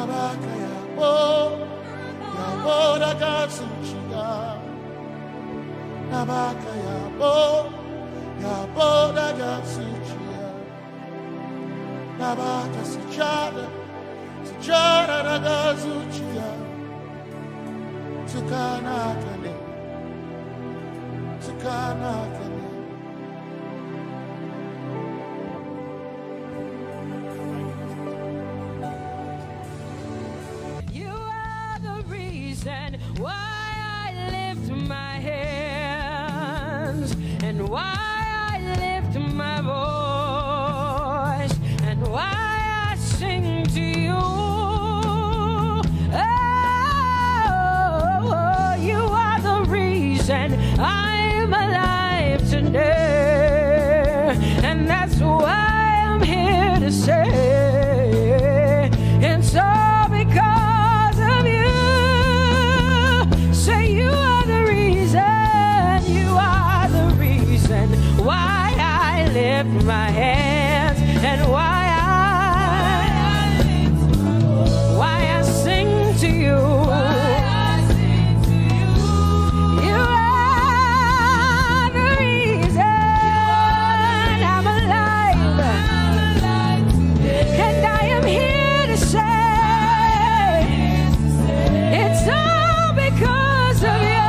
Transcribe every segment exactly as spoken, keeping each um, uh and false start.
Nabaka yabo, yabo daga suchiya. Nabaka yabo, yabo daga suchiya. Nabaka suchada, suchada daga suchiya. Tukana kane, tukana kane. You are the reason why I lift my hands and why I lift my voice and why I sing to you. Oh, you are the reason I'm alive today. And that's why I'm here to say it's all because of you. Say you are the reason, you are the reason why I lift my hands and why I, why I sing to you. You are the reason I'm alive. And I am here to say it's all because of you.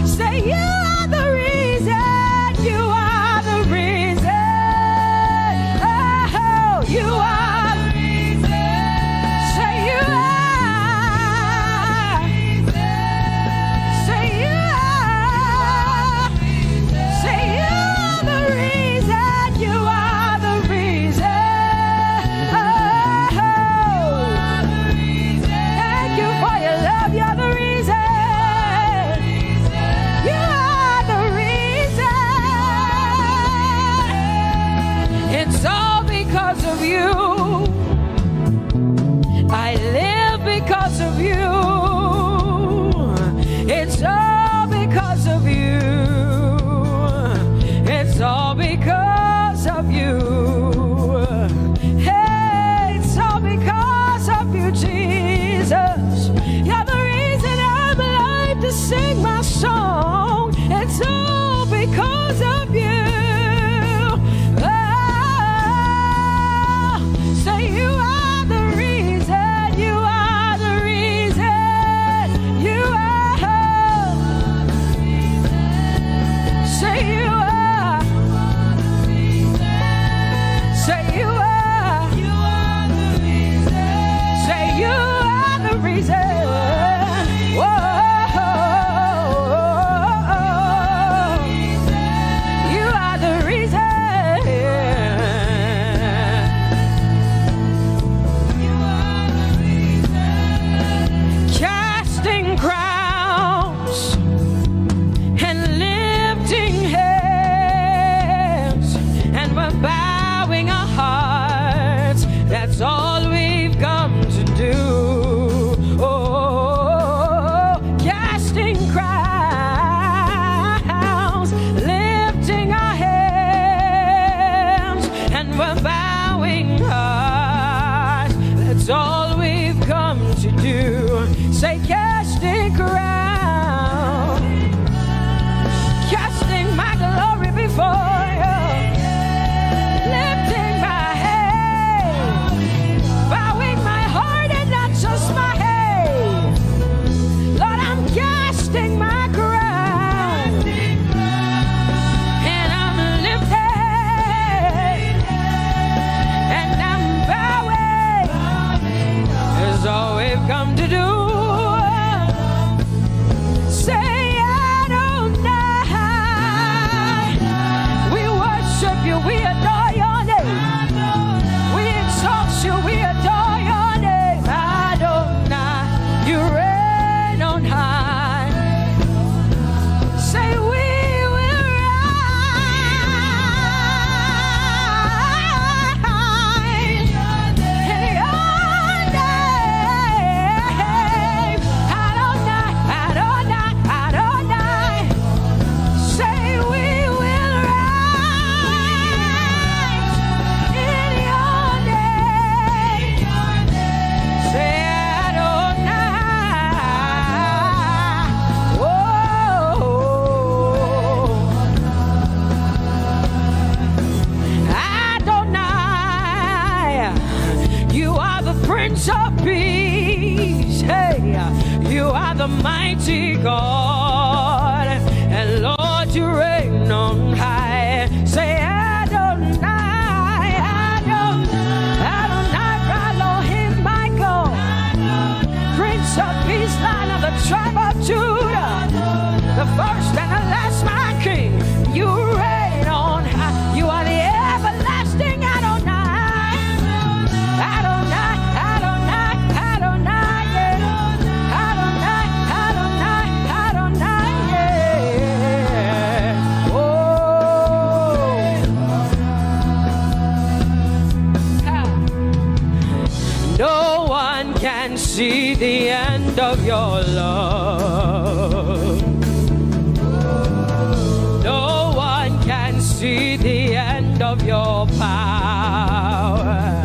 Say you are the reason. You are the reason. Oh, you are the reason. Say you are. Say you are. Say you are the reason. You are the reason. Oh, thank you for your love. You're the reason. You are the reason. It's all because of you. I live because of you. It's all because of you. It's all because of you. Hey, it's all because of you, Jesus. You're the reason I'm alive to sing my song. It's all because of you. Oh, say you are the reason, you are the reason, you are. Say you are. Say you are. Say you are the reason. Whoa. You are the reason. Casting crowns and lifting hands, and we're bowing our hearts. That's all we've come to do. Oh, casting crowns, lifting our hands, and we're bowing hearts. That's all we've come to do. Say, casting crowns, casting my glory before you, lifting my head, bowing my heart and not just my head. Lord, I'm casting my crown, and I'm lifting, and I'm bowing. Is all we've come to do. Prince of Peace. Hey, you are the mighty God, and Lord, you reign on high. Say, Adonai, Adonai, Adonai, Elohim, my God. Prince of Peace, Lion of the tribe of Judah, the first and the last, my King. You reign on high. You are the everlasting Adonai. Adonai, Adonai, Adonai, yeah. Adonai, Adonai, Adonai, yeah. Oh. No one can see the end of your love. No one can see the end of your power.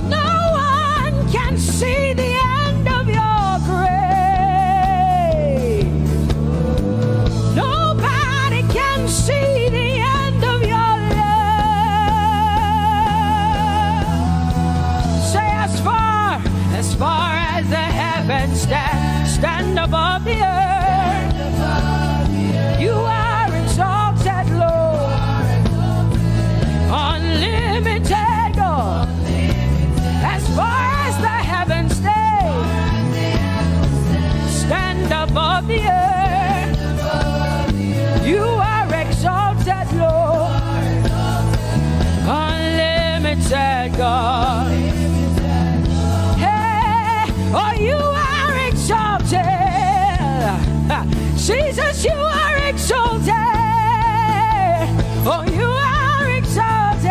No one can see the end of your grace. Nobody can see the end of your love. Say, as far, as far as the heavens stand, stand above the earth, you are exalted, Lord. Unlimited God. As far as the heavens stay, stand above the earth. You are exalted, Lord. Unlimited God. Hey, oh, you are exalted. Jesus, you are exalted. Oh, you are exalted.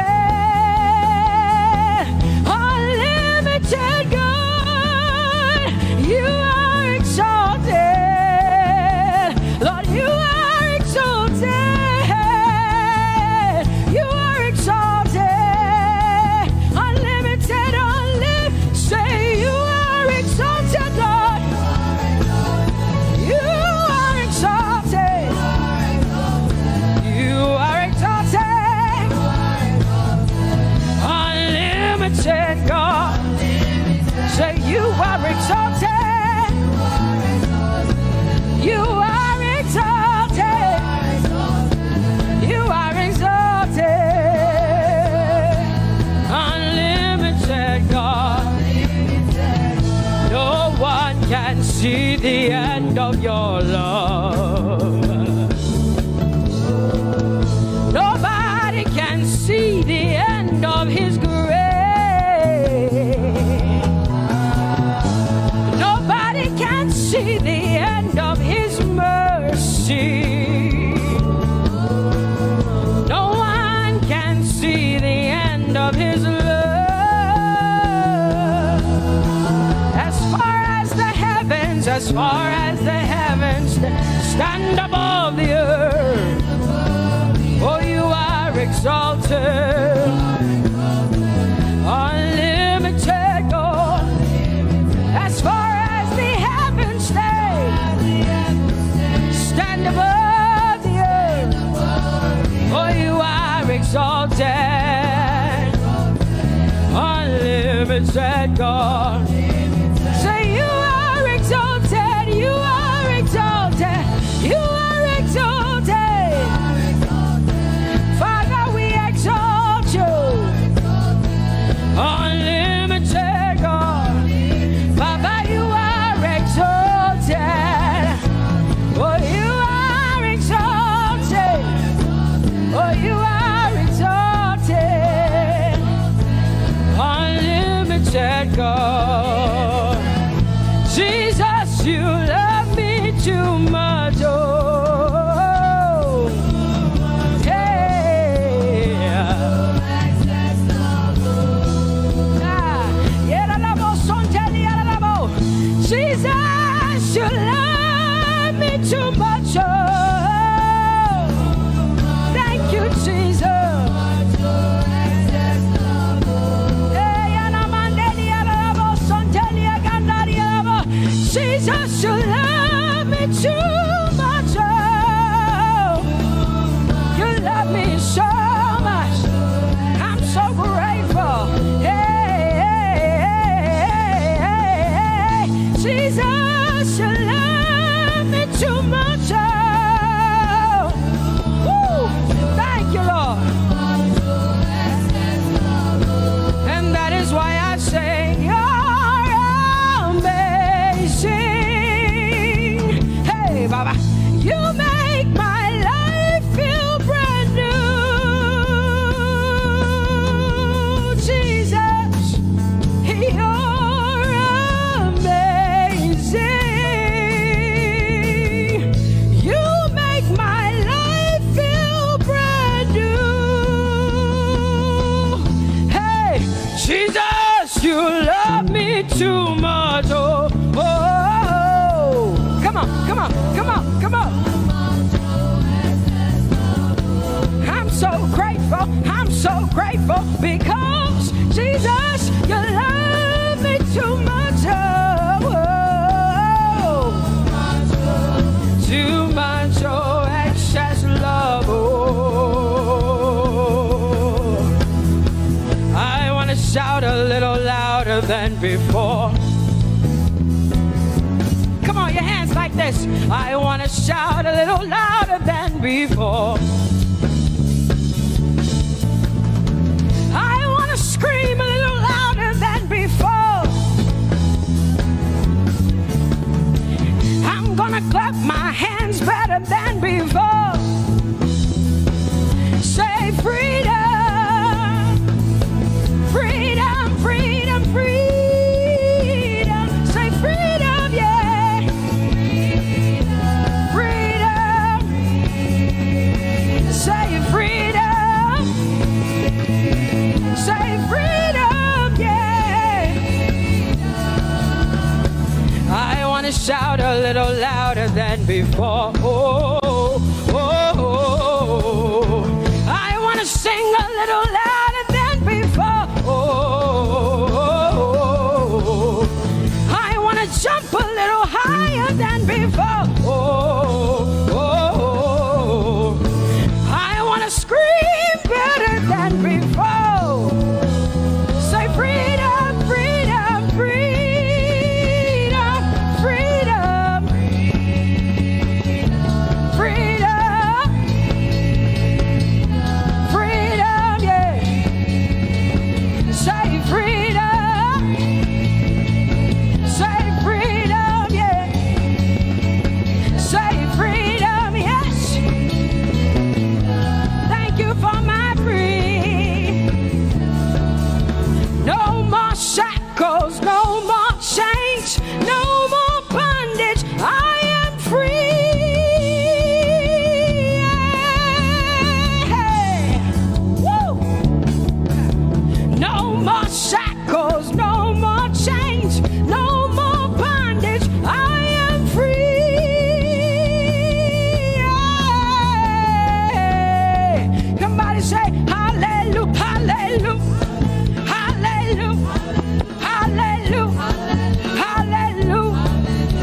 Unlimited God, you are exalted. Lord, you are exalted. You are exalted. Unlimited, unlimited. Say, you are exalted, Lord. You are exalted. You are exalted. Unlimited God. Say, you are exalted. You are exalted. You are exalted. Unlimited God. No one can see the end of your love. Nobody can see the end of his grace. Nobody can see the end of his mercy. No one can see the end of his love. As far as the heavens, as far as the heavens stand above the earth, oh, you are exalted. Unlimited God. As far as the heavens stay, stand above the earth. Oh, you are exalted. Unlimited God. Say, you are exalted. You are exalted. You are exalted. Father, we exalt you. Unlimited God. Baba, you are exalted. Oh, you are exalted. Oh, you are exalted. Unlimited God. Jesus, you love me too much. Oh, yeah. Ah, yeah, la, la, bo, son, tell me, la, la, la, bo. Jesus, you love me too much. Oh, thank you, Jesus. Hey, ya, la, man, de, di, ya, la, la, bo, You love me too much. Oh, oh, oh, oh. Come on, come on, come on, come on. I'm so grateful. I'm so grateful because Jesus, you love me too much. Oh, oh, oh. Too much, oh, excess love. Oh, I want to shout a little louder than before. Come on, your hands like this. I want to shout a little louder than before. I want to scream a little louder than before. I'm gonna clap my hands better than before. Say freedom, freedom, freedom, freedom. Say freedom, yeah. Freedom. Say freedom. Say freedom, yeah. I want to shout a little louder than before. Oh, oh, oh, oh. I want to sing a little louder than before. Oh, oh, oh, oh, oh. I want to jump a little higher than before. Oh, oh, oh, oh, oh. I want to scream better than before. Say freedom, freedom, freedom, freedom, freedom, freedom, yeah. Say freedom. Say freedom, yeah. Say freedom, yes. Thank you for my free. No more shackles, no more chains, no more bondage. I am free. Yeah. Woo. No more shackles, no more chains, no more bondage. I am free. Yeah. Somebody say, hallelujah, hallelujah, hallelujah. Hallelujah. Hallelujah.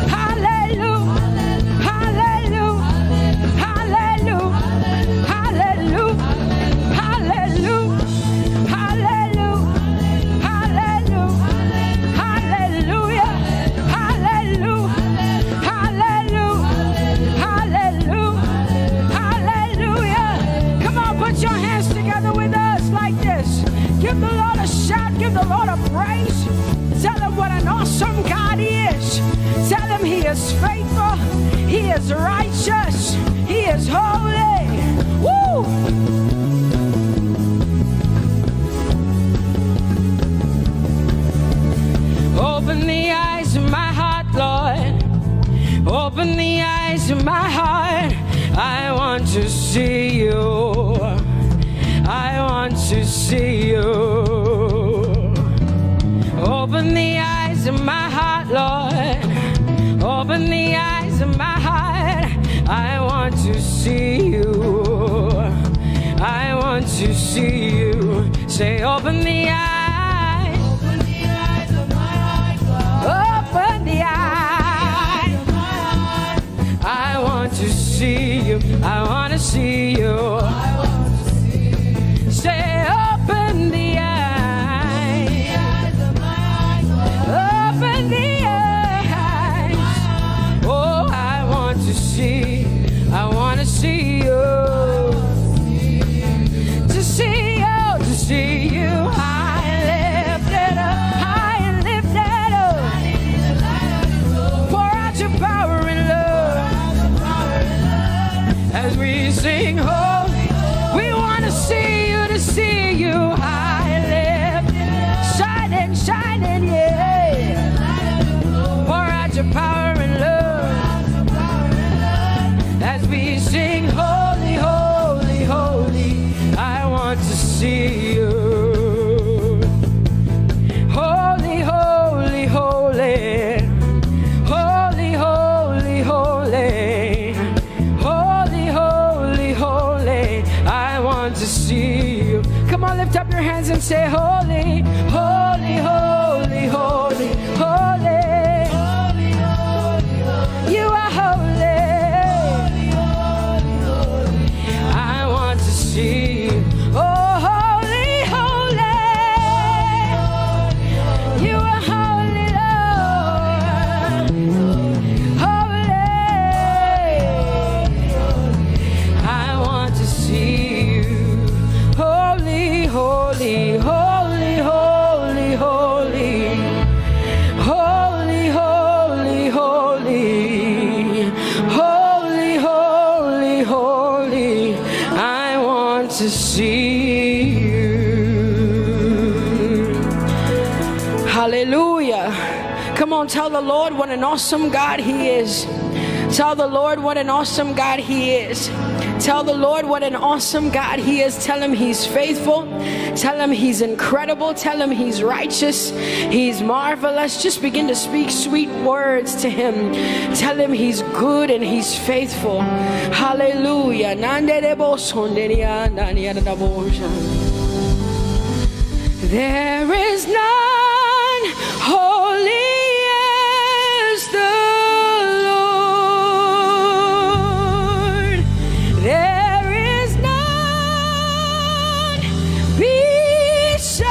Hallelujah. Hallelujah. Hallelujah. Hallelujah. Hallelujah. Hallelujah. Hallelujah. Hallelujah. Hallelujah. Hallelujah. Hallelujah. Come on, put your hands together with us like this. Give the Lord a shout. Give the Lord a praise. Tell him what an awesome God he is. Tell him he is faithful. He is righteous. He is holy. Woo! Open the eyes of my heart, Lord. Open the eyes of my heart. I want to see you. I want to see you. Open the eyes of my heart, Lord. Open the eyes of my heart. I want to see you. I want to see you. Say, open the eyes. Open the eyes of my heart, Lord. Open the eyes. I want to see you. I want to see you. Say, open the eyes. Open the eyes. Oh, I want to see. I want to see you. To see you, to see you. Lift up your hands and say, "Holy, holy, holy, holy, holy. You are holy. I want to see you. Oh, holy, holy. You are holy, Lord. Holy. I want to see you. Holy, holy, holy, holy, holy. Holy, holy, holy. Holy, holy, holy. I want to see you." Hallelujah. Come on, tell the Lord what an awesome God He is. Tell the Lord what an awesome God He is. Tell the Lord what an awesome God He is. Tell Him He's faithful. Tell Him He's incredible. Tell Him He's righteous. He's marvelous. Just begin to speak sweet words to Him. Tell Him He's good and He's faithful. Hallelujah. There is none holy as the Lord. There is none besides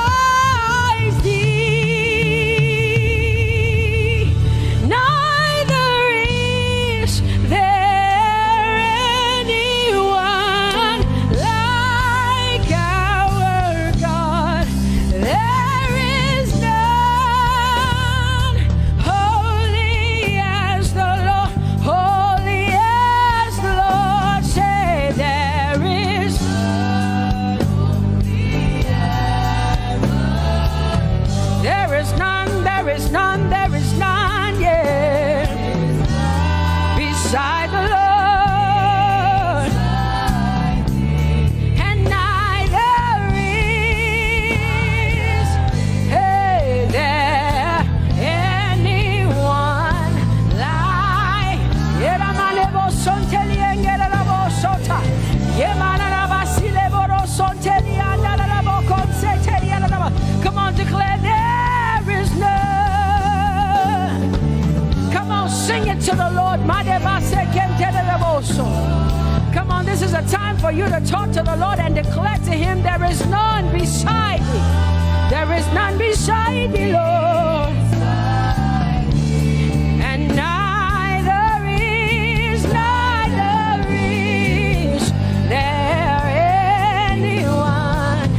thee. Neither is there anyone like our God. There is none holy as the Lord, holy as the Lord. Say, there is, there is none, there is none, there is none, yeah, beside the Lord. And neither is, hey, there anyone like. Yeramanebo sonteliengerabo sota. Yemanarabasileborosonte. Come on, declare, there is none. Come on, sing it to the Lord. Come on, this is a time for you to talk to the Lord and declare to Him, there is none beside me. There is none beside me, Lord. And neither is, neither is there anyone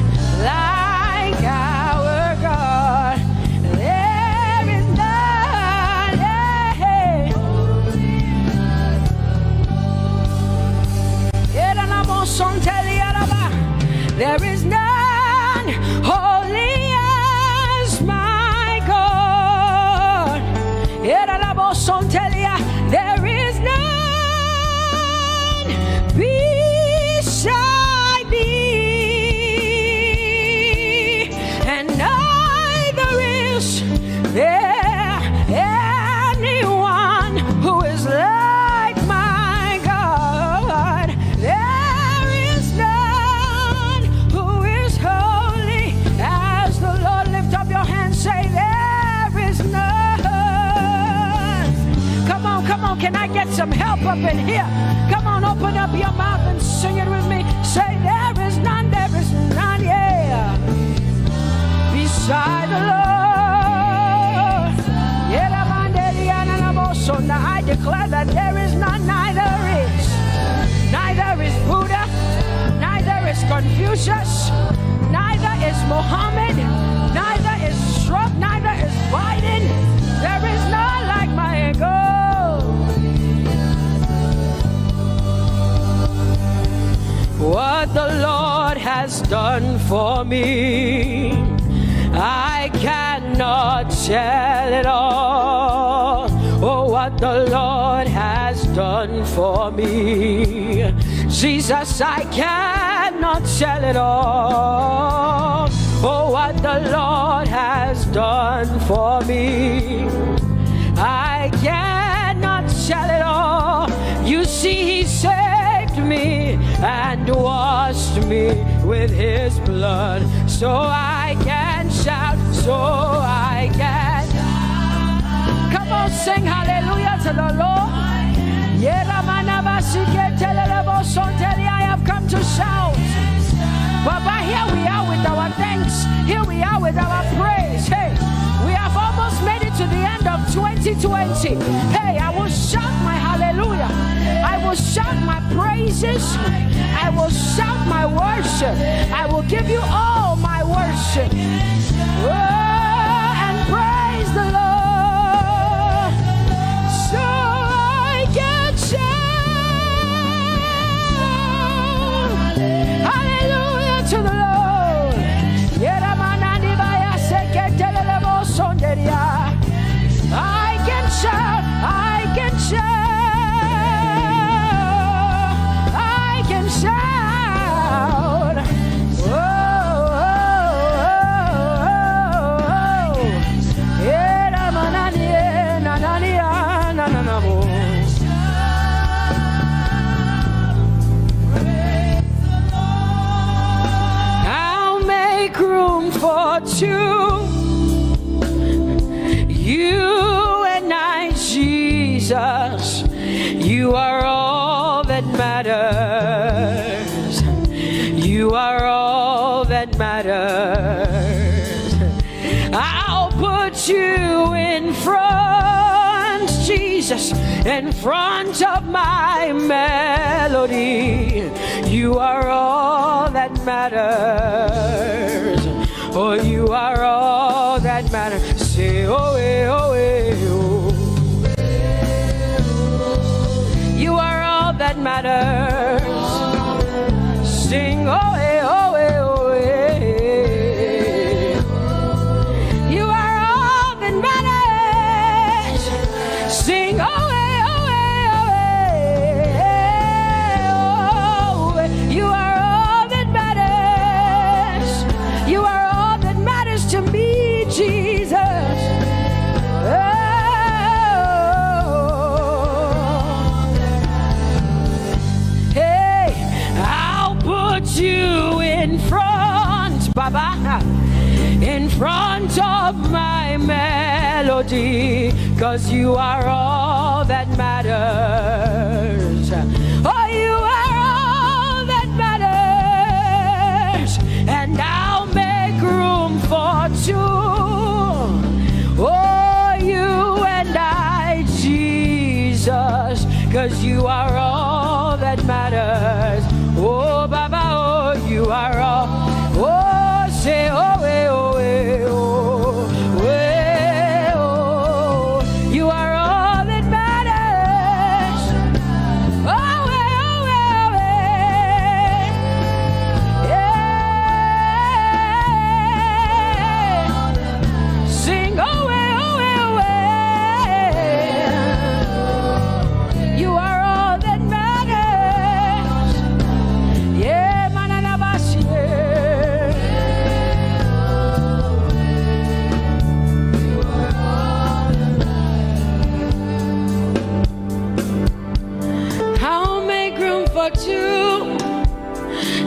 like our God. There is none, yeah. There is none holy as my God. There is none beside thee, and neither is there anyone who is like my God. There is none who is holy as the Lord. Lift up your hands, say, there is none. Come on, come on, can I get some help up in here? Come on, open up your mouth and sing it with me. Say, there is none, there is none, yeah, beside the Lord. Yelamandeliananamoso. Now I declare that there is none, neither is, neither is Buddha, neither is Confucius, neither is Mohammed, neither is Trump, neither is Biden. There is none like my God. What the Lord has done for me, I cannot tell it all. Oh, what the Lord has done for me, Jesus, I cannot tell it all. Oh, what the Lord has done for me, I cannot tell it all. You see, He saved me and washed me with his blood, so I can shout, so I can. Come on, sing hallelujah to the Lord. Yeramanabasiketelelebosontelia, I have come to shout. Baba, here we are with our thanks. Here we are with our praise. Hey, we have almost made it to the end of twenty twenty. Hey, I will shout my hallelujah. I will shout my praises. I will shout my worship. I will give you all my worship. Oh, and praise the Lord. So I can shout hallelujah to the Lord. Yeramananibayasiketelelebosonderia. I can shout, I can shout, I can shout. Oh, oh, oh, oh, oh. Yeramanani, nanani, nananamo. I'll make room for two. You and I, Jesus, you are all that matters. You are all that matters. I'll put you in front, Jesus, in front of my melody. You are all that matters. Oh, you are all that matters. Say, oh, eh, oh, eh, oh. You are all that matters. Sing, oh, eh, oh, eh, oh, eh. You are all that matters. Sing, oh, eh, oh, eh, oh, eh, oh, eh. You are all that matters. You are all that matters to me, Jesus. Oh. Hey, I'll put you in front, Baba, in front of my melody, 'cause you are all that matters. Oh, you are all that matters. And I'll make room for two. Oh, you and I, Jesus, 'cause you are all that matters. Oh, Baba, oh, you are all. Oh, say, oh, eh, oh, eh, oh, eh, oh. You are all that matters. Oh, eh, oh, eh, oh, eh. Yeah. Sing, oh, eh, oh, eh, oh, eh. You are all that matters. Yeah, mananabasi, yeah. I'll make room for two.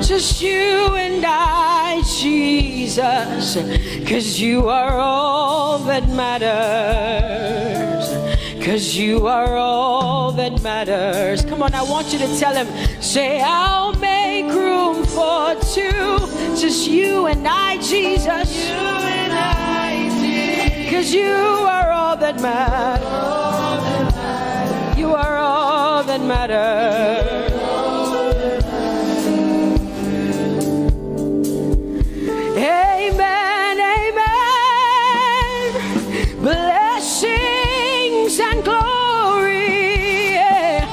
Just you and I, Jesus, 'cause you are all that matters. 'Cause you are all that matters. Come on, I want you to tell him, say, I'll make room for two. Just you and I, Jesus. You and I, Jesus. 'Cause you are all that matters. You are all that matters. Amen, amen. Blessings and glory, yeah.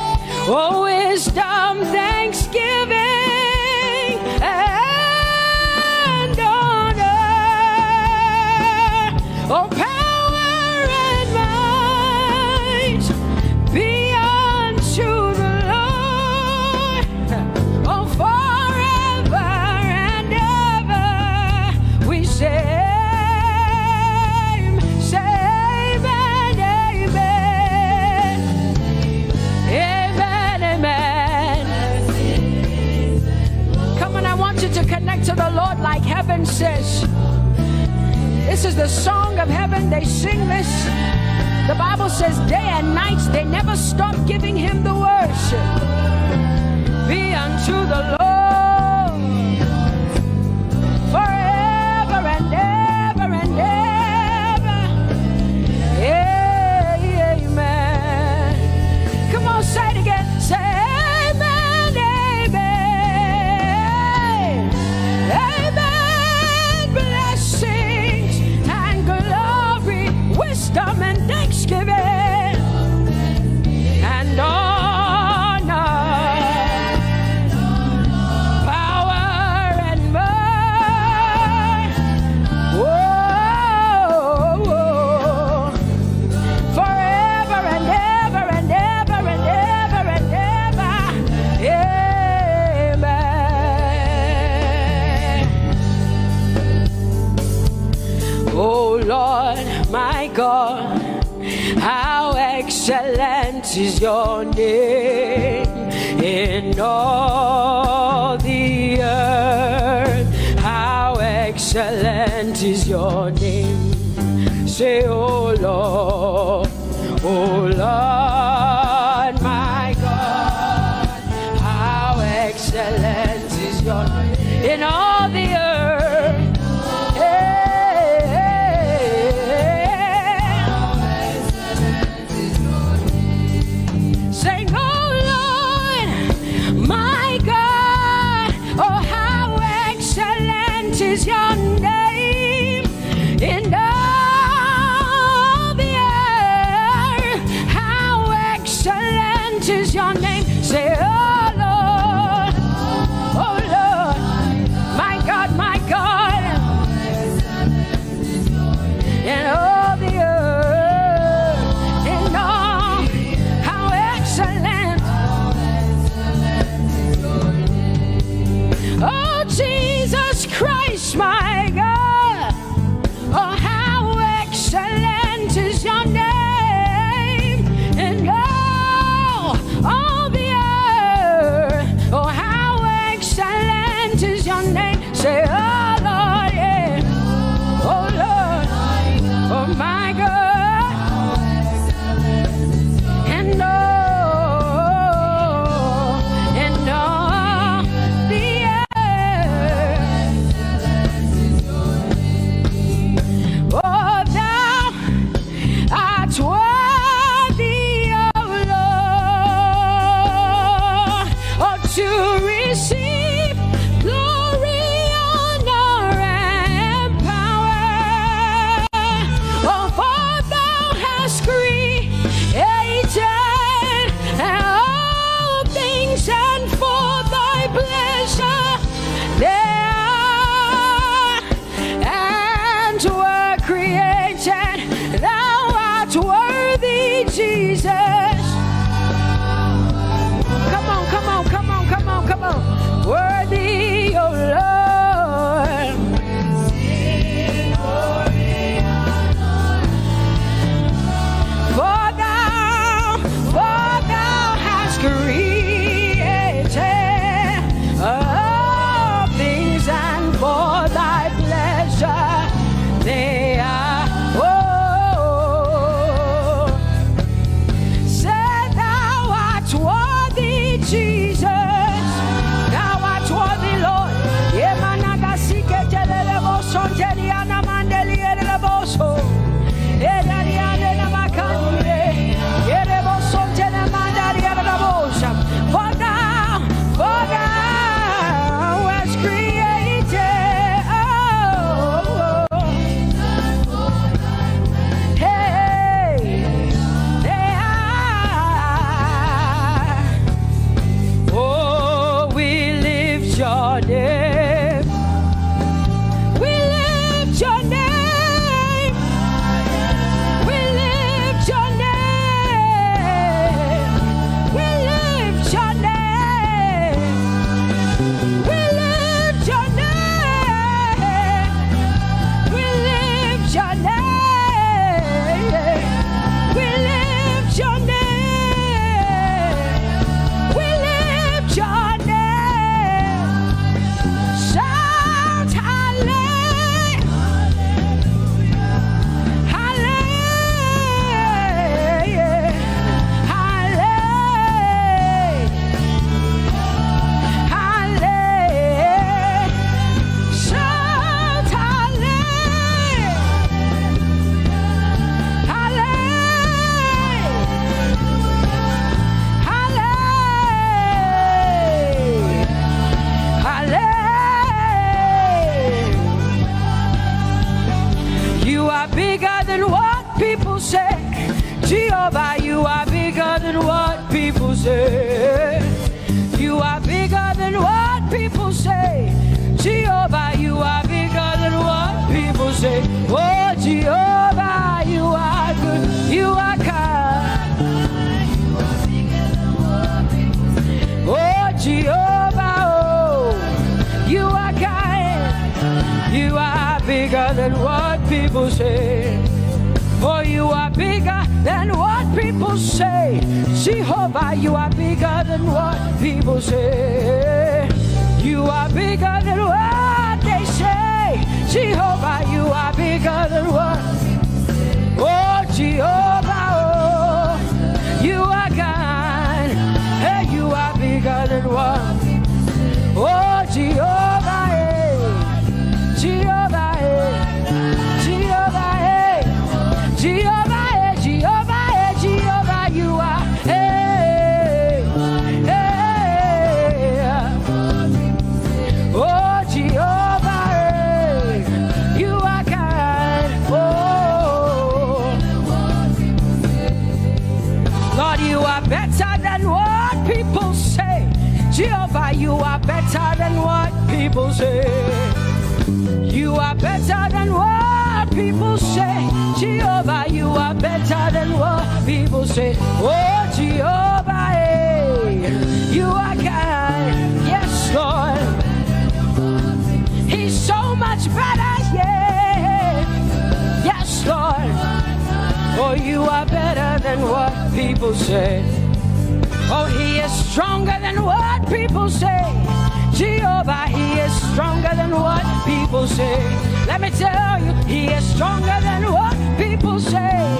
Oh, wisdom, thanksgiving, and honor. Oh, power and might be unto the Lord. Oh, forever and ever we say, say amen, amen. Amen, amen. Come on, I want you to connect to the Lord like heaven says. This is the song of heaven. They sing this. The Bible says day and night they never stop giving him the worship. Be unto the Lord forever and ever and ever. Amen. Come on, say it again. Say amen, amen. Amen. Blessings and glory, wisdom and thanksgiving and honor, power and might. Whoa, whoa. Forever and ever and ever and ever and ever. Amen. Oh Lord, my God, how excellent is your name in all the earth. How excellent is your name. Say, oh Lord, oh Lord, my God, how excellent is your name in all the earth. Hey, hey, hey, hey. Sing, oh Lord, my God, oh how excellent is your name in all the earth. How excellent is your name. Say, oh Lord, oh Lord, my God, my God. And all the earth, and all, how excellent. Oh, Jesus Christ, my God. Oh, how excellent is your name in all, all the earth. Oh, how excellent is your name. Say, oh Lord, yeah. Oh Lord, oh my God. And all, and all the earth. Oh, thou art worthy, O Lord, oh, to receive glory, honor, and power. Oh, for thou hast created all things, and for thy pleasure they are and were created. Thou art worthy, Jesus. Come on, come on, come on, come on, come on. Worthy, O Lord. For thou, for thou hast created all things, and for thy pleasure they are. Oh, say, thou art worthy, Jesus. Thou art worthy, bigger than what people say. Jehovah, you are bigger than what people say. You are bigger than what people say. Jehovah, you are bigger than what people say. Oh, Jehovah, you are good. You are kind. Oh, Jehovah, oh, you are kind. You are bigger than what people say. Oh, you are bigger than what people say. Jehovah, you are bigger than what people say. You are bigger than what they say. Jehovah, you are bigger than what. Oh, Jehovah, oh, you are kind. Hey, you are bigger than what. Oh, Jehovah, eh. Jehovah, eh. Jehovah, eh. Jehovah, eh. Jehovah, eh. Jehovah, you are. Eh, eh, eh. Oh, Jehovah, eh, you are kind. Oh, Lord, you are better than what people say. Jehovah, you are better than what people say. You are better than what people say. Jehovah, you are better than what people say. Oh, Jehovah, eh, you are kind. Yes, Lord. He's so much better, yeah. Yes, Lord. Oh, you are better than what people say. Oh, he is stronger than what people say. Jehovah, he is stronger than what people say. Let me tell you, he is stronger than what people say.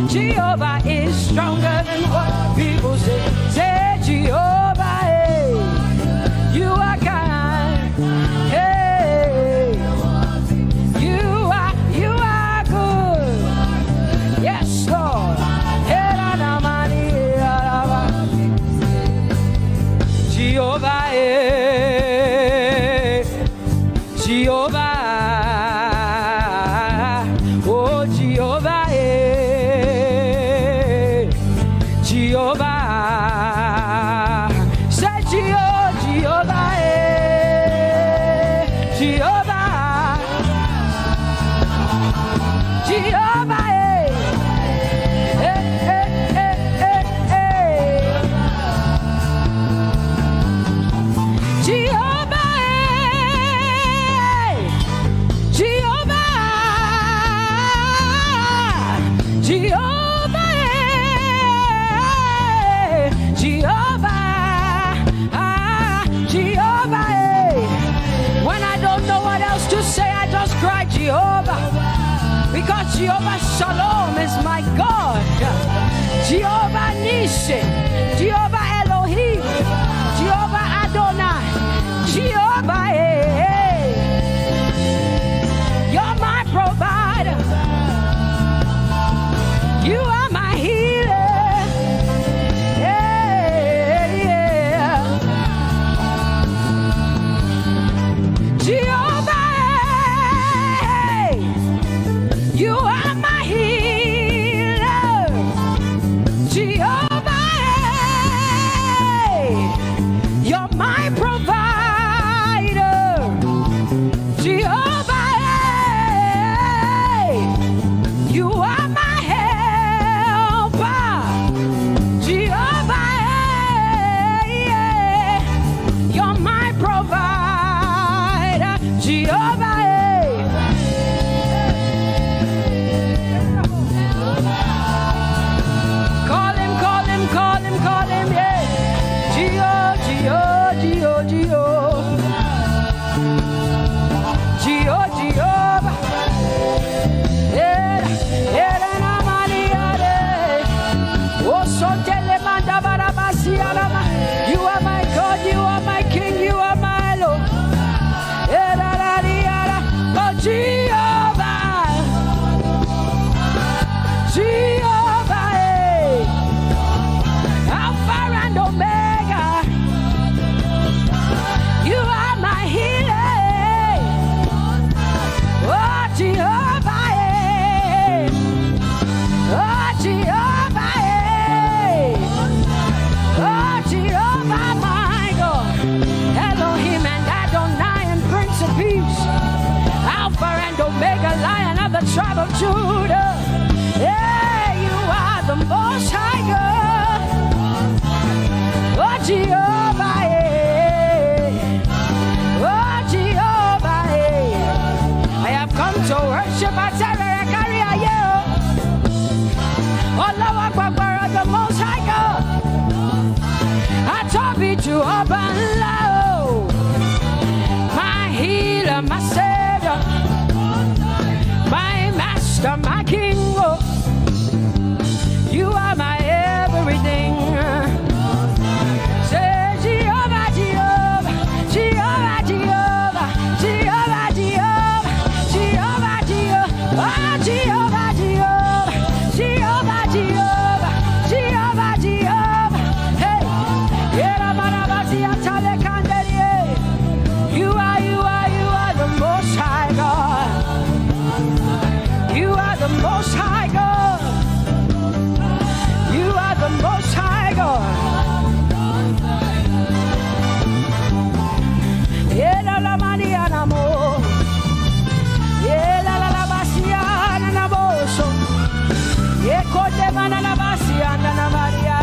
Jehovah is stronger than what people say. Say, Jehovah, eh, you are kind. Hey, you are, you are good. Yes, Lord. Jehovah, eh, Jehovah, oh, Jehovah, eh, Jehovah. Say, Jehovah, Jehovah, eh, Jehovah. Jehovah, eh. Eh, eh, eh, eh, eh. Jehovah, eh. Jehovah, Jehovah, eh. Jehovah. Ah, Jehovah, eh. When I don't know what else to say, I just cry, Jehovah. Because Jehovah Shalom is my God. Jehovah Nissi, Jehovah Elohim, Jehovah Adonai, Jehovah, eh, eh. You're my provider. You are my healer. Yeah, yeah. Jehovah, eh, you are my healer. Jehovah, eh, the tribe of Judah. Yeah, you are the most high God. Oh, Jehovah, eh. Oh, Jehovah, eh. I have come to worship. I tell her, I carry a yo. Oh, Lord, Agbagba, the most high God. Atóbi jù, ọba ńlá o. My healer, my savior, my master, my king, oh. You are my everything. Say, Jehovah, Jehovah, Jehovah, Jehovah, Jehovah, Jehovah, Jehovah, Jehovah, oh, Jehovah, Jehovah, Jehovah, Jehovah, Jehovah, Jehovah. Hey, Yera Marabazi Atale Kanderie. You are, you are, you are the most high God. You are the most high God. You are the most high God. Yera la mani anamo. Yera la la basi ananamoso. Yekode mana la basi ananamaria.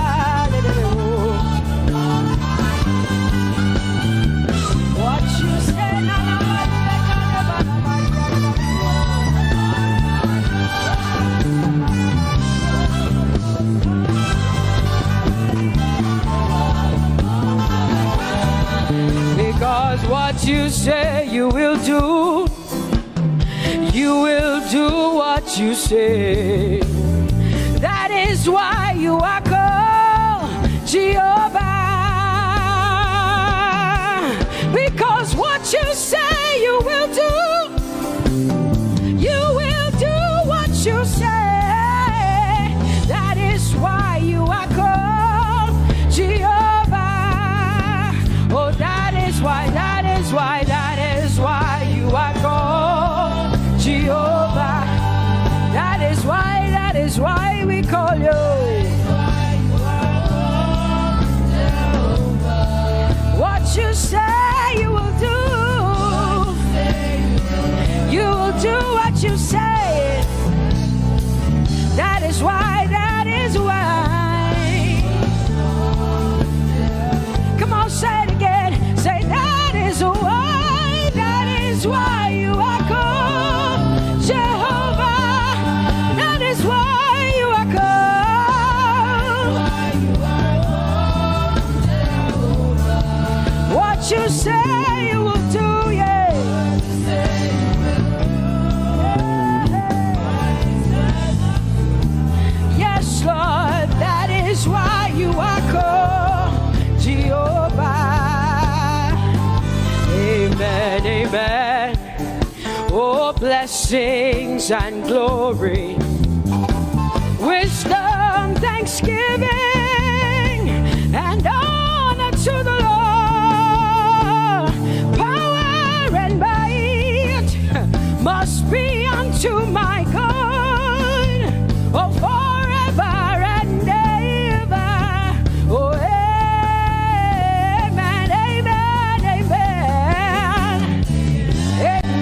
What you say, Nana Maria, Nana Maria, Nana Maria. Because what you say you will do, you will do what you say. That is why you are called Jehovah. Because what you say you will do, you will do what you say. That is why you are called Jehovah. Oh, that is why, that is why, that is why you are called Jehovah. That is why, that is why we call you. What you say you will do, you will do what you say. That is why, that is why. Come on, say it again. Say, that is why, that is why you are called Jehovah. That is why you are called. What you say you will do, yeah. Yes, Lord, that is why you are called Jehovah. Amen, amen. Oh, blessings and glory, wisdom, thanksgiving, and honor to the Lord. Power and might must be unto my God, oh, forever and ever. Oh, amen, amen, amen.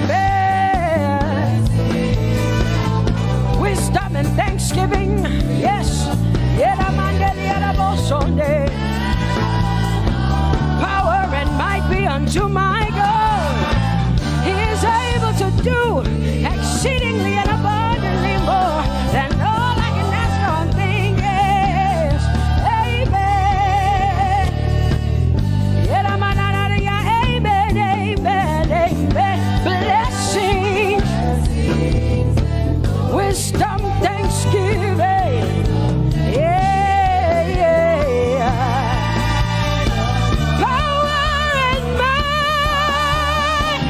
Amen. Wisdom and thanksgiving. Yes. Yera Mandeli, Yera Bosonde. Power and might be unto my God. He is able to do exceedingly and abundantly more than all I can ask or think. Yes. Amen. Yera Mananaria. Amen, amen, amen. Blessings, wisdom, thanksgiving. Yeah, yeah. Power and might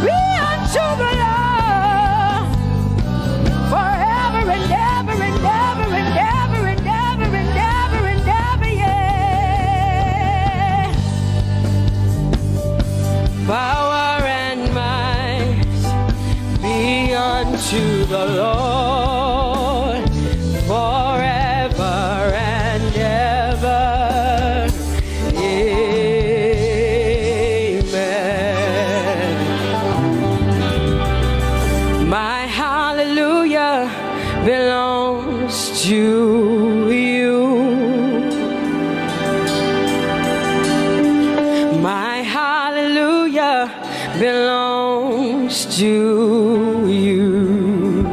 be unto the Lord forever and ever and ever and ever and ever and ever and ever, yeah. Power and might be unto the Lord forever and ever. Amen. My hallelujah. hallelujah belongs to you. My hallelujah belongs to you.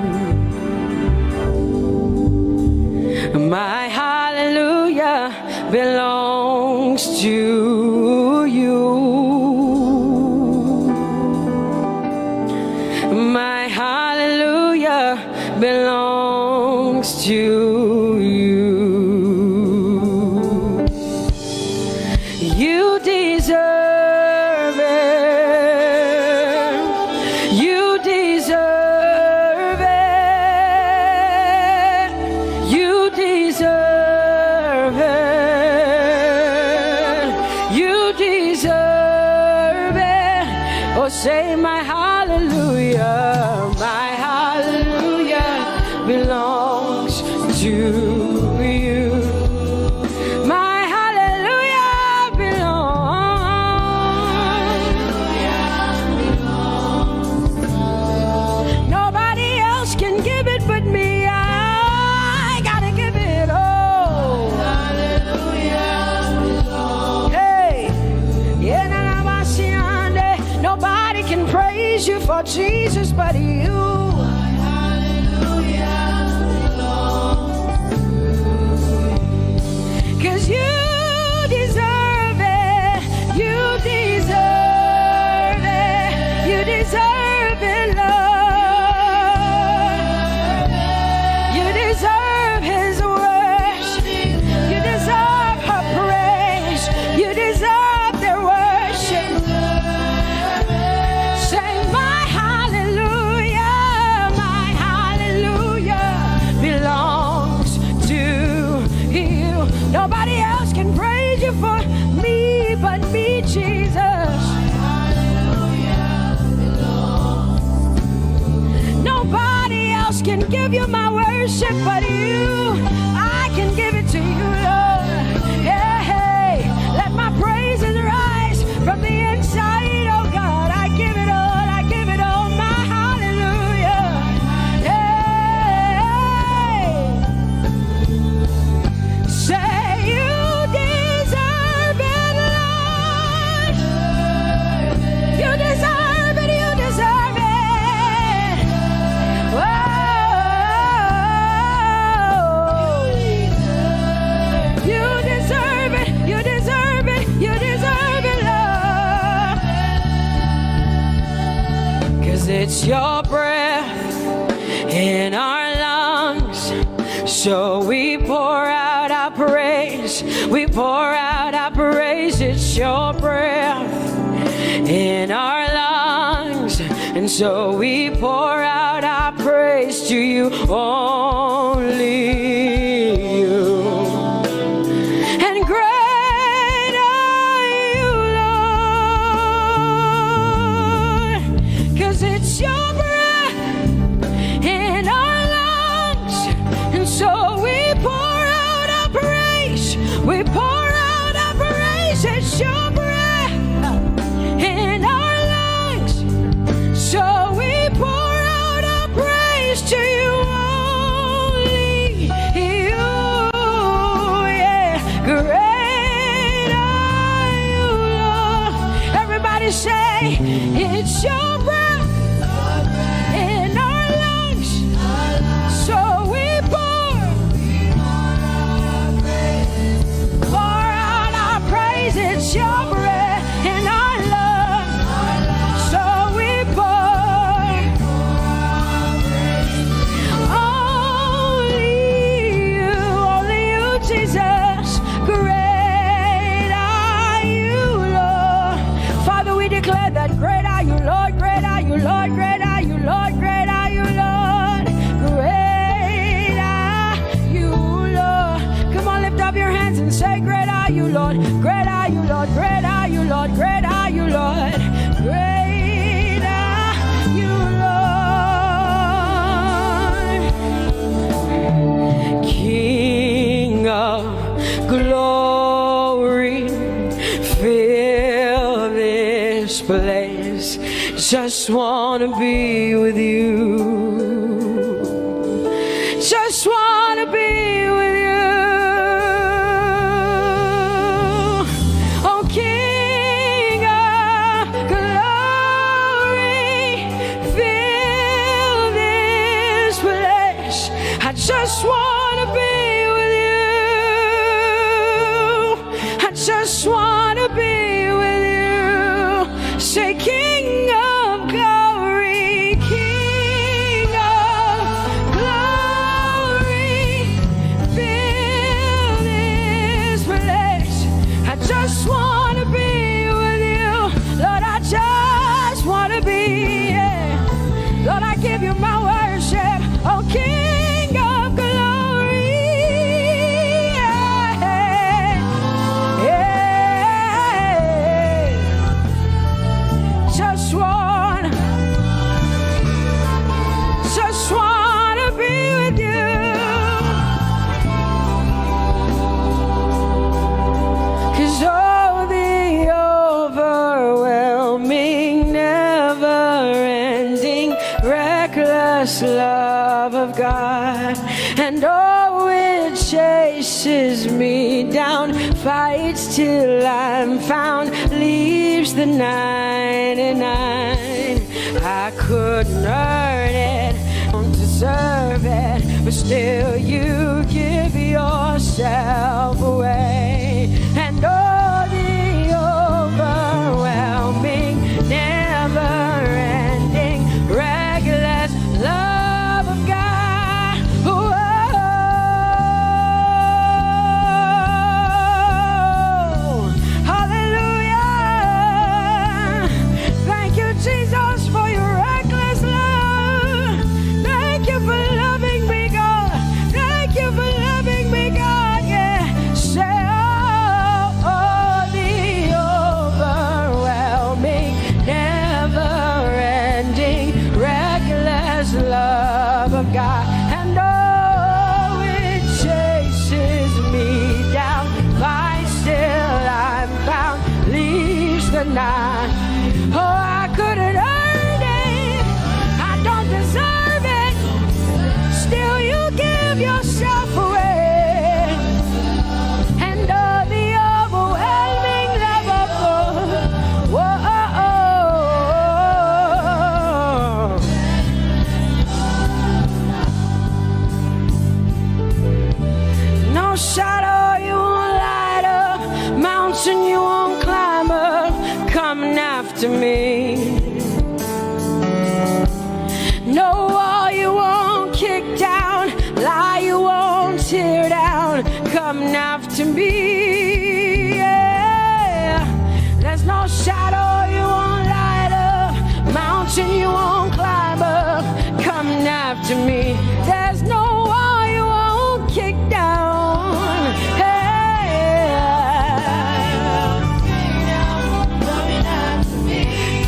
My hallelujah belongs to you. My hallelujah belongs to you. You deserve it. You deserve it. You deserve it. You deserve it. Oh, say, my hallelujah, my hallelujah belongs to you. My hallelujah belongs. Nobody else can give it but me. I gotta give it all. Hey, yeah, na, na, ma, si, ande. Nobody can praise you for Jesus but you. Cause you deserve it. You deserve it. You deserve it, Lord. You deserve his worship. You deserve her praise. You deserve their worship. Say, my hallelujah, my hallelujah belongs to you. Nobody else can praise you for me but me, Jesus. Nobody else can give you my worship but you. I can give it to you, Lord. Yeah, hey, let my praises rise from the inside, oh God. I give it all, I give it all, my hallelujah. Hey. Say you deserve it, Lord. You deserve it, you deserve it. Whoa. You deserve it, you deserve it, you deserve it, Lord. Cause it's your breath in our lungs. So we pour out our praise. We pour out our praise. It's your breath in our lungs. And so we pour out our praise to you, only you. And great are you, Lord, cause it's your breath in our lungs. And so we pour out our praise. We pour out our praise. It's your breath in our lungs. So we pour out our praise to you, only you. Yeah, great are you, Lord. Everybody say, it's your breath in our lungs. So we pour, pour out our praise. It's your breath in our lungs. So we pour. Only you, only you, Jesus. Great are you, Lord. Father, we declare that great are you, Lord. Great are you, Lord. Great are you, Lord. Great are you, Lord. Great are you, Lord. Come on, lift up your hands and say, great are you, Lord. Great are you, Lord. Great are you, Lord. Great are you, Lord. Great are you, Lord. King of glory, fill this place. Just wanna be with you. Just wanna be with you. Oh, King of glory, fill this place. I just wanna be with you. I just wanna be with you. Say, King of glory, King of glory, fill this place. I just wanna be with you. Lord, I just wanna be here. Lord, I give you my worship. Oh, King of glory. Yeah. Yeah. Just wanna, just wanna be with you. 'Cause oh, the overwhelming, never ending, reckless love of God. And oh, it chases me down, fights till I'm found, leaves the ninety-nine. I couldn't earn it, don't deserve it, but still you give yourself away. And oh, the overwhelming, never ending, reckless love of God. Whoa. Hallelujah. Thank you, Jesus, for your reckless love. Thank you for loving me, God. Thank you for loving me, God. Yeah. Say, oh, oh, the overwhelming, never ending, reckless love of God. And oh, it chases me down, fights till I'm found, leaves the night. Oh, I couldn't earn it, I don't deserve it. Still, you give yourself away. And oh, the overwhelming love of God. Whoa, oh, oh, oh, oh. No shadow you won't light up, mountain you won't climb up, coming after me. No wall you won't kick down, lie you won't tear down, coming after me. Yeah. There's no shadow you won't light up, mountain you won't climb up, coming after me. There's no wall you won't kick down. Hey.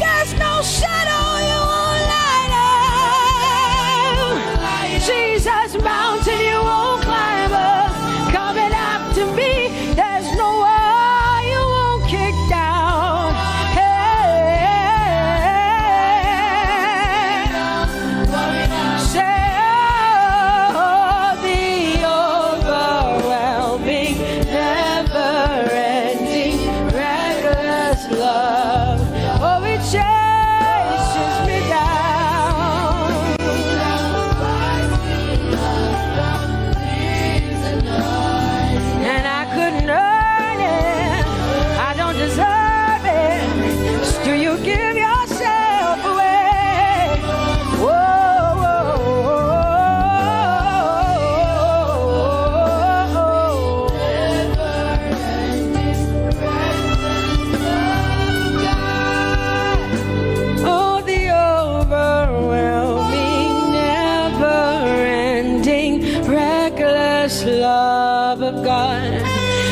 There's no shadow you won't light up. Jesus, mountain you won't climb up, coming after me. There's no wall you won't kick down. Hey. Say, oh, the overwhelming, never-ending, reckless love. Oh, it chases me down. And I couldn't earn it. I don't deserve it. Still, you give yourself away. Whoa, whoa, whoa, whoa, whoa. Oh, the overwhelming, never-ending, reckless love of God.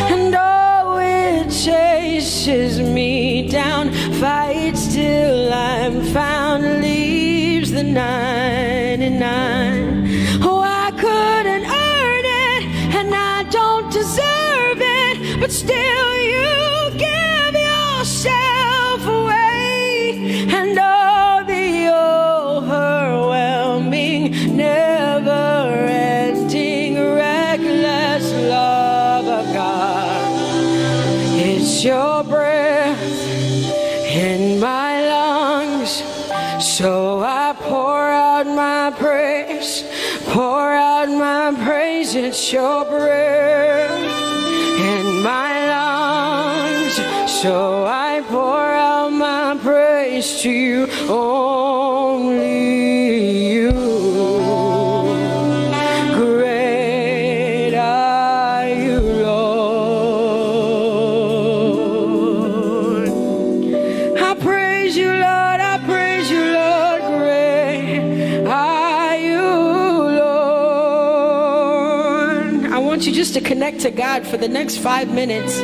And oh, it chases me down, fights till I'm found, leaves the ninety-nine. Oh, I couldn't earn it, and I don't deserve it, but still you give yourself away. And oh, the overwhelming, never-ending your breath in my lungs. So I pour out my praise, pour out my praise. It's your breath in my lungs. So I pour out my praise to you, only you. Great are you, Lord. I praise you, Lord. I praise you, Lord. Great are you, Lord. I want you just to connect to God for the next five minutes.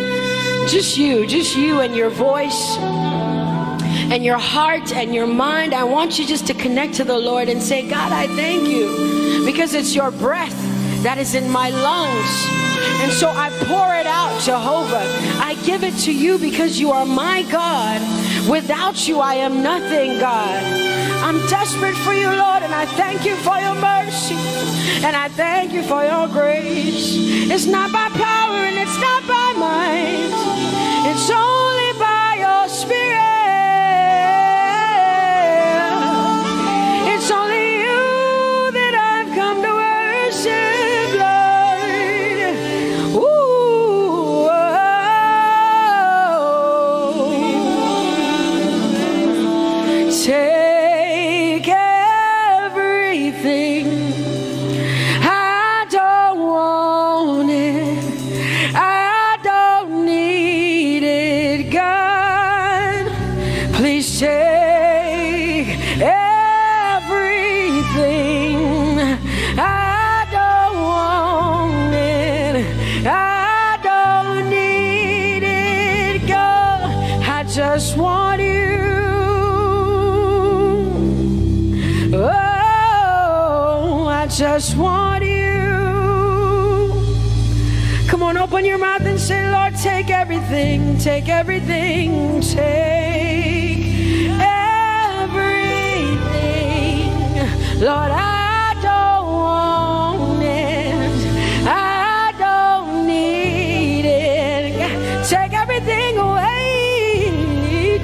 Just you, just you and your voice and your heart and your mind. I want you just to connect to the Lord and say, "God, I thank you because it's your breath that is in my lungs. And so I pour it out, Jehovah. I give it to you because you are my God. Without you, I am nothing, God. I'm desperate for you, Lord, and I thank you for your mercy. And I thank you for your grace. It's not by power and it's not by might. It's only by your spirit. It's only you that I've come to worship, Lord. Ooh, oh. Take everything. I don't want it. I don't need it, God. Please take everything. I don't want it. I don't need it, God. I just want you. Oh, I just want you. Come on, open your mouth and say, "Lord, take everything, take everything, take everything. Lord, I don't want it. I don't need it. Take everything away.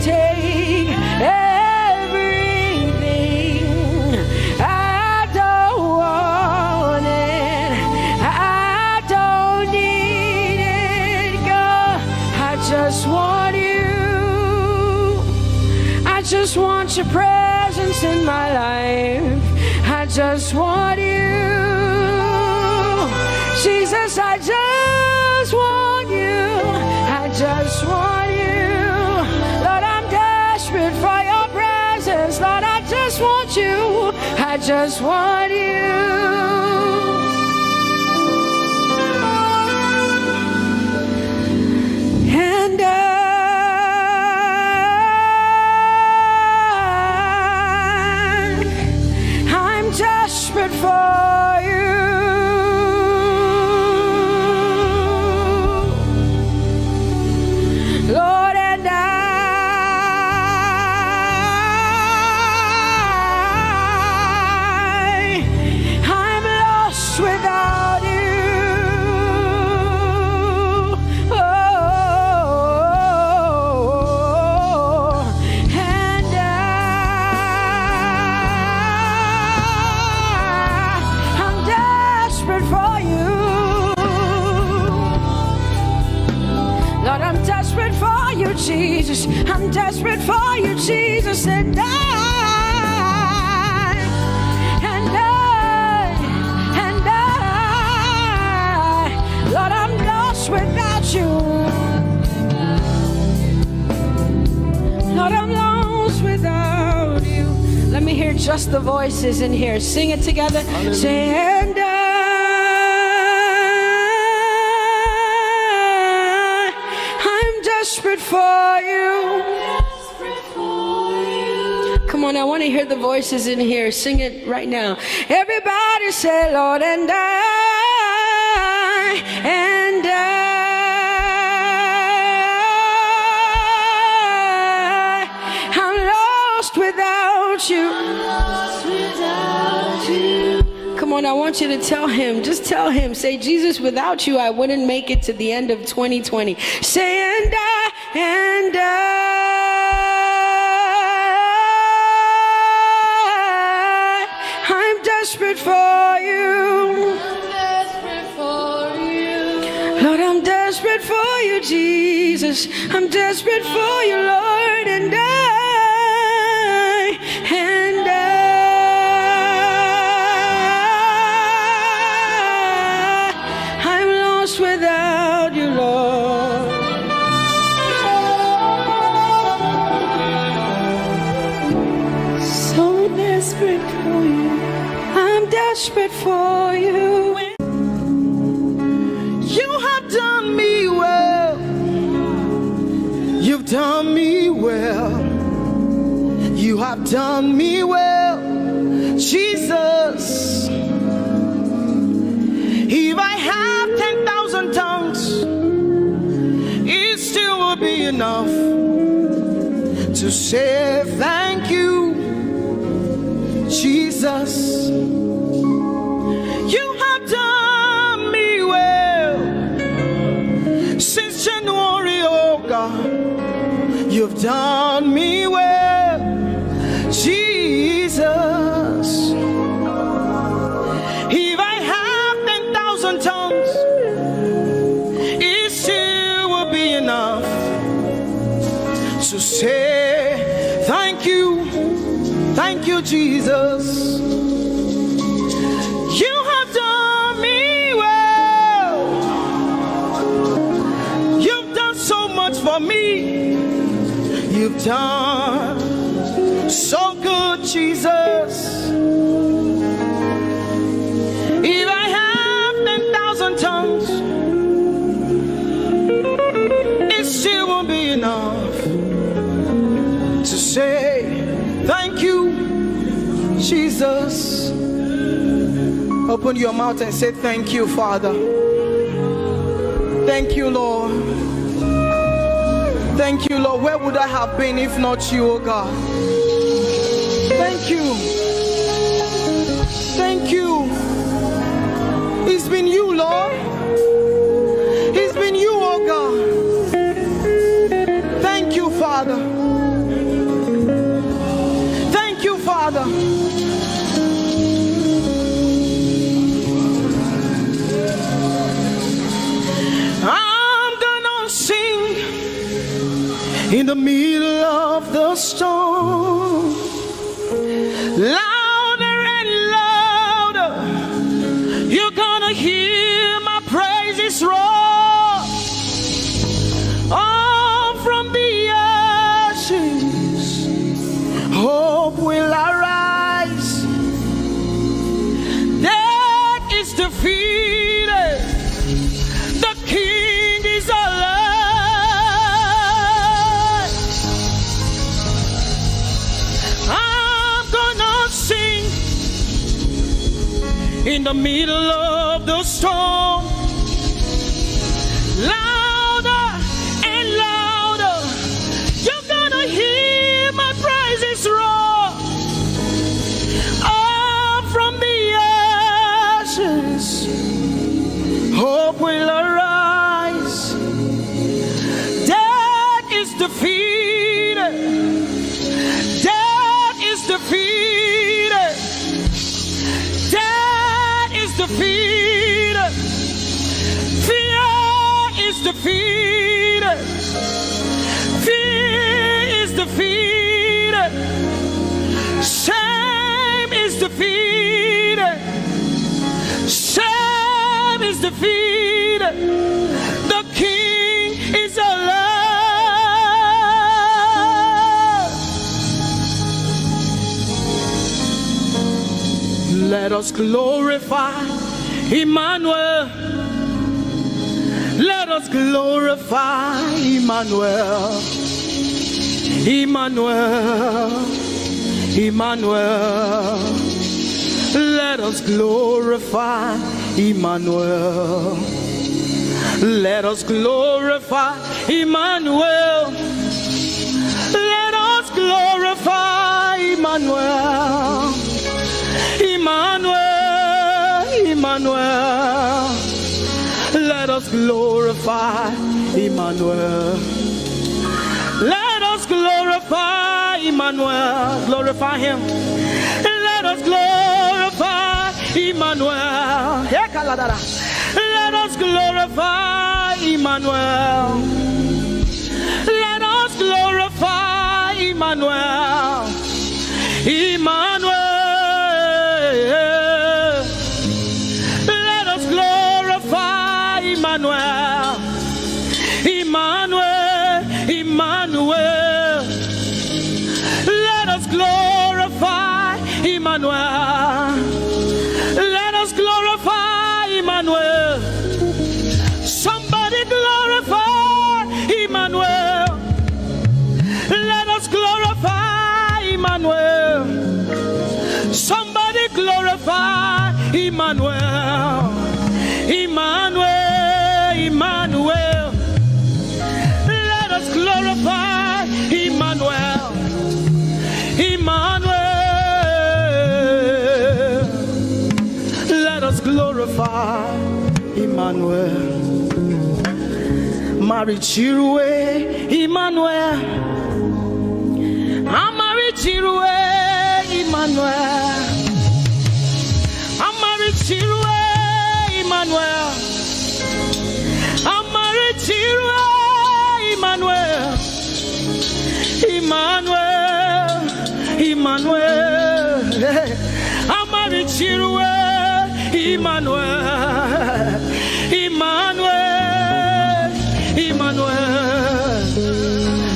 Take everything. I don't want it. I don't need it, God. I just want you. I just want your presence in my life. I just want you. Jesus, I just want you. I just want you. Lord, I'm desperate for your presence. Lord, I just want you. I just want you." And I, I'm desperate for you, Lord, and I, I'm lost without you. Oh, and I, I'm desperate for you. Lord, I'm desperate for you, Jesus. I'm desperate for you, Jesus. And I, and I, and I, Lord, I'm lost without you. Lord, I'm lost without you. Let me hear just the voices in here. Sing it together. Hallelujah. Say, "And I, I'm desperate for you." Come on, I want to hear the voices in here. Sing it right now. Everybody say, "Lord, and I, and I, I'm lost without you." Come on, I want you to tell him. Just tell him. Say, "Jesus, without you, I wouldn't make it to the end of twenty twenty." Say, "And I, And I, I'm desperate for you. Lord, I'm desperate for you, Jesus. I'm desperate for you, Lord. And I, and I, I'm lost without you, Lord. So desperate for you. I'm desperate for you. You have done me well. You've done me well. You have done me well, Jesus. If I have ten thousand tongues, it still will be enough to say thank you, Jesus. You have done me well since January, oh God. You've done me well, Jesus. If I have ten thousand tongues, it still will be enough to say thank you, thank you, Jesus. You have done me well. You've done so much for me. You've done so good, Jesus. If I have ten thousand tongues, it still won't be enough to say thank you, Jesus. Open your mouth and say, "Thank you, Father. Thank you, Lord. Thank you, Lord. Where would I have been if not you, oh God? Thank you. Thank you. It's been you, Lord. It's been you, oh God. Thank you, Father. Thank you, Father." I'm gonna sing in the middle of the storm, louder and louder. You're gonna hear my praises roar. Oh, from the ashes, hope will arise. Death is defeated. The King is alive. I'm gonna sing in the middle of the storm, louder and louder. You're gonna hear my praises roar. Up from the ashes, hope will arise. Death is defeated. Death is defeated. Death is defeated. Fear is defeated. Fear is defeated. Shame is defeated. Shame is defeated. The King is alive. Let us glorify Emmanuel. Let us glorify Emmanuel. Emmanuel. Emmanuel. Let us glorify Emmanuel. Let us glorify Emmanuel. Let us glorify Emmanuel. Emmanuel, Emmanuel. Let us glorify Emmanuel. Glorify Emmanuel. Glorify him. Let us glorify Emmanuel. Hey, Kaladara. Let us glorify Emmanuel. Let us glorify Emmanuel. Emmanuel. Let us glorify Emmanuel. Emmanuel, Emmanuel. Let us glorify Emmanuel. Let us glorify Emmanuel. Somebody glorify Emmanuel. Let us glorify Emmanuel. Somebody glorify Emmanuel. Emmanuel, Emmanuel. Let us glorify Emmanuel. Emmanuel. Let us glorify Emmanuel. Marichirue Emmanuel. Amarichirue Emmanuel. Amarichirue Emmanuel. Amarichirue Emmanuel. Emmanuel, Emmanuel. Amarichirue Emmanuel. Emmanuel, Emmanuel.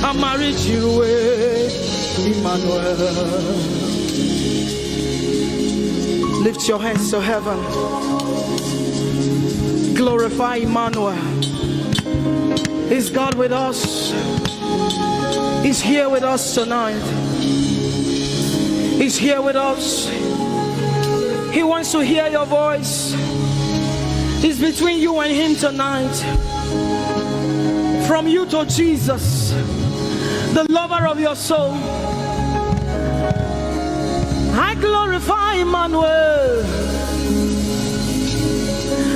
Amarichirue Emmanuel. Lift your hands to heaven. Glorify Emmanuel. Is God with us? He's here with us tonight. He's here with us. He wants to hear your voice. It's between you and him tonight. From you to Jesus, the lover of your soul. I glorify Emmanuel.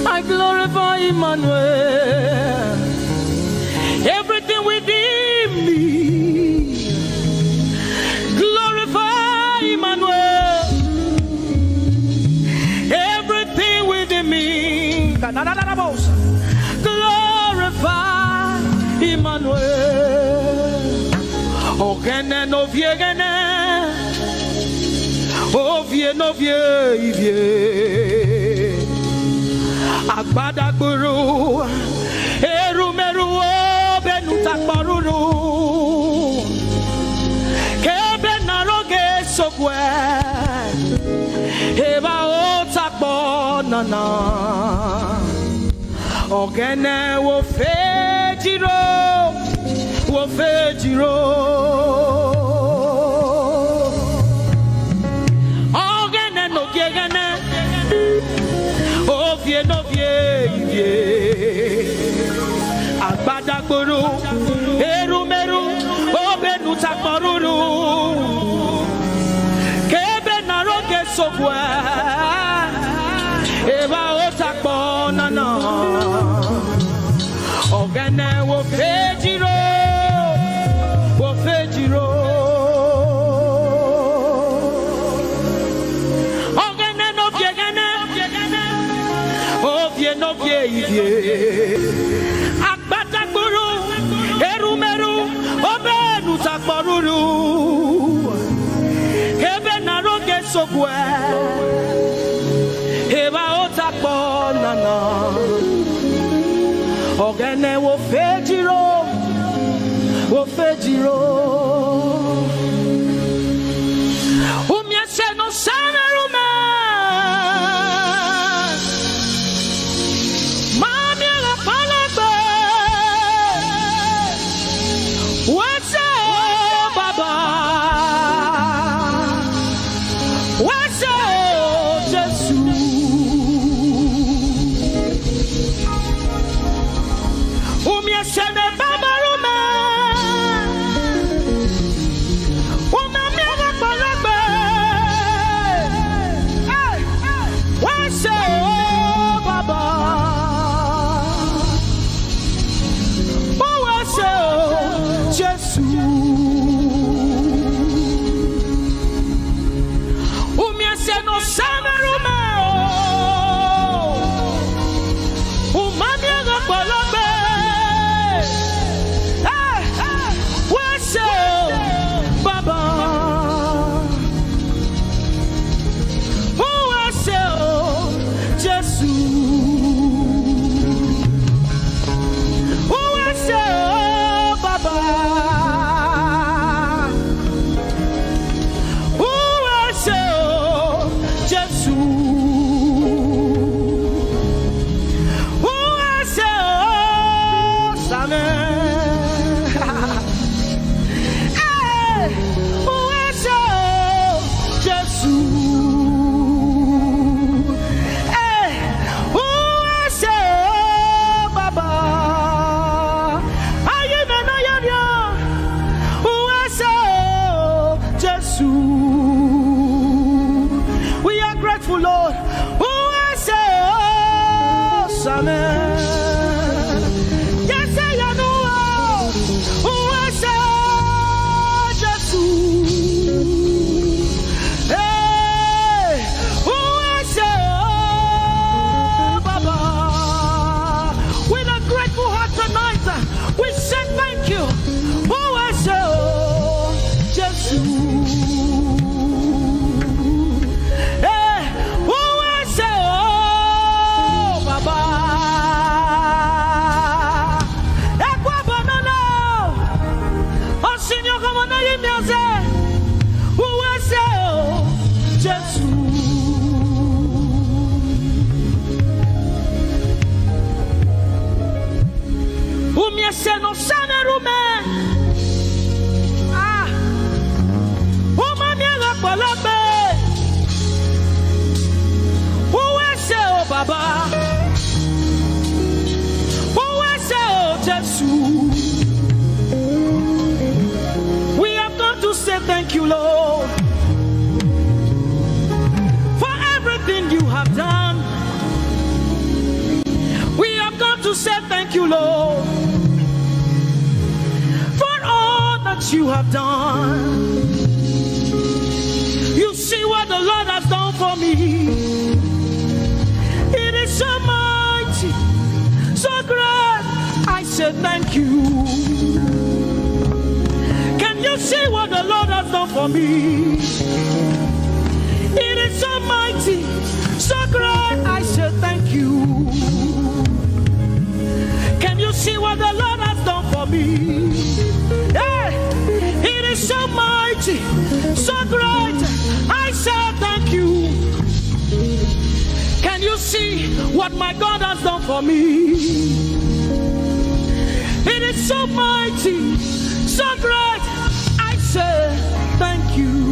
I glorify Emmanuel. Everything within me, glorify Emmanuel. Everything within me, glorify Emmanuel. Ogene no viegene. Ovie no vie ivie. Agbadagburu. Erumeru obenu takparuru. Kebe naroge sokwe. Eba otakpo nana. Ogene wo fejiro, wo fejiro. Ogene no gegene, ovie no vie ivie. Agbadagburu, erumeru, obenu takparuru. Kebe naroge sokwe. Eba otakpo nana. Ogene wo fejiro, wo fejiro. Ogene no viegene, ovie no vie ivie. Agbadagburu, erumeru, obenu takparuru. Kebe naroge sokwe. Eba otakpo nana. Ogene wo fejiro, wo fejiro. Umiese no samerume. Mami la palagbe. Wese o baba. Wese o Jesu. Umiese ne baba rume. Who else, oh, Baba? Who else, oh, Jesus? Who else, oh, Samuel? Hey, who else, oh, Jesus? Hey, who else, oh, Baba? Ayi me no yo yo. Who else, oh, Jesus? We are grateful, Lord. Who else, oh, Samuel? Yes, I know. Who else, oh, Jesus? Hey, who else, oh, Baba? With a grateful heart tonight, we say thank you. Who else, oh, Jesus? Hey, who else, oh, Baba? Ekwa banana. Osinyo kama na yimyaze. Who else, oh, Jesus? Umyese no sane rume. Ah. Uma mi la polope. Who else, oh, Baba? Who else, oh, Jesus? We have come to say thank you, Lord, for everything you have done. We have come to say thank you, Lord, for all that you have done. You see what the Lord has done for me. It is so mighty, so great. I say thank you. Can you see what the Lord has done for me? It is so mighty, so great. I say thank you. Can you see what the Lord has done for me? Hey, it is so mighty, so great. I say thank you. Can you see what my God has done for me? It is so mighty, so great. I say thank you.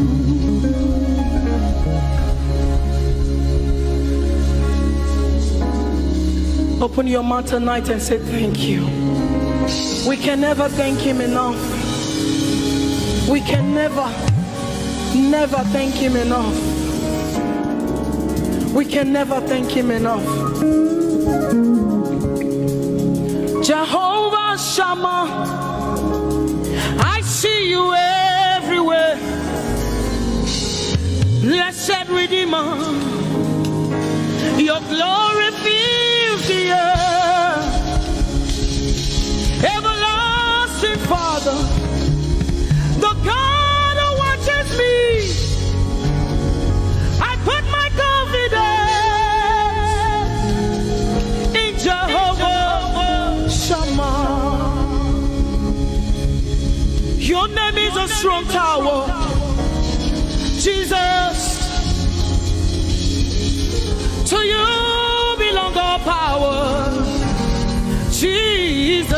Open your mouth tonight and say thank you. We can never thank him enough. We can never, never thank him enough. We can never thank him enough. Jehovah Shammah, I see you everywhere. Blessed Redeemer, your glory fills the earth. Everlasting Father, the God who watches me, I put my confidence in Jehovah Shammah. Your name is a strong tower, Jesus. To you belong all power, Jesus.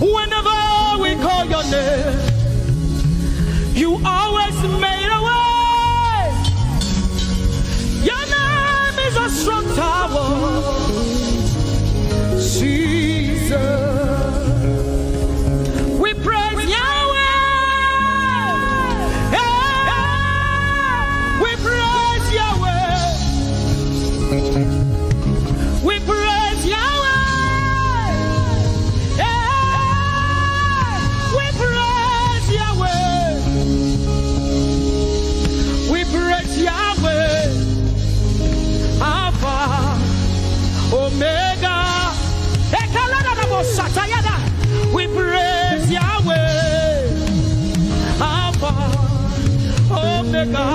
Whenever we call your name, you always made a way. Your name is a strong tower, Jesus. We praise Yahweh. Hey, we praise Yahweh. We praise Yahweh. Hey, we praise Yahweh. We praise Yahweh. Alpha, Omega. Ekaladadabosatayada. We praise Yahweh. Alpha, Omega.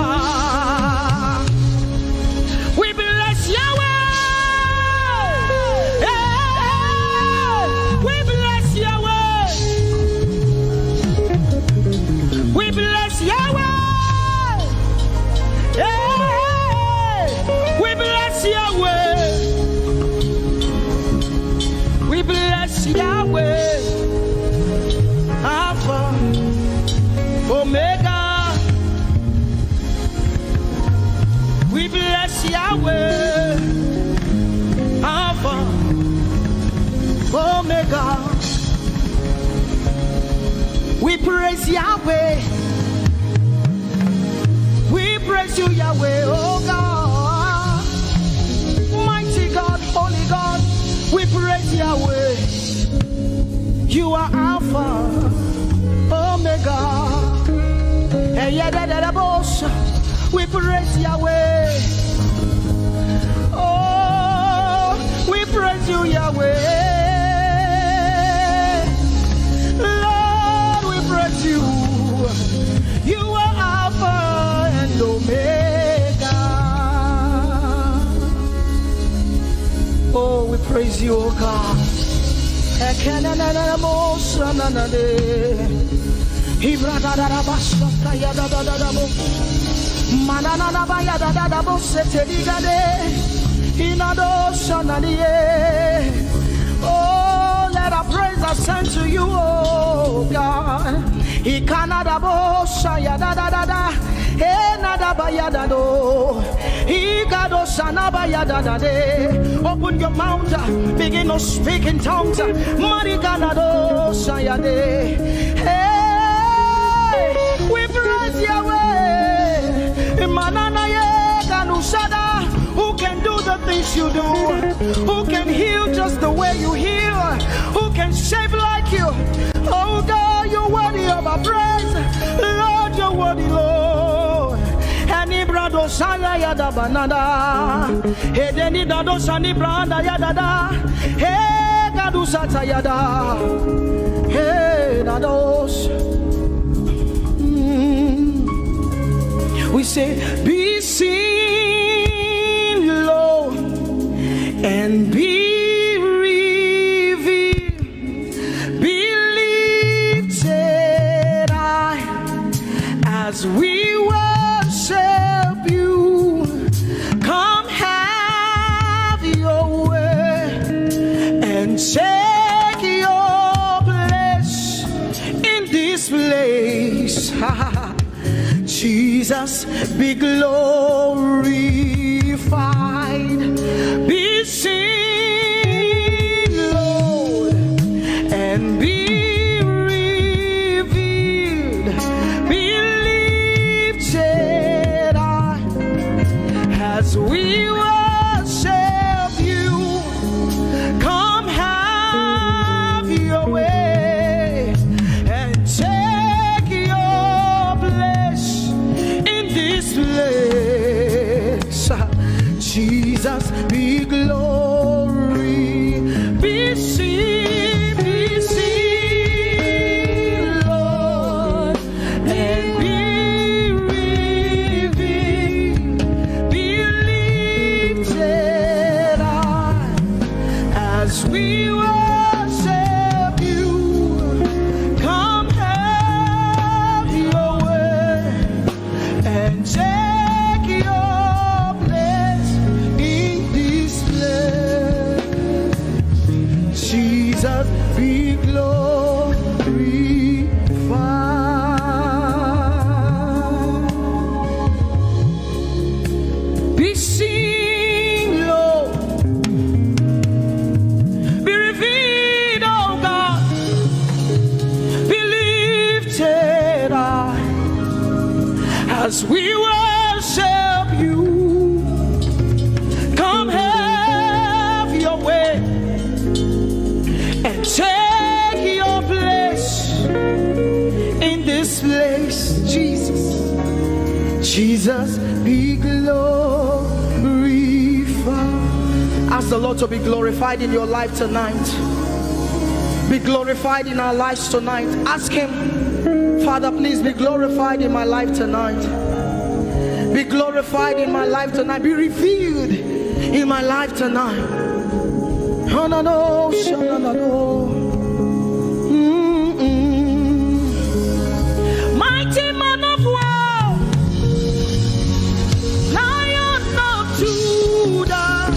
Yahweh. We bless Yahweh. Alpha, Omega. We bless Yahweh. Alpha, Omega. We praise Yahweh. We praise you, Yahweh, oh God. Mighty God, holy God, we praise Yahweh. You are Alpha, Omega. Hey, yeah, da, da, da, boss. We praise Yahweh. Oh, we praise you, Yahweh. Lord, we praise you. You are Alpha and Omega. Oh, we praise you, oh God. Ekenenenenemo sananade. Ibradadadabasakayadadadadabo. Manananabayadadadabo seteligade. Inado sananie. Oh, let our praise ascend to you, oh God. Ikanadabo sayadadadada. Enadabayadado. Igado sanabayadadade. Open your mouth, uh, begin to speak in tongues. Mariganado sayade. Hey, we praise Yahweh. Mananaye kanusada. Who can do the things you do? Who can heal just the way you heal? Who can save like you? Oh God, you're worthy of our praise. Lord, you're worthy, Lord. Enibrado saya yada banada. Edeni dado sani branda yada da. He gadu sata yada. He dados. Mm. We say, be seen, Lord, and be revealed. Be lifted high as we worship you. Come have your way and take your place in this place. Jesus, be glorified, be seen, Lord, and be revealed, be lifted high as we worship you. Come have your way and take your place in this place. Jesus, be glory, be seen, be seen, Lord, and be revealed, be lifted high as we worship you. Come have your way and take your place in this place. Jesus, be glorified. Be seen, Lord. Be revealed, oh God. Be lifted high as we worship you. Come have your way and take your place in this place, Jesus. Jesus, be glorified. Ask the Lord to be glorified in your life tonight. Be glorified in our lives tonight. Ask Him, Father, please be glorified in my life tonight. Be glorified in my life tonight. Be revealed in my life tonight. Hanano, shananano. Mm-mm. Mighty man of war, Lion of Judah,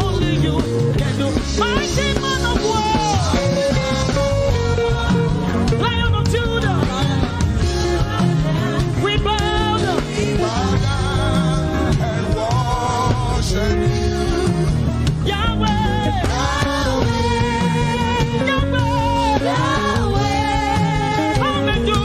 Only you can do. Mighty man of war. Lion of Judah. We bow down. Yahweh. Yahweh. Come and do.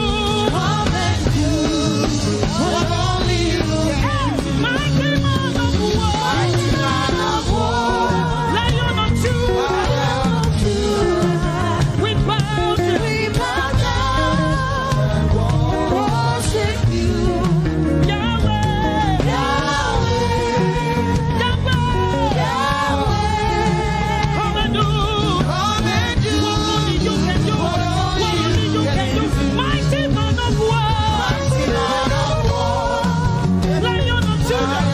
What only you can do. Mighty man of war. Mighty man of war. Lion of Judah. Lion of Judah. We bow down. We bow down. Worship you. Yahweh. Yahweh. Yahweh. Yahweh. Come and do. Come and do. What only you can do. What only you can do. Mighty man of war. Mighty man of war. Lion of Judah.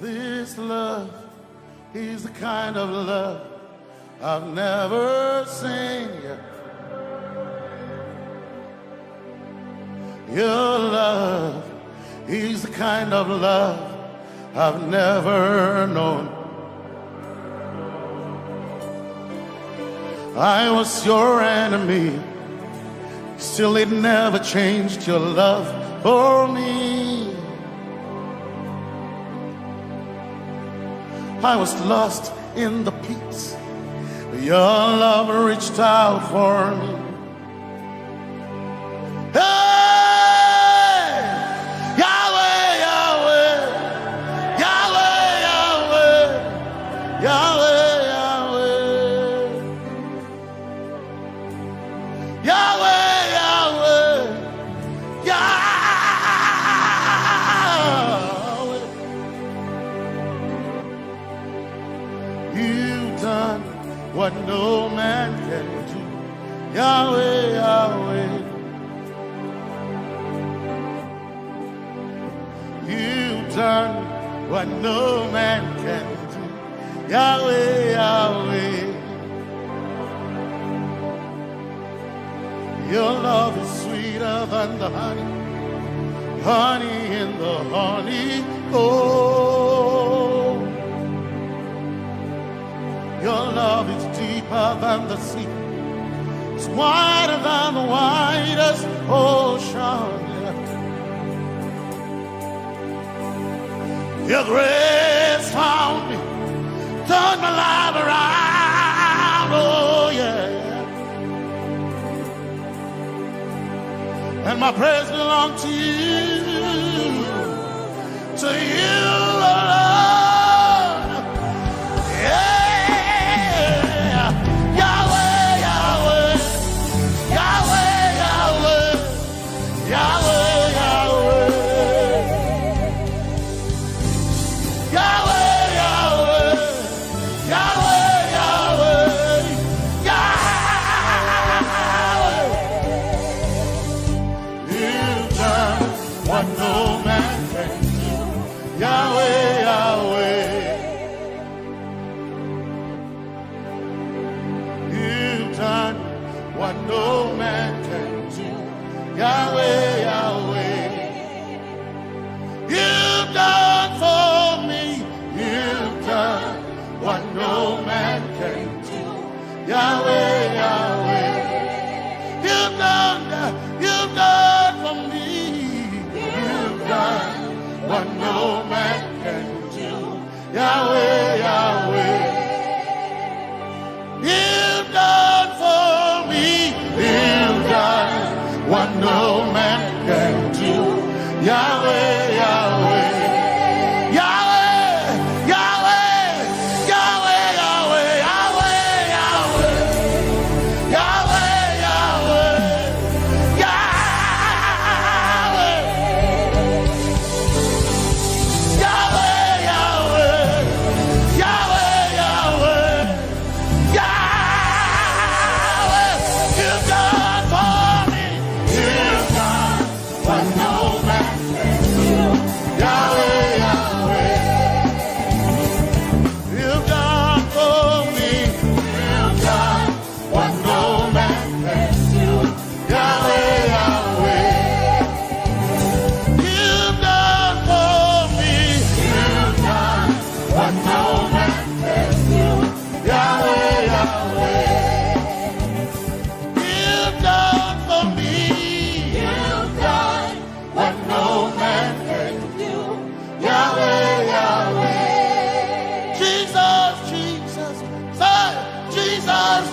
This love is the kind of love I've never seen yet. Your love is the kind of love I've never known. I was your enemy, still it never changed your love for me. I was lost in the pits, but your love reached out for me. Hey! Yahweh, Yahweh, Yahweh, Yahweh, Yahweh, Yahweh. Yahweh, Yahweh, Yahweh. You've done what no man can do. Yahweh, Yahweh. You've done what no man can do. Yahweh, Yahweh. Your love is sweeter than the honey, honey in the honeycomb. Your love is deeper than the sea. It's wider than the widest ocean. Yeah. Your grace found me, turned my life around. Oh, yeah. And my praise belongs to you. To you alone. Yeah. Yahweh, Yahweh. Yahweh, Yahweh. Yahweh, Yahweh. Yahweh, Yahweh. Yahweh, Yahweh. Yahweh. You've done what no man can do. Yahweh, Yahweh. You've done what no man can do. Yahweh, Yahweh. You've done for me. You've done what no man can do. Yahweh, Yahweh. You've done, you've done for me. You've done what no man can do. Yahweh, Yahweh. You've done for me. You've done what no man can do. Yahweh, Yahweh. Yahweh, Yahweh, Yahweh, Yahweh, Yahweh.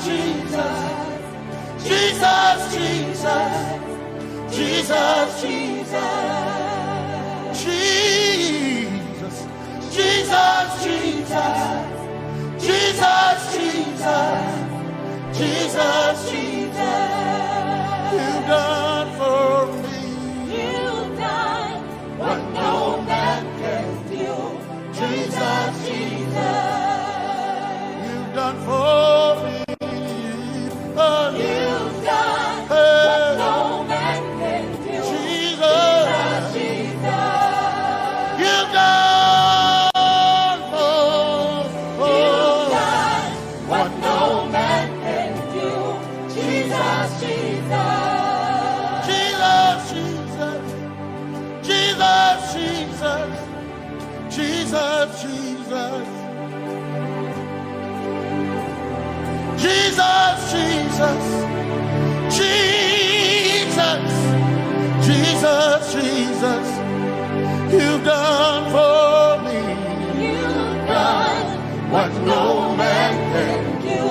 Jesus, Jesus, Jesus, Jesus, Jesus, Jesus, Jesus, Jesus, Jesus, Jesus, Jesus. You died for me. You died what no man can do. Jesus, Jesus. You died for me. Oh, you died what no man can do. Jesus, Jesus. You died for, you died what no man can do. Jesus, Jesus. Jesus, Jesus. Jesus, Jesus. Jesus, Jesus. Jesus, Jesus. Jesus, Jesus, Jesus. You've done for me. You've done what no man can do.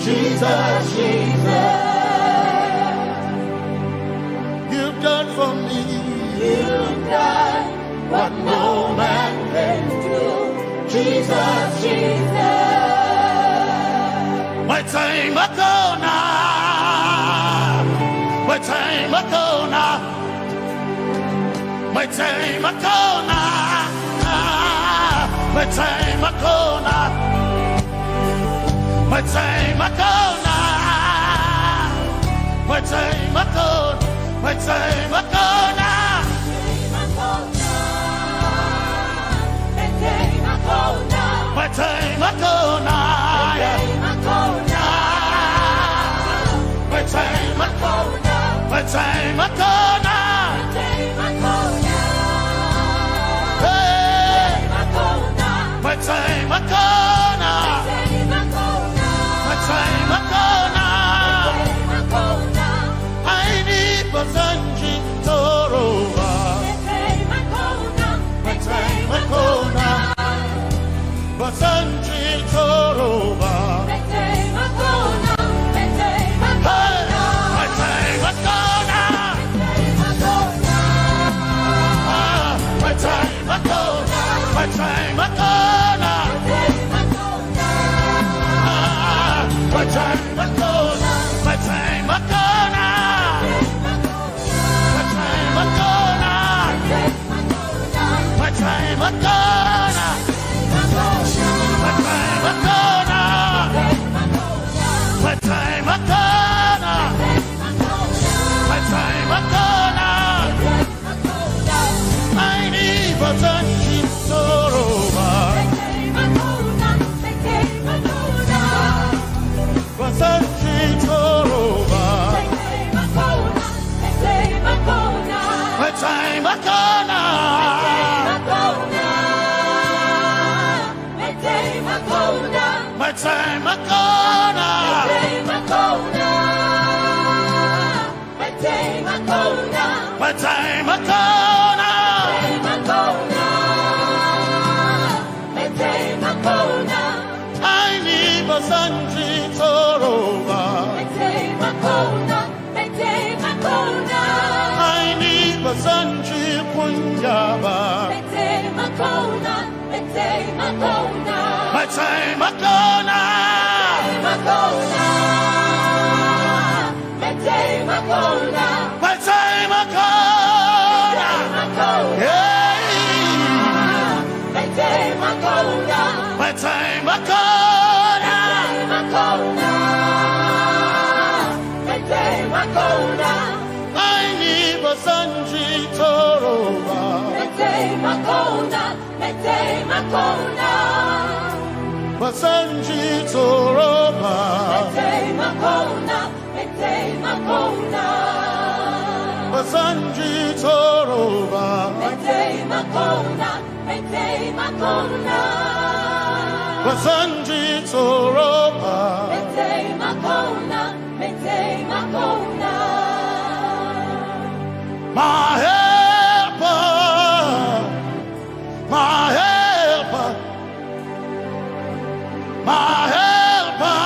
Jesus, Jesus. You've done for me. You've done what no man can do. Jesus, Jesus. My time I go now. My time I go now. My time I go now. My time I go now. My time I go now. My time I go. My time I go now. My time I go now. My time I go now. My time I go now. Hey. My time I go now. My time I go now. Aini bazanji toroba. My time I go now. Bazanji toroba. Hey, my time I go now. Ah, my time I go now. My time I go now. Ah, my time I go now. My time I go now. My time I go now. My time I go now. My time I go now. My time I go now. My time I go now. Aini bazanji toroba. Bazanji toroba. My time I go now. My time I go now. My time I go now. My time I go now. Aini bazanji toroba. Aini bazanji kunyaba. My time I go now. My time I go now. My time I go now. Hey. My time I go now. My time I go now. My time I go now. Aini bazanji toroba. My time I go now. My time I go now. Bazanji toroba. My time I go now. My time I go now. Bazanji toroba. My time I go now. My time I go now. Bazanji toroba. My time I go now. My time I go now. My helper. My helper. My helper.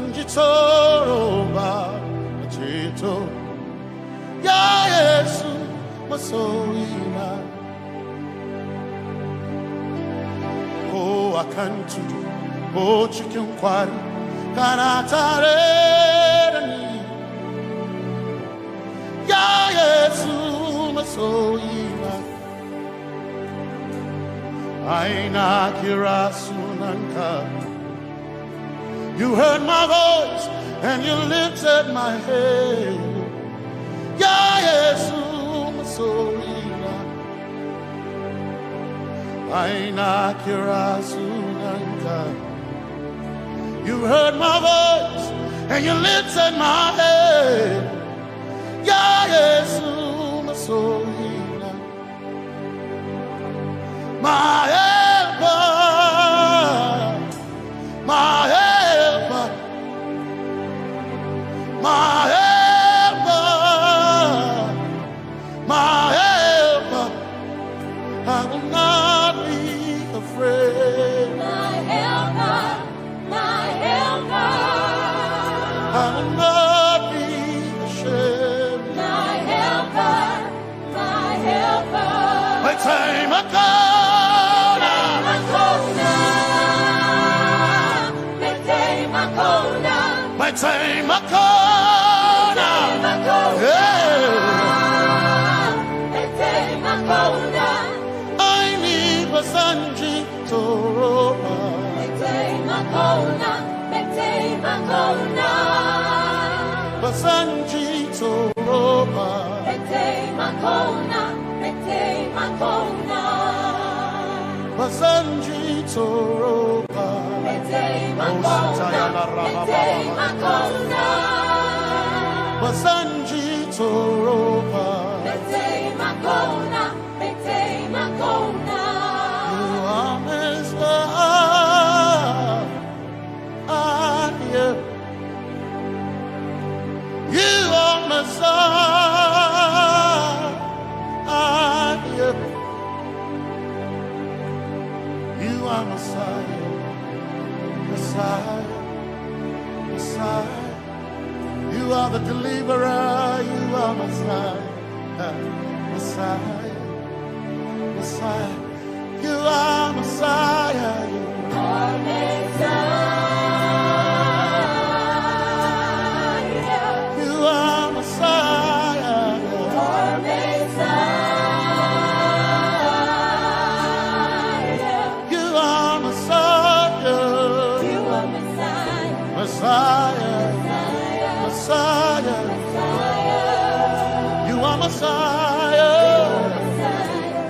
Jitoroba, Jito, ya Yesu, masoina. Ko akan tudu, ko cikin kwari, kana tare da ni. Ya Yesu, masoina. Ai na kira sunanka. You heard my voice and you lifted my head. Ya Yesu, masoina. Ai na kira sunanka. You heard my voice and you lifted my head. Ya Yesu, masoina. My helper, my helper, my helper, my helper. I will not be afraid. My helper, my helper. I will not be ashamed. My helper, my helper. Mete makona. Mete makona. Mete makona. Mete makona. Mete makona. Yeah. Mete makona. Aini basanji toroba. Mete makona. Mete makona. Basanji toroba. Mete makona. Mete makona. Basanji toroba. Mete makona. Ositaya la raba. Mete makona. Basanji toroba. Mete makona. Mete makona. You are Messiah. You are Messiah. You are Messiah. Messiah. Messiah. You are the deliverer. You are Messiah. Messiah. Messiah. You are Messiah. You are Messiah. You are Messiah. You are Messiah. You are Messiah. You are Messiah. Messiah. Messiah. Messiah. Messiah. You are Messiah.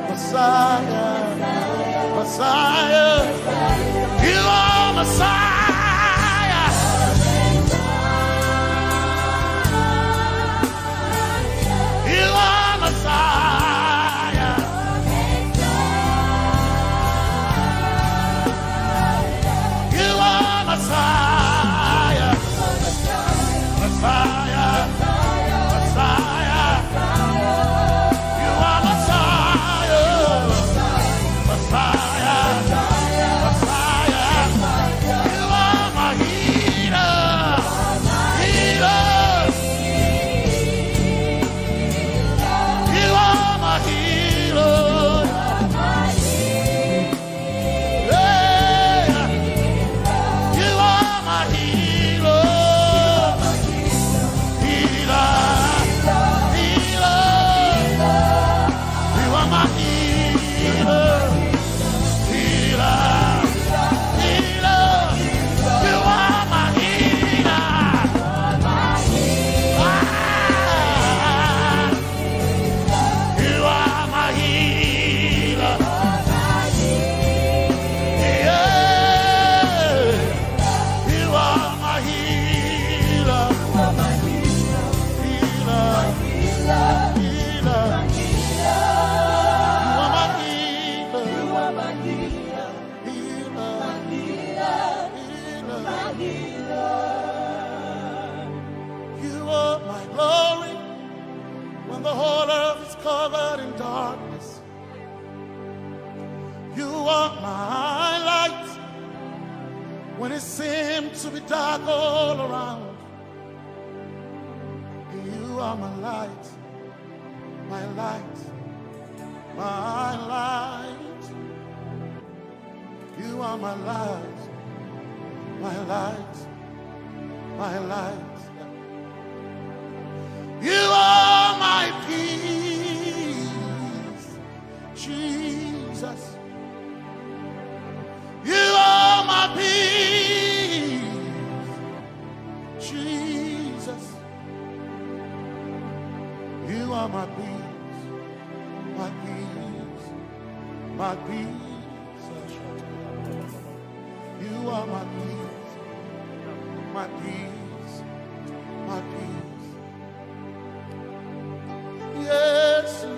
Messiah. Messiah. You are Messiah. You are Messiah. You are Messiah. Messiah. Messiah. You are Messiah. Messiah. Messiah. You are my healer. Healer. You are my healer. Yeah. You are my healer. Healer. Healer. You are my healer. Healer. Healer. You are my healer. Ah. You are my healer. Yeah. You are my healer. Healer. Healer. You are my healer. Healer. Healer. You are my glory when the whole earth is covered in darkness. You are my light. When it seems to be dark all around, you are my light, my light, my light. You are my light, my light, my light. You are my peace, Jesus. You are my peace, Jesus. You are my peace, my peace, my peace. You are my peace, my peace, my peace. Yesu,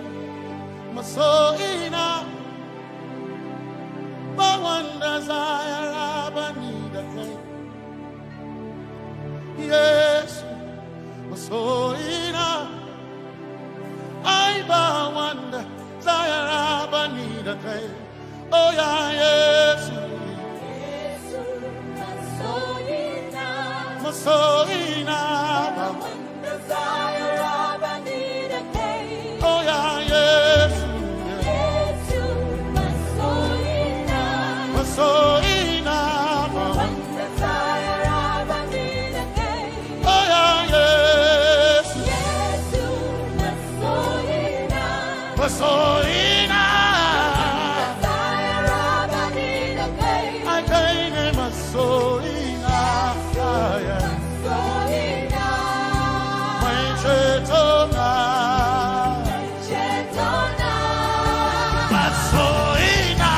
masoina, bawanda zayara banida kai. Yesu, masoina, ai bawanda zayara banida kai. Oh yeah, Yesu. Yesu, masoina. Masoina. Wanda zayara banida kai. Oh yeah, Yesu. Yesu, masoina. Masoina. Wanda zayara banida kai. Oh yeah, Yesu. Yesu, masoina. Masoina. Ai kai ne masoina. Mai cetona. Masoina.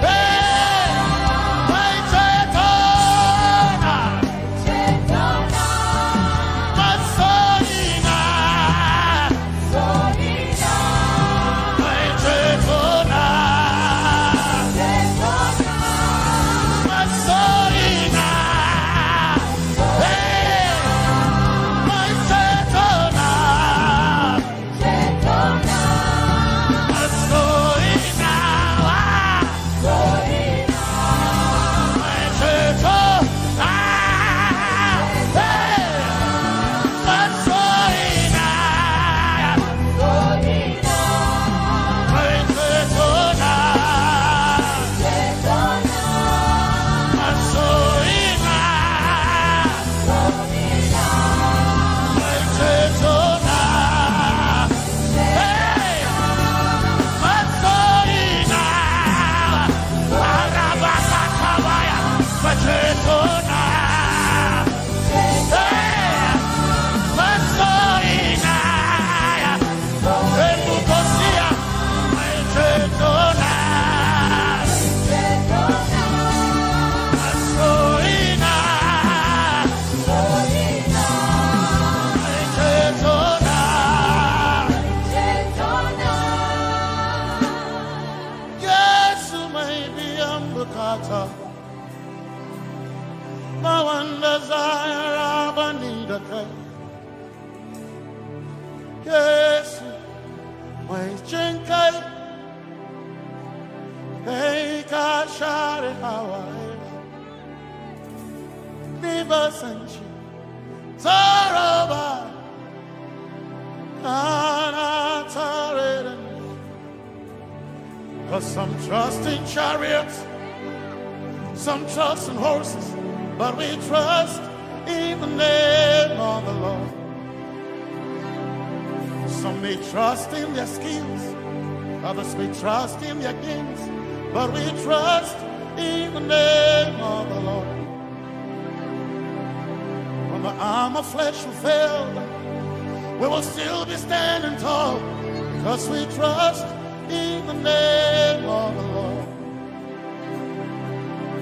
Hey. Mai cetona. Masoina. Yesu mai biyan bukata, ba wanda zayara banida kai. Yesu mai jin kai, kai ka share hawaye. Leave us and you Jehovah, and I turn. 'Cause some trust in chariots, some trust in horses, but we trust in the name of the Lord. Some may trust in their skills, others may trust in their gifts, but we trust in the name of the Lord. When the arm of flesh will fail, we will still be standing tall, 'cause we trust in the name of the Lord.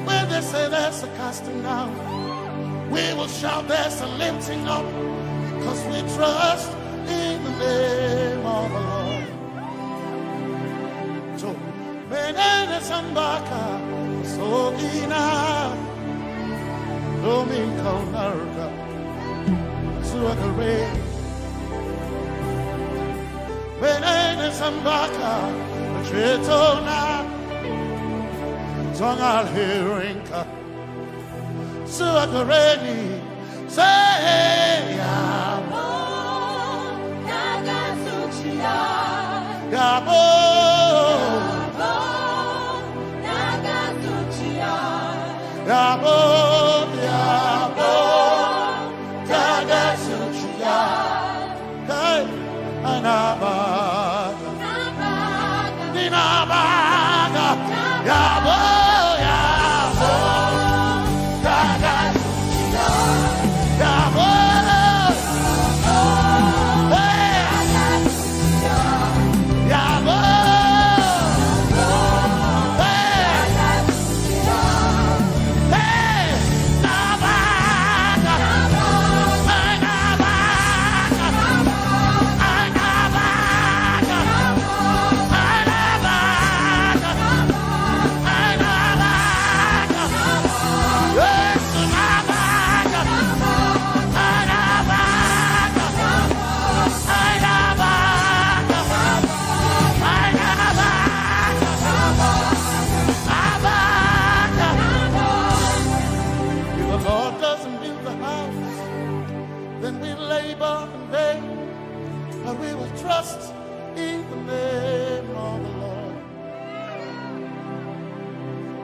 When they say there's a casting down, we will shout there's a lifting up, 'cause we trust in the name of the Lord. So, menene sambaka, so ina, domin kaunarka, zuwa gare. Menene sambaka, cetona, Tongal Hirinka Suakareni say Yabo Yabo Yabo Yabo Hey, Anaba Dinabaga, yabo, yabo, daga, yabo, hey, yabo, hey. If the Lord doesn't build the house, then we labor in vain, but we will trust in the name of the Lord.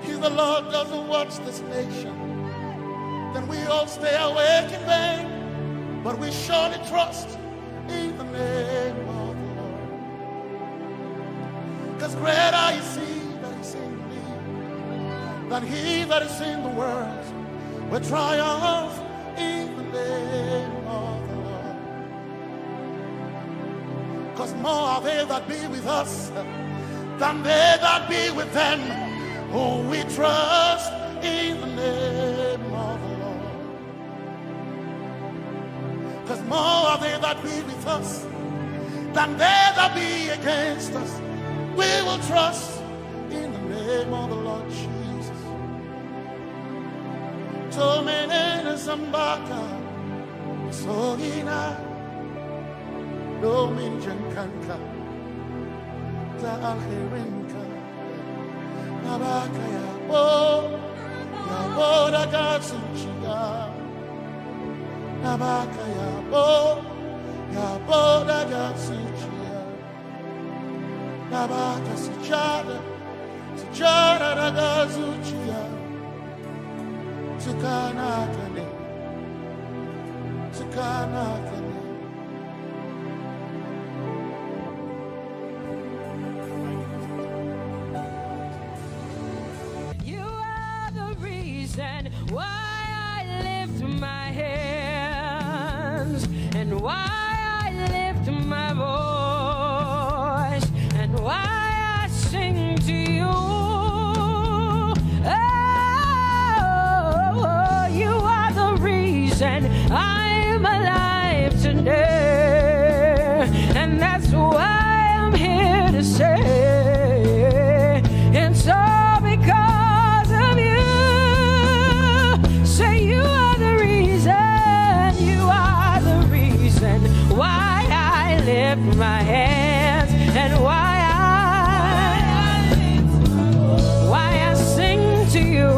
If the Lord doesn't watch this nation, then we all stay awake in vain, but we surely trust in the name of the Lord. Because greater is he that is in me than he that is in the world. We triumph in the name of the Lord. Because more are they that be with us than they that be with them who we trust in the name of the Lord. Because more are they that be with us than they that be against us. We will trust in the name of the Lord Jesus. Tomenene zambaka, sogina, domin jankanka, ta alherinka, nabaka yabo, yabo daga zuciya, nabaka yabo, yabo daga zuciya, nabaka sujada, sujada daga zuciya. Tukana kane, tukana kane. You are the reason why I lift my hands and why I lift my voice and why I sing to you. Oh, you are the reason I'm alive today, and that's why I'm here to say it's all because of you. Say you are the reason, you are the reason why I lift my hands and why I, why I sing to you.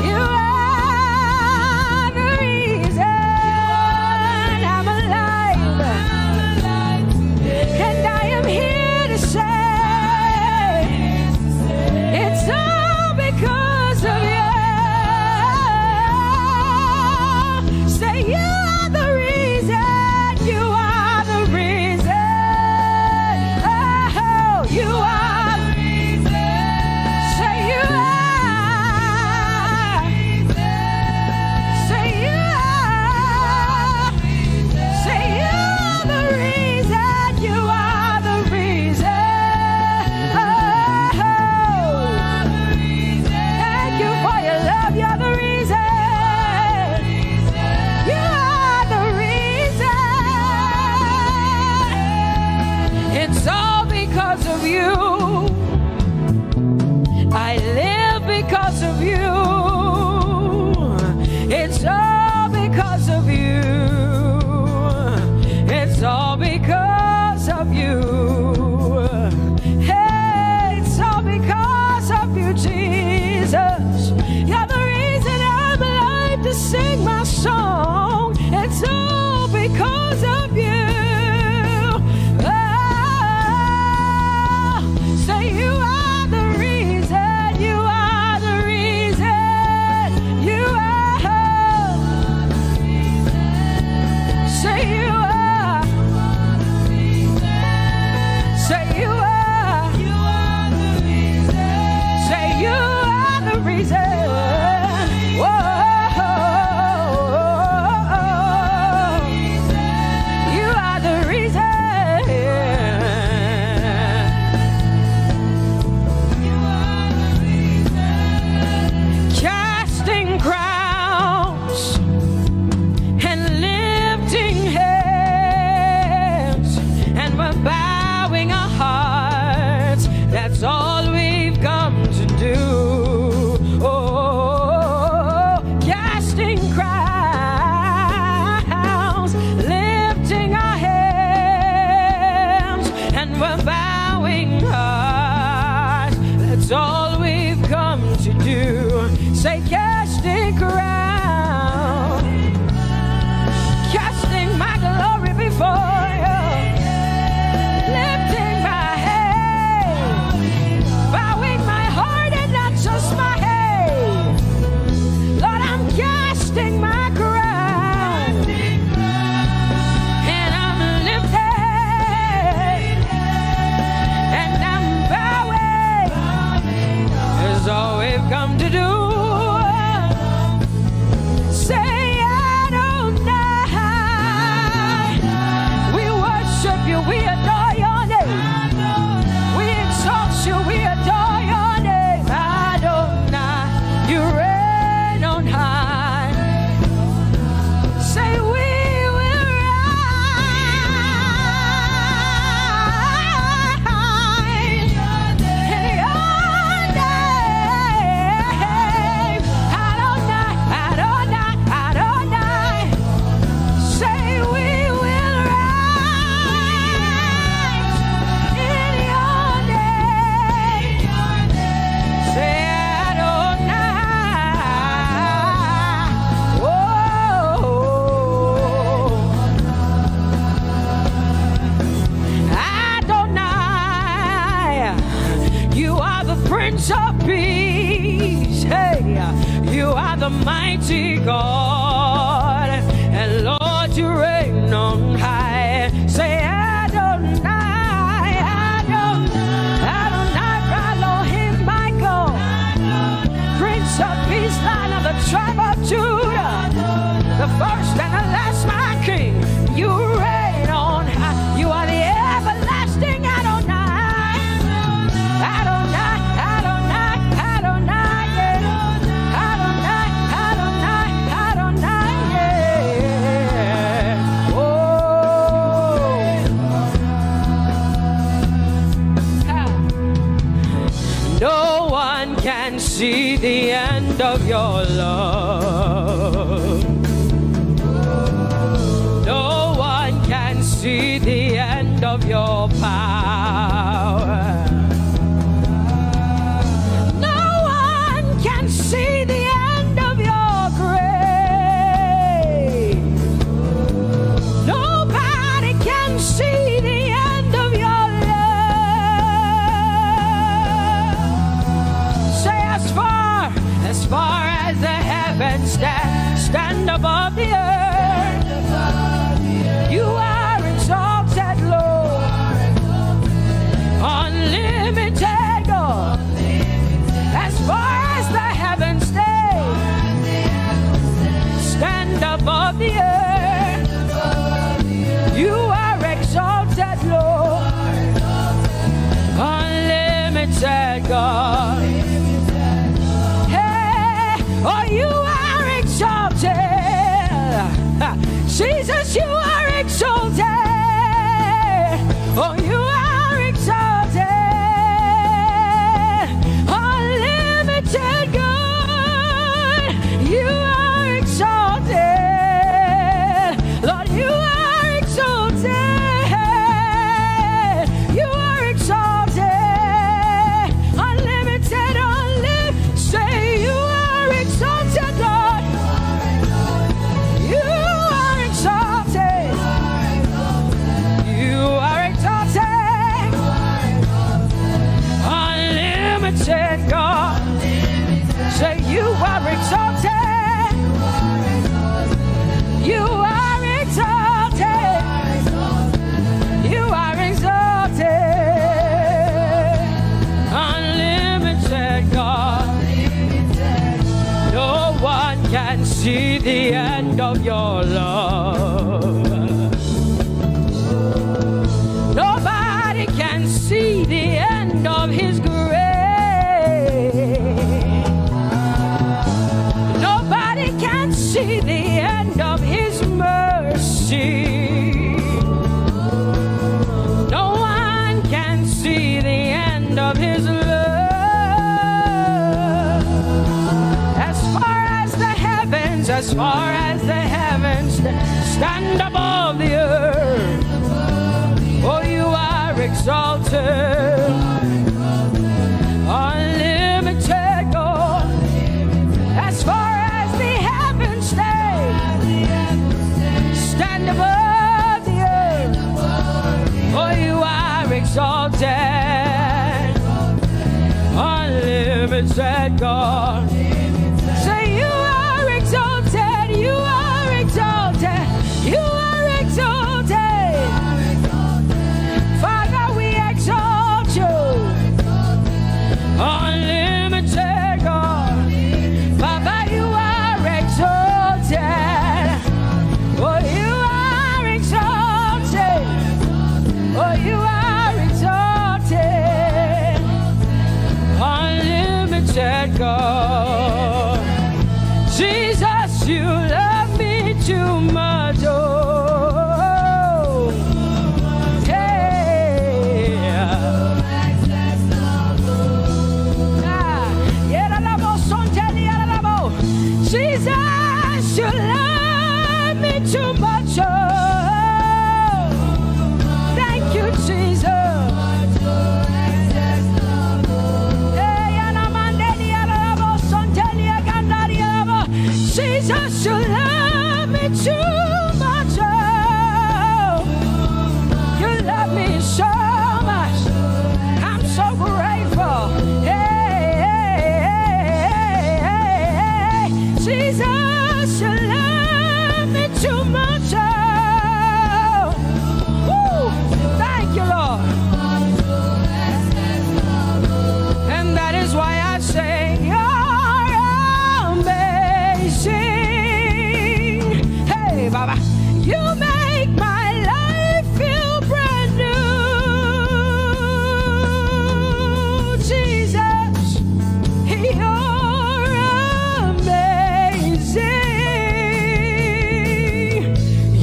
You are the reason I'm alive. And I am here to say it's all because of you. Say you are the reason, you are the reason. because of you. Oh, say you are the reason, you are the reason, you are. Say you are. Say you are. Say you are the reason. Whoa. You are the reason. Casting crowns and lifting hands, and we're bowing our hearts. That's all we've come to do. Oh, casting crowns, lifting our hands, and we're bowing hearts. That's all we've come to do. Say, casting crowns, casting my glory before you, lifting my head, bowing my heart and not just my head. Lord, I'm casting my crown, and I'm lifting, and I'm bowing. Is all we've come to do. Say, Adonai. We worship you, we adore your name. We exalt you, we adore your name. Adonai, you reign on high. Say, we will rise in your name. Adonai, Adonai, Adonai. Say, we will rise in your name. Say, Adonai. Oh, Adonai, you are the Prince of Peace. Hey, you are the mighty God, and Lord, you reign on high. Say, Adonai, Adonai, Adonai, Elohim, my God, Prince of Peace, Lion of the tribe of Judah, the first and the last, my King. You reign on high. You are the everlasting Adonai. Adonai, Adonai, Adonai, yeah. Adonai, Adonai, Adonai, yeah. Oh. No one can see the end of your love. No one can see the end of your power. No one can see the end of your grace. Nobody can see the end of your love. Say, as far, as far as the heavens stand, stand above the earth. You are exalted, Lord. Unlimited God. As far as the heavens stay, stand above the earth. You are exalted, Lord. Unlimited God. Hey, oh, you are exalted. Jesus, you are exalted. Oh, you are exalted. Unlimited God, you are exalted. Lord, you are exalted. You are exalted. Unlimited, unlimited. Say, you are exalted, Lord. You are exalted. of your love. Nobody can see the end of his grace. Nobody can see the end of his mercy. No one can see the end of his love. As far as the heavens, as far as the heavens stand above the earth, oh, you are exalted, unlimited God. As far as the heavens stay, stand above the earth, oh, you are exalted, unlimited God. Say, you are exalted, you are exalted, you are exalted. Father, we exalt you, unlimited God. Baba, you are exalted. Oh, you are exalted. Oh, you are exalted. Unlimited God. Jesus, you love me too much. Oh, hey. Ah, yeah, la, la, bo, son, tell me, la, la, bo. Jesus, you love me too much. Oh, thank you, Jesus. Hey, ana, mande, ni, la, la, bo, son, tell me, ganda, ni, la, la, bo. Jesus, you love me too much. Oh, you love me so much. I'm so grateful. Hey, hey, hey, hey, hey. Jesus, you love me too much. Oh, woo. Thank you, Lord. And that is why I say, you're amazing. Hey, Baba, you make my life feel brand new. Jesus, you're amazing.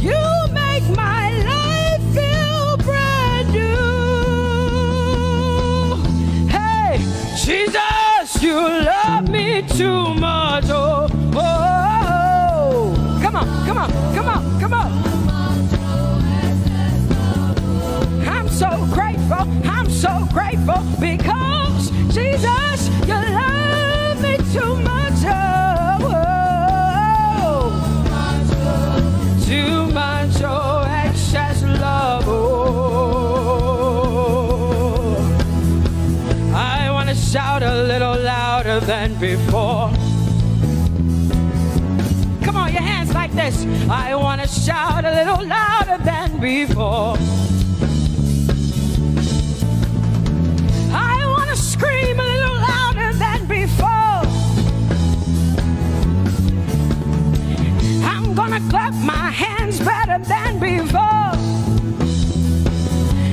You make my life feel brand new. Hey, Jesus, you love me too much. Oh, oh, oh, oh. Come on, come on, come on, come on. I'm so grateful. I'm so grateful because Jesus, you love me too much. Oh, oh, oh. Too much, oh, excess love. Oh, I want to shout a little louder than before. Come on, your hands like this. I want to shout a little louder than before. I want to scream a little louder than before. I'm gonna clap my hands better than before.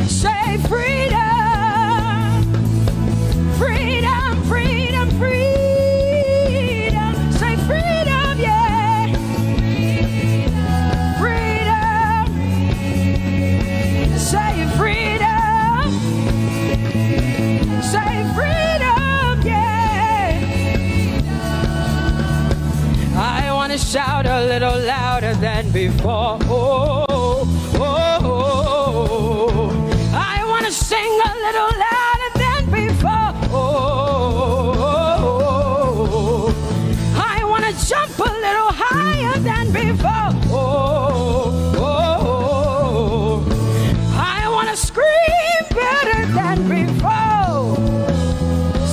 Say, freedom, freedom, freedom, freedom. Say, freedom, yeah. Freedom. Say, freedom. Say, freedom, yeah. I want to shout a little louder than before. Oh, oh, oh, oh. I want to sing a little louder than before. Oh, oh, oh, oh, oh. I want to jump a little higher than before. Oh, oh, oh, oh. I want to scream better than before.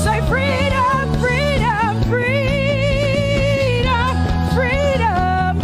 Say, freedom, freedom, freedom, freedom.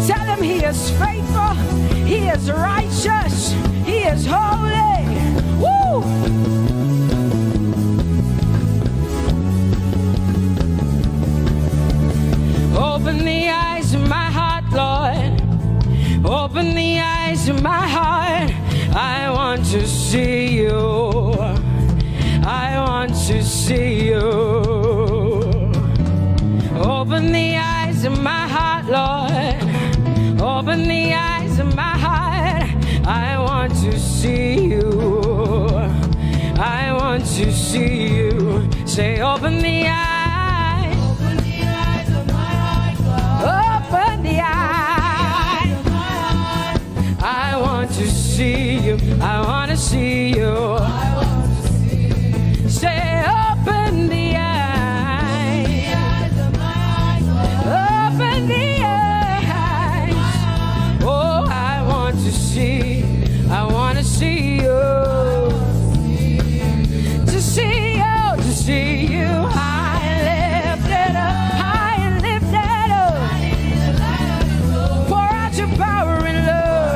Tell him he is faithful, he is righteous, he is holy. Woo! Open the eyes of my heart, Lord. Open the eyes of my heart. I want to see you. I want to see you. Open the eyes of my heart, Lord. Open the eyes of my heart. I want to see you. I want to see you. Say, open the eyes. Open the eyes of my heart, Lord. Open the eyes. I want to see you. I want to see you. Say, open the eyes. Open the eyes. Oh, I want to see. I want to see you. To see you, to see you. High and lifted up, high and lifted up. Pour out your power and love.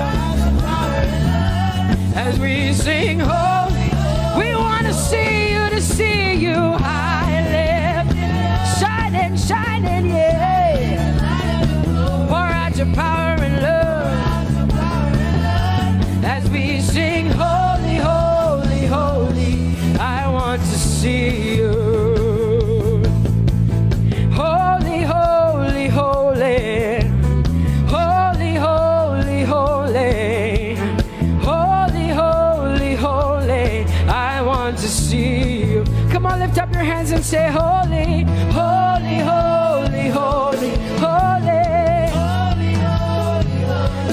As we sing holy, we want to see you, to see you high and lifted. Shining, shining, yeah. Pour out your power and love. As we sing holy, holy, holy, I want to see you. Holy, holy, holy. Holy, holy, holy. Holy, holy, holy. I want to see you. Come on, lift up your hands and say, holy, holy, holy, holy, holy.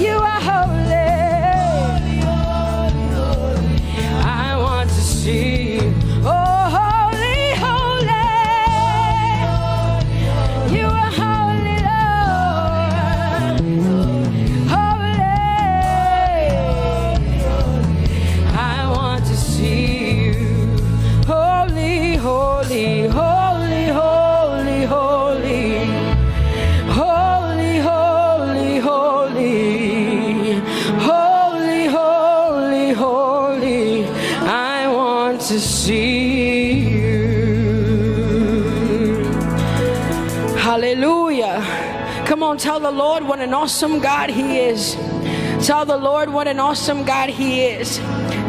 You are holy. I want to see you. Oh, holy, holy. You are holy, Lord. Holy. I want to see you. Holy, holy, holy, holy, holy. Holy, holy, holy. Holy, holy, holy. I want to see you. Hallelujah. Come on, tell the Lord what an awesome God he is. Tell the Lord what an awesome God he is.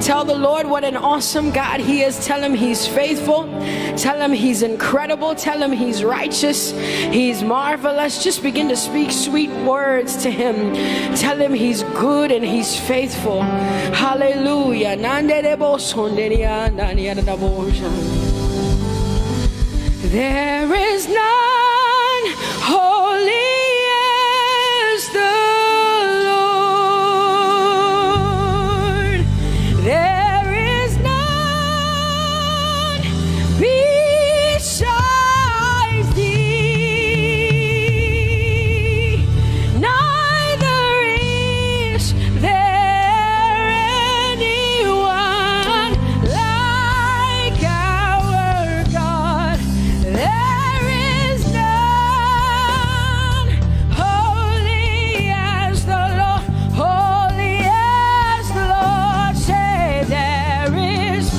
Tell the Lord what an awesome God he is. Tell him he's faithful. Tell him he's incredible. Tell him he's righteous. He's marvelous. Just begin to speak sweet words to him. Tell him he's good and he's faithful. Hallelujah. Nanderebo sonderia naniadabosha. There is none holy as the Lord. There is none besides thee. Neither is there anyone like our God. There is none holy as the Lord, holy as the Lord. Say, there is,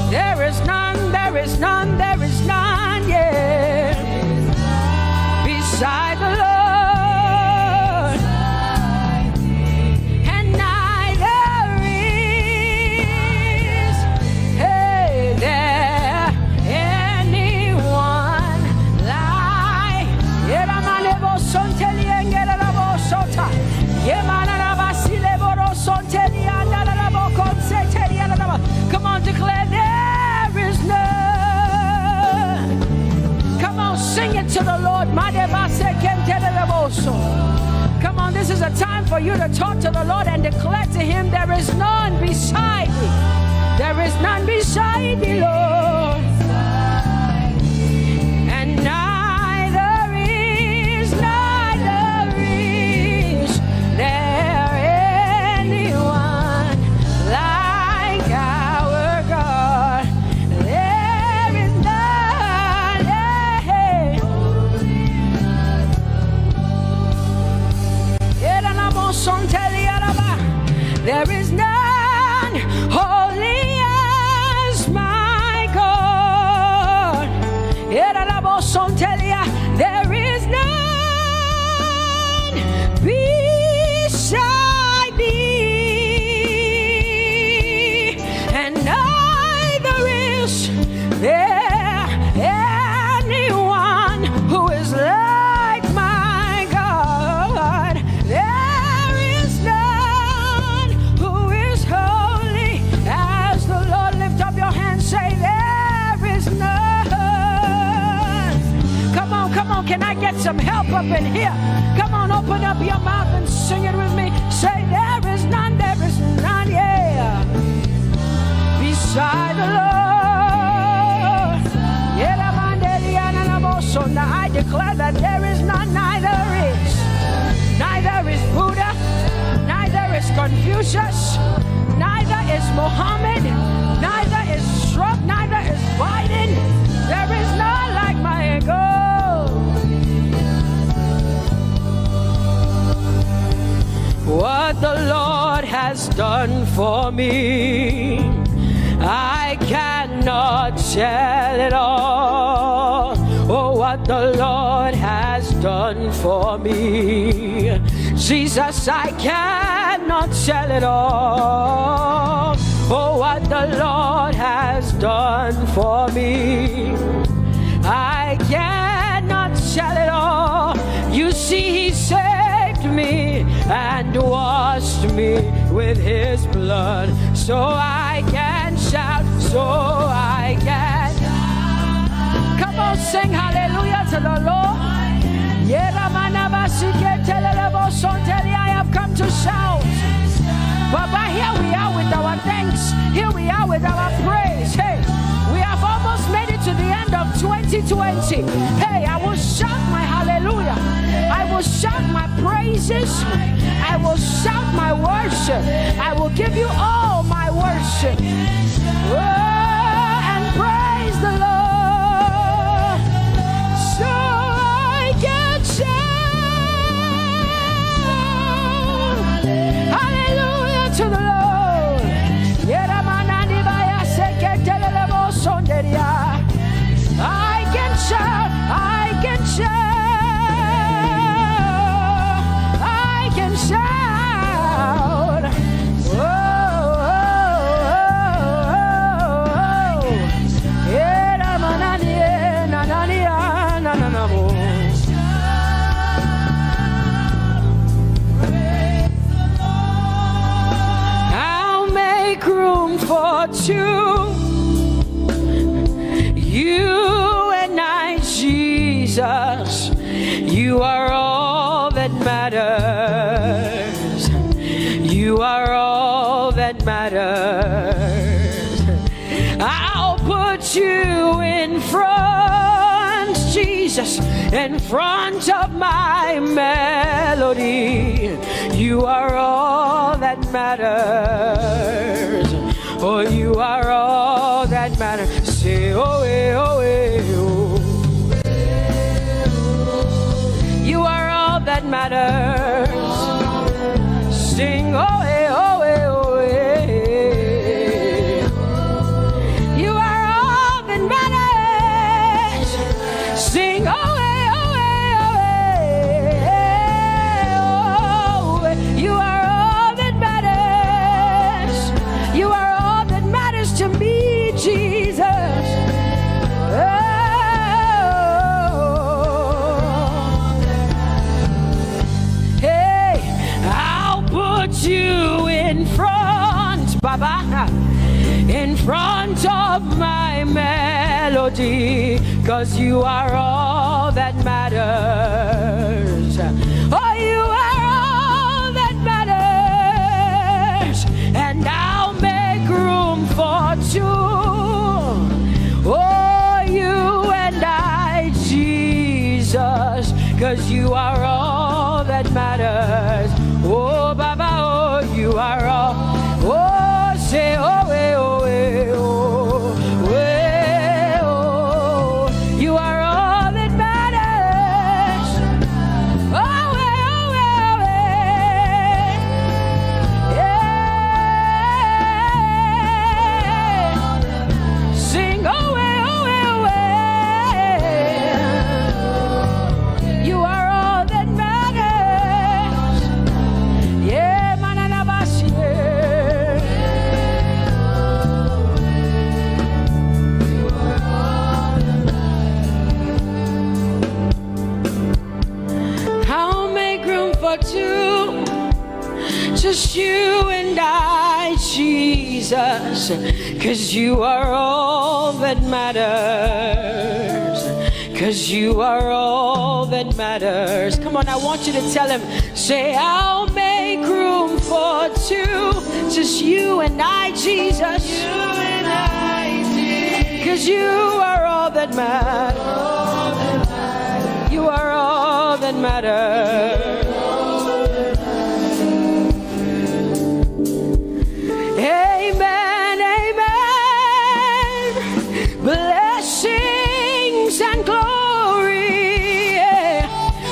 there is none, there is none, there is none, yeah, beside the Lord. And neither is, hey, there anyone like. Yeramanebo sonteliengerabo sota. Yemanarabasileboro sonteliandarabo konseteliandarabo. Come on, declare, there is none. Come on, sing it to the Lord. Madebasekentereboso. Come on, this is a time for you to talk to the Lord and declare to him, there is none beside thee. There is none beside thee, Lord. And neither is, neither is there anyone like our God. There is none, There is none holy as my God. There is none beside thee, and neither is there anyone who is like my God. There is none who is holy as the Lord. Lift up your hands, say, "There is none." Come on, come on. Can I get some help up in here? Come on, open up your mouth and sing it with me. Say, "There is none, there is none, yeah, beside the Lord." Now I declare that there is none, neither is. Neither is Buddha, neither is Confucius, neither is Mohammed, neither is Trump, neither is Biden. There is none like my God. What the Lord has done for me, I cannot tell it all. Oh, what the Lord has done for me, Jesus, I cannot tell it all. Oh, what the Lord has done for me, I cannot tell it all. You see, He saved me and washed me with His blood, so I can shout, so I can. Come on, sing hallelujah to the Lord. Yeramanabasiketelelebosontelia, I have come to shout. Baba, here we are with our thanks. Here we are with our praise. Hey, we have almost made it to the end of twenty twenty. Hey, I will shout my hallelujah. I will shout my praises. I will shout my worship. I will give you all my worship. Oh, and praise the Lord. So I can shout hallelujah to the Lord. Yeramanani baya seketelele bosonderia. I can shout, I can shout, I can shout. Oh, oh, oh, oh, oh. Yeramanani, nanani, nananamo. I'll make room for two. You and I, Jesus. You are all that matters. You are all that matters. I'll put you in front, Jesus, in front of my melody. You are all that matters. Oh, you are all that matters. Say, oh, eh, oh, eh, oh. You are all that matters. Sing, oh, eh, oh, eh, oh, eh. You are all that matters. Sing, oh, eh, oh, eh, oh, eh, oh, eh. You are all that matters. You are all that matters to me, Jesus. Oh. Hey, I'll put you in front, Baba, in front of my melody, 'cause you are all that matters. Oh, you are all that matters, and I'll make room for two. Oh, you and I, Jesus, 'cause you are all that matters. Oh, Baba, oh, you are all. Oh, say, oh, eh, oh, eh, oh, eh, oh. You are all that matters. Oh, eh, oh, eh, oh, eh. Just you and I, Jesus, 'cause you are all that matters. 'Cause you are all that matters. Come on, I want you to tell him, say, "I'll make room for two." Just you and I, Jesus. You and I, Jesus. 'Cause you are all that matters. You are all that matters. Amen, amen. Blessings and glory, yeah.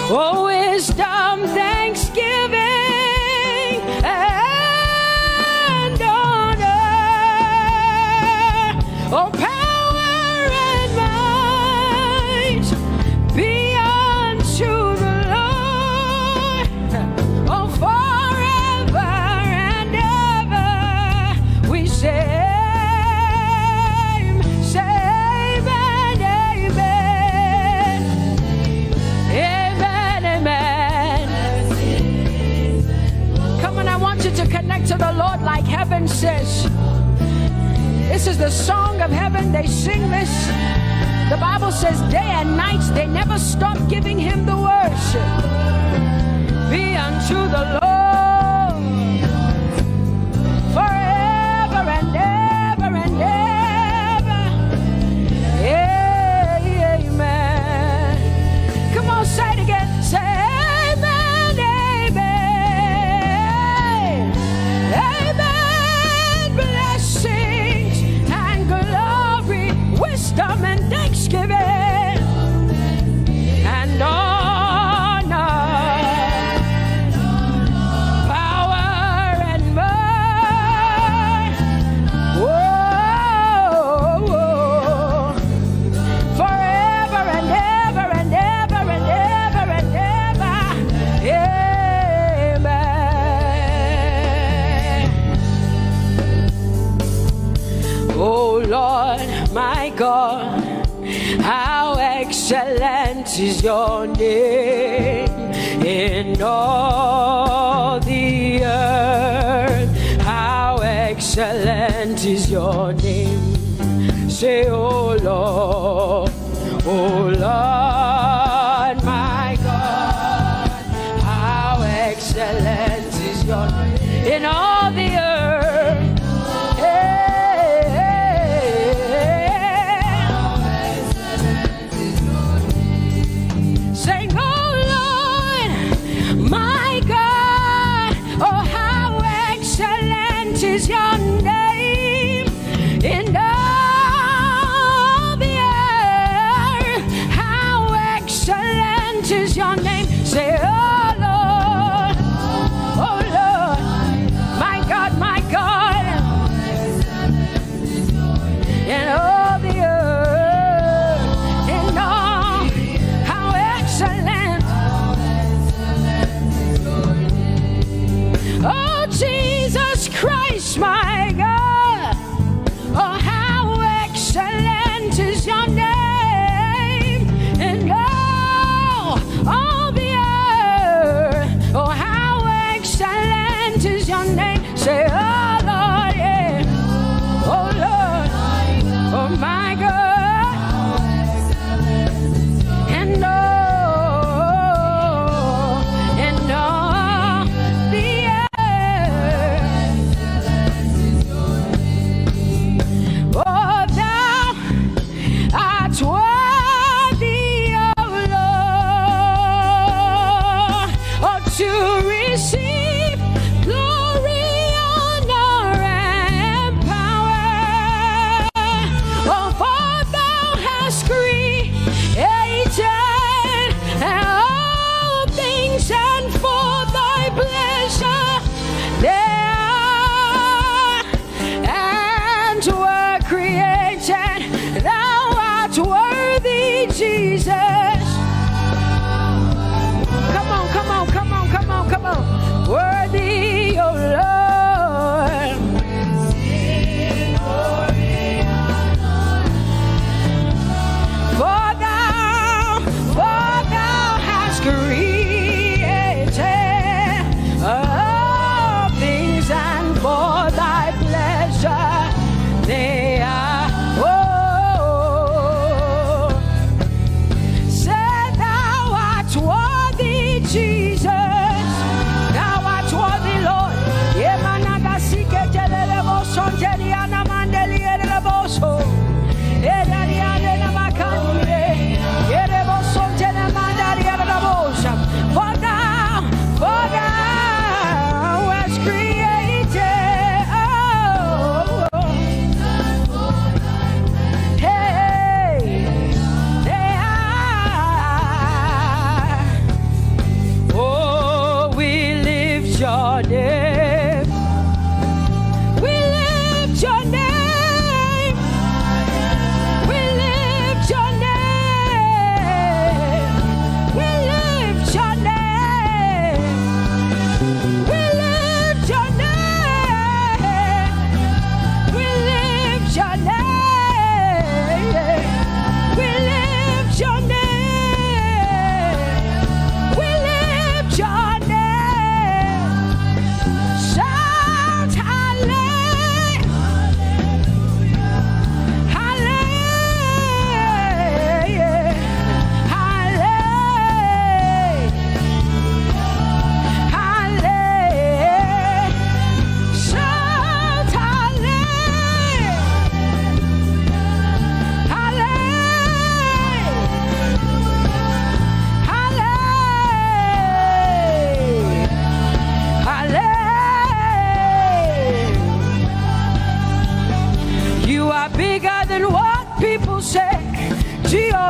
Oh, wisdom, thanksgiving, and honor. Oh, power and might be unto the Lord. Oh, forever and ever we say, say amen, amen. Amen, amen. Come on, I want you to connect to the Lord like heaven says. This is the song of heaven. They sing this. The Bible says day and night they never stop giving him the worship. Be unto the Lord forever and ever and ever. Amen. Come on, say it again. Say amen, amen. Amen. Blessings and glory, wisdom and thanksgiving and honor, power and might. Whoa, whoa. Forever and ever and ever and ever and ever. Amen. Oh Lord, my God, how excellent is your name in all the earth. How excellent is your name. Say, oh Lord, oh Lord, my God, how excellent is your name in all the earth. Hey, hey, hey, hey. Sing, oh Lord, my God, oh, how excellent is your name in all the earth. How excellent is your name. Say, oh Lord, oh Lord, my God, my God. And all the earth, and all, how excellent. Oh, Jesus Christ, my God.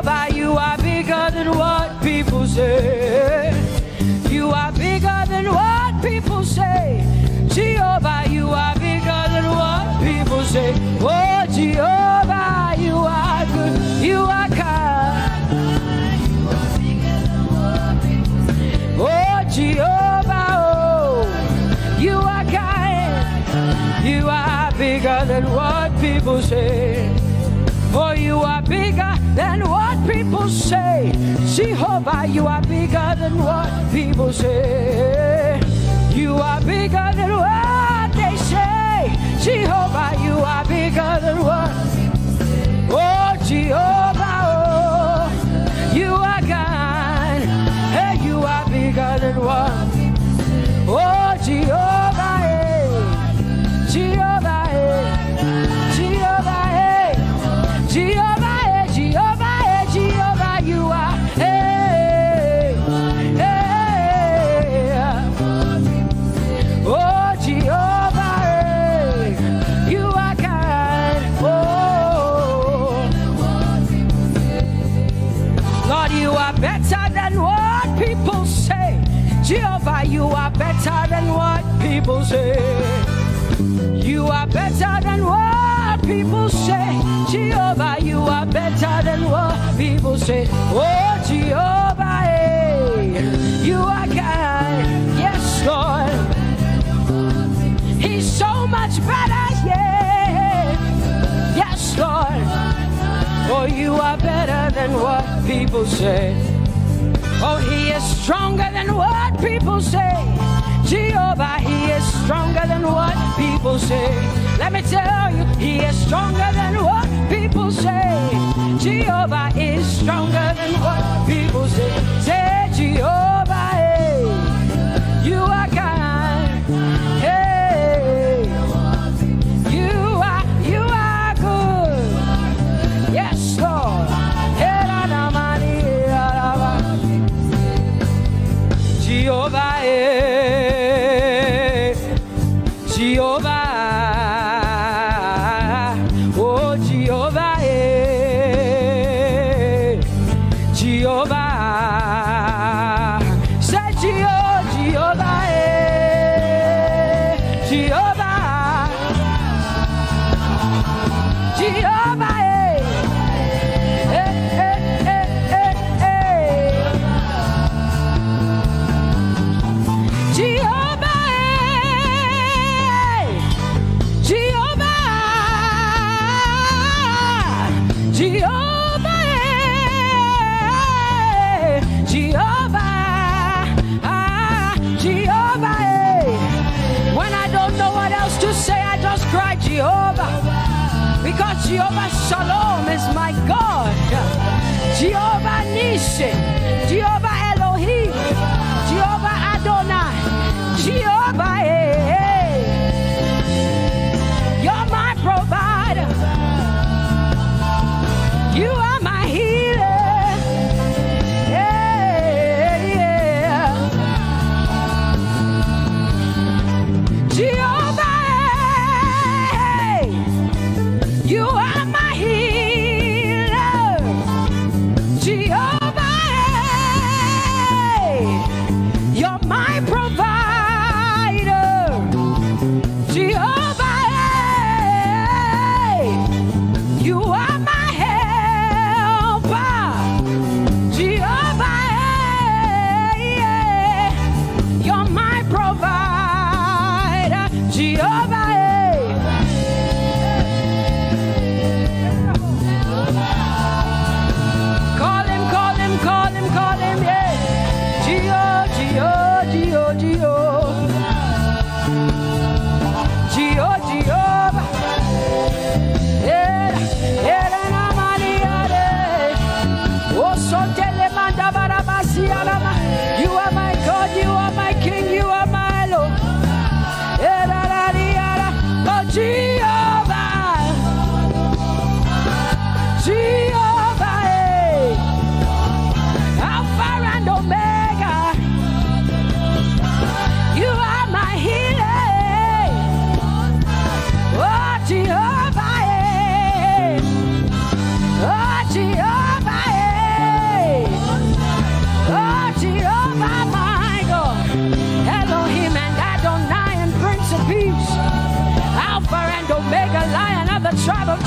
Jehovah, you are bigger than what people say. You are bigger than what people say. Jehovah, you are bigger than what people say. Oh, Jehovah, you are good. You are kind. Oh, Jehovah, oh, you are kind. You are bigger than what people say. Oh, you are bigger than what people say. Jehovah, you are bigger than what people say. You are bigger than what they say. Jehovah, you are bigger than what. Oh, Jehovah, oh, you are kind. Hey, you are bigger than what. Oh, Jehovah, hey. Jehovah, hey. Jehovah, hey. Jehovah, hey. Jehovah, hey. Jehovah, you are. Hey. Hey. Oh, Jehovah, hey. You are kind. Oh. Lord, you are better than what people say. Jehovah, you are better than what people say. You are better than what people say. Jehovah, you are better than what people say. Oh, Jehovah, hey, you are kind. Yes, Lord. He's so much better, yeah. Yes, Lord. Oh, you are better than what people say. Oh, he is stronger than what people say. Jehovah, he is stronger than what people say. Let me tell you, he is stronger than what people say. Jehovah is stronger than what people say. Say, Jehovah, hey, you are kind. Hey, you are, you are good. Yes, Lord. Hey, la, la, ma, ni, la, la, ma. Jehovah, eh, Jehovah, oh, Jehovah, eh, Jehovah. Say, Jeho-, Jehovah, eh, Jehovah. Jehovah, eh. Eh, eh, eh, eh, eh. Jehovah, eh. Jehovah. Jehovah, eh. Jehovah. Ah, Jehovah, eh. When I don't know what else to say, I just cry, Jehovah. Because Jehovah Shalom is my God. Jehovah Nissi, Jehovah Elohim, Jehovah Adonai, Jehovah, eh, eh. You're my provider. You are my healer. Yeah, yeah. Jehovah, hey, you are my healer. Jehovah, hey, you're my provider.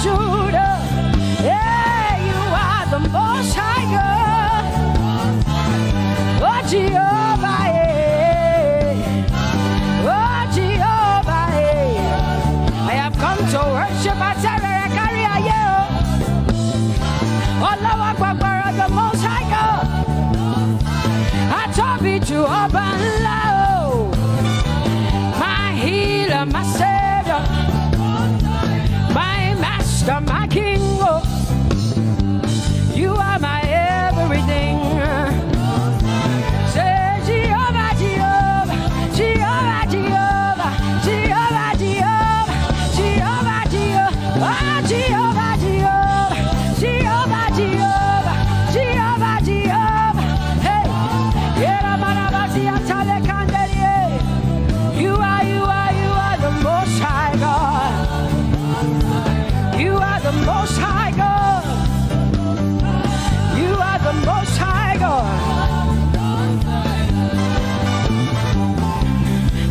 Judah. Hey, you are the most high God. Oh, Jehovah, eh. Oh, Jehovah, eh. I have come to worship at Carry. Olawa Gbagbara, the most high God. Atobi Jehovah, oh. My healer, my savior, my master, my king, oh. You are my everything. Say, Jehovah, Jehovah, Jehovah, Jehovah, Jehovah, Jehovah, Jehovah, Jehovah, oh, Jehovah, Jehovah, Jehovah, Jehovah, Jehovah, Jehovah. Hey, Yera Marabasi Atale Kanderie. You are, you are, you are the most high God. You are the most high God. You are the most high God.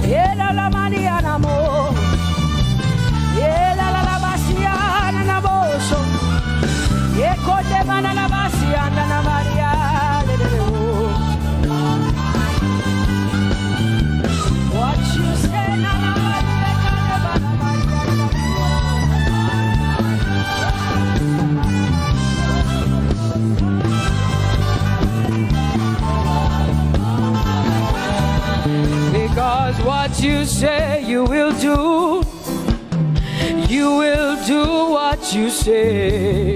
Yela la mani anamo. Yela la la basia na boso. Ye kote mana la basia na na maria. What you say, na na maria, na na maria, na na maria. Because what you say you will do, you will do what you say.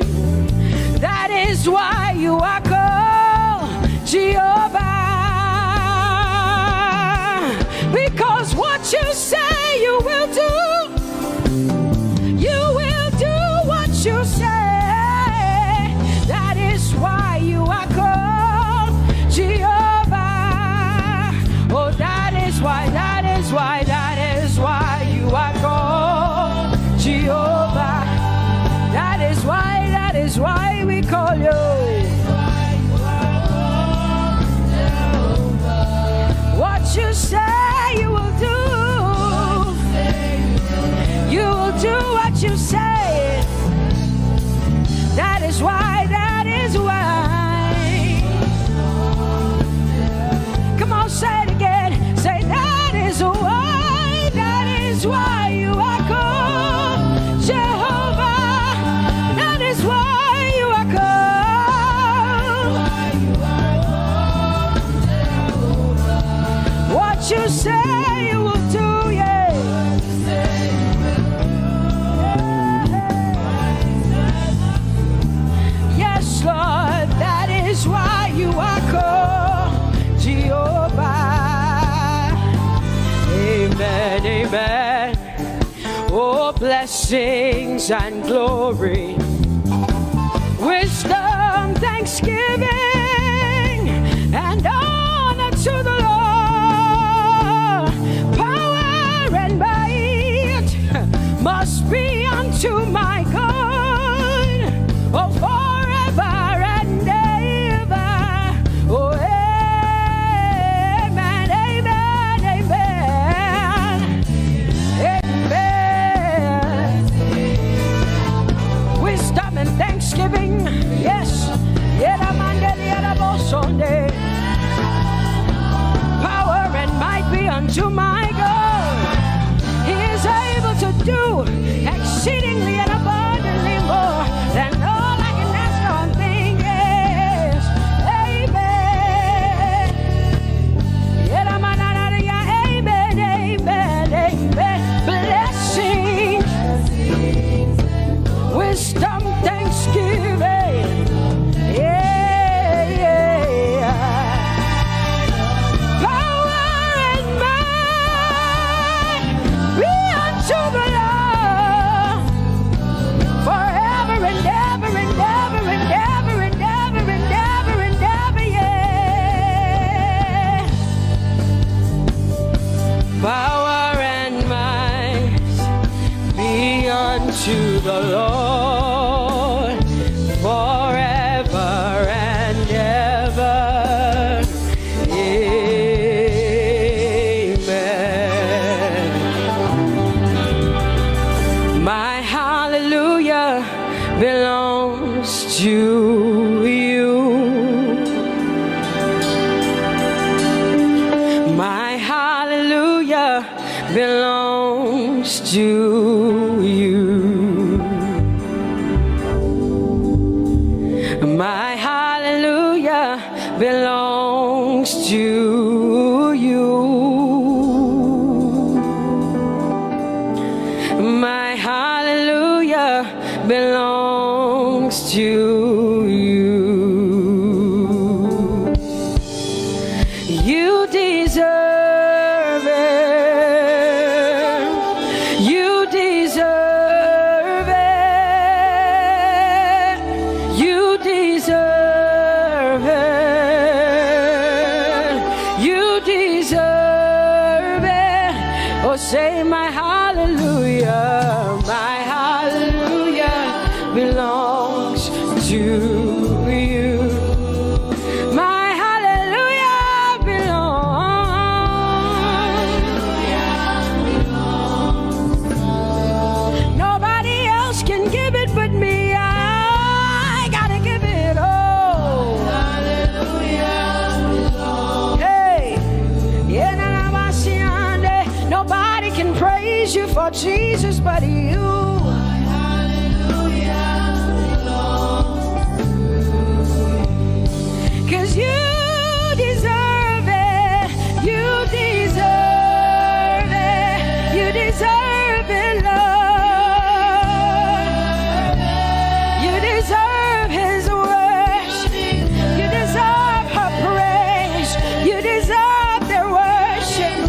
That is why you are called Jehovah. Because what you say you will do, you will do what you say. That is why you are called Jehovah. Oh, that is why, that is why, that is why you are called Jehovah. That is why, that is why we call you. What you say you will do, you will do what you say. That is why, that is why. Come on, say it again. Say, that is why, that is why you are called Jehovah. That is why you are called. What you say you will do, yeah. Yes, Lord, that is why you are called Jehovah. Amen, amen. Oh, blessings and glory, wisdom, thanksgiving, and honor to the Lord. Power and might must be unto my God, oh, forever and ever. Oh, amen, amen, amen. Amen. Wisdom and thanksgiving. Yes. Yera mandeli yera bosonde. Power and might be unto my God. He is able to do exceedingly and abundantly more than all I can ask or think. Yes. Amen. Yera mananaria. Amen. Amen. Amen. Blessings. Wisdom, thanksgiving. Yeah, yeah. Power and might be unto the Lord forever and ever and ever and ever and ever and ever and ever, yeah. Power and might be unto the Lord forever and ever. Amen. My hallelujah to you. My hallelujah belongs to you. My hallelujah belongs to you. My hallelujah belongs to you. You deserve it. You deserve it. You deserve it. You deserve it. Oh, say, my hallelujah, my hallelujah belongs to you. My hallelujah belongs. Nobody else can give it but me. I gotta give it all. Hey, yeah, na, na, ma, si, ande. Nobody can praise you for Jesus but you. Cause you deserve it. You deserve it. You deserve it, Lord. You deserve his worship. You deserve her praise. You deserve their worship.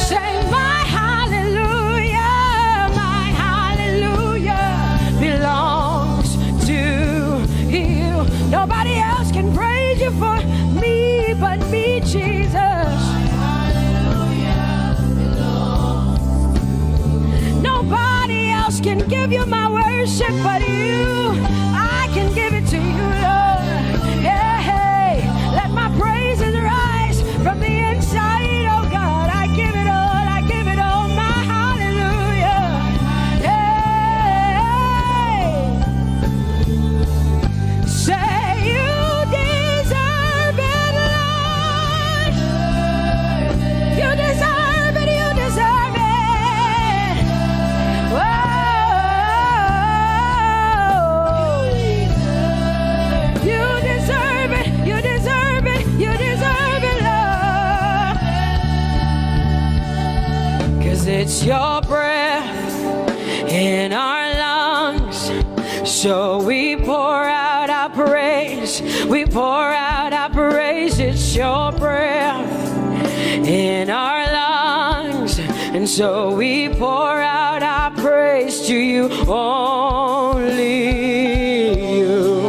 Say, my hallelujah, my hallelujah belongs to you. Nobody else can praise you for me but me, Jesus. Nobody else can give you my worship but you. I can give it to you, Lord. Yeah, hey, let my praises rise from the inside, oh God. I give it all, I give it all, my hallelujah. Yeah. Say you deserve it, Lord. You deserve it, you deserve it. Whoa. You deserve it, you deserve it, you deserve it, Lord. Cause it's your breath in our lungs. So we pour out our praise. We pour out our praise. It's your breath in our lungs. And so we pour out our praise to you, only you.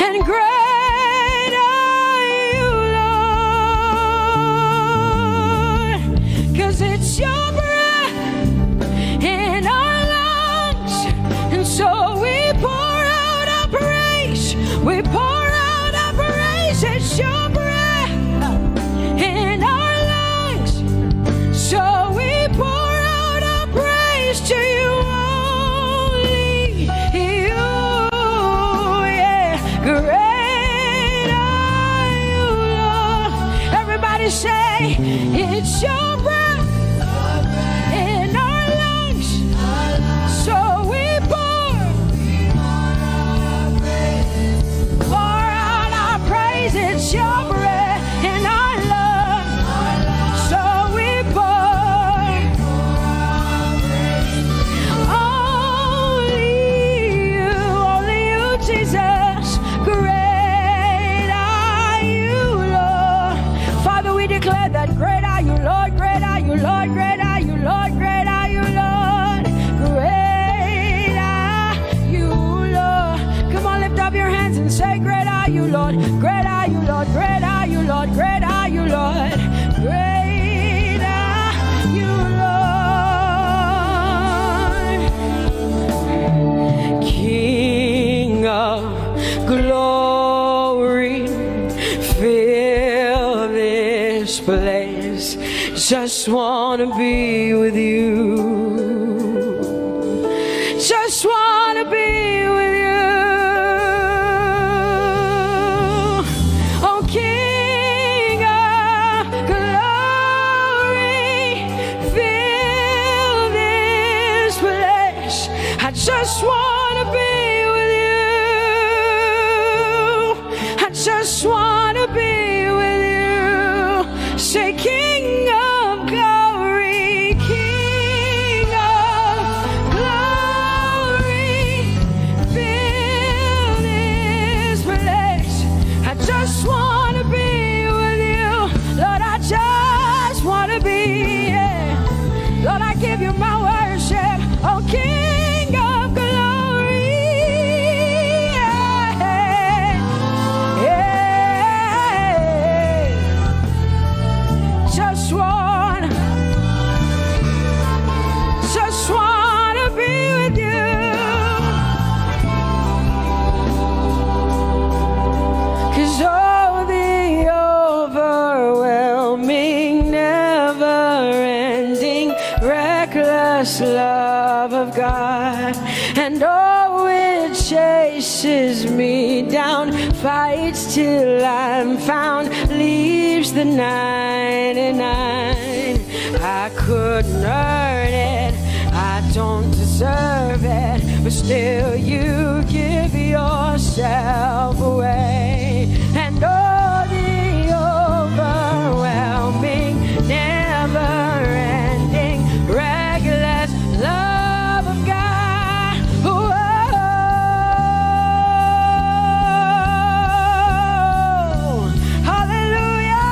And great are you, Lord, cause it's your breath in our lungs. And so we pour out our praise. We pour out our praise. It's your breath in our lungs. So we pour out our praise to you, only you. Yeah. Great are you, Lord. Everybody say, it's your breath in our lungs. So we pour, pour out our praise. It's your breath in our lungs. So we pour. Only you, only you, Jesus. Great are you, Lord. Father, we declare that great are you, Lord. Great are you, Lord. Great are you, Lord. Great are you, Lord. Great are you, Lord. Come on, lift up your hands and say, great are you, Lord. Great are you, Lord. Great are you, Lord. Great are you, Lord. Great are you, Lord. King of glory, fill this place. Just wanna be with you. Just wanna be King of glory, King of glory, fill this place. I just want to be with you. Lord, I just want to be here. Lord, I give you my worship. Oh, King of glory. Yeah. Yeah. Just want, just want to be with you. 'Cause oh, the overwhelming, never ending, reckless love of God. And oh, it chases me down, fights till I'm found, leaves the ninety-nine. I couldn't earn it, I don't deserve it, but still you give yourself away. And oh, the overwhelming, never ending, reckless love of God. Whoa. Hallelujah.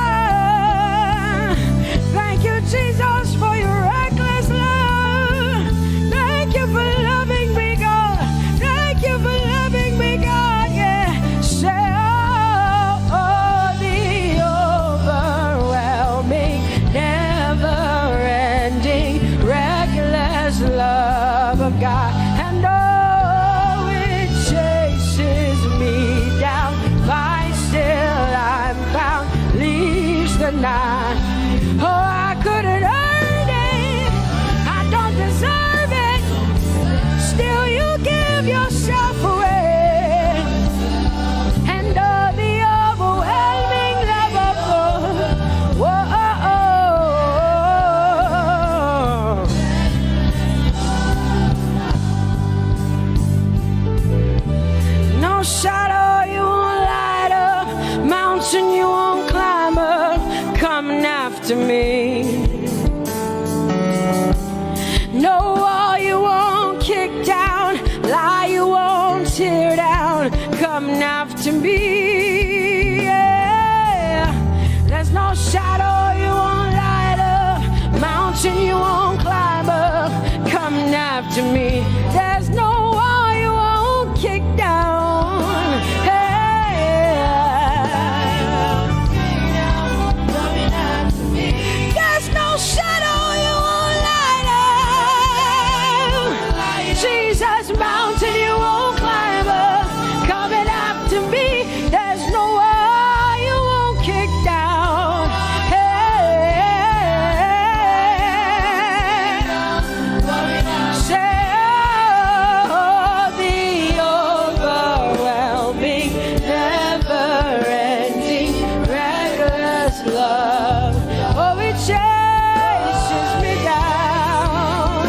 Thank you, Jesus, for your reckless love. Thank you for loving me, God. Thank you for loving me, God. Yeah. Say, oh, oh, the overwhelming, never ending, reckless love of God. And oh, it chases me down, fights till I'm found, leaves the night. Oh, I couldn't earn it, I don't deserve it, still you give yourself away. And oh, the overwhelming love of God. Whoa. No shadow you won't light up, mountain you won't climb up, coming after me. No wall you won't kick down, lie you won't tear down, coming after me. Yeah. There's no shadow you won't light up, mountain you won't climb up, coming after me. There's no wall you won't kick down. Hey. There's no shadow you won't light up. Jesus, mountain you won't climb up, coming after me. There's no wall you won't kick down. Hey. Say, oh, the overwhelming, never-ending, reckless love. Oh, it chases me down.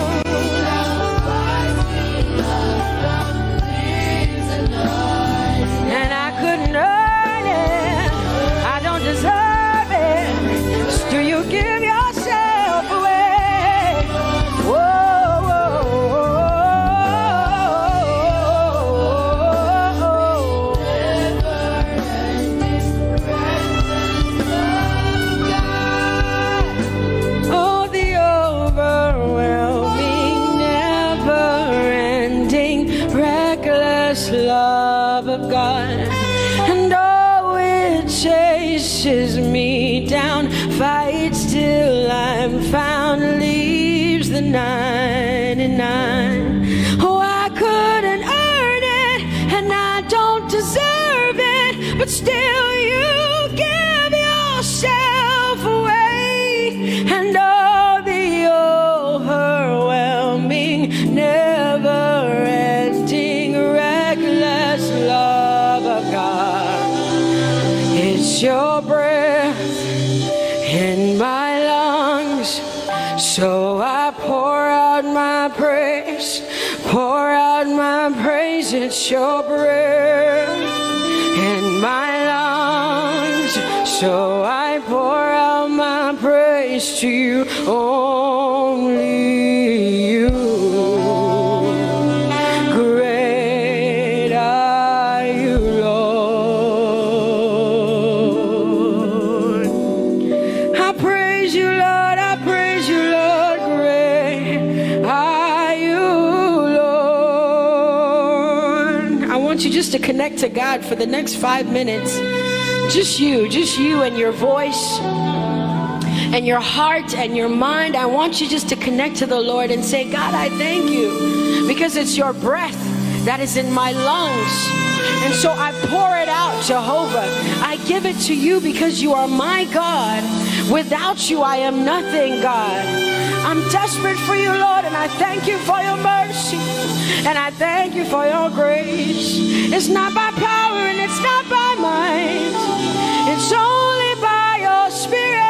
And I couldn't earn it, I don't deserve it. Still, you give yourself away. Whoa, whoa, whoa, whoa, whoa. Oh, the overwhelming, never-ending, reckless love of God. And oh, it chases me down, fights till I'm found, leaves the ninety-nine. Oh, I couldn't earn it, and I don't deserve it, but still you give yourself away. And oh, the overwhelming, never-ending, reckless love of God. It's your breath in my lungs, so I pour out my praise, pour out my praise. It's your breath in my lungs, so I pour out my praise. Praise to you, only you. Great are you, Lord. I praise you, Lord. I praise you, Lord. Great are you, Lord. I want you just to connect to God for the next five minutes. Just you, just you and your voice and your heart and your mind. I want you just to connect to the Lord and say, "God, I thank you because it's your breath that is in my lungs. And so I pour it out, Jehovah. I give it to you because you are my God. Without you, I am nothing, God. I'm desperate for you, Lord, and I thank you for your mercy. And I thank you for your grace. It's not by power and it's not by might. It's only by your spirit.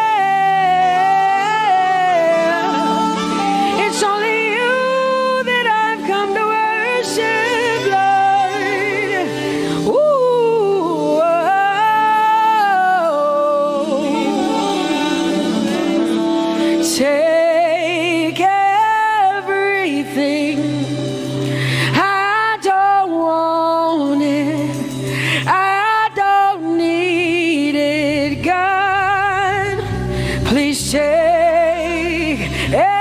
It's only you that I've come to worship, Lord. Ooh, oh. Take everything. I don't want it. I don't need it, God. Please take everything.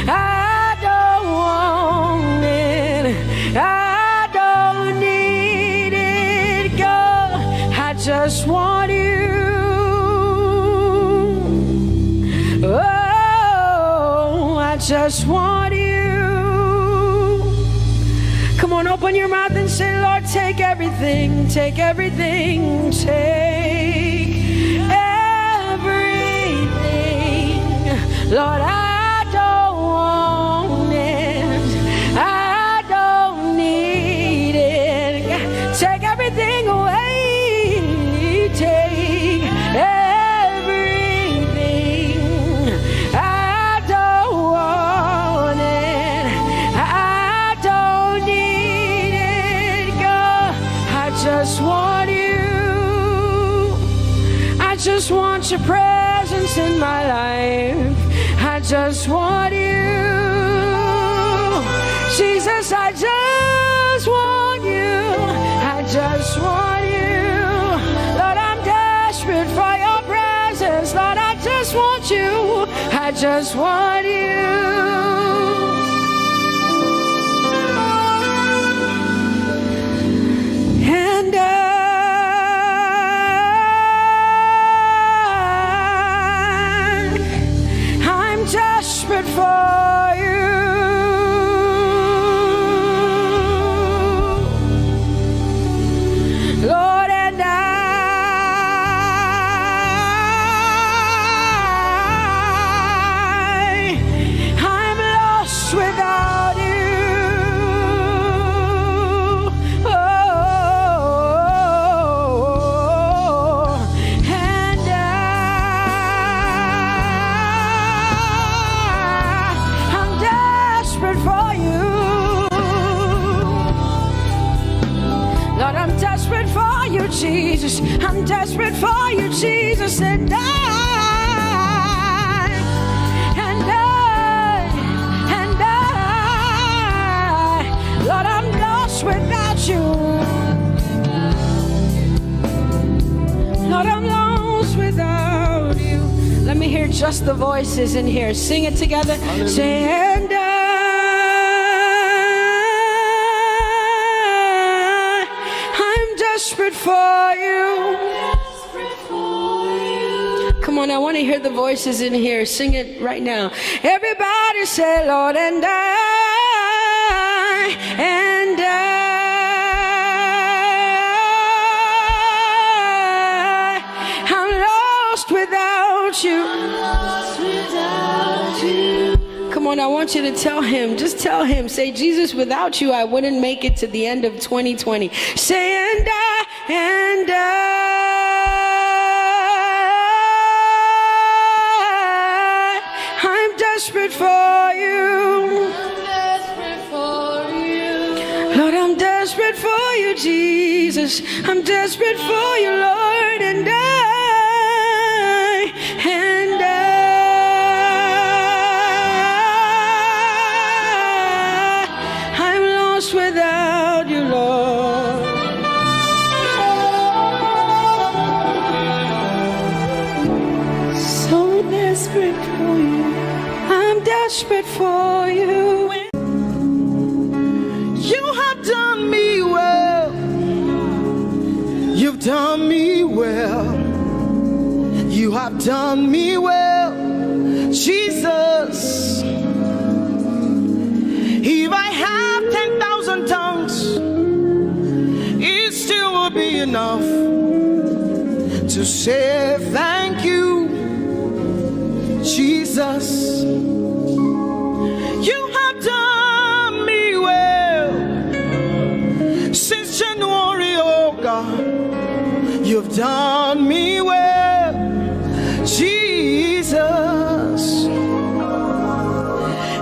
I don't want it. I don't need it, God. I just want you. Oh, I just want you. Come on, open your mouth and say, "Lord, take everything, take everything, take everything. Lord, I don't want it. I don't need it. Take everything away. Take everything. I don't want it. I don't need it, God. I just want you. I just want your presence in my life. I just want you. Jesus, I just want you. I just want you. Lord, I'm desperate for your presence. Lord, I just want you. I just want you. And I, I'm desperate for you, Lord, and I, I'm lost without you. Oh, and I, I'm desperate for you. Lord, I'm desperate for you, Jesus. I'm desperate for you, Jesus. And I, and I, and I, Lord, I'm lost without you. Lord, I'm lost without you. Let me hear just the voices in here. Sing it together. Say, and I, I'm desperate for you. Come on, I want to hear the voices in here. Sing it right now. Everybody say, Lord, and I, and I, I'm lost without you. Come on, I want you to tell him. Just tell him. Say, Jesus, without you, I wouldn't make it to the end of twenty twenty. Say, and I, and I, I'm desperate for you. Lord, I'm desperate for you, Jesus. I'm desperate for you, Lord, and I, I'm desperate for you. You have done me well. You've done me well. You have done me well, Jesus. If I have ten thousand tongues, it still will be enough to say thank you, Jesus. You have done me well since January, oh God. You've done me well, Jesus.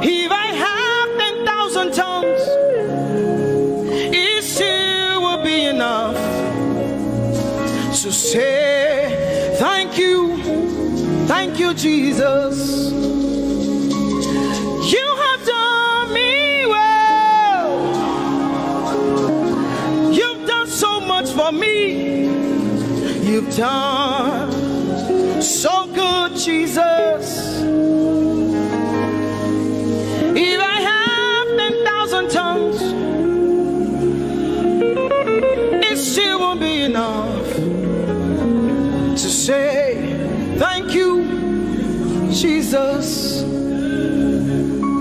If I have ten thousand tongues, it still will be enough to say thank you, thank you, Jesus. You have done me well. You've done so much for me. You've done so good, Jesus. If I have ten thousand tongues, it still won't be enough to say thank you, Jesus.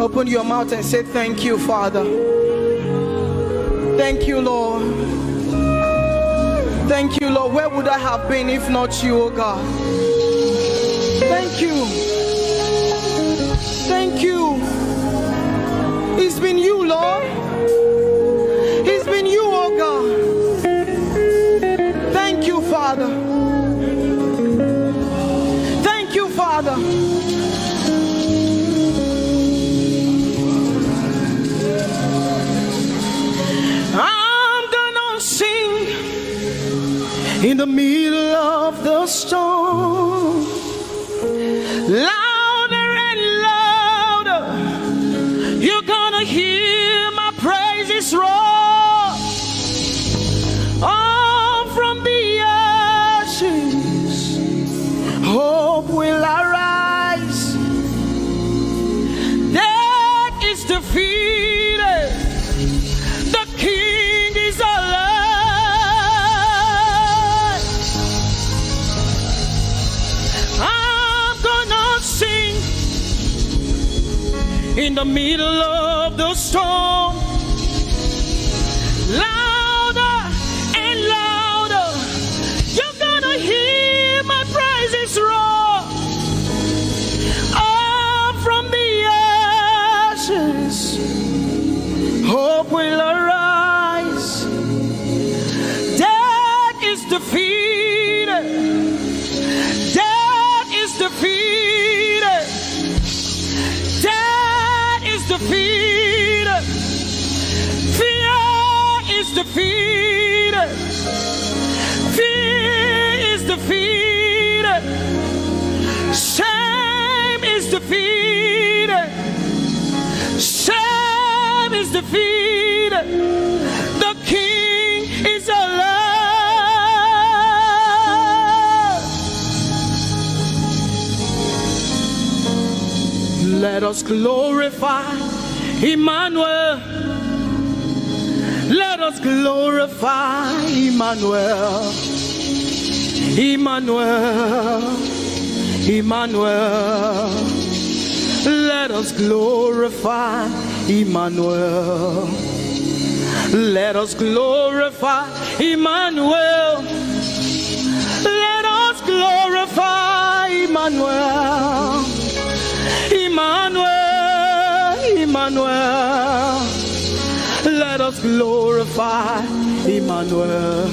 Open your mouth and say, "Thank you, Father. Thank you, Lord. Thank you, Lord. Where would I have been if not you, oh God? Thank you. Thank you. It's been you, Lord. It's been you, oh God. Thank you, Father. Thank you, Father." I'm gonna sing in the middle of the storm, louder and louder. You're gonna hear my praises roar. All from the ashes, hope will arise. Death is defeated. The King is alive. I'm gonna sing in the middle of the storm, louder and louder. You're gonna hear my praises roar. Up from the ashes, hope will arise. Death is defeated. Death is defeated. Death is defeated. Fear is defeated. Fear is defeated. Shame is defeated. Shame is defeated. The King is alive. Let us glorify Emmanuel. Let us glorify Emmanuel. Emmanuel. Emmanuel. Let us glorify Emmanuel. Let us glorify Emmanuel. Let us glorify Emmanuel. Emmanuel, Emmanuel. Let us glorify Emmanuel.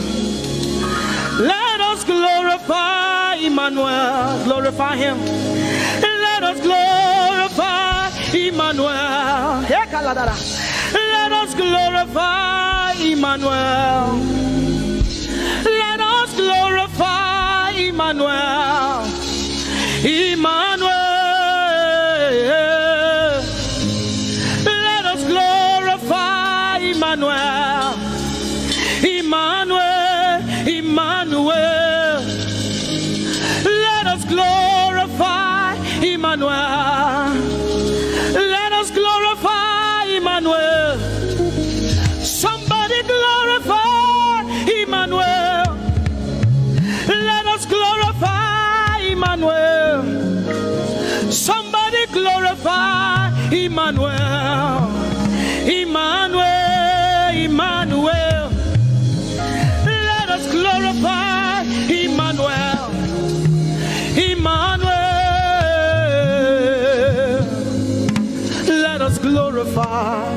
Let us glorify Emmanuel. Glorify him. Let us glorify Emmanuel. Hey, Kaladara. Let us glorify Emmanuel. Let us glorify Emmanuel. Emmanuel. Let us glorify Emmanuel. Emmanuel, Emmanuel. Let us glorify Emmanuel. Let us glorify Emmanuel. Somebody glorify Emmanuel. Let us glorify Emmanuel. Somebody glorify Emmanuel. Emmanuel, Emmanuel. Let us glorify Emmanuel. Emmanuel. Let us glorify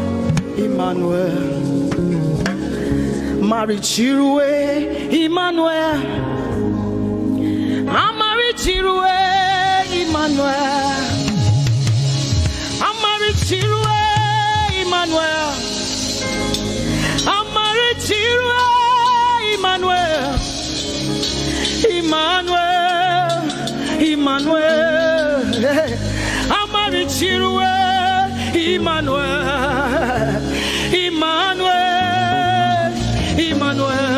Emmanuel. Mari Chirue, Emmanuel. Amari Chirue, Emmanuel. Amari Chirue, Emmanuel. Amari Chirue, Emmanuel. Emmanuel, Emmanuel. Amari Chirue, Emmanuel. Emmanuel, Emmanuel.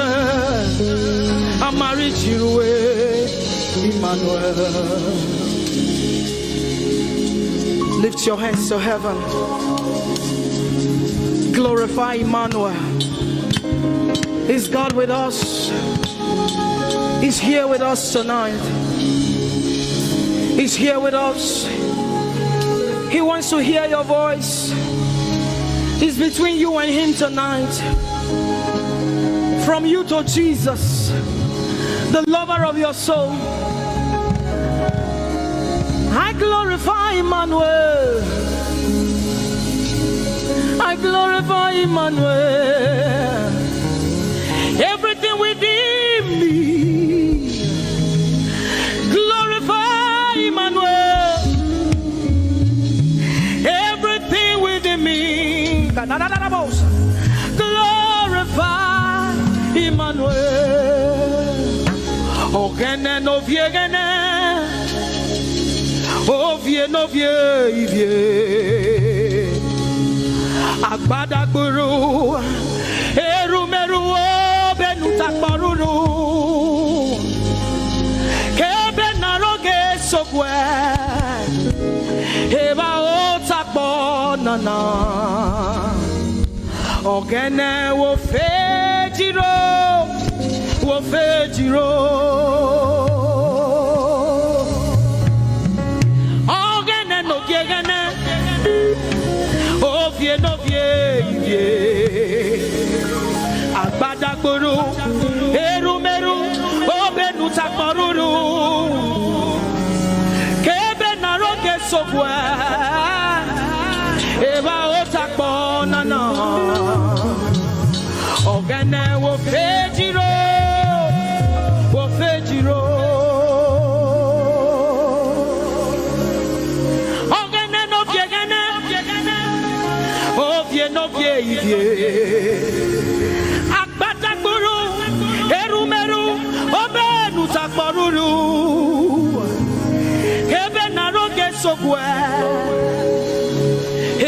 Amari Chirue, Emmanuel. Lift your hands to heaven. Glorify Emmanuel. Is God with us? He's here with us tonight. He's here with us. He wants to hear your voice. He's between you and Him tonight. From you to Jesus, the lover of your soul. I glorify Emmanuel. I glorify Emmanuel. Everything within me, glorify Emmanuel. Everything within me, glorify Emmanuel. Ogene no viegene. Ovie no vie ivie. Agbadagburu. Erumeru obenu takporuru. Kebe na roge sokwe. Eba o takpo nana. Ogene wo fejiro, wo fejiro. Ogene no gegene, ovie no vie ivie. Agbadagburu, erumeru, obenu takporuru. Kebe na roge sokwe. Eba o takpo nana. Ogene wo fejiro, wo fejiro. Ogene no viegene, ovie no vie ivie. Agbadagburu, erumeru, obenu takporuru. Ebe na roge sokwe.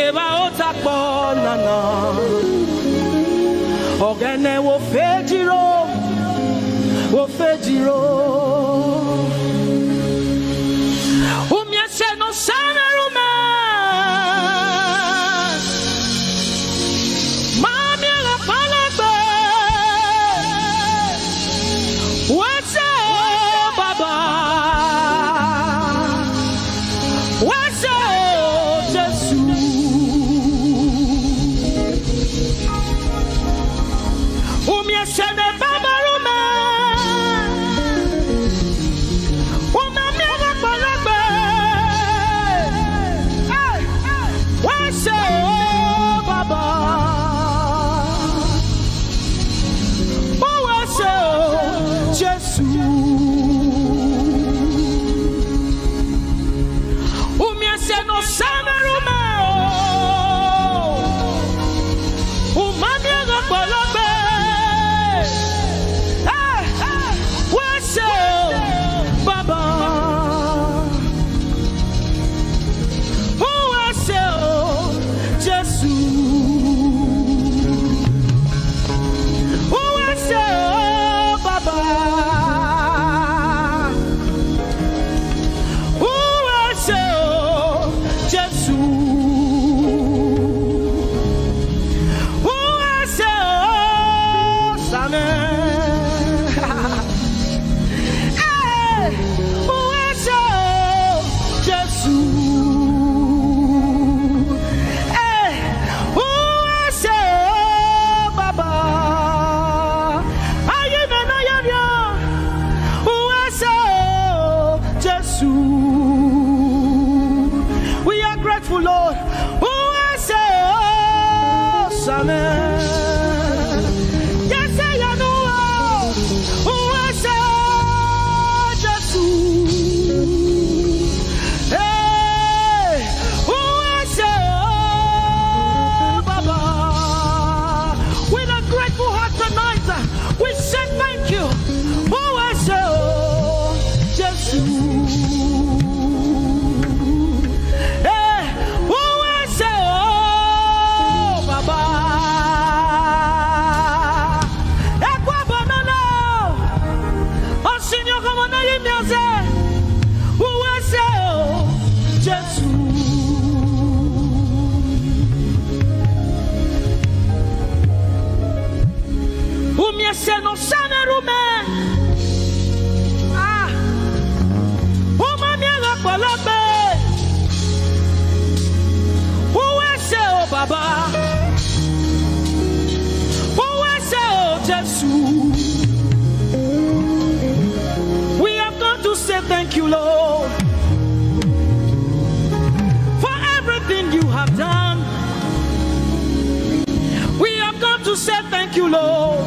Eba o takpo nana. Ogene wo fejiro, wo fejiro. Umia se no sana rume. Mami la palagbe. What's up, Baba? What's up, Jesus? Umia se me Baba rume. We are grateful, Lord. Who I say, oh, Samuel. Yes, I know. Who I say, oh, Jesus. Hey, who I say, oh, Baba. With a grateful heart tonight, we say thank you. Who I say, oh, Jesus. Hey, who I say, oh, Baba. Ekwa banana. Osinyo komo na yimyaze. Who I say, oh, Jesus. Umyese no sane rume. Ah. Uma mi la palabe. Who I say, oh, Baba. Who I say, oh, Jesus. We have come to say thank you, Lord, for everything you have done. We have come to say thank you, Lord,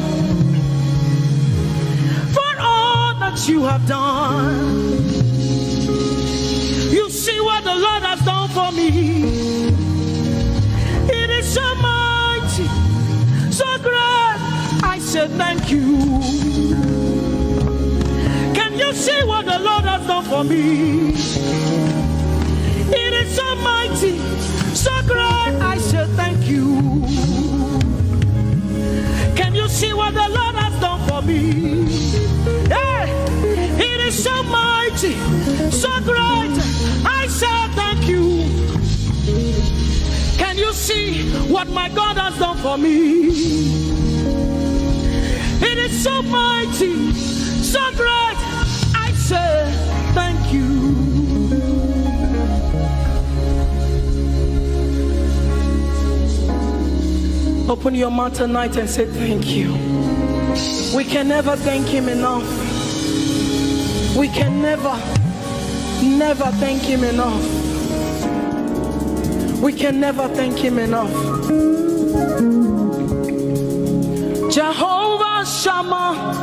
for all that you have done. You see what the Lord has done for me. It is so mighty, so great. I say thank you. Can you see what the Lord has done for me? It is so mighty, so great. I say thank you. Can you see what the Lord has done for me? Hey, it is so mighty, so great. I say thank you. Can you see what my God has done for me? It is so mighty, so great. I say thank you. Open your mouth tonight and say thank you. We can never thank him enough. We can never, never thank him enough. We can never thank him enough. Jehovah Shammah,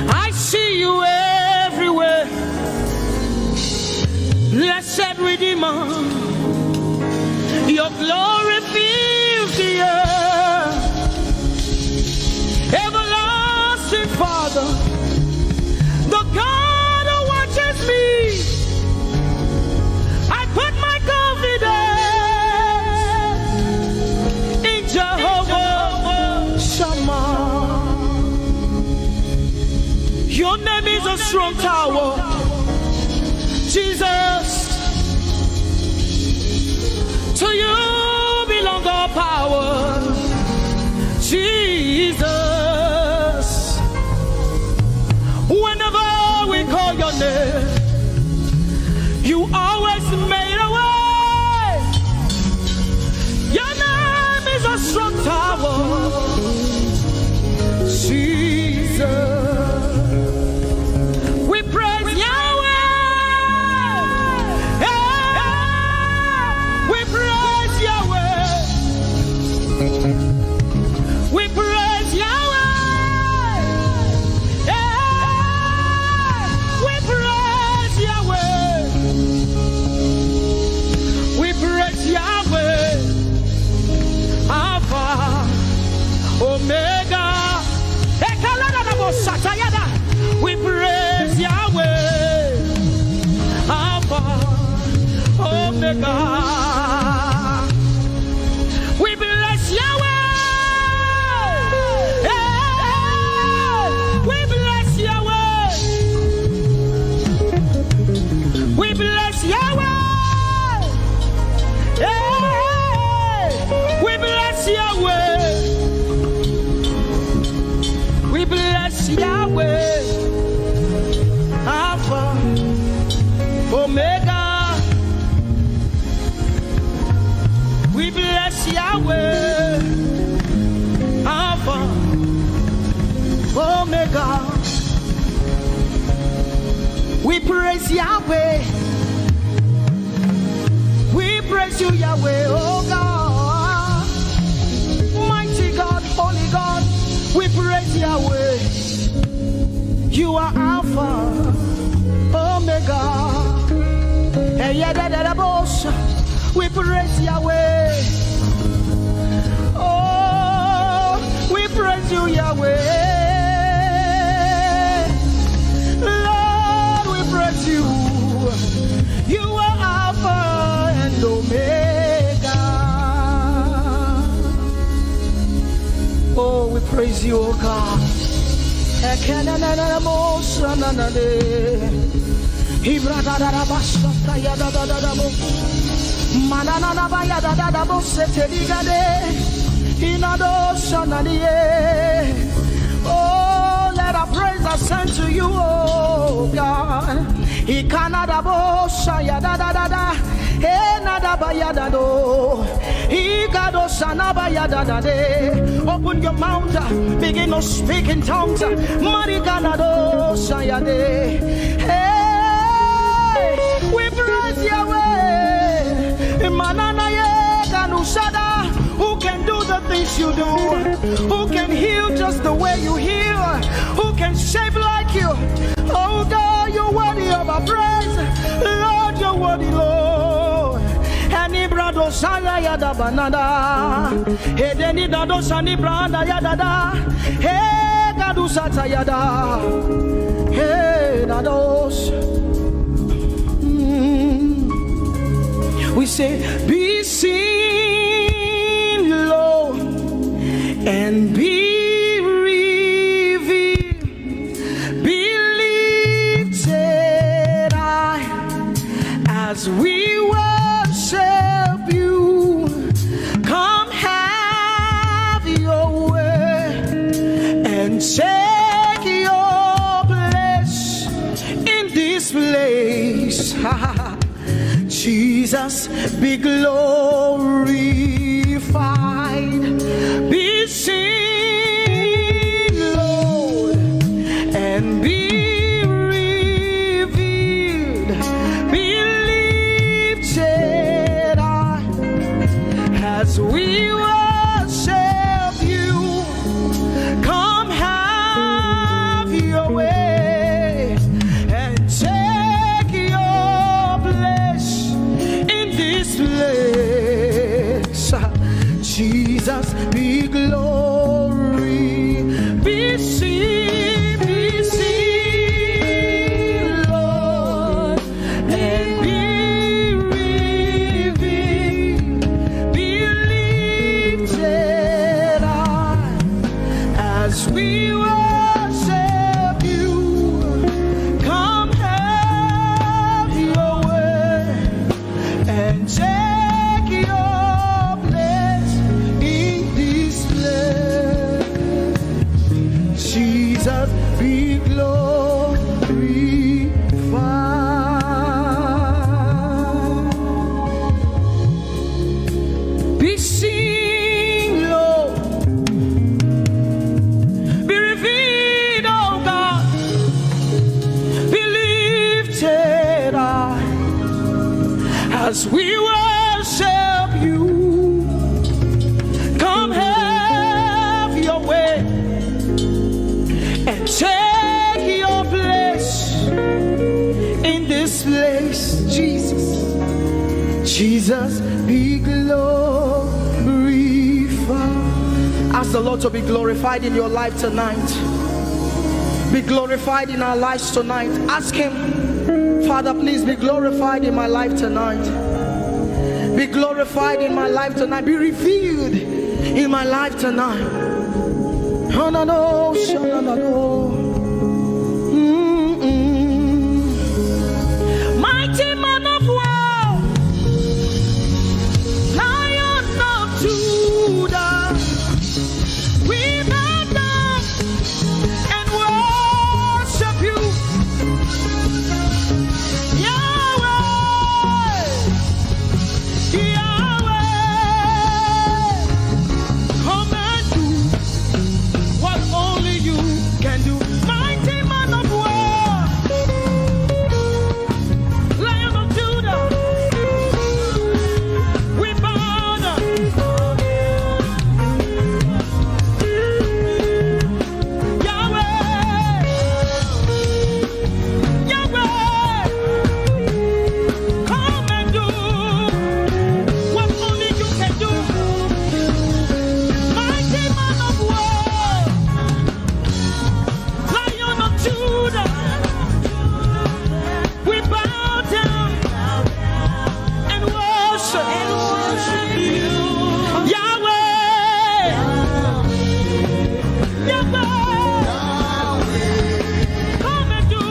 I see you everywhere. Blessed Redeemer, your glory fills the earth. Everlasting Father, the God who watches me, I put my confidence in Jehovah Shammah. Your name is a strong tower, Jesus. To you belong all power, Jesus. Whenever we call your name, you always made a way. Your name is a strong tower, Jesus. We praise Yahweh. Yeah. We praise Yahweh. We praise Yahweh. Yeah. We praise Yahweh. We praise Yahweh. Alpha, Omega. Ekaladadabosatayada. We praise Yahweh. Alpha, Omega. We bless Yahweh. Yeah. We bless Yahweh. We bless Yahweh. Yeah. We bless Yahweh. We bless Yahweh. Alpha, Omega. We bless Yahweh. Alpha, Omega. We praise Yahweh. We praise you, Yahweh, oh God. Mighty God, holy God, we praise Yahweh. You are Alpha, Omega. Eh, yeah, da, da, da, boss. We praise Yahweh. Oh, we praise you, Yahweh. Lord, we praise you. You are Alpha and Omega. Oh, we praise you, oh God. Ekenenenenemo sananade. Ibradadadabasatayadadadabo. Manananabayadadadabo seteligade. Inado sananie. Oh, let our praise ascend to you, oh God. Ikanadabo sayadadadada. Enadabayadado. Igado sanaba yadadade. Open your mouth, uh, begin to speak in tongues. Mariganado sayade. Hey, we praise Yahweh. Manana ye ganusada. Who can do the things you do? Who can heal just the way you heal? Who can shape like you? Oh God, you're worthy of our praise. Lord, you're worthy, Lord. Eni brado saya ya da banada. Edeni dado sani branda ya dada. He gadu sata ya da. He dados. Mm. We say, be seen, Lord, and be revealed. Be lifted high as we worship you. Come have your way and take your place in this place. Jesus, be glorified, be seen, Lord, and be revealed, be lifted high as we worship you. Come have your way and take your place in this place. Jesus, be glory, be seen, be seen, Lord, and be revealed, be lifted high as we worship you. Come have your way and take your place in this place. Jesus, be glorified. Be seen, Lord. Be revealed, oh God. Be lifted high as we worship you. Come have your way and take your place in this place, Jesus. Jesus, be glorified. Ask the Lord to be glorified in your life tonight. Be glorified in our lives tonight. Ask Him, Father, please be glorified in my life tonight. Be glorified in my life tonight. Be revealed in my life tonight. Hanano, shanano. Mm-mm. Mighty man of war, Lion of Judah, we bow down and worship you. Yahweh, Yahweh, come and do what only you can do. Yahweh! Yahweh! Come and do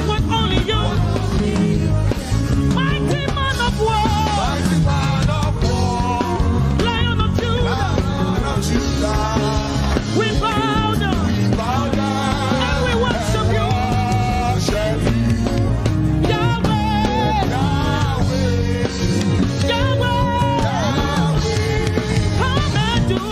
what only you. Mighty man of war. Lion of Judah. We bow down. And we worship you. Yahweh. Yahweh. Come and do.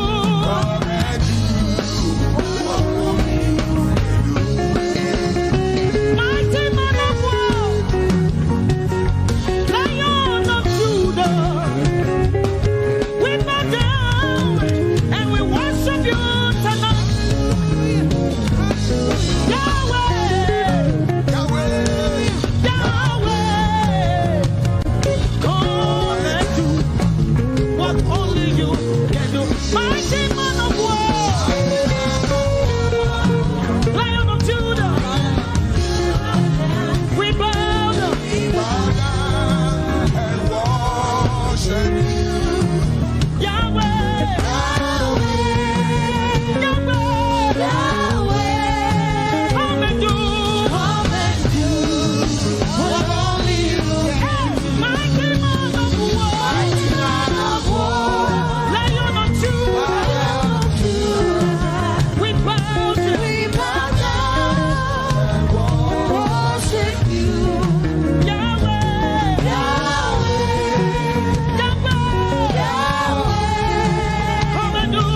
Mighty man of war. Lion of Judah. We bow down and we worship you tonight. Yahweh. Yahweh. Yahweh. Come and do what only you can do. Mighty man of war. Lion of Judah. We bow down. We bow down and worship you. Yahweh. Yahweh. Yahweh. Come and do. Come and do what only you can do. Mighty man of war. Mighty man of war. Lion of Judah. Lion of Judah. We bow down. We bow down and worship you. Yahweh. Yahweh. Yahweh. Yahweh. Come and do.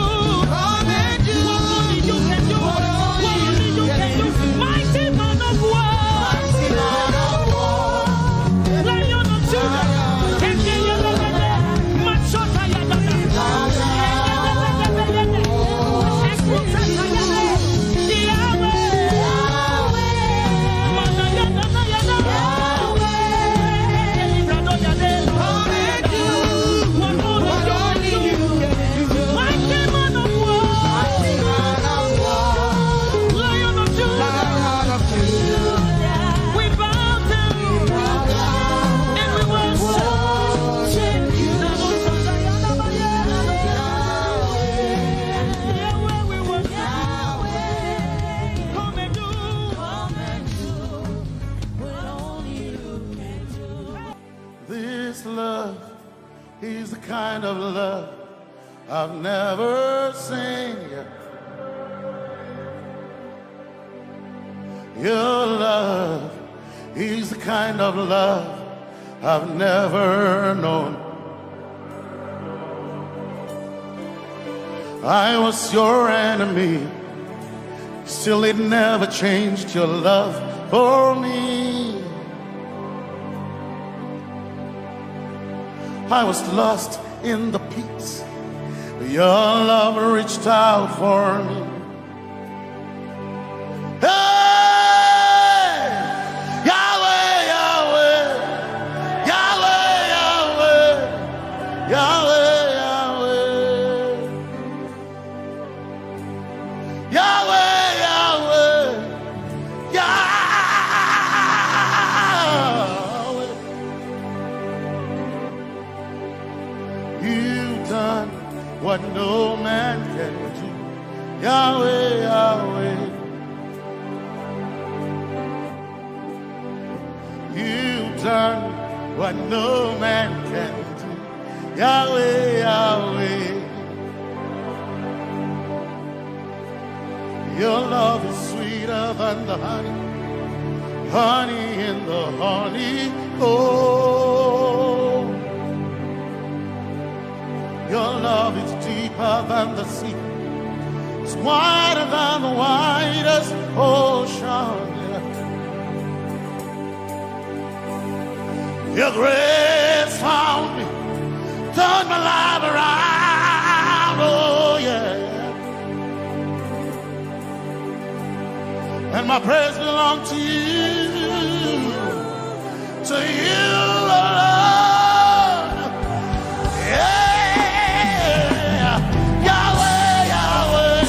Come and do what only you can do. What only you can do. Mighty man of war. Mighty man of war. Lion of Judah. Yahweh, we worship. Come and do. Come and do what only you can do. This love is the kind of love I've never seen yet. Your love is the kind of love I've never known. I was your enemy, still it never changed your love for me. I was lost in the pits, but your love reached out for me. Hey! Yahweh, Yahweh, Yahweh, Yahweh, Yahweh, Yahweh. Yahweh, Yahweh, Yahweh. You've done what no man can do. Yahweh, Yahweh. You've done what no man can do. Yahweh, Yahweh. Your love is sweeter than the honey, honey in the honey. Oh, your love is deeper than the sea. It's wider than the widest ocean. Yeah. Your grace found me, turned my life around. Oh, yeah. And my praise belongs to you, to you alone. Yeah. Yahweh, Yahweh,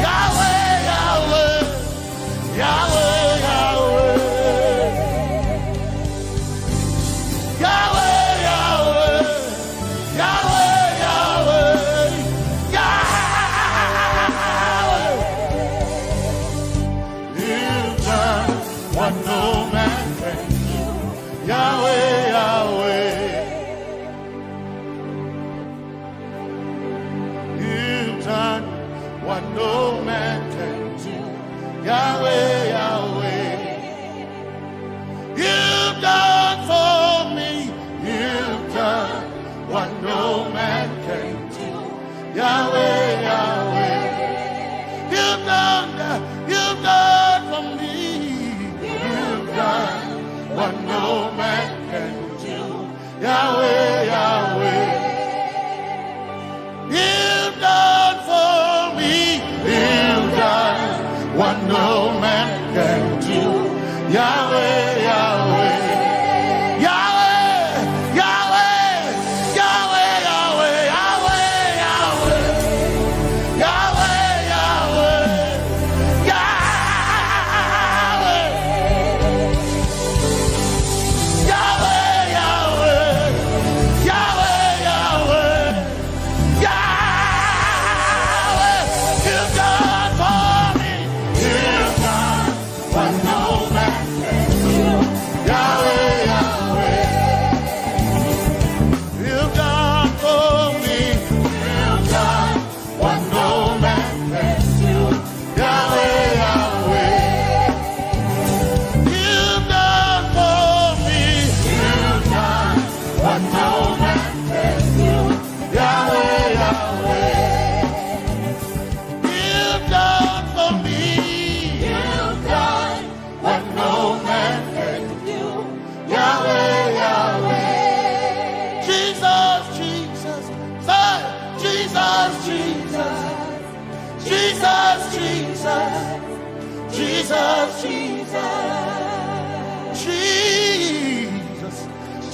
Yahweh, Yahweh. Yahweh, Yahweh. Yahweh, Yahweh. No man can do. Yahweh, Yahweh. You've done, you've done for me. You've done what no man can do. Yahweh, Yahweh. You've done for me. You've done what no man can do. Yahweh, Yahweh. Yahweh, Yahweh. Yahweh, Yahweh, Yahweh, Yahweh. Yahweh, Yahweh. Yahweh. Yahweh, Yahweh. Yahweh, Yahweh. Yahweh, you've done for me. You've done what no man can do. Yahweh, Yahweh. You've done for me. You've done what no man can do. Yahweh, Yahweh. You've done for me. You've done what no man can do. Yahweh, Yahweh. You've done for me. You've done what no man can do. Yahweh, Yahweh. Jesus, Jesus. Say, Jesus, Jesus. Jesus, Jesus. Jesus, Jesus. Jesus.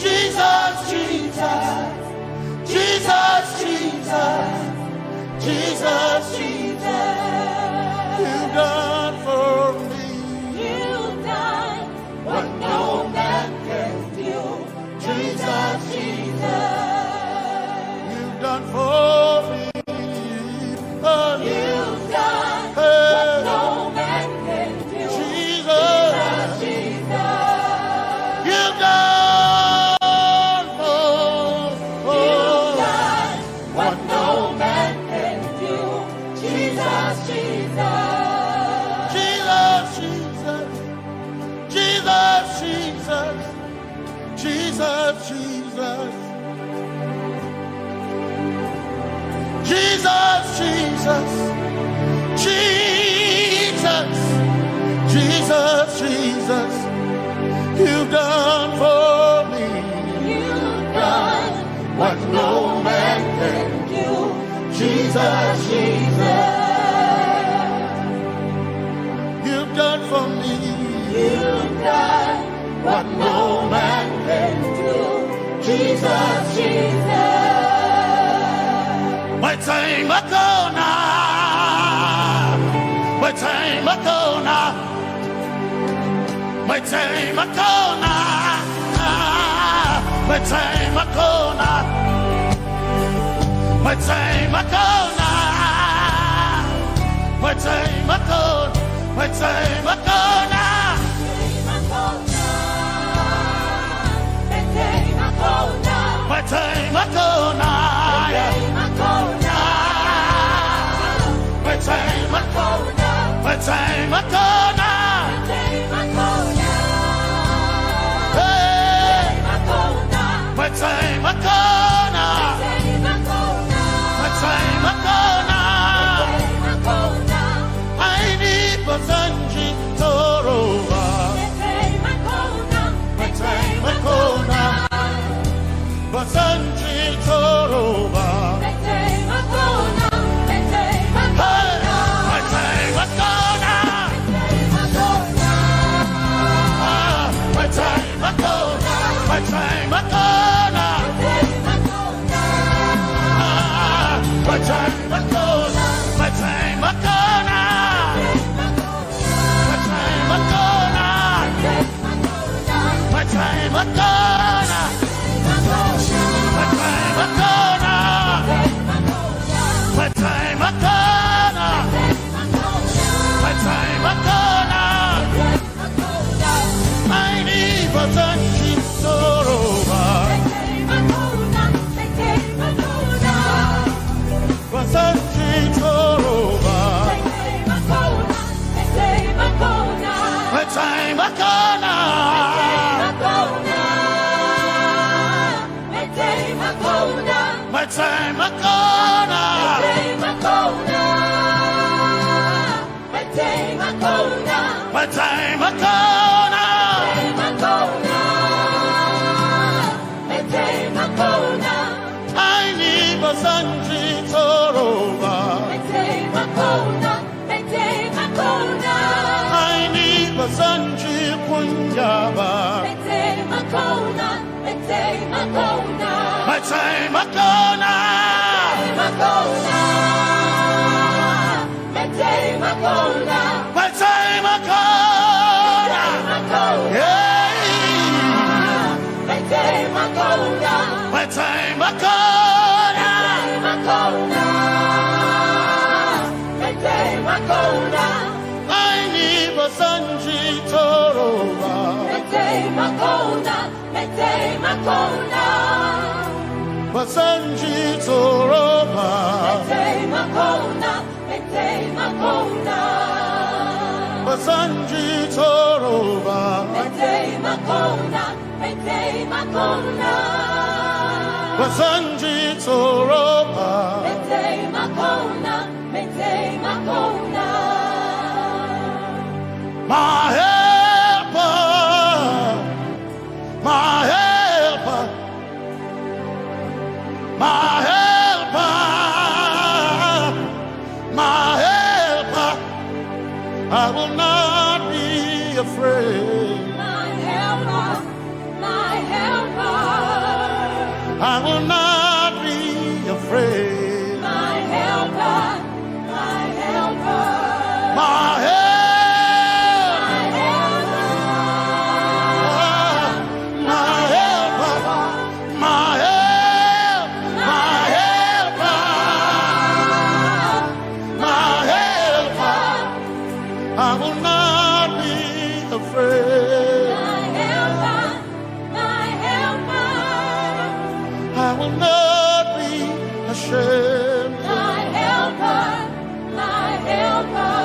Jesus, Jesus. Jesus, Jesus. Jesus, Jesus. You've done for me. You've done what no man can do. Jesus, Jesus. You've done for me. Oh, you've done, hey, what no man can do. Jesus. Jesus, Jesus. You've done for, oh, you've done what no man can do. Jesus, Jesus. Jesus, Jesus. Jesus, Jesus. Jesus, Jesus. Jesus, Jesus. Jesus, Jesus, Jesus. You've done for me. You've done what no man can do. Jesus, Jesus. You've done for me. You've done what no man can do. Jesus, Jesus. My time I go now. My time I go now. My time I go now. My time I go now. My time I go now. My time I go. My time I go now. My time I go now. My time I go now. My time I go now. Hey. My time I go now. My time I go now. I need Basanji Toroba. My time I go now. Basanji Toroba. Hey, my time I go now. Ah, my time I go now. My time I go now. Ah, my time I go now. My time I go now. My time I go now. My time I go now. My time I go now. My time I go now. My time I go now. I need Basanji Toroba. Basanji Toroba. My time I go now. My time I go now. My time I go now. Makona, Mete Makona. Mete Makona. Makona, Mete Makona. Mete Makona. Makona, Yeah. Mete Makona. Mete Makona. Makona, Mete Makona. Aini Basanji Toroba. Mete Makona, Mete Makona. Basanji Toroba. Mete Makona, Mete Makona. Basanji Toroba. Mete Makona, Mete Makona. Basanji Toroba. Mete Makona, Mete Makona. My helper, my helper, my helper, my helper. I will not be afraid. My helper, my helper. I will not be afraid. My helper, my helper. My help, My helper, my helper, my help, my helper, my helper. I will not be afraid. my helper, my helper. I will not be ashamed. My helper, my helper.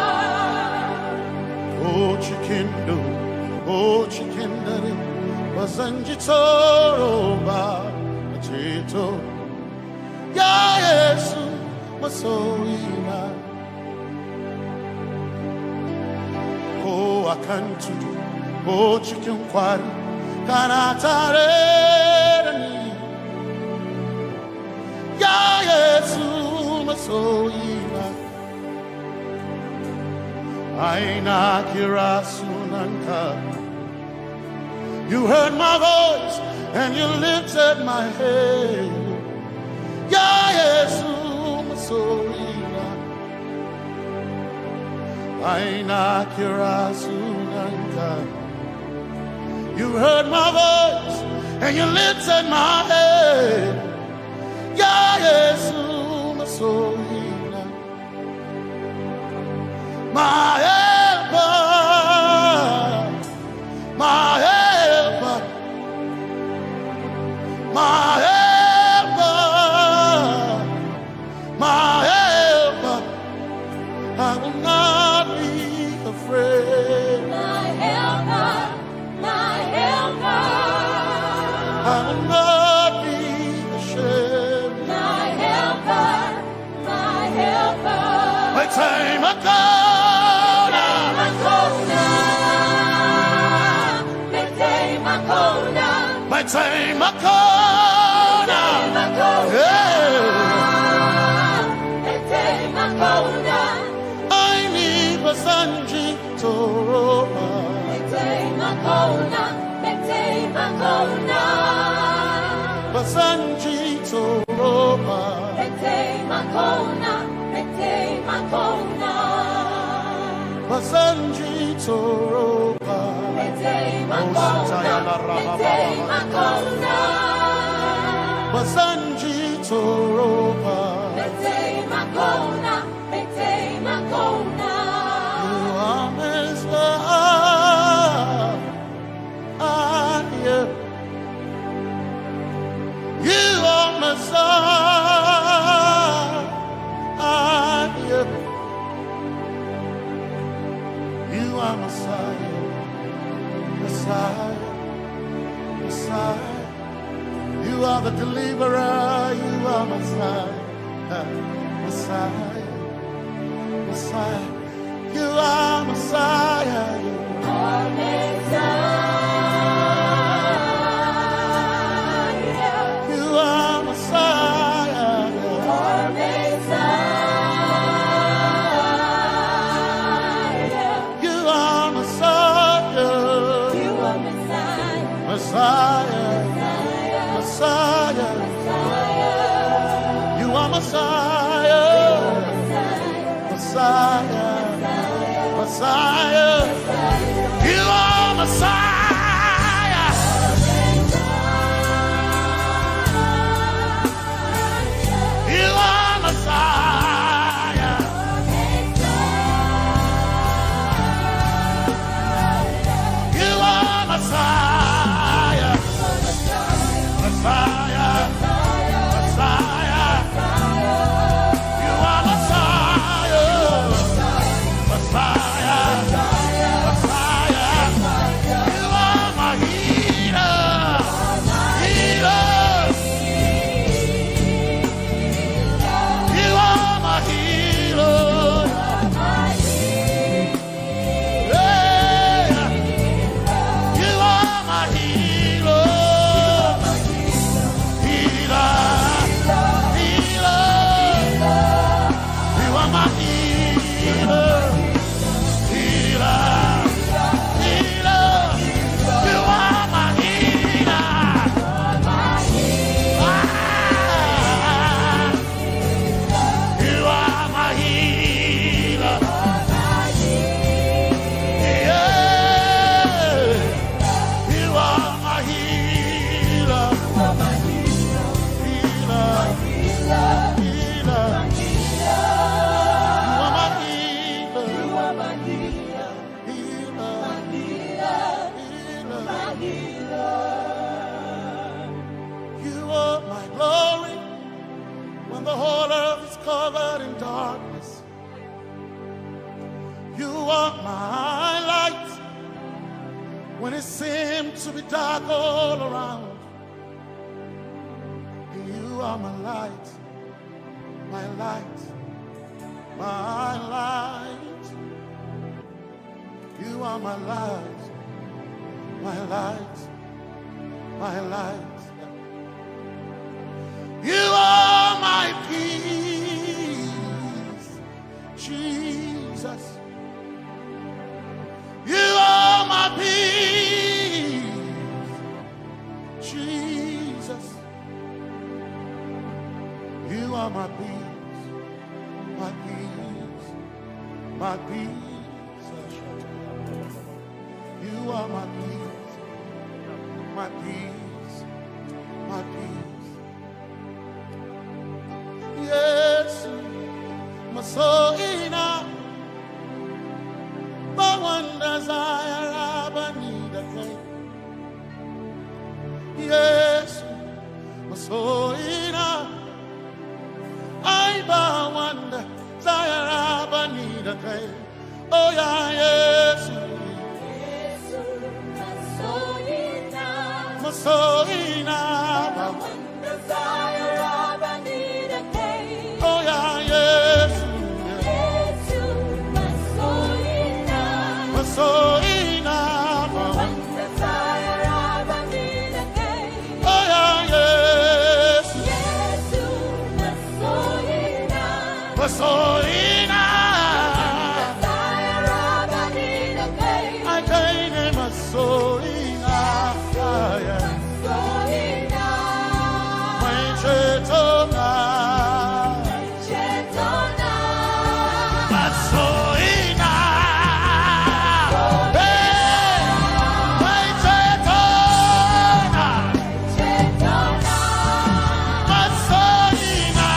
Oh, chikindo, oh, chikindare, Basanji Toroba, Chito. Ya Yesu, masoyina. Ko akan tudu, ko cikin kwari, kana tare da ni. Ya Yesu masoyina, ai na kira sunanka. You heard my voice and you lifted my head. Ya Yesu masoyina, ai na kira sunanka. You heard my voice and you lifted my head. Ya Yesu masoyina, my helper, my helper, my helper, my helper. I will not be afraid. My helper, my helper. I will not be ashamed. My helper, my helper. My time, my God. Makona, Mete Makona. My time, my God. Makona, Yeah. Mete Makona. Ai ni Basanji Toroba. Mete Makona, Mete Makona. Basanji Toroba. Mete Makona, Mete Makona. Basanji Toroba. Mete Makona, Mete Makona. Basanji Toroba. Mete Makona, Mete Makona. You are Messiah. You are Messiah. You are Messiah. Messiah. Messiah. You are the deliverer. You are Messiah. Messiah. Messiah. You are Messiah. You Are Messiah. You are Messiah. Are Messiah. You are Messiah. You are Messiah. Messiah, Messiah, you are Messiah, Messiah, Messiah, you are Messiah. You are Messiah. You are Messiah. Messiah. Messiah. You are Messiah. Messiah. Messiah. You are my healer. Healer. You are my healer. Yeah. You are my healer. Healer. Healer. You are my healer. Healer. Healer. You are my healer. Ah. You are my healer. Yeah. You are my healer. Healer. Healer. You are my healer. Healer. Healer. You are my glory when the whole earth is covered in darkness. You are my light when it seems to be dark all around. You are my light, my light, my light. You are my light, my light, my light. You are my peace, Jesus. You are my peace, Jesus. You are my peace, my peace, my peace. You are my peace, my peace, my peace. Yesu, masoina, bawanda zayara banida kai. Yesu, masoina, ai bawanda zayara banida kai. Oh yeah, Yesu. Yesu, masoina. Masoina. Bawanda zayara banida kai. Oh yeah, Yesu. Yesu, masoina. Masoina. Bawanda zayara banida kai. Oh yeah, Yesu. Yesu, masoina. Masoina. Akaine masoina. Maichetona. Masoina. Hey. Maichetona. Masoina.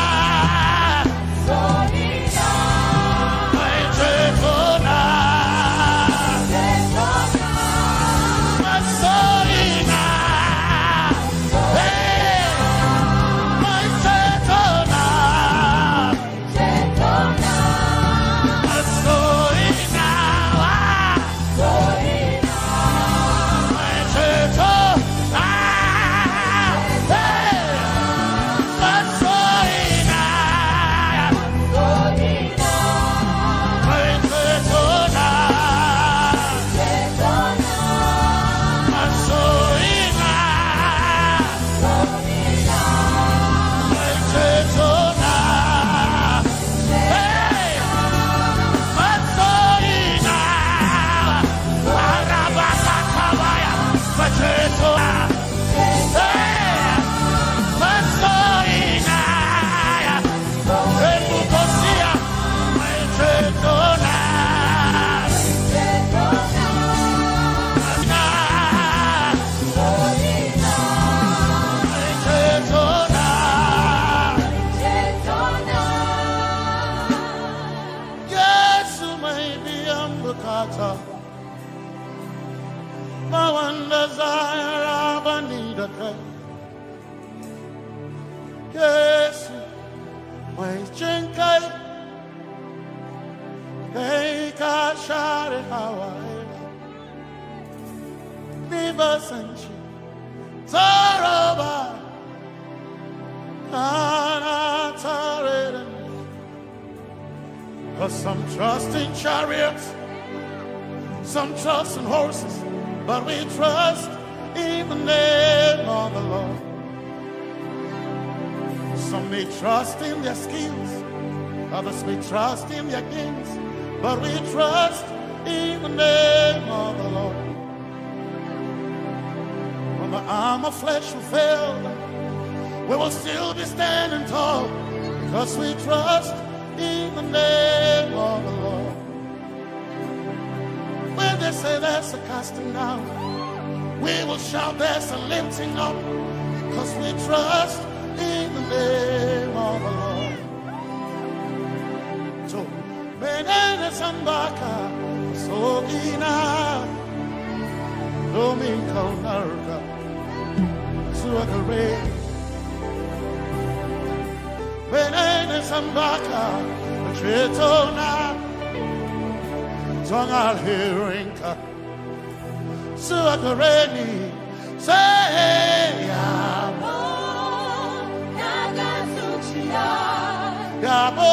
Yesu, mai jin kai, kai ka share hawaye. Ni ba san shi tsoro ba, kana tare da ni. 'Cause some trust in chariots, some trust in horses, but we trust in the name of the Lord. Some may trust in their skills, others may trust in their gifts, but we trust in the name of the Lord. When the arm of flesh will fail, we will still be standing tall, because we trust in the name of the Lord. When they say there's a casting down, we will shout, "There's a lifting up," because we trust in the name of the Lord. So, menene sambaka, sogina, domin kaunarka, zuwa gare. Menene sambaka, cetona, zong alherinka, zuwa gare ni. Say, yabo, yabo,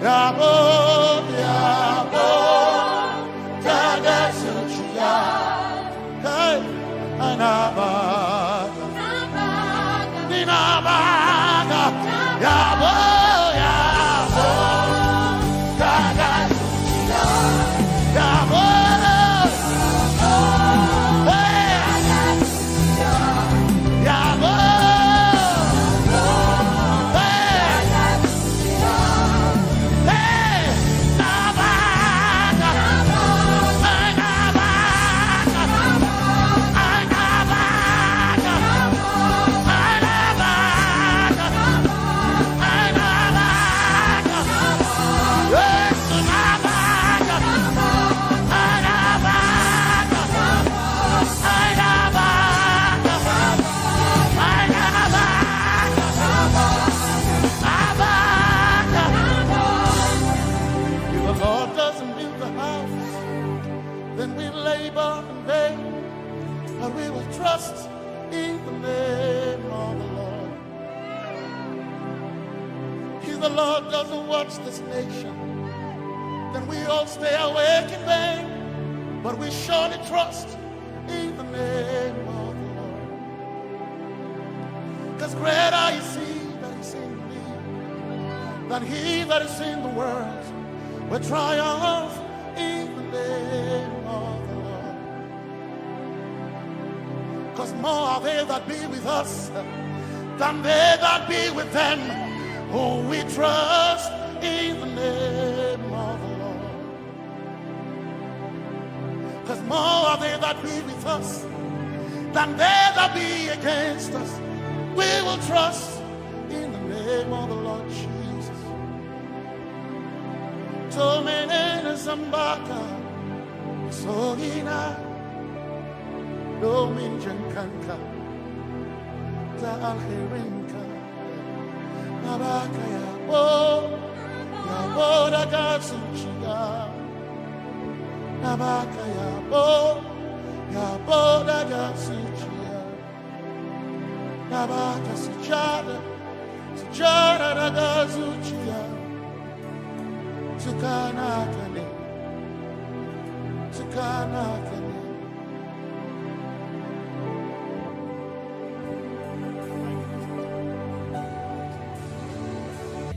yabo, yabo, hey, anaba. Ninabaga, yabo, yabo, daga, yabo, hey, yabo, hey, hey, nabaga, nabaga. If the Lord doesn't build the house, then we labor in vain, but we will trust in the name of the Lord. If the Lord doesn't watch this nation, then we all stay awake in vain, but we surely trust in the name of the Lord. 'Cause greater is he that is in me than he that is in the world. We triumph in the name of the Lord. 'Cause more are they that be with us than they that be with them. Oh, we trust in the name of the Lord. 'Cause more are they that be with us than they that be against us. We will trust in the name of the Lord Jesus. Tomenene zambaka, sogina, domin jankanka, ta alherinka. Nabaka yabo, yabo daga zuciya. Nabaka yabo, yabo daga zuciya. Nabaka sujada, sujada daga zuciya. Tukana kane, tukana kane.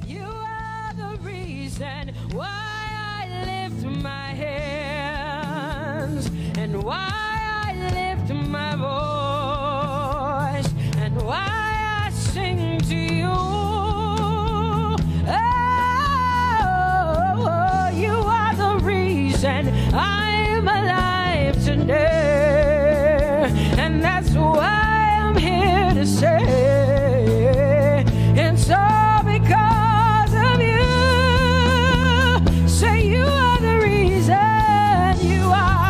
You are the reason why I lift my hands and why I lift my voice and why I sing to you. Oh, you are the reason I'm alive today. And that's why I'm here to say, and so because of you, say you are the reason, you are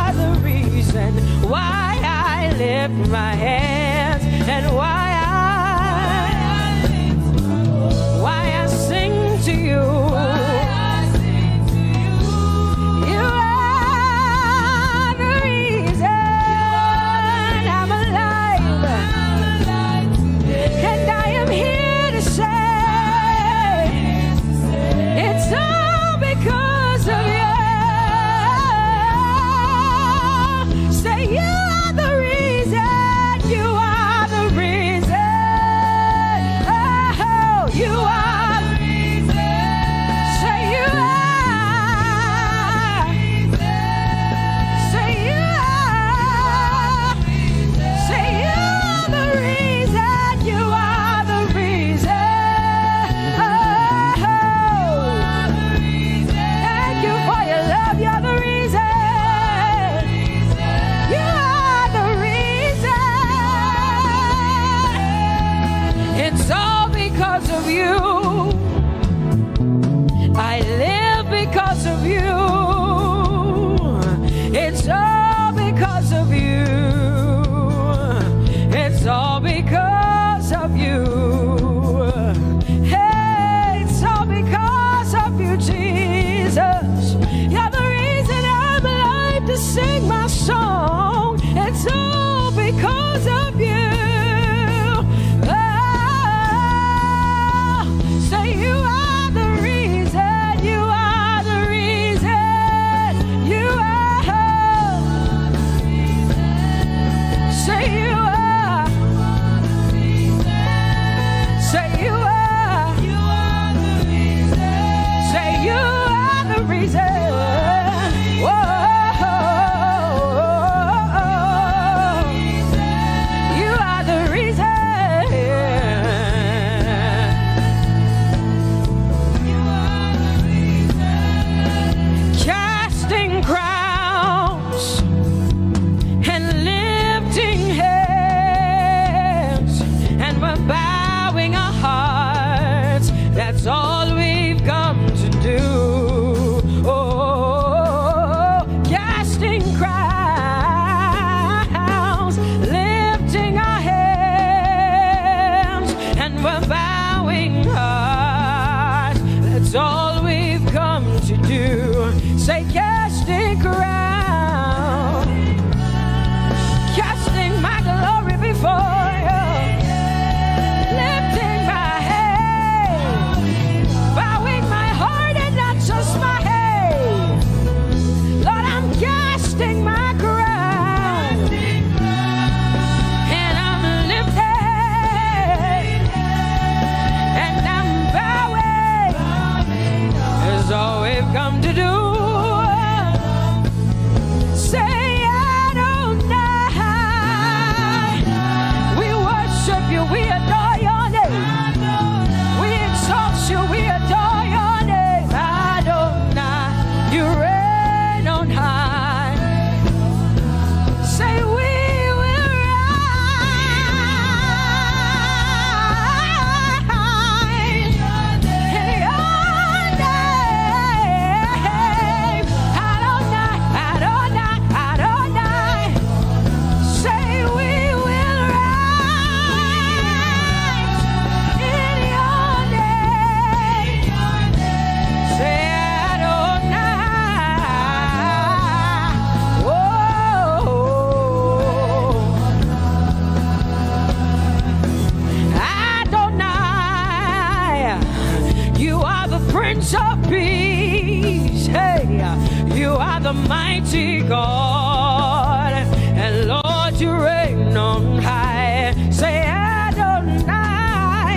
Mighty God, and Lord, you reign on high. Say, Adonai,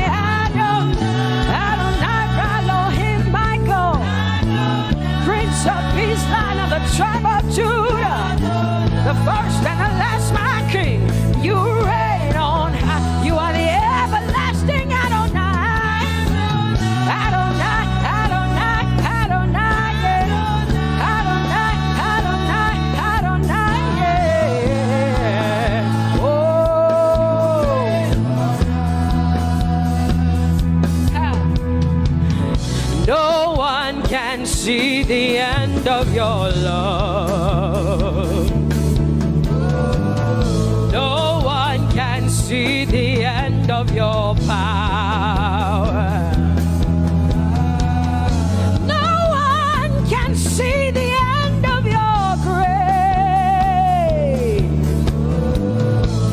Adonai, Adonai, Elohim, my God, Prince of Peace, Lion of the tribe of Judah, the first and the last, my King. You reign on high. You are the everlasting Adonai. Adonai, Adonai, Adonai, yeah. Adonai, Adonai, Adonai, yeah. Oh. Ha. No one can see the end of your love. No one can see the end of your power. No one can see the end of your grace.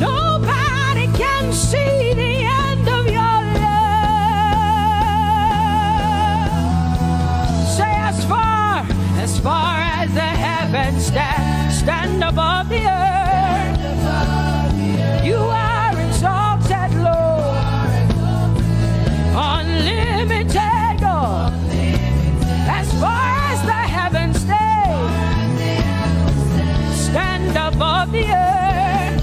Nobody can see the end of your love. Say, as far, as far as the heavens stand, stand above the earth. You are exalted, Lord. Unlimited God. As far as the heavens stay, stand above the earth.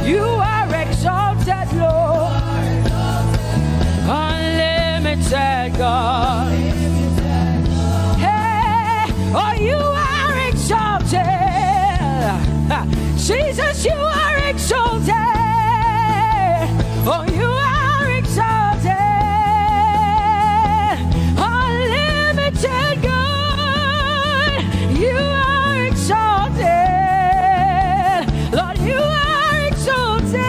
You are exalted, Lord. Unlimited God. Hey, oh, you are exalted. Jesus, you are exalted. Oh, you are exalted. Unlimited God, you are exalted. Lord, you are exalted.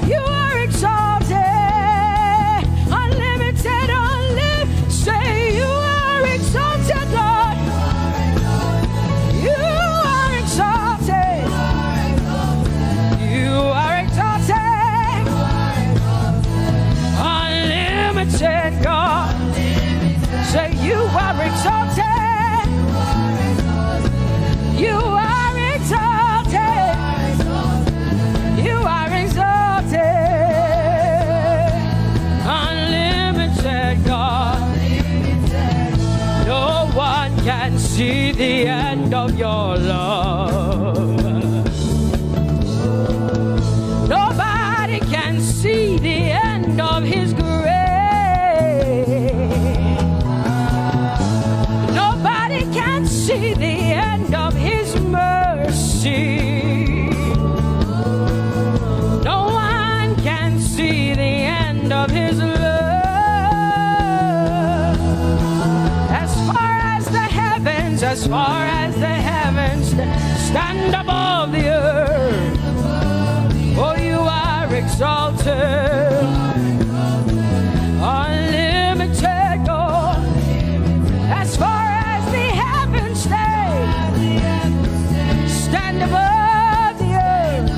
You are exalted. Unlimited, unlimited. Say, you are exalted, Lord. You are exalted. You are exalted. Unlimited God. Say, you are exalted. You are exalted. You are exalted. Unlimited God. No one can see the end of your love. Nobody can see the end of his grace. Nobody can see the end of his mercy. No one can see the end of his love. As far as the heavens, as far as the heavens stand above the earth, oh, you are exalted. Unlimited God. As far as the heavens stay, stand above the earth.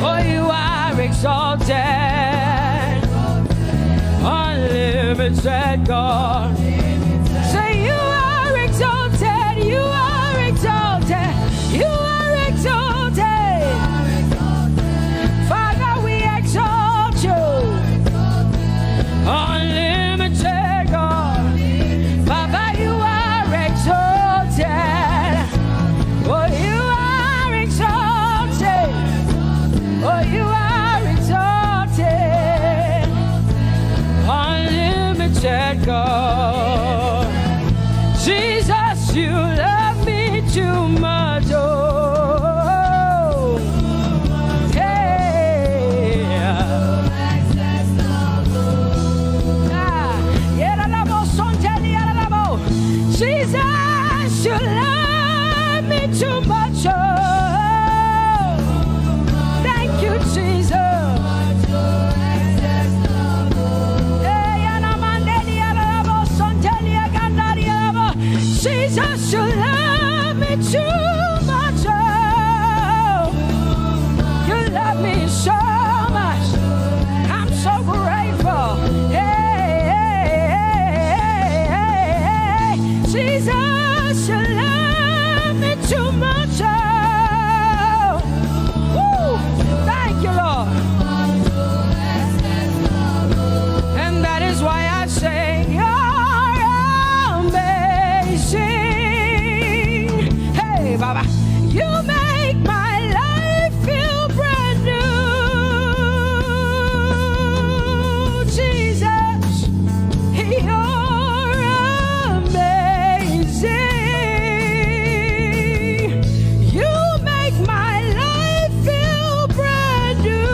Oh, you are exalted. Unlimited God. Say, you are exalted. You are exalted. You are exalted. Father, we exalt you. Unlimited God. Baba, you are exalted. Oh, you are exalted. Oh, you are exalted. Unlimited God. Jesus, you love me too much. Oh. Hey. Ah, yerarabo, sonteli, yararabo. Jesus, you love me too much. Oh, thank you, Jesus. Hey, yanamandeli, yararabo, sonteli, yagandari, yarabo. Jesus, you love me too much. Oh, you love me so much. I'm so grateful. Hey, hey, hey, hey, hey, hey. Jesus. You love me too much. Oh. Woo. Thank you, Lord. And that is why I say you're amazing. Hey, Baba, you make my life feel brand new. Jesus, you're amazing. You make my life feel brand new.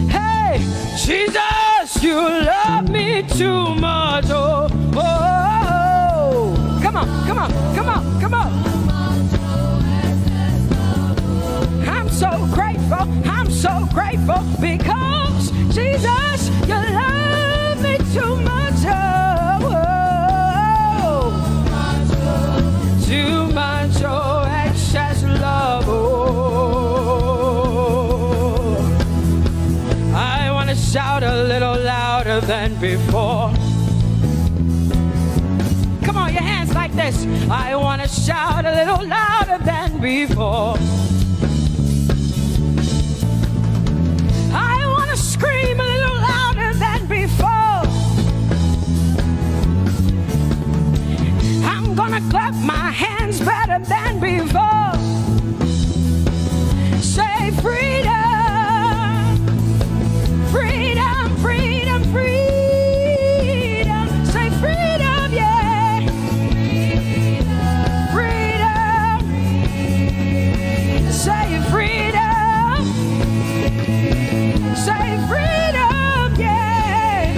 Hey, Jesus, you love me too much. Oh, oh, oh. Come on, come on, come on, come on. I'm so grateful. I'm so grateful because Jesus, you love me too much. Oh, oh, oh. Too much, oh, excess love. Oh, I want to shout a little louder than before. Come on, your hands like this. I want to shout a little louder than before. I want to scream a little louder than before. I'm gonna clap my hands better than before. Say freedom, freedom, freedom, freedom. Say freedom, yeah. Freedom. Say freedom. Say freedom, yeah.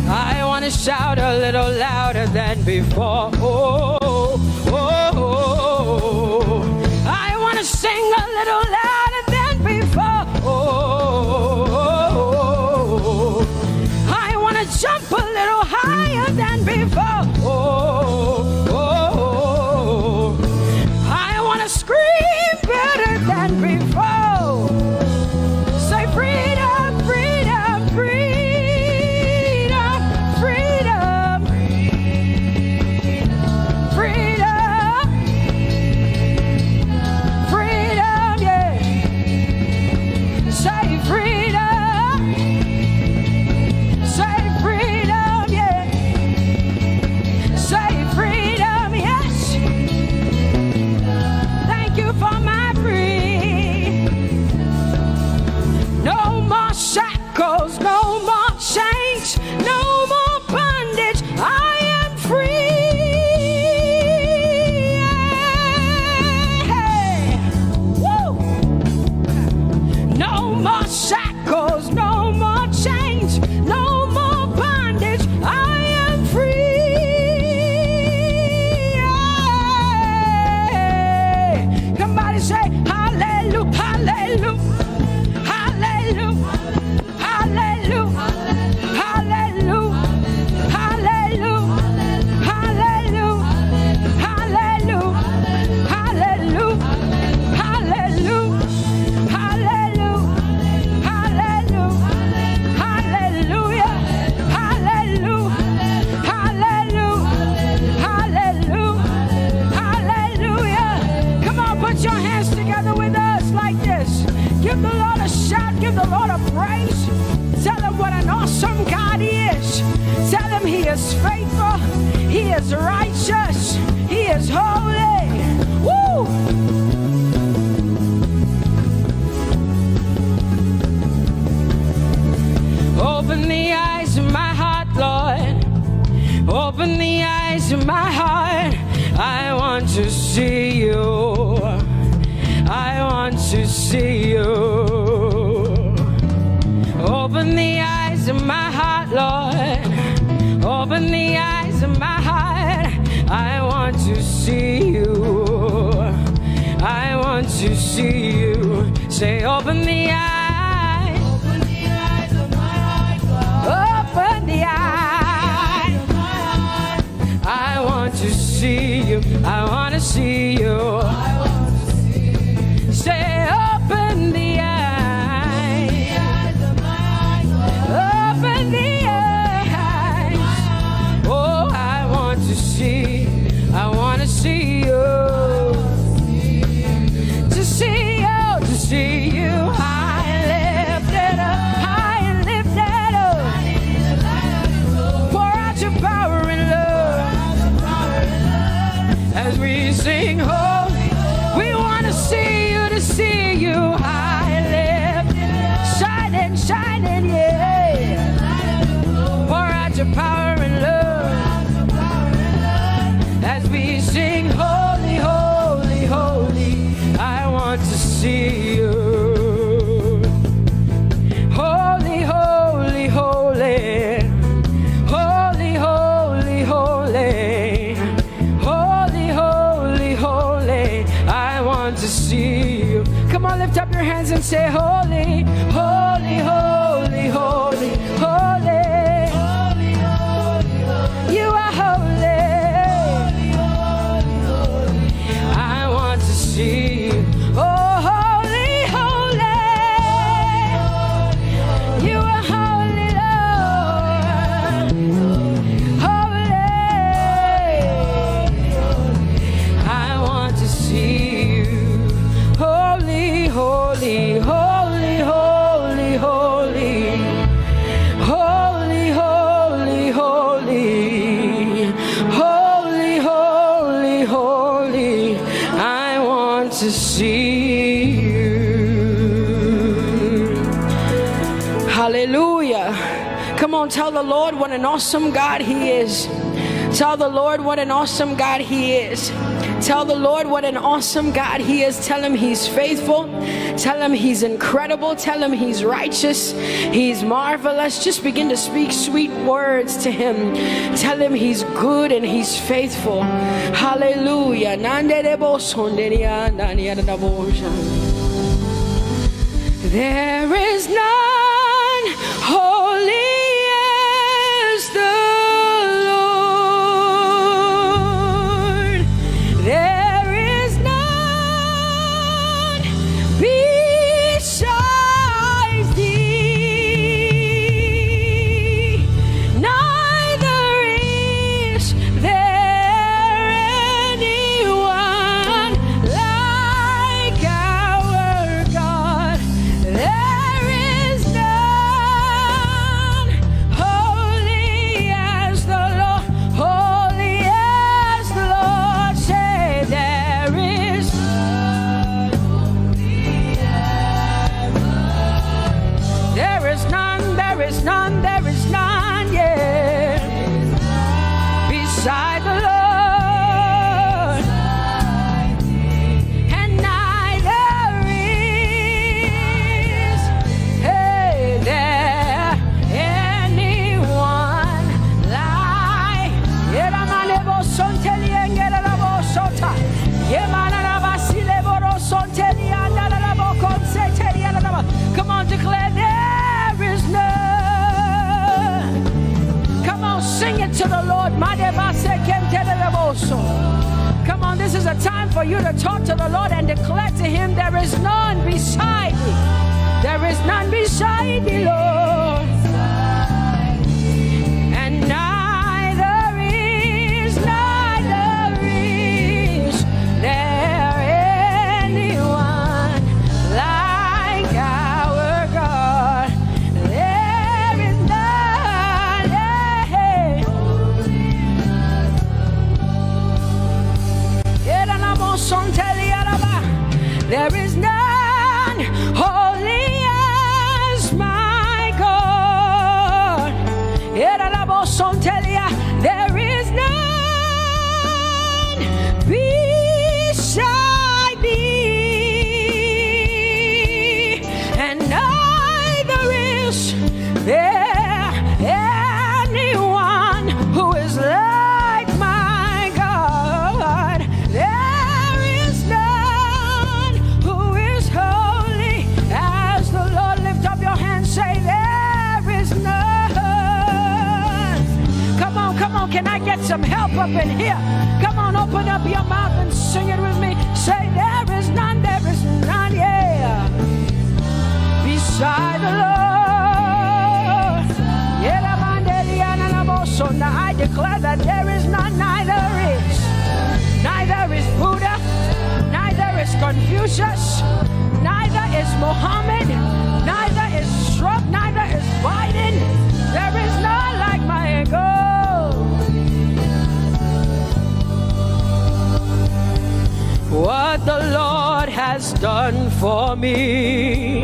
I want to shout a little louder than before. Oh, oh, oh, oh. I want to sing a little louder than before. Oh, oh, oh, oh. I want to jump a little higher than before. Oh, oh, oh, oh. I want to scream better than before. Say freedom, freedom, freedom, freedom, freedom, freedom, yeah. Say freedom, say freedom, yeah. Say freedom, yes. Thank you for my free. No more shackles, no more chains, no more bondage. I am free. Yeah. Woo. No more shackles, no more chains, no more bondage. I am free. Yeah. Somebody say, hallelujah, hallelujah, hallelujah. Hallelujah. Hallelujah. Come on, put your hands together with us like this. Give the Lord a shout, give the Lord a praise. Tell him what an awesome God he is. Tell him he is faithful, he is righteous, he is holy. Woo! Open the eyes of my heart, Lord. Open the eyes of my heart. I want to see you. I want to see you. Open the eyes of my heart, Lord. Open the eyes of my heart. I want to see you. I want to see you. Say, open the eyes. Open the eyes of my heart, Lord. Open the eyes. I want to see you. I want to see you. Say, open the eyes. Open the eyes. see you. Holy, holy, holy. Holy, holy, holy. Holy, holy, holy. I want to see you. Come on, lift up your hands and say, "Holy, holy, holy, holy, holy." You are holy. I want to see you. Oh, holy, holy. You are holy, Lord. Holy. I want to see you. Holy, holy, holy, holy, holy. Holy, holy, holy. Holy, holy, holy. I want to see you. Hallelujah. Come on, tell the Lord what an awesome God He is. Tell the Lord what an awesome God He is. Tell the Lord what an awesome God He is. Tell Him He's faithful. Tell Him He's incredible. Tell Him He's righteous. He's marvelous. Just begin to speak sweet words to Him. Tell Him He's good and He's faithful. Hallelujah. There is none holy as the Lord. There is none beside thee. Neither is there anyone like our God. There is none holy as the Lord. Holy as the Lord. Say, there is none. There is none, there is none, there is none, yeah. Beside the Lord. And neither is, hey, there anyone like. Yeramanebo sonteliengerabo sota. Yemanarabasi leboro sonteliandarabo konseteriandaraba. Come on, declare, there is none. Come on, sing it to the Lord. Madebasekentereboso. Come on, this is a time for you to talk to the Lord and declare to Him, there is none beside me. There is none beside me, Lord. And neither is, neither is there anyone like our God. There is none. There is none holy as my God. There is none beside thee, and neither is there anyone who is like my God. There is none who is holy as the Lord. Lift up your hands, say, there is none. Come on, come on, can I get some help up in here? Come on, open up your mouth and sing it with me. Say, there is none, there is none, yeah. Beside the Lord. Yelamandeliananamoso. Now I declare that there is none, neither is. Neither is Buddha, neither is Confucius, neither is Mohammed, neither is Trump, neither is Biden. There is none like my God. What the Lord has done for me,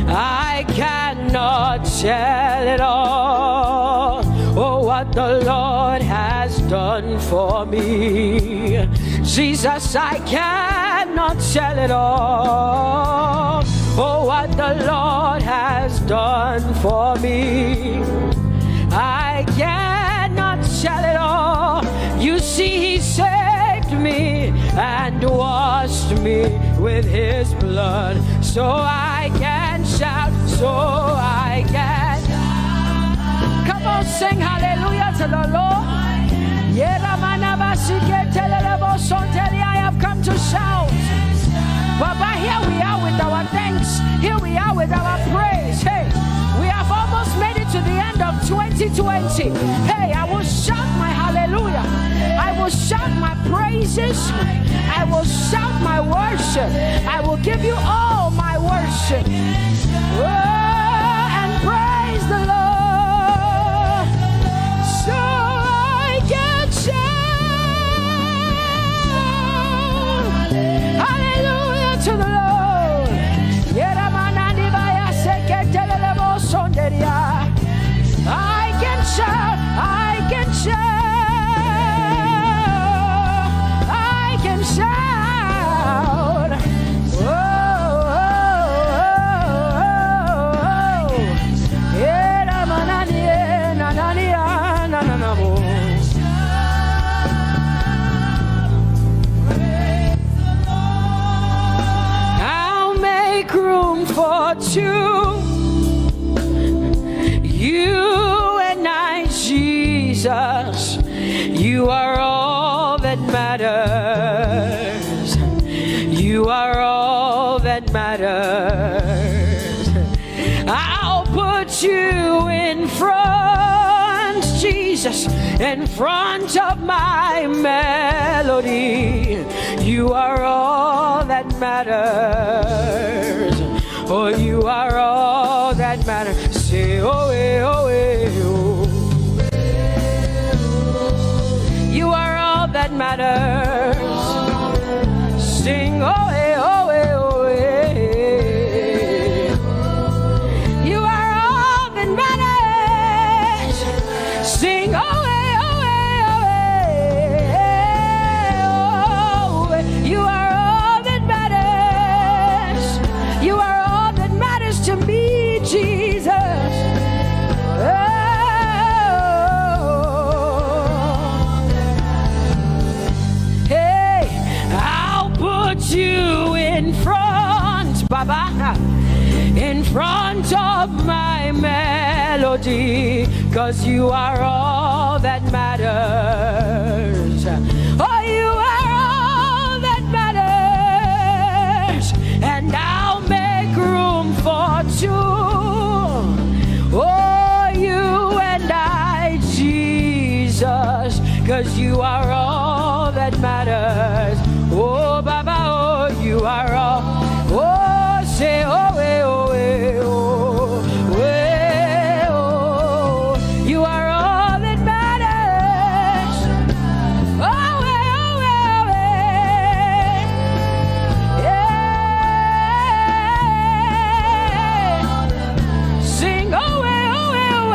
I cannot tell it all. Oh, what the Lord has done for me. Jesus, I cannot tell it all. Oh, what the Lord has done for me. I cannot tell it all. You see, He saved me and washed me with His blood. So I can shout, so I can. Come on, sing hallelujah to the Lord. Yeramanabasiketelelebosontelia, I have come to shout. Baba, here we are with our thanks. Here we are with our praise. Hey, we have almost made it to the end of twenty twenty. Hey, I will shout my hallelujah. I will shout my praises. I will shout my worship. I will give you all my worship. Oh, and praise the Lord. So I can shout hallelujah to the Lord. Yeramananibayasiketelelebosonderia. I can shout, I can shout, I can shout. Oh, oh, oh, oh, oh. Yeramananie, nanania, nananamo. I'll make room for two. You and I, Jesus, you are all that matters. You are all that matters. I'll put you in front, Jesus, in front of my melody. You are all that matters. Oh, you are all that matters. Say, oh, eh, oh, eh, oh. You are all that matters. Sing, oh, eh, oh, eh, oh, eh. You are all that matters. Sing, oh, eh, oh, eh, oh, eh, oh, eh. You are all that matters. You are all that matters to me, Jesus. Oh. Hey, I'll put you in front, Baba, in front of my melody, 'cause you are all that matters. Oh, you are all that matters. And I'll make room for two. Oh, you and I, Jesus, 'cause you are all that matters. Oh, Baba, oh, you are all. Oh, say, oh, eh, oh, eh, oh, eh, oh. You are all that matters. Oh, eh, oh, eh, oh, eh. Yeah. Sing, oh, eh, oh, eh, oh,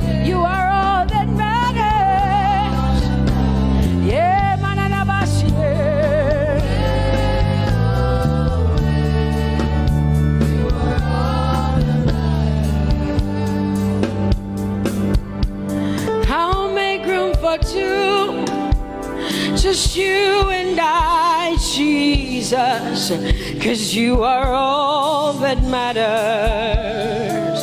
eh. You are all that matters. Yeah, mananabasi, yeah. I'll make room for two. Just you and I, Jesus. 'Cause you are all that matters.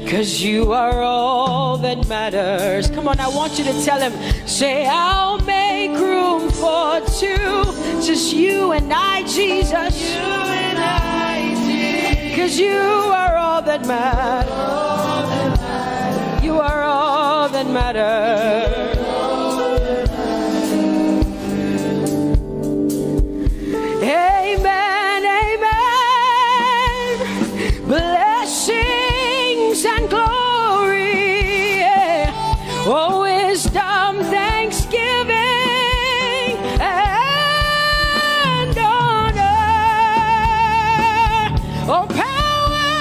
'Cause you are all that matters. Come on, I want you to tell him. Say, I'll make room for two. Just you and I, Jesus. You and I, Jesus. 'Cause you are all that matters. You are all that matters. Amen, amen. Blessings and glory, yeah. Oh, wisdom, thanksgiving, and honor. Oh, power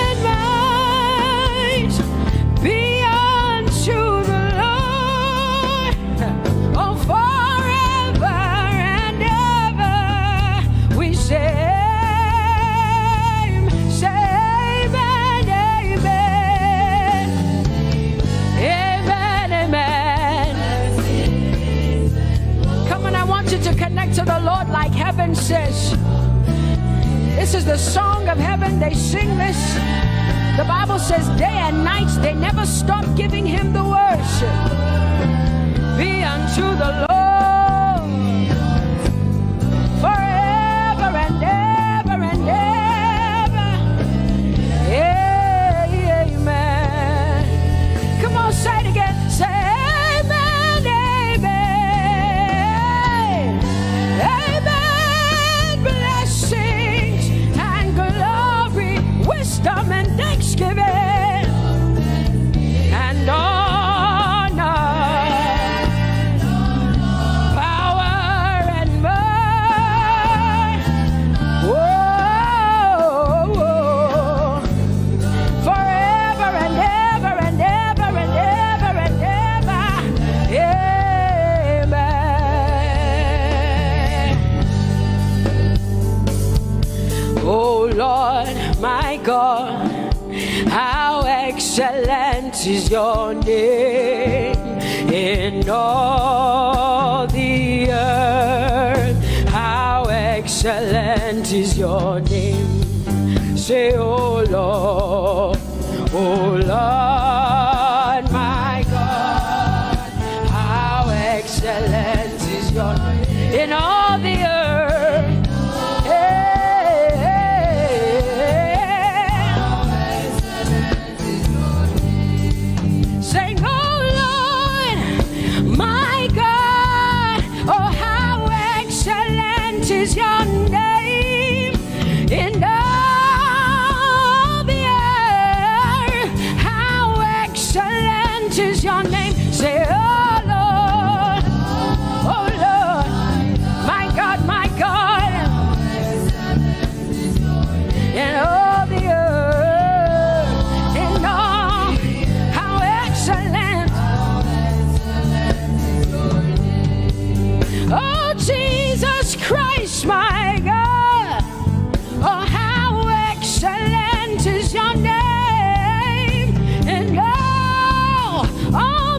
and might be unto The song of heaven, they sing this. The Bible says day and night they never stop giving him the worship. Be unto the Lord forever and ever and ever. Amen. Come on, say it again. Say amen, amen. Amen. Blessings and glory, wisdom and thanksgiving and honor, power and might. Whoa, whoa. Forever and ever and ever and ever and ever. Amen. Oh Lord, my God, how excellent is your name in all the earth. How excellent is your name. Say, oh Lord, oh Lord, my God, how excellent is your name in all the earth. Hey, hey, hey, hey. Sing, oh Lord, my God, oh, how excellent is your name in all the earth. How excellent is your name. Say, oh Lord, oh Lord, my God, my God. In all the earth, in all, how excellent. Oh, Jesus Christ, my God. Oh, how excellent is your name in all, all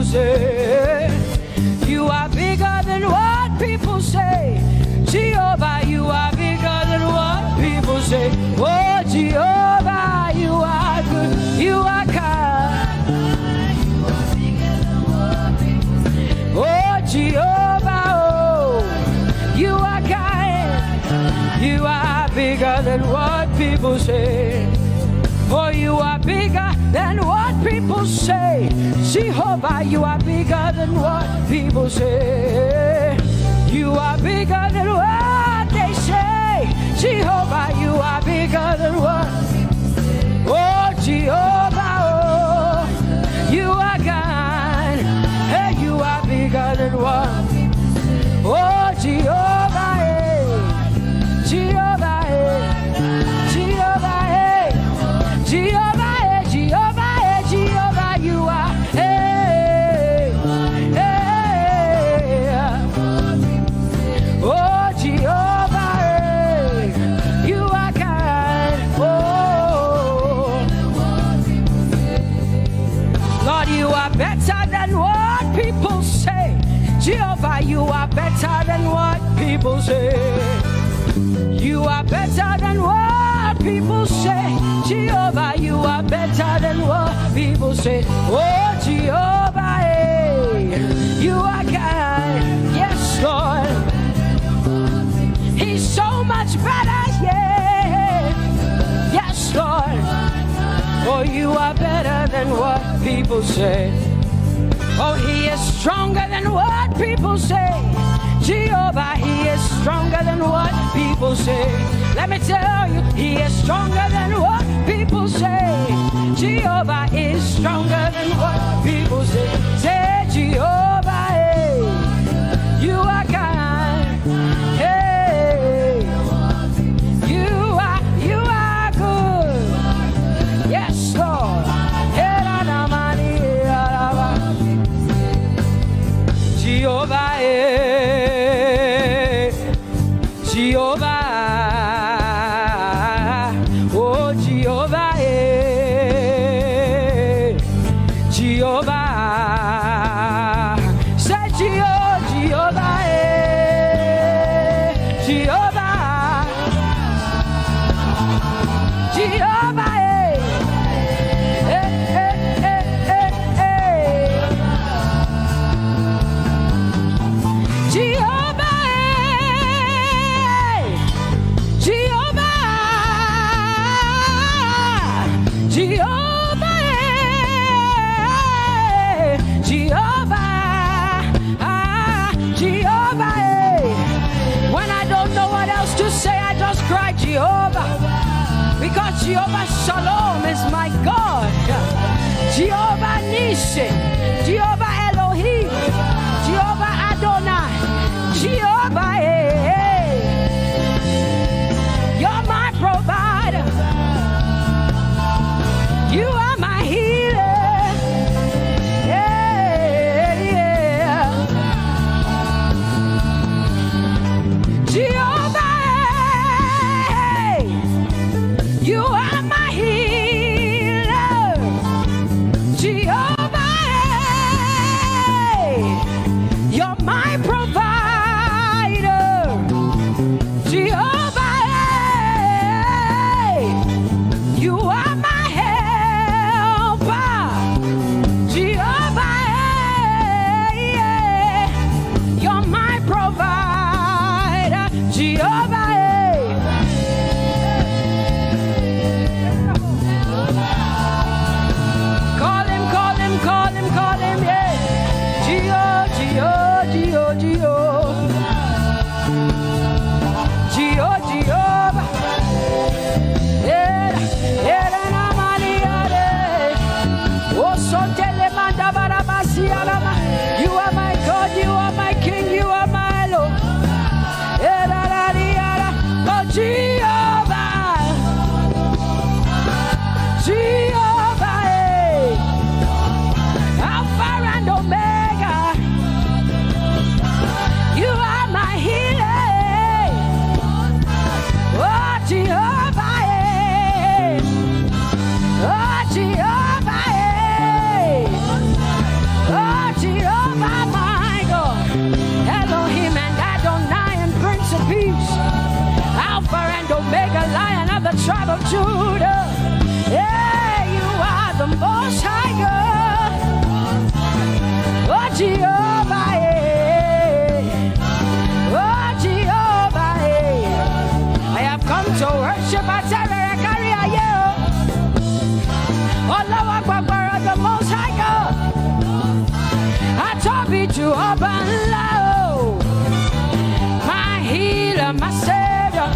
say. You are bigger than what people say. Jehovah, you are bigger than what people say. Oh, Jehovah, you are good. You are kind. Oh, Jehovah, oh, you are kind. You are bigger than what people say. Oh, you are bigger than what people say. Jehovah, you are bigger than what people say. You are bigger than what they say. Jehovah, you are bigger than what. Oh, Jehovah, oh, you are kind. Hey, you are bigger than what. Oh, Jehovah, hey. Jehovah, hey. Jehovah, hey. Jehovah, hey. Jehovah, hey. Jehovah, you are. Hey, hey. Oh, Jehovah, hey. You are kind. Oh. Lord, you are better than what people say. Jehovah, you are better than what people say. You are better than what people say. Jehovah, you are better than what people say. Oh, Jehovah, hey, you are kind. Yes, Lord. He's so much better, yeah. Yes, Lord. Oh, you are better than what people say. Oh, he is stronger than what people say. Jehovah, he is stronger than what people say. Let me tell you, he is stronger than what people say. Jehovah is stronger than what people say. Say, Jehovah, hey, you are kind. Hey, you are, you are good. Yes, Lord. Hey, la, la, ma, ni, la, la, ba. Jehovah, eh. Jehovah, oh, Jehovah, eh. Jehovah, say Jeho-, Jehovah, eh. Jehovah, Jehovah, eh. Eh, eh, eh, eh, eh. Jehovah, eh. Jehovah, Jehovah, eh. Jehovah, ah, Jehovah, eh. When I don't know what else to say, I just cry, Jehovah. Because Jehovah Shalom is my God. Jehovah Nissi, Jehovah Elohim, Jehovah Adonai, Jehovah, eh, eh. You're my provider. You are my healer. Yeah, yeah. Jehovah, eh, you are my healer. Jehovah, eh, you're my provider. Jehovah, eh, you are my helper. Jehovah, eh, yeah, you're my provider. Jehovah, eh. Call him, call him, call him, call him, yeah. Geo, Geo, Geo, Geo. Geo, Jehovah. Eh, eh, na, na, mani, ade. Oh, so, tele, manda, barabasi, alama. You are my God, you are my King, you are my Lord. Eh, da, da, di, da, da. Oh, Jehovah. Jehovah, eh. Alpha and Omega. You are my healer. Oh, Jehovah, eh. Oh, Jehovah, eh. Oh, Jehovah, my healer, my savior,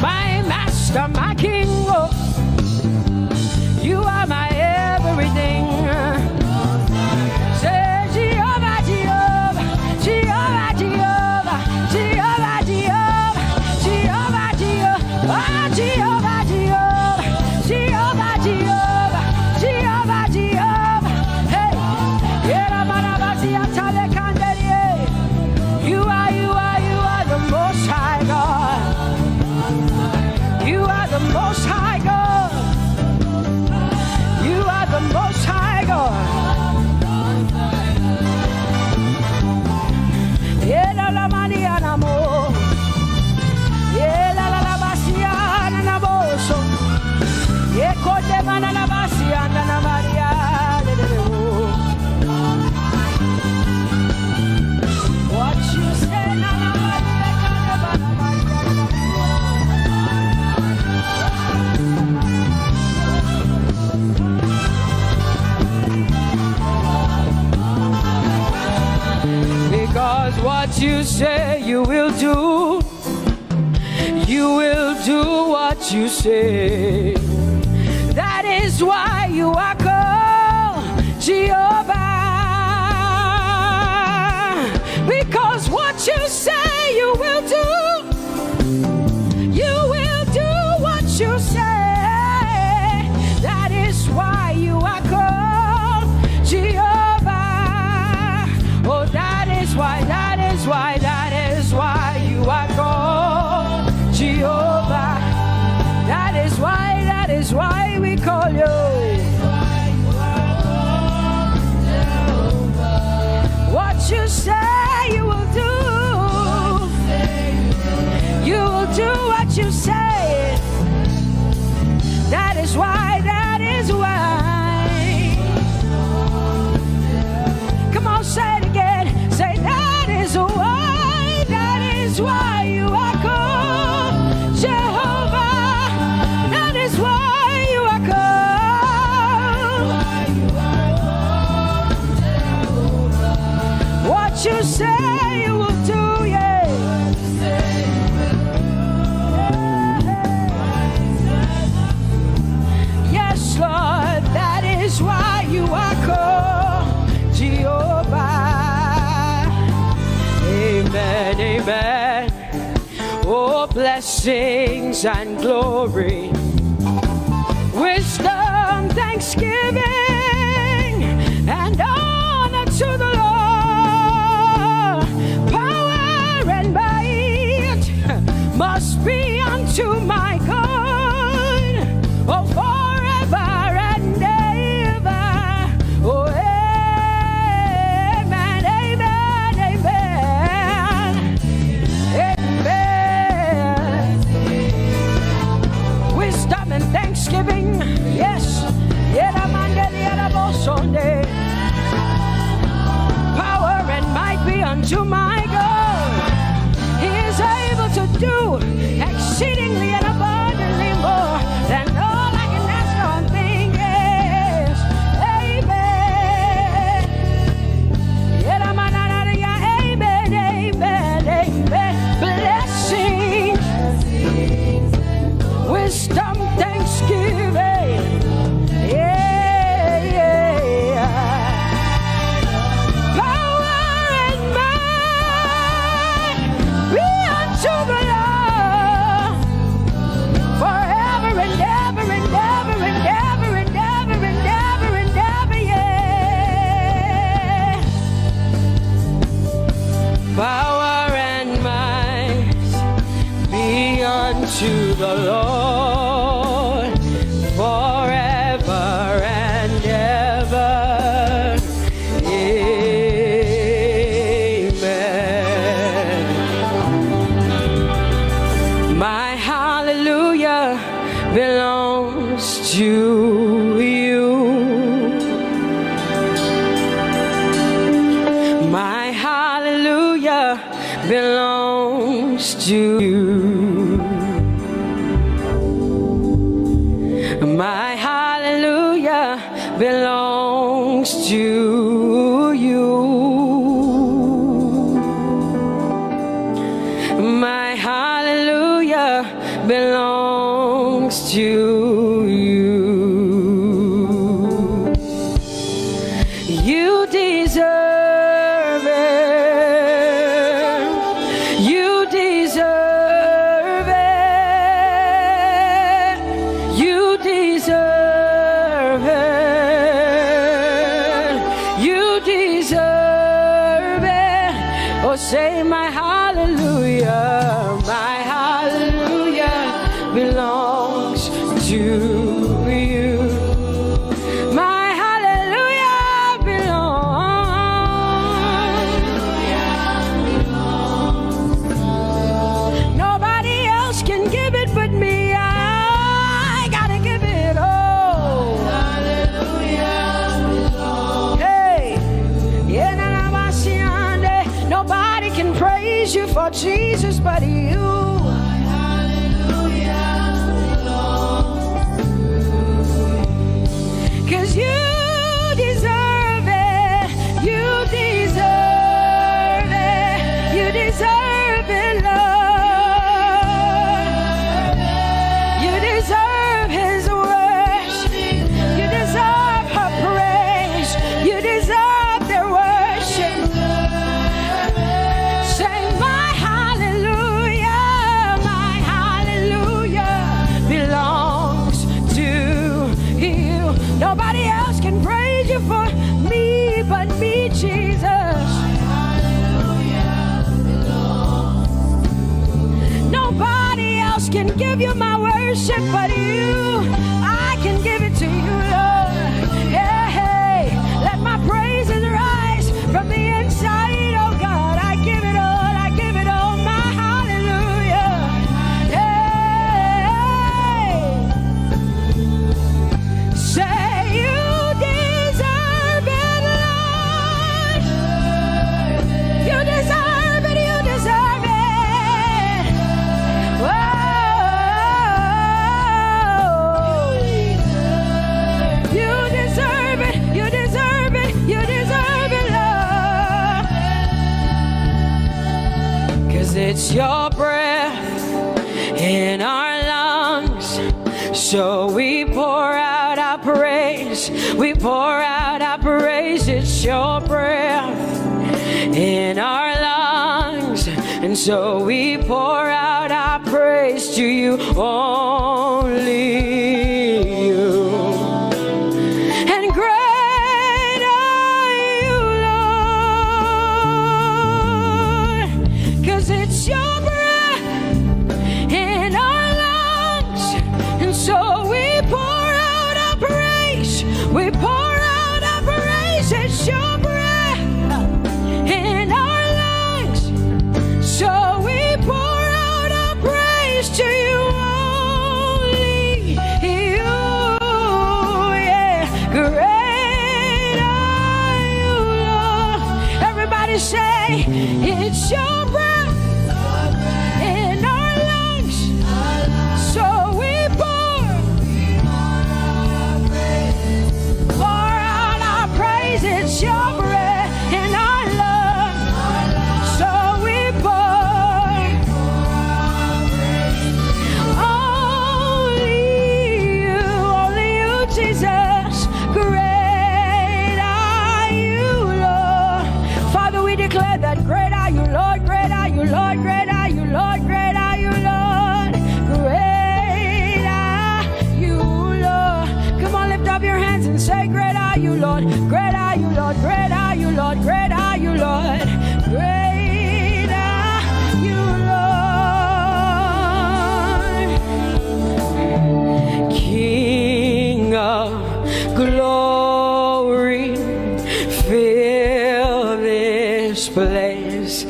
my master, my king. Oh, you are my everything. Say, Jehovah, Jehovah, Jehovah, Jehovah, Jehovah, Jehovah, Jehovah, Jehovah, oh, Jehovah, Jehovah, Jehovah, Jehovah, Jehovah, Jehovah. Hey, Yera Manabati Atale Kanderie. You are, you are, you are the most high God. You are the most high God. You are the most high God. Yera la mani anamo. Yera la la basiana na boso. Ye kote mana la basiana na Maria. What you say, na na Maria, na na Maria. Because what you say you will do, you will do what you say. That is why you are called Jehovah. Because what you say you will do, you will do what you say. That is why you are called Jehovah. Oh, that is why, that is why, that is why you are called Jehovah. That is why, that is why we call you. What you say you will do, you will do what you say. That is why, that is why. Come on, say it again. Say, that is why, that is why you are called Jehovah. That is why you are called. What you say you will do, yeah. Yes, Lord, that is why you are called Jehovah. Amen, amen. Oh, blessings and glory, wisdom, thanksgiving, and honor to the Lord. Power and might must be unto my God, oh, forever and ever. Oh, amen, amen, amen. Amen. Wisdom and thanksgiving. Yes. Yera Mandeli, Yera Bosonde. Power and might be unto my God. He is able to do exceedingly and abundantly more than all I can ask or think. Yes. Amen. Yera Mananaria. Amen, amen, amen. Blessings, wisdom, thanksgiving. Yeah, yeah. Power and might be unto the Lord forever and ever and ever and ever and ever and ever and ever, yeah. Power and might be unto the Lord forever and ever. Amen. My hallelujah belongs to you. My hallelujah belongs to you. My hallelujah belongs to you. you. My hallelujah belongs to you. You deserve it. You deserve it. You deserve it. You deserve it. Oh, say, my hallelujah, my hallelujah belongs to you. My hallelujah belongs. Nobody else can give it but me. I gotta give it all. Hey, yeah, na, na, ma, si, ande. Nobody can praise you for Jesus but you. Cause you deserve it. You deserve it. You deserve it, Lord. You deserve his worship. You deserve her praise. You deserve their worship. Say, my hallelujah, my hallelujah belongs to you. Nobody else can praise you for me but me, Jesus. Nobody else can give you my worship but you. I can give it to you, Lord. Yeah, hey, let my praises rise from the inside, oh God. I give it all, I give it all, my hallelujah. Yeah. Say you deserve it, Lord. You deserve it, you deserve it. Whoa. You deserve it, you deserve it, you deserve it, Lord. Cause it's your breath in our lungs. So we pour out our praise. We pour out our praise. It's your breath in our lungs. And so we pour out our praise to you, only you. And great are you, Lord, cause it's your breath in our lungs. And so we pour out our praise. We pour out our praise. It's your breath in our lungs. So we pour out our praise to you, only you. Yeah. Great are you, Lord. Everybody say, it's your breath in our lungs. So we pour, pour out our praise. It's your breath in our lungs. So we pour, only you, only you, Jesus. Great are you, Lord. Father, we declare that great are you, Lord. Great are you, Lord. Great are you, Lord. Great are you, Lord. Great are you, Lord. Come on, lift up your hands and say, great are you, Lord. Great are you, Lord. Great are you, Lord. Great are you, Lord. Great are you, Lord. King of glory, fill this place.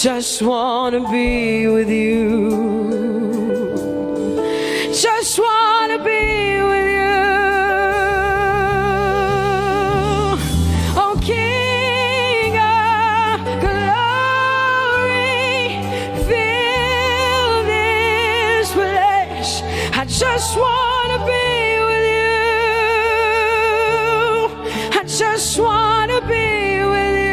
Just wanna be with you. Just wanna be with you. Oh, King of glory, fill this place. I just wanna be with you. I just wanna be with you.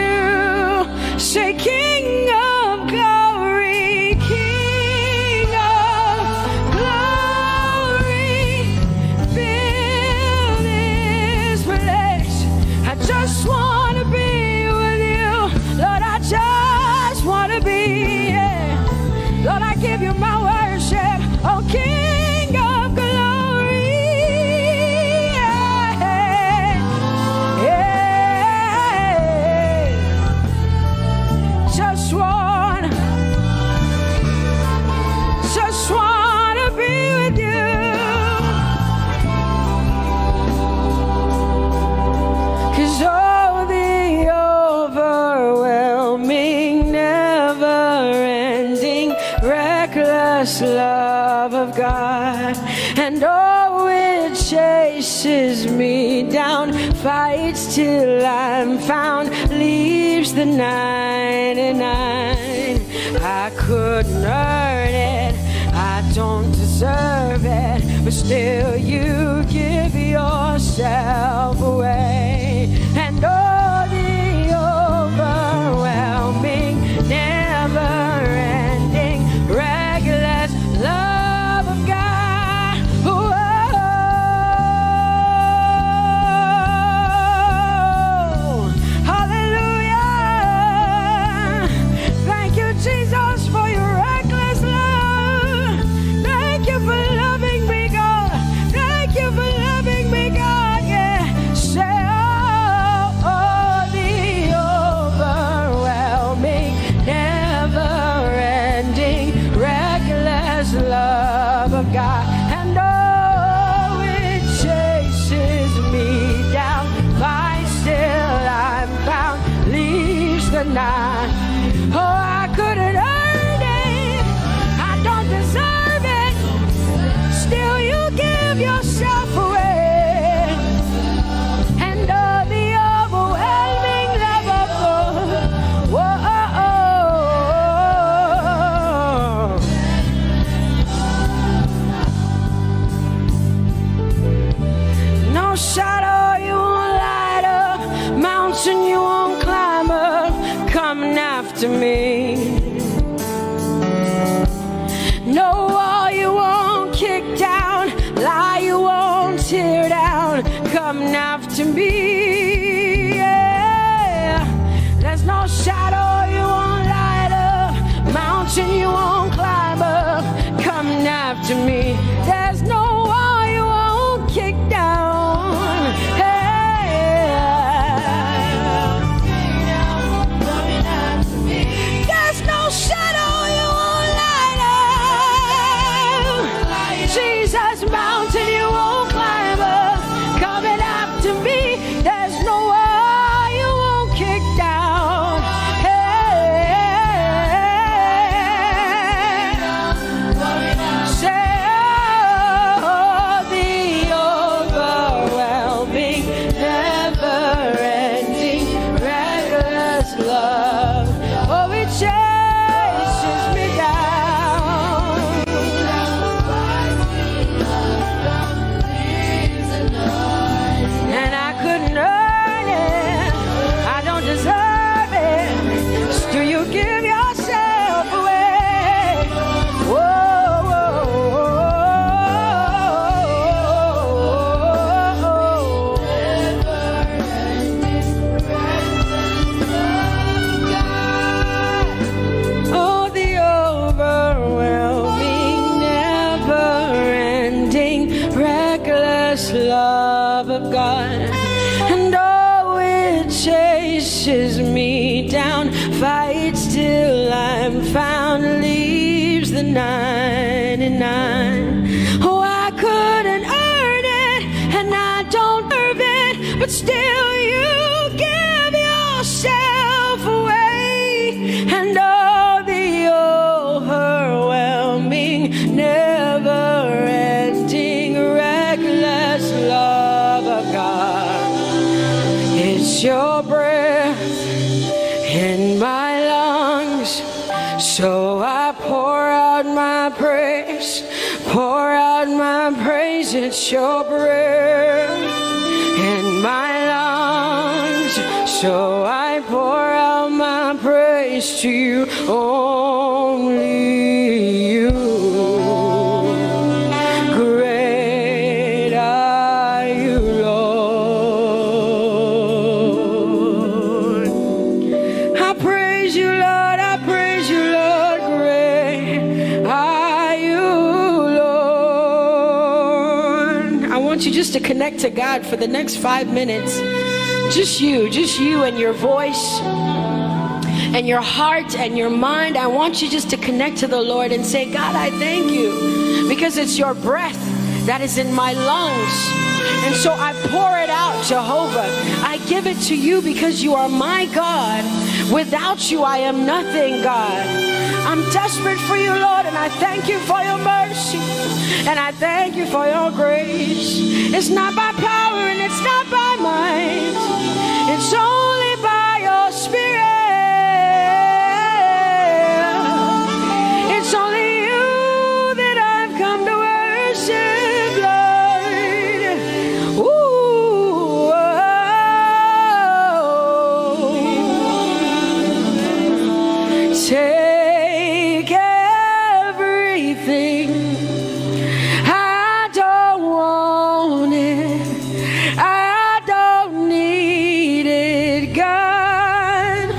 chases me down, fights till I'm found, leaves the ninety-nine. I couldn't earn it, I don't deserve it, but still you give yourself away. And oh, the overwhelming, never-ending, reckless love of God. Whoa. Hallelujah. Thank you, Jesus, for your reckless love. Thank you for loving me, God. Thank you for loving me, God. Yeah. Say, oh, oh, the overwhelming, never-ending, reckless love of God. And oh, it chases me down, fights till I'm found, leaves the ninety-nine. Oh, I couldn't earn it, I don't deserve it, still you give yourself away. And oh, the overwhelming love of God. Whoa. No shadow you won't light up, mountain you won't climb up, coming after me. No wall you won't kick down, lie you won't tear down, coming after me. Yeah. There's no shadow you won't light up, mountain you won't climb up, coming after me. There's no wall you won't kick down. Hey. There's no shadow you won't light up. Jesus, mountain you won't climb up, coming after me. There's no wall you won't kick down. Hey. Say, oh, the overwhelming, never-ending, reckless love. Oh, it chases me down. And I couldn't earn it, I don't deserve it. Still, you give yourself away. Whoa, whoa, whoa, whoa, whoa. Oh, the overwhelming, never-ending, reckless love of God. And oh, it chases me down, fights till I'm found, leaves the ninety-nine. Oh, I couldn't earn it, and I don't deserve it, but still you give yourself away. And oh, the overwhelming, never-ending, reckless love of God. It's your breath in my lungs, so I pour out my praise, pour out my praise. It's your breath in my lungs, so I pour out my praise to you, only you. Great are you, Lord. I praise you, Lord. I praise you, Lord. Great are you, Lord. I want you just to connect to God for the next five minutes. Just you, just you and your voice and your heart and your mind. I want you just to connect to the Lord and say, God, I thank you because it's your breath that is in my lungs. And so I pour it out, Jehovah. I give it to you because you are my God. Without you, I am nothing, God. I'm desperate for you, Lord, and I thank you for your mercy. And I thank you for your grace. It's not by power and it's not by might. It's only by your spirit. It's only you that I've come to worship, Lord. Ooh, oh. Take everything. I don't want it. I don't need it, God.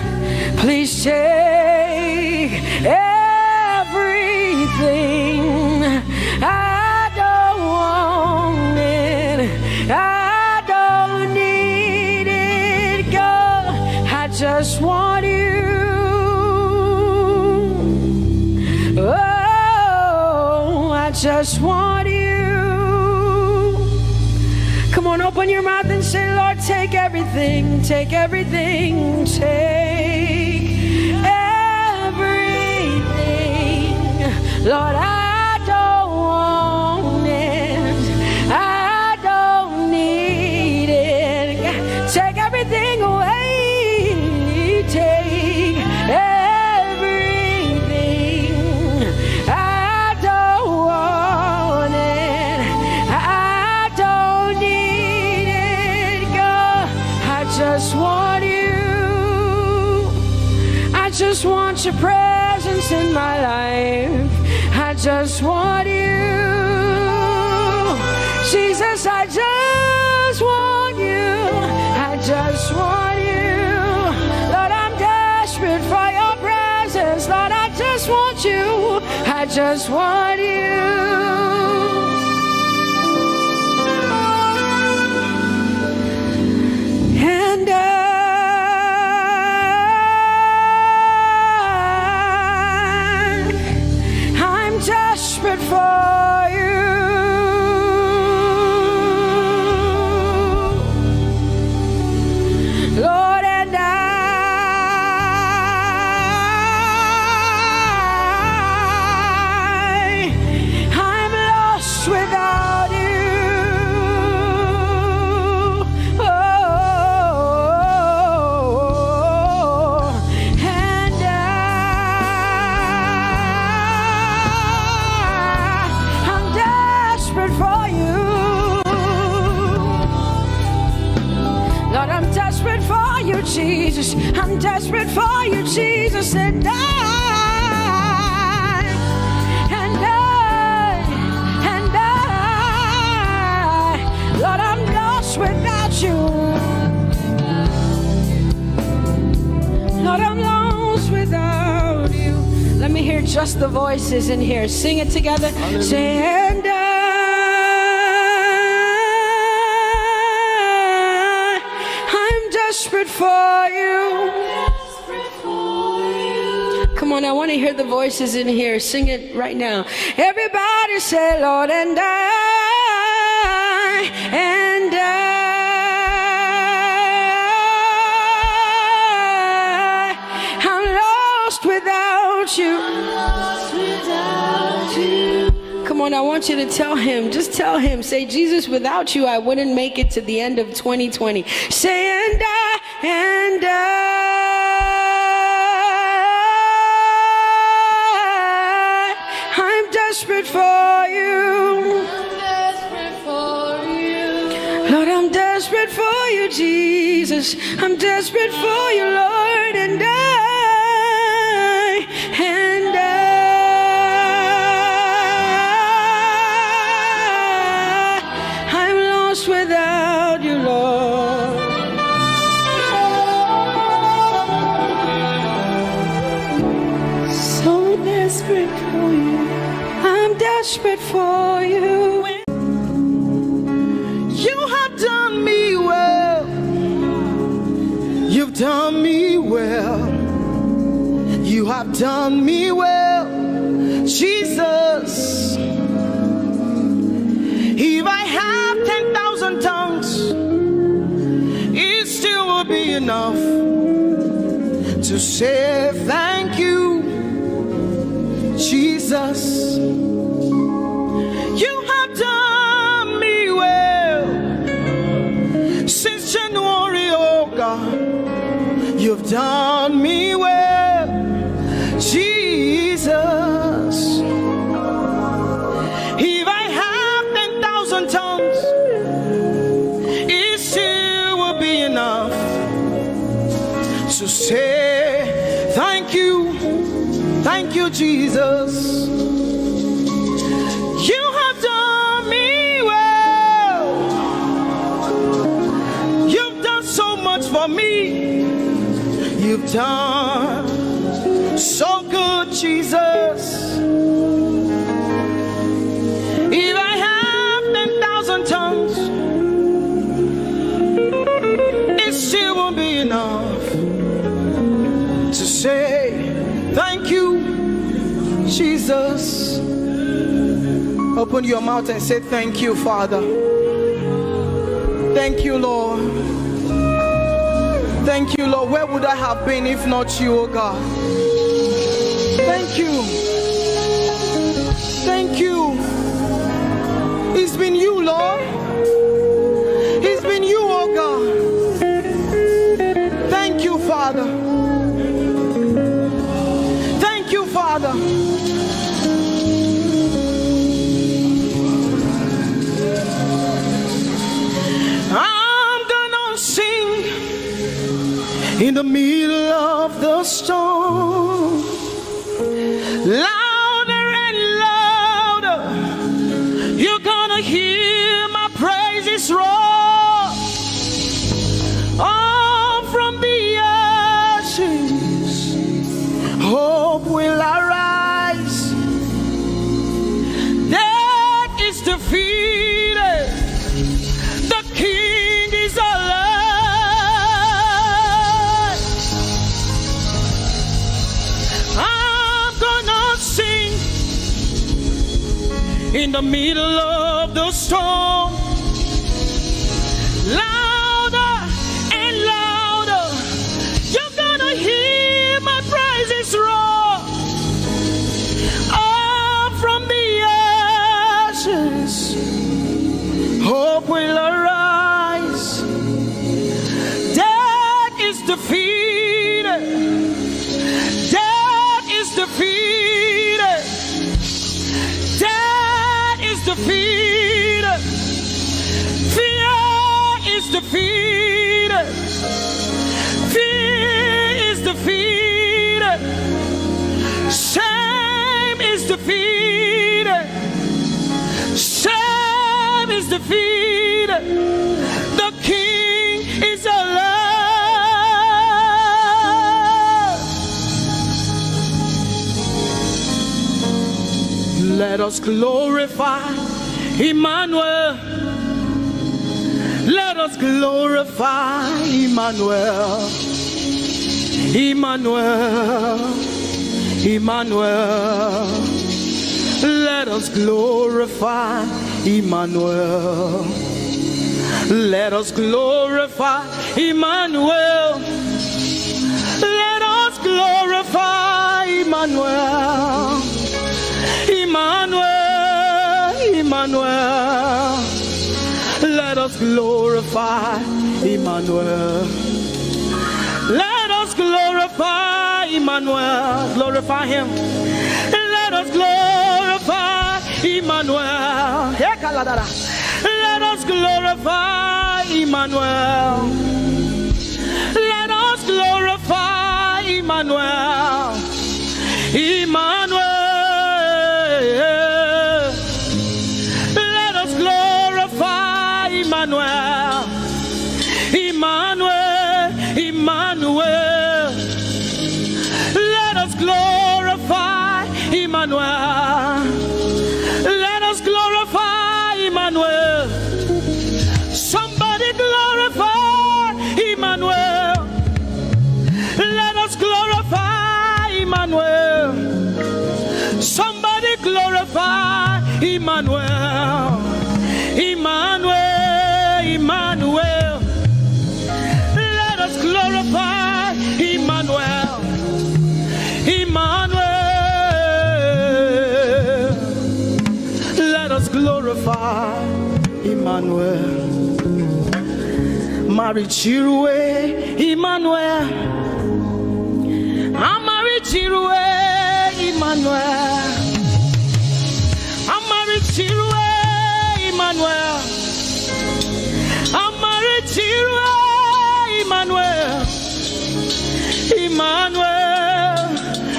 Please take everything. I don't want it. I don't need it, God. I just want you. Oh, I just want you. Come on, open your mouth and say, Lord, take everything, take everything, take everything. Lord, I don't want it. I don't need it. Take everything away. Take everything. I don't want it. I don't need it, God. I just want you. I just want your presence in my life. I just want you. Jesus, I just want you. I just want you. Lord, I'm desperate for your presence. Lord, I just want you. I just want you. And I, I'm desperate for you. Lord, and I, I'm lost without you. Oh, and I, I'm desperate for you. Lord, I'm desperate for you, Jesus. I'm desperate for you, Jesus. And I, and I, and I, Lord, I'm lost without you. Lord, I'm lost without you. Let me hear just the voices in here. Sing it together. Hallelujah. Say, and I, I'm desperate for you. Come on, I want to hear the voices in here. Sing it right now. Everybody say, Lord, and I, and I, I'm lost without you. Come on, I want you to tell him. Just tell him. Say, Jesus, without you, I wouldn't make it to the end of twenty twenty. Say, and I, and I, I'm desperate for you. Lord, I'm desperate for you, Jesus. I'm desperate for you, Lord, and I, and I, I'm lost without you, Lord. So desperate for you. I'm desperate for you. You have done me well. You've done me well. You have done me well, Jesus. If I have ten thousand tongues, enough to say thank you, Jesus. You have done me well since January, oh God. You've done me well, Jesus. If I have ten thousand tongues, it still will be enough to say thank you, thank you, Jesus. You have done me well. You've done so much for me. You've done so good, Jesus. If I have ten thousand tongues, it still won't be enough to say thank you, Jesus. Open your mouth and say, "Thank you, Father. Thank you, Lord. Thank you, Lord. Where would I have been if not you, oh God? Thank you. Thank you. It's been you, Lord. It's been you, oh God. Thank you, Father. Thank you, Father." I'm gonna sing in the middle of the storm. Louder and louder, you're gonna hear my praises roar. All from the ashes, hope will arise. Death is defeated. The King is alive. I'm gonna sing in the middle of the storm. Louder and louder, you're gonna hear my praises roar. Up from the ashes, hope will arise. Death is defeated. Death is defeated. Death is defeated. Fear is defeated. Fear is defeated. Shame is defeated. Shame is defeated. The King is alive. Let us glorify Emmanuel. Let us glorify Emmanuel. Emmanuel. Emmanuel. Let us glorify Emmanuel. Let us glorify Emmanuel. Let us glorify Emmanuel. Emmanuel, Emmanuel. Let us glorify Emmanuel. Let us glorify Emmanuel. Glorify him. Let us glorify Emmanuel. Hey, Kaladara. Let us glorify Emmanuel. Let us glorify Emmanuel. Emmanuel. Let us glorify Emmanuel. Emmanuel. Emmanuel. Let us glorify Emmanuel. Let us glorify Emmanuel. Somebody glorify Emmanuel. Let us glorify Emmanuel. Somebody glorify Emmanuel. Emmanuel, Emmanuel. Let us glorify Glorify Emmanuel. Marichirue Emmanuel. Amarichirue Emmanuel. Amarichirue Emmanuel. Amarichirue Emmanuel. Emmanuel,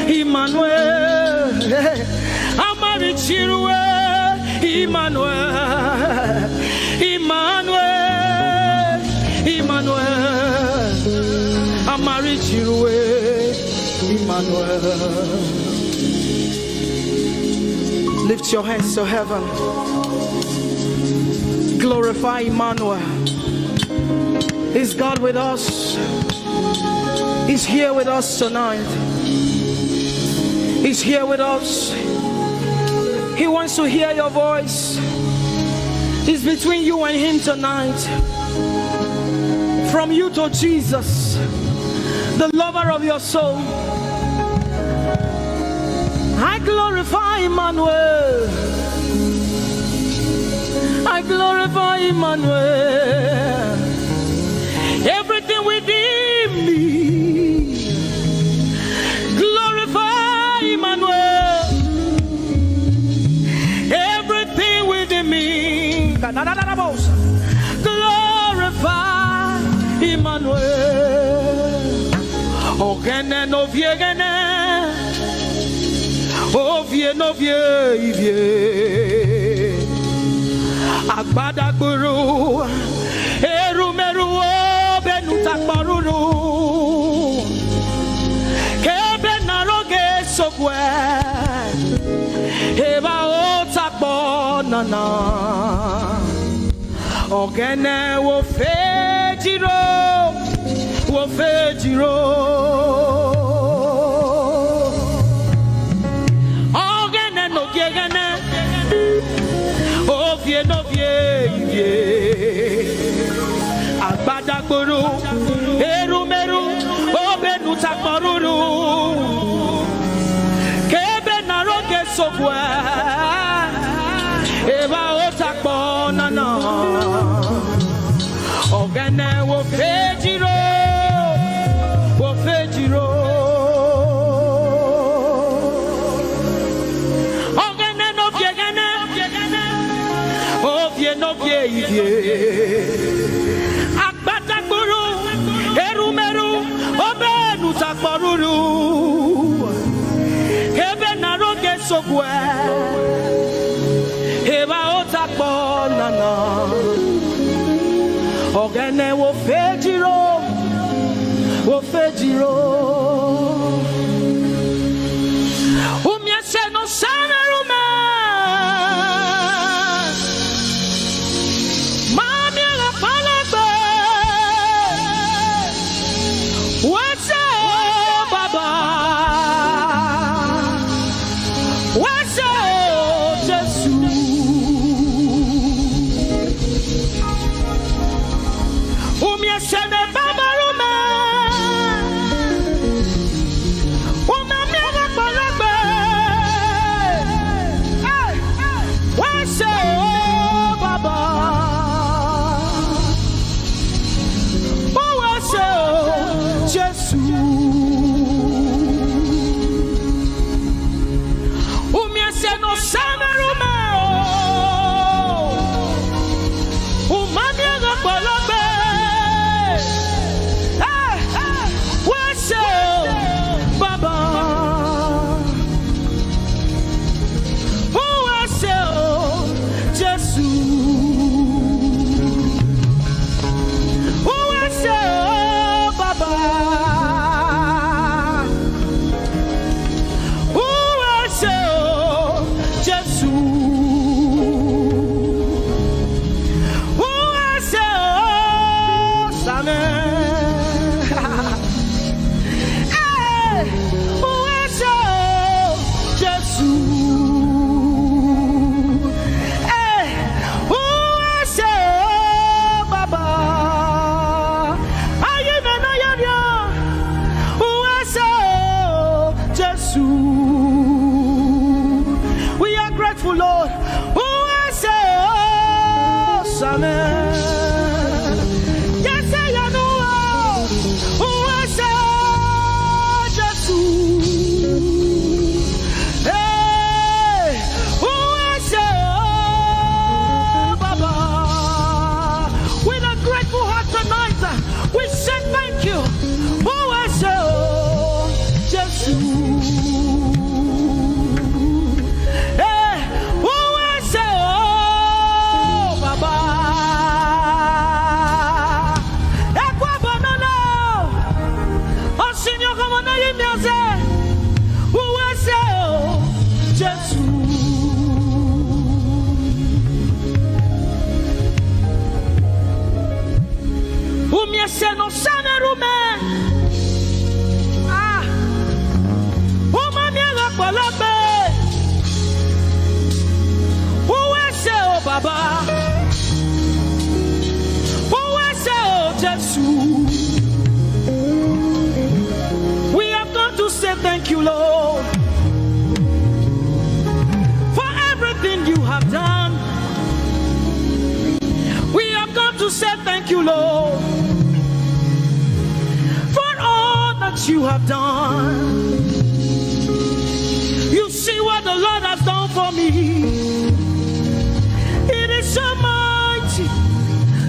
Emmanuel. Amarichirue Emmanuel. Emmanuel, Emmanuel. Amarichirue Emmanuel. Lift your hands to heaven. Glorify Emmanuel. Is God with us? He's here with us tonight. He's here with us. He wants to hear your voice. He's between you and Him tonight. From you to Jesus, the lover of your soul. I glorify Emmanuel. I glorify Emmanuel. Everything within me, glorify Emmanuel. Everything within me, glorify Emmanuel. Ogene no viegene. Ovie no vie ivie. Agbadagburu erumeru obenu takporuru. Kebe na roge sokwe. Eba o takpo nana. Ogene wo fejiro, wo fejiro. Ogene no giegene, ovie no vie ivie. Agbadagburu, erumeru, obenu takporuru. Kebe na roge sokwe. Eba o takpo nana. Ogene wo fejiro, wo fejiro. Ogene no viegene, ovie no vie ivie. Agbadagburu erumeru obenu takporuru. Kebe na roge sokwe. Eba o takpo nana. Ogene wo fejiro, wo fejiro. Umia se no sana rume. Mami la palagbe. What's up, Baba? What's up, Jesus? Umia se me Baba rume. Uwese o Jesu. Umiese no sane rume. Ah. Uma mi lopolope. Uwese o Baba. Uwese o Jesu. We have come to say thank you, Lord, for everything you have done. We have come to say thank you, Lord, for all that you have done. You see what the Lord has done for me. It is so mighty,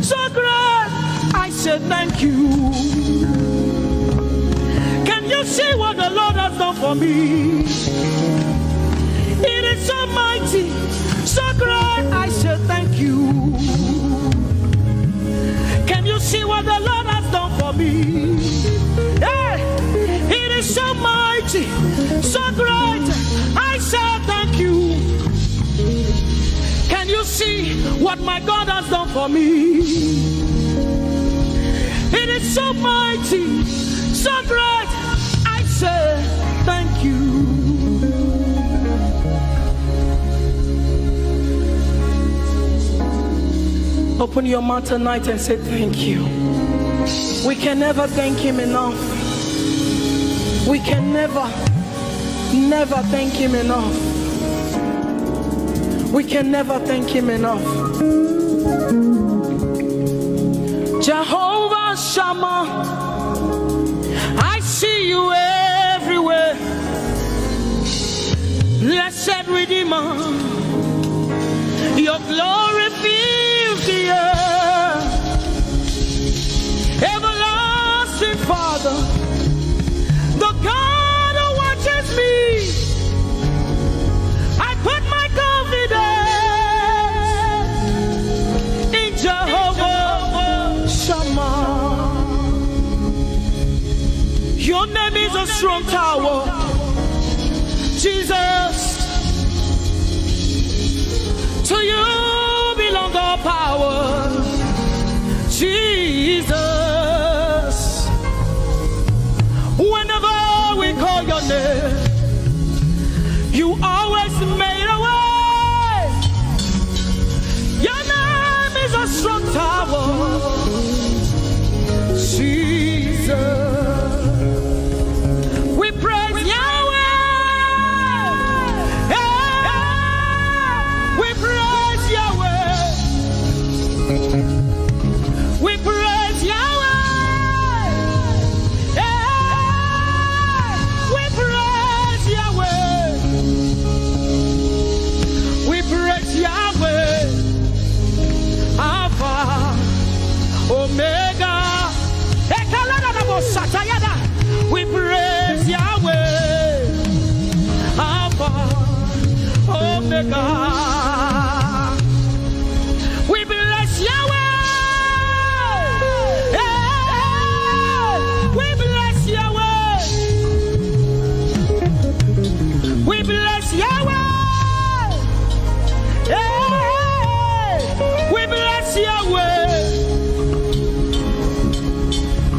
so great. I say thank you. Can you see what the Lord has done for me? It is so mighty, so great. I say thank you. Can you see what the Lord has done for me? Hey, it is so mighty, so great. I say thank you. Can you see what my God has done for me? It is so mighty, so great. I say thank you. Open your mouth tonight and say thank you. We can never thank him enough. We can never, never thank him enough. We can never thank him enough. Jehovah Shammah, I see you everywhere. Blessed Redeemer, your glory fills the earth. Everlasting Father, the God who watches me, I put my confidence in Jehovah Shammah. Your name is a strong tower, Jesus. To you belong all power, Jesus. Whenever we call your name, you always made a way. Your name is a strong tower, Jesus. We praise Yahweh. Hey, we praise Yahweh. We praise Yahweh. Hey, we praise Yahweh. We praise Yahweh. Alpha, Omega. Ekaladadabosatayada. We praise Yahweh. Alpha, Omega. We bless Yahweh. Yeah. We bless Yahweh. We bless Yahweh. Yeah. We bless Yahweh.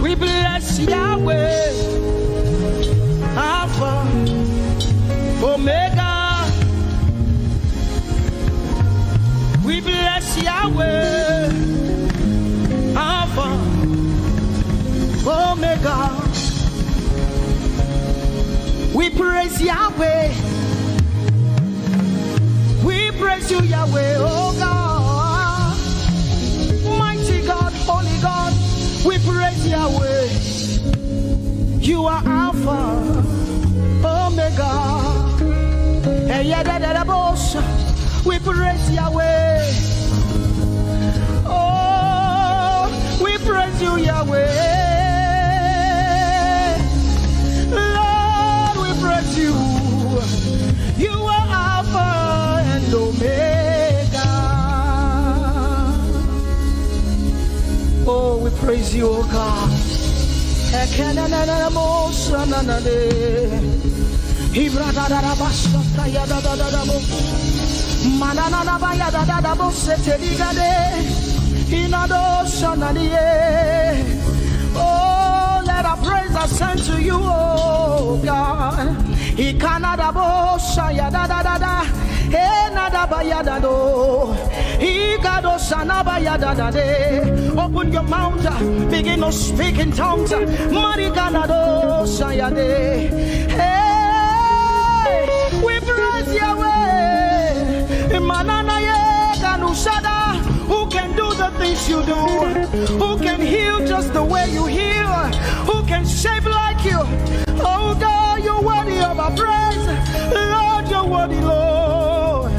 We bless Yahweh. Alpha, Omega. We bless Yahweh, Alpha, Omega. We praise Yahweh. We praise you, Yahweh, oh God. Mighty God, holy God, we praise Yahweh. You are Alpha, Omega. Hey, yeah, da, da, da, boss. We praise Yahweh. Oh, we praise you, Yahweh. Lord, we praise you. You are Alpha and Omega. Oh, we praise you, oh God. Ekenenenemo sananade. Ibradadadabasatayadadadadabo. Manananabayadadadabo seteligade. Inado sananie. Oh, let our praise ascend to you, oh God. Ikanadabo sayadadadada. Enadabayadado. Igado sanaba yadadade. Open your mouth, uh, begin to speak in tongues. Mariganado sayade. Hey, we praise Yahweh. Manana ye ganusada. Who can do the things you do? Who can heal just the way you heal? Who can shape like you? Oh God, you're worthy of our praise. Lord, you're worthy, Lord.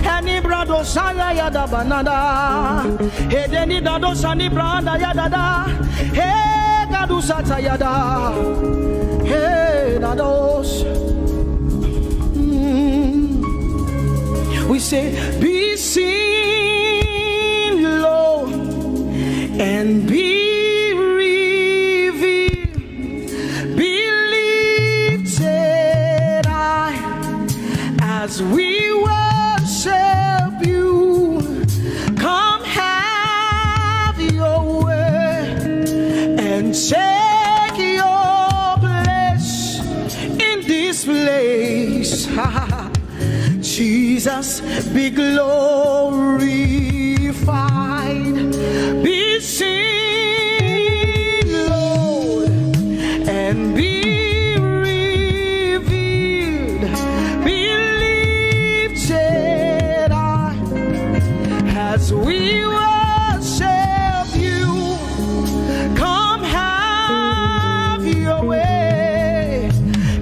Enibrado saya yada banada. Edeni dado sani branda yada da. He gadu sata yada. He dados. Mm. We say, be seen, Lord, and be revealed. Be lifted high as we worship you. Come have your way and take your place in this place. Jesus, be glorified, be seen, Lord, and be revealed, be lifted high as we worship you. Come have your way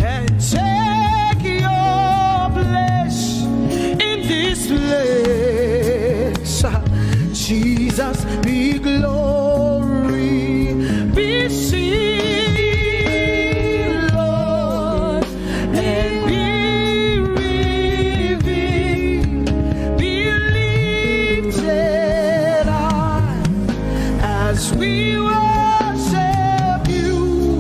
and take your place in this place. Jesus, be glory, be seen, Lord, and be revealed, be lifted high as we worship you.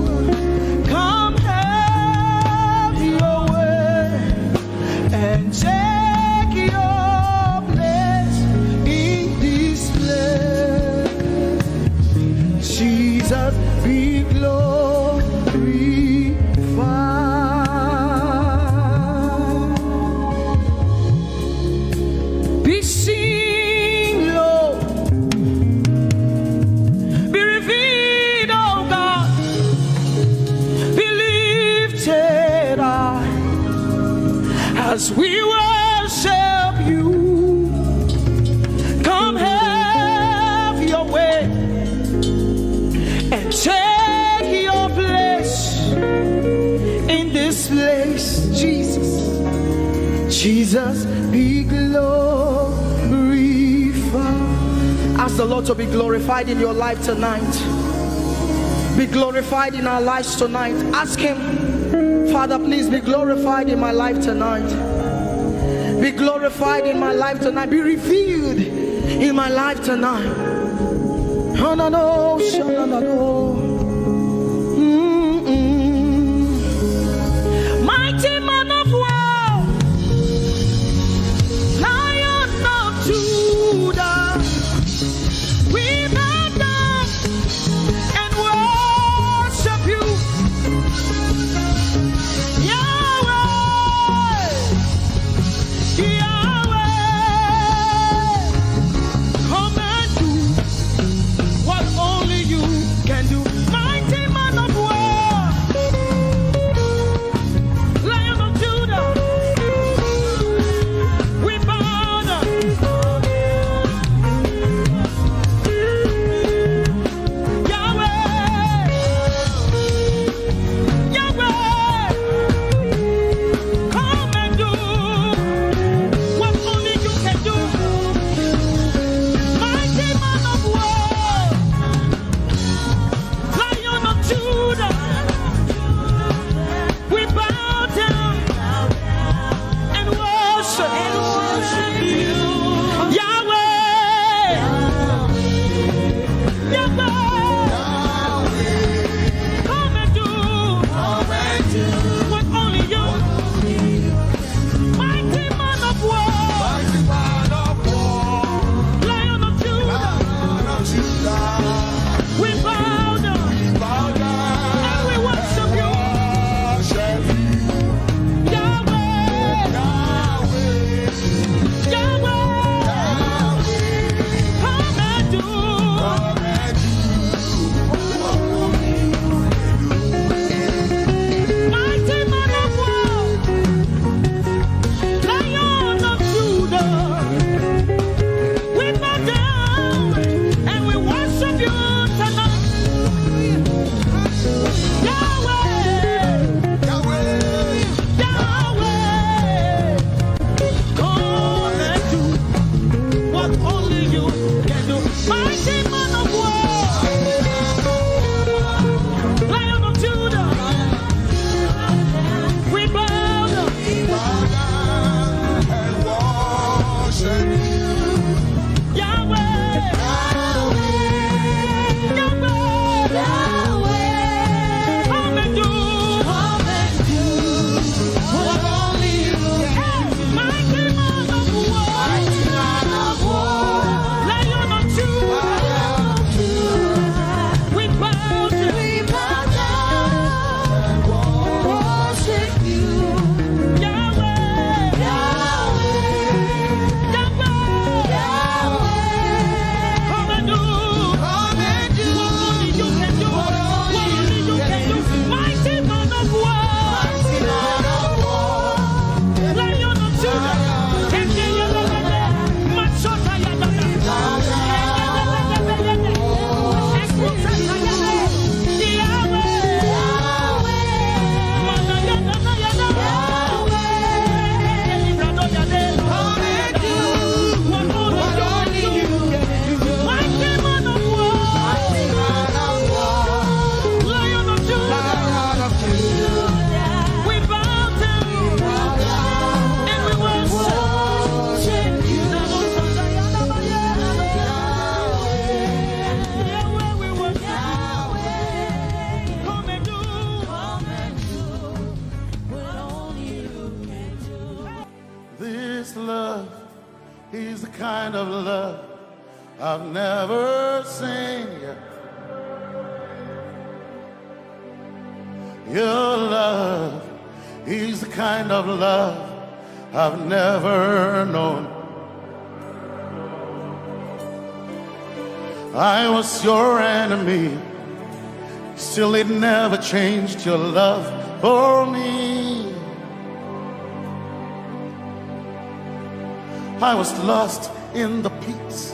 Come have your way and take your place in this place. Jesus, be glorified. Be seen, Lord. Be revealed, oh God. Be lifted high as we worship you. Come have your way and take your place in this place, Jesus. Jesus, be glorified. Ask the Lord to be glorified in your life tonight. Be glorified in our lives tonight. Ask Him, Father, please be glorified in my life tonight. Be glorified in my life tonight. Be revealed in my life tonight. Hanano, shananano. Mm-mm. Mighty man of war, Lion of Judah, we bow down and worship you. Yahweh, Yahweh, come and do what only you can do. Love is the kind of love I've never seen yet. Your love is the kind of love I've never known. I was your enemy, still it never changed your love for me. I was lost in the pits,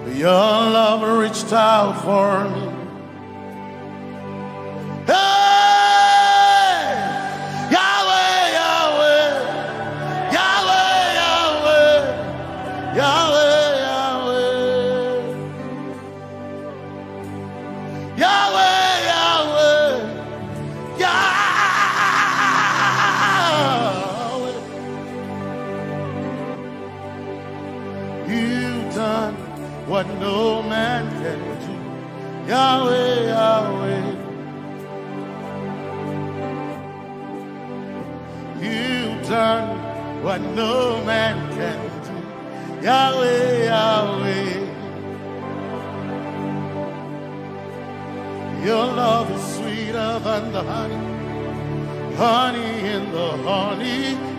but your love reached out for me. Hey! Yahweh, Yahweh, Yahweh, Yahweh, Yahweh, Yahweh. Yahweh, Yahweh, Yahweh. You've done what no man can do. Yahweh, Yahweh. You've done what no man can do. Yahweh, Yahweh. Your love is sweeter than the honey, honey in the honeycomb.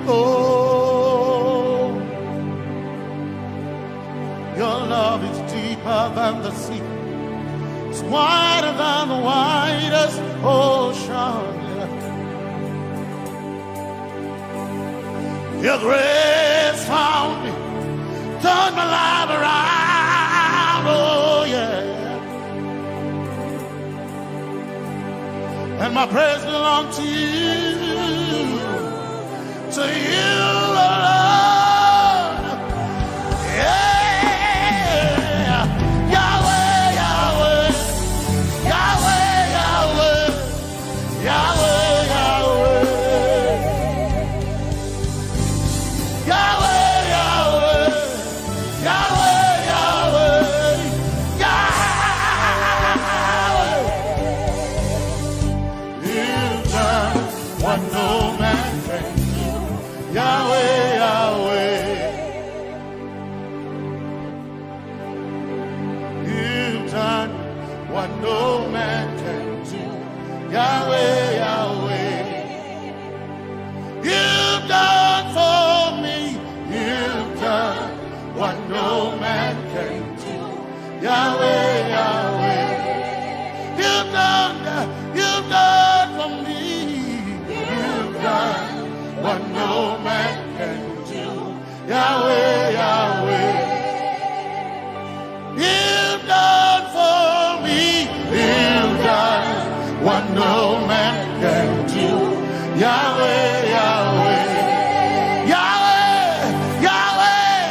Your love is deeper than the sea. It's wider than the widest ocean. Your grace found me, turned my life around, oh yeah. And my praise belongs to you, to you alone. Yeah. Yahweh, Yahweh, Yahweh, Yahweh. Yahweh, Yahweh. Yahweh, Yahweh. Yahweh, Yahweh. Yahweh. You've done what no man can do. Yahweh, Yahweh. You've done what no man can do. Yahweh, Yahweh. You've done for me. You've done what no man can do. Yahweh, Yahweh. You've done, you've done for me. You've done what no man can do. Yahweh, Yahweh. You've done for me. You've done what no man can do. Yahweh, Yahweh. Yahweh, Yahweh.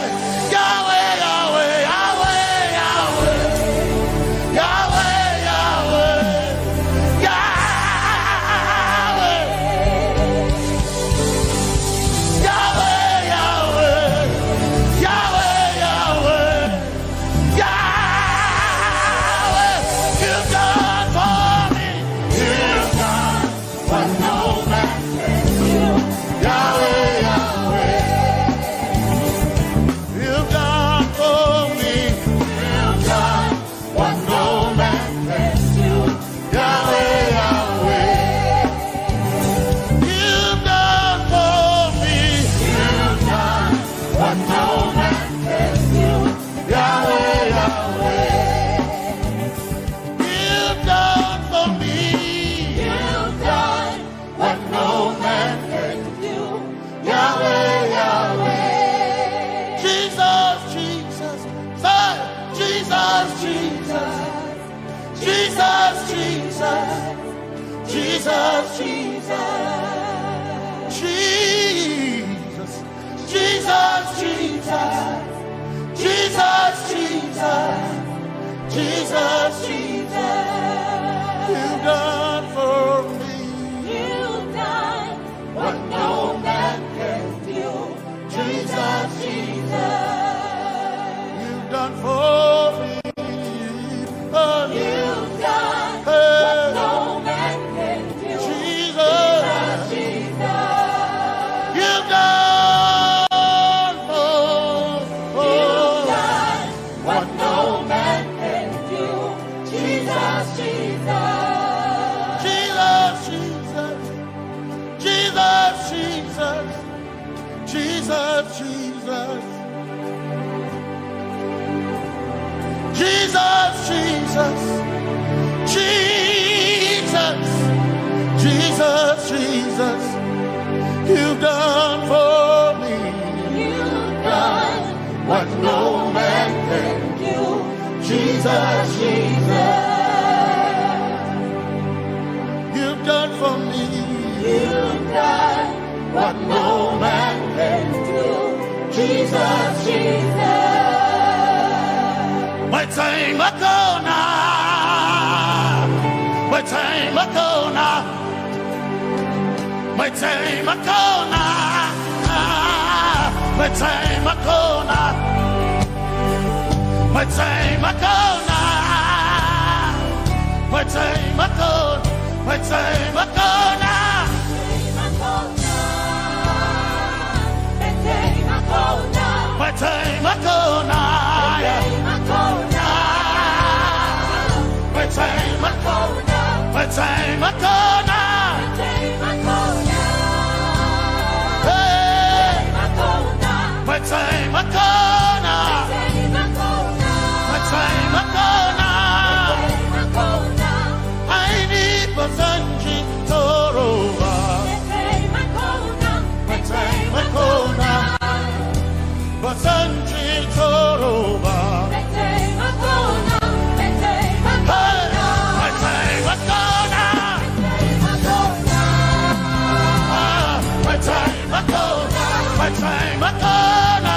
Yahweh, Yahweh, Yahweh, Yahweh. Yahweh, Yahweh. Yahweh. Yahweh, Yahweh. Yahweh, Yahweh. Yahweh, you've done for me. You've done what no man can do. Yahweh, Yahweh. You've done for me. You've done what no man can do. Yahweh, Yahweh. You've done for me. You've done what no man can do. Yahweh, Yahweh. You've done for me. You've done what no man can do. Yahweh, Yahweh. Jesus, Jesus. Say, Jesus, Jesus. Jesus, Jesus. Jesus, Jesus. Jesus. Jesus, Jesus. Jesus, Jesus. Jesus, Jesus. You've done for me. You've done what no man can do. Jesus, Jesus. You've done for me. Oh. You've done, hey, what no man can do. Jesus. Jesus, Jesus. You've done Jesus, Jesus, Jesus. Jesus, Jesus, Jesus, Jesus, Jesus, you've done for me. You've done what no man can do. Jesus, Jesus, you've done for me. You've done what no man can do. Jesus, Jesus. Metsei makona. Metsei makona. Metsei makona. Metsei makona. Metsei makona. Metsei makona. Metsei makona. Metsei makona. Metsei makona. Metsei makona. Hey. Metsei makona. Metsei makona. Aini pasanji toroba. Metsei makona. Pasanji toroba. Hey, metsei makona. Ah, metsei makona. Metsei makona.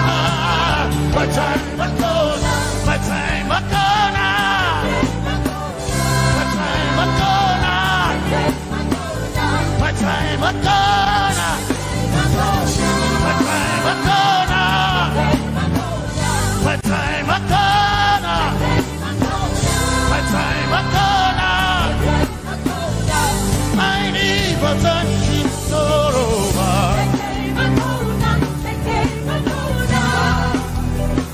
Ah, metsei makona. Metsei makona. Metsei makona. Metsei makona. Metsei makona. Metsei makona. Metsei makona. Aini pasanji toroba.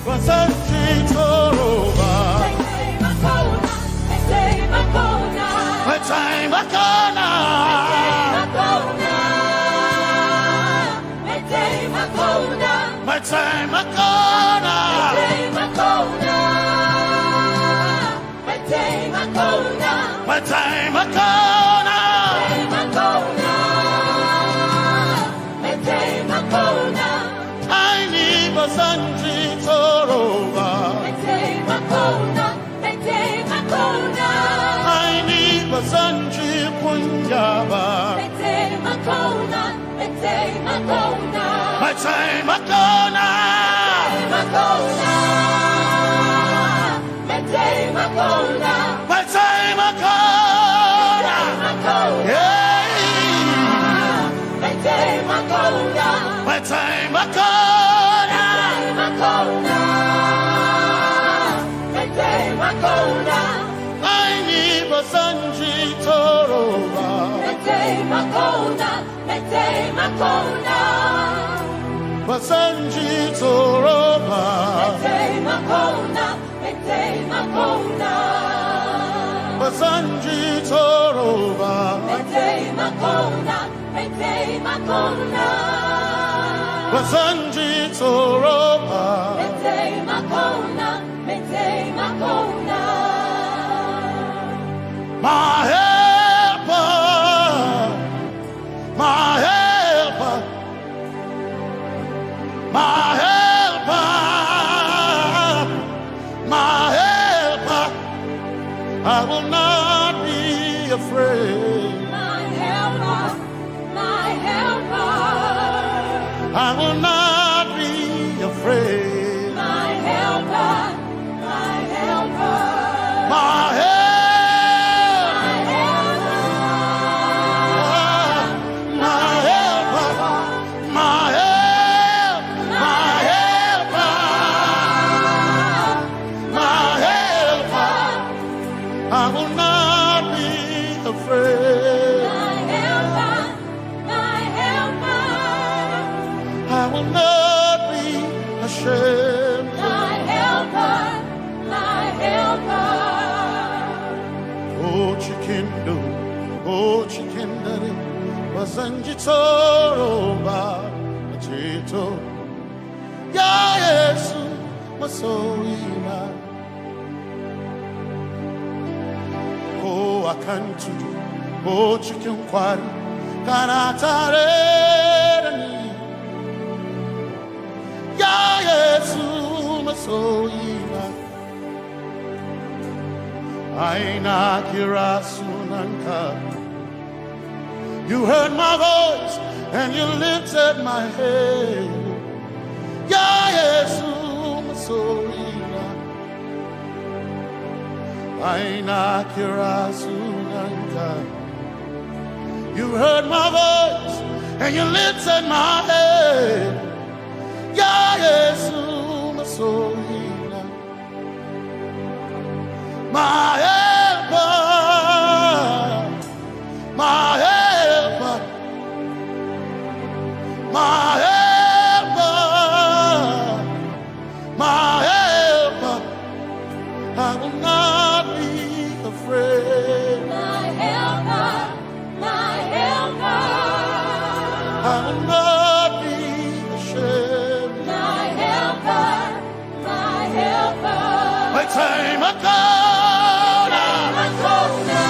Pasanji toroba. Metsei makona. Metsei makona. Metsei makona. Metsei makona. Metsei makona. Aini pasanji toroba. Metsei makona. Metsei makona. Aini pasanji kunyaba. Metsei makona. Metsei makona. Metsei makona. Metsei makona. Metsei makona. Metsei makona. Metsei makona. Hey. Metsei makona. Metsei makona. Metsei makona. Metsei makona. Aini pasanji toroba. Metsei makona. Metsei makona. Pasanji toroba. Metsei makona. Metsei makona. Pasanji toroba. Metsei makona. Metsei makona. Pasanji toroba. Metsei makona. Metsei makona. My helper. My helper, my helper, my helper, I will not be afraid. My helper, my helper, I will not be afraid. My helper, my helper. My help. My helper. My helper. My help. My helper. My helper. I will not be afraid. My helper. My helper. I will not be ashamed. My helper, my helper. Oh, chikindo, oh, chikindare, Ba zan ji tsoro ba, a ceto. Ya Yesu, masoyina. Ko a kan tudu, ko cikin kwari, kana tare da ni. Ya Yesu, masoyina. Ai na kira sunanka. You heard my voice and you lifted my head. Ya Yesu, masoyina. Ai na kira sunanka. You heard my voice and you lifted my head. Ya Yesu, masoyina. My helper, my helper, my helper, my helper. I will not be afraid. My helper, my helper. I will not be ashamed. My helper, my helper. Mai taimako na. Taimako na.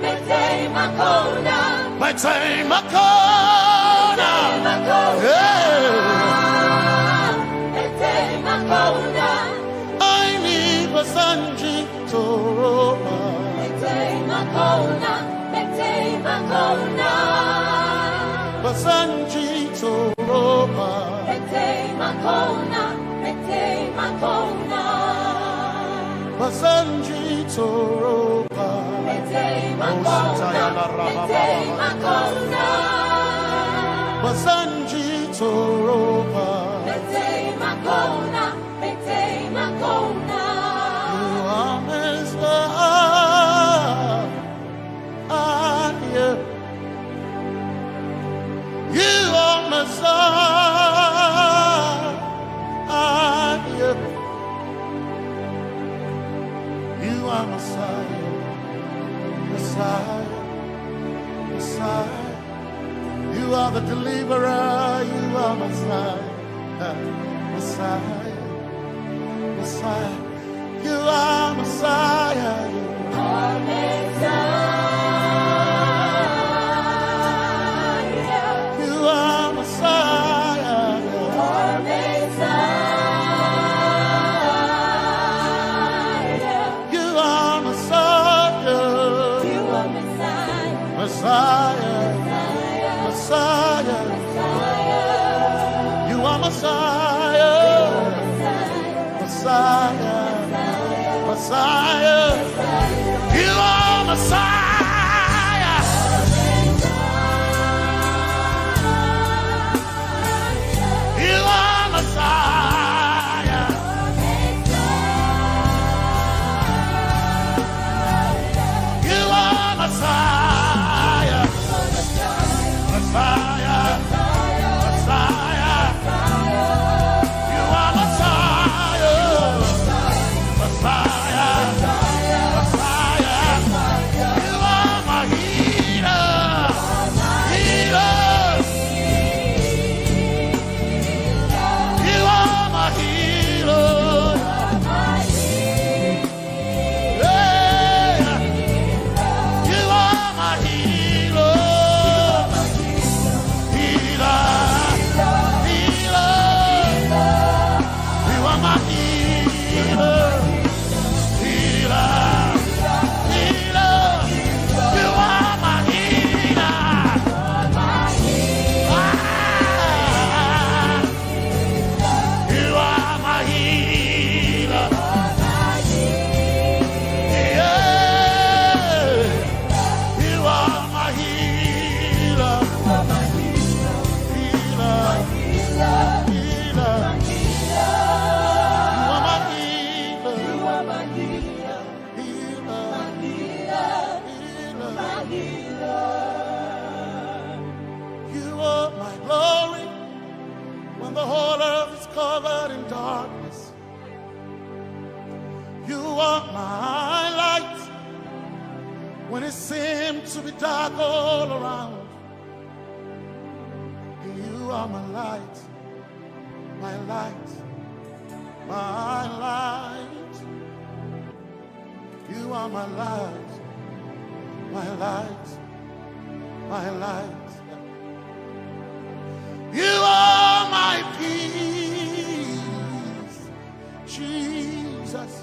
Mai taimako na. Mai taimako na. Taimako na. Yeah. Mai taimako na. Ai ni ba zan ji tsoro ba. Mai taimako na, mai taimako na. Ba zan ji tsoro ba. Mai taimako na, mai taimako na. Ba zan ji tsoro ba. Mai taimako na, mai taimako na. Ba zan ji tsoro ba. Mai taimako na, mai taimako na. You are Messiah. You are Messiah. You are Messiah. Messiah. Messiah. You are the deliverer. You are Messiah. Messiah. Messiah. You are Messiah. You are Messiah. You are Messiah. You are Messiah. You are Messiah. You are Messiah. Messiah. Messiah. Messiah. You are Messiah. Messiah. Messiah. You are Messiah. You are Messiah. You are Messiah. Messiah. Messiah. You are Messiah. Messiah. Messiah. You are my healer. Healer. You are my healer. Yeah. You are my healer. Healer. Healer. You are my healer. Healer. Healer. You are my healer. Ah. You are my healer. Yeah. You are my healer. Healer. Healer. You are my healer. Healer. Healer. You are my glory when the whole earth is covered in darkness. You are my light when it seemed To be dark all around. You are my light, my light, my light. You are my light, my light, my light. You are my peace, Jesus.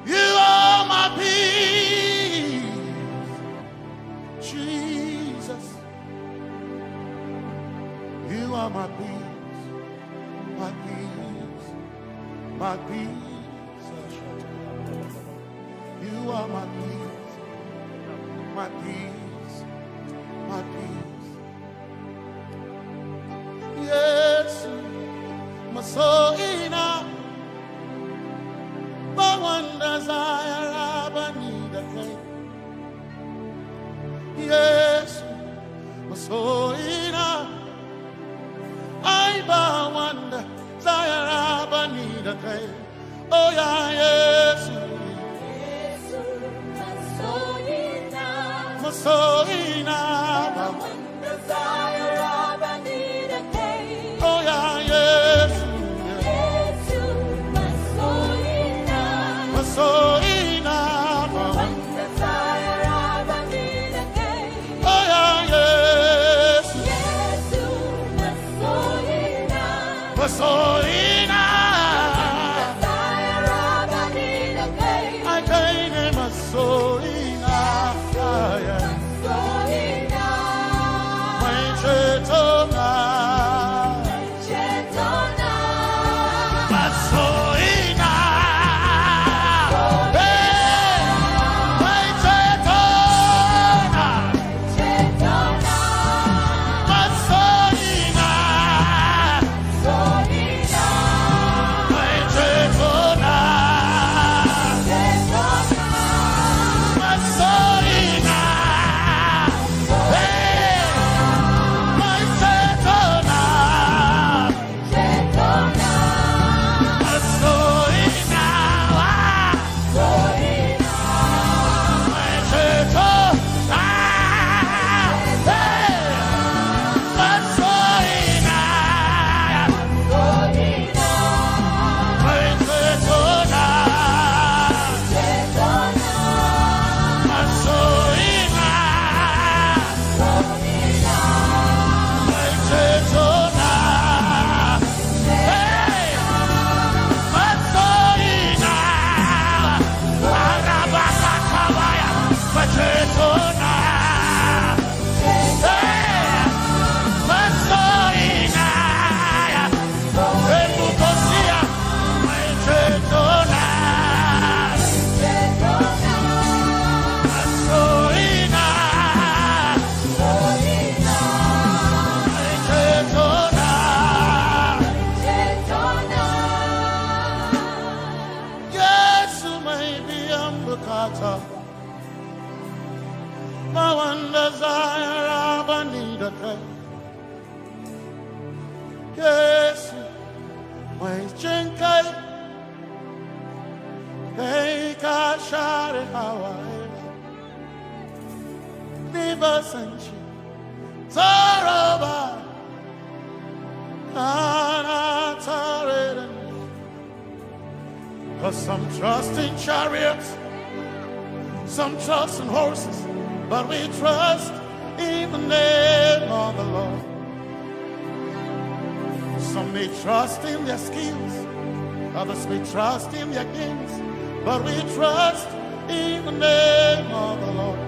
You are my peace, Jesus. You are my peace, my peace, my peace. You are my peace, my peace, my peace. Yesu, masoina, bawanda zayara banida kai. Yesu, masoina, ai bawanda zayara banida kai. Oh yeah, Yesu. Yesu, masoina. Masoina. Oh yeah, Yesu. Yesu, masoina. Masoina. Oh yeah, Yesu. Yesu, masoina. Masoina. Akaine masoina. Masoina. Maichetona. Masoina. Hey! Maichetona. Masoina. Maichetona. Masoina. Hey! Maichetona. Yesu mai biyan bukata. Ba wanda za ya raba ni da kai. Yesu mai jin kai. Kai ka share hawaye. Ni ba san shi tsoro ba. Kana tare da ni. 'Cause some trust in chariots, some trust in horses, but we trust in the name of the Lord. Some may trust in their skills, others may trust in their gifts, but we trust in the name of the Lord.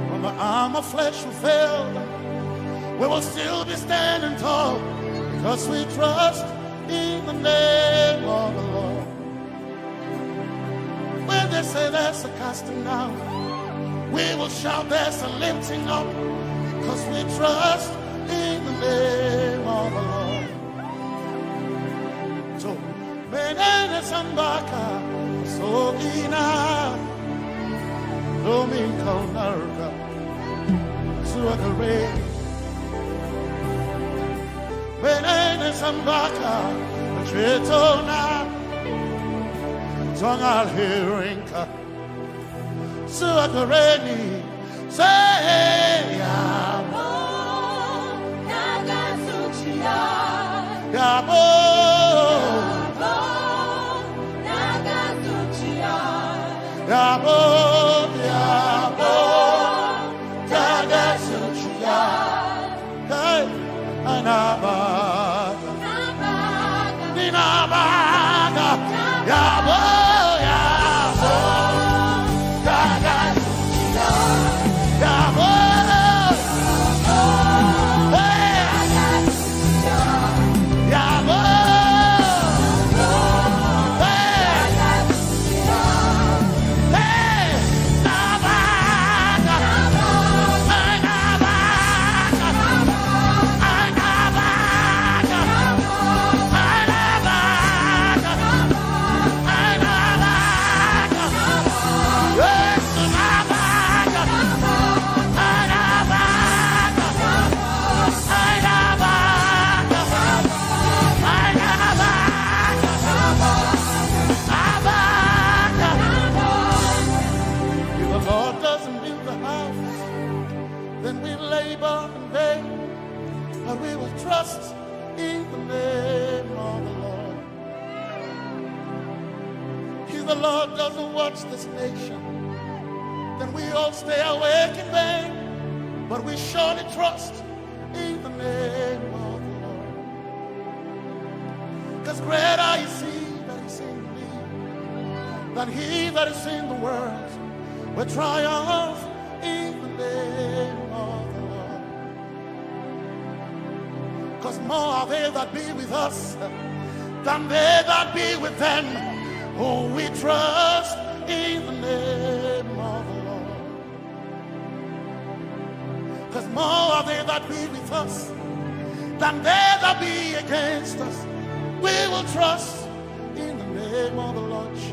When the arm of flesh will fail, we will still be standing tall, because we trust in the name of the Lord. When they say there's a casting down, we will shout there's a lifting up, because we trust in the name of the Lord. So, menene sambaka, so ina, domin kaunarka, zuwa gare. Menene sambaka, cetona, don alherinka. Suakareni. Say, Yabo. Yabo. Yabo, Yabo. Hey, Anaba. Ninabaga, Yabo, Yabo, Yabo, Yabo, hey, Yabo, hey, Nabaga, Nabaga, Nabaga. If the Lord doesn't build the house, then we labor in vain, but we will trust in the name of the Lord. If the Lord doesn't watch this nation, then we all stay awake in vain, but we surely trust in the name of the Lord. Because greater is he that is in me than he that is in the world. We triumph in the name of the Lord. Because more are they that be with us than they that be with them. Oh, we trust in the name of the Lord. Because more are they that be with us than they that be against us. We will trust in the name of the Lord Jesus.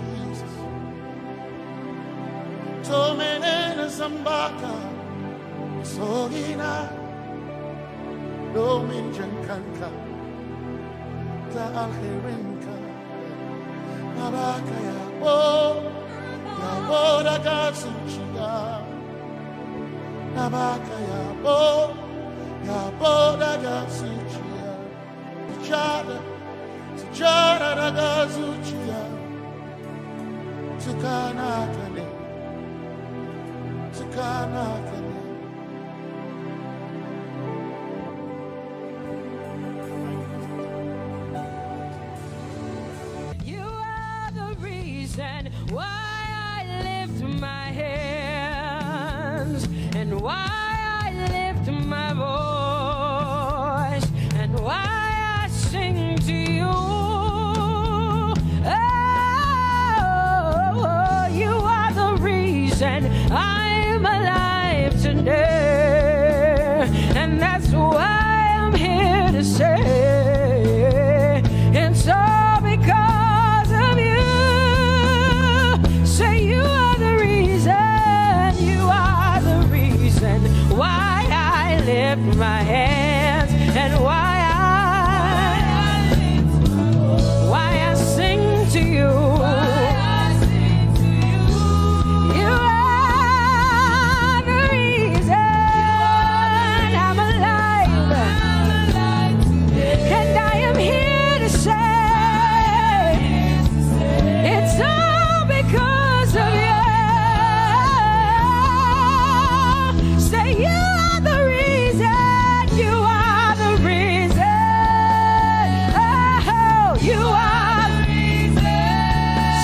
Tomenene zambaka, sogina, domin jankanka, ta alherinka, nabaka Yabo, Yabo daga zuciya, nabaka Yabo, Yabo daga zuciya. Sujada, sujada daga zuciya. Tukana kane, tukana kane. You are the reason why I lift my hands and why I lift my voice and why I sing to you. Oh, you are the reason I'm alive today. And that's why I'm here to say it's all because of you. Say you are the reason, you are the reason why I lift my hands and why I, why I sing to you. You are the reason I'm alive. And I am here to say it's all because of you. Say you are the reason. You are the reason. Oh, you are the reason.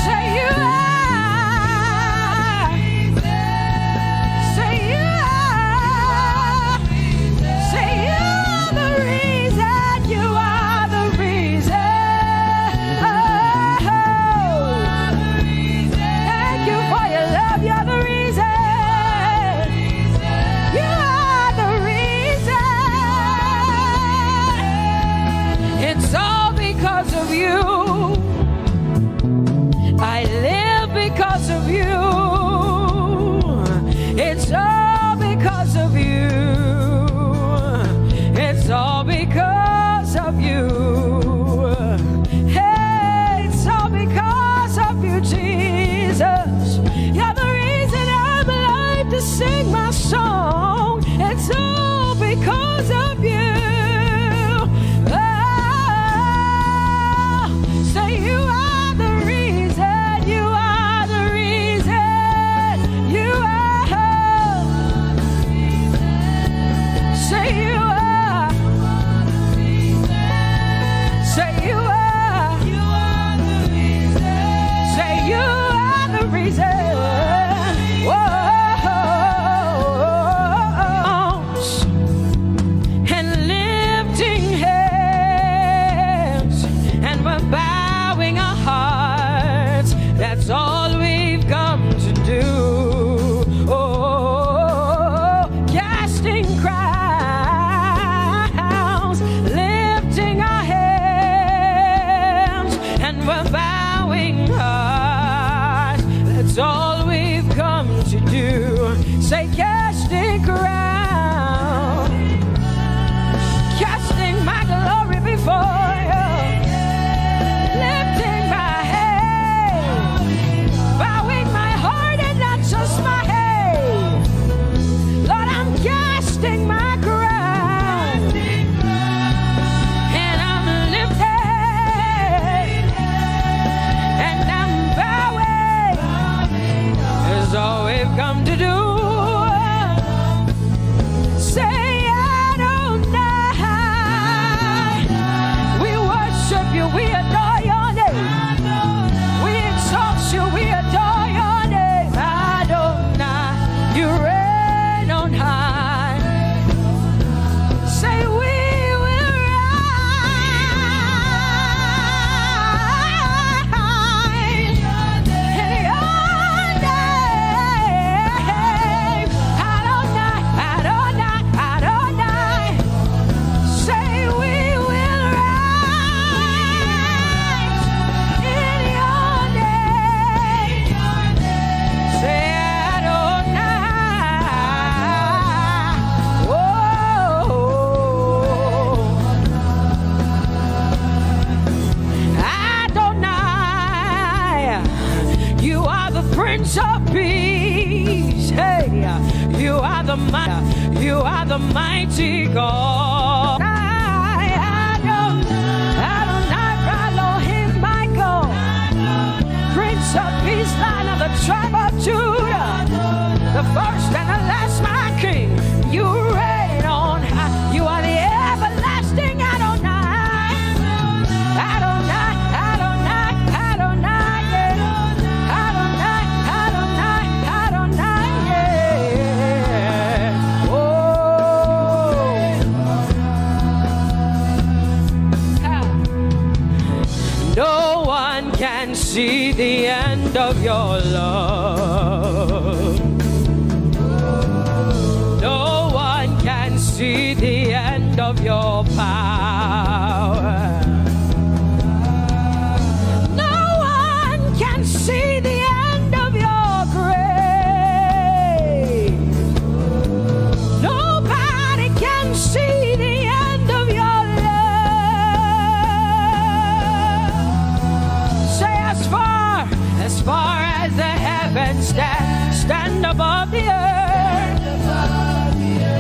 Say you are. Say you are. Say you are the reason. You are the reason. Oh. Thank you for your love. You're the reason. You are the reason. It's all because of you. I live because of you. It's all because of you. It's all because of you. Hey, it's all because of you, Jesus. You're the reason. All we've come to do. Say, Adonai. We worship you. We adore your name. We exalt you. We adore your name. Adonai, you reign on high. Say, we will rise in your name. Adonai, Adonai, Adonai. Say, we will rise in your name. Say, Adonai. Oh, Adonai, you are the Prince of Peace. Hey, you are the mi-, you are the mighty God. Adonai, Adonai, Elohim, my God. Prince of Peace, Lion of the tribe of Judah, the first and the last, my King. You reign on high. You are the everlasting Adonai. Adonai, Adonai, Adonai, yeah. Adonai, Adonai, Adonai, yeah. Oh. Ah. No one can see the end of your love. No one can see the end of your power. No one can see the end of your grace. Nobody can see the end of your love. Say, as far, as far as the heavens stand, stand above the earth.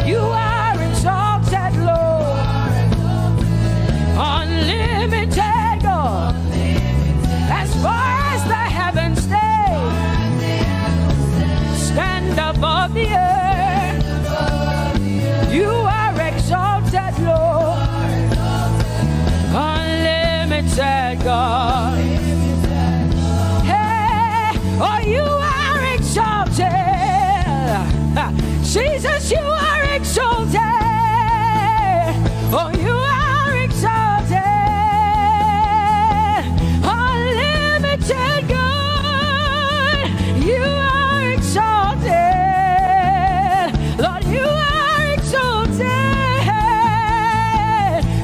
You are exalted, Lord. Unlimited God. As far as the heavens stay, stand above the earth. You are exalted, Lord. Unlimited God. Hey, oh, you are exalted. Jesus, you are exalted. Oh, you are exalted. Unlimited God, you are exalted. Lord, you are exalted.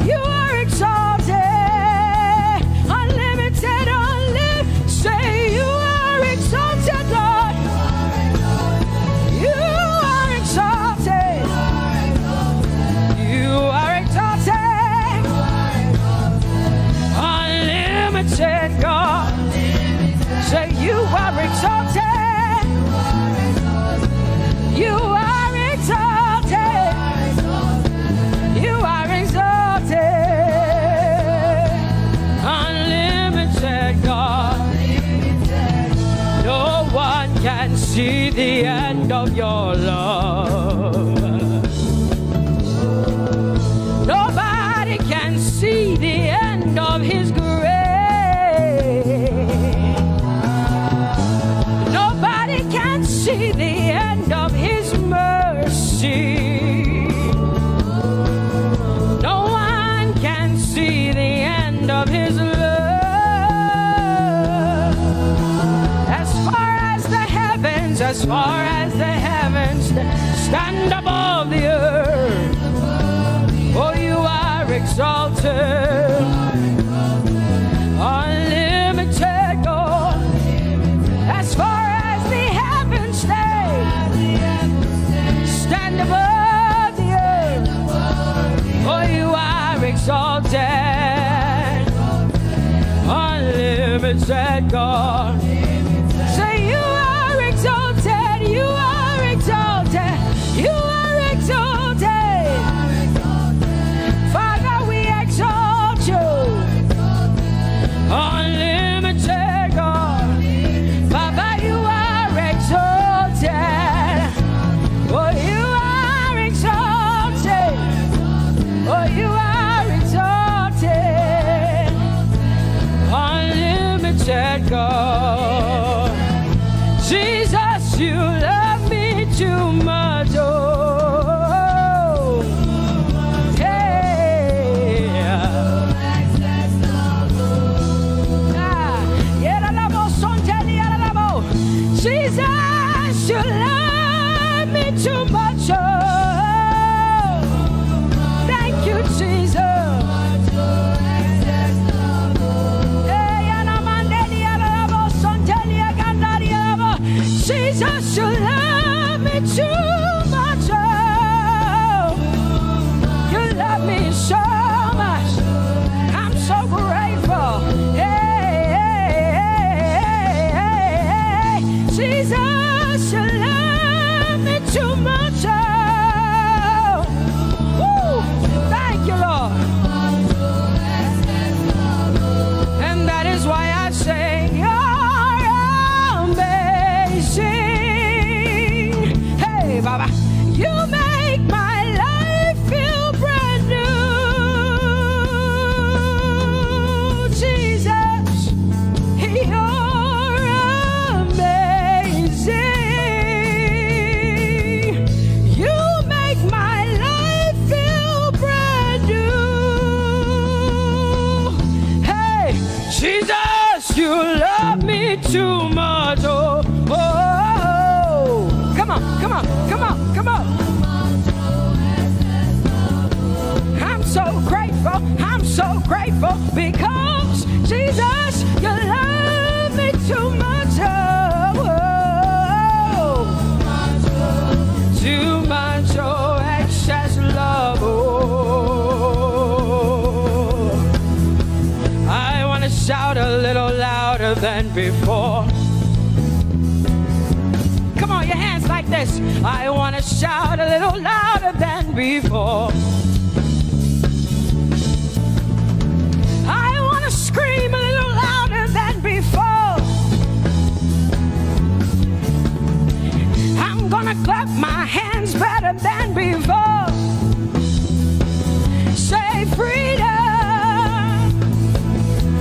You are exalted. Unlimited, unlimited. Say, you are exalted, Lord. You are exalted. You are exalted. Unlimited God. Say, you are exalted. You are exalted. You are exalted. Unlimited God. No one can see the end of your love. Nobody can see the end of his grace. Nobody can see the end of his mercy. No one can see the end of his love. As far as the heavens, as far as the heavens stand above the earth, oh, you are exalted. Unlimited God. As far as the heavens stay, stand above the earth. Oh, you are exalted. Unlimited God. Say, you are exalted. You are exalted. You are exalted. Father, we exalt you. Unlimited God. Baba, you are exalted. Too much, oh. Thank you, Jesus. Hey, anamandeliarabo, santeliagandariarabo. Jesus, you love me too much, oh. You love me so much. I'm so grateful. Hey, hey, hey, hey, hey. Jesus, you love me too much, oh. Woo! Thank you, Lord. And that is why I say, you're amazing. Hey, Baba, you make my life feel brand new. Jesus, you're amazing. You make my life feel brand new. Hey, Jesus, you love me too much. Oh, oh, oh, oh. Come on, come on, come on, come on. I'm so grateful, I'm so grateful because Jesus, you love me too much. Oh, oh, oh. Too much, oh, excess love. Oh, I want to shout a little louder than before. Come on, your hands like this. I want to shout a little louder than before. I want to scream a little louder than before. I'm gonna clap my hands better than before. Say freedom,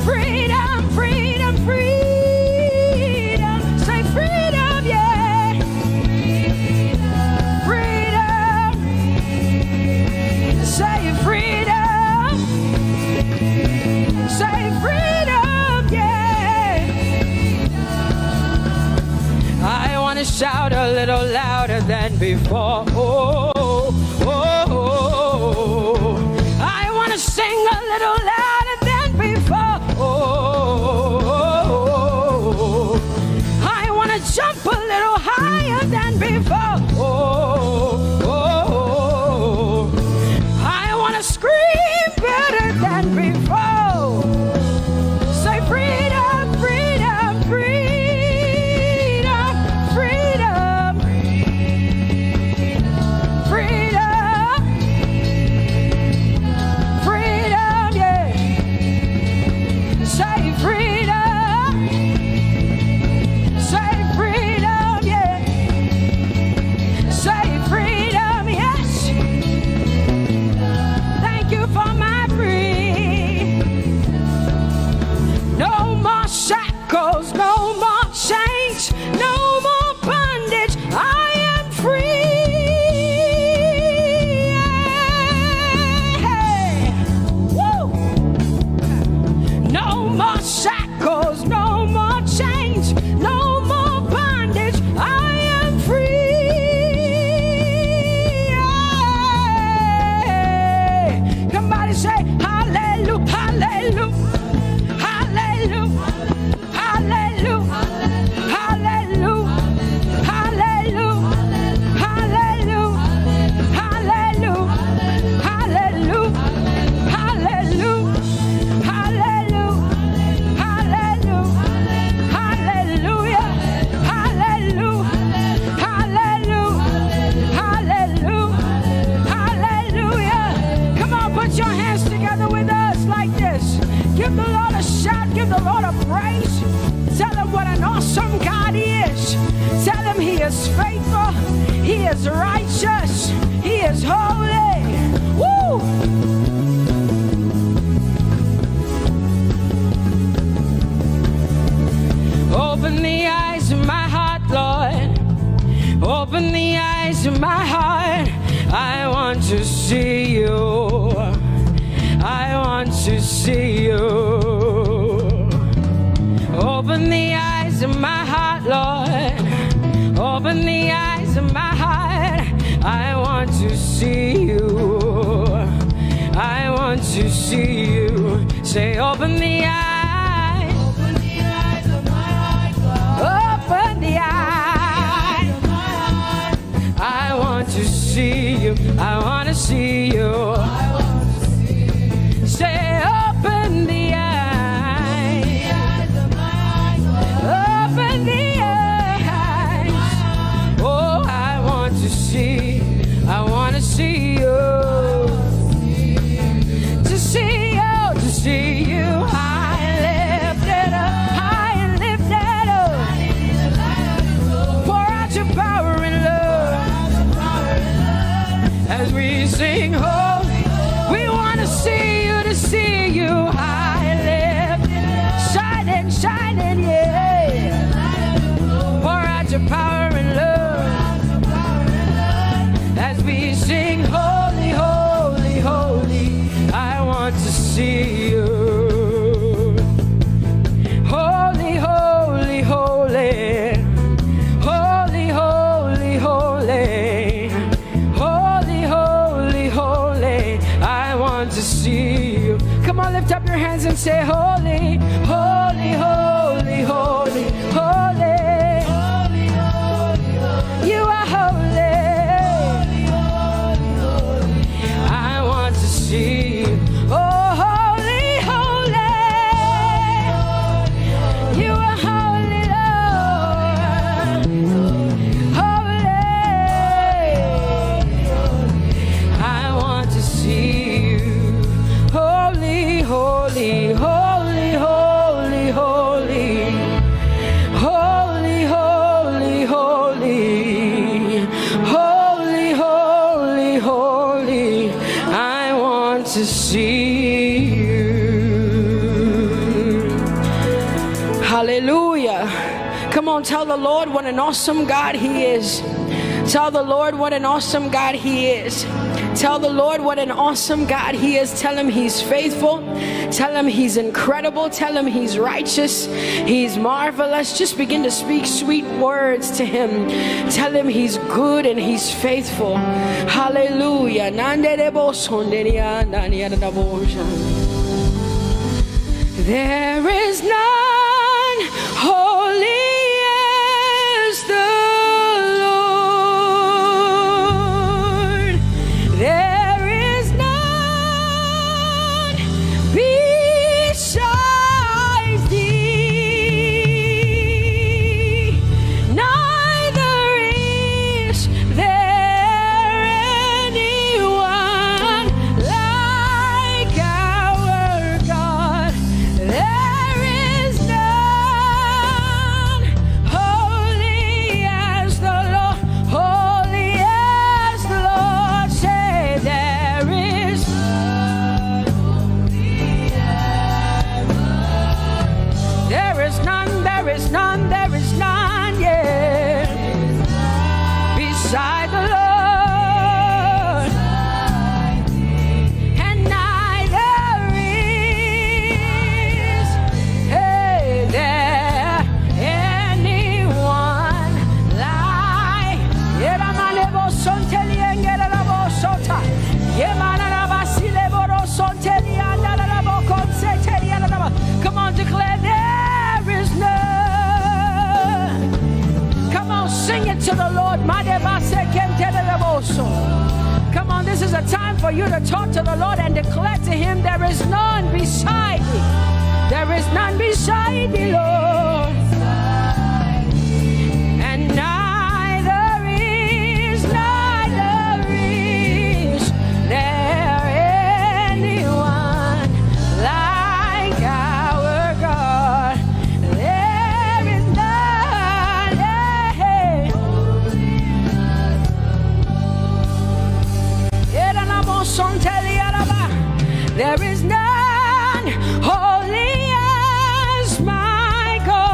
freedom, freedom, freedom. Say freedom, yeah. Freedom. Say freedom. Say freedom, yeah. I want to shout a little louder than before. Oh, oh, oh, oh. I want to sing a little louder than before. Oh, oh, oh, oh, oh. I want to jump a little higher than before. Oh, oh, oh, oh, oh. I want to scream better than before. Say freedom, freedom, freedom, freedom, freedom, freedom, yeah. Say freedom. Say freedom, yeah. Say freedom, yes. Thank you for my free. No more shackles, no more chains, no more bondage. I am free. Yeah. Woo. No more shackles, no more chains, no more bondage. I am free. Yeah. Somebody say, hallelujah, hallelujah, hallelujah. Hallelujah. Hallelujah. Hallelujah. Come on, put your hands together with us like this. Give the Lord a shout, give the Lord a praise. Tell him what an awesome God he is. Tell him he is faithful, he is righteous, he is holy. Woo! Open the eyes of my heart, Lord. Open the eyes of my heart. I want to see you. I want to see you. Open the eyes of my heart, Lord. Open the eyes of my heart. I want to see you. I want to see you. Say, open the eyes. Open the eyes of my heart, God. Open the eyes. I want to see you. I want to see you. Say, open the eyes. Open the eyes. Oh, I want to see. I want to see you. To see you, to see you. High and lifted up, high and lifted up. Pour out your power and love as we sing holy. We want to see you, to see you high and lifted, shining, shining, yeah. Pour out your power and love as we sing holy, holy, holy. I want to see you. Holy, holy, holy. Holy, holy, holy. Holy, holy, holy. I want to see you. Come on, lift up your hands and say, holy, holy, holy, holy, holy. You are holy. I want to see you. Oh, holy, holy. You are holy, Lord. Holy. I want to see you. Holy, holy, holy, holy, holy. Holy, holy, holy. Holy, holy, holy. I want to see you. Hallelujah. Come on, tell the Lord what an awesome God He is. Tell the Lord what an awesome God He is. Tell the Lord what an awesome God He is. Tell Him He's faithful. Tell Him He's incredible. Tell Him He's righteous. He's marvelous. Just begin to speak sweet words to Him. Tell Him He's good and He's faithful. Hallelujah. There is none holy as the Lord. There is none besides thee. Neither is there anyone like our God. There is none holy as the Lord. Holy as the Lord. Say, there is there is none, there is none, there is none, yeah, beside the Lord. And neither is, hey, there anyone like. Yeramanebo sonteliengerabo sota. Yemanarabasile boro sonteliandarabo konseteliandaraba. Come on, declare, there is none. Come on, sing it to the Lord. Madebasekentedeboso. Come on, this is a time for you to talk to the Lord and declare to Him, there is none beside thee. There is none beside thee, Lord. And neither is, neither is there anyone like our God. There is none. There is none holy as my God.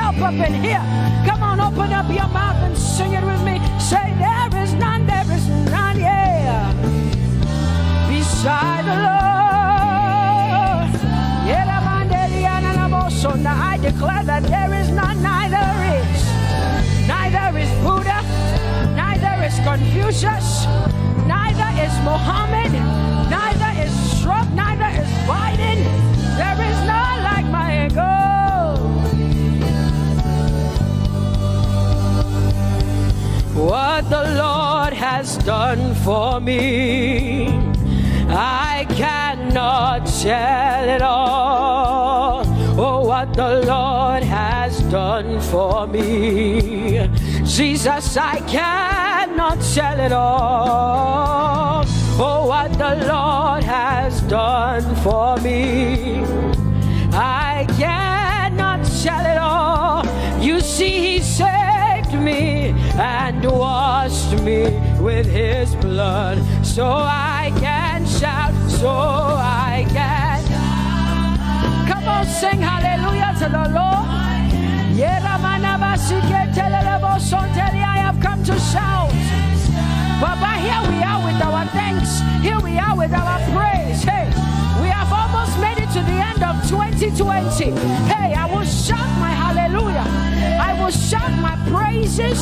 help up in here. Come on, open up your mouth and sing it with me. Say, "There is none, there is none here beside the Lord." Yeramandeliananamoso. Now I declare that there is none, neither is, neither is Buddha, neither is Confucius, neither is Mohammed, neither is Trump, neither is Biden. There is none like my God. What the Lord has done for me, I cannot tell it all. Oh, what the Lord has done for me, Jesus, I cannot tell it all. Oh, what the Lord has done for me, I cannot tell it all. You see, He saved me and washed me with His blood, so I can shout, so I can. Come on, sing hallelujah to the Lord. Yeramanabasiketelelebosonteria. I have come to shout. Baba, here we are with our thanks. Here we are with our praise. Hey, we have almost made it to the end of twenty twenty. Hey, I will shout my hallelujah. I will shout my praises.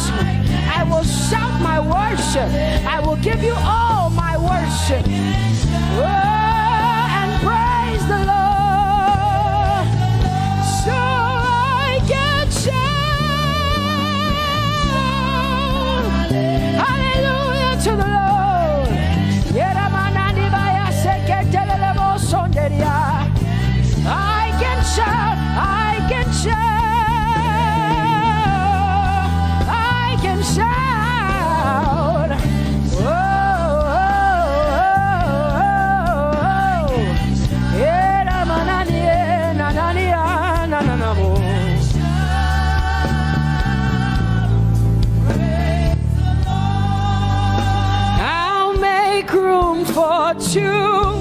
I will shout my worship. I will give you all my worship. Oh, and praise the Lord. So I can shout hallelujah to the Lord. Yeramanani baya seketelele bosonderia. I can shout, I can shout, I can shout. Oh, oh, oh, oh, oh. Era manani, eh, nanani, ah, nananamo. I'll make room for two.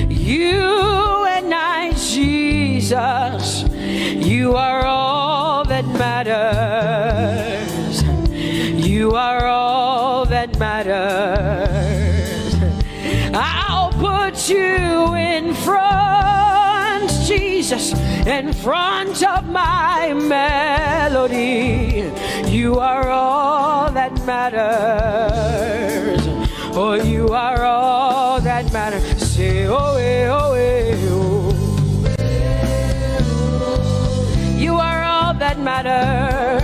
You and I, Jesus. You are all that matters. You are all that matters. I'll put you in front, Jesus, in front of my melody. You are all that matters. Oh, you are all that matters. Say, oh, eh, oh, eh, oh. You are all that matters.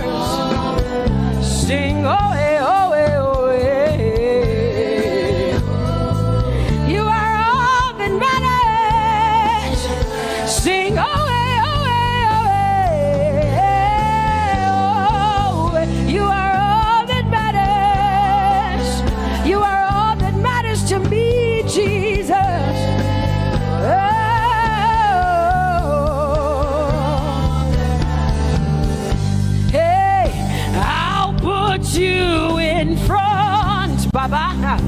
Sing, oh, eh, oh, eh, oh, eh. You are all that matters. Sing, oh, eh, oh, eh, oh, eh, oh, eh. You are all that matters. You are all that matters to me, Jesus. Oh. Hey, I'll put you in front, Baba,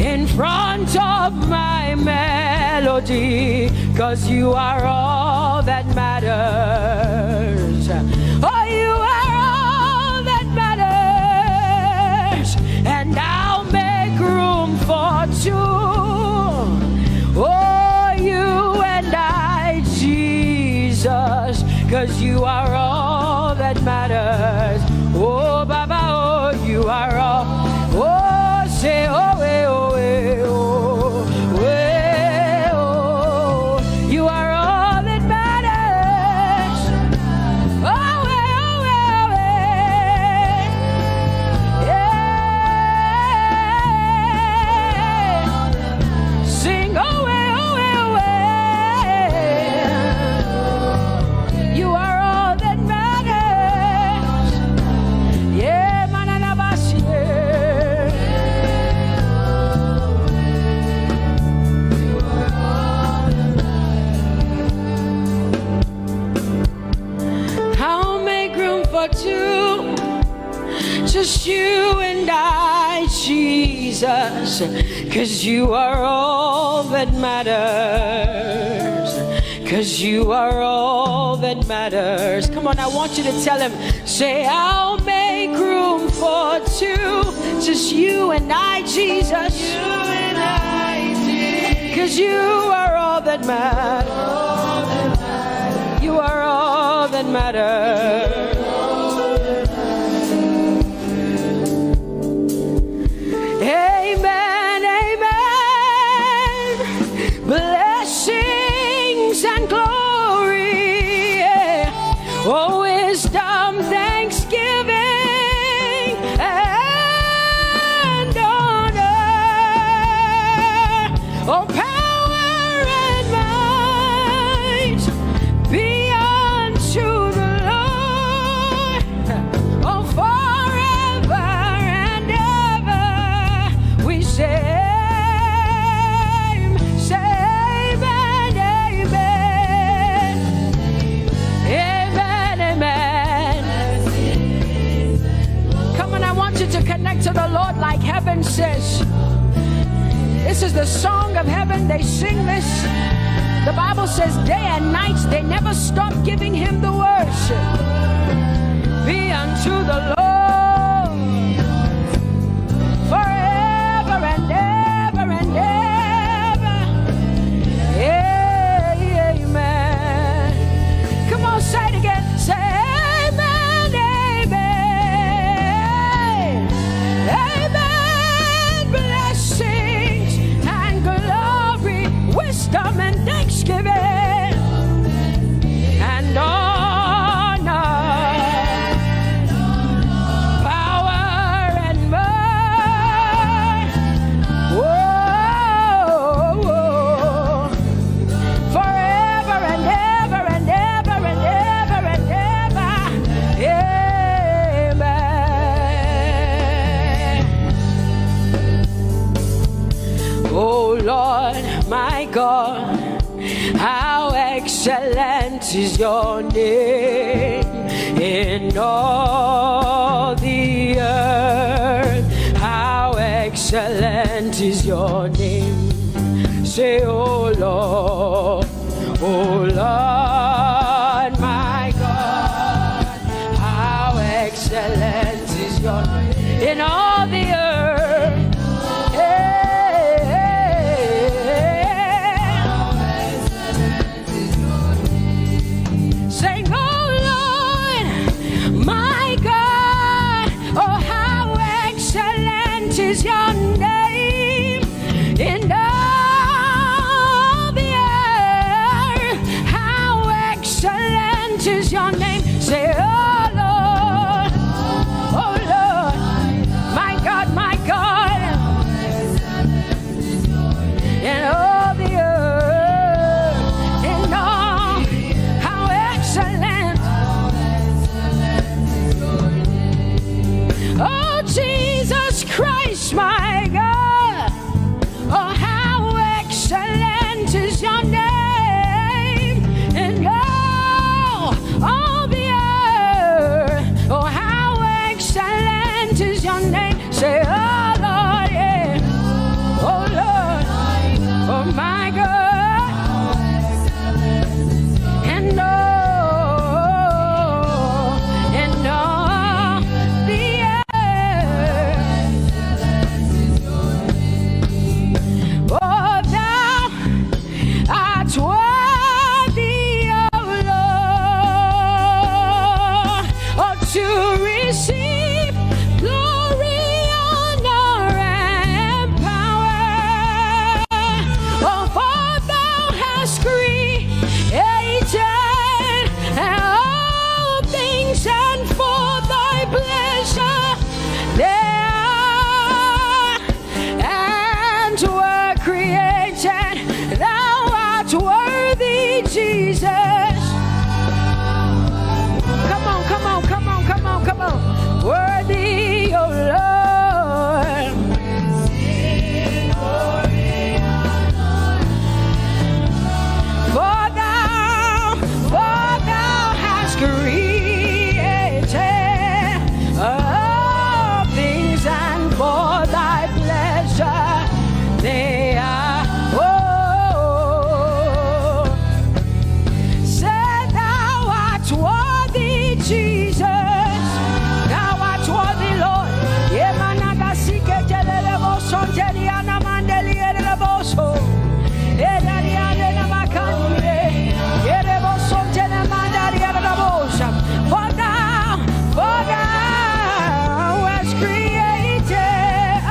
in front of my melody, 'cause you are all that matters. Oh, you are all that matters, and I'll make room for two. Oh, you and I, Jesus, 'cause you are all that matters. Oh, Baba, oh, you are all. Oh, say, oh, eh, oh, eh, oh, eh, oh. You are all that matters. Oh, eh, oh, eh, oh, eh. Yeah. Sing, oh, eh, oh, eh, oh, eh. You are all that matters. Yeah, mananabasi, yeah. I'll make room for two. Just you and I, Jesus. 'Cause you are all that matters. Cause you are all that matters. Come on, I want you to tell him, say, I'll make room for two. Just you and I, Jesus. You and I, Jesus. Cause you are all that matters. You are all that matters. Amen, amen. Blessings and glory, yeah. Oh, wisdom, thanksgiving, and honor. Oh, power and might be unto the Lord. Oh, forever and ever we say, say amen, amen. Amen, amen. Come on, I want you to connect to the Lord like heaven says. This is the song of heaven. They sing this. The Bible says day and night they never stop giving him the worship. Be unto the Lord forever and ever and ever. Amen. Come on, say it again. Say amen, amen. Amen. Blessings and glory, wisdom and thanksgiving and honor, power and might. Whoa, whoa. Forever and ever and ever and ever and ever. Amen. Oh Lord, my God, how excellent is your name in all the earth. How excellent is your name. Say, oh Lord, oh Lord, my God, how excellent is your name in all the earth. Hey, hey, hey. Sing, oh Lord, my God, oh, how excellent is your name in all the earth. How excellent is your name. Say, oh Lord, oh Lord, my God, my God. And all the earth, and all, how excellent. Oh, Jesus Christ, my God. Oh, how excellent is your name in all, all the earth. Oh, how excellent is your name. Say, oh Lord, yeah. Oh Lord, oh my God. And oh, and all the earth. Oh, thou art worthy, O Lord, oh, to receive glory, honor, and power. Oh, for thou hast created all things, and for thy pleasure they are and were created. Thou art worthy, Jesus. Come on, come on, come on, come on, come on. Worthy, O Lord. For thou, for thou hast created all things, and for thy pleasure they are. Oh, Jesus, thou art worthy, Lord. Yemanagasiketelerebosonterianamandeliereboso. Erarianenamakandie. Yerebosontenemandariarebosa. For thou, for thou was created. Oh,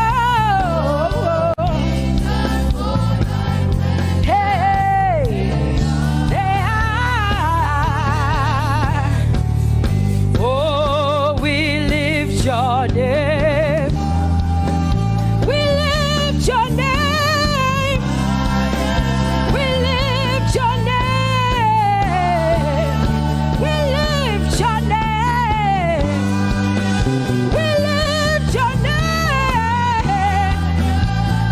hey, they are. Oh, we lift your name. We lift your name. We lift your name. We lift your name. We lift your name.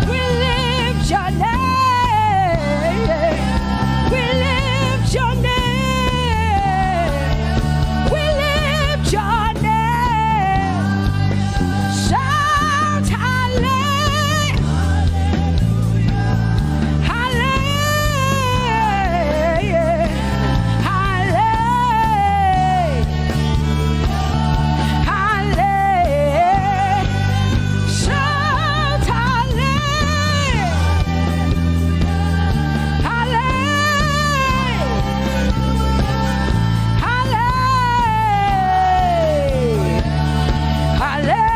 We lift your name. We lift your name. We lift your name. Shout hallelujah. Hallelujah. Hallelujah. Hallelujah. Shout hallelujah. Hallelujah. Hallelujah. Hallelujah.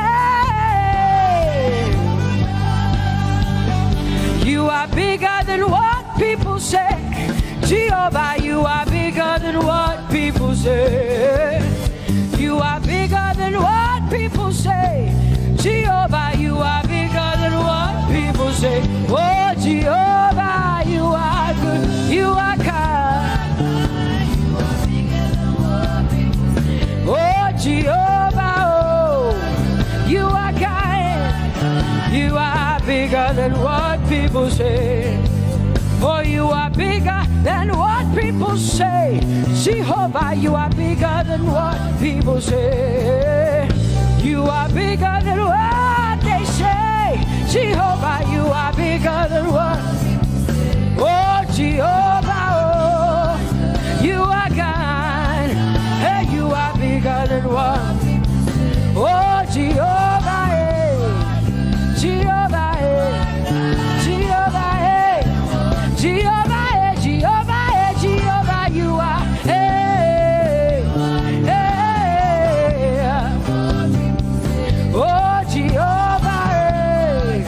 You are bigger than what people say. Jehovah, you are bigger than what people say. You are bigger than what people say. Jehovah, you are bigger than what people say. Oh, Jehovah, you are good. You are kind. Oh, Jehovah, oh, you are kind. You are bigger than what people say. For you are bigger than what people say. Jehovah, you are bigger than what people say. You are bigger than what they say. Jehovah, you are bigger than what. Oh, Jehovah, oh, you are kind. Hey, you are bigger than what. Oh, Jehovah, hey. Jehovah, hey. Jehovah, hey. Jehovah, hey. Jehovah, hey. Jehovah, you are. Hey, hey, hey. Oh, Jehovah, hey.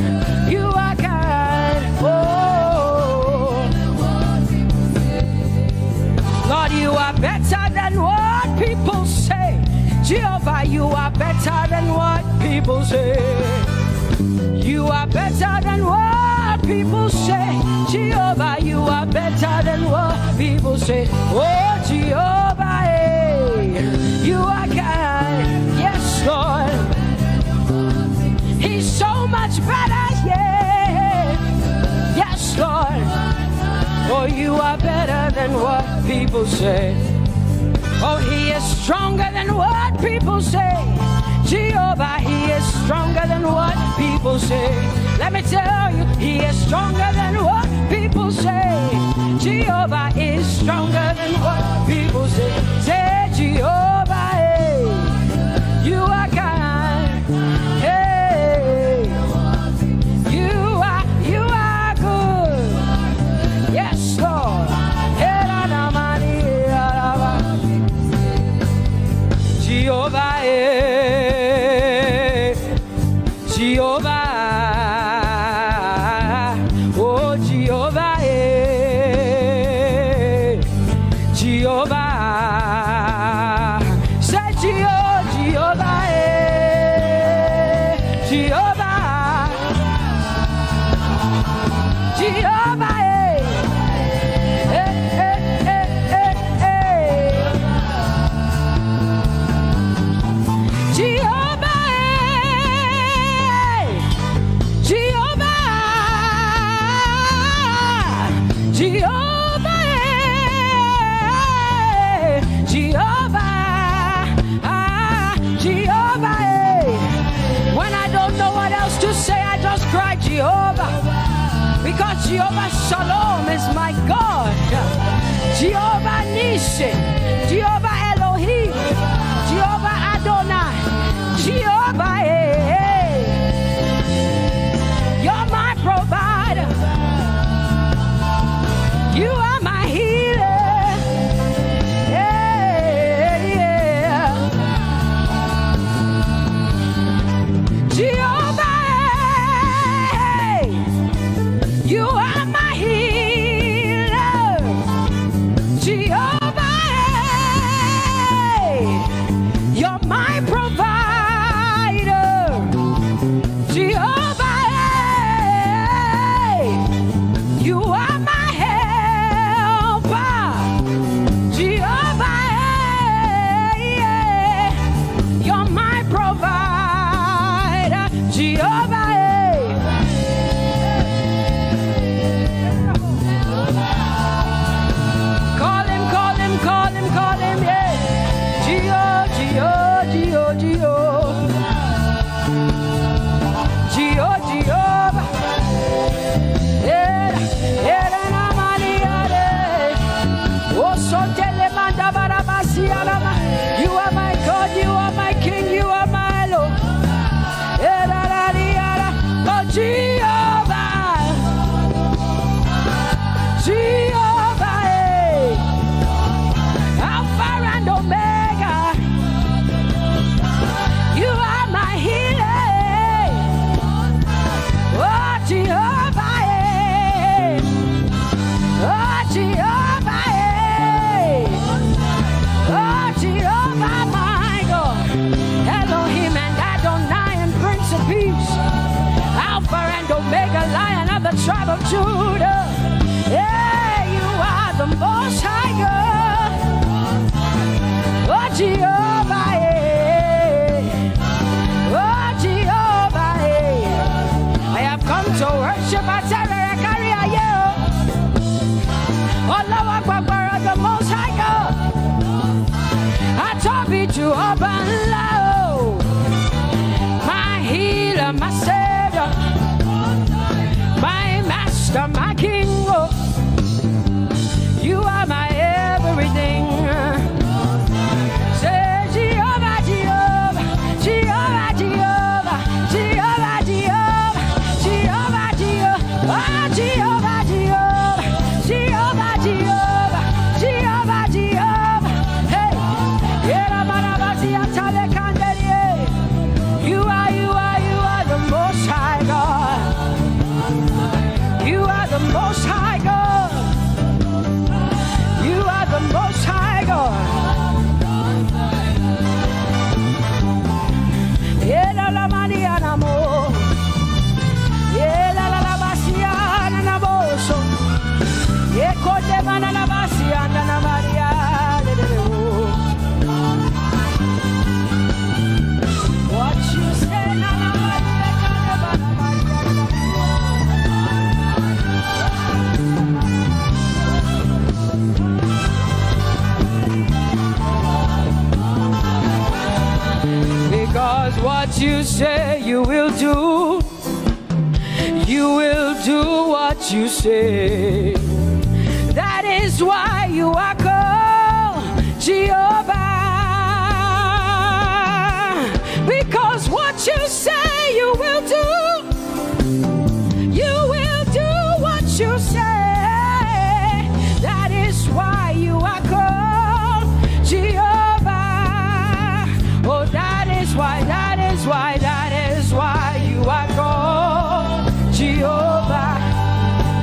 You are kind. Oh. Lord, you are better than what people say. Jehovah, you are better than what people say. You are better than what people say. Jehovah, you are better than what people say. Oh, Jehovah, hey, you are kind. Yes, Lord. He's so much better, yeah. Yes, Lord. Oh, you are better than what people say. Oh, he is stronger than what people say. Jehovah, he is stronger than what people say. Let me tell you, he is stronger than what people say. Jehovah is stronger than what people say. Say, Jehovah, hey, you are kind. Hey, you are, you are good. Yes, Lord. Hey, na, na, ma, ni, ya, la, ba. Jehovah, eh, Jehovah, oh Jehovah, eh, Jehovah, say Jeho-, Jehovah, eh, Jehovah. Jehovah, eh. Eh, eh, eh, eh, eh. Jehovah, eh. Jehovah. Jehovah, eh. Jehovah. Ah, Jehovah, eh. When I don't know what else to say, I just cry, Jehovah. Because Jehovah Shalom is my God. Jehovah Nissi, Jehovah Elohim, Jehovah, my healer, my savior, my master, my king. Oh, you are my everything. Say, Jehovah, Jehovah, Jehovah, Jehovah, Jehovah, Jehovah, Jehovah, Jehovah, oh, Jehovah, Jehovah, Jehovah, Jehovah, Jehovah, Jehovah. Hey, Yera Marabasia Talekanderie. You are, you are, you are the most high God. You are the most high God. You are the most high God. Yera la Maria Namo. Yera la la Basia Nanaboso. Yekode mana la Basia Nana Maria. What you say, Nana Maria, Nana Maria, Nana Maria. Because what you say you will do, you will do what you say. That is why you are called Jehovah. Because what you say you will do, you will do what you say. That is why you are called Jehovah. Oh, that is why, that is why, that is why you are called Jehovah.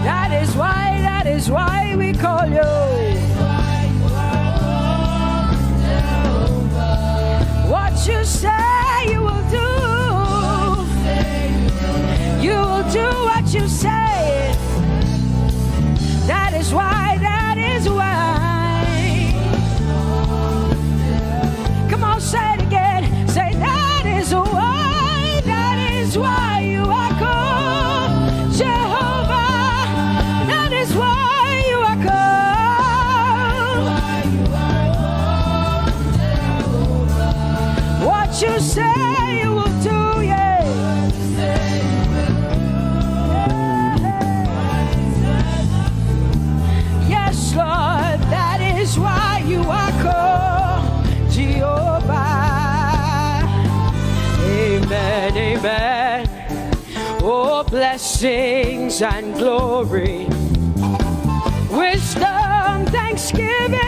That is why, that is why we call you. What you say you will do, you will do what you say. That is why, that is why. Come on, say it again. Say, that is why, that is why you are called Jehovah. That is why you are called. What you say you will do, yeah. Yes, Lord, that is why you are called Jehovah. Amen, amen. Oh, blessings and glory, wisdom, thanksgiving,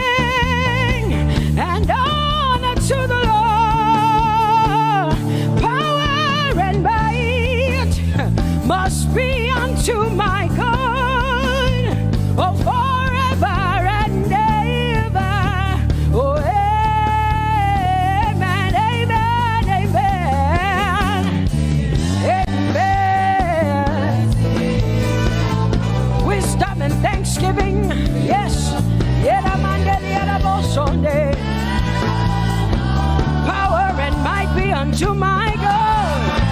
and honor to the Lord. Power and might must be unto my God, oh, forever and ever. Oh, amen, amen, amen. Amen. Wisdom and thanksgiving. Yes. Yera Mande, Yera Bo Sunday. Power and might be unto my God.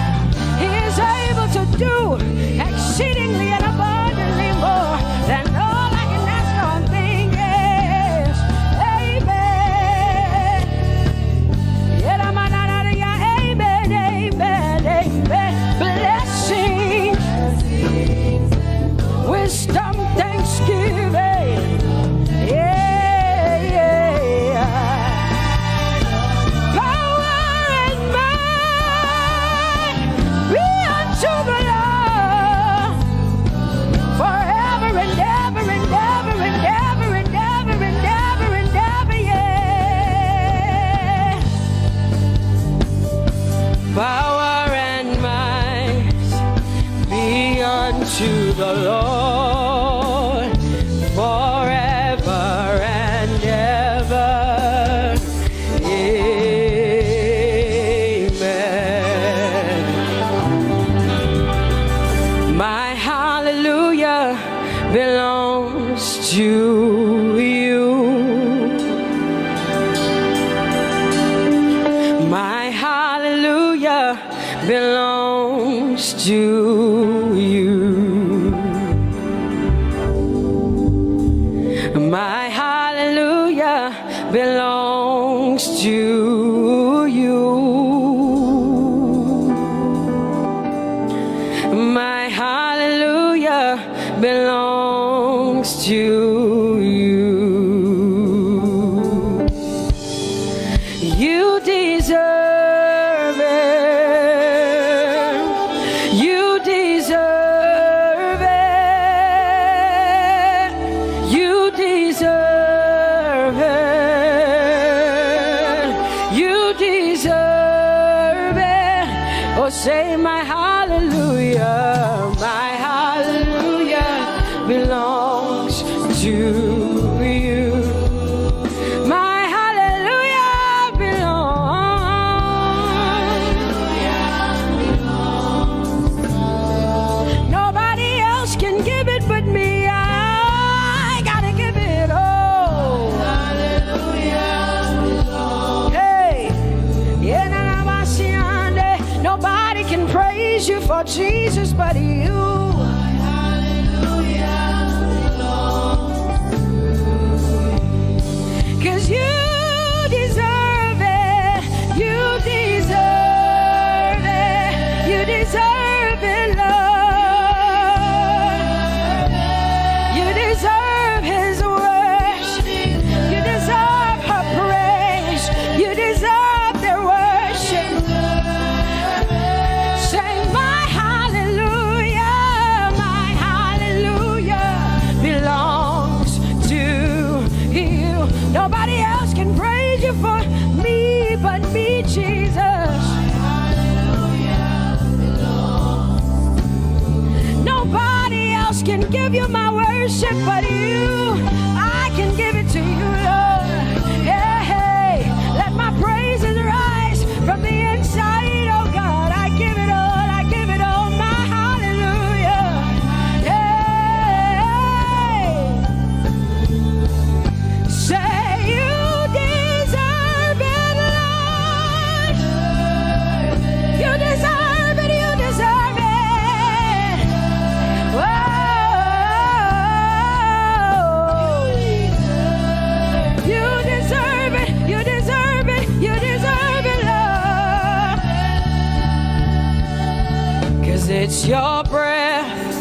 He is able to do exceedingly and abundantly more than all I can ask or think. Yes. Amen. Yera Mananaria. Amen. Amen. Amen. Blessings. Wisdom, thanksgiving. Yeah, yeah. Power and might be unto the Lord forever and ever and ever and ever and ever and ever and ever, yeah. Power and might be unto the Lord forever and ever. Amen. My hallelujah belongs to you. My hallelujah belongs to you. My hallelujah belongs to You deserve it. You deserve it. You deserve it. You deserve it. Oh, say, "My hallelujah, my hallelujah belongs to you. My hallelujah belongs." Nobody else can give it but me. I gotta give it all. Hey, yeah, na, na, ma, si, ande. Nobody can praise you for Jesus but you. 'Cause you deserve it. You deserve it. You deserve it, Lord. You deserve his worship. You deserve her praise. You deserve their worship. Say, "My hallelujah, my hallelujah belongs to you." Nobody else can praise you for me but me, Jesus. Nobody else can give you my worship but you. I can give it to you, Lord. Hey, hey, let my praises rise from the inside. Oh God, I give it all, I give it all, my hallelujah. Hey. Say, "You deserve it, Lord. You deserve it, you deserve it." Whoa. You deserve it, you deserve it, you deserve it, Lord. 'Cause it's your breath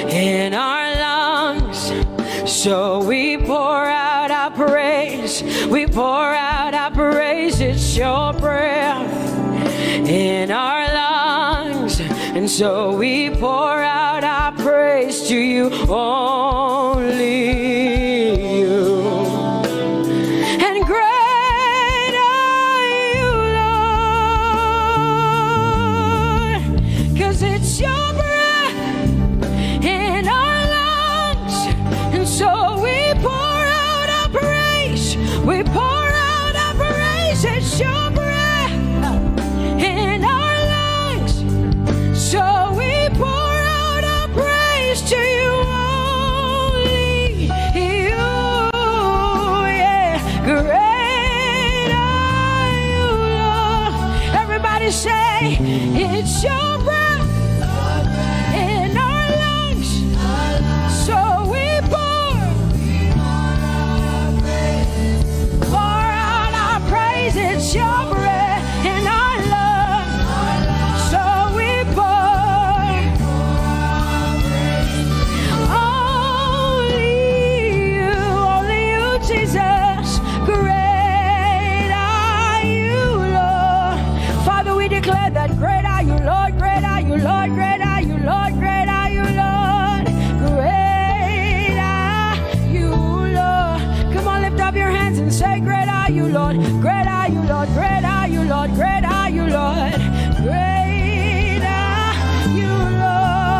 in our lungs. So we pour out our praise. We pour out our praise. It's your breath in our lungs. And so we pour out our praise to you, only you. And great are you, Lord, 'cause it's your breath in our lungs. And so we pour out our praise. We pour out our praise. It's your breath in our lungs. So we pour out our praise to you only. You, yeah. Great are you, Lord. Everybody say, "It's your breath in our lungs." So we pour, pour out our praise. It's your breath in our lungs. So we pour. Only you, only you, Jesus. Great are you, Lord. Father, we declare that great are you, Lord, great are you, Lord, great are you, Lord, great are you, Lord. Great are you, Lord. Come on, lift up your hands and say, "Great are you, Lord. Great are you, Lord, great are you, Lord, great are you, Lord. Great are you, Lord."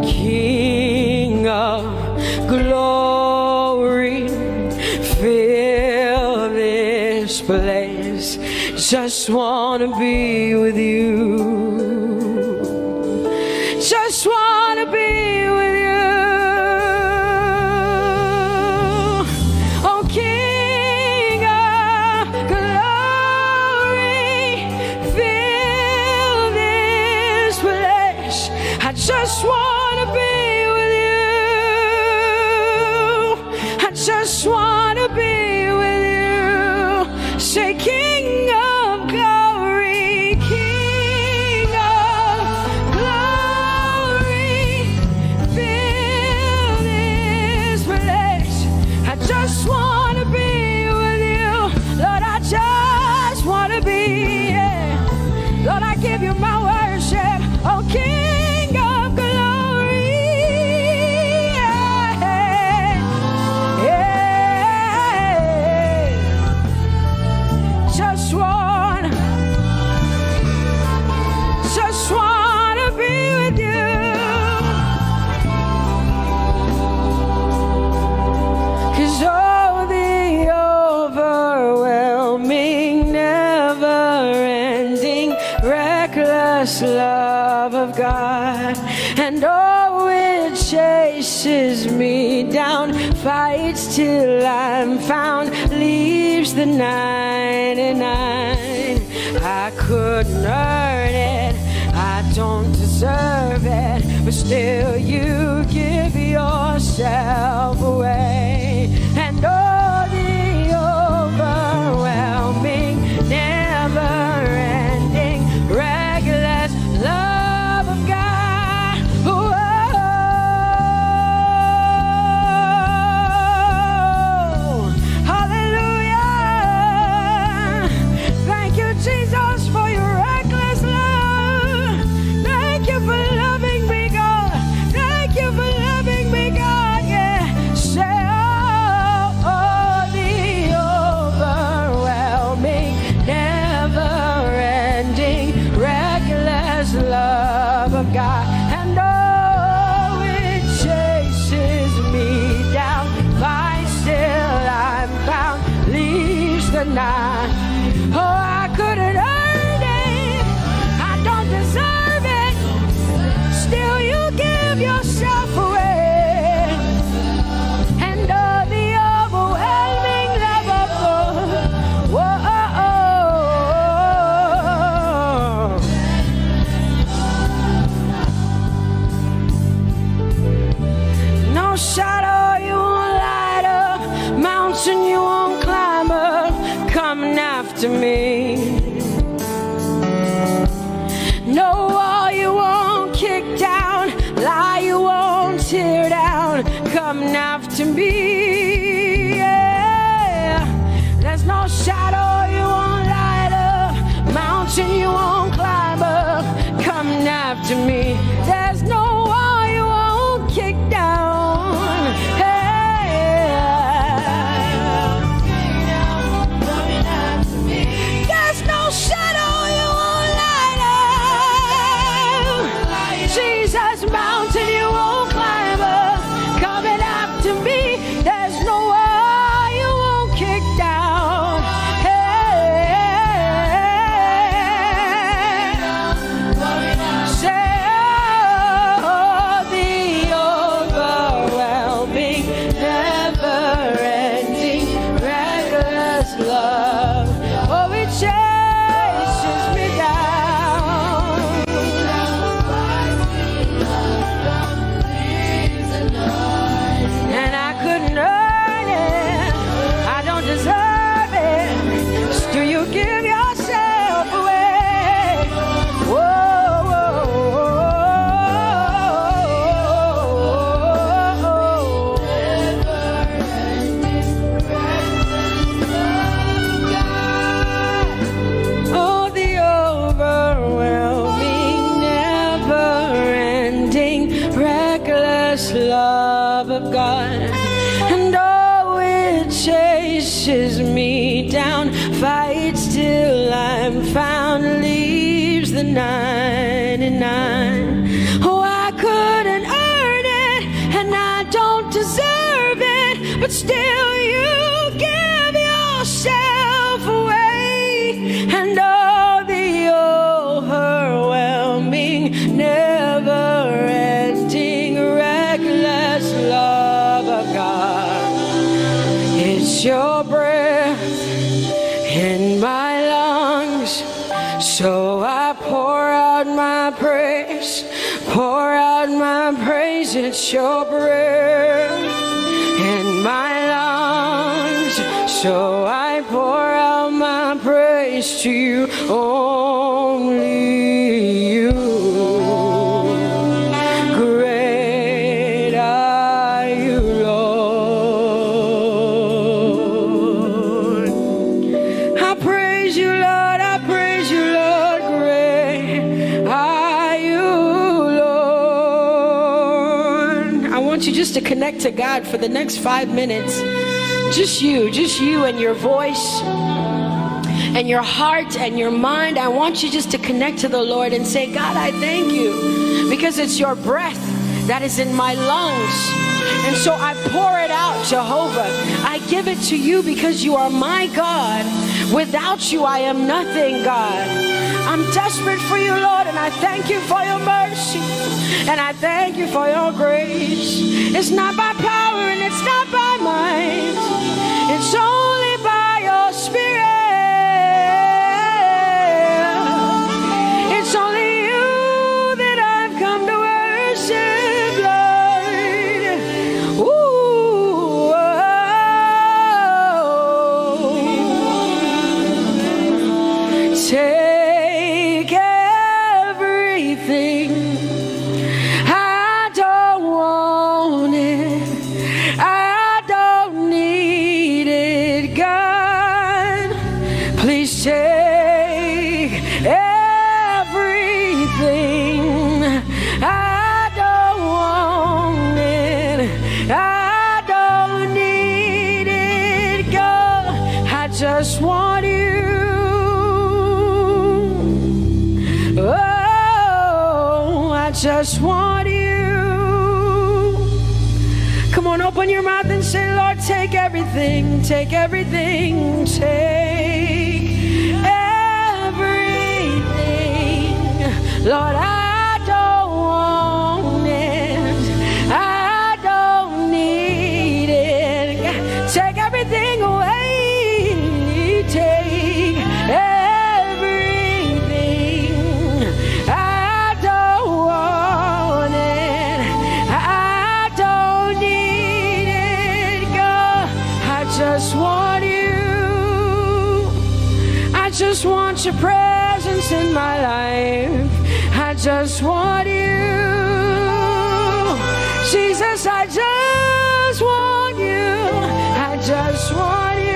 King of glory, fill this place. Just wanna be with you. Just wanna be with you. Oh, King of glory, fill this place. I just wanna be with you. I just wanna be with you. Say, "King of glory, King of love of God, and oh, it chases me down, fights till I'm found, leaves the ninety-nine. I couldn't earn it, I don't deserve it, but still you give yourself away. And oh, the overwhelming, never ending, reckless love of God. Whoa. Hallelujah. Thank you, Jesus, for your reckless love. Thank you for loving me, God. Thank you for loving me, God. Yeah. Say, oh, oh, the overwhelming, never ending, reckless love of God. And oh, it chases me down, fights till I'm found, leaves the night. Oh, I couldn't earn it, I don't deserve it, still you give yourself away. And oh, the overwhelming love of God. Whoa. No shadow you won't light up, mountain you won't climb up, coming after me. No wall you won't kick down, lie you won't tear down, coming after me. Yeah. There's no shadow you won't light up, mountain you won't climb up, coming after me. There's no wall you won't kick down. Hey. There's no shadow you won't light up. Jesus, mountain you won't climb up, coming after me. There's no wall you won't kick down. Hey. Say, oh, the overwhelming, never-ending, reckless love. Oh, it chases me down. And I couldn't earn it, I don't deserve it. Still, you give yourself away. Whoa, whoa, whoa, whoa, whoa. Oh, the overwhelming, never-ending, reckless love of God. And oh, it chases me down, fights till I'm found, leaves the ninety-nine. Oh, I couldn't earn it, and I don't deserve it, but still you give yourself away. And oh, the overwhelming, never-ending, reckless love of God. It's your breath in my lungs, so I pour out my praise, pour out my praise. It's your breath in my lungs, so I pour out my praise to you, only you. Great are you, Lord. I praise you, Lord. I praise you, Lord. Great are you, Lord. I want you just to connect to God for the next five minutes. Just you, just you and your voice and your heart and your mind. I want you just to connect to the Lord and say, God, I thank you because it's your breath that is in my lungs. And so I pour it out, Jehovah. I give it to you because you are my God. Without you, I am nothing, God. I'm desperate for you, Lord, and I thank you for your mercy. And I thank you for your grace. It's not by power and it's not by might. It's only by your spirit. It's only you that I've come to worship, Lord. Ooh, oh. Take everything. I don't want it. I don't need it, God. Please take everything. I don't want it. I don't need it, God. I just want you. Oh, I just want you. Come on, open your mouth and say, Lord, take everything, take everything, take everything. Lord, I don't want it. I don't need it. Take everything away. Take everything. I don't want it. I don't need it, God. I just want you. I just want your presence in my life. I just want you. Jesus, I just want you. I just want you.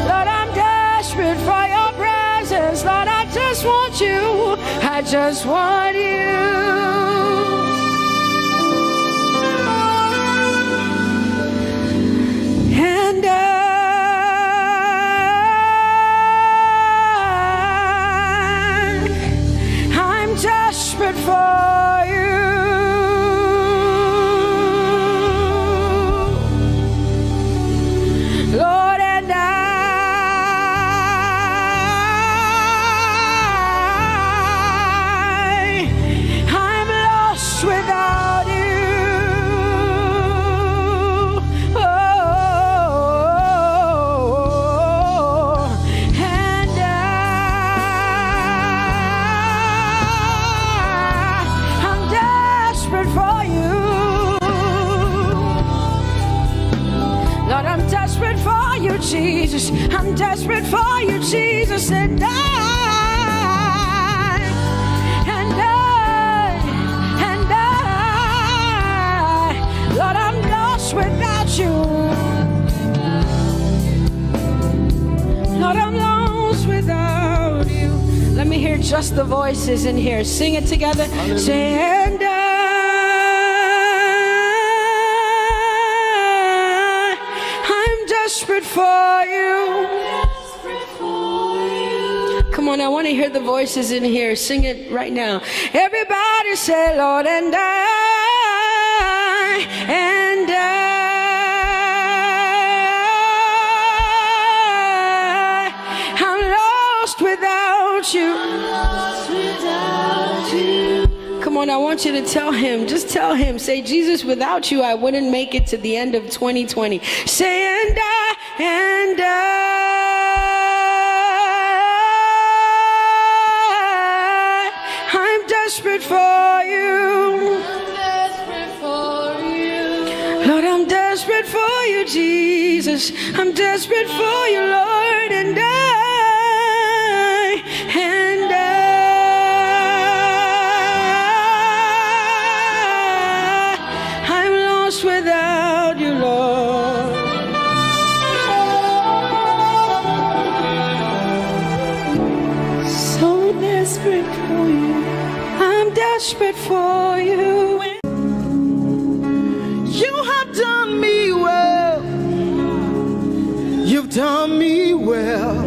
Lord, I'm desperate for your presence. Lord, I just want you. I just want you. And I, I'm desperate for you, Lord, and I, I'm lost without you. Oh, and I, I'm desperate for you. Lord, I'm desperate for you, Jesus. I'm desperate for you, Jesus. And I, and I, and I, Lord, I'm lost without you. Lord, I'm lost without you. Let me hear just the voices in here. Sing it together. Say, and I, I'm desperate for you. Come on, I want to hear the voices in here. Sing it right now. Everybody say, Lord, and I, and I, I'm lost without you. Come on, I want you to tell him. Just tell him. Say, Jesus, without you, I wouldn't make it to the end of twenty twenty. Say, and I, and I, I'm desperate for you. Lord, I'm desperate for you, Jesus. I'm desperate for you, Lord, and I, and I, I'm lost without you, Lord. So desperate for you. I'm desperate for you. You have done me well. You've done me well.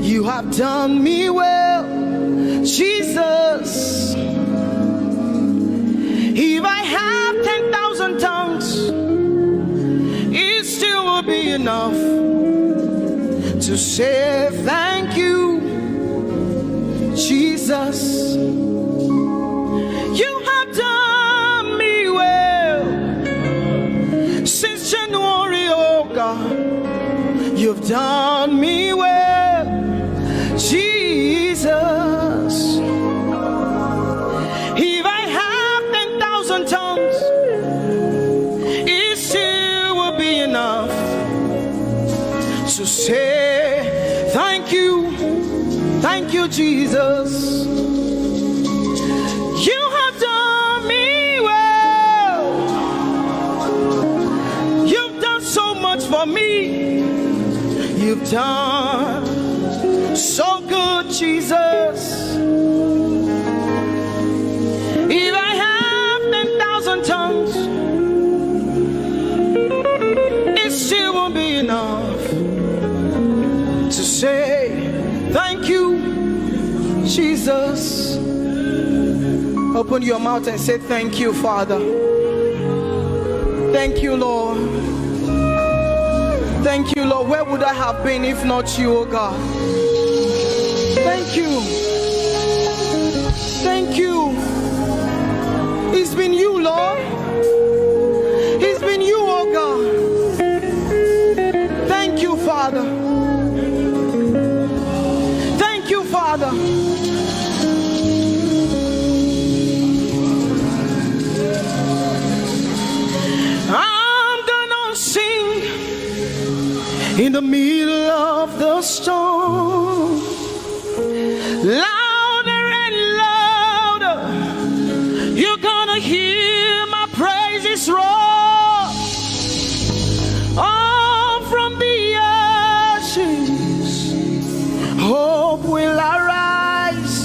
You have done me well, Jesus. If I have ten thousand tongues, it still will be enough to say thank you, Jesus. You have done me well since January, oh God. You've done me well, Jesus. If I have ten thousand tongues, it still will be enough to say thank you, thank you, Jesus. You have done me well. You've done so much for me. You've done so good, Jesus. If I have ten thousand tongues, it still won't be enough to say thank you, Jesus. Open your mouth and say, "Thank you, Father. Thank you, Lord. Thank you, Lord. Where would I have been if not you, oh God? Thank you. Thank you. It's been you, Lord. It's been you, oh God. Thank you, Father. Thank you, Father." I'm gonna sing in the middle of the storm, louder and louder. You're gonna hear my praises roar. All from the ashes, hope will arise.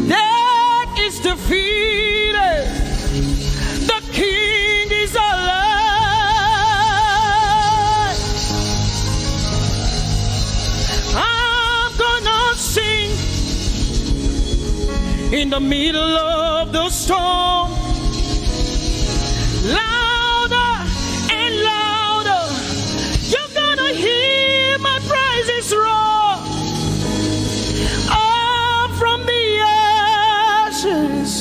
Death is defeated. The King is alive. I'm gonna sing in the middle of the storm, louder and louder. You're gonna hear my praises roar. Up from the ashes,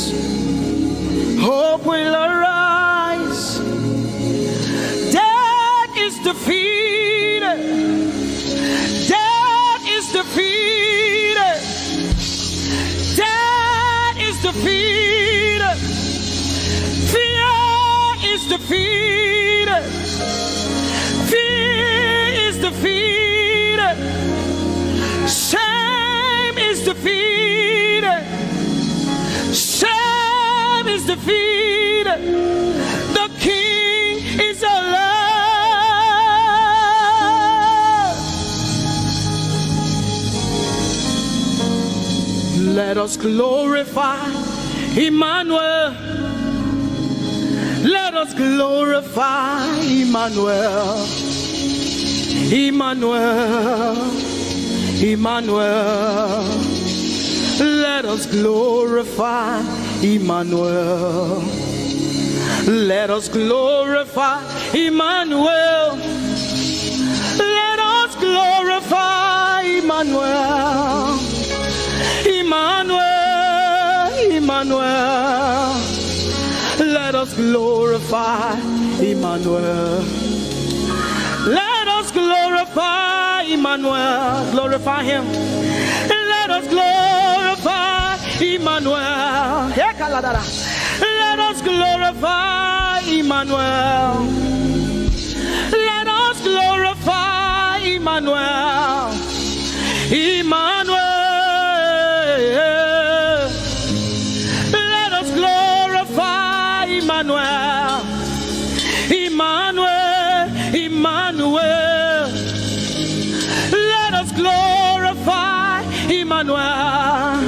hope will arise. Death is defeated. Death is defeated. Death is defeated. Fear is defeated. Fear is defeated. Shame is defeated. Shame is defeated. The King is alive. Let us glorify Emmanuel. Let us glorify Emmanuel. Emmanuel. Emmanuel. Let us glorify Emmanuel. Let us glorify Emmanuel. Let us glorify Emmanuel. Emmanuel, Emmanuel. Let us glorify Emmanuel. Let us glorify Emmanuel. Glorify him. Let us glorify Emmanuel. Hey, Kaladara. Let us glorify Emmanuel. Let us glorify Emmanuel. Emmanuel. Let us glorify Emmanuel. Emmanuel, Emmanuel. Let us glorify Emmanuel.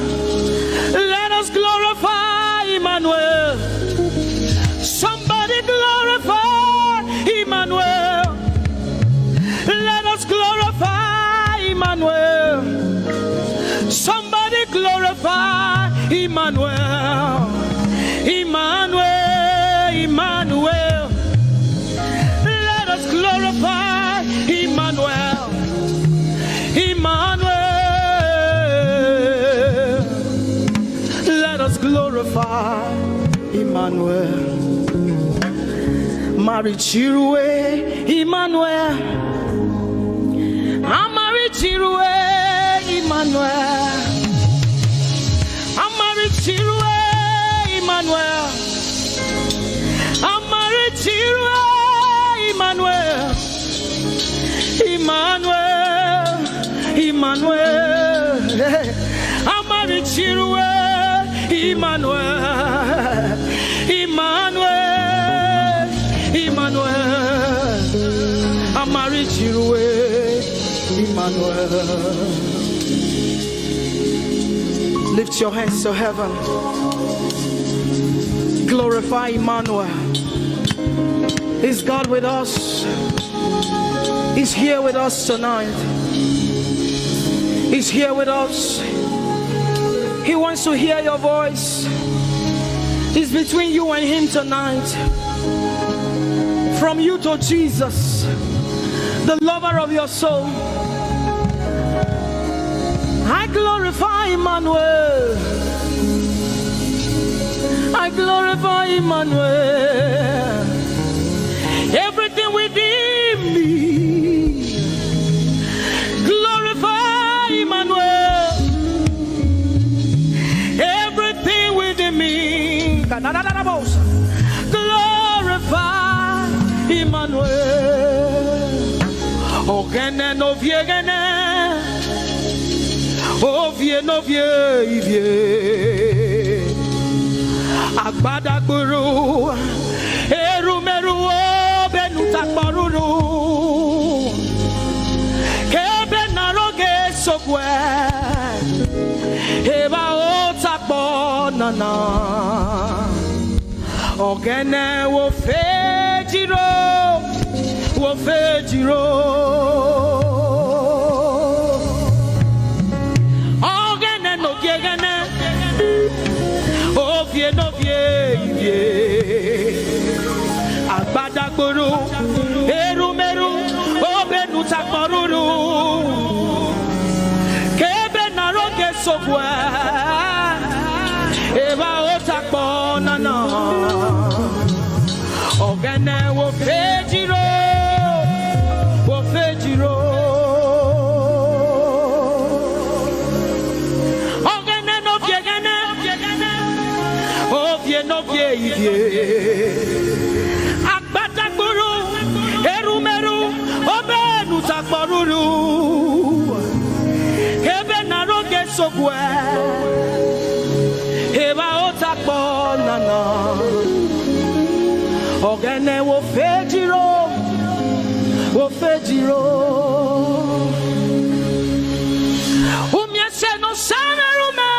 Let us glorify Emmanuel. Somebody glorify Emmanuel. Let us glorify Emmanuel. Somebody glorify Emmanuel. Emmanuel, Emmanuel. Let us glorify Emmanuel. Emmanuel. Marichirue Emmanuel. Amarichirue Emmanuel. Amarichirue Emmanuel. Amarichirue Emmanuel. Emmanuel, Emmanuel, Amarichirue, Emmanuel, Emmanuel, Emmanuel, Amarichirue, Emmanuel. Lift your hands to heaven. Glorify Emmanuel. Is God with us? He's here with us tonight. He's here with us. He wants to hear your voice. It's between you and him tonight. From you to Jesus, the lover of your soul. I glorify Emmanuel. I glorify Emmanuel. Everything within me, glorify Emmanuel. Everything within me, glorify Emmanuel. Ogene no viegene. Ovie no vie ivie. Agbadagburu. Erumeru obenu takporuru. Kebe naroge sokwe. Eba o takpo nana. Ogene wo fejiro, wo fejiro. Ogene no giegene, ovie no vie ivie. Agbadagburu, erumeru, obenu takporuru. Kebe naroge sokwe. Eba o takpo nana. Ogene wo fejiro, wo fejiro. Ogene no viegene, ovie no vie ivie. Agbadagburu, erumeru, obenu takporuru. Kebe naroge sokwe. Eba o takpo nana. Ogene wo fejiro, wo fejiro. Umiese no samerume.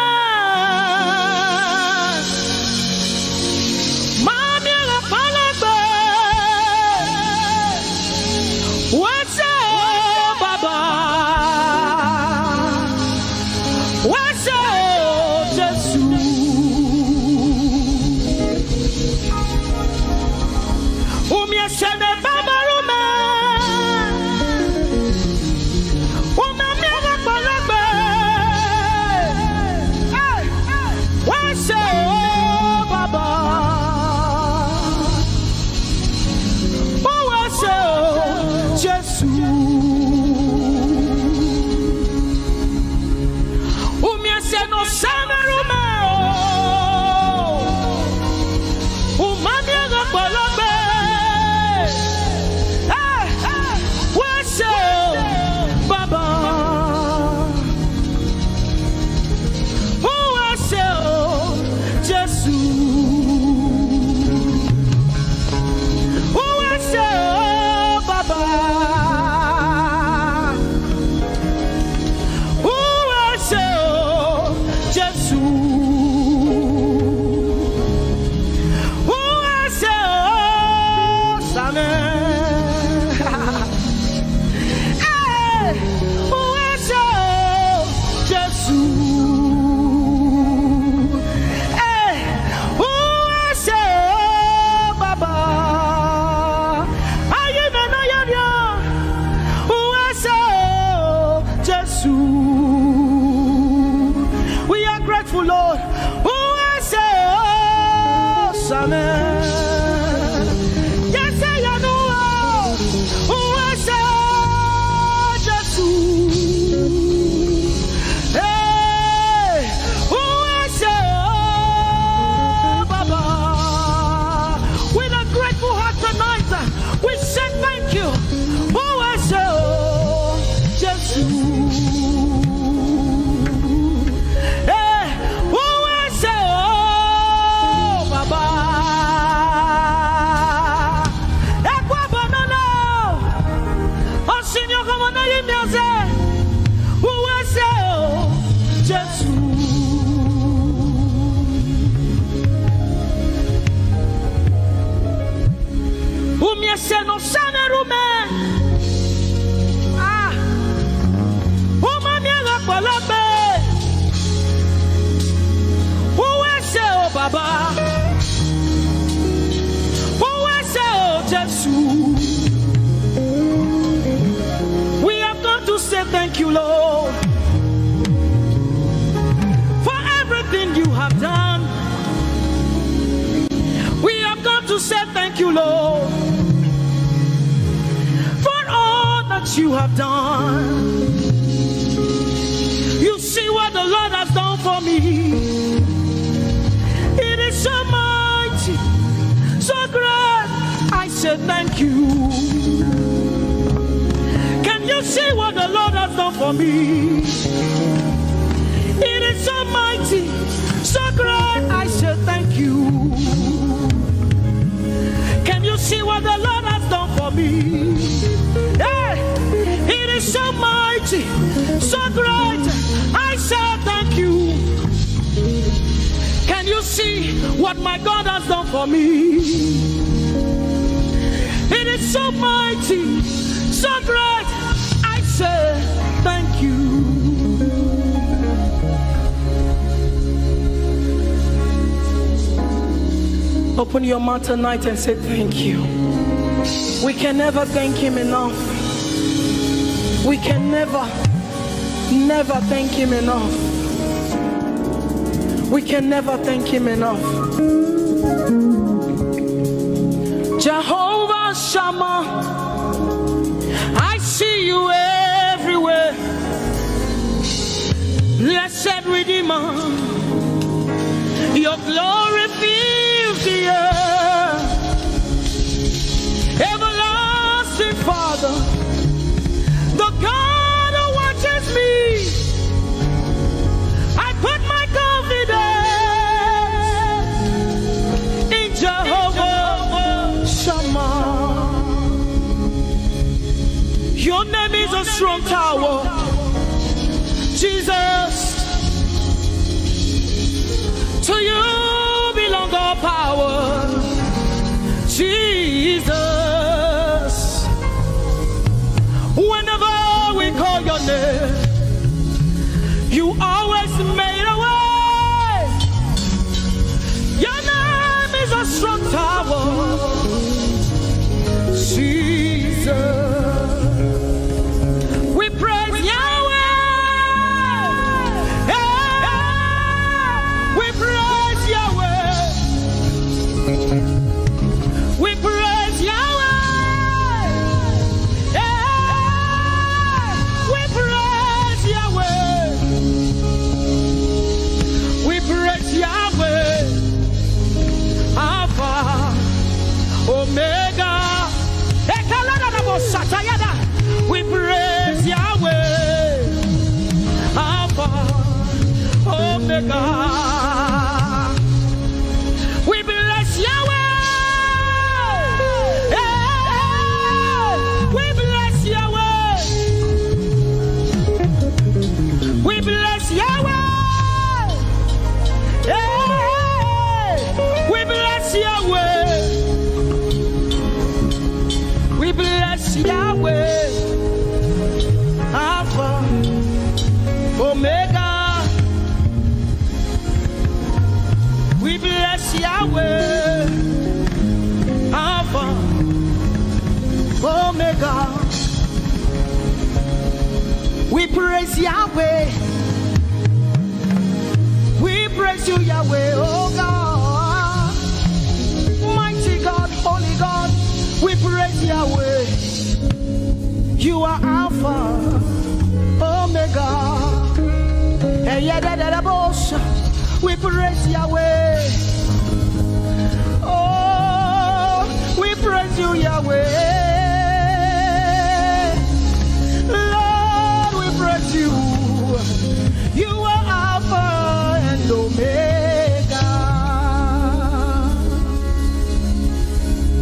Mami la palagbe. What's up, Baba? What's up, Jesus? Umiese ne baba rume. Umami wa palagbe. Hey. What's up, Baba? Uwase o Jesu. Umiese no samerume o. Umami agapalagbe. Hey, hey. Uwase o Baba. Uwase o Jesu. Uwase o Baba. Uwase o Jesu. Uwase o Same. Hey, uwase o Jesu. Hey, uwase o Baba. Ayi me no yorio. Uwase o Jesu. We are grateful, Lord. Uwase o Same. Amen. Yes, I know. Who I say, Jesus. Hey, who I say, oh, Baba. With a grateful heart tonight, we say thank you. Who I say, oh, Jesus. Hey, who I say, oh, Baba. Ekwa banana. O Señor, como no hay me hace. Who I say, oh, Jesus. Umiese no sane rume. Ah. Uma mi la polope. Uese o baba. Uese o Jesu. We have come to say thank you, Lord, for everything you have done. We have come to say thank you, Lord, for all that you have done. You see what the Lord has done for me. It is so mighty, so great. I say thank you. Can you see what the Lord has done for me? It is so mighty, so great. I say thank you. Can you see what the Lord has done for me? Hey, it is so mighty, so great. I say thank you. Can you see what my God has done for me? It is so mighty, so great. I say thank you. Open your mouth tonight and say thank you. We can never thank him enough. We can never, never thank him enough. We can never thank him enough. Jehovah Shammah, I see you everywhere. Blessed Redeemer, your glory fills the earth. Everlasting Father, the God who watches me, I put my confidence in Jehovah Shammah. Your name is a strong tower, Jesus. To you belong all power, Jesus. Whenever we call your name, you always made a way. Your name is a strong tower, Jesus. We praise Yahweh. Hey, we praise Yahweh. We praise Yahweh. Hey, we praise Yahweh. We praise Yahweh. Alpha, Omega. Ekaladadabosatayada. We praise Yahweh. Alpha, Omega. We bless Yahweh. Hey, we bless Yahweh. We bless Yahweh. Hey, we bless Yahweh. We bless Yahweh. Alpha, Omega. We bless Yahweh. Alpha, Omega. We praise Yahweh. We praise you, Yahweh, oh God. You are Alpha, Omega. Eyedededebos. We praise Yahweh. Oh, we praise you, Yahweh. Lord, we praise you. You are Alpha and Omega.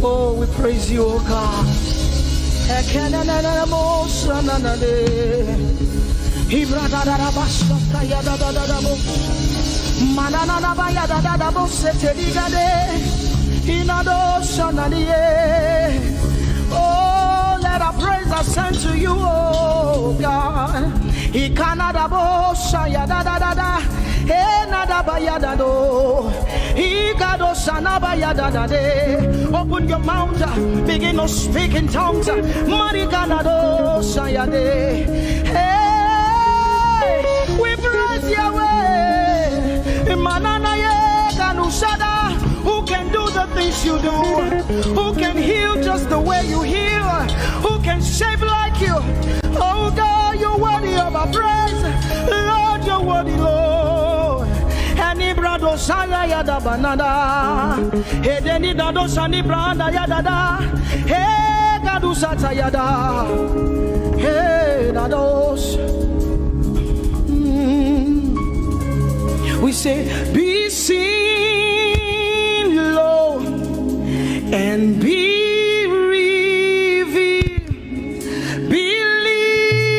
Oh, we praise you, oh God. Ekenenenenemo sananade. Ibradadadabasatayadadadadabo. Manananabayadadadabo seteligade. Inado sananie. Oh, let our praise ascend to you, oh God. Ikanadabo sayadadadada. Enadabayadado. Igado sanabayadadade. Open your mouth, uh, begin to speak in tongues. Mariganado sayade. Hey, we praise Yahweh. Mananaye kanusada. Who can do the things you do? Who can heal just the way you heal? Who can save like you? Oh God, you're worthy of our praise. Lord, you're worthy, Lord. Enibrado saya yada banada. Edeni dado sani branda yada da. He gadu sata yada. He dados. Mm. We say, be seen, Lord, and be revealed. Be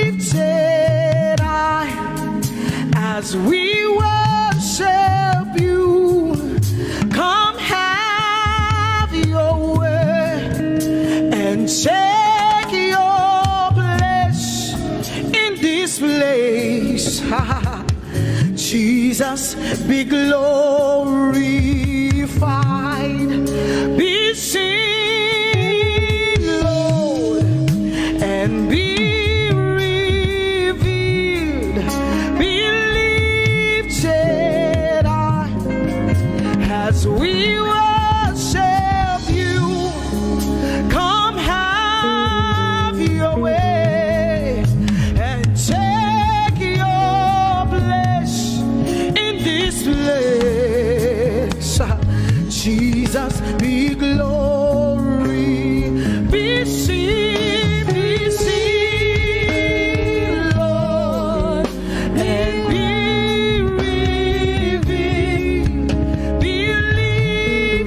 lifted high as we worship you. Come have your way and take your place in this place. Jesus, be glorified, be seen, Lord, and be revealed, be lifted high as we worship you. Come have your way and take your place in this place. Jesus, be glory, be seen, be seen, Lord, and be revealed, be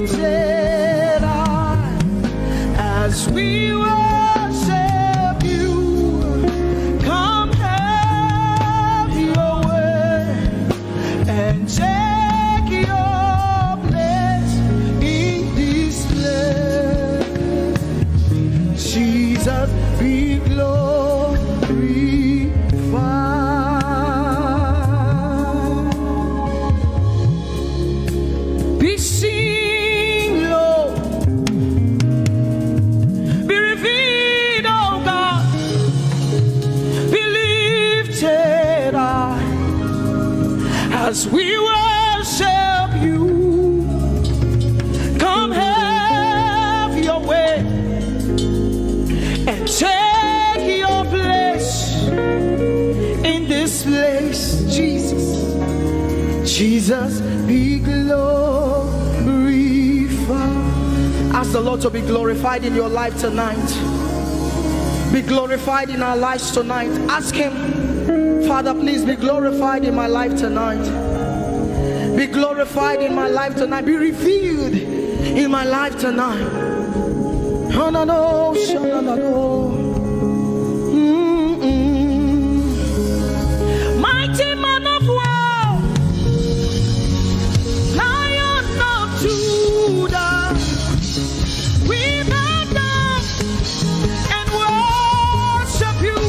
lifted high as we worship you. Come have your way and take your place in this place. Jesus, be glorified. Be seen, Lord. Be revealed, oh God. Be lifted high as we worship you. Come have your way and take your place in this place, Jesus. Jesus, be glorified. Ask the Lord to be glorified in your life tonight. Be glorified in our lives tonight. Ask Him, Father, please be glorified in my life tonight. Be glorified in my life tonight. Be revealed in my life tonight. Hanano, shananano. Mm-mm. Mighty man of war, Lion of Judah, we bow down and worship you.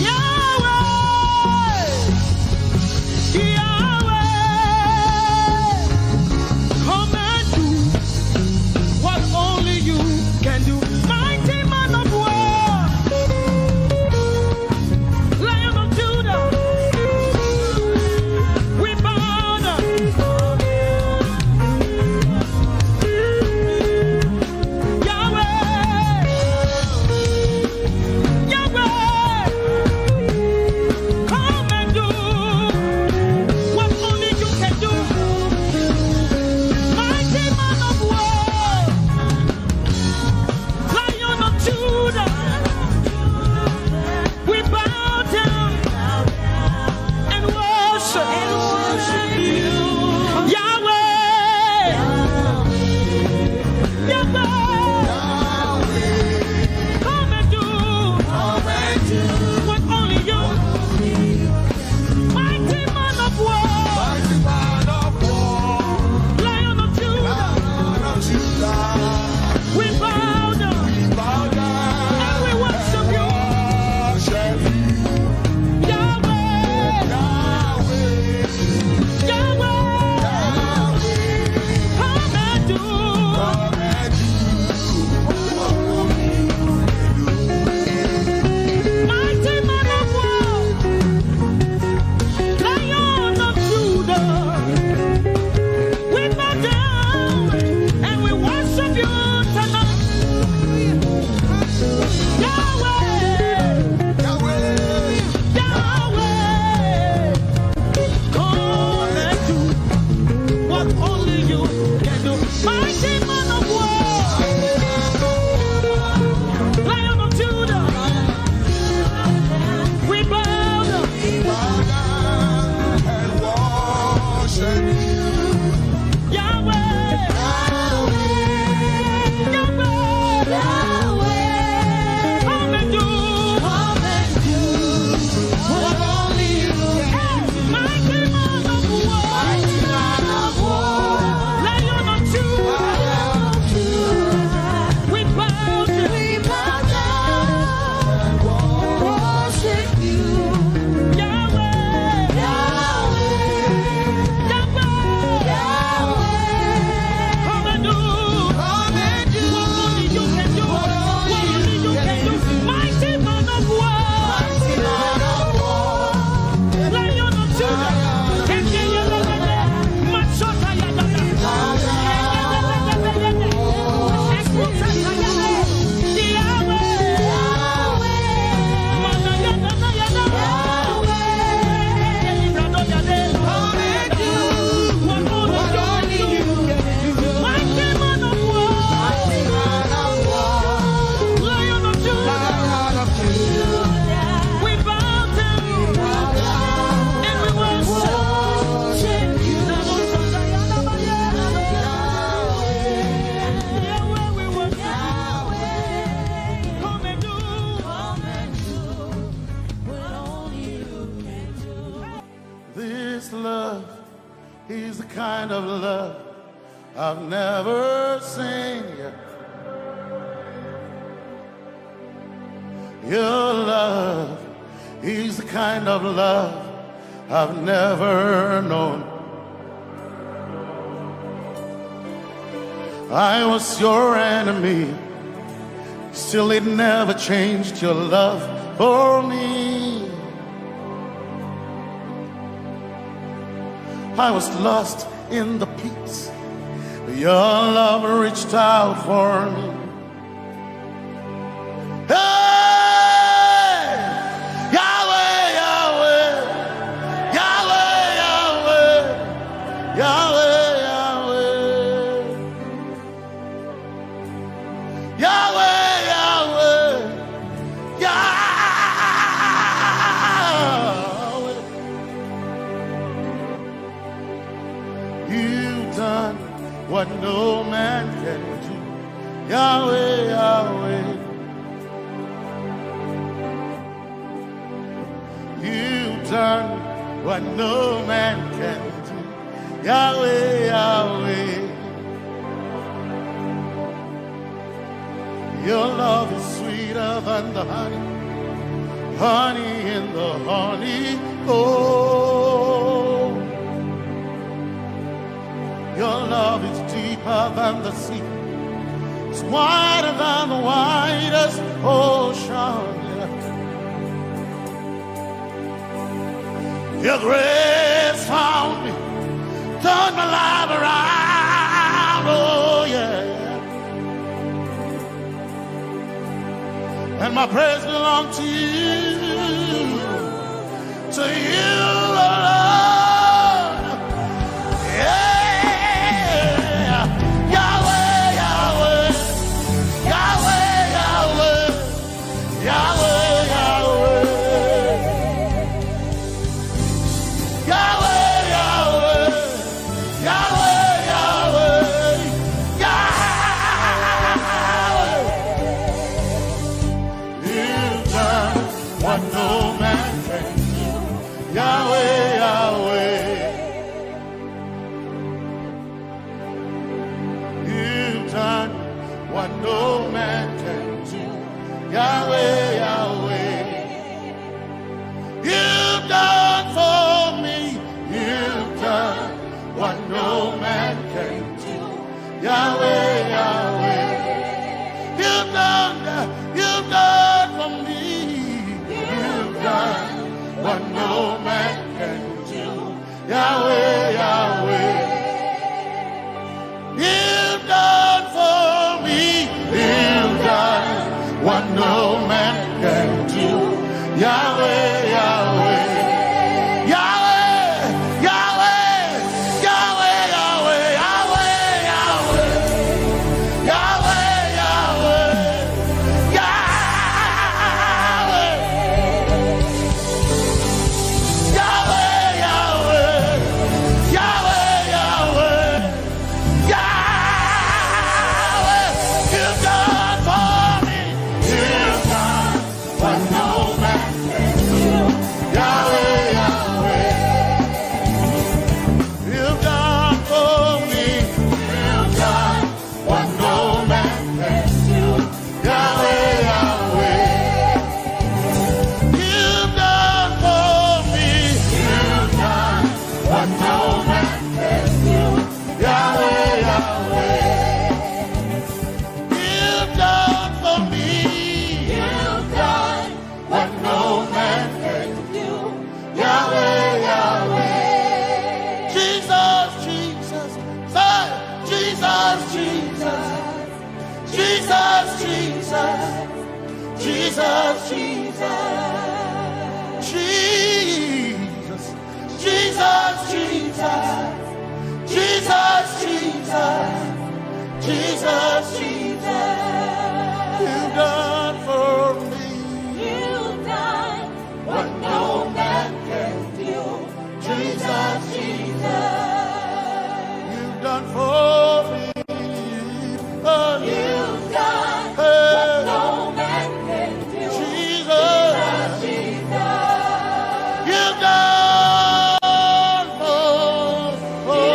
Yahweh, Yahweh, come and do what only you can do. He's the kind of love I've never seen yet. Your love is the kind of love I've never known. I was your enemy, still it never changed your love for me. I was lost in the pits, but your love reached out for me. Hey! Yahweh, Yahweh, Yahweh, Yahweh, Yahweh, Yahweh. Yahweh, Yahweh, Yahweh. You've done what no man can do. Yahweh, Yahweh. You've done what no man can do. Yahweh, Yahweh. Your love is sweeter than the honey, honey in the honeycomb. Your love is deeper than the sea. It's wider than the widest ocean. Yeah. Your grace found me, turned my life around. Oh, yeah. And my praise belongs to you, to you alone. Yeah. Yahweh, Yahweh, Yahweh, Yahweh, Yahweh, Yahweh, Yahweh, Yahweh, Yahweh, Yahweh, Yahweh. You've done what no man can do. Yahweh, Yahweh. You've done what no man can do. Yahweh, Yahweh. You've done for me. You've done what no man can do. Yahweh, Yahweh. You've done, you've done for me. You've done what no man can do. Yahweh, Yahweh. You've done for me. You've done what no man can do. Yahweh, Yahweh. Yahweh, Yahweh, Yahweh, Yahweh, Yahweh, Yahweh, Yahweh, Yahweh. Yahweh, Yahweh, Yahweh, Yahweh, Yahweh, you've done for me. You've done what no man can do. Yahweh, Yahweh, you've done for me. You've done what no man can do. Yahweh, Yahweh, you've done for me. You've done what no man can do. Yahweh, Yahweh, you've done for me. You've done what no man can do. Yahweh, Yahweh. Jesus, Jesus, say, Jesus, Jesus. Jesus, Jesus, Jesus, Jesus. Jesus, Jesus, Jesus, Jesus, Jesus, Jesus, Jesus. You've done for me. You've done what no man can do. Jesus, Jesus. You've done for me. Oh, you've done what no man can do. Jesus. Jesus, Jesus. You've done for, for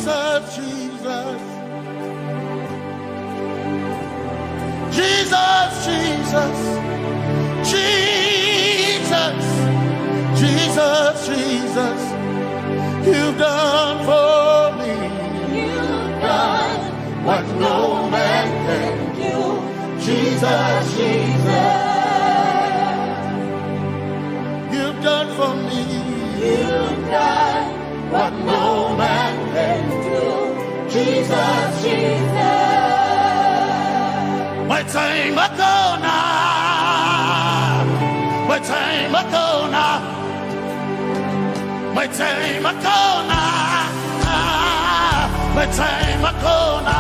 Jesus, Jesus. Jesus, Jesus, Jesus, Jesus, you've done for me. You've done what no man can do. Jesus, Jesus, you've done for me. You've done what no man can do. Jesus, Jesus. Metsei makona. Metsei makona. Metsei makona. Metsei makona.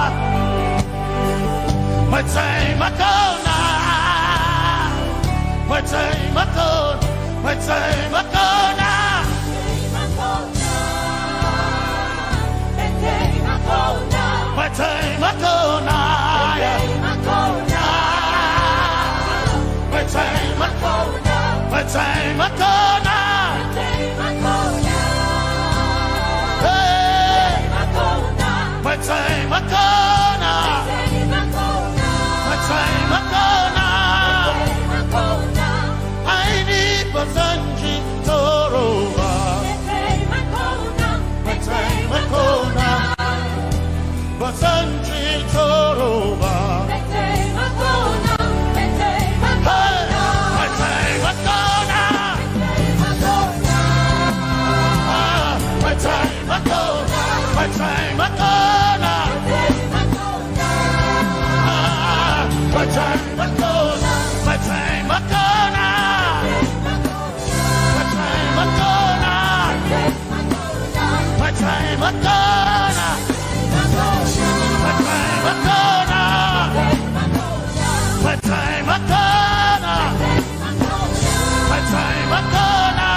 Metsei makona. Metsei makona. Metsei makona. Metsei makona. Metsei makona. Metsei makona. Metsei makona. Hey. Metsei makona. Metsei makona. Aini basanji toroba. Metsei makona. Basanji toroba. Hey, metsei makona. Ah, metsei makona. Metsei makona. Ah, metsei makona. Metsei makona. Metsei makona. Metsei makona. Metsei makona. Metsei makona. Metsei makona.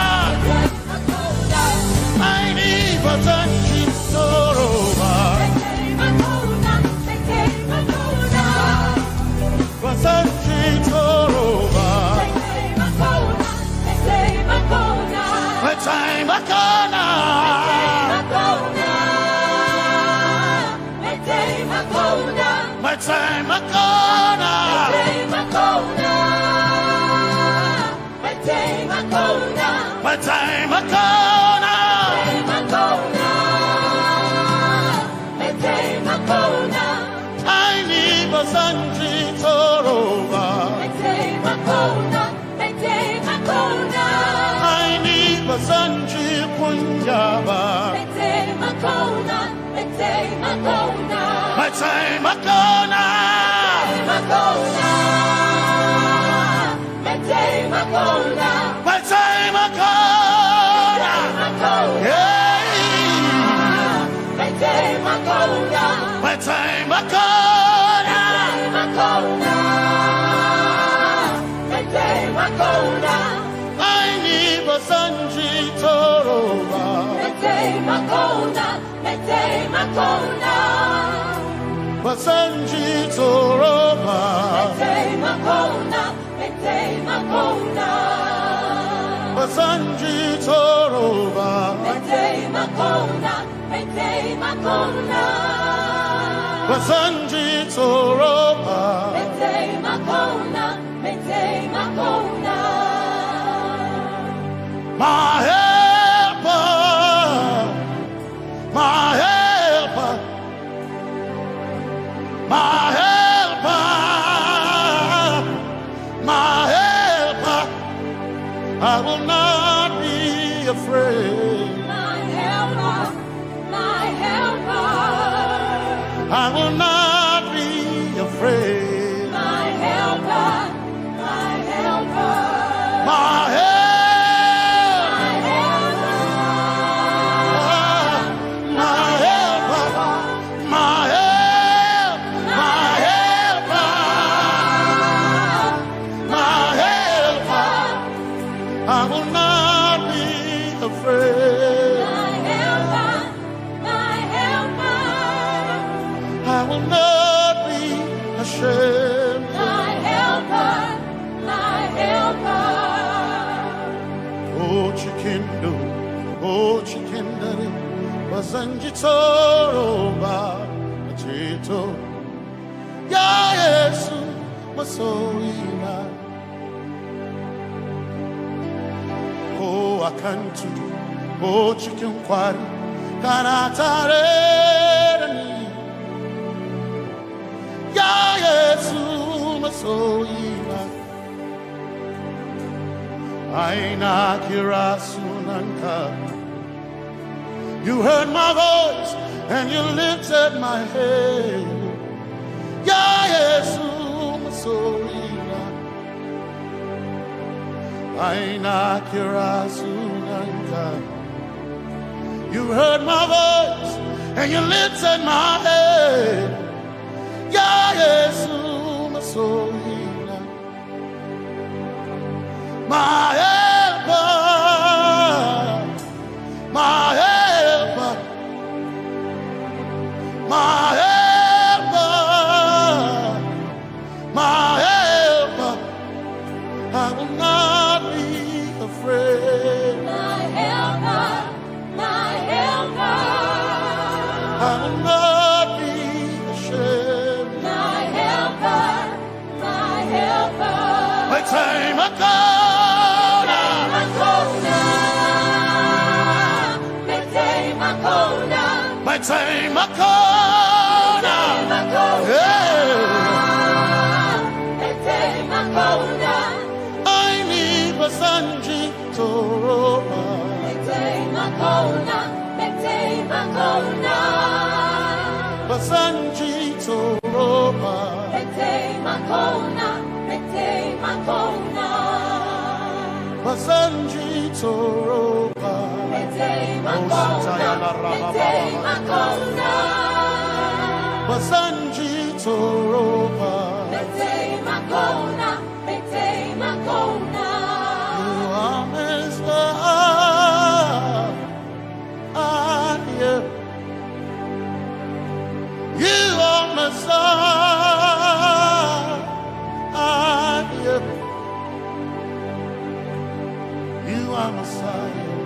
Aini basanji toroba. Basanji toroba. Metsei makona. Metsei makona. Metsei makona. Aini basanji toroba. Aini basanji kunyaba. Metsei makona. Metsei makona. Metsei makona. Hey. Metsei makona. Aini basanji toroba. Basanji toroba. Basanji toroba. Basanji toroba. My helper, my helper, my helper, my helper. I will not be afraid. My helper, my helper. I will not be afraid. My helper, my helper. My help. My helper. My helper. My help. My helper. My helper. I will not be afraid. My helper. My helper. I will not be ashamed. My helper. My helper. Oh, chikindo. Oh, chikindere. Ba zan ji tsoro ba, a ceto. Ya Yesu, masoyina. Ko a kan tudu, ko cikin kwari, kana tare da ni. Ya Yesu, masoyina. Ai na kira sunanka. You heard my voice and you lifted my head. Ya Yesu, masoyina. Ai na kira sunanka. You heard my voice and you lifted my head. Ya Yesu, masoyina. My helper, my helper, my helper, my helper. I will not be afraid. My helper, my helper. I will not be ashamed. My helper, my helper. Mai taimako na. Mai taimako na. Mai taimako na. Mai taimako na. Mai taimako na. Yeah. Mai taimako na. Ai ni ba zan ji tsoro ba. Mai taimako na, mai taimako na. Ba zan ji tsoro ba. Mai taimako na, mai taimako na. Ba zan ji tsoro ba. Mai taimako na, mai taimako na. Ba zan ji tsoro ba. Mai taimako na, mai taimako na. You are Messiah. You are Messiah. You are Messiah.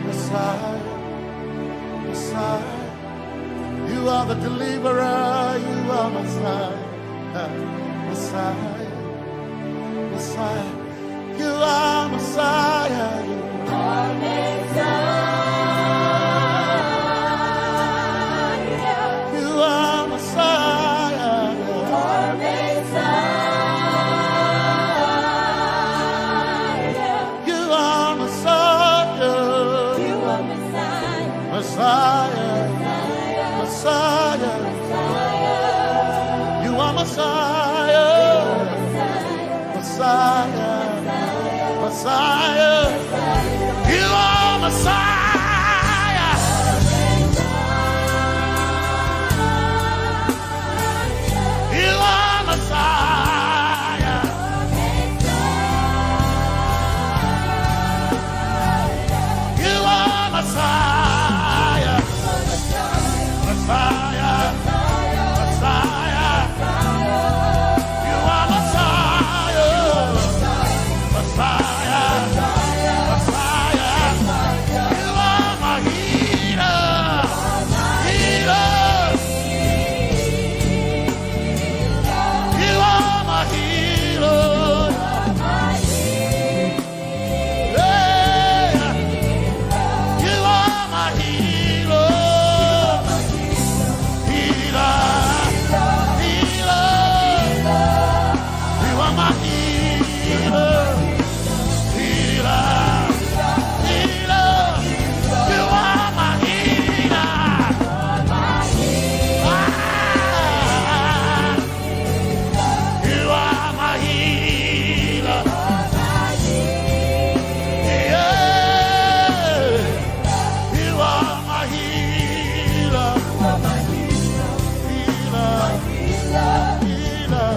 Messiah. Messiah. You are the deliverer. You are Messiah. Messiah. Messiah. You are Messiah. You are Messiah. You are Messiah. You are Messiah. You are Messiah. You are Messiah. Messiah. Messiah. Messiah. You are Messiah. Messiah. Messiah. You are Messiah. You are Messiah. You are Messiah. Messiah. Messiah. You are Messiah. Messiah. Messiah. You are my healer. Healer. You are my healer. Yeah. You are my healer. Healer. Healer. You are my healer. Healer. Healer. You are my healer. Ah. You are my healer. Yeah. You are my healer. Healer. Healer.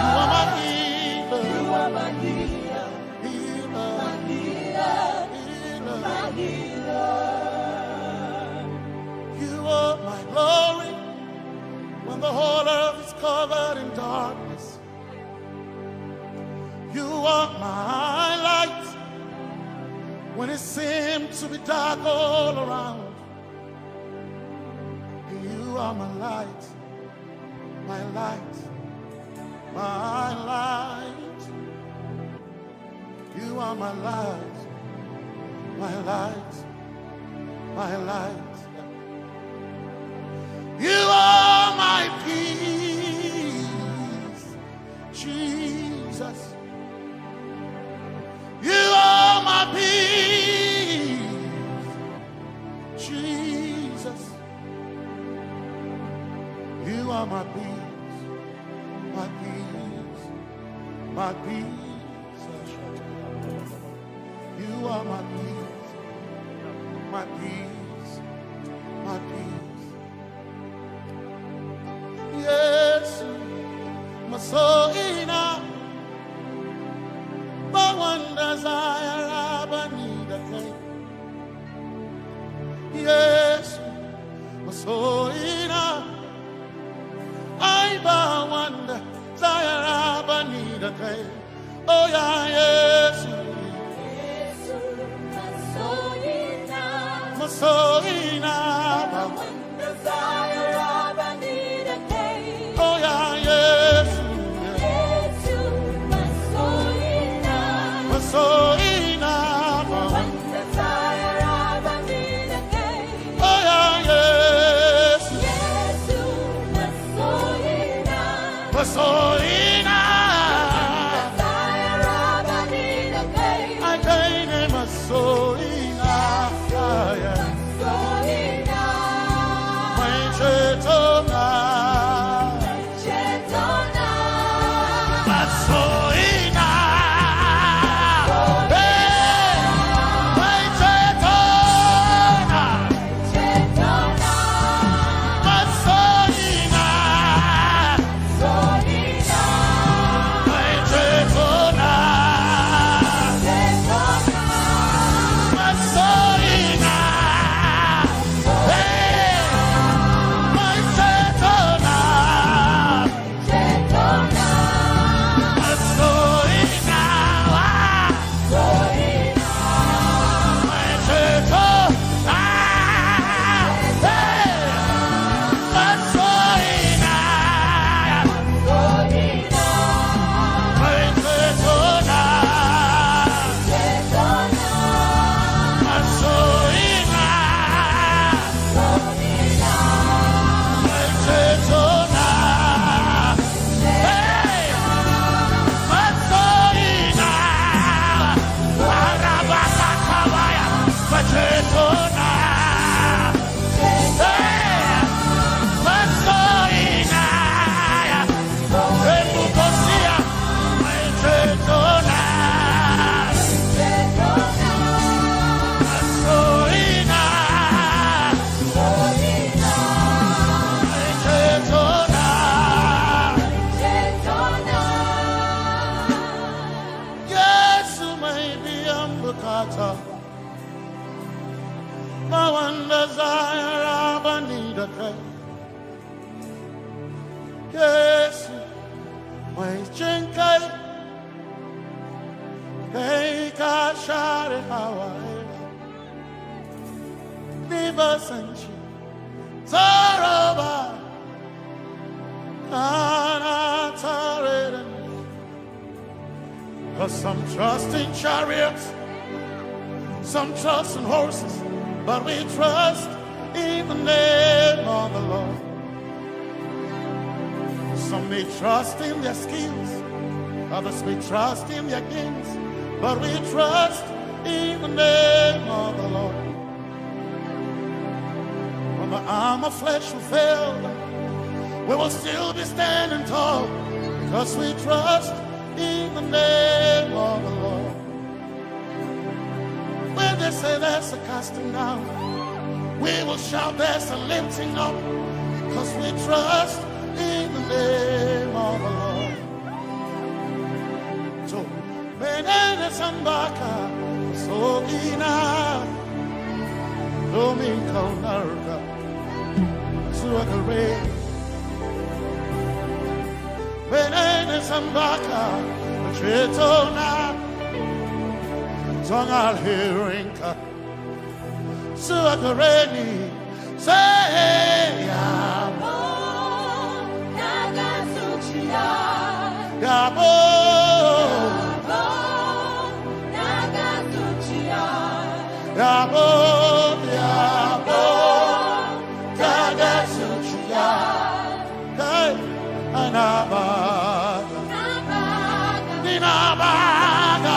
You are my healer. Healer. Healer. You are my glory when the whole earth is covered in darkness. You are my light when it seems To be dark all around. You are my light, my light, my light. You are my light, my light, my light. You are my peace, Jesus. You are my peace, Jesus. You are my peace, my peace, my peace. You are my peace, my peace, my peace. Yesu, masoyina, ba wanda za ya raba ni da kai. Yesu, masoyina, ai ba wanda za ya raba ni da kai. Oh ya Yesu, Yesu, masoyina, masoyina, ba wanda za ya raba ni da kai. Oh ya Yesu, Yesu, masoyina, masoyina, ba wanda za ya raba ni da kai. Oh ya Yesu, Yesu, masoyina, masoyina, ba wanda za ya raba ni da kai. Ai kai ne masoyina, masoyina, mai ceto na. Cetona. Masoyina. Hey, mai cetona. Cetona. Masoyina. Soyina. Mai cetona. Cetona. Masoyina. Hey, mai cetona. Yesu mai biyan bukata, ba wanda za ya raba ni da kai. Yesu mai jin kai, kai ka share hawaye. Ni ba san ji tsoro ba, kana tare da ni. 'Cause some trust in chariots, some trust in horses, but we trust in the name of the Lord. Some may trust in their skills, others may trust in their gains, but we trust in the name of the Lord. When the arm of flesh will fail, we will still be standing tall, 'cause we trust in the name of the Lord. When they say there's a casting down, we will shout there's a lifting up, 'cause we trust in the name of the Lord. So, menene zan baka, masoyina, domin kaunarka zuwa gare ni. Menene zan baka, mai cetona, don alherinka. Suakareni. Say, Yabo. Yabo. Yabo. Yabo. Hey, Anabaga. Ninabaga.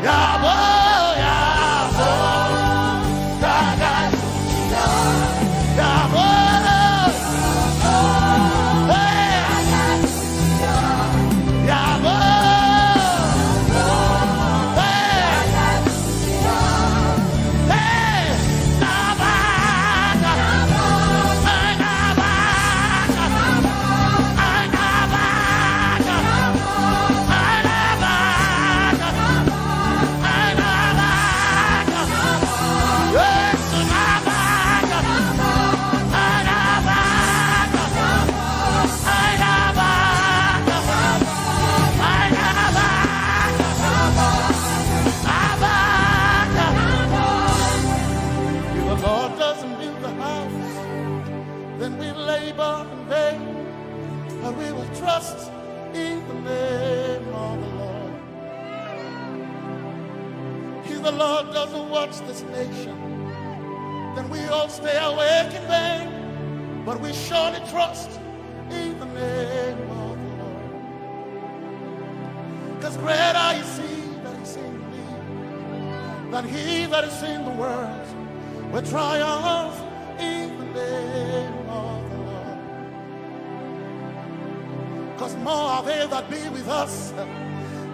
Yabo, yabo. Yabo. Hey. Yabo. Hey. If the Lord doesn't build the house, then we labor in vain, but we will trust in the name of the Lord. If the Lord doesn't watch this nation, then we all stay awake in vain, but we surely trust in the name of the Lord. Because greater is he that is in me than he that is in the world. We triumph in the name of the Lord. Because more are they that be with us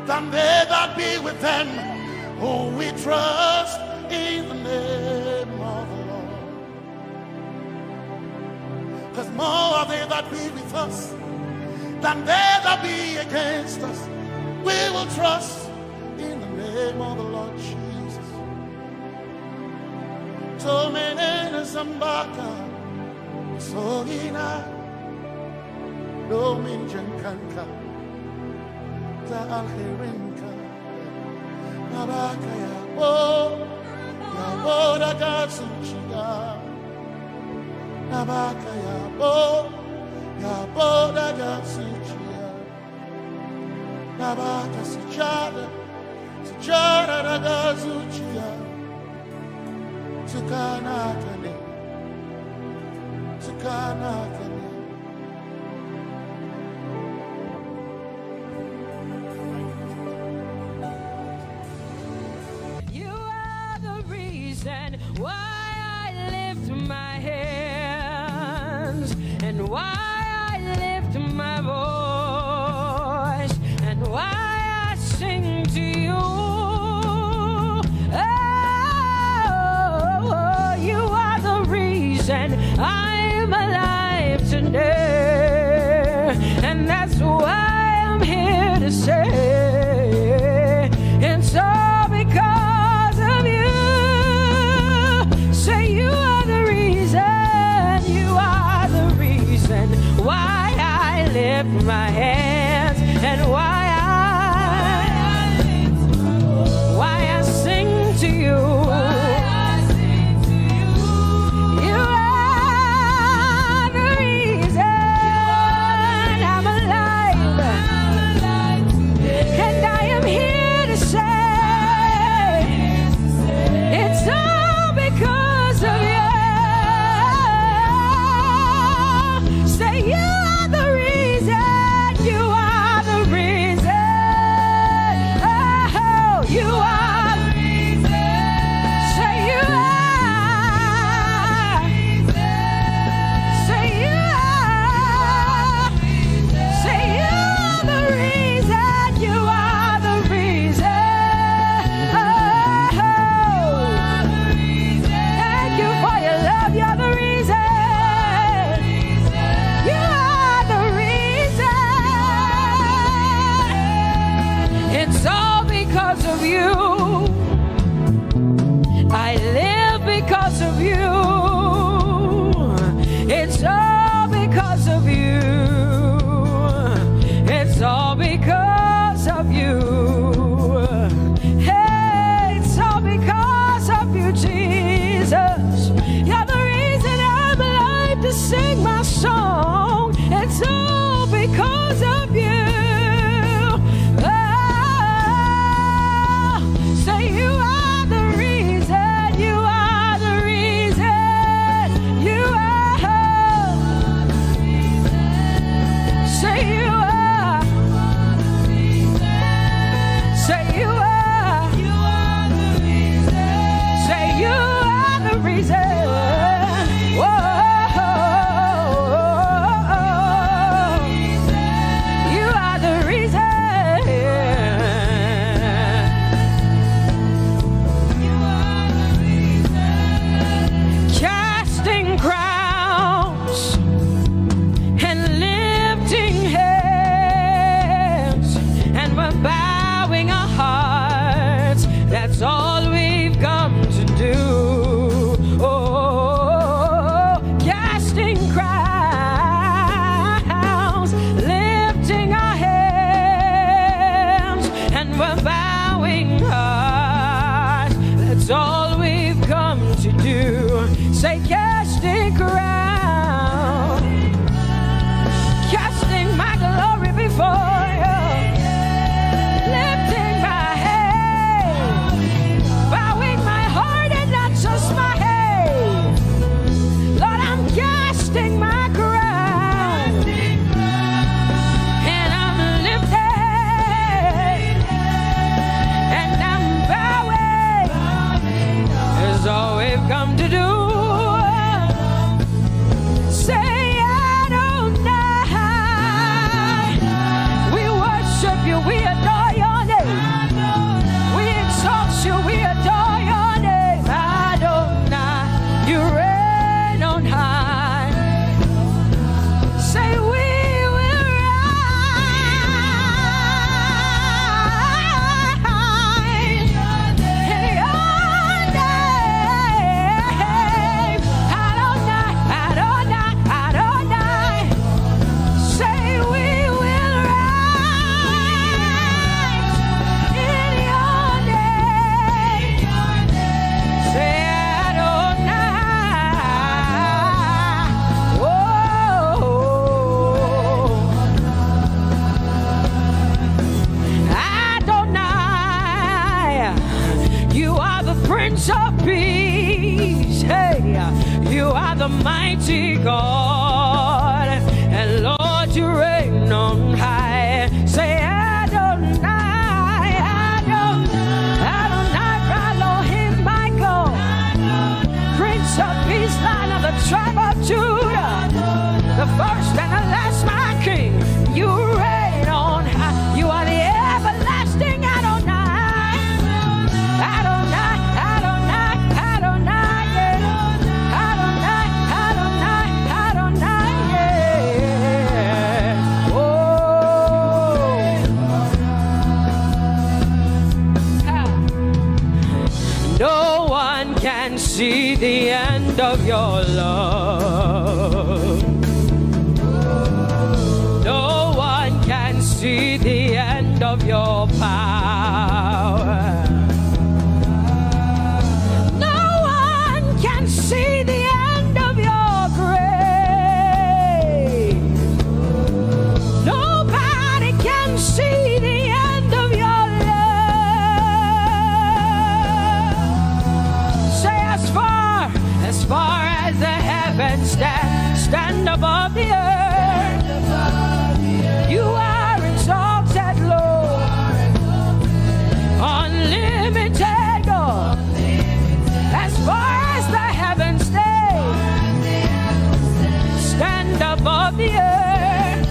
than they that be with them, who we trust in the name of the Lord. Because more are they that be with us than they that be against us. We will trust in the name of the Lord Jesus. Tomenene zambaka, sogina, domin jankanka, ta alherinka. Nabaka yabo, yabo daga zuciya. Nabaka yabo, yabo daga zuciya. Nabaka sujada, sujada daga zuciya. Tukana kane, tukana kane. You are the reason why I lift my hands and why I lift my voice and why I sing to you. Oh, you are the reason I'm alive today, and that's why I'm here to say it's all because of you. Say you are the reason, you are the reason why I lift my hands and why I, why I sing to you. You are the reason I'm alive. All we've come to do. Say, casting crown, casting my glory before you, lifting my head, bowing my heart and not just my head. Lord, I'm casting my crown, and I'm lifting, and I'm bowing. Is all we've come to do. Say, Adonai. We worship you, we adore your name. We exalt you, we adore your name. Adonai, you reign on high. Say, we will rise in your name. Adonai, Adonai, Adonai. Say, we will rise in your name. Say, Adonai. Oh, Adonai, you are the Prince of Peace. Hey, you are the mighty God. And Lord, you reign on high. Say, Adonai, Adonai, Adonai, Elohim, my God. Prince of Peace, Lion of the tribe of Judah, the first and the last, my King. You reign on high. You are the everlasting Adonai. Adonai, Adonai, Adonai, yeah. Adonai, Adonai, Adonai, yeah. Oh. Ah. No one can see the end of your love. No one can see the end of your power. No one can see the end of your grace. Nobody can see the end of your love. Say, as far, as far as the heavens stand, stand above the earth, you are exalted, Lord. Unlimited God. As far as the heavens stay, stand above the earth.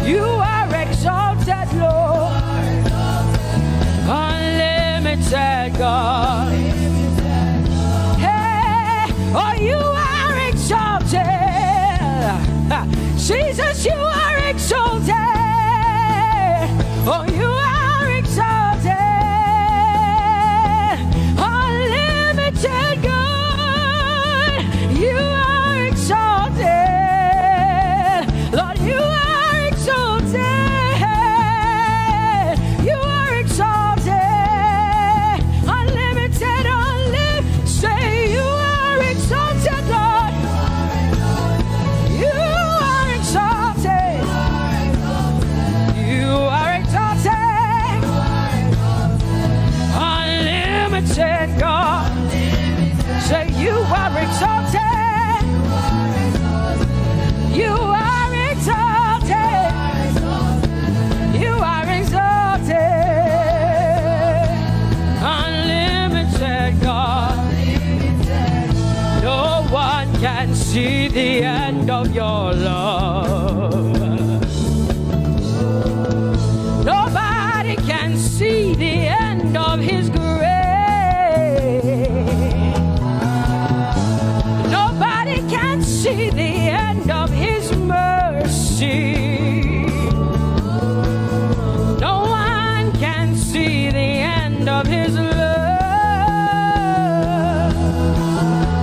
You are exalted, Lord. Unlimited God. Hey, oh, you are exalted. Jesus, you are exalted. Oh, you are exalted. Unlimited God, you are exalted. Lord, you are exalted. You are exalted. Unlimited, unlimited. Say, you are exalted, Lord. You are exalted. You are exalted. Unlimited God. Say, you are exalted. You are exalted. You are exalted. Unlimited God. No one can see the end of your love. Nobody can see the end of his grace. Nobody can see the end of his mercy. No one can see the end of his love.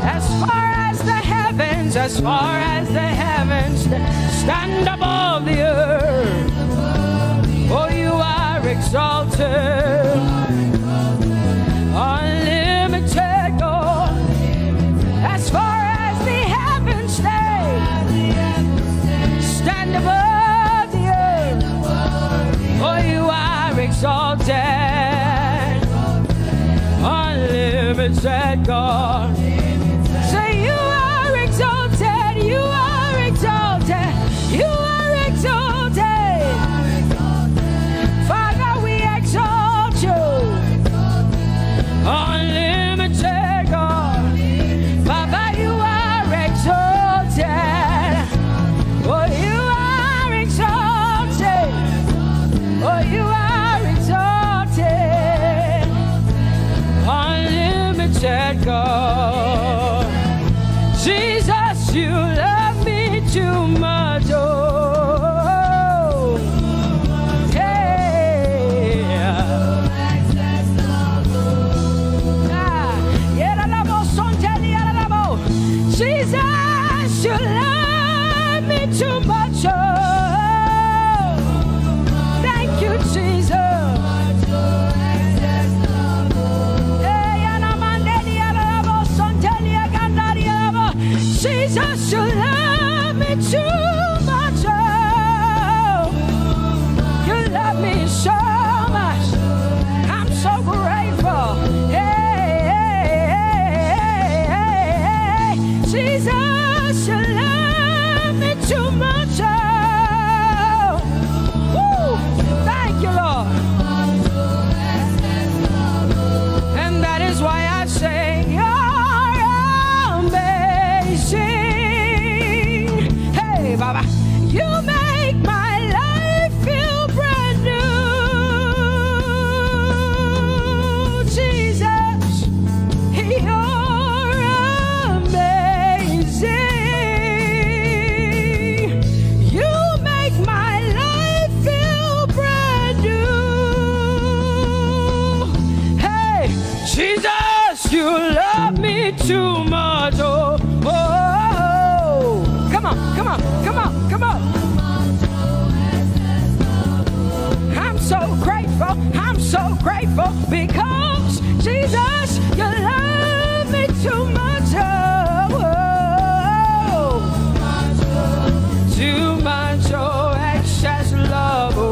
As far as the heavens, as far as the heavens stand above the earth, oh, you are exalted. Unlimited Limited God. Say, "You are exalted, you are exalted, you are exalted." Father, we exalt you. Unlimited God. Baba, you are exalted. Oh, you are exalted. Oh, you are exalted. Unlimited God. Jesus, you love me too much. Oh, hey. Ah, yeah, la, la, bo, son, tell me, la, la, la, bo. Jesus, you love me too much. Oh, thank you, Jesus. Hey, yana mandeli, yana labo, sonteli, gandali, labo. Jesus, you love me too much. Oh, you love me so much. I'm so grateful. Hey, hey, hey, hey, hey. Jesus, you love me too much. Oh, woo. Thank you, Lord. And that is why I say, "You're amazing." Hey, Baba, you make my life feel brand new, Jesus. You're amazing. You make my life feel brand new. Hey, Jesus, you love me too much. Oh, oh, oh, oh. Come on, come on, come on, come on. I'm so grateful. I'm so grateful because Jesus, you love me too much. Oh, oh, oh. Too much, oh, excess love. Oh,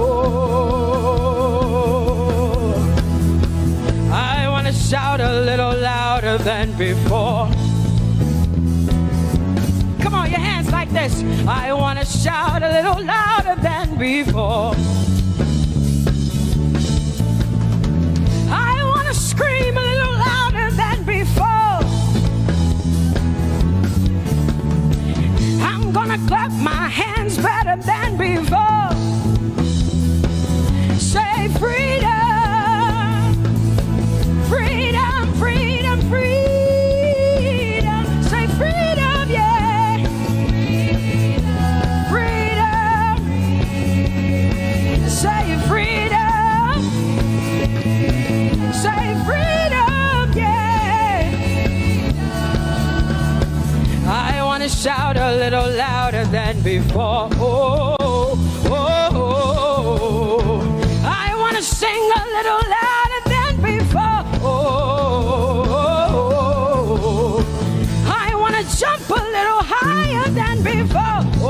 I want to shout a little louder than before. Come on, your hands like this. I want to shout a little louder than before. I want to scream a little louder than before. I'm gonna clap my hands better than before. Say, "Freedom, freedom, freedom, freedom." Say, "Freedom, yeah." Freedom. Say, "Freedom." Say, "Freedom, yeah." I want to shout a little louder than before. Oh, oh, oh, oh. I want to sing a little louder than before. Oh, oh, oh, oh, oh. I want to jump a little higher than before. Oh,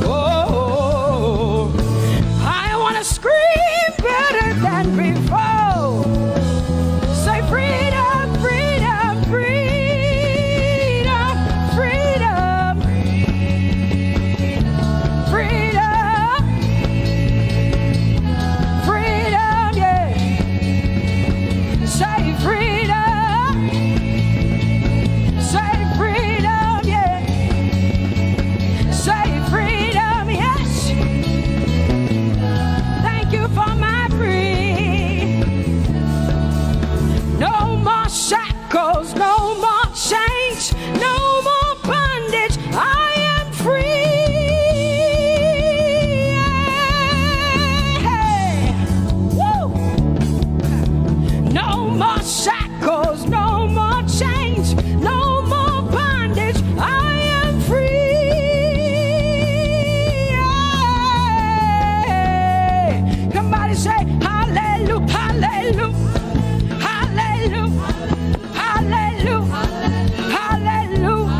oh, oh, oh, oh. I want to scream better than before. Say, "Freedom, freedom, freedom, freedom, freedom, freedom, yeah." Say, "Freedom." Say, "Freedom, yeah." Say, "Freedom, yes." Thank you for my freedom. No more shackles, no more chains, no more bondage. I am free. Yeah. Woo. No more shackles, no more chains, no more bondage. I am free. Yeah. Somebody say, "Hallelujah, hallelujah, hallelujah." Hallelujah. Hallelujah.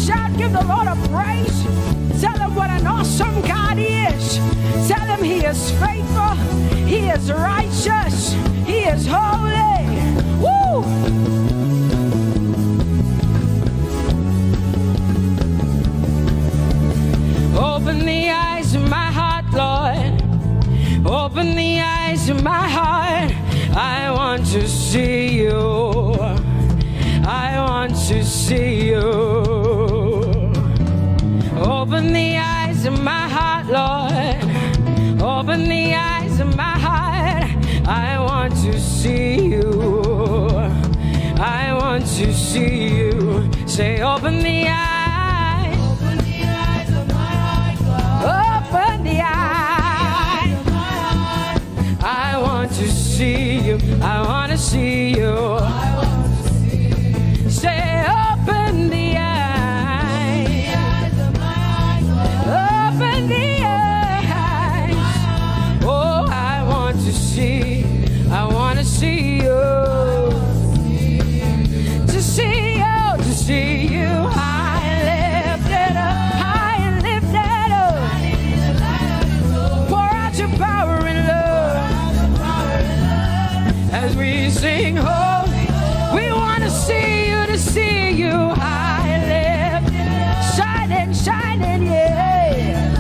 Shout, give the Lord a praise. Tell him what an awesome God he is. Tell him he is faithful, he is righteous, he is holy. Woo! Open the eyes of my heart, Lord. Open the eyes of my heart. I want to see you. I want to see you. Open the eyes of my heart, Lord. Open the eyes of my heart. I want to see you. I want to see you. Say, open the eyes. Open the eyes of my heart, Lord. Open the eyes. I want to see you. I want to see you. Say, open the eyes. Open the eyes. Oh, I want to see. I want to see you. To see you, to see you. High and lifted up, high and lifted up. Pour out your power and love. As we sing holy, we want to see you, to see you. High and lifted, shining, shining, yeah.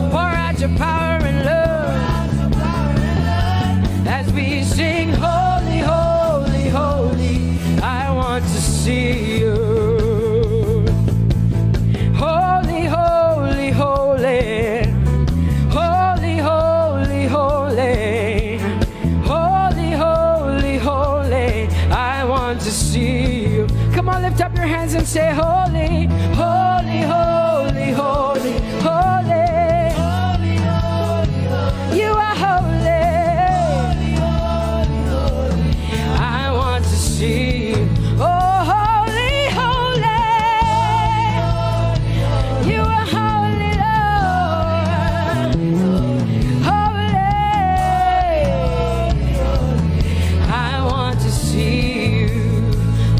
Pour out your power and love. As we sing holy, holy, holy, I want to see you. Holy, holy, holy. Holy, holy, holy. Holy, holy, holy. I want to see you. Come on, lift up your hands and say, holy, holy, holy, holy, holy. You are holy. I want to see you. Oh, holy, holy. You are holy, Lord. Holy. I want to see you.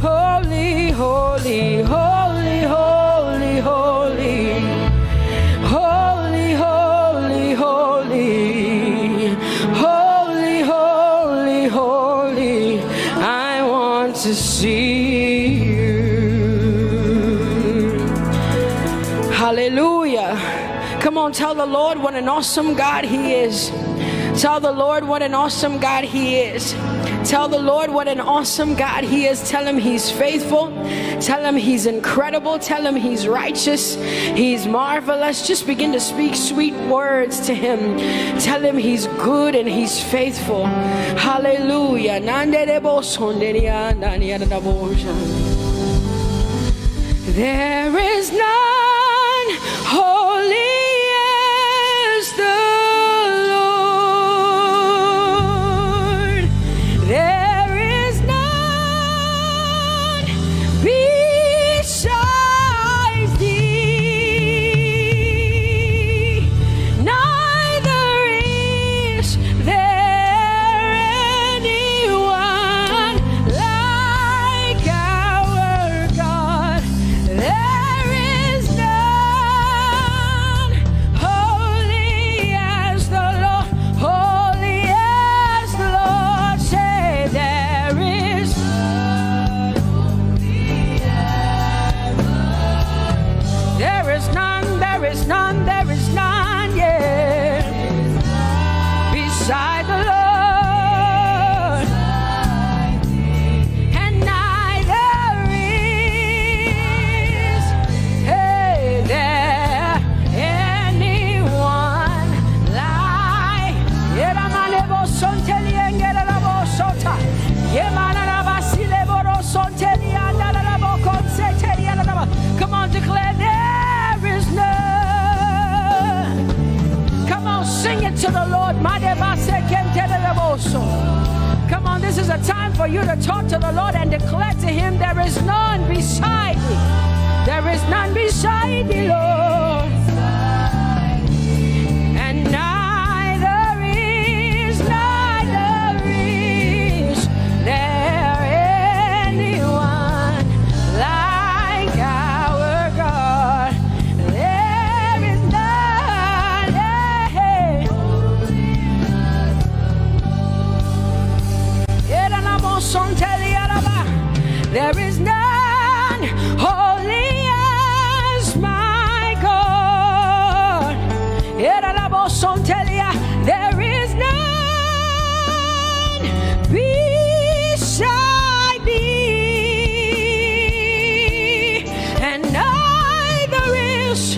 Holy, holy, holy, holy, holy. Holy, holy, holy. Holy, holy, holy. I want to see you. Hallelujah. Come on, tell the Lord what an awesome God he is. Tell the Lord what an awesome God he is. Tell the Lord what an awesome God he is. Tell him he's faithful. Tell him he's incredible. Tell him he's righteous. He's marvelous. Just begin to speak sweet words to him. Tell him he's good and he's faithful. Hallelujah. There is none holy as the Lord. There is none besides thee. Neither is there anyone like our God. There is none holy as the Lord, holy as the Lord. Say, there is, there is none, there is none, there is none, yeah, beside the Lord. And neither is, hey, there anyone like. Yeramanebo sonteliengerabo sota. Yemanarabasile boro sonteliandarabo konseteliandaraba. Come on, declare, there is none. Come on, sing it to the Lord. Madebasekentereboso. Come on, this is a time for you to talk to the Lord and declare to him, there is none beside me. There is none beside me, Lord. And neither is, neither is there anyone like our My God. There is none beside thee, and neither is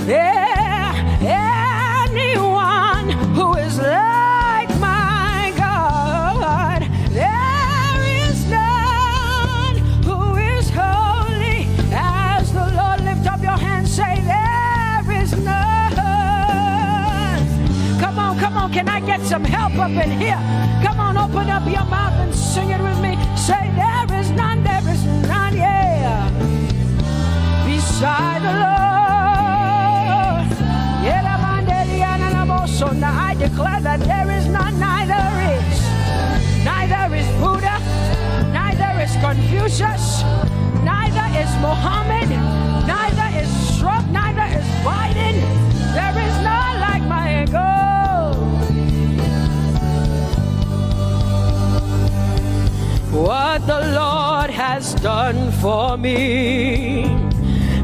there anyone who is like my God. There is none who is holy as the Lord. Lift up your hands, say, "There is none." Come on, come on. Can I get some help up in here? Come on, open up your mouth and sing it with me. Say, "There is none, there is none, yeah, beside the Lord." Yeah, la, man, de, di, ana, na, bo, so, na. I declare that there is none, neither is, neither is Buddha, neither is Confucius, neither is Mohammed, neither is Trump, neither is Biden. There is none like my God. What the Lord has done for me,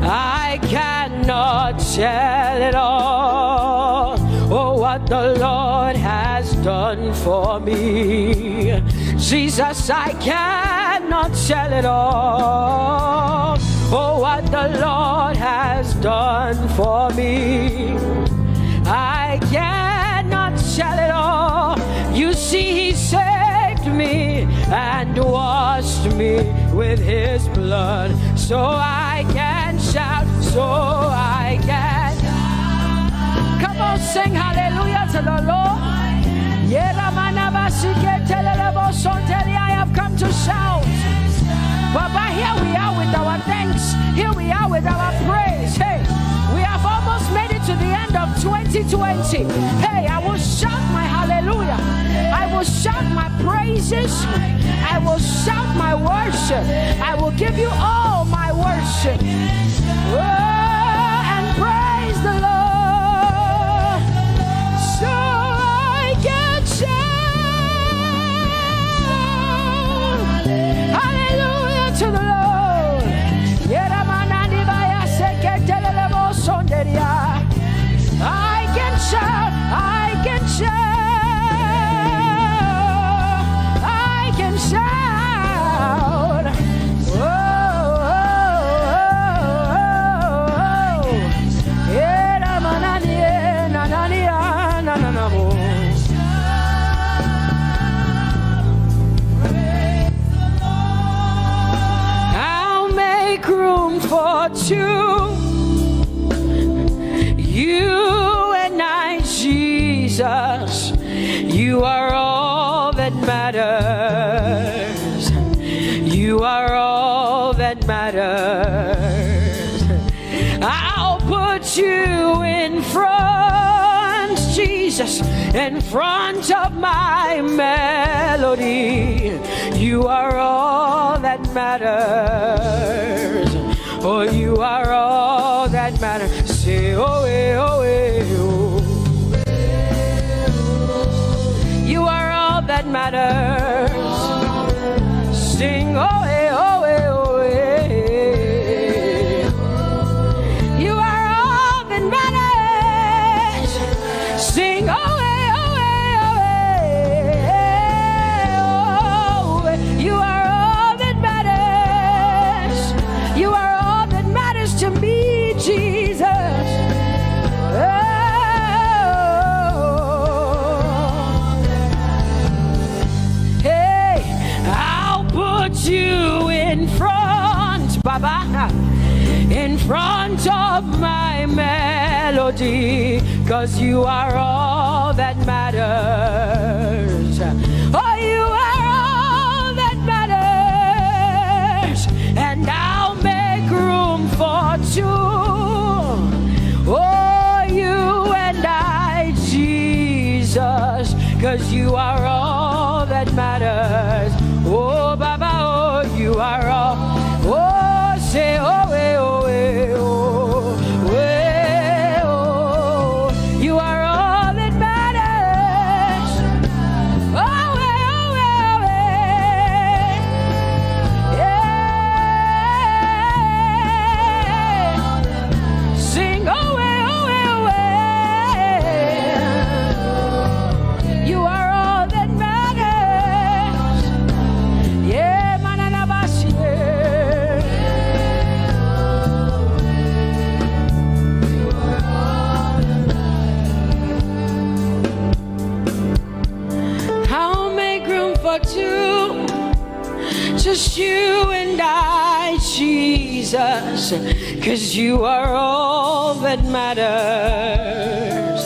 I cannot tell it all. Oh, what the Lord has done for me, Jesus, I cannot tell it all. Oh, what the Lord has done for me, I cannot tell it all. You see, He saved me and washed me with His blood, so I can shout, so I can. Come on, sing hallelujah to the Lord. Yeramanabasiketelelebosontelia, I have come to shout. Baba, here we are with our thanks. Here we are with our praise. Hey, we have almost made it to the end of twenty twenty. Hey, I will shout my hallelujah. I will shout my praises. I will shout my worship. I will give you all my worship. Oh, and praise the Lord. So I can shout hallelujah to the Lord. Yeramanani baya seketelele bosonderia. I can shout, I can shout, I can shout. Oh, oh, oh, oh, oh. Yeramanani, eh, nanani, ah, nananamo. I'll make room for two. You and I, Jesus, you are all that matters. You are all that matters. I'll put you in front, Jesus, in front of my melody. You are all that matters. Oh, you are all that matters. Say, oh, eh, oh, eh, oh. You are all that matters. Sing, oh, eh, oh, eh, oh, eh. You are all that matters. Sing, oh, eh, oh, eh, oh, eh, oh, eh. You are all that matters. You are all that matters to me, Jesus. Oh. Hey, I'll put you in front, Baba, in front of my melody, 'cause you are all that matters. Oh, you are all that matters. And I'll make room for two. Oh, you and I, Jesus, 'cause you are all that matters. Oh, Baba, oh, you are all. Oh, say, oh, eh, oh, eh, oh, eh, oh. You are all that matters. Oh, eh, oh, eh, oh, eh. Yeah. You and I, Jesus, 'cause you are all that matters.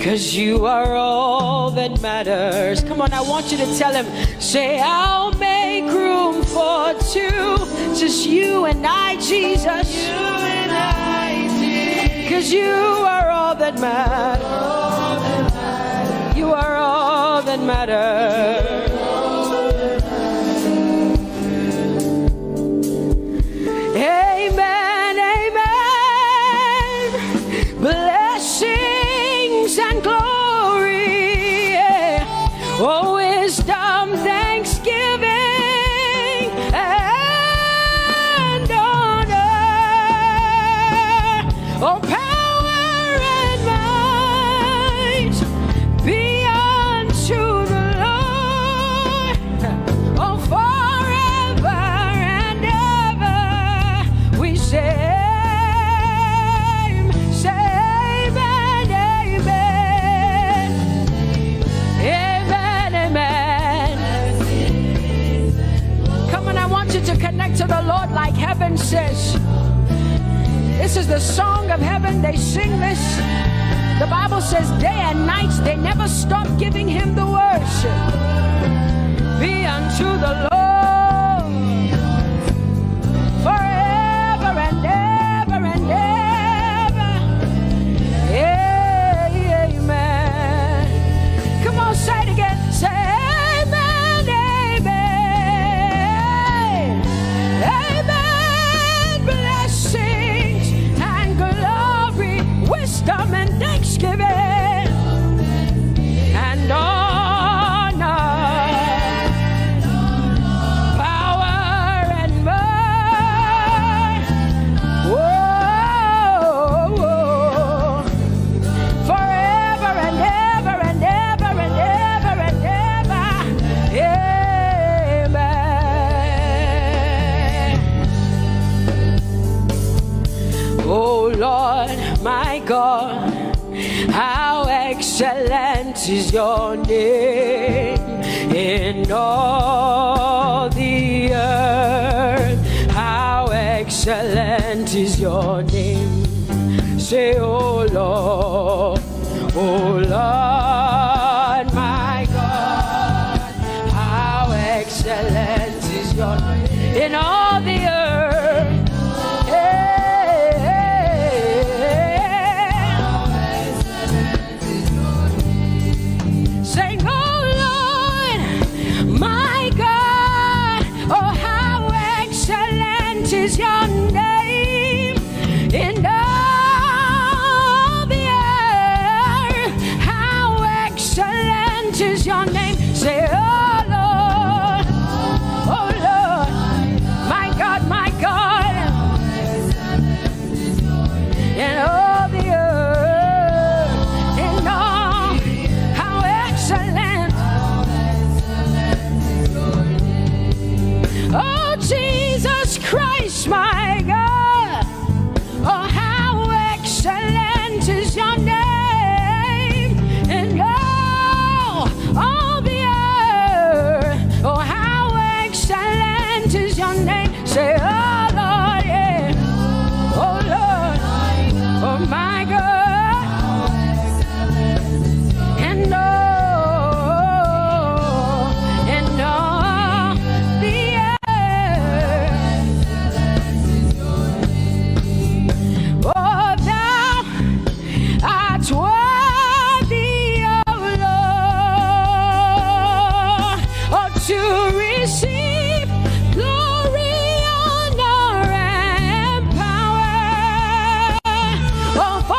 'Cause you are all that matters. Come on, I want you to tell him, say, "I'll make room for two." Just you and I, Jesus. You and I, Jesus. 'Cause you are all that matters. You are all that matters. Amen, amen. Blessings and glory, yeah. Oh, wisdom, thanksgiving, and honor. Oh, power and might be unto the Lord. Oh, forever and ever we say, say amen, amen. Amen, amen. Come on, I want you to connect to the Lord like heaven says. This is the song of heaven. They sing this. The Bible says day and night they never stop giving him the worship. Be unto the Lord forever and ever and ever. Amen. Come on, say it again. Say amen, amen. Amen. Blessings and glory, wisdom and thanksgiving, and honor, power and might. Whoa, whoa. Forever and ever and ever and ever and ever. Amen. Oh Lord, my God, how excellent is your name in all the earth. How excellent is your name. Say, oh Lord, oh Lord, my God, how excellent is your name in all the earth. Hey, hey, hey. Sing, oh Lord, my God, oh, how excellent is your name in all the earth. How excellent is your name. Say, oh Lord, oh Lord, my God, my God. And all the earth, and all, how excellent. Oh, Jesus Christ, my God. Oh, how excellent is your name. And all, all the earth. Oh, how excellent is your name. Say, oh Lord, yeah. Oh Lord, oh my God. And oh, and oh, the earth. Oh, thou art worthy, O Lord, oh, to receive glory, honor, and power. Oh, for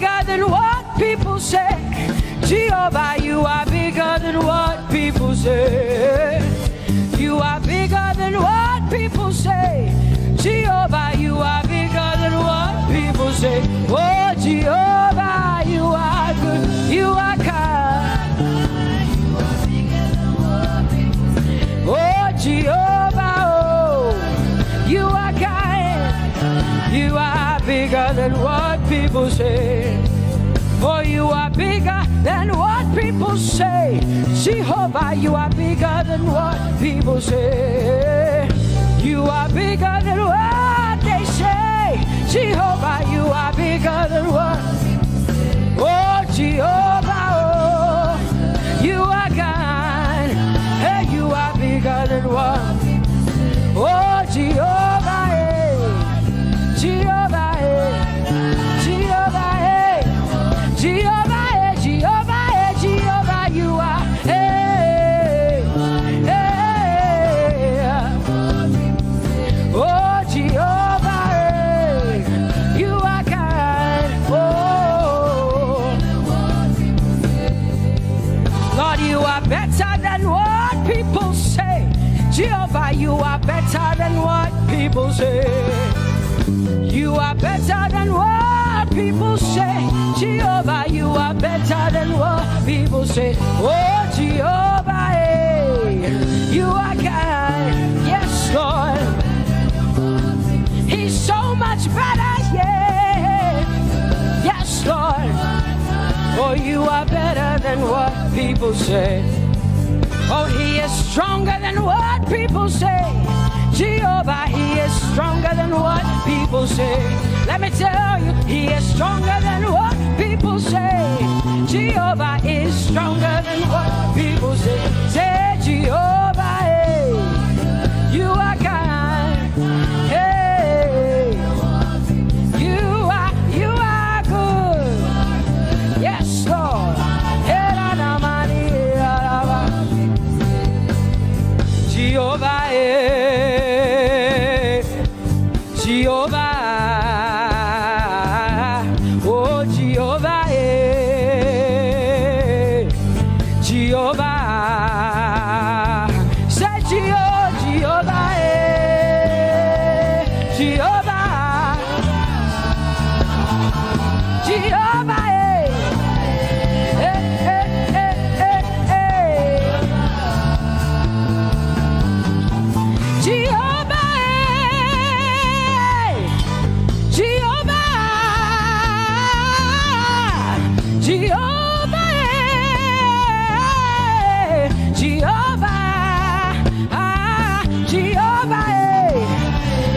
bigger than what people say. Jehovah, you are bigger than what people say. You are bigger than what people say. Jehovah, you are bigger than what people say. Oh, Jehovah, you are good. You are kind. Oh, Jehovah, oh, you are kind. You are bigger than what people say. Oh, you are bigger than what people say. Jehovah, you are bigger than what people say. You are bigger than what they say. Jehovah, you are bigger than what. Oh, Jehovah, oh, you are kind. Hey, you are bigger than what. Oh, Jehovah, eh. Jehovah, eh. Jehovah, eh. Jehovah, eh. Jehovah, eh. Jehovah, you are. Eh, eh, eh. Oh, Jehovah, eh. You are kind. Oh. Lord, you are better than what people say. Jehovah, you are better than what people say. You are better than what people say. Jehovah, you are better than what people say. Oh, Jehovah, eh, you are kind. Yes, Lord. He's so much better, yeah. Yes, Lord. Oh, you are better than what people say. Oh, he is stronger than what people say. Jehovah, he is stronger than what people say. Let me tell you, he is stronger than what people say. Jehovah is stronger than what people say. Say, Jehovah, eh, you are kind. Hey, you are, you are good. Yes, Lord. Jehovah, eh, Jehovah, oh, Jehovah, eh, Jehovah. Say, Jehovah, Jehovah, eh, Jehovah. Jehovah, eh. Eh, eh, eh, eh, eh. Jehovah, eh. Jehovah, Jehovah, eh. Jehovah. Ah, Jehovah, eh.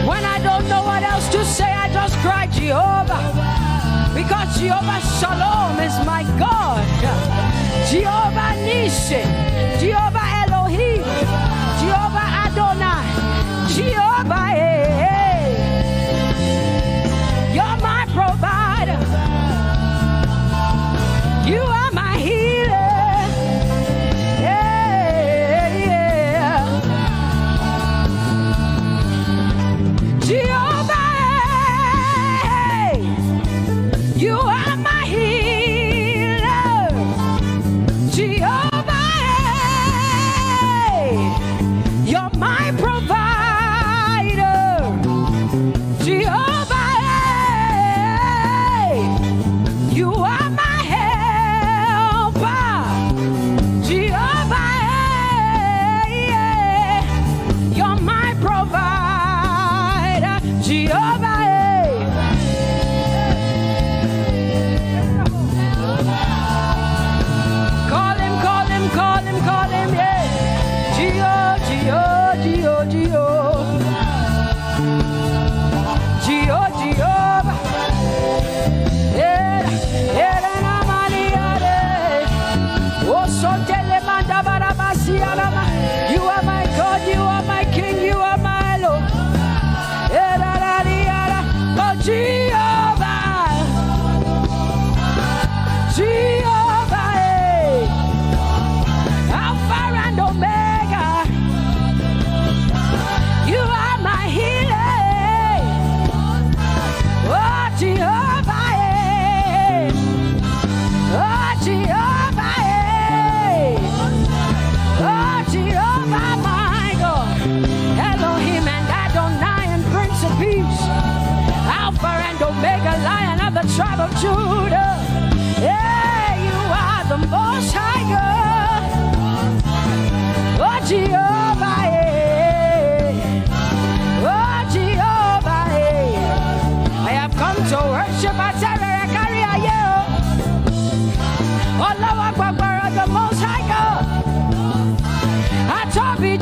When I don't know what else to say, I just cry, Jehovah. Because Jehovah Shalom is my God. Jehovah Nissi, Jehovah Elohim, Jehovah Adonai, Jehovah, eh, eh. You're my provider. You are my healer. Yeah, yeah. Jehovah, eh, you are my healer. Jehovah,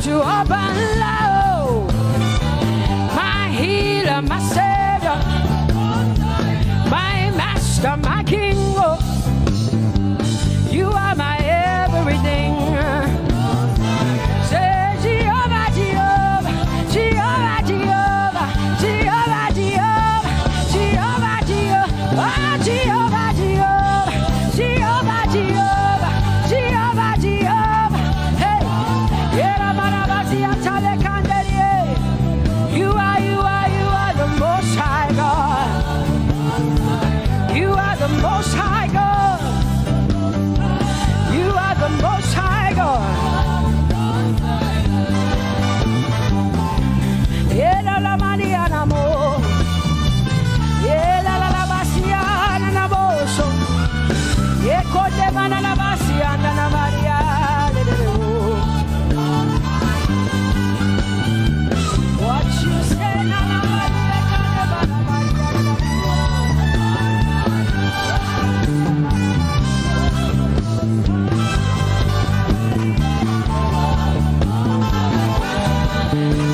Jehovah, my healer, my savior, my master, my king. Oh, you are my everything. Say, Jehovah, Jehovah, Jehovah, Jehovah, Jehovah, Jehovah, Jehovah, Jehovah, oh, Jehovah, Jehovah, Jehovah, Jehovah, Jehovah, Jehovah. Hey, Yera Marabazi Atale Kanderie. You are, you are, you are the most high God. You are the most high God. You are the most high God. Ela la mani anamo. Ela la la basia na na boso. Ye kote mana la basia na na maria. What you say na na maria.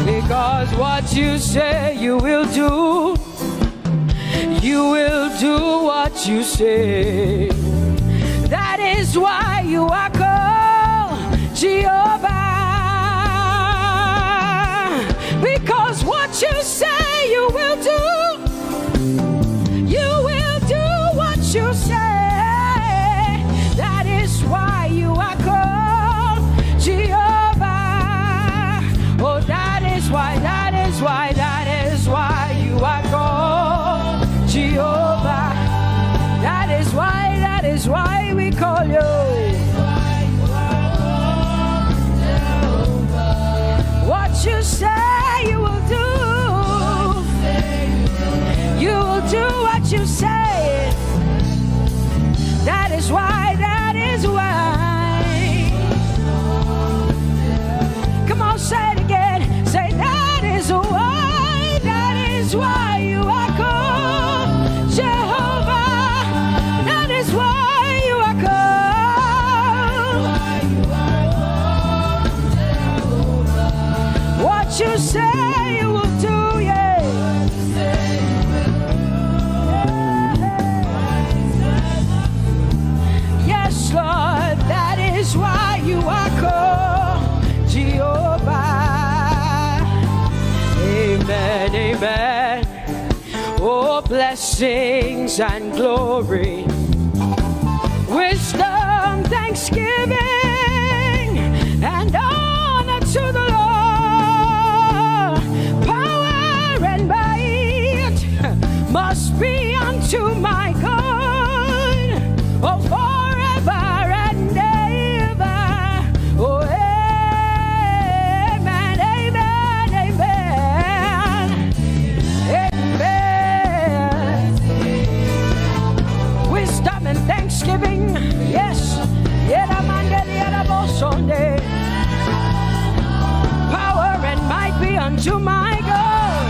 Because what you say you will do, you will do what you say. That is why you are called Jehovah. Because what you say you will do, you will do what you say. That is why you are called Jehovah. Oh, that is why, that is why, that is why you are called Jehovah. That is why, that is why we call you. What you say you will do, you will do what you say. That is why, that is why. Come on, say it again. Say, that is why, that is why you are called Jehovah. That is why you are called. What you say you will do, yeah. Yes, Lord, that is why you are called Jehovah. Amen, amen. Oh, blessings and glory, wisdom, thanksgiving, and honor to the Lord. Power and might must be unto my God, oh, forever and ever. Oh, amen, amen, amen. Amen. Wisdom and thanksgiving. Yes. Yera mandeli yera bosonde. Power and might be unto my God.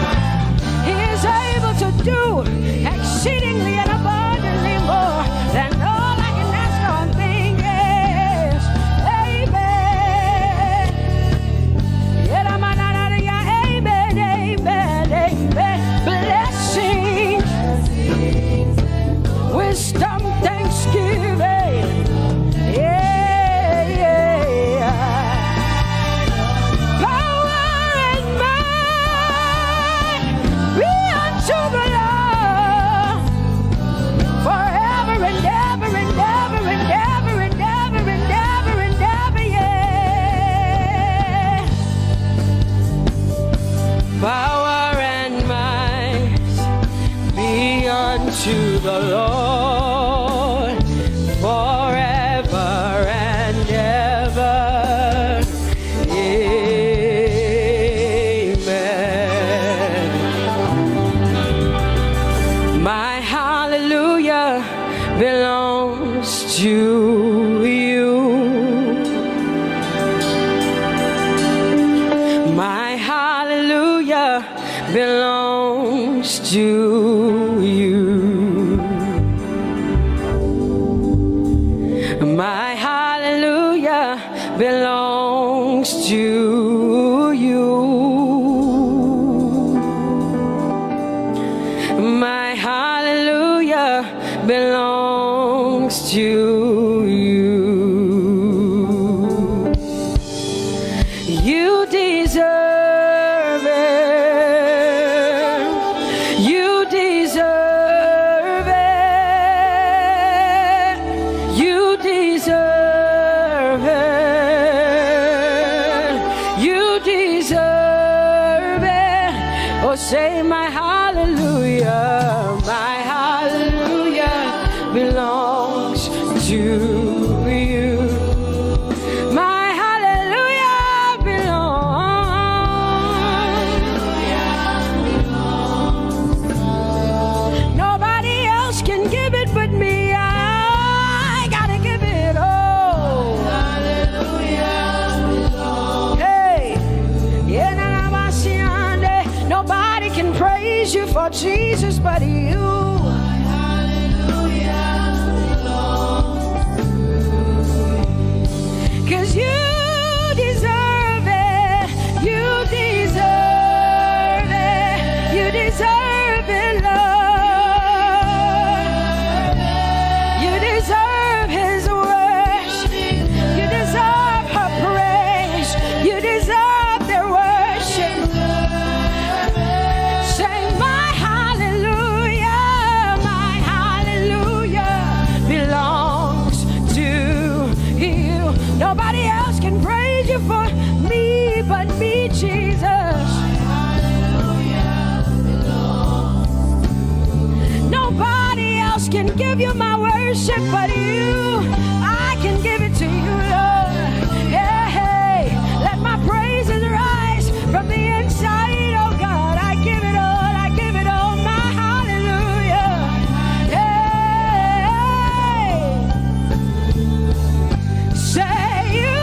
He is able to do exceedingly and abundantly more than all I can ask or think. Yes. Amen. Amen, amen, amen. Blessings, wisdom, thanksgiving. Yeah, yeah. Power and might be unto the Lord. Forever and ever and ever and ever and ever and ever and ever, yeah. Power and might be unto the Lord forever and ever. Amen. My hallelujah belongs to you. My hallelujah belongs to you. My hallelujah belongs to to you. You deserve it. You deserve it. You deserve it. You deserve it. Oh, say, "My hallelujah, my hallelujah belongs to you." My hallelujah belongs. Nobody else can give it but me. I gotta give it all. Hey, yeah, na, na, ma, si, ande. Nobody can praise you for Jesus but you. Cause you deserve it. You deserve it. You deserve it, Lord. You deserve his worship. You deserve her praise. You deserve their worship. Say, "My hallelujah, my hallelujah belongs to you." Nobody else can praise you for me but me, Jesus. Nobody else can give you my worship but you. I can give it to you, Lord. Yeah, hey. Let my praises rise from the inside, oh God. I give it all, I give it all, my hallelujah. Hey. Say, "You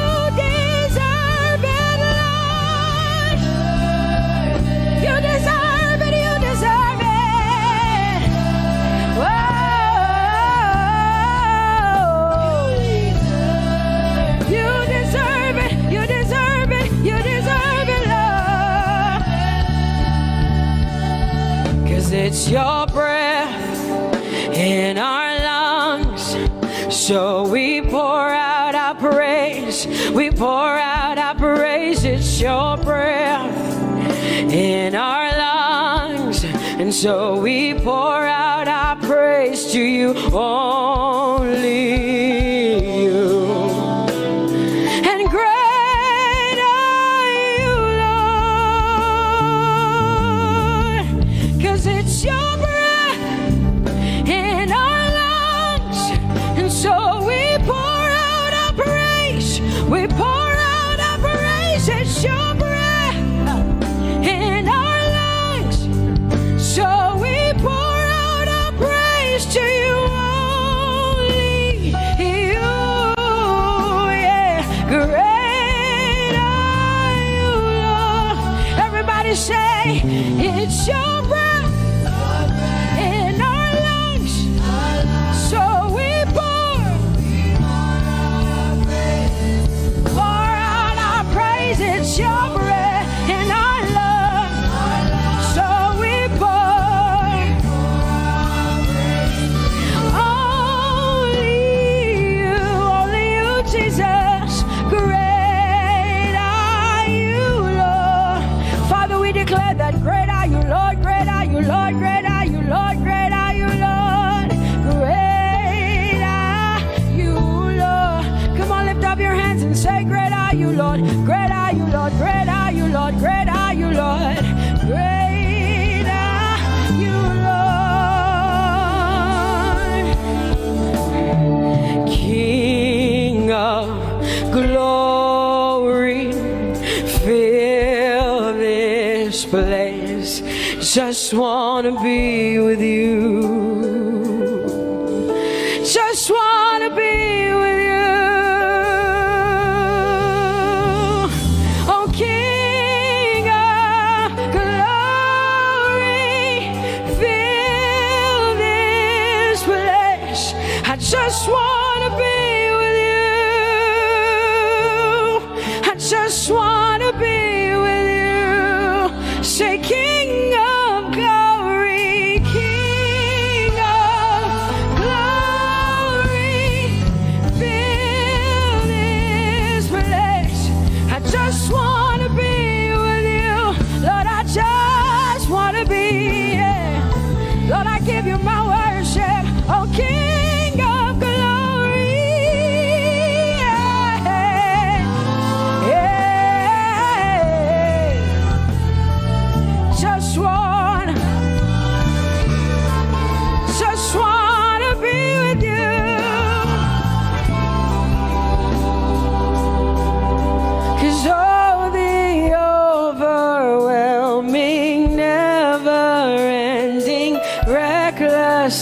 deserve it, Lord. You deserve it, you deserve it." Whoa. You deserve it, you deserve it, you deserve it, Lord. Cause it's your breath in our lungs. So we pour out our praise. We pour out our praise. It's your breath in our lungs. And so we pour out our praise to you, only you. And great are you, Lord, cause it's your breath in our lungs. And so we pour out our praise. We pour out our praise. It's your breath in our lungs. So we pour out our praise to you, only you. Yeah. Great are you, Lord. Everybody say, it's your breath in our lungs. So we pour, pour out our praise. It's your breath in our lungs. So we pour, only you, only you, Jesus. Great are you, Lord. Father, we declare that great are you, Lord, great are you, Lord, great are you, Lord, great are you, Lord. Great are you, Lord. Come on, lift up your hands and say, great are you, Lord, great are you, Lord, great are you, Lord, great are you, Lord. Great are you, Lord. King of glory, fill this place. Just wanna be with you. Just wanna be with you. Oh, King of glory, fill this place. I just wanna be with you. I just wanna be with you. Say, King of glory, King of glory.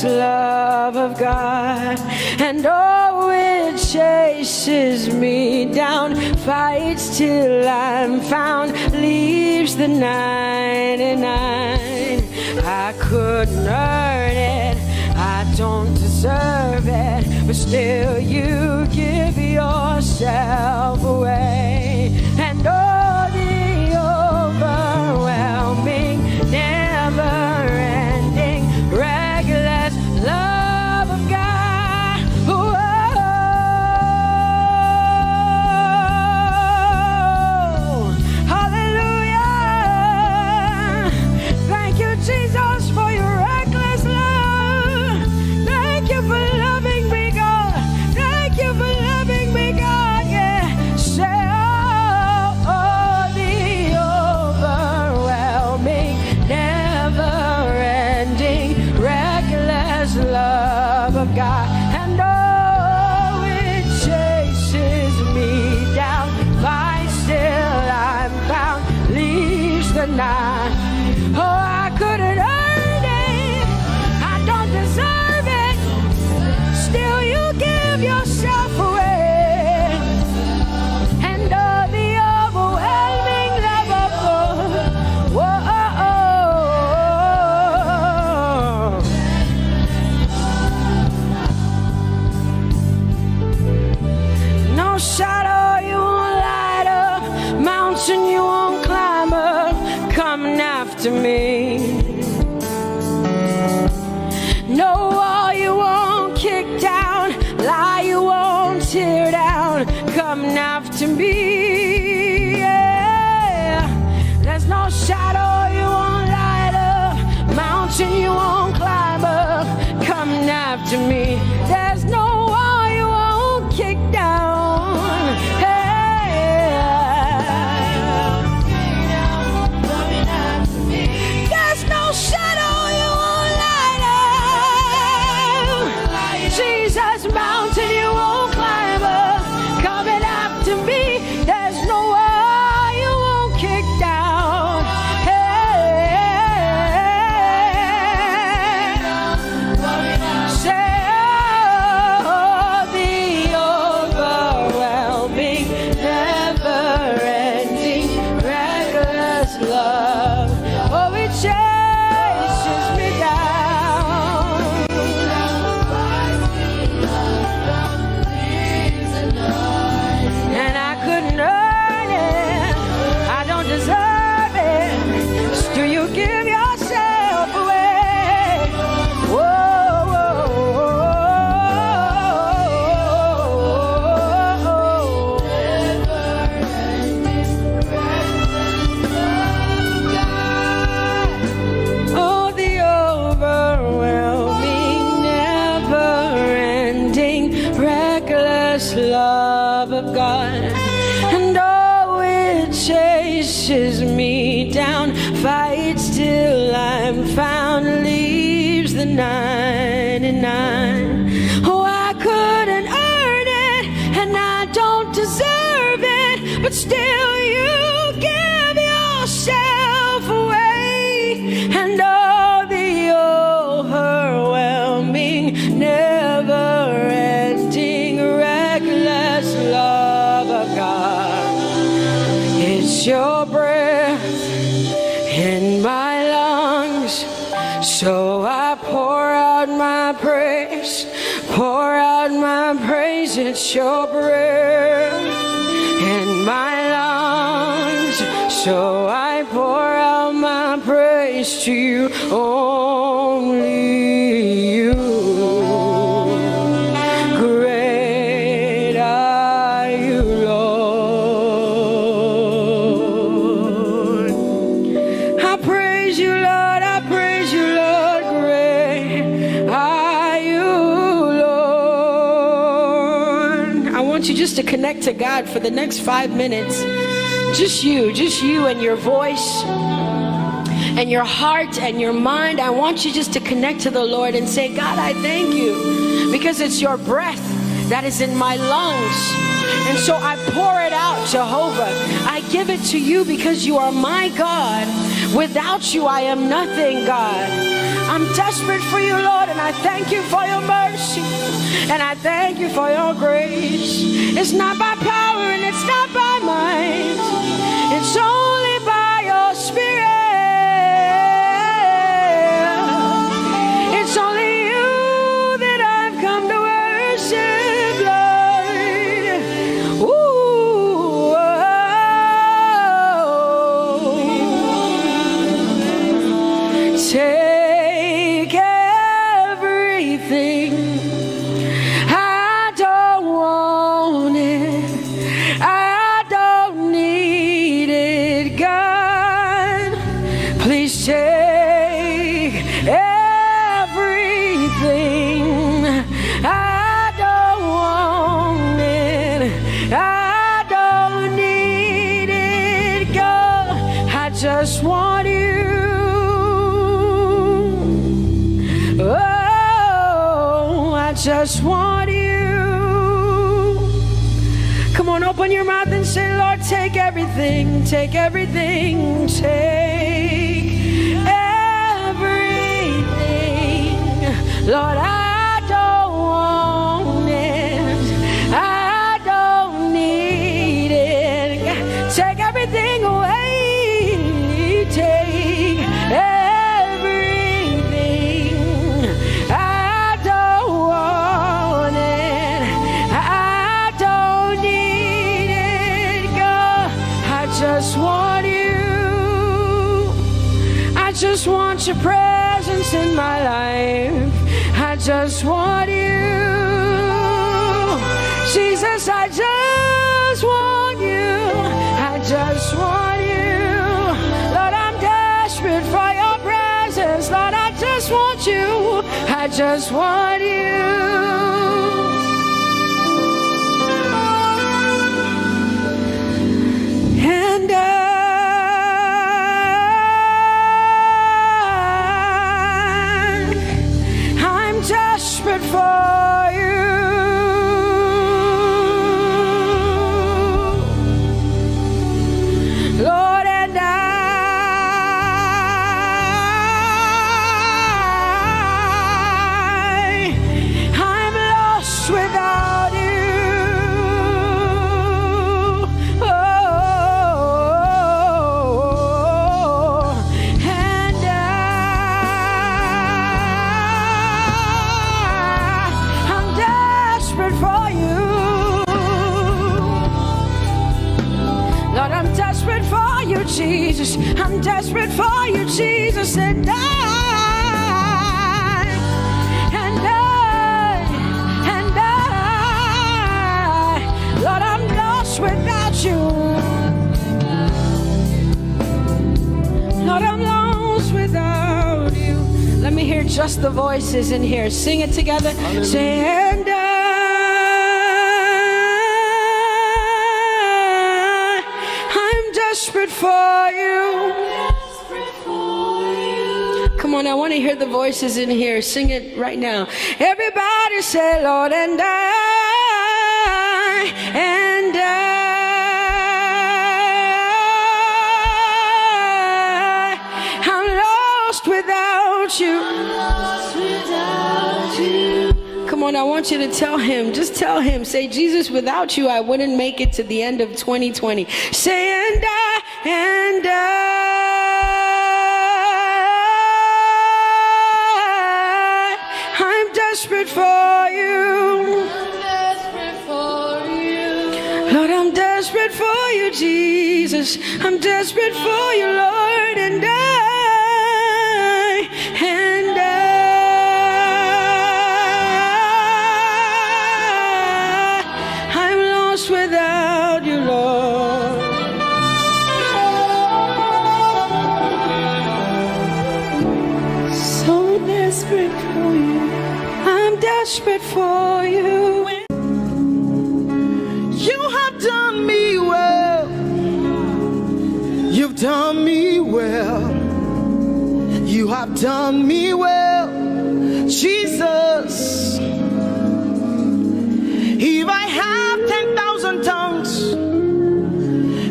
love of God, and oh, it chases me down, fights till I'm found, leaves the ninety-nine. I couldn't earn it, I don't deserve it, but still you give yourself away. And oh, the overwhelming, never ending, reckless love of God. Whoa. Hallelujah. Thank you, Jesus, for your reckless love. Thank you for loving me, God. Thank you for loving me, God. Yeah. Say, oh, oh, the overwhelming, never ending, reckless love of God. And oh, it chases me down, fights till I'm found, leaves the night. Oh, I couldn't earn it, I don't deserve it, still you give yourself away. And oh, the overwhelming love of God. Whoa. No shadow you won't light up, mountain you won't climb up, coming after me. No wall you won't kick down, lie you won't tear down, coming after me. Yeah. There's no shadow you won't light up, mountain you won't climb up, coming after me. There's no wall you won't kick down. Hey. There's no shadow you won't light up. Jesus, mountain you won't climb up, coming after me. There's no wall you won't kick down. Hey. Say, oh, the overwhelming, never-ending, reckless love. Oh, it chases me down. And I couldn't earn it, I don't deserve it. Still, you give yourself away. Whoa, whoa, whoa, whoa, whoa. Oh, the overwhelming, never-ending, reckless love of God. And oh, it chases me down, fights till I'm found, leaves the ninety-nine. Oh, I couldn't earn it, and I don't deserve it, but still you give yourself away. And oh, the overwhelming, never-ending, reckless love of God. It's your breath in my lungs, so I pour out my praise, pour out my praise. It's your breath in my lungs, so I pour out my praise to you, only you. Great are you, Lord. I praise you, Lord. I praise you, Lord. Great are you, Lord. I want you just to connect to God for the next five minutes. Just you, just you and your voice and your heart and your mind. I want you just to connect to the Lord and say, God, I thank you because it's your breath that is in my lungs. And so I pour it out, Jehovah. I give it to you because you are my God. Without you, I am nothing, God. I'm desperate for you, Lord, and I thank you for your mercy, and I thank you for your grace. It's not by power and it's not by might, it's only by your spirit. It's only you that I've come to worship, Lord. Ooh, oh. Take everything. I don't want it. I don't need it, God. Please take everything. I don't want it. I don't need it, God. I just want you. Oh, I just want you. Come on, open your mouth and say, Lord, take everything, take everything, take everything. Lord, I don't want it. I don't need it. Take everything away. Take everything. I don't want it. I don't need it, God. I just want you. I just want your presence in my life. I just want you. Jesus, I just want you. I just want you. Lord, I'm desperate for your presence. Lord, I just want you. I just want you. And I, I'm desperate for you. Lord, and I, I'm lost without you. Oh, and I, I'm desperate for you. Lord, I'm desperate for you, Jesus. I'm desperate for you, Jesus. And I, and I, and I, Lord, I'm lost without you. Lord, I'm lost without you. Let me hear just the voices in here. Sing it together. Say, and I, I'm desperate for you. Come on, I want to hear the voices in here. Sing it right now. Everybody say, Lord, and I, and I, I'm lost without you. Come on, I want you to tell him. Just tell him. Say, Jesus, without you, I wouldn't make it to the end of twenty twenty. Say, and I, and I, I'm desperate for you. Lord, I'm desperate for you, Jesus. I'm desperate for you, Lord, and I, and I, I'm lost without you, Lord. So desperate for you. I'm desperate for you. You have done me well. You've done me well. You have done me well, Jesus. If I have ten thousand tongues,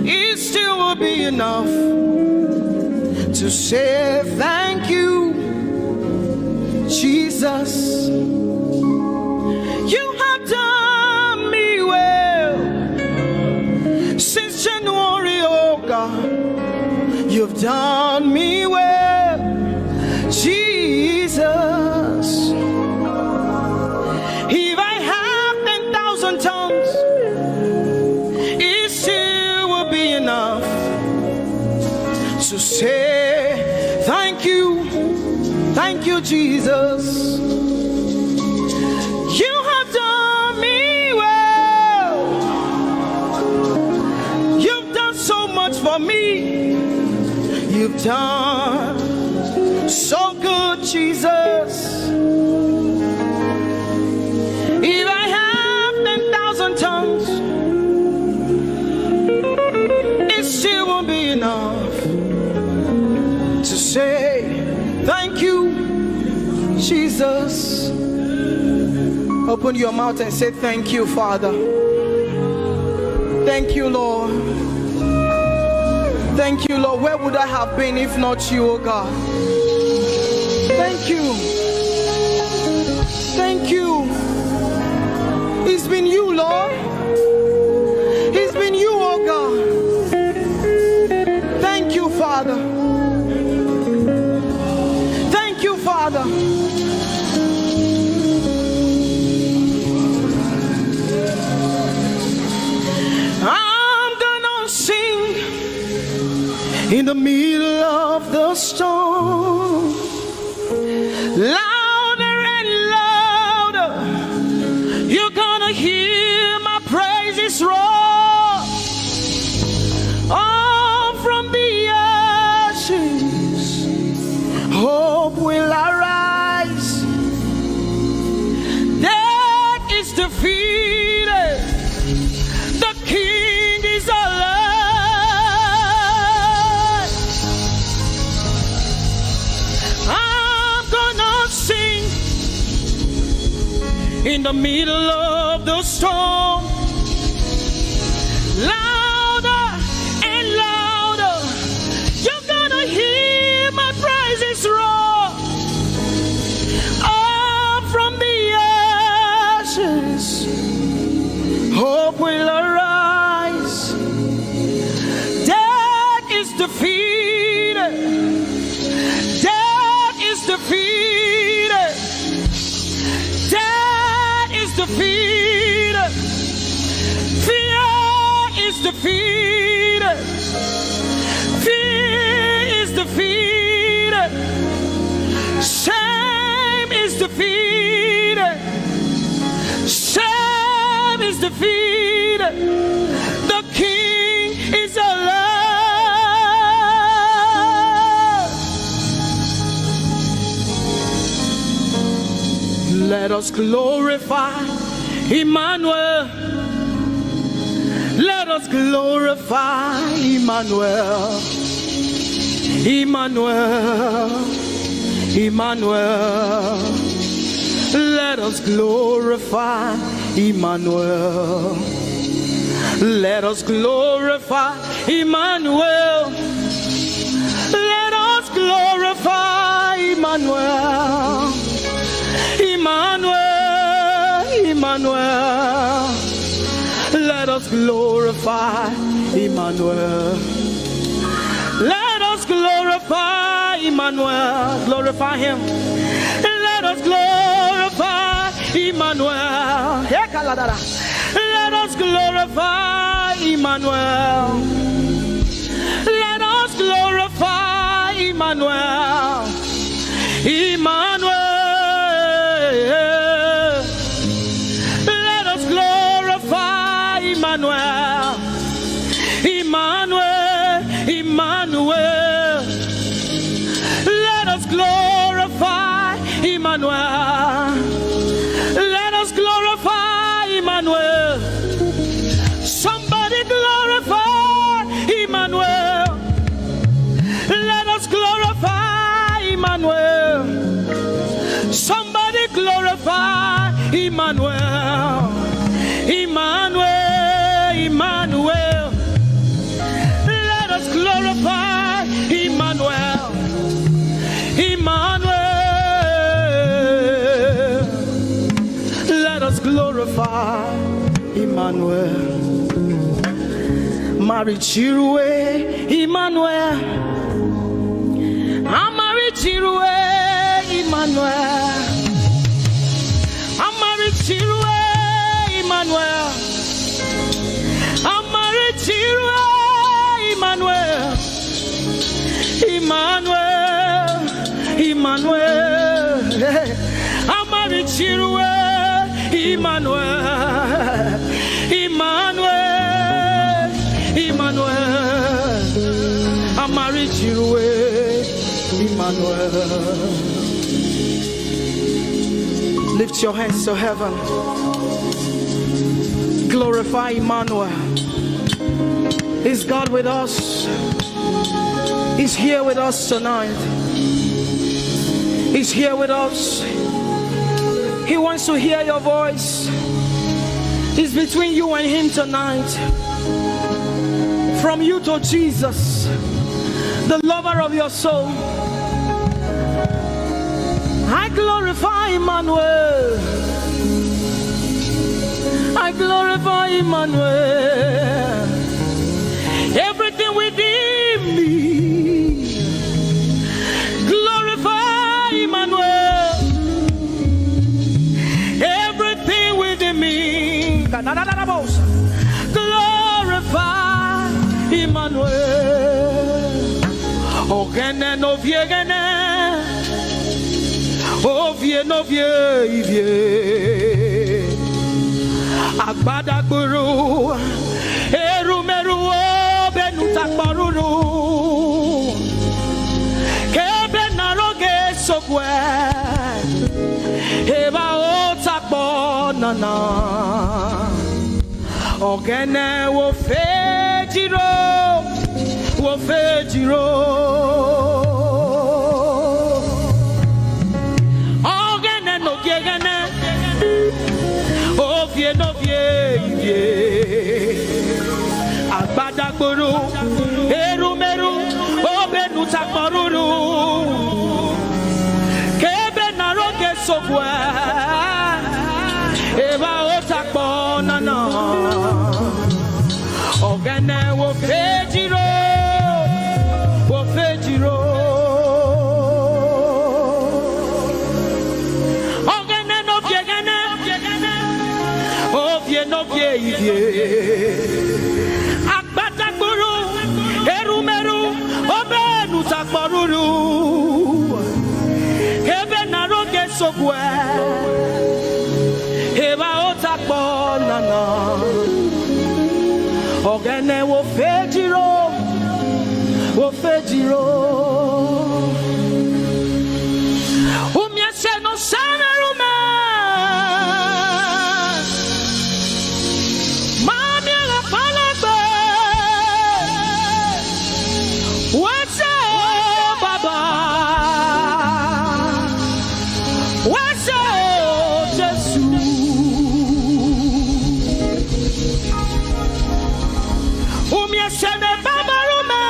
it still will be enough to say thank you. You have done me well since January, oh God. You've done me well, Jesus. If I have ten thousand tongues, it still will be enough to say thank you, thank you, Jesus. You have done me well. You've done so much for me. You've done so good, Jesus. If I have ten thousand tongues, it still won't be enough to say thank you, Jesus. Open your mouth and say, "Thank you, Father. Thank you, Lord. Thank you, Lord. Where would I have been if not you, oh God? Thank you. Thank you. It's been you, Lord. It's been you, oh God. Thank you, Father. Thank you, Father." I'm gonna sing in the middle of the storm. Louder and louder, you're gonna hear my praises roar. All from the ashes, hope will arise. Death is defeated. The King is alive. I'm gonna sing in the middle of the storm. Louder and louder, you're gonna hear my praises roar. Up from the ashes, hope will arise. Death is defeated. Death is defeated. Death is defeated. Fear is defeated. Fear is defeated. Shame is defeated. Shame is defeated. The King is alive. Let us glorify Emmanuel. Let us glorify Emmanuel. Emmanuel. Emmanuel. Let us glorify Emmanuel. Let us glorify Emmanuel. Let us glorify Emmanuel. Emmanuel, Emmanuel. Let us glorify Emmanuel. Let us glorify Emmanuel. Glorify him. Let us glorify Emmanuel. Hey, Kaladara. Let us glorify Emmanuel. Let us glorify Emmanuel. Emmanuel. Let us glorify Emmanuel. Emmanuel. Emmanuel. Let us glorify Emmanuel. Let us glorify Emmanuel. Somebody glorify Emmanuel. Let us glorify Emmanuel. Somebody glorify Emmanuel. Emmanuel, Emmanuel. Let us glorify Emmanuel. Emmanuel. Emmanuel. Marichirue Emmanuel. Amarichirue Emmanuel. Amarichirue Emmanuel. Amarichirue Emmanuel. Emmanuel, Emmanuel, Amarichirue, Emmanuel, Emmanuel, Emmanuel, Amarichirue, Emmanuel. Lift your hands to heaven. Glorify Emmanuel. Is God with us? He's here with us tonight. He's here with us. He wants to hear your voice. It's between you and Him tonight. From you to Jesus, the lover of your soul. I glorify Emmanuel. I glorify Emmanuel. Everything within me, glorify Emmanuel. Everything within me, glorify Emmanuel. Ogene no viegene. Ovie no vie ivie. Agbadagburu. Erumeru obenutakporuru. Kebe naroge sokwe. Eba otakpo nana. Ogene wo fejiro, wo fejiro. Ogene no gegene, ovie no vie ivie. Agbadagburu, erumeru, obenutakporuru. Kebe naroge sokwe. Eba otakpo nana. Ogene wo fejiro, wo fejiro. Ogene no viegene, ovie no vie ivie. Agbadagburu, erumeru, obenutakporuru. Kebe naroge sokwe. Eba otakpo nana. Ogene wo fejiro, wo fejiro. Umiese no sana rume. Mami ala palagbe. Wese o Baba. Wese o Jesu. Umiese ne Baba rume.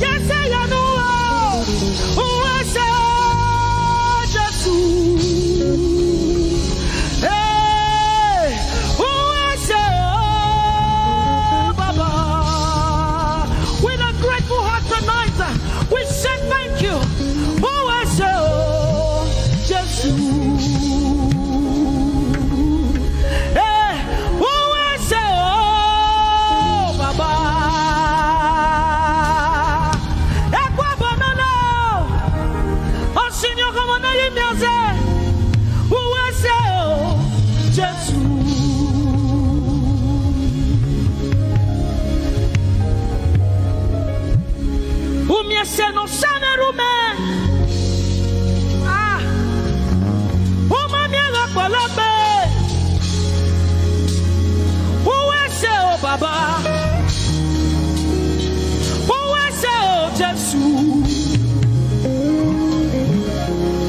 Yes, I know. Who I say, Jesus. Hey, who I say, oh, Baba. With a grateful heart tonight, we say thank you. Who I say, oh, Jesus. Hey, who I say, oh, Baba. Ekwa banana. O Señor, como nadie me hace. Who I say, oh, Jesus. Umiese no sane rume. Ah. Uma mi aga palape. Uwese o Baba. Uwese o Jesu.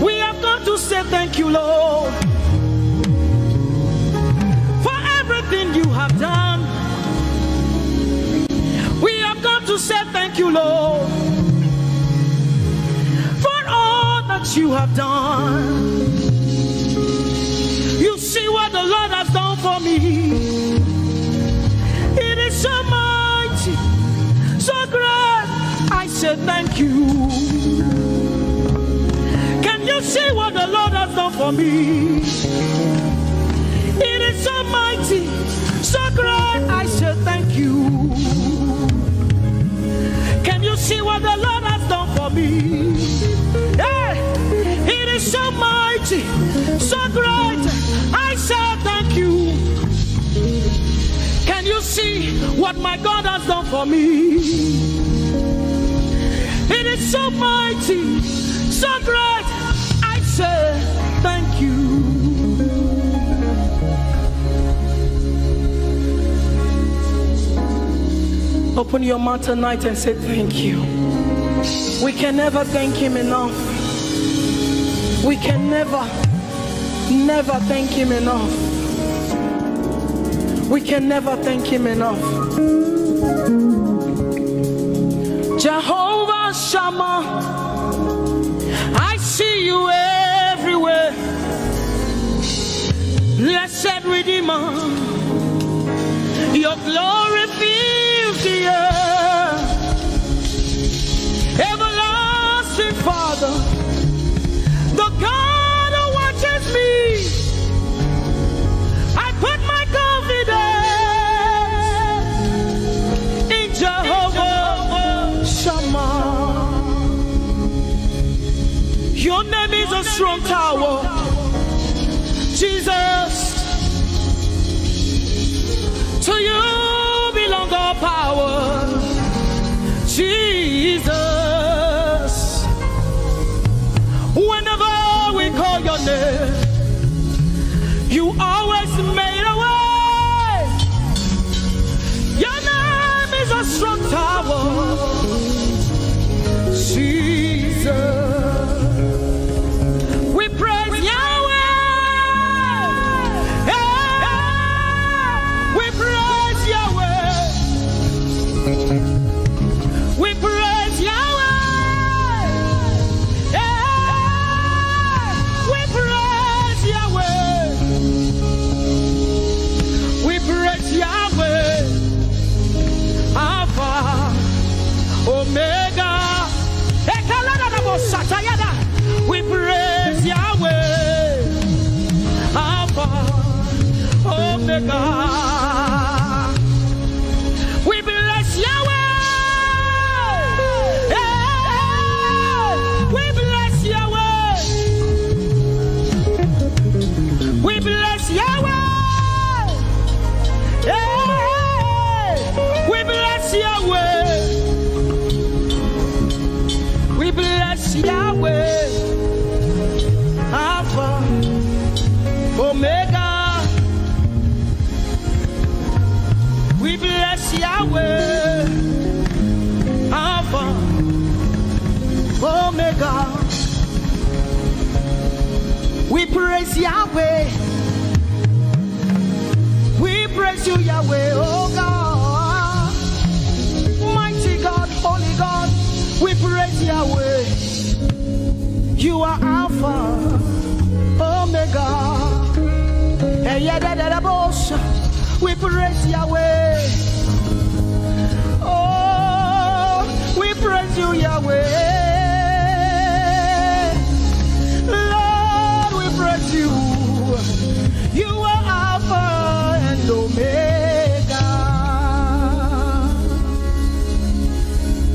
We have come to say thank you, Lord, for everything you have done. We have come to say thank you, Lord, for all that you have done. You see what the Lord has done for me. It is so mighty, so great. I say thank you. Can you see what the Lord has done for me? It is so mighty, so great. I say thank you. Can you see what the Lord has done for me? Hey, it is so mighty, so great. I say thank you. Can you see what my God has done for me? It is so mighty, so great. I say thank you. Open your mouth tonight and say thank you. We can never thank him enough. We can never, never thank him enough. We can never thank him enough. Jehovah Shammah, I see you everywhere. Blessed Redeemer, your glory fills the earth. Everlasting Father, the God who watches me, I put my confidence in Jehovah Shammah. Your name is a strong tower, Jesus. To you belong all power, Jesus. Whenever we call your name, you always made a way. Your name is a strong tower, Jesus. We praise Yahweh. Yeah. We praise Yahweh. We praise Yahweh. Yeah. We praise Yahweh. We praise Yahweh. Alpha, Omega. Ekaladadabosatayada. We praise Yahweh. Alpha, Omega. We bless Yahweh. Yeah. We bless Yahweh. We bless Yahweh. Yeah. We bless Yahweh. We bless Yahweh. Alpha, Omega. We bless Yahweh. Alpha, Omega. We praise Yahweh. We praise you, Yahweh, oh God. We praise Yahweh. Oh, we praise you, Yahweh. Lord, we praise you. You are Alpha and Omega.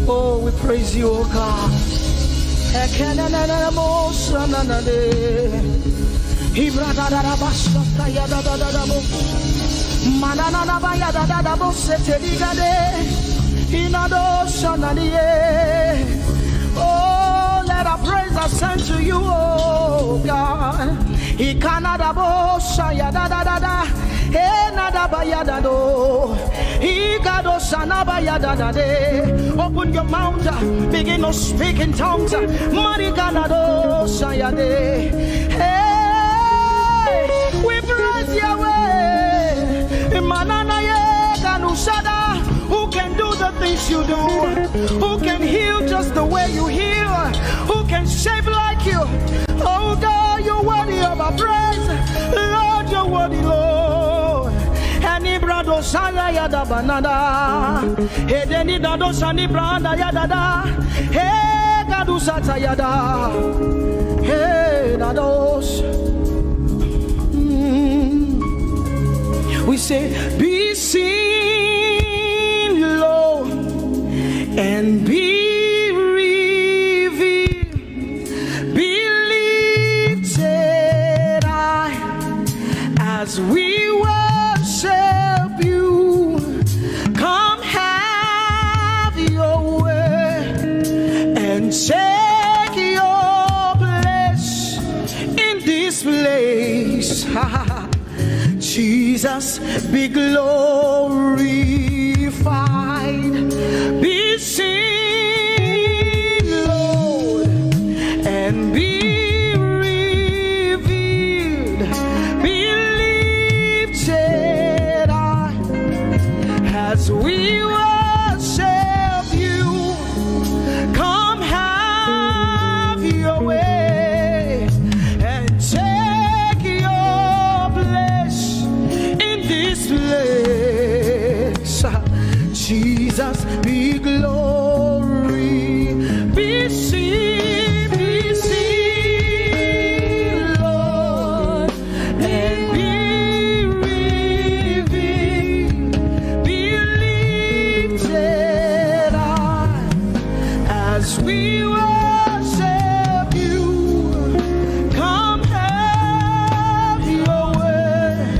Oh, we praise you, oh God. Ekenenenemo sananade. Ibradadadabashakayadadadadabo. Manananabayadadadabo seteligade. Inado sananie. Oh, let our praise ascend to you, oh God. Ikanadabo sayadadadada. Enadabayadado. Igado sanaba yadadade. Open your mouth, uh, begin to speak in tongues. Mariganado sayade. Hey, we praise Yahweh. Manana ye ganusada. Who can do the things you do? Who can heal just the way you heal? Who can shape like you? Oh God, you're worthy of our praise. Lord, you're worthy, Lord. Eni brado sanga ya da banada. Edeni dado sani branda ya dada. He gadu sata ya da. He dados. Mm. We say, be seen, Lord, and be revealed. Be lifted high as we worship you. Come have your way and take your place in this place. Jesus, be glorified, be seen, Lord, and be revealed, be lifted high as we worship you. Come have your way and take your place in this place. Jesus, be glory, be seen, be seen, Lord, and be revealed, be lifted high as we worship you. Come have your way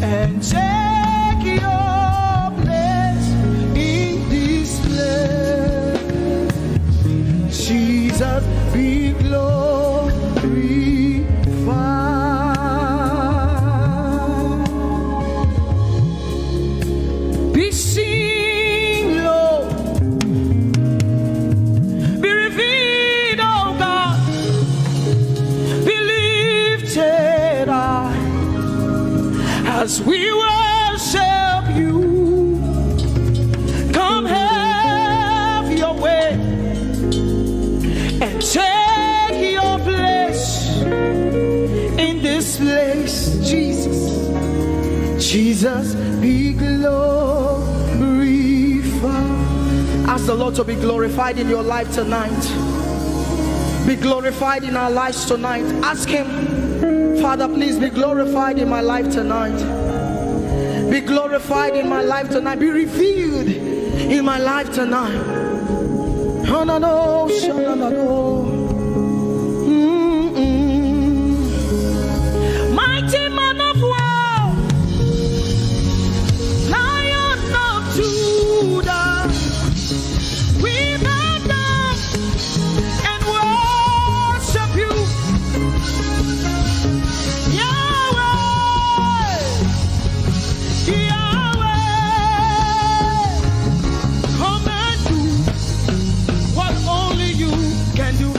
and take your place in this place. Jesus, be glorified. Be seen, Lord. Be revealed, oh God. Be lifted high as we worship you. Come have your way and take your place in this place, Jesus. Jesus, be glorified. Ask the Lord to be glorified in your life tonight. Be glorified in our lives tonight. Ask Him, Father, please be glorified in my life tonight. Be glorified in my life tonight. Be revealed in my life tonight. Hanano, shanano. Mm-mm. Mighty man of war, Lion of Judah, we bow down and worship you. Yahweh, Yahweh, come and do what only you can do.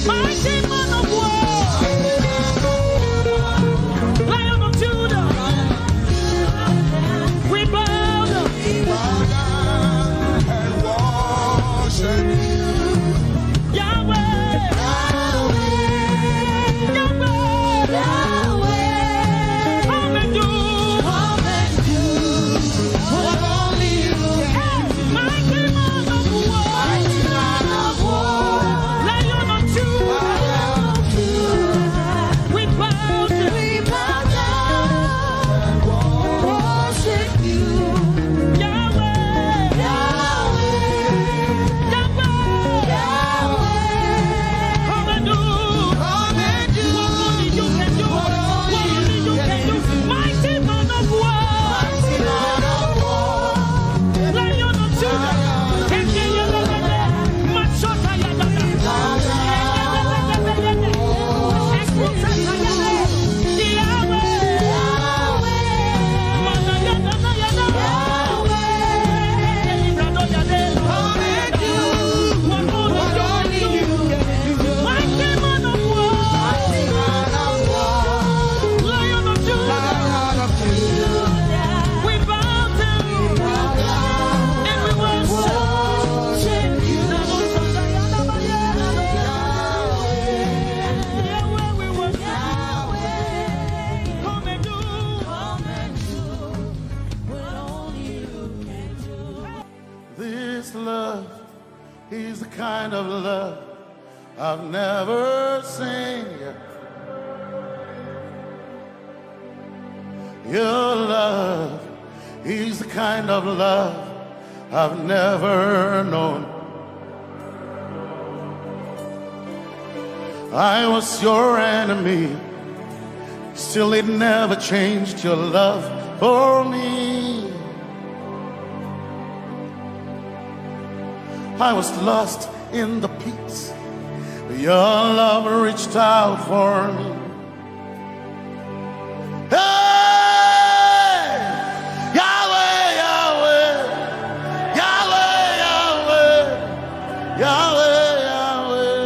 Mighty man of war, Lion of Judah, we bow down. Yahweh, Yahweh, come and do. Hey, mighty man of war. Lion of Judah. We bow down. We bow down. Worship you. Yahweh. Yahweh. Yahweh. Yahweh. Come and do. Come and do. What only you can do. What only you can do. Mighty man of war. Mighty man of war. Lion of Judah. Lion of Judah, we bow down and we worship you. Yahweh, we worship you. Come and do, come and do what only you can do. This love is the kind of love I've never seen yet. Your love is the kind of love I've never known. I was your enemy, still it never changed your love for me. I was lost in the pits, but your love reached out for me. Hey! Yahweh, Yahweh, Yahweh, Yahweh, Yahweh, Yahweh.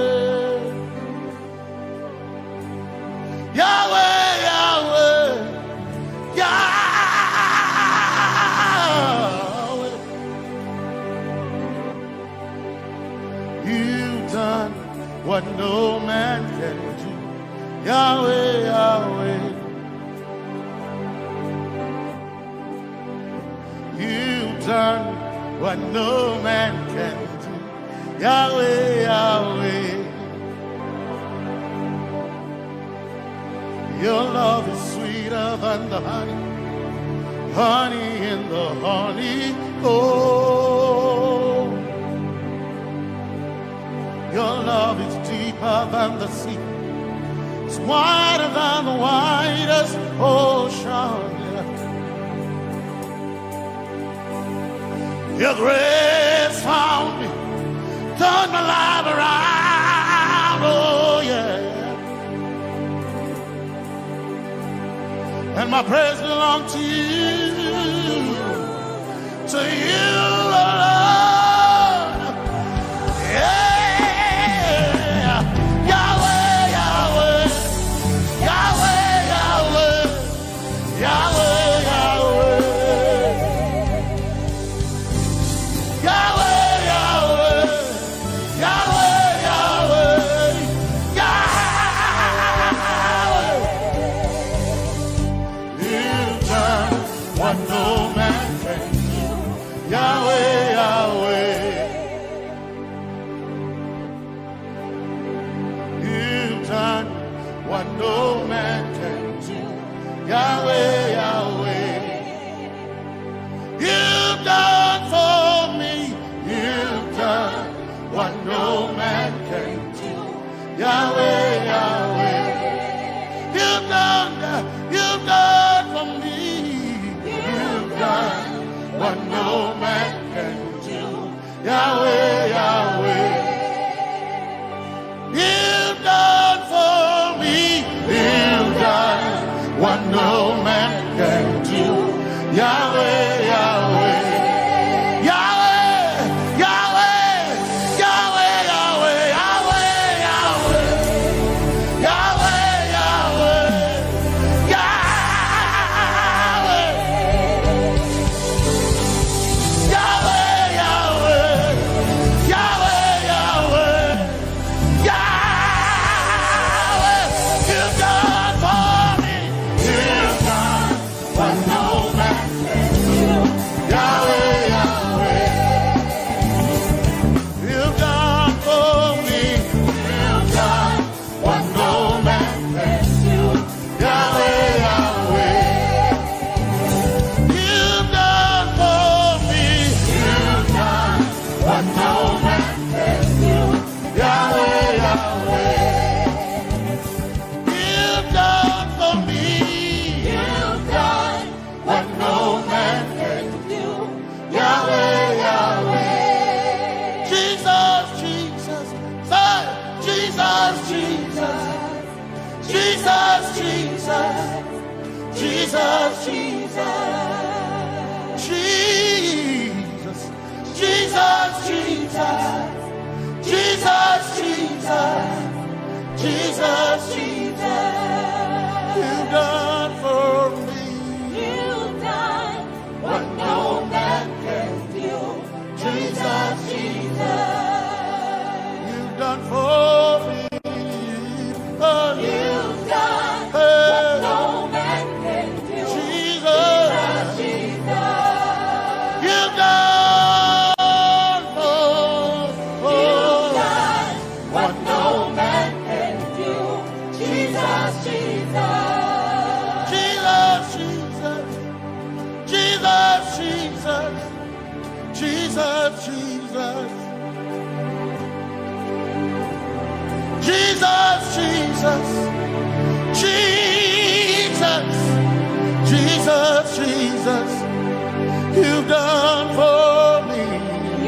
Yahweh, Yahweh, Yahweh. You've done what no man can do. Yahweh, Yahweh. You've done what no man can do. Yahweh, Yahweh. Your love is sweeter than the honey, honey in the honeycomb. Your love is deeper than the sea. It's wider than the widest ocean. Yeah. Your grace found me, turned my life around. Oh, yeah. And my praise belongs to you. To you alone. Yeah. Yahweh, Yahweh. Yahweh, Yahweh. Yahweh, Yahweh. Yahweh, Yahweh. Yahweh, Yahweh. Yahweh. You've done what no man can do. Yahweh, Yahweh. You've done what no man can do. Yahweh, Yahweh. You've done for me. You've done what no man can do. Yahweh, Yahweh. You've done, you've done for me. You've done what no man can do. Yahweh, Yahweh. You've done for me. You've done what no man can do. Yahweh, Yahweh. Yahweh, Yahweh. Yahweh, Yahweh, Yahweh, Yahweh, Yahweh. Jesus, Jesus, Jesus, Jesus, Jesus, Jesus, Jesus, Jesus, Jesus, Jesus, Jesus, Jesus, Jesus. You died for me. You died what no man can do. Jesus, Jesus. You died for me. Oh, you died what no man can do. Jesus, Jesus, Jesus. You died for, you died what no man can do. Jesus, Jesus. Jesus, Jesus. Jesus, Jesus. Jesus, Jesus. Jesus, Jesus. Jesus, Jesus, Jesus. You've done for me.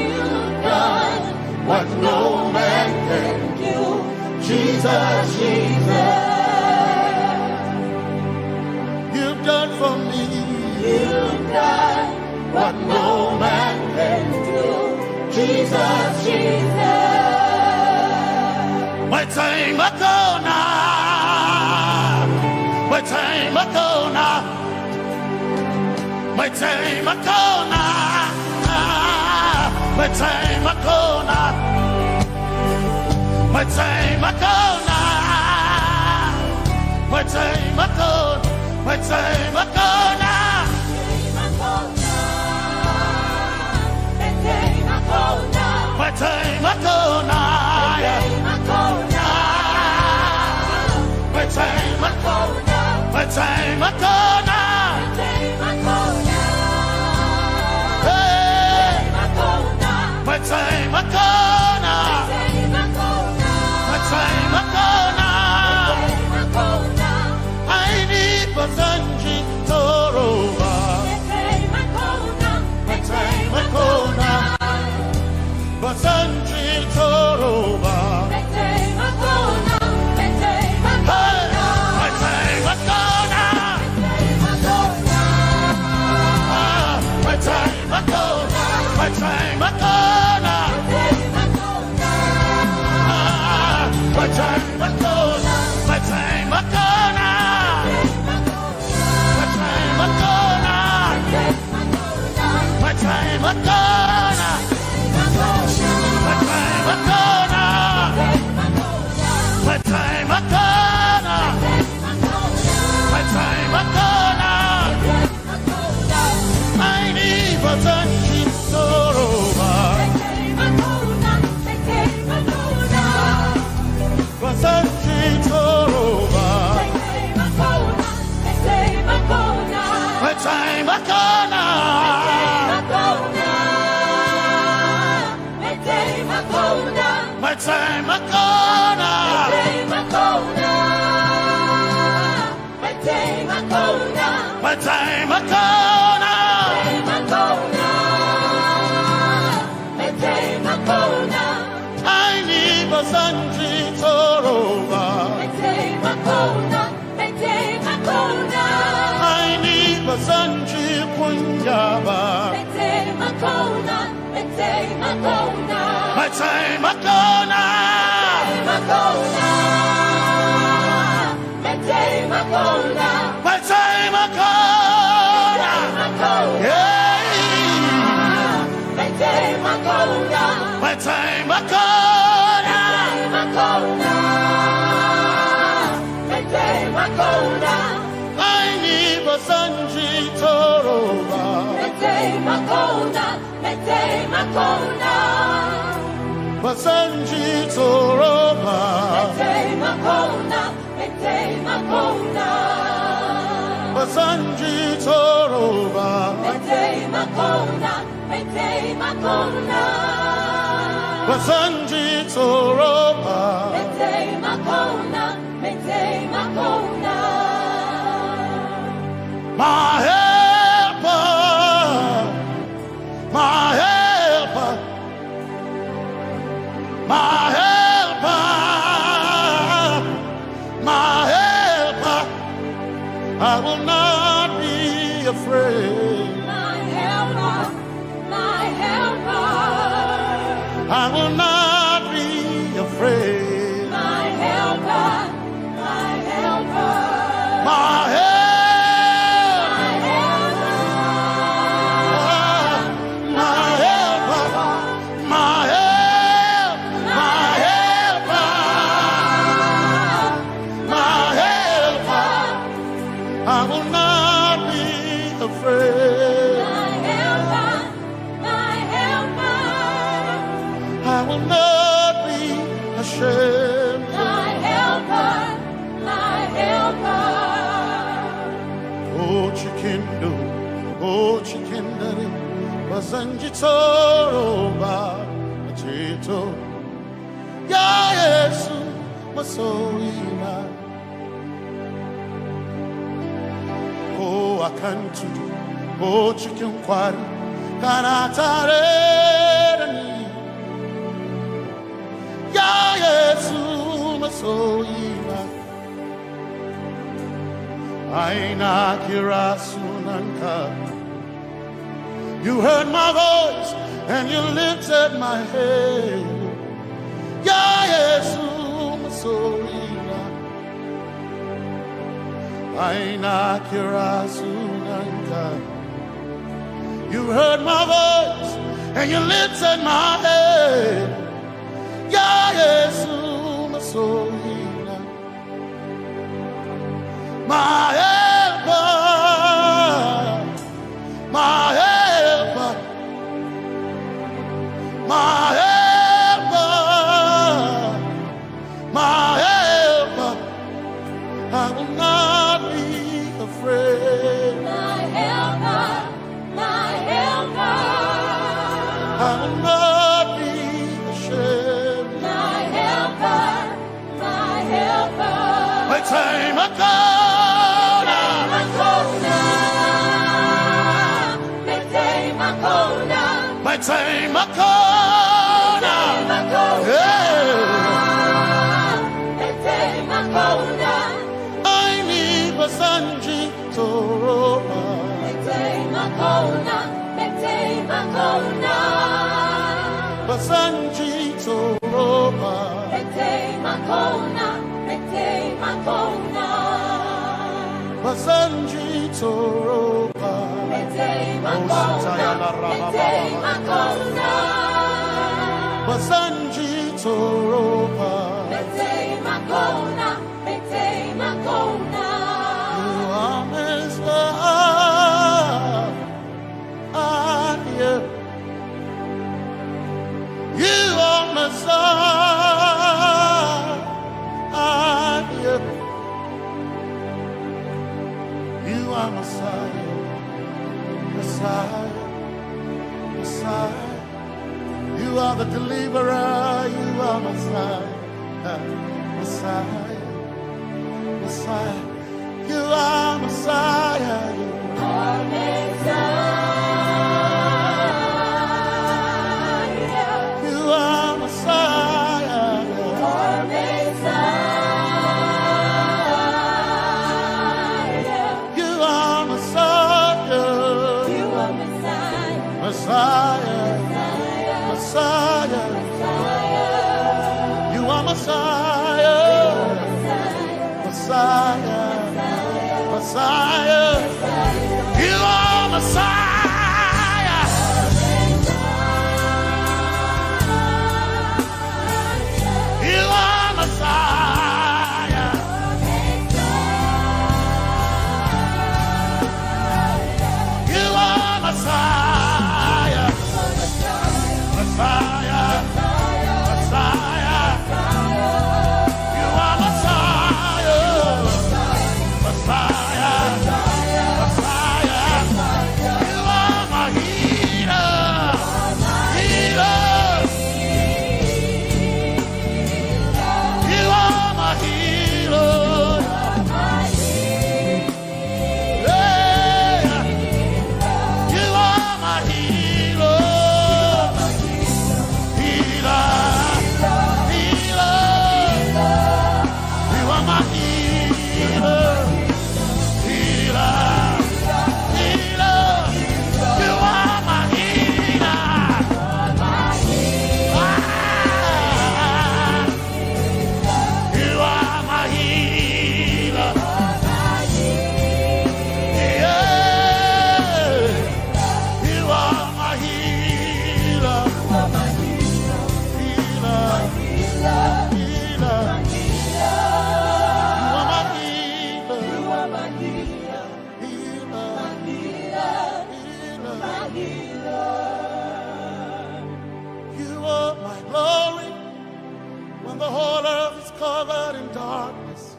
You've done what no man can do. Jesus, Jesus. You've done for me. You've done what no man can do. Jesus, Jesus. My time I go now. My time I go now. My time I go now. My time I go now. My time I go now. My time I go. My time I go now. My time I go now. My time I go now. My time I go now. Hey. My time I go now. My time I go now. Aini ba zan ji tsoro ba. My time I go now. Ba zan ji tsoro ba. Hey, my time I go now. Ah, my time I go now. My time I go now. Ah, my time I go now. My time I go now. My time I go now. My time I go now. My time I go now. My time I go now. My time I go now. Aini ba zan ji tsoro ba. Ba zan ji tsoro ba. Mai taimako na. Mai taimako na. Mai taimako na. Mai taimako na. Aini ba zan ji tsoro ba. Aini ba zan ji kunya ba. Mai taimako na. Mai taimako na. Mai taimako na. Mai taimako na. Mai taimako na. Mai taimako na. Hey. Mai taimako na. Mai taimako na. Mai taimako na. Mai taimako na. Aini ba zan ji tsoro ba. Mai taimako na. Mai taimako na. Ba zan ji tsoro ba. Mai taimako na. Mai taimako na. Ba zan ji tsoro ba. Mai taimako na. Mai taimako na. Ba zan ji tsoro ba. Mai taimako na. Mai taimako na. My helper. My helper, my helper, afraid. My helper, my helper. I will not be afraid. My helper, my helper. My help. My helper. My helper. My help. My helper. My helper. I will not be afraid. My helper, my helper. I will not be ashamed. My helper, my helper. O cikin duhu, o cikin dare, ba zan ji tsoro ba, a ceto. Ya Yesu, masoyina. Ko a kan tudu, ko cikin kwari, kana tare da ni. Ya Yesu, masoyina. Ai na kira sunanka. You heard my voice and you lifted my head. Ya Yesu, masoyina. Ai na kira sunanka. You heard my voice and you lifted my head. Ya Yesu, masoyina. My helper, my helper, my helper, my helper. I will not be afraid. My helper, my helper. I will not be ashamed. My helper, my helper. Mai taimako na. Mai taimako na. Mai taimako na. Mai taimako na. Mai taimako na. Yeah. Mai taimako na. Ai ni ba zan ji tsoro ba. Mai taimako na, mai taimako na. Ba zan ji tsoro ba. Mai taimako na, mai taimako na. Ba zan ji tsoro ba. Mai taimako na, mai taimako na. Ba zan ji tsoro ba. Mai taimako na. You are Messiah. You are Messiah. You are Messiah. Messiah. Messiah. You are the deliverer. You are Messiah. Messiah. Messiah. You are Messiah. You are Messiah. You are Messiah. You are Messiah. You are Messiah. You are Messiah. Messiah. Messiah. You are Messiah. Messiah. Messiah. You are Messiah. You are Messiah. You are Messiah. Messiah. Messiah. You are Messiah. Messiah. Messiah. Covered in darkness,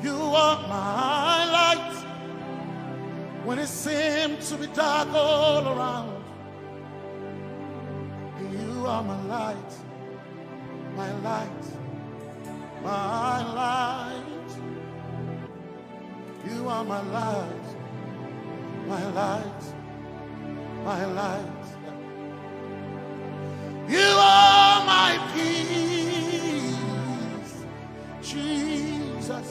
you are my light. When it seemed to be dark all around, you are my light, my light, my light. You are my light, my light, my light. You are my peace, Jesus.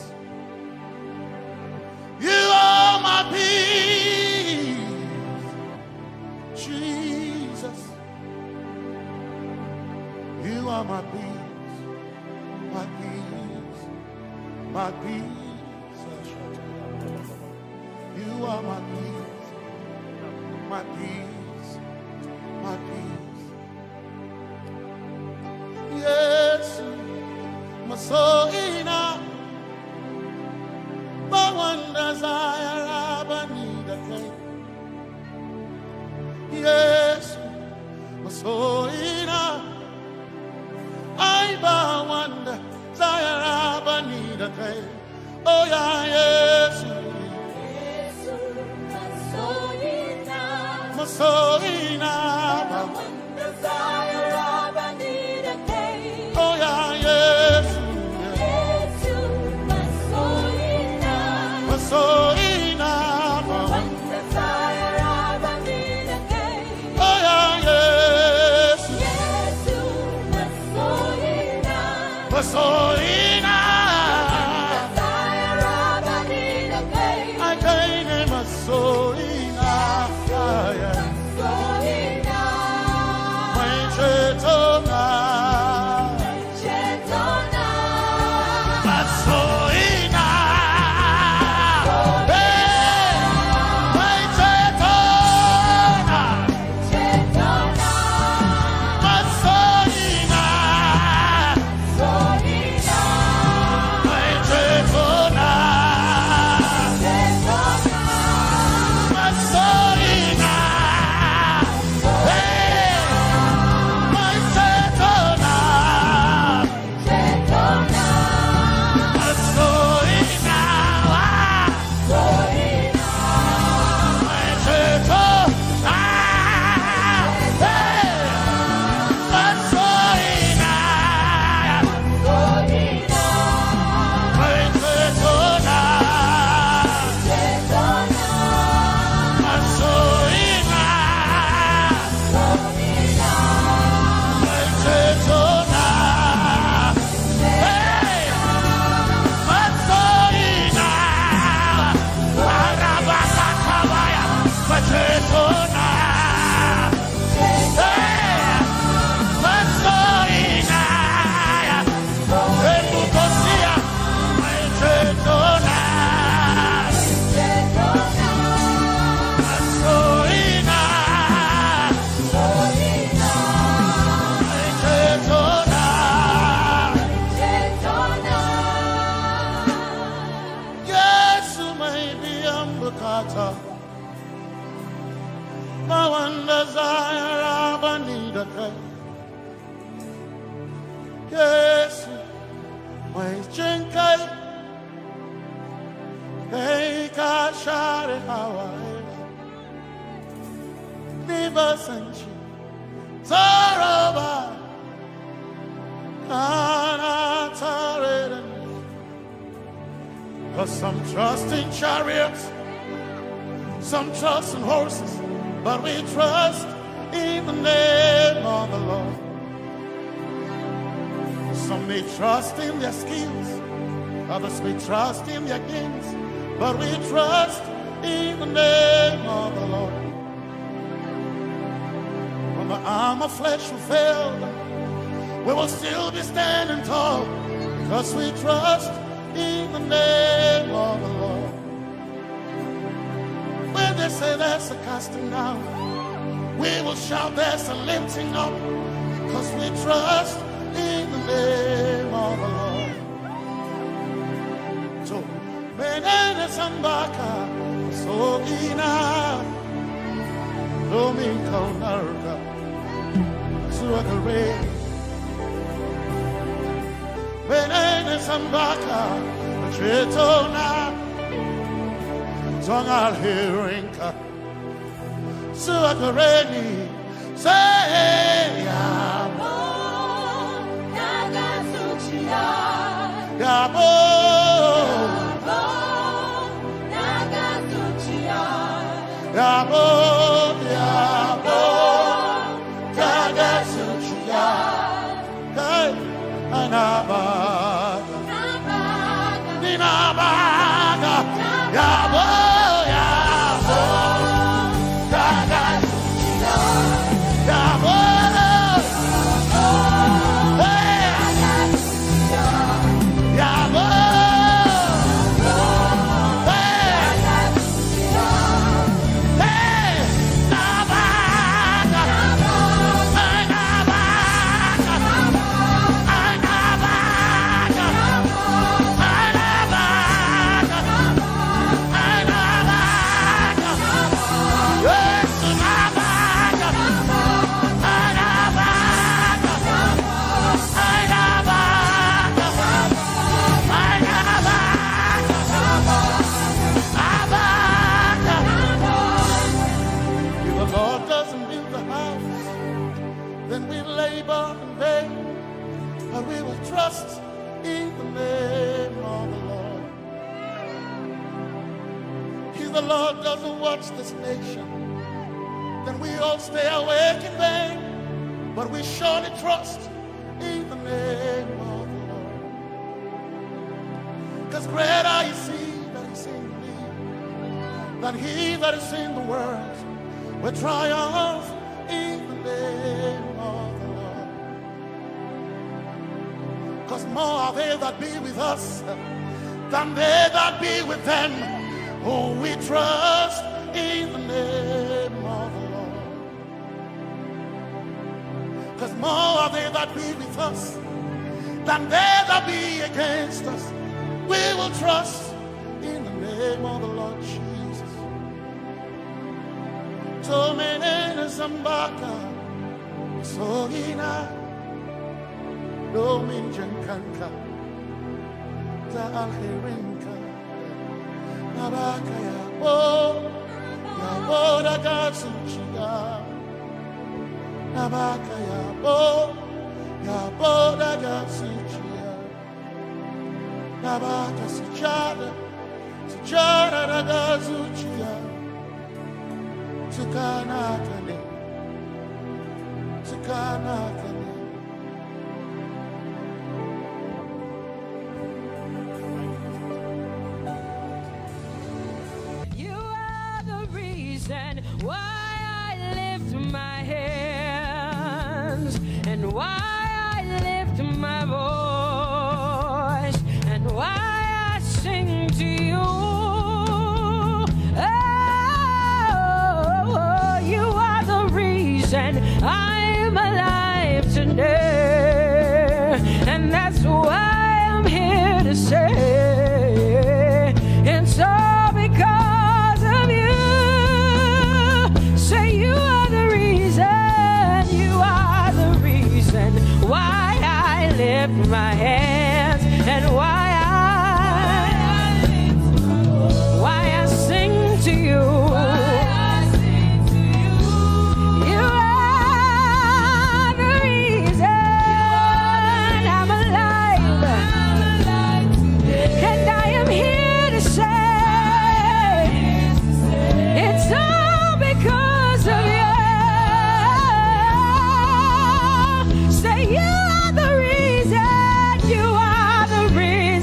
You are my peace, Jesus. You are my peace, my peace, my peace. You are my peace, my peace, my peace. Yesu, masoina, bawanda zayara banida kai. Yesu, masoina, ai bawanda zayara banida kai. Oh yeah, Yesu. Yesu, masoina. Masoina. Oh yeah, Yesu. Yesu, masoina. Masoina. Oh yeah, Yesu. Yesu, masoina. Masoina. Akaine masoina. Maichetona. Masoina. Hey. Maichetona. Masoina. Yesu mai biyan bukata, bawanda zayara banida kai. Yesu mai jin kai, kai ka share hawaye. Ni ba san shi tsoro ba, kana tare da ni. 'Cause some trust in chariots, some trust in horses, but we trust in the name of the Lord. Some may trust in their skills, others may trust in their gains, but we trust in the name of the Lord. When the arm of flesh will fail, we will still be standing tall, because we trust in the name of the Lord. When they say there's a casting down, we will shout there's a lifting up, because we trust in the name of the Lord. So, menene sambaka, sogina, domin kaunarka, zuwa gare. Benene sambaka, chetona, zonga herenka, suakareni, say, yabo, yabo, yabo, yabo, hey, anaba, ninabaga, yabo, yabo, yabo, hey, yabo, hey, hey, nabaga, nabaga, If the Lord doesn't build the house, then we labor in vain, but we will trust in the name of the Lord. If the Lord doesn't watch this nation, then we all stay awake in vain, but we surely trust in the name of the Lord. Because greater is he that is in me than he that is in the world. We triumph in the name of the Lord. Because more are they that be with us than they that be with them. Oh, we trust in the name of the Lord. Because more are they that be with us than they that be against us. We will trust in the name of the Lord Jesus. Tomenene zambaka, sohina, domin jankanka, ta alherinka, nabaka yabo, yabo daga zuciya, nabaka yabo, yabo daga zuciya, nabaka sujada, sujada daga zuciya, tukana kane, tukana kane. You are the reason why I lift my hands and why I lift my voice and why I sing to you. Oh, you are the reason I'm alive today. And that's why I'm here to say it's all because of you. Say you are the reason, you are the reason why I lift my hands and why I, why I sing to you. You are the reason I'm alive. And I am here to say it's all because of you. Say you are the reason, you are the reason.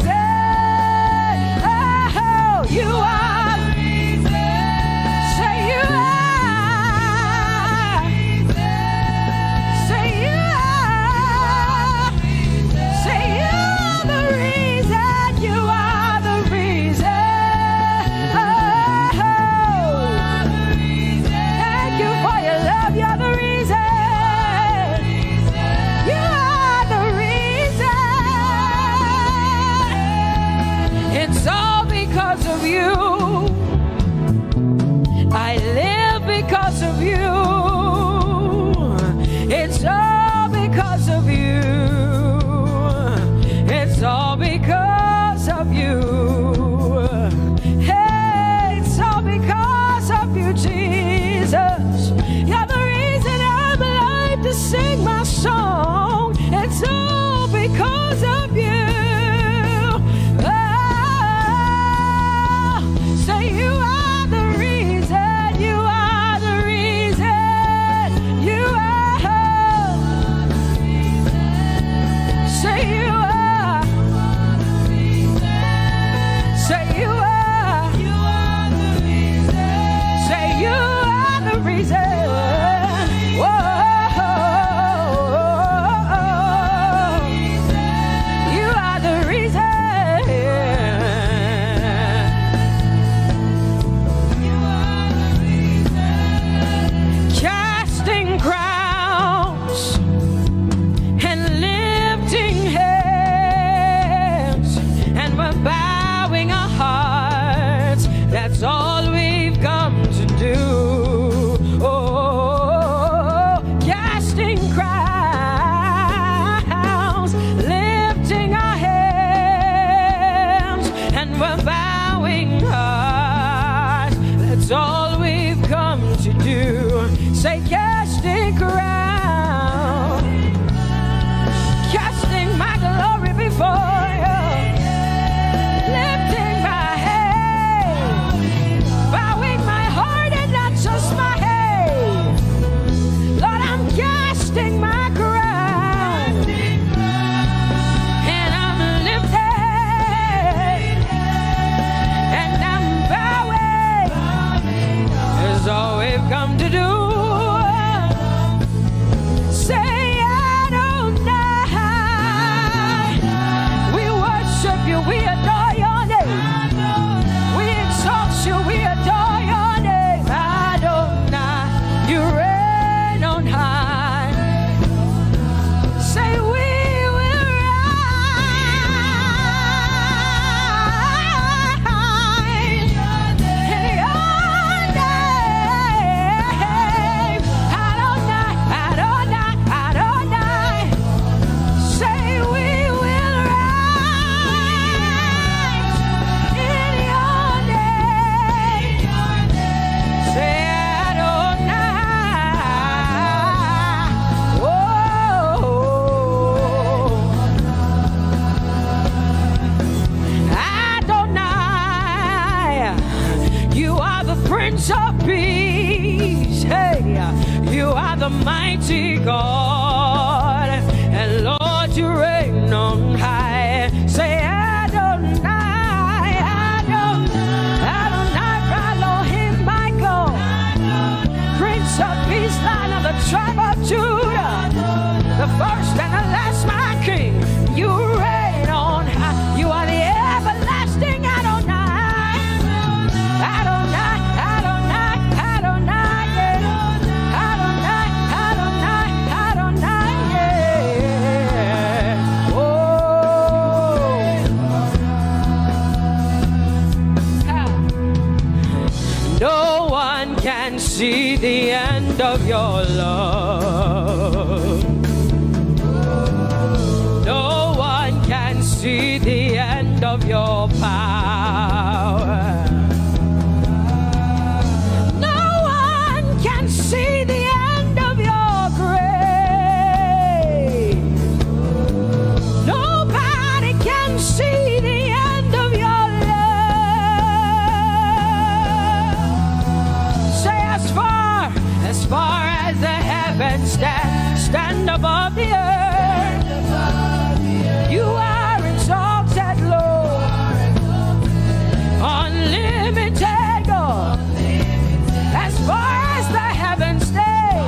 of you. Oh, say you are the reason, you are the reason, you are. Say you are. Say you are. Say you are the reason. Whoa. You are the reason. Casting crowns and lifting hands, and we're bowing our hearts. That's all we've come to do. Oh, casting crowns, lifting our hands, and we're bowing hearts. That's all we've come to do. Say, casting crowns, casting my glory before you, lifting my head, bowing my heart and not just my head. Lord, I'm casting my crown, and I'm lifted, and I'm bowing. Is all we've come to do. Say, Adonai. We worship you. We adore your name. We exalt you. We adore your name. Adonai, you reign on high. Say, we will rise in your name. Adonai, Adonai, Adonai. Say, we will rise in your name. Say, Adonai. Oh, Adonai, you are the Prince of Peace. Hey, you are the mighty God. And Lord, you reign on high. Say, Adonai, Adonai, Adonai, Elohim, my God. Prince of Peace, Lion of the tribe of Judah, the first and the last, my King. You reign on high. You are the everlasting Adonai. Adonai, Adonai, Adonai, yeah. Adonai, Adonai, Adonai, yeah. Oh. No one can see the end of your love. No one can see the end of your power. No one can see the end of your grace. Nobody can see the end of your love. Say, as far, as far as the heavens stand, stand above the earth. You are exalted, Lord. Unlimited God. As far as the heavens stay,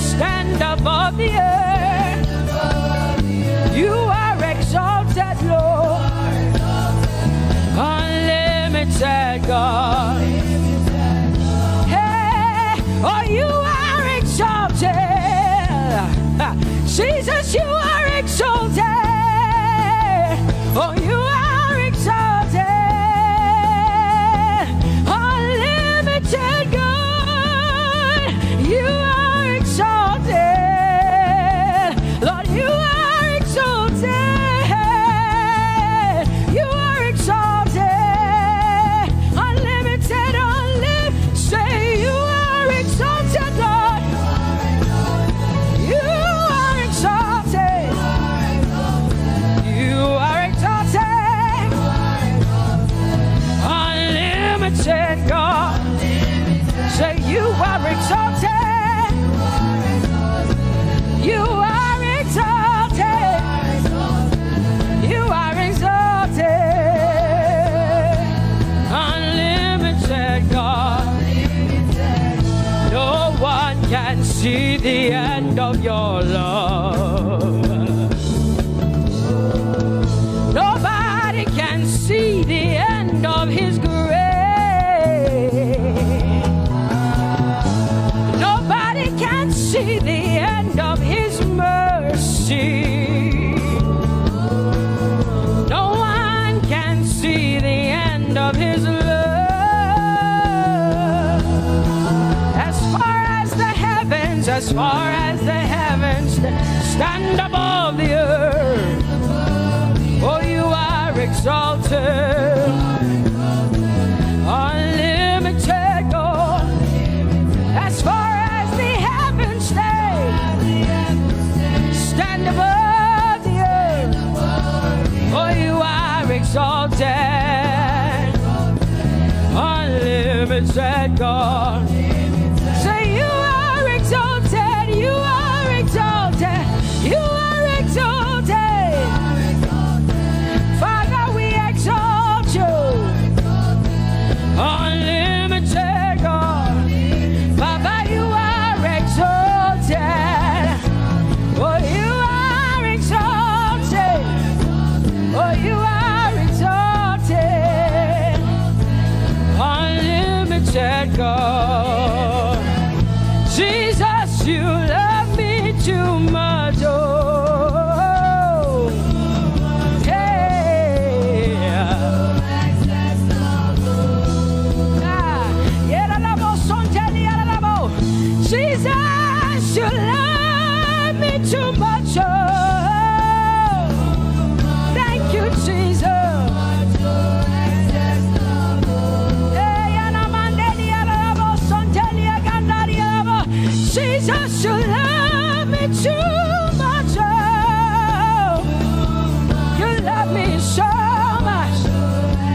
stand above the earth. You are exalted, Lord. Unlimited God. Hey, oh, you are exalted. Jesus, you are exalted. Oh, you are exalted. Unlimited God, you are exalted. Lord, you are exalted. You are exalted. Unlimited the end of your love. Nobody can see the end of his grace. Nobody can see the end of his mercy. No one can see the end of his love. As far as the heavens, as far as the heavens stand above the earth, oh, you are exalted, unlimited God. As far as the heavens stay, stand above the earth, oh, you are exalted, unlimited God. Say, you are exalted, you are exalted, you are exalted. Father, we exalt you, unlimited God. Father, you are exalted. Oh, you are exalted. Oh, you are exalted. Unlimited God. Jesus, you love me too much. Oh, hey. Ah, yeah, la, la, bo, son, tell me, la, la, bo. Jesus, you love me too much. Oh, thank you, Jesus. Hey, ana, mande, ni, ana, la, bo, son, tell me, ganda, ni, ana, bo. Jesus, you love me too much. Oh, you love me so much.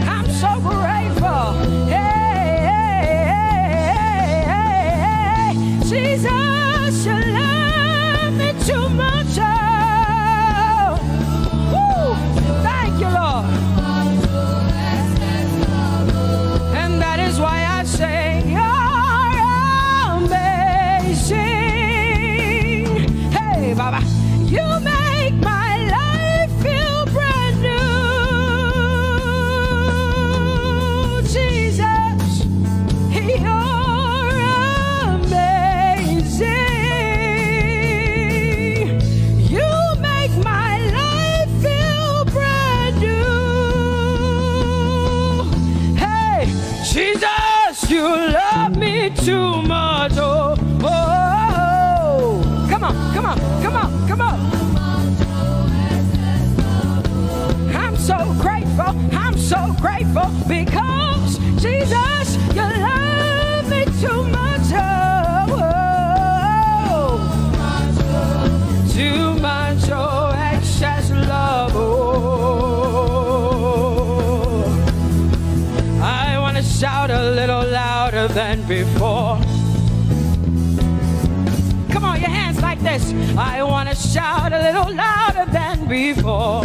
I'm so grateful. Hey, hey, hey, hey, hey. Jesus, you love me too much. Oh, woo. Thank you, Lord. And that is why I say, you're amazing. Hey, Baba, you make my life feel brand new. Jesus, you're amazing. You make my life feel brand new. Hey, Jesus, you love me too much. Oh, oh, oh. Come on, come on, come on, come on. I'm so grateful. I'm so grateful because Jesus, you love me too much. Oh, oh, oh. Too much, oh, excess love. Oh, I want to shout a little louder than before. Come on, your hands like this. I want to shout a little louder than before.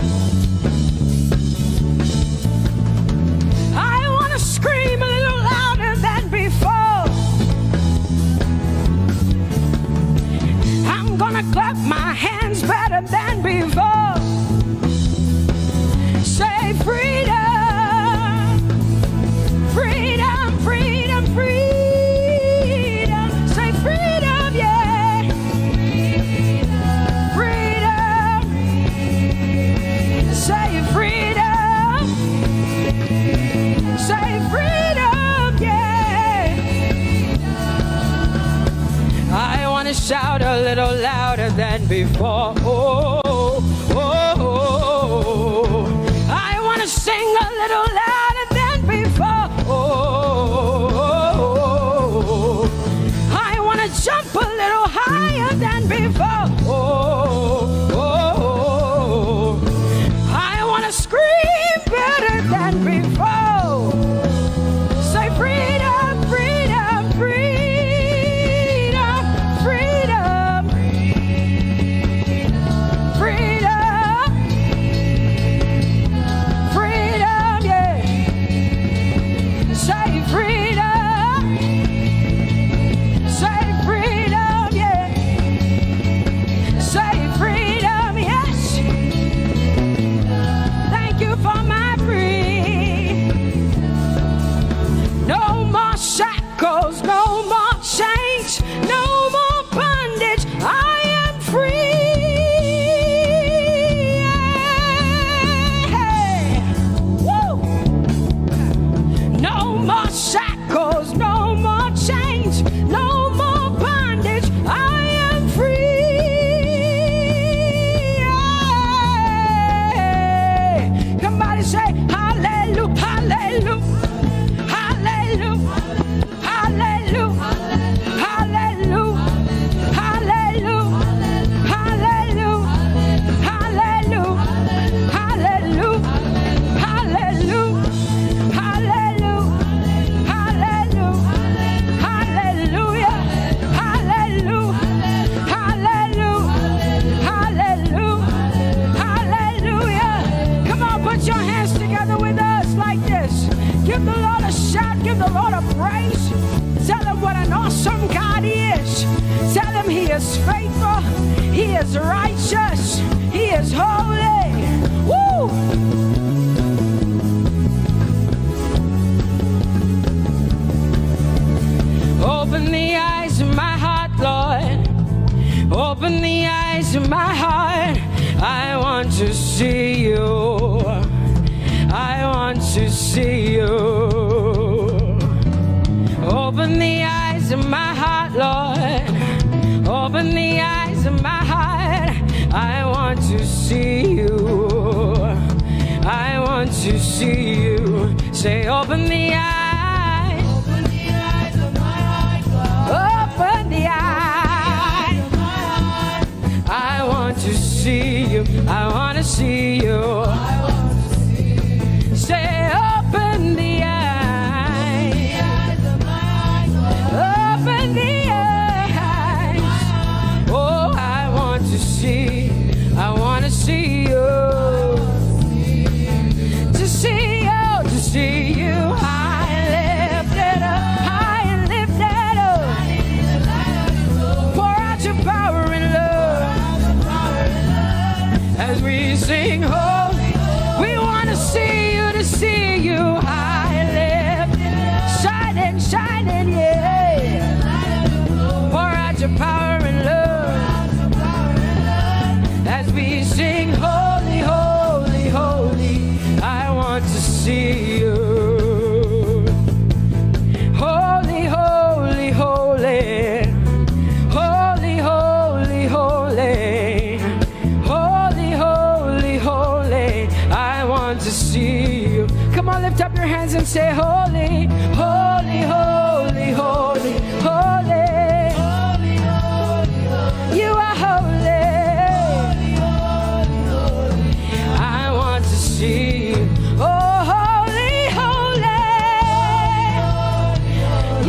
I want to scream a little louder than before. I'm gonna clap my hands better than before. Say, freedom, freedom, freedom, freedom. Say, freedom, yeah. Freedom. Say, freedom. Say, freedom, yeah. I want to shout a little louder than before. Oh, oh, oh, oh. I want to sing a little louder than before. Oh, oh, oh, oh. I want to jump a little higher than before. Oh, oh, oh, oh. I want to scream better than before. Say, freedom, freedom, freedom, freedom. the Lord a praise. Tell him what an awesome God he is. Tell him he is faithful, he is righteous, he is holy. Woo! Open the eyes of my heart, Lord. Open the eyes of my heart. I want to see you. I want to see you. Open the eyes of my heart, Lord. Open the eyes of my heart. I want to see you. I want to see you. Say, open the eyes. Open the eyes of my heart, Lord. Open the eyes. I want to see you. I want to see you. Say, open the eyes. Open the eyes. Oh, I want to see. I want to see you. To see you, to see you. High and lifted up, high and lifted up. Pour out your power and love. As we sing holy, we want to see you, to see you. High and lifted, shining, shining, yeah. Pour out your power and love. As we sing holy, holy, holy, I want to see you. Holy, holy, holy. Holy, holy, holy. Holy, holy, holy. I want to see you. Come on, lift up your hands and say, holy, holy, holy, holy, holy. You are holy. I want to see you. Oh, holy, holy.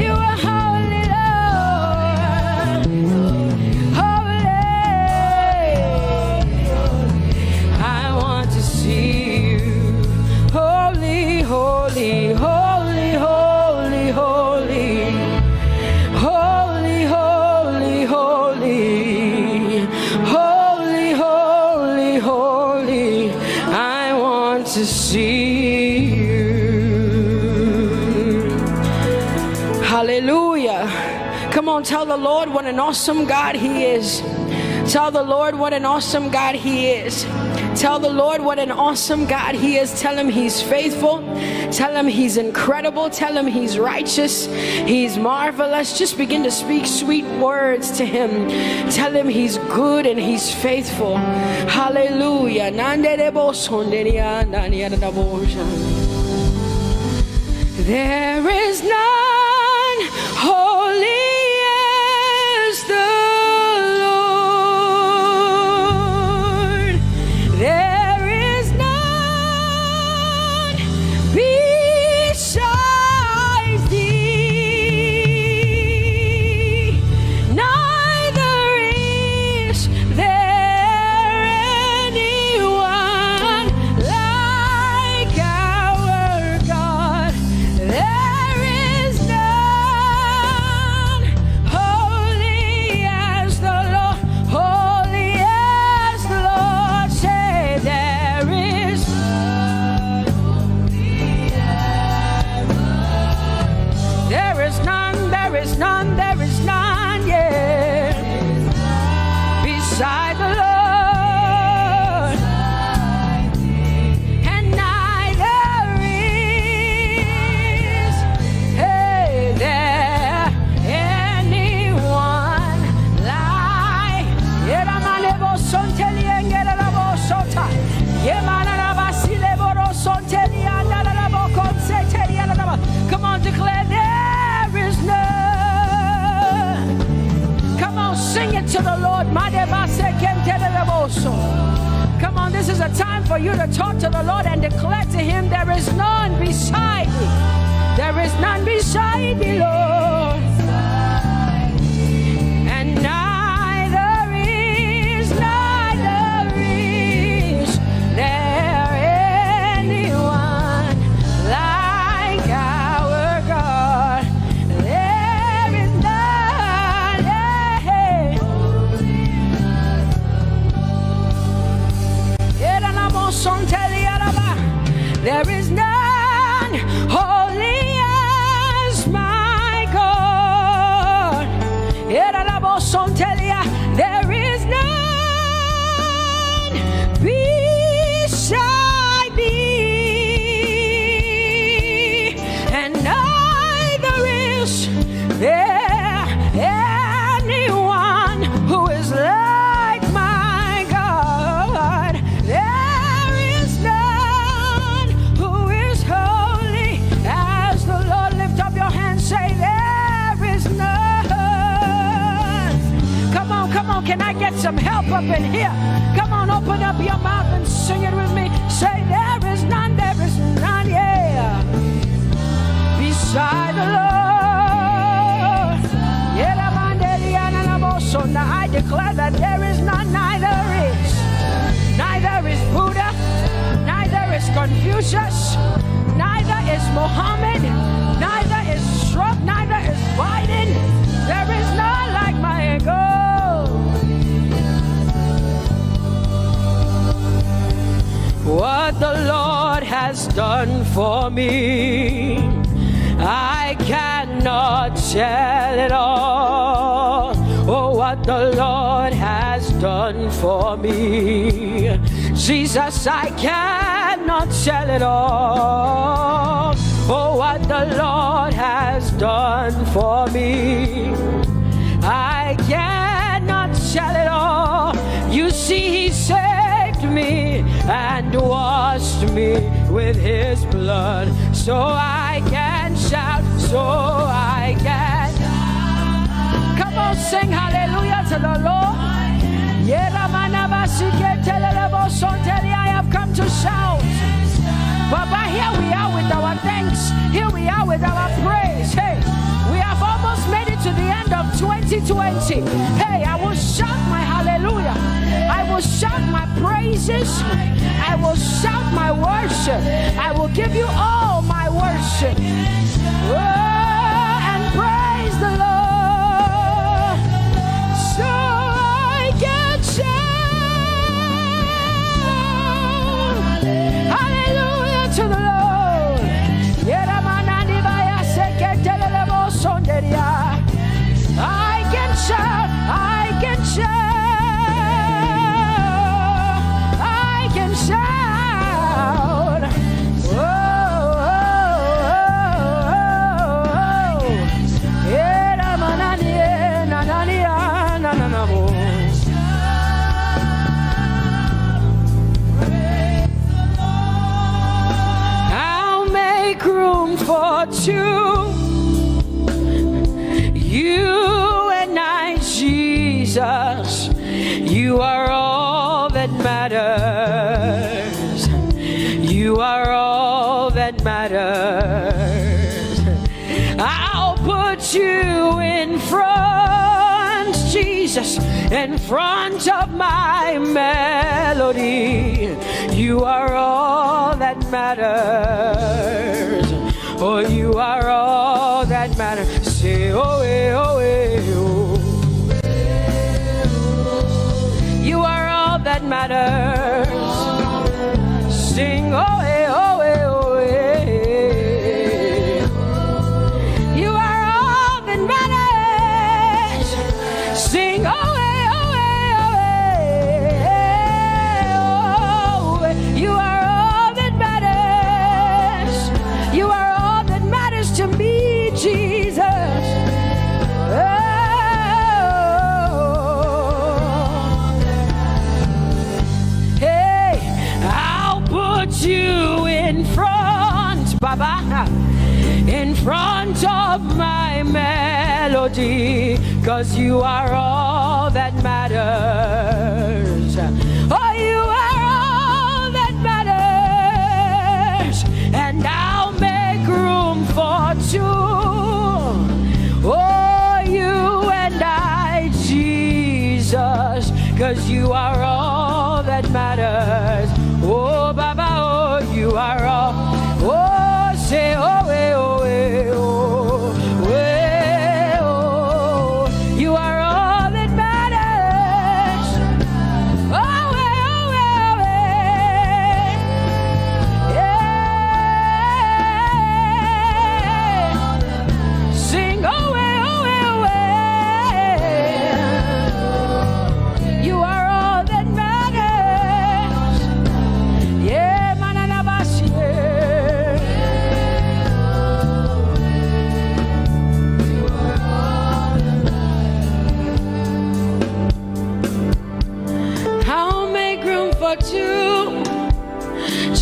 You are holy, Lord. Holy. I want to see you. Holy, holy, holy, holy, holy. Holy, holy, holy. Holy, holy, holy. I want to see you. Hallelujah. Come on, tell the Lord what an awesome God he is. Tell the Lord what an awesome God he is. Tell the Lord what an awesome God he is. Tell him he's faithful. Tell him he's incredible. Tell him he's righteous. He's marvelous. Just begin to speak sweet words to him. Tell him he's good and he's faithful. Hallelujah. There is none holy as the Lord. There is none beside thee. Neither is there anyone like our God. There is none holy as the Lord. Holy as the Lord. Say, there is. There is none, there is none, there is none, yeah. Beside the Lord. And neither is, hey, there anyone like. Come on, declare, there is none. Come on, sing it to the Lord. Come on, this is a time for you to talk to the Lord and declare to him, there is none beside me. There is none beside me, Lord. And neither is, neither is there anyone like our God. There is none holy as my God. There is none beside thee, and neither is there anyone who is like my God. There is none who is holy as the Lord. Lift up your hands, say, "There is none." Come on, come on. Can I get some help up in here? Come on, open up your mouth and sing it with me. Say, "There is none, there is none, yeah, beside the Lord." Yeramandeliananamoso. Now I declare that there is none, neither is, neither is Buddha, neither is Confucius, neither is Mohammed, neither is Trump, neither is Biden. There is none like my God. What the Lord has done for me, I cannot tell it all. Oh, what the Lord has done for me, Jesus, I cannot tell it all. Oh, what the Lord has done for me, I cannot tell it all. You see, He saved me and washed me with His blood, so I can shout, so I can. Come on, sing hallelujah to the Lord. Yeramanabasiketelelebosontelia. I have come to shout. Baba, here we are with our thanks. Here we are with our praise. Hey, we have almost made it to the end of twenty twenty. Hey, I will shout my hallelujah. I will shout my praises. I will shout my worship. I will give you all my worship. Oh, and praise the Lord. So I can shout hallelujah to the Lord. Yeramanani baya seketelele bosonderia. I can shout, I can shout, I can shout. Oh, oh, oh, oh, oh. Era manani, eh, nanani, ah, nananamo. I'll make room for two. You and I, Jesus. You are all that matters. You are all that matters. I'll put you in front, Jesus, in front of my melody. You are all that matters. Oh, you are all that matters. Say, oh, eh, oh, eh, oh. You are all that matters. Sing, oh, eh, oh, eh, oh, eh. You are all that matters. Sing, oh, eh, oh, eh, oh, eh, oh, eh. You are all that matters. You are all that matters to me, Jesus. Oh. Hey, I'll put you in front, Baba, in front of my melody, 'cause you are all that matters. Oh, you are all that matters, and I'll make room for two. Oh, you and I, Jesus, 'cause you are all that matters. Oh, Baba, oh, you are all. Oh, say, oh, eh, oh, eh, oh, eh, oh. You are all that matters. Oh, eh, oh, eh, oh, eh.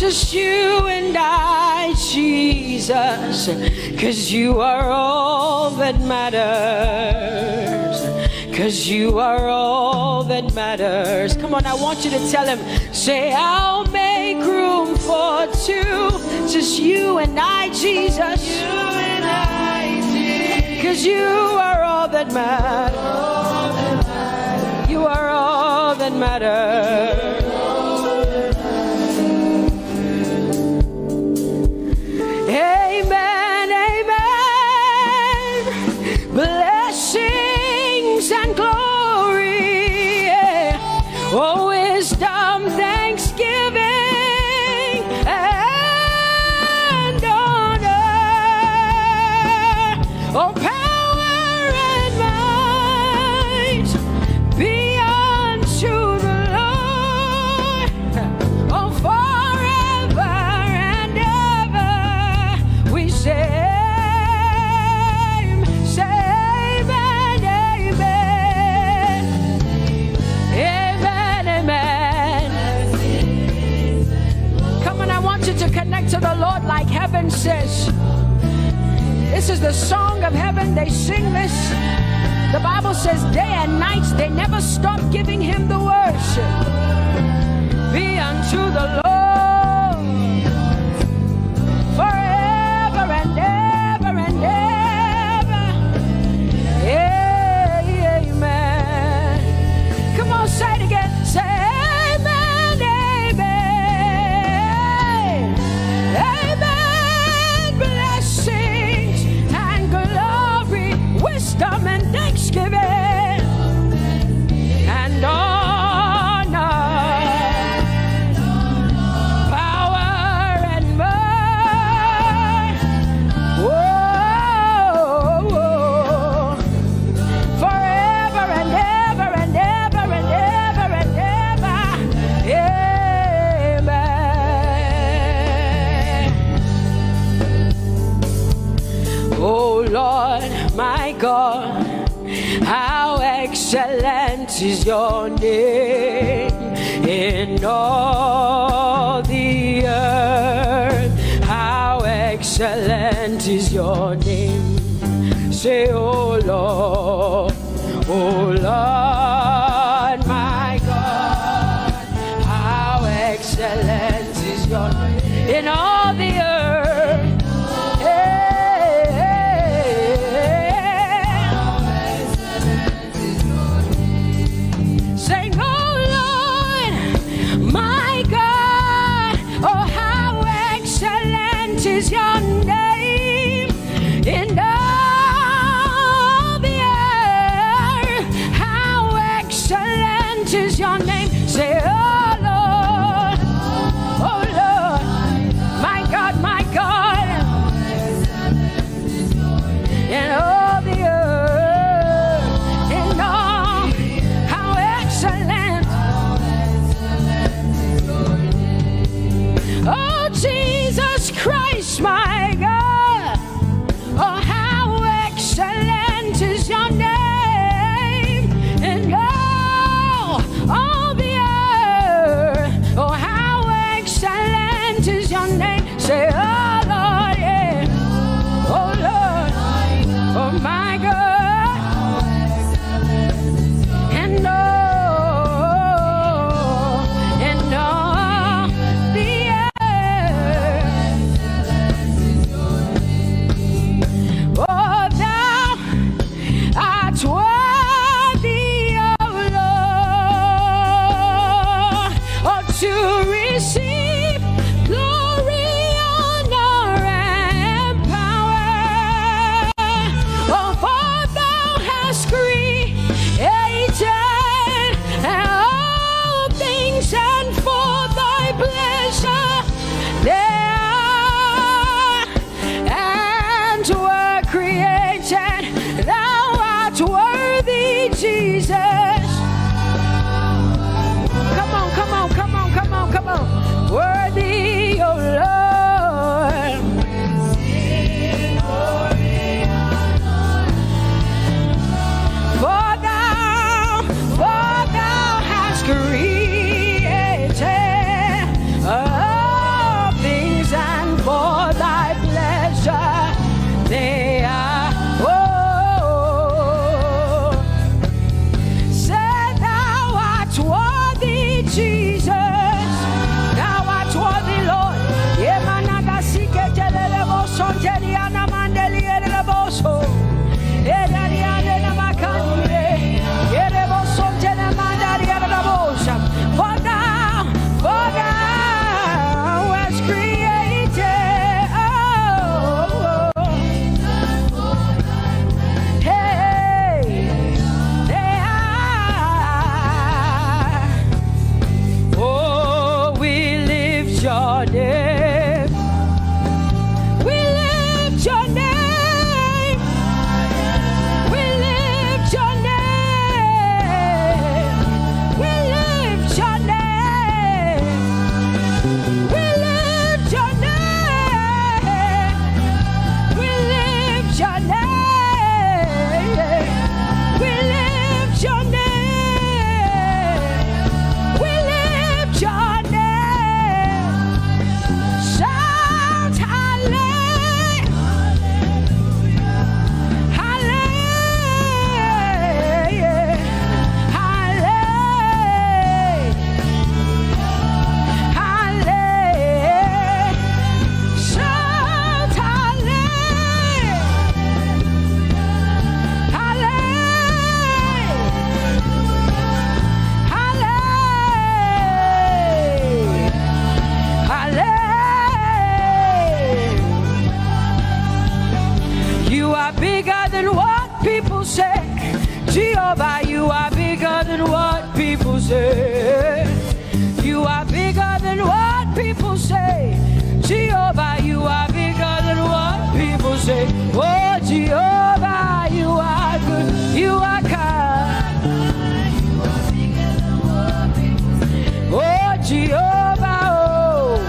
Just you and I, Jesus, 'cause you are all that matters. 'Cause you are all that matters. Come on, I want you to tell him, say, I'll make room for two. Just you and I, Jesus. You and I, Jesus. 'Cause you are all that matters. You are all that matters. Amen, amen. Blessings and glory, yeah. Oh, wisdom, thanksgiving, and honor. Oh, power and might be unto the Lord. Oh, forever and ever we say, say amen, amen. Amen, amen. Come on, I want you to connect to the Lord like heaven says. This is the song of heaven. They sing this. The Bible says day and night they never stop giving him the worship. Be unto the Lord forever and ever and ever. Amen. Come on, say it again. Say amen, amen. Amen. Blessings and glory, wisdom and thanksgiving and honor, power and might. Whoa, whoa. Forever and ever and ever and ever and ever. Amen. Oh Lord, my God, how excellent is your name in all the earth. How excellent is your name. Say, oh Lord, oh Lord, my God, how excellent is your name in all the earth. Hey, hey, hey. Sing, oh Lord, my God, oh, how excellent is your name in all the earth. How excellent is your name. Say, oh Lord, oh Lord, my God, my God. In all the earth, in all, how excellent. Oh, Jesus Christ, my your name. We lift your name. We lift your name. We lift your name. We lift your name. We lift your name. We lift your name. We lift your name. Shout hallelujah. Hallelujah. Hallelujah. Hallelujah. Shout hallelujah. Hallelujah. Hallelujah. Hallelujah. You are bigger than what people say. Jehovah, you are bigger than what people say. You are bigger than what people say. Jehovah, you are bigger than what people say. Oh, Jehovah, you are good. You are kind. Oh, Jehovah, oh,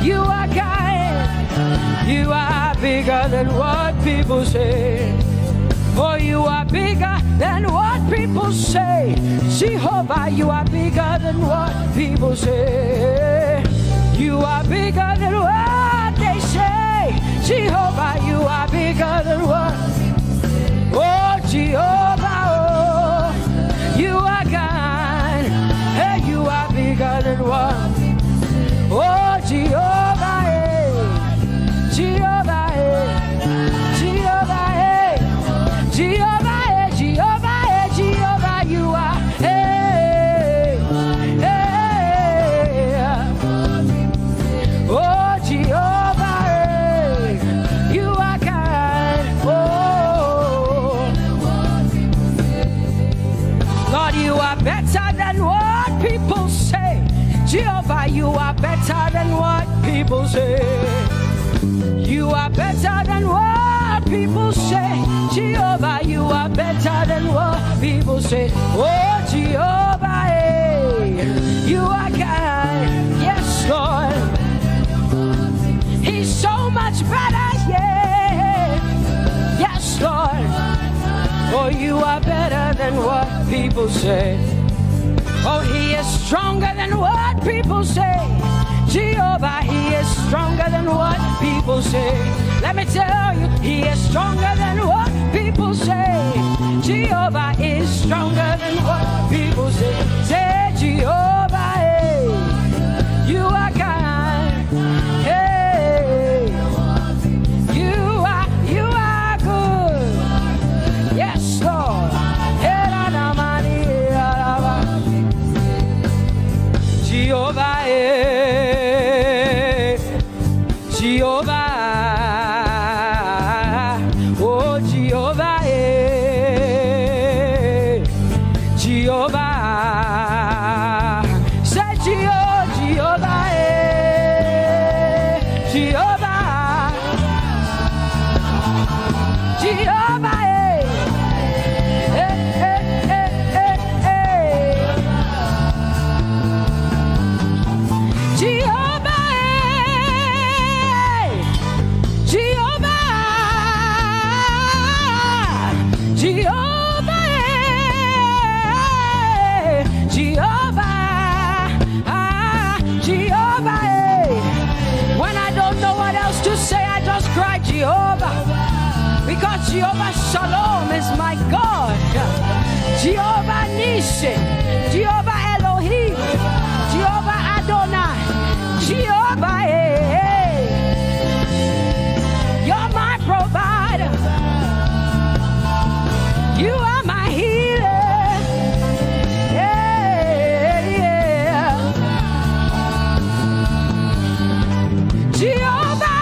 you are kind. You are bigger than what people say. Oh, you are bigger than what people say. Jehovah, you are bigger than what people say. You are bigger than what they say. Jehovah, you are bigger than what. Oh, Jehovah, oh, you are kind. Hey, you are bigger than what. Oh, Jehovah, hey. Jehovah, hey. Jehovah, hey. Jehovah, hey. Jehovah, hey. Jehovah, you are. Hey. Hey. Oh, Jehovah, hey. You are kind. Oh. Lord, you are better than what people say. Jehovah, you are better than what people say. You are better than what people say. Jehovah, you are better than what people say. Oh, Jehovah, hey, you are kind. Yes, Lord. He's so much better, yeah. Yes, Lord. Oh, you are better than what people say. Oh, he is stronger than what people say. Jehovah, he is stronger than what people say. Let me tell you, he is stronger than what people say. Jehovah is stronger than what people say. Say, Jehovah, hey, you are kind. Hey, you are, you are good. Yes, Lord. Hey, la, la, ma, ni, la, la, ma. Jehovah, eh, Jehovah, oh, Jehovah, eh, Jehovah. Say, Jeho-, Jehovah, eh, Jehovah. Jehovah, eh. Eh, eh, eh, eh, eh. Jehovah, eh. Jehovah. Jehovah, eh. Jehovah. Ah, Jehovah, eh. When I don't know what else to say, I just cry, Jehovah. Because Jehovah Shalom is my God. Jehovah Nissi, Jehovah Elohim, Jehovah Adonai, Jehovah, eh, eh. You're my provider. You are my healer. Yeah, yeah. Jehovah,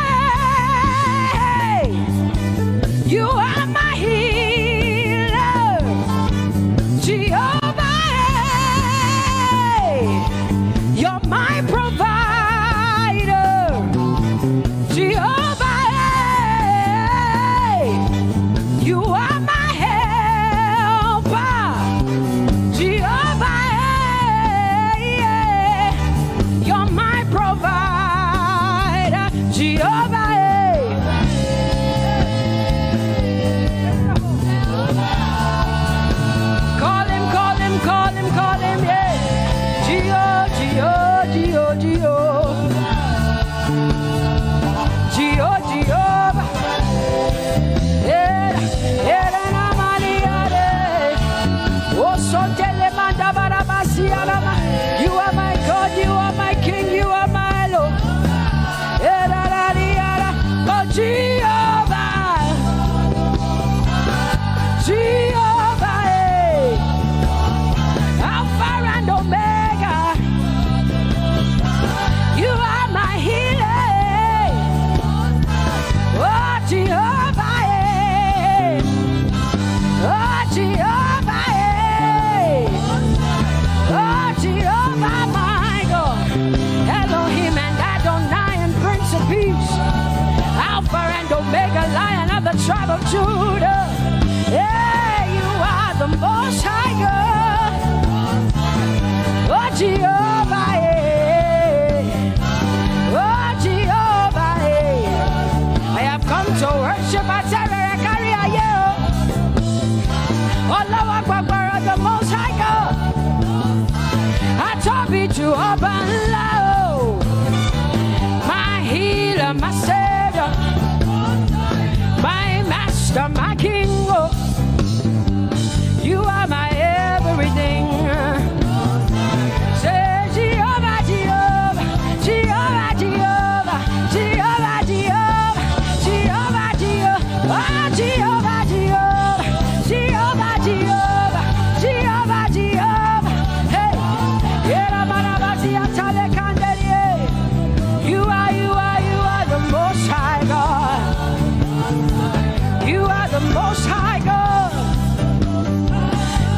hey, you are my healer. Jehovah, Jehovah, my healer, my savior, my master, my king. Oh, you are my everything. Say, Jehovah, Jehovah, Jehovah, Jehovah, Jehovah, Jehovah, Jehovah, Jehovah, oh, Jehovah, Jehovah, Jehovah, Jehovah, Jehovah, Jehovah. Hey, Yera Marabasia Tale Kanderie. You are, you are, you are the most high God. You are the most high God.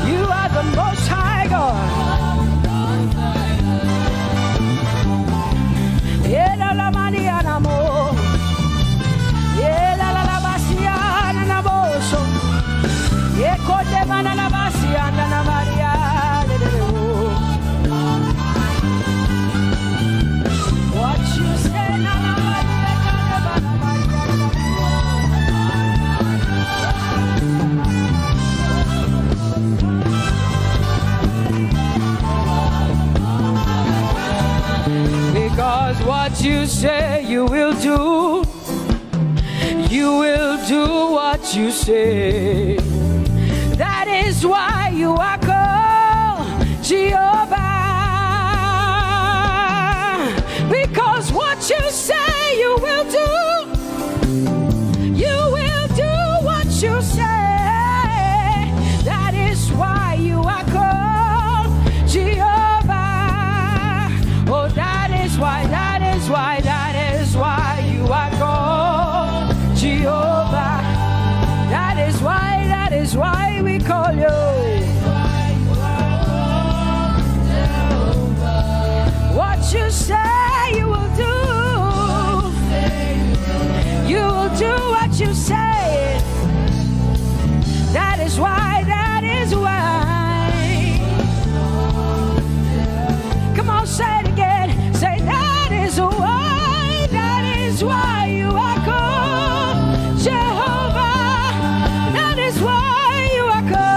You are the most high God. Yera la Maria Namo. Yera la la Basia Nanaboso. Ye Kote Mana la Basia Nana Maria. What you say, Nana Maria, Nana Maria, Nana Maria. Because what you say you will do, you will do what you say. That is why you are called Jehovah. Because what you say you will do, you will do what you say. That is why you are called Jehovah. Oh, that is why, that is why, that is why you are called Jehovah. That is why, that is why we call you. What you say you will do, you will do what you say. That is why, that is why. Come on, say it again. Say, that is why, that is why you are called Jehovah. That is why you are called.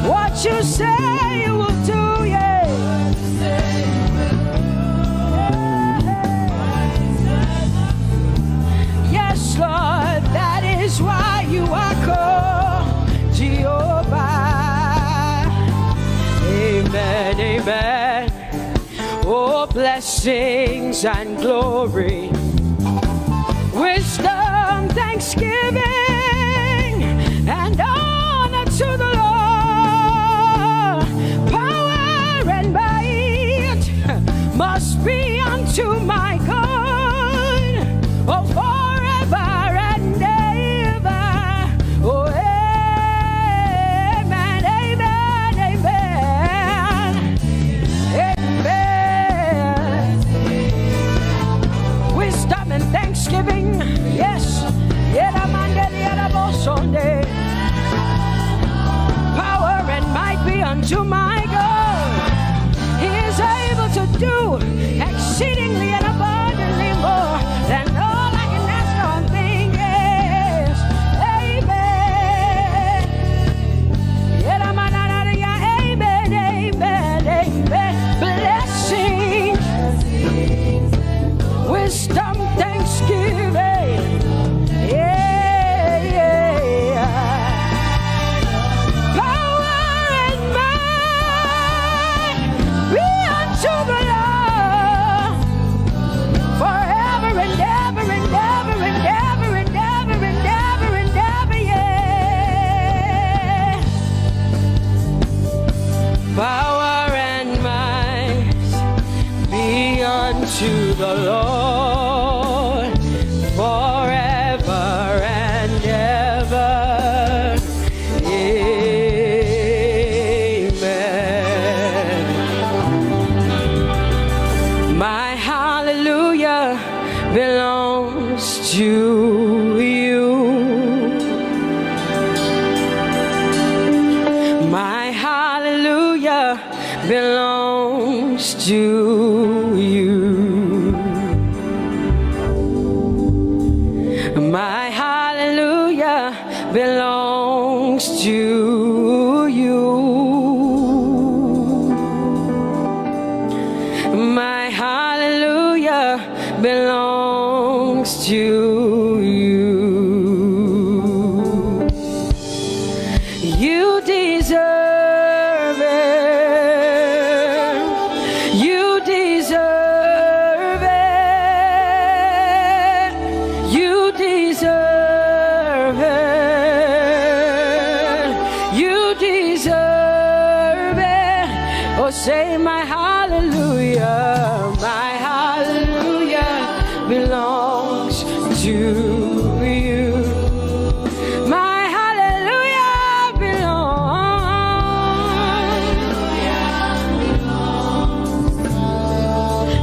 What you say you will do, yeah. Yes, Lord, that is why you are called Jehovah. Amen, amen. Oh, blessings and glory, wisdom, thanksgiving, and honor to the Lord. Power and might must be unto my God, oh, forever and ever. Oh, amen, amen, amen. Amen. Wisdom and thanksgiving. Yes. Yera Mandeli, Yera Bosonde. Power and might be unto my God. He is able to do exceedingly and abundantly more than all I can ask or think. Yes. Amen. Yera Mananaria. Amen. Amen. Amen. Blessings. Wisdom, thanksgiving. Yeah, yeah. Power and might be unto the Lord forever and ever and ever and ever and ever and ever and ever, yeah. Power and might be unto the Lord forever and ever. Amen. My hallelujah belongs to you. My hallelujah belongs to you. My hallelujah belongs to to you. You deserve it. You deserve it. You deserve it. You deserve it. Oh, say, "My hallelujah, my hallelujah belongs to you." My hallelujah belongs.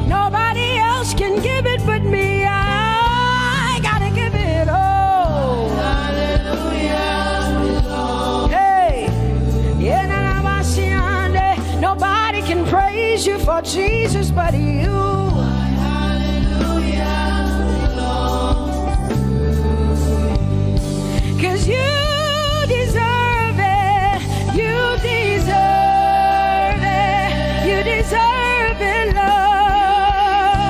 Nobody else can give it but me. I gotta give it all. Hey, yeah, na, na, ma, si, ande. Nobody can praise you for Jesus but you. 'Cause you deserve it. You deserve it. You deserve it, Lord.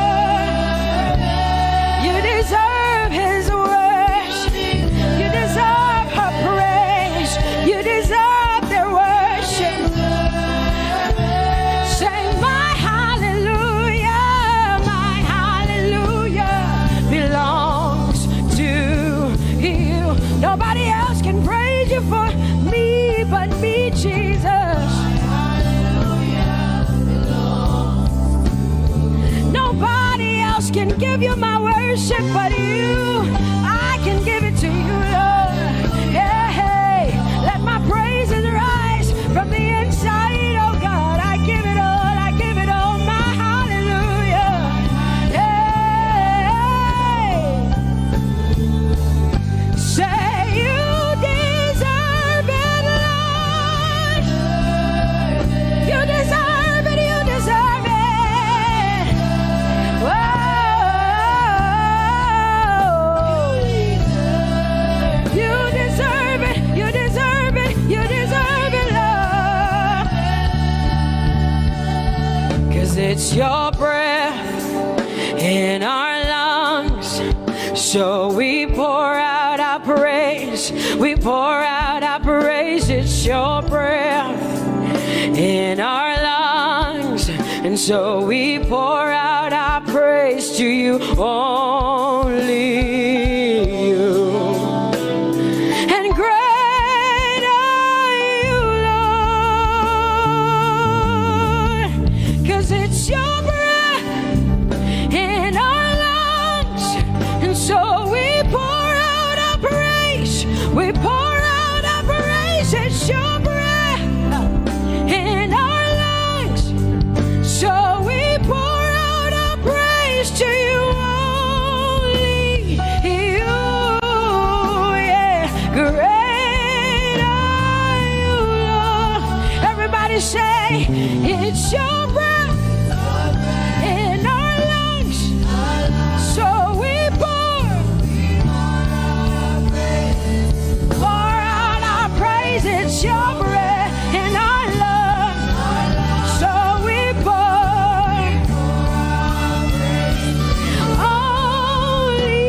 You deserve his worship. You deserve her praise. You deserve their worship. Say, "My hallelujah, my hallelujah belongs to you." Nobody else can praise you for me but me, Jesus. Nobody else can give you my worship but you. I can give it to you, Lord. Yeah, hey. Let my praises rise from the inside, oh God. I give it all, I give it all, my hallelujah. Yeah. Say, "You deserve it, Lord. You deserve it, you deserve it." Whoa. You deserve it, you deserve it, you deserve it, Lord. 'Cause it's your breath in our lungs. So we pour out our praise. We pour out our praise. It's your breath in our lungs. And so we pour out our praise to you, only you. And great are you, Lord, 'cause it's your breath in our lungs. And so we pour out our praise. We pour out our praise. It's your breath in our lungs. So we pour out our praise to you, only you. Yeah. Great are you, Lord. Everybody say, "It's your breath in our lungs." So we pour, pour out our praise. It's your breath in our lungs. So we pour. Only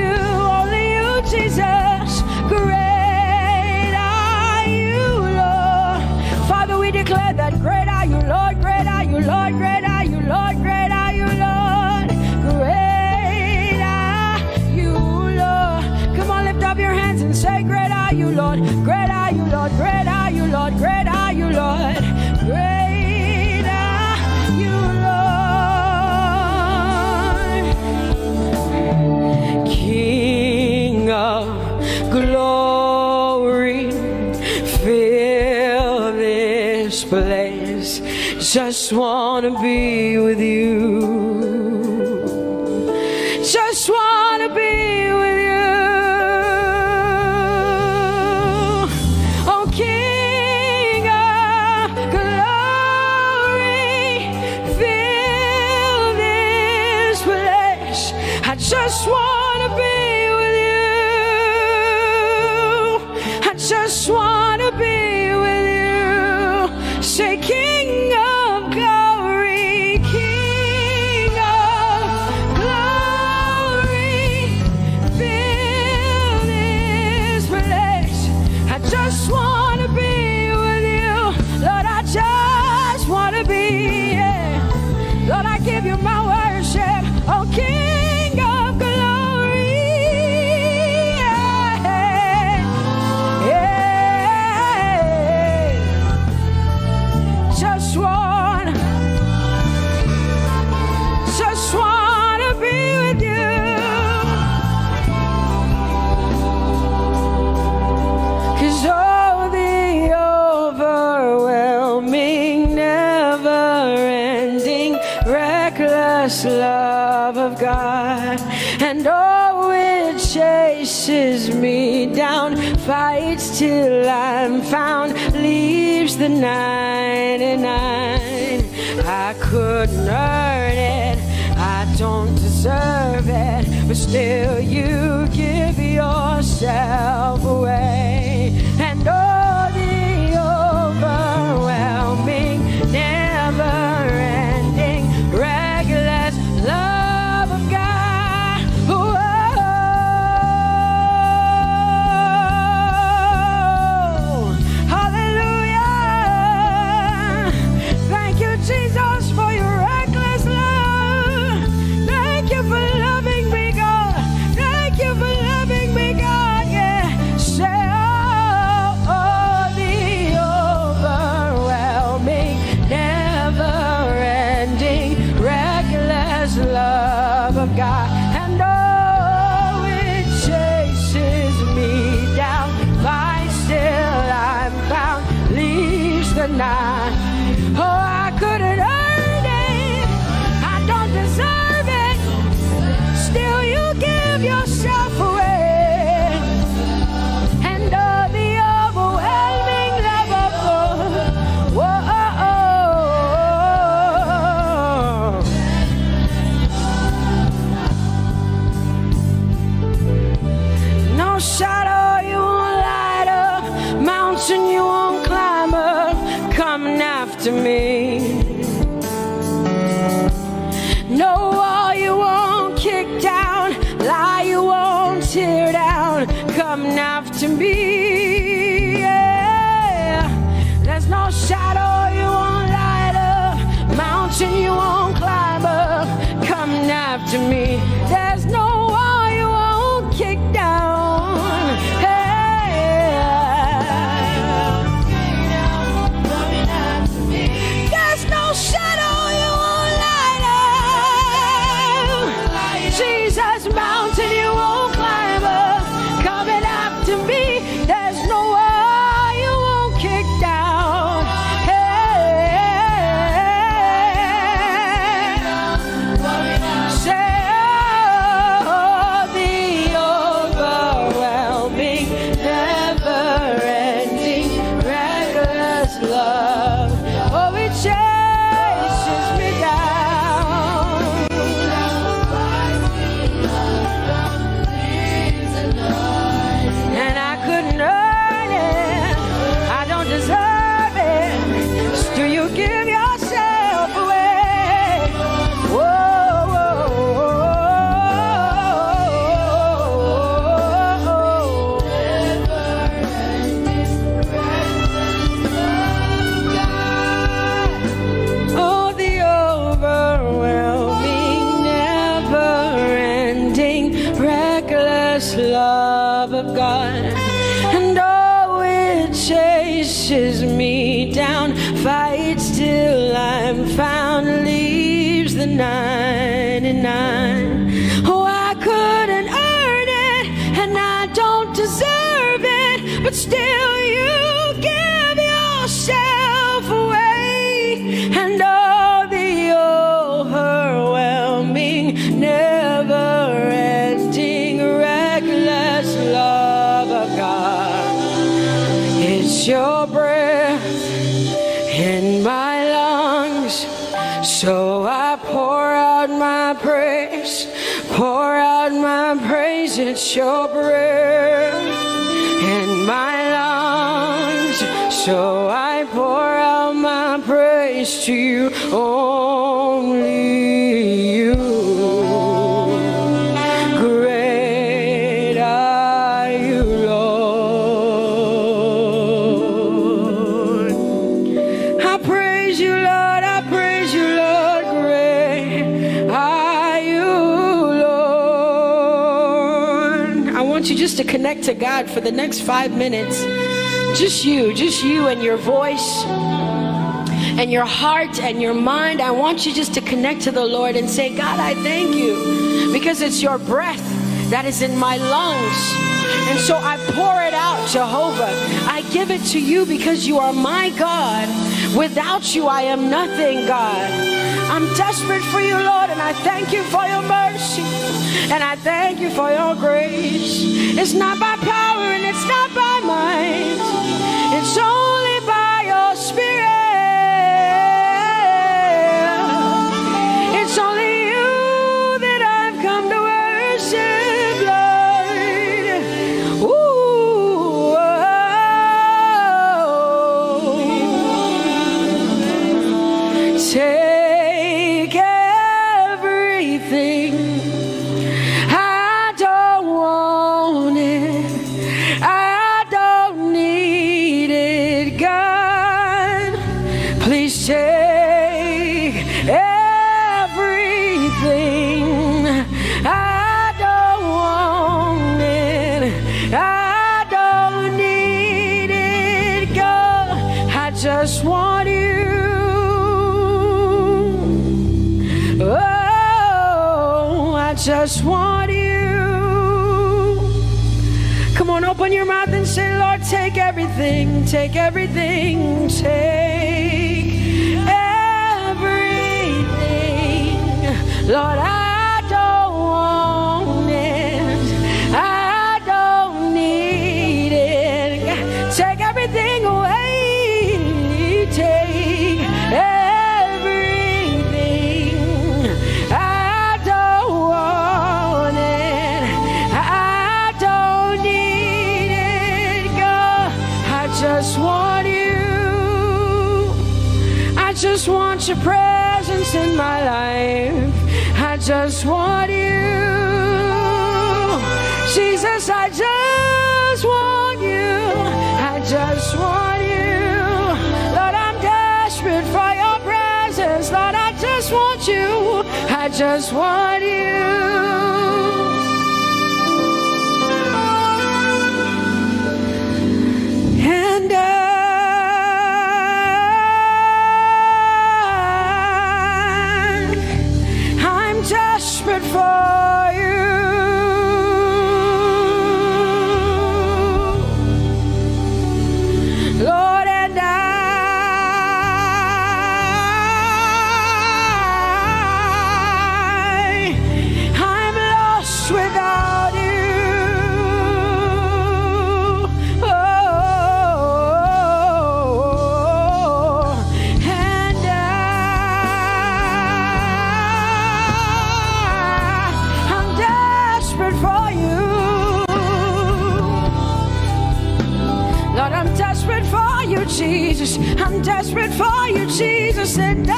you, only you, Jesus. Great are you, Lord. Father, we declare that great are you, Lord. Great are you, Lord. Great are you, Lord. Great are you, Lord. Great are you, Lord. Come on, lift up your hands and say, "Great are you, Lord. Great are you, Lord. Great are you, Lord. Great are you, Lord. Great are you, Lord." King of glory, fill this place. Just wanna be with you. Just wanna be with you. Oh, King of glory, fill this place. I just wanna be with you. I just wanna be with you. Say, "King of glory, King of glory." reckless love of God, and oh, it chases me down, fights till I'm found, leaves the ninety-nine. I couldn't earn it, I don't deserve it, but still you give yourself away. And oh, the overwhelming, never ending, reckless love of God. Whoa. Hallelujah. Thank you, Jesus, for your reckless love. Thank you for loving me, God. Thank you for loving me, God. Yeah. Say, oh, oh, the overwhelming, never ending, reckless love of God. And oh, it chases me down, fights till I'm found, leaves the night. Oh, I couldn't earn it, I don't deserve it, still you give yourself away. And oh, the overwhelming love of God. Whoa. No shadow you won't light up, mountain you won't climb up, coming after me. No wall you won't kick down, lie you won't tear down, coming after me. Yeah. There's no shadow you won't light up, mountain you won't climb up, coming after me. There's no wall you won't kick down. Hey. There's no shadow you won't light up. Jesus, mountain you won't climb up, coming after me. There's no wall you won't kick down. Hey. Say, oh, the overwhelming, never-ending, reckless love. Oh, it chases me down. And I couldn't earn it, I don't deserve it. Still, you give yourself away. Whoa, whoa, whoa, whoa, whoa. Oh, the overwhelming, never-ending, reckless love of God. And oh, it chases me down, fights till I'm found, leaves the ninety-nine. Oh, I couldn't earn it, and I don't deserve it, but still you give yourself away. And oh, the overwhelming, never-ending, reckless love of God. It's your breath in my lungs, so I pour out my praise, pour out my praise. It's your breath in my lungs, so I pour out my praise to you, only you. Great are you, Lord. I praise you, Lord. I praise you, Lord. Great are you, Lord. I want you just to connect to God for the next five minutes. Just you, just you and your voice and your heart and your mind. I want you just to connect to the Lord and say, God, I thank you because it's your breath that is in my lungs. And so I pour it out, Jehovah. I give it to you because you are my God. Without you, I am nothing, God. I'm desperate for you, Lord, and I thank you for your mercy. And I thank you for your grace. It's not by power and it's not by might. It's only by your spirit. It's only you that I've come to worship, Lord. Ooh, oh. Take everything. I don't want it. I don't need it, God. Please take everything. I don't want it. I don't need it, God. I just want you. Oh, I just want you. Come on, open your mouth and say, Lord, take everything, take everything, take everything. Lord, I don't want it. I don't need it. Take everything away. Take everything. I don't want it. I don't need it, God. I just want you. I just want your presence in my life. I just want you. Jesus, I just want you. I just want you. Lord, I'm desperate for your presence. Lord, I just want you. I just want you. And I, I'm desperate for you, Lord, and I, I'm lost without you. Oh, and I, I'm desperate for you. Lord, I'm desperate for you, Jesus. I'm desperate for you, Jesus. And I,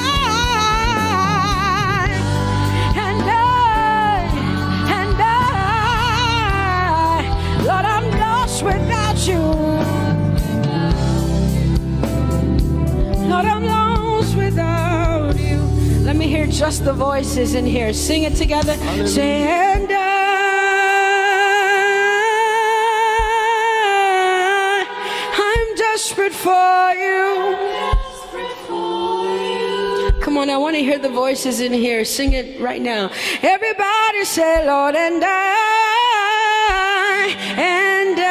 and I, and I, Lord, I'm lost without you. Lord, I'm lost without you. Let me hear just the voices in here. Sing it together. Say, and I, I'm desperate for you. Come on, I want to hear the voices in here. Sing it right now. Everybody say, Lord, and I, and I,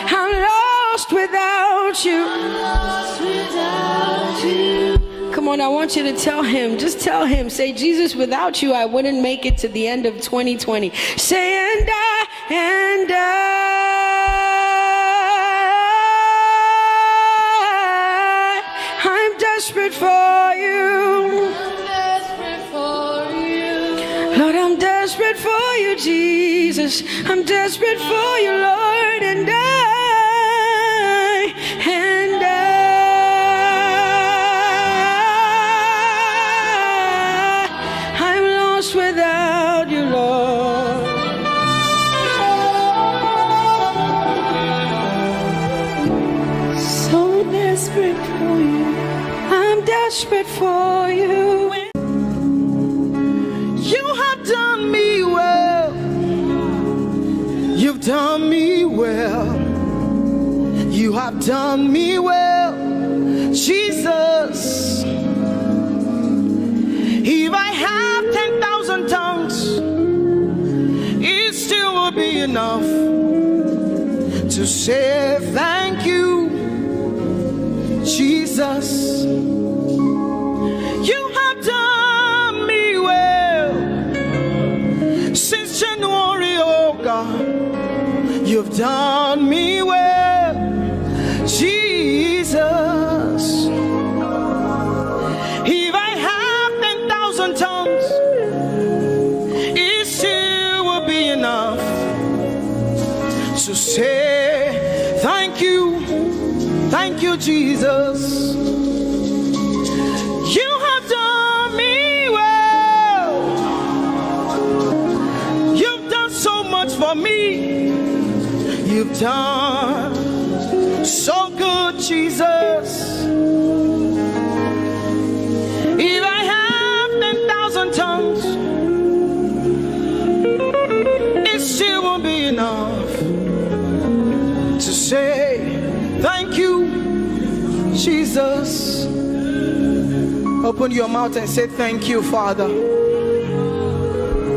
I'm lost without you. Come on, I want you to tell him. Just tell him. Say, Jesus, without you, I wouldn't make it to the end of twenty twenty. Say, and I, and I, I'm desperate for you. Lord, I'm desperate for you, Jesus. I'm desperate for you, Lord, and I, and I, I'm lost without you, Lord. So desperate for you. I'm desperate for you. You have done me well. You've done me well. You have done me well, Jesus. If I have ten thousand tongues, it still will be enough to say thank you, Jesus. You have done me well since January, oh God. You've done me well, Jesus. If I have ten thousand tongues, it still will be enough to say thank you, thank you, Jesus. You have done me well. You've done so much for me. You've done so good, Jesus. If I have ten thousand tongues, it still won't be enough to say thank you, Jesus. Open your mouth and say, "Thank you, Father.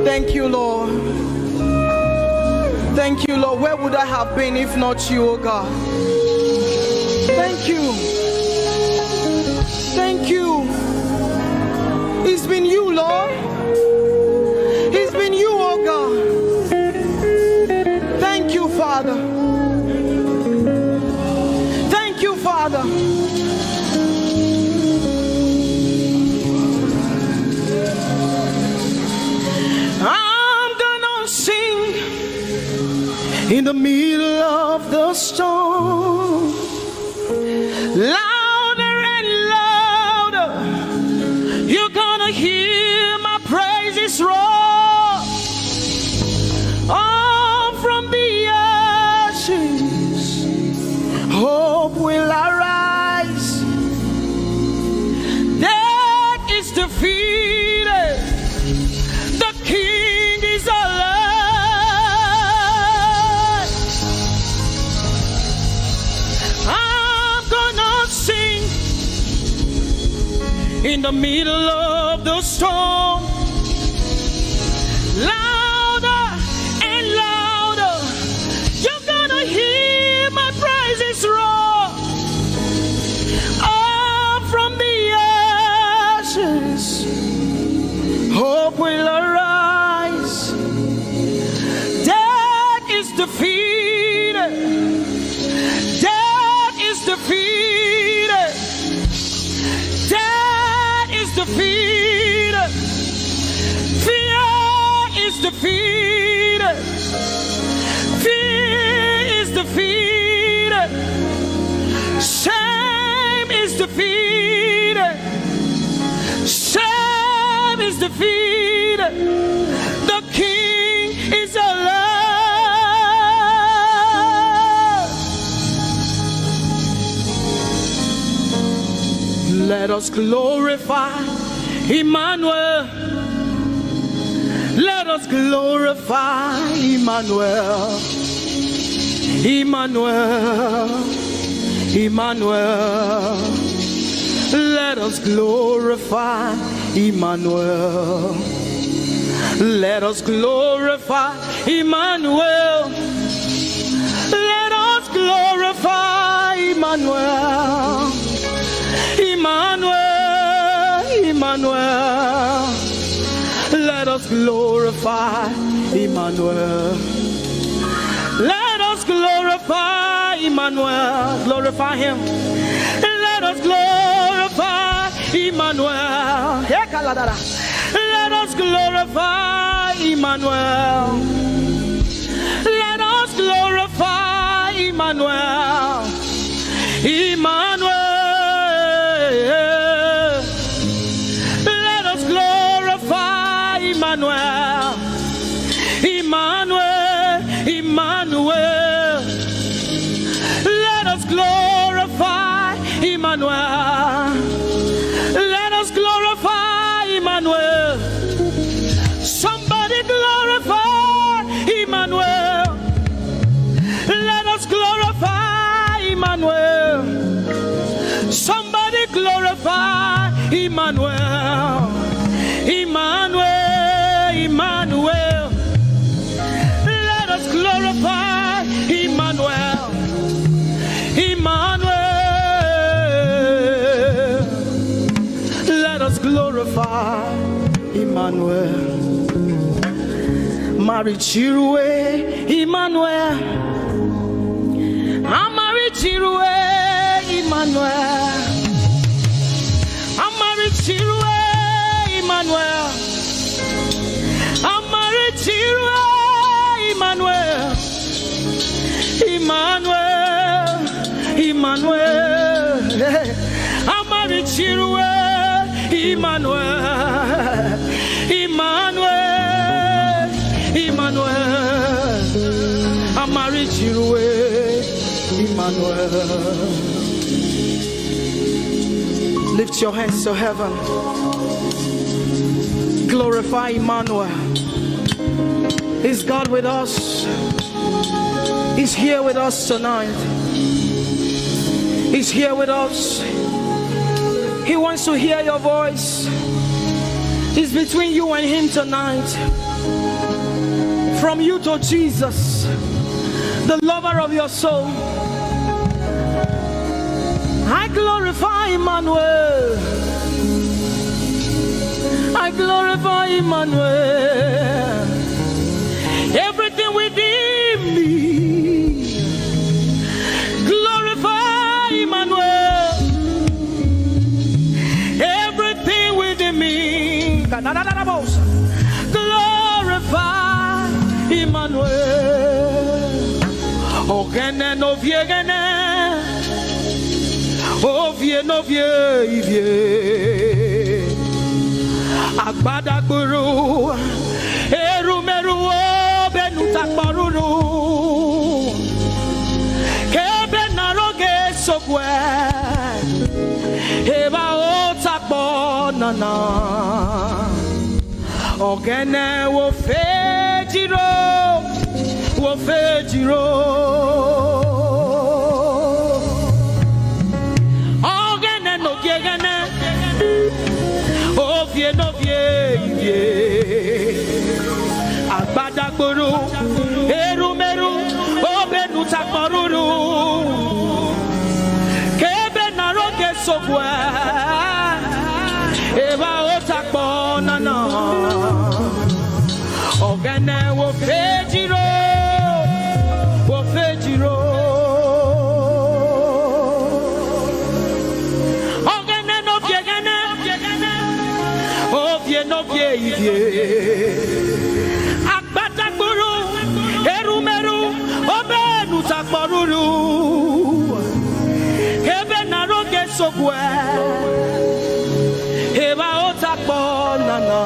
Thank you, Lord. Thank you, Lord. Where would I have been if not you, oh God? Thank you. Thank you. It's been you, Lord. It's been you, oh God. Thank you, Father. Thank you, Father." I'm gonna sing in the middle of the storm, louder and louder. You're gonna hear my praises roar. All from the ashes, hope will arise. Death is defeated. The King is alive. I'm gonna sing in the middle of the storm, louder and louder. You're gonna hear my praises roar. Up from the ashes, hope will arise. Death is defeated. Death is defeated. Death is defeated. Fear is defeated. Fear is defeated. Shame is defeated. Shame is defeated. The King is alive. Let us glorify Emmanuel. Let us glorify Emmanuel. Emmanuel. Emmanuel. Let us glorify Emmanuel. Let us glorify Emmanuel. Let us glorify Emmanuel. Emmanuel, Emmanuel. Let us glorify Emmanuel. Let us glorify Emmanuel. Glorify him. Let us glorify Emmanuel. Hey, Kaladara. Let us glorify Emmanuel. Let us glorify Emmanuel. Emmanuel. Let us glorify Emmanuel. Emmanuel, Emmanuel. Let us glorify Emmanuel. Let us glorify Emmanuel. Somebody glorify Emmanuel. Let us glorify Emmanuel. Somebody glorify Emmanuel. Emmanuel, Emmanuel. Let us glorify Emmanuel. Glorify Emmanuel. Marichirue Emmanuel. Amarichirue Emmanuel. Amarichirue Emmanuel. Amarichirue Emmanuel. Emmanuel, Emmanuel. Amarichirue Emmanuel. Emmanuel, Emmanuel. Amarichirue Emmanuel. Lift your hands to heaven. Glorify Emmanuel. Is God with us? He's here with us tonight. He's here with us. He wants to hear your voice. He's between you and Him tonight. From you to Jesus, the lover of your soul. I glorify Emmanuel. I glorify Emmanuel. Everything within me, glorify Emmanuel. Everything within me, glorify Emmanuel. Ogene no viegene. Ovie no vie ivie. Agbadagburu erumeru obenu takporuru. Kebe na roge sokwe. Eba o takpo nana. Ogene wo fejiro, wo fejiro. Ogene no gegene, ovie no vie ivie. Agbadagburu, erumeru, obenu takporuru. Kebe na roge sokwe. Eba o takpo nana. Ogene wo fejiro, wo fejiro. Ogene no viegene, ovie no vie ivie. Agbadagburu, erumeru, obenu takporuru. Ebe na roge sokwe. Eba o takpo nana.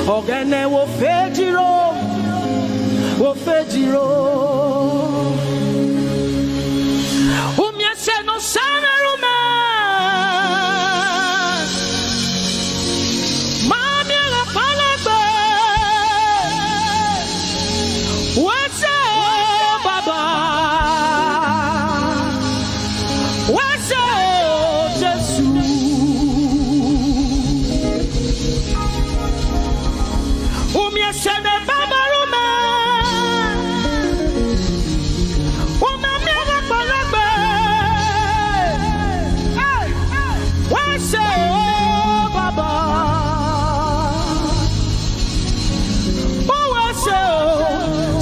Ogene wo fejiro, wo fejiro. Umia se no samerume. Mami la palagbe. What's up, Baba? What's up, Jesus? Umia se me Baba rume.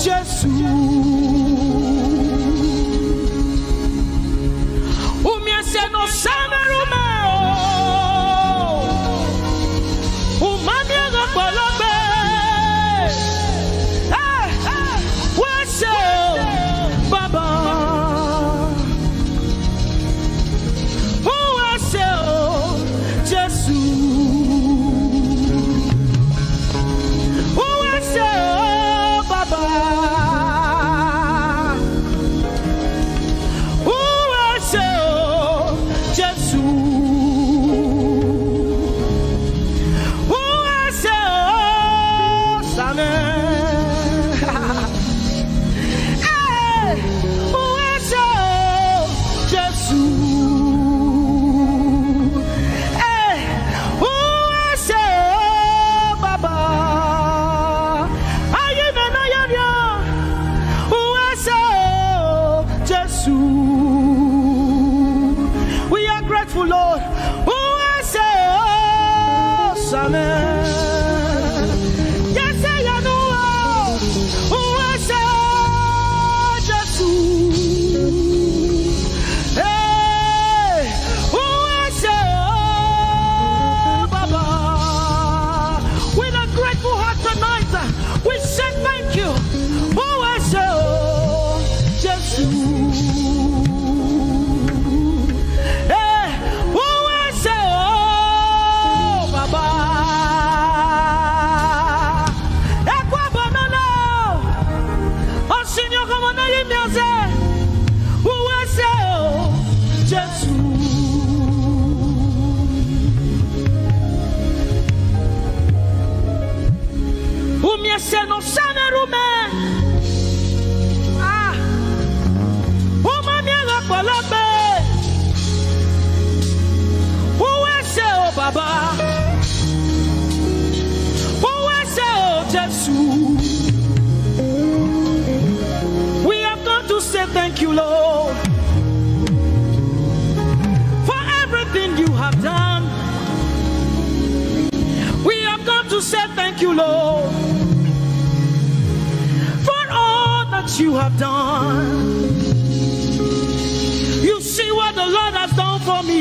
Jesu. Umia se no samerume. Umami agapalagbe. Hey, hey, what's up, Baba? Who was so Jesu? Who was so Baba? Who was so Jesu? Who was so Samuel? Hey, who was so Jesu? Hey, who was so Baba? Ayi me no yam yam. Who was so Jesu? We are grateful, Lord. Who was so Amen. Yes, I know. Who I say, Jesus. Hey, who I say, oh, Baba. With a grateful heart tonight, we say thank you. Who I say, oh, Jesus. Hey, who I say, oh, Baba. Ekwa banana. Oh, Seigneur, comment on a mis. Who I say, oh, Jesus. Umie se no sane rume. Ah. Uma mi la palabe. Uwe se o Baba. Uwe se o Jesus. We have come to say thank you, Lord, for everything you have done. We have come to say thank you, Lord, for all that you have done. You see what the Lord has done for me.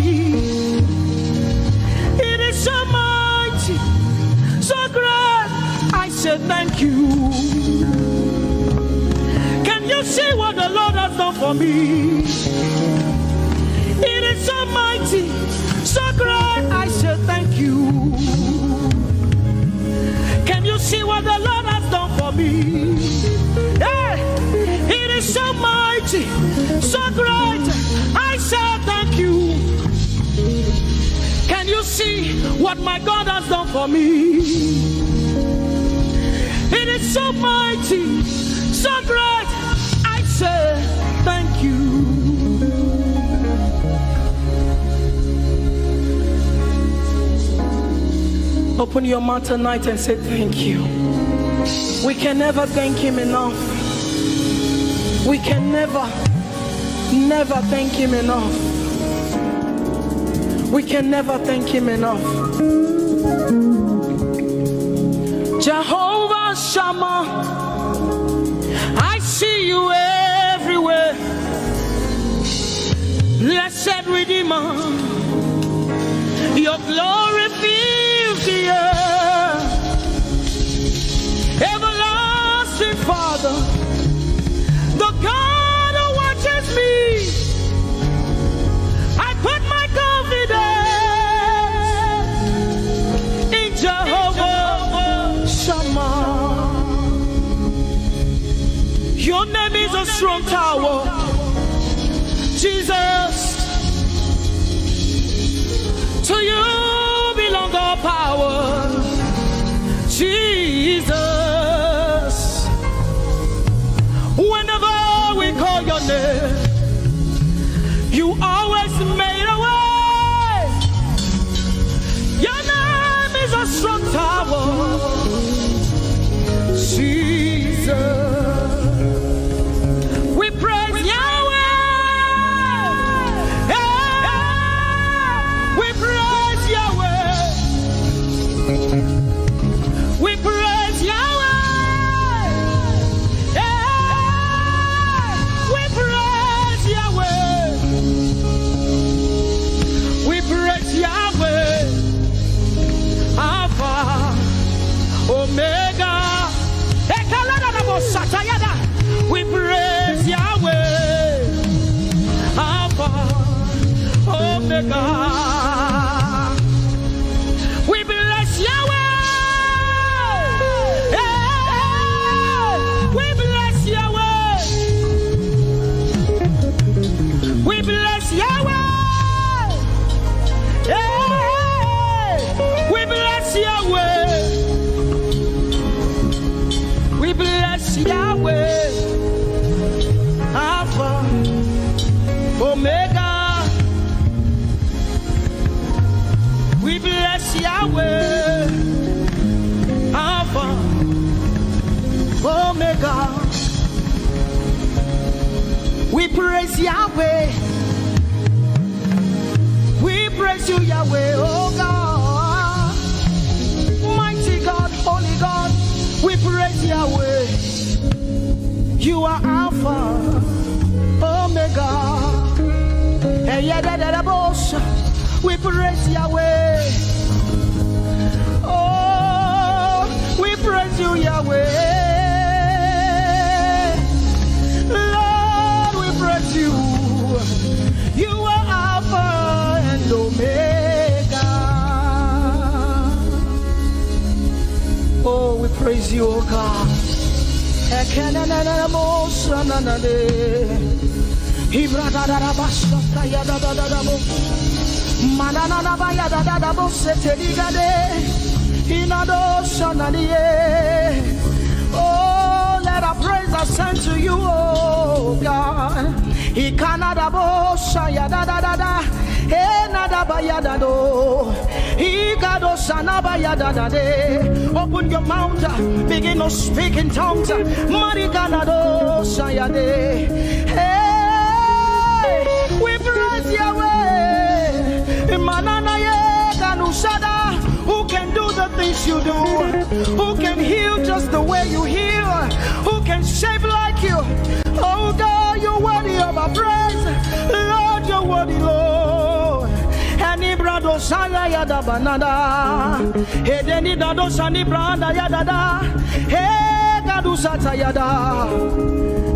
It is so mighty, so great. I say thank you. Can you see what the Lord has done for me? It is so mighty, so great. I say thank you. Can you see what the Lord has done for me? Hey, it is so mighty, so great. I say thank you. Can you see what my God has done for me? It is so mighty, so great. I say thank you. Open your mouth tonight and say thank you. We can never thank him enough. We can never, never thank him enough. We can never thank him enough. Jehovah Shammah, I see you everywhere. Blessed Redeemer, your glory fills the earth. Everlasting Father, the God who watches me, I put my confidence in Jehovah Shammah. Your name is a strong tower, Jesus. To you belong all power, Jesus. Whenever we call your name, you always made a way. Your name is a strong tower, Jesus. We praise Yahweh. Yeah. We praise Yahweh. We praise Yahweh. Yeah. We praise Yahweh. We praise Yahweh. Alpha, Omega. Ekaladadabosatayada. We praise Yahweh. Alpha, Omega. We bless Yahweh. Yeah. We bless Yahweh. We bless Yahweh. Yeah. We bless Yahweh. We bless Yahweh. Alpha, Omega. We bless Yahweh, Alpha, Omega. We praise Yahweh. We praise you, Yahweh, oh God. You are Alpha, Omega. Hey, yeah, da, da, da, boss. We praise Yahweh. Oh, we praise you, Yahweh. Lord, we praise you. You are Alpha and Omega. Oh, we praise you, oh God. Ekenenenenemo sananade. Ibradadadabasatayadadadadabo. Manananabayadadadabo seteligade. Inado sanadie. Oh, let our praise ascend to you, oh God. Ikanadabo sayadadadada. Enadabayadado. Igado sanabayadadade. Open your mouth, uh, begin to speak in tongues. Mariganado sayade. Hey, we praise Yahweh. Mananaye ganusada. Who can do the things you do? Who can heal just the way you heal? Who can shape like you? Oh God, you're worthy of our praise. Lord, you're worthy, Lord. Enibrado saya yada banada. Edeni dado sani branda yada da. He gadu sata yada.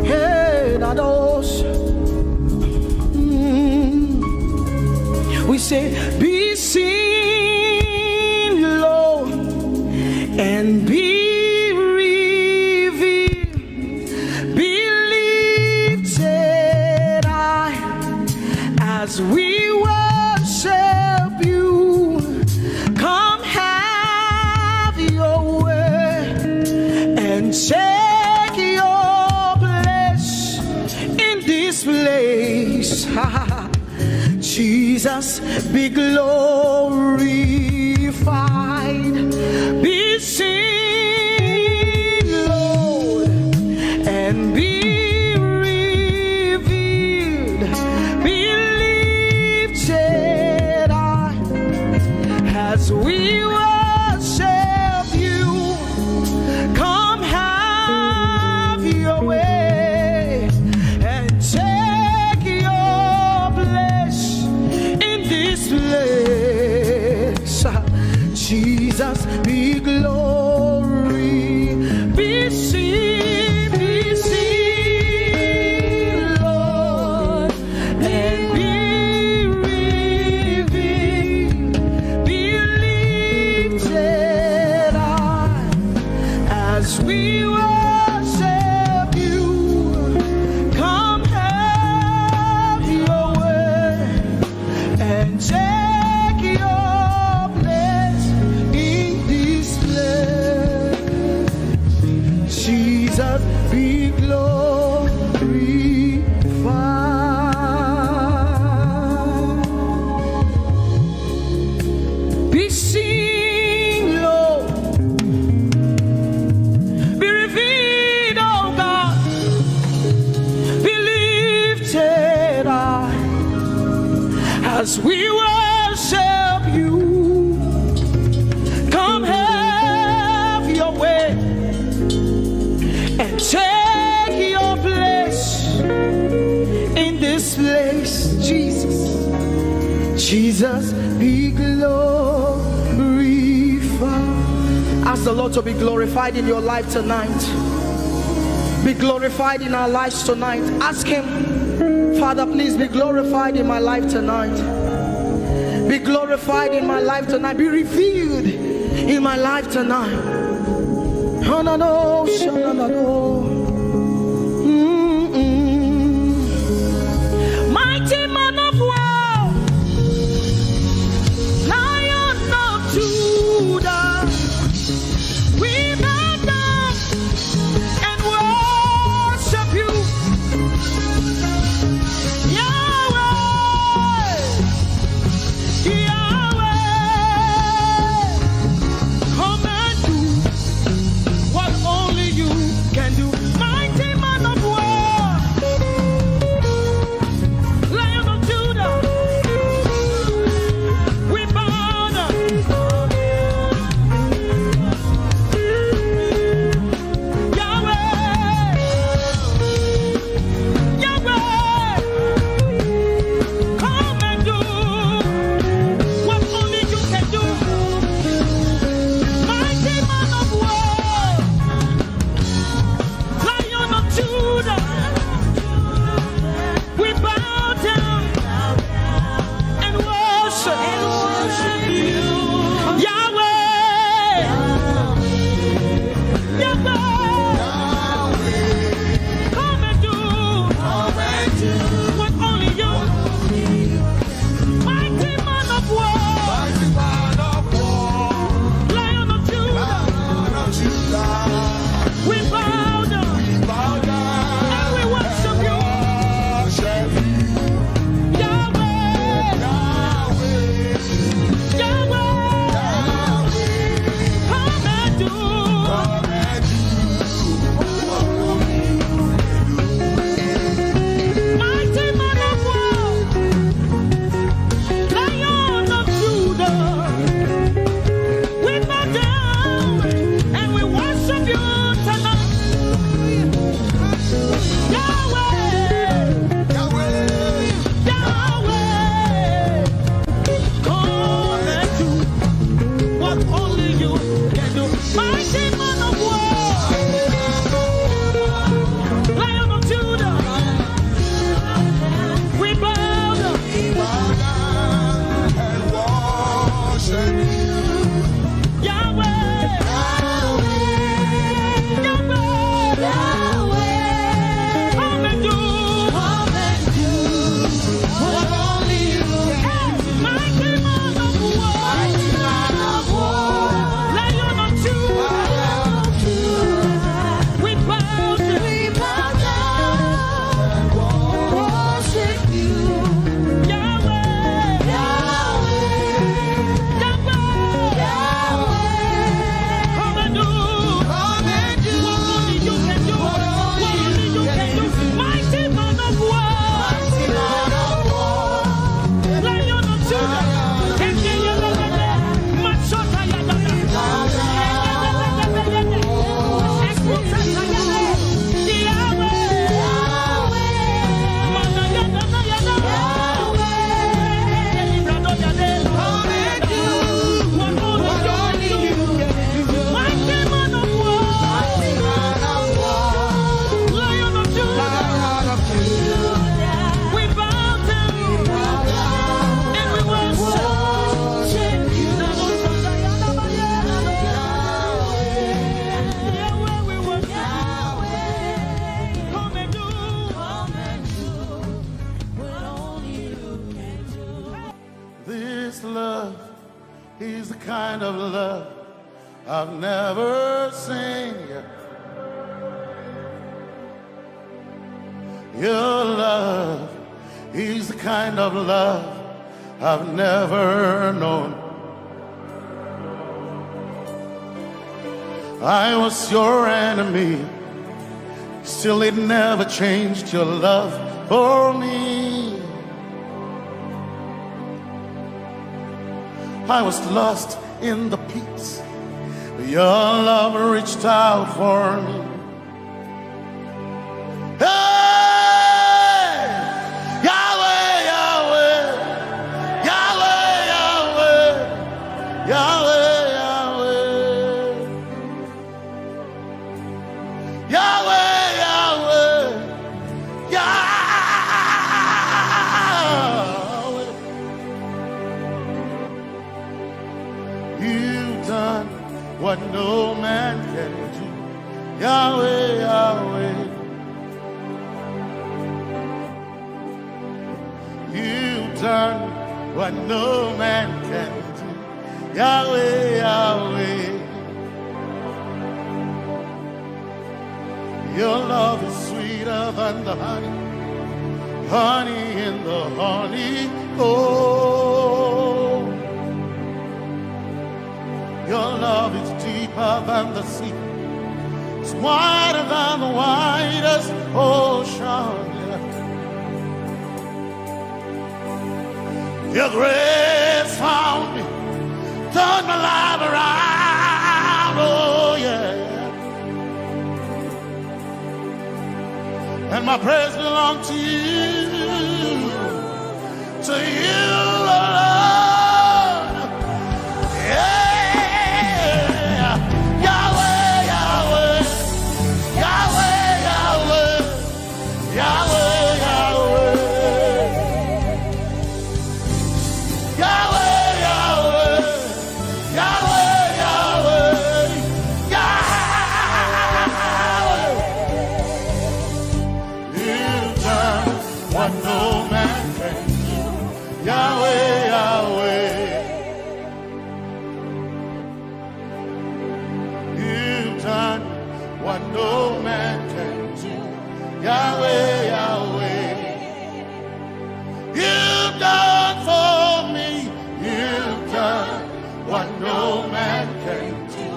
He dados. Mm. We say, be seen, Lord, and be revealed. Be lifted high as we worship you. Come have your way and take your place in this place. Jesus, be glorified, be seen, Lord, and be revealed, be lifted high as we worship you. Come have your way and take your place in this place. Jesus, be glory, be seen, be seen, Lord, and be revealed, be lifted high as we worship you. Come have your way and take your place in this place. Jesus, be glorified. Be seen, Lord. Be revealed, oh God. Be lifted high as we worship you. Come have your way and take your place in this place, Jesus. Jesus, be glorified. Ask the Lord to be glorified in your life tonight. Be glorified in our lives tonight. Ask Him, Father, please be glorified in my life tonight. Be glorified in my life tonight. Be revealed in my life tonight. Hanano, shananano. Mm-mm. Mighty man of war, Lion of Judah, we bow down and worship you. Yahweh, Yahweh, come and do what only you can do. He's the kind of love I've never seen yet. Your love is the kind of love I've never known. I was your enemy, still it never changed your love for me. I was lost in the pits, but your love reached out for me. Hey! Yahweh, Yahweh, Yahweh, Yahweh, Yahweh, Yahweh. Yahweh, Yahweh, Yahweh. You've done what no man can do. Yahweh, Yahweh. You've done what no man can do. Yahweh, Yahweh. Your love is sweeter than the honey, honey in the honeycomb. Your love is deeper than the sea. It's wider than the widest ocean. Your grace found me, turned my life around. Oh yeah. And my praise belongs to you, to you alone. Yeah. Yahweh, Yahweh, Yahweh, Yahweh, Yahweh, Yahweh, Yahweh, Yahweh, Yahweh, Yahweh, Yahweh. You've done what no man can do. Yahweh, Yahweh. You've done what no man can do. Yahweh, Yahweh. You've done for me. You've done what no man can do.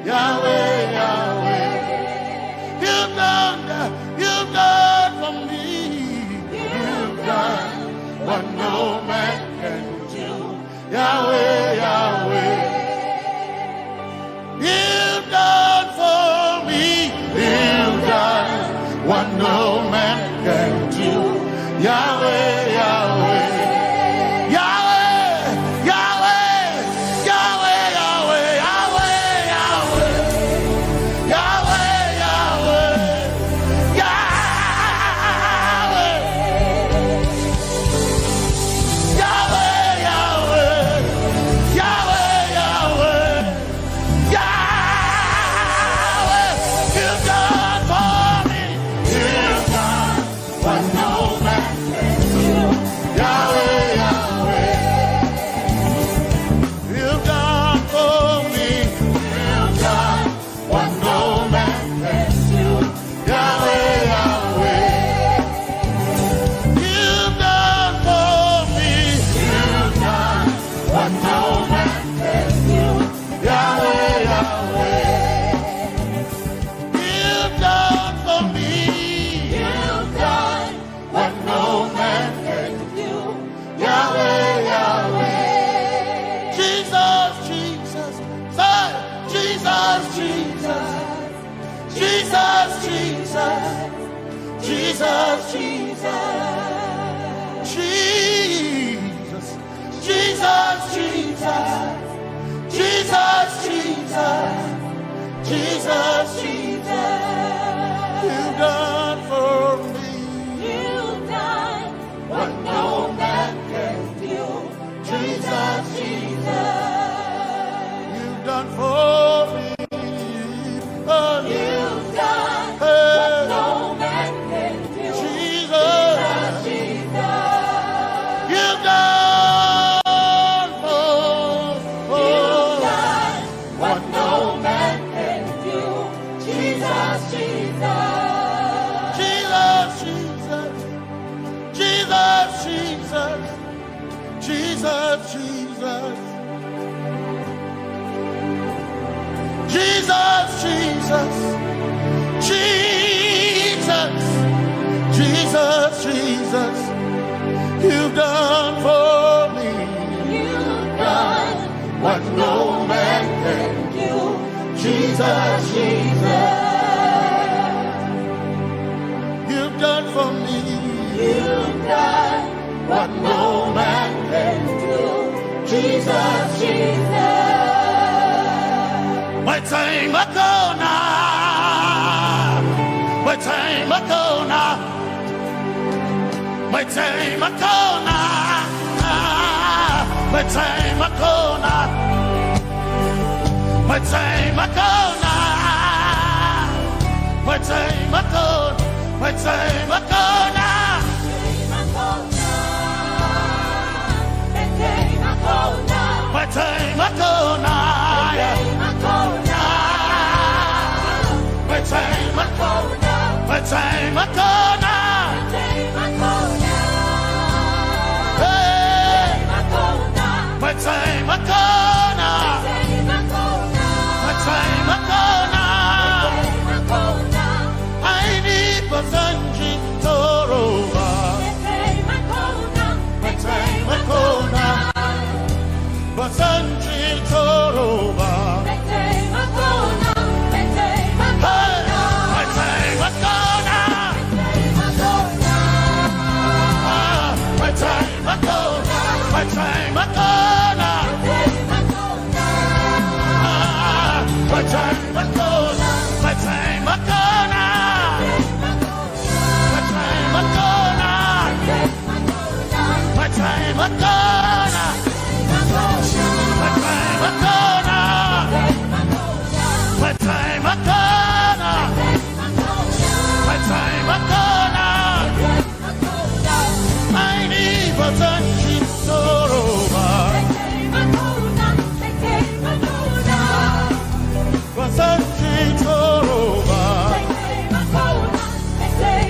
Yahweh, Yahweh. You've done, you've done for me. You've done what no man can do. Yahweh, Yahweh. You've done for me. You've done what no man can do. Yahweh, Yahweh. Yahweh, Yahweh, Yahweh, Yahweh, Yahweh, Yahweh. Yahweh, Yahweh, Yahweh. Yahweh, Yahweh, Yahweh, Yahweh, Yahweh. You've done for me. You've done what no man can do. Yahweh, Yahweh. You've done for me. You've done what no man can do. Yahweh, Yahweh. You've done for me. You've done what no man can do. Yahweh, Yahweh. You've done for me. You've done what no man can do. Yahweh, Yahweh. Jesus, Jesus. Say, Jesus, Jesus. Jesus, Jesus. Jesus, Jesus. Jesus, Jesus. Jesus, Jesus. Jesus, Jesus. Jesus, Jesus. You've done for me. You've done what no man can do. Jesus, Jesus. You've done for me. Oh, you've done what no man can do. Jesus. Jesus, Jesus. You've done for, for Jesus. Jesus, Jesus, Jesus, Jesus, Jesus, you've done for me. You've done what no man can do. Jesus, Jesus, you've done for me. You've done what no man can do. Jesus, Jesus. Metsei makona. Metsei makona. Metsei makona. Metsei makona. Metsei makona. Metsei makona. Metsei makona. Metsei makona. Metsei makona. Hey. Metsei makona. Metsei makona. Aini basanji toroba. Metsei makona. Basanji toroba. Hey, metsei makona. Ah, metsei makona. Metsei makona. Ah, metsei makona. Metsei makona. Metsei makona. Metsei makona. Metsei makona. Metsei makona. Metsei makona. Aini basanji toroba. Basanji toroba. Metsei makona. Metsei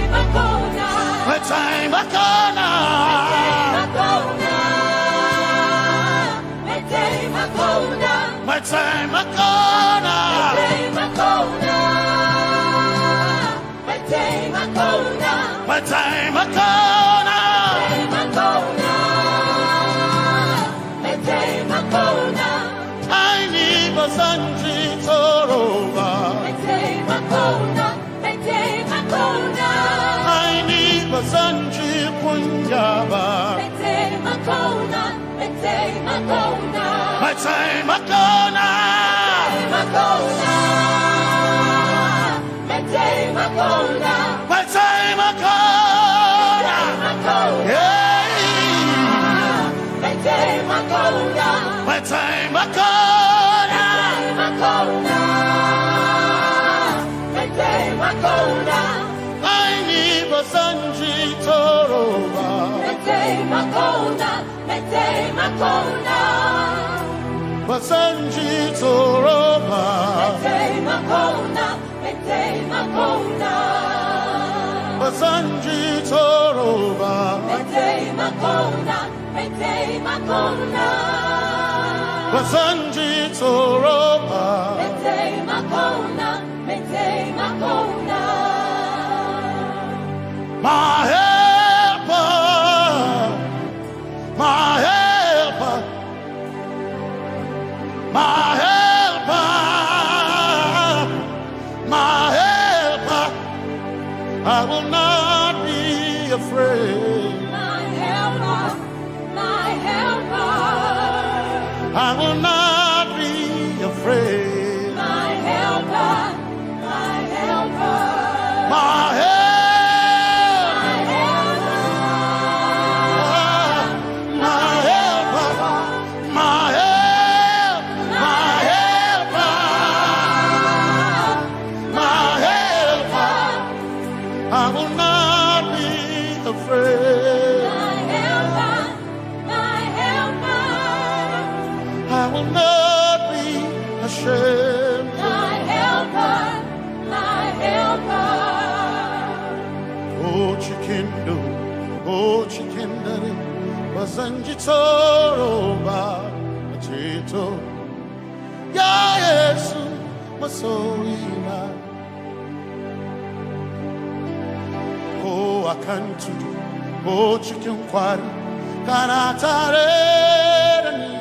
makona. Metsei makona. Aini basanji toroba. Aini basanji kunyaba. Metsei makona. Metsei makona. Metsei makona. Metsei makona. Hey. Metsei makona. Metsei makona. Metsei makona. Metsei makona. Aini basanji toroba. Metsei makona. Metsei makona. Basanji toroba. Metsei makona. Metsei makona. Basanji toroba. Metsei makona. Metsei makona. Basanji toroba. Metsei makona. Metsei makona. My helper, my helper, my helper, my helper. I will not be afraid. My helper, my helper. I will not be afraid. My helper, my helper. My help. My helper. My helper. My help. My helper. My helper. I will not be afraid. My helper, my helper. I will not be ashamed. My helper, my helper. Oh, chikindo, oh, chikindari. Ba zan ji tsoro ba, mace to. Ya Yesu masoyina. Ko a kan tudu, ko cikin kwari, kana tare da ni.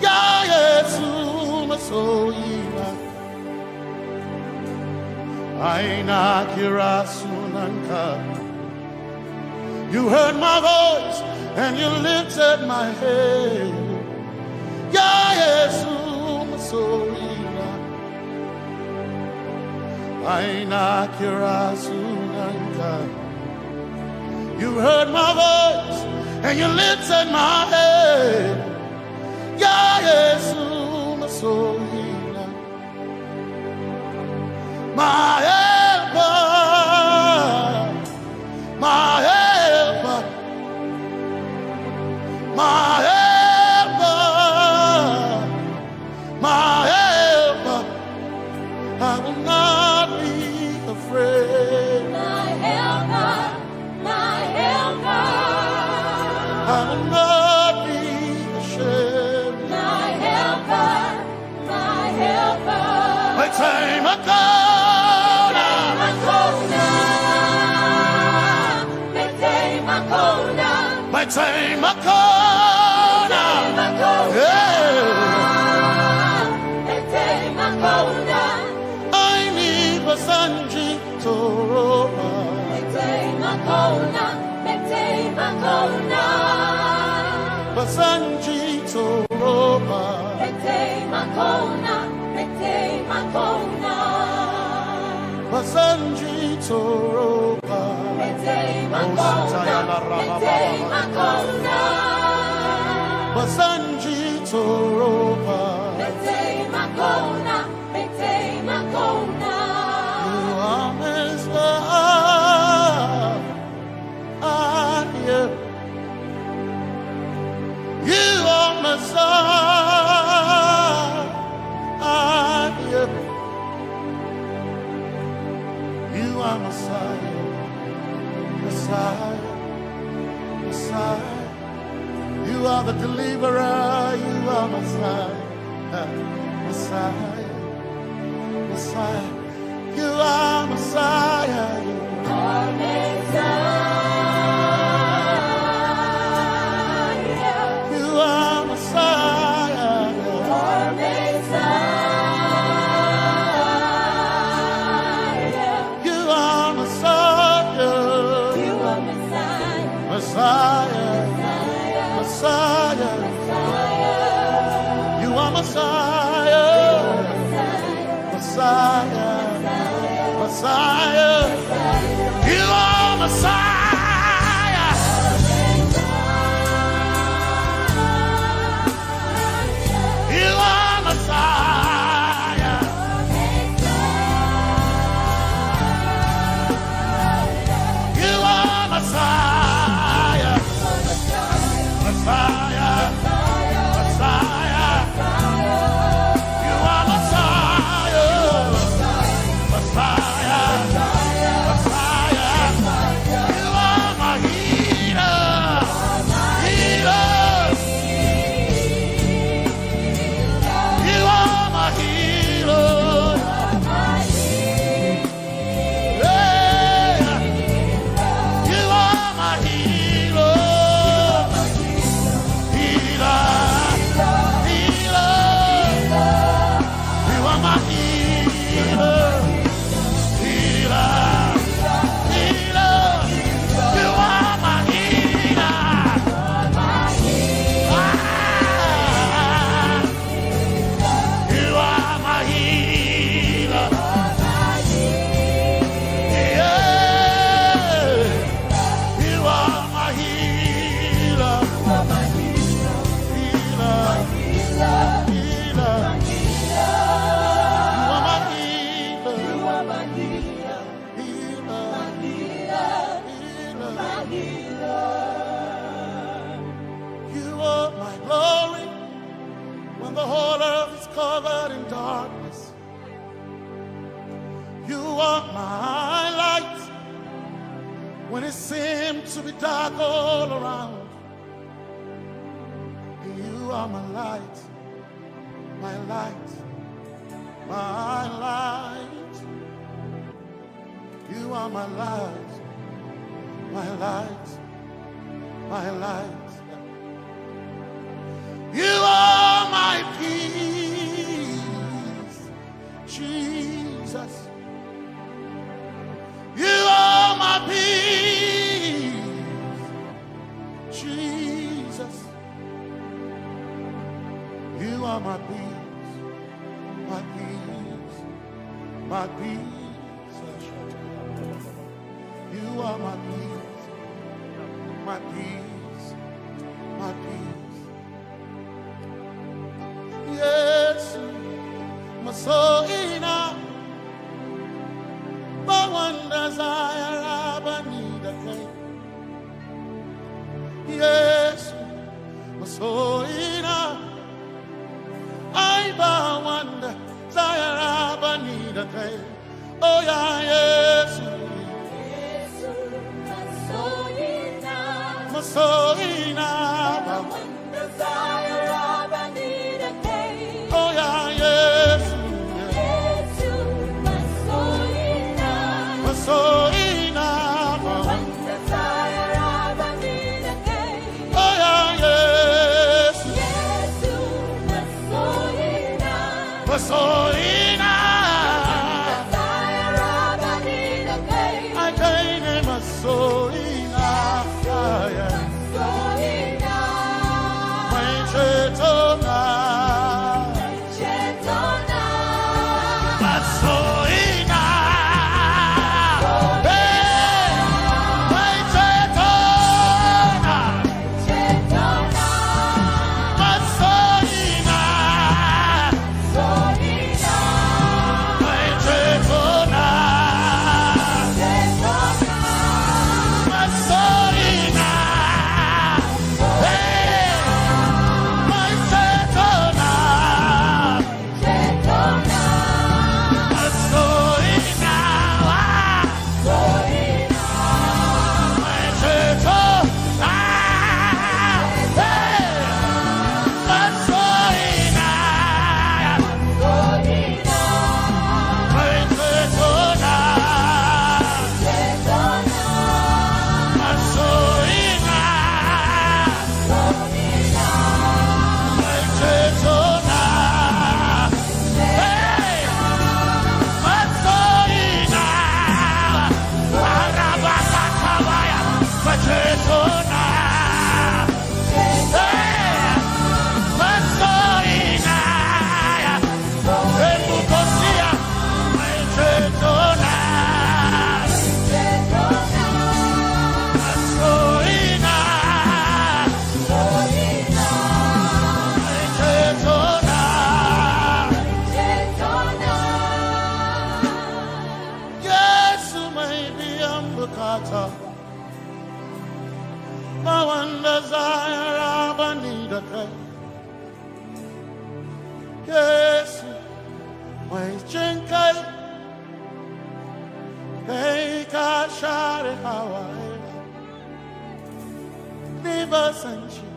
Ya Yesu masoyina. Ai na kira sunanka. You heard my voice and you lifted my head. Ya Yesu masoyina. Ai na kira sunanka. You heard my voice and you lifted my head. Ya Yesu masoyina. My helper, my helper, my helper, my helper. I will not be afraid. My helper, my helper. I will not be ashamed. My helper, my helper. Mai taimako na. Taimako na. Mai taimako na. Mai taimako na. Taimako na. Yeah. Mai taimako na. Ai ni ba zan ji tsoro ba. Mai taimako na, mai taimako na. Ba zan ji tsoro ba. Mai taimako na, mai taimako na. Ba zan ji tsoro ba. Mai taimako na, mai taimako na. Ba zan ji tsoro ba. Mai taimako na, mai taimako na. You are Messiah. You are Messiah. You are Messiah. Messiah. Messiah. You are the deliverer. You are Messiah. Messiah. Messiah. You are Messiah. You are Messiah. You are Messiah. You are Messiah. You are Messiah. You are Messiah. Messiah. Messiah. Messiah. You are Messiah. Messiah. Messiah. You are Messiah. You are Messiah. You are Messiah. Messiah. Messiah. You are Messiah. Messiah. Messiah. You To be dark all around. You are my light, my light, my light. You are my light, my light, my light. You are my peace, Jesus. You are my peace, Jesus. You are my peace, my peace, my peace. You are my peace, my peace, my peace. Yesu, masoina, ba wanda zai raba ni da kai. Yesu, masoina, ai ba wanda zai raba ni da kai. Oh ya Yesu, Yesu, masoina, masoina, ba wanda zai raba ni da kai. Oh ya Yesu, Yesu, masoina, masoina, ba wanda zai raba ni da kai. Oh ya Yesu, Yesu, masoina, masoina, zai raba ni da kai. Ai kai ne masoina, masoina, mai ceto na. Cetona. Masoina. Hey, mai cetona. Cetona. Masoina. Soina. Mai cetona. Cetona. Masoina. Hey, mai cetona. Yesu mai biyan bukata, ba wanda zai raba ni da kai. Yesu mai jin kai, kai ka share hawaye. Ni ba san shi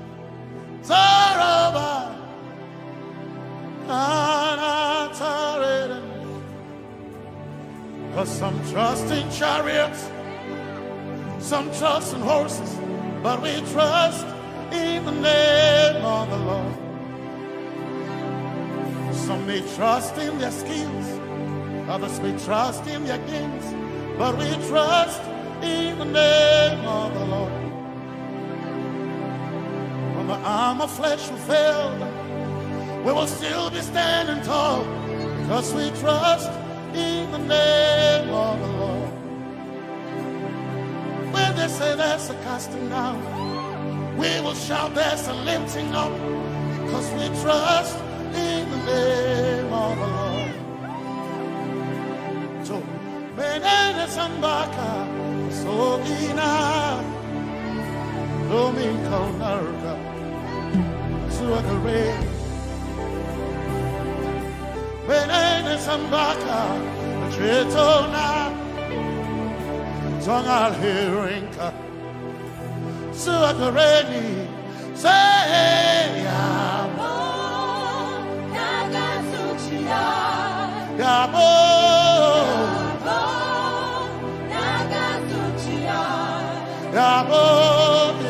tsoro ba, kana tare da ni. 'Cause some trust in chariots, some trust in horses, but we trust in the name of the Lord. Some may trust in their skills, others may trust in their gains, but we trust in the name of the Lord. When the arm of flesh will fail, we will still be standing tall, 'cause we trust in the name of the Lord. When they say there's a casting down, we will shout there's a lifting up, 'cause we trust in the name of the Lord. So, menene sambaka, so ina, domin kaunarka, zuwa gare. Menene sambaka, cetona, zong alherinka. Suakareni. Say, Yabo. Yabo. Yabo,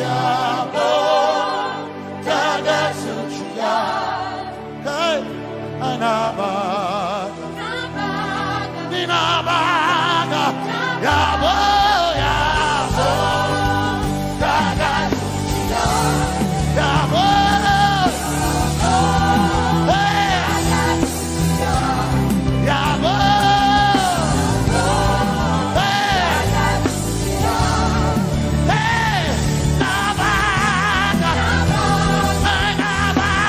Yabo. Hey, Anaba. Ninabaga, yabo, yabo, daga, yabo, hey, yabo, hey, hey, nabaga, nabaga, nabaga.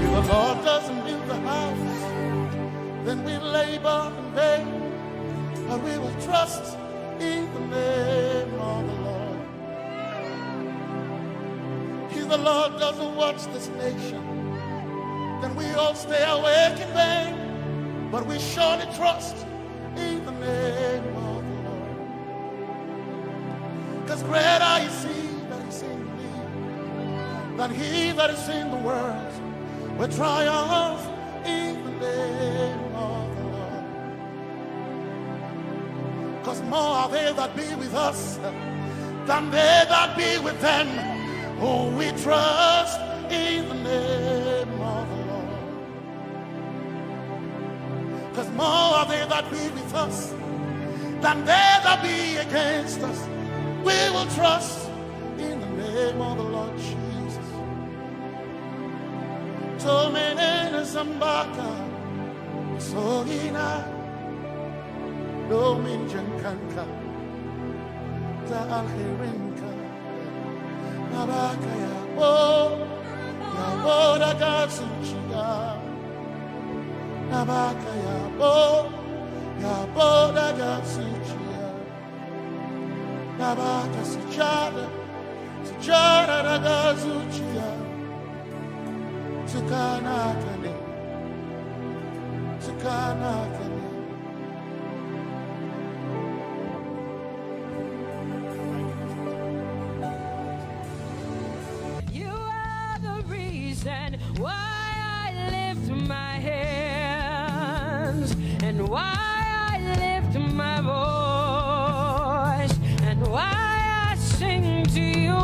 If the Lord doesn't build the house, then we labor in vain, but we will trust in the name of the Lord. If the Lord doesn't watch this nation, then we all stay awake in vain, but we surely trust in the name of the Lord. Because greater is he that is in me than he that is in the world. We triumph in the name of the Lord. Because more are they that be with us than they that be with them, who we trust in the name of the Lord. Because more are they that be with us than they that be against us. We will trust in the name of the Lord Jesus. Tomenene zambaka, sohina, domin jankanka, ta alherinka. Nabaka yabo, yabo daga zuciya. Nabaka yabo, yabo daga zuciya. Nabaka sujada, sujada daga zuciya. Tukana kane, tukana kane. You are the reason why I lift my hands and why I lift my voice and why I sing to you.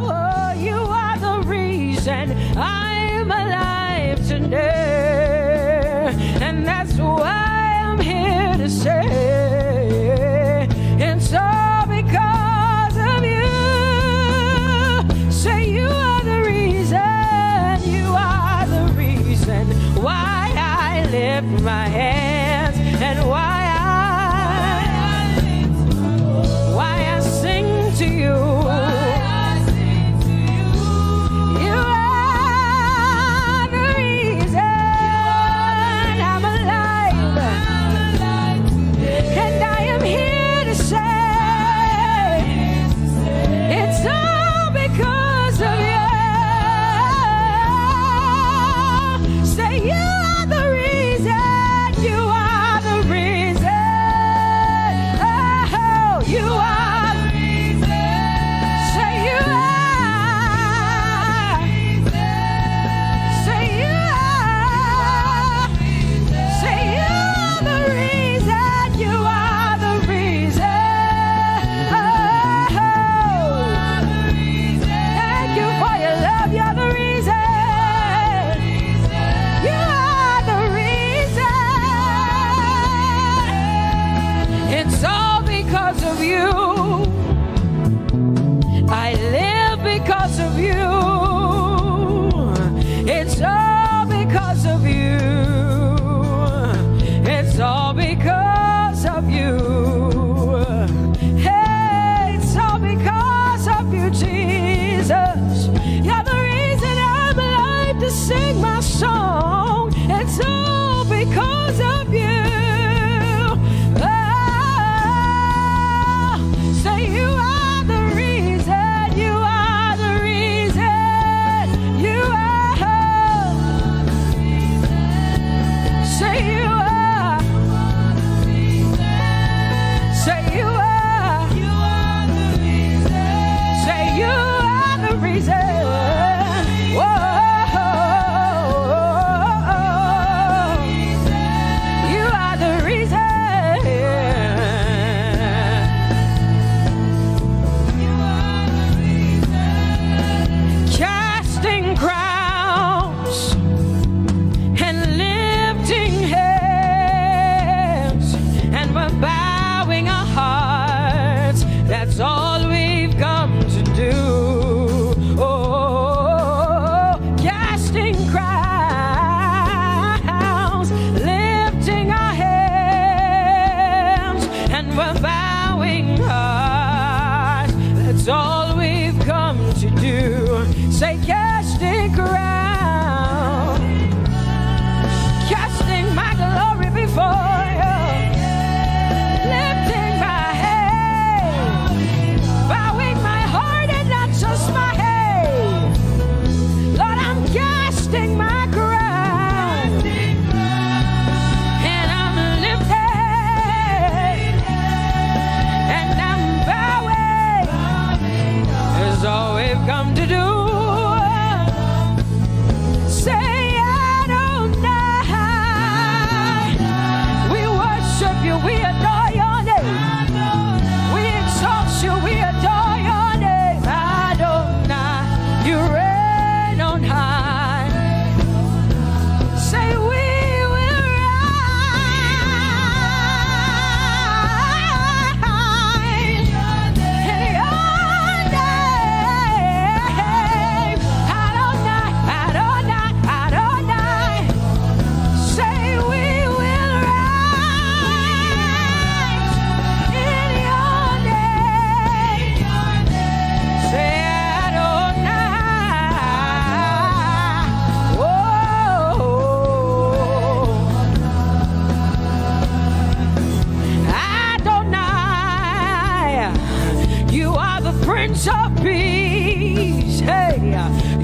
Oh, you are the reason I'm alive today, and that's why I'm here to say. And so, because of you, say you are the reason, you are the reason why I lift my hands and why I, why I sing to you. You are the reason I'm alive.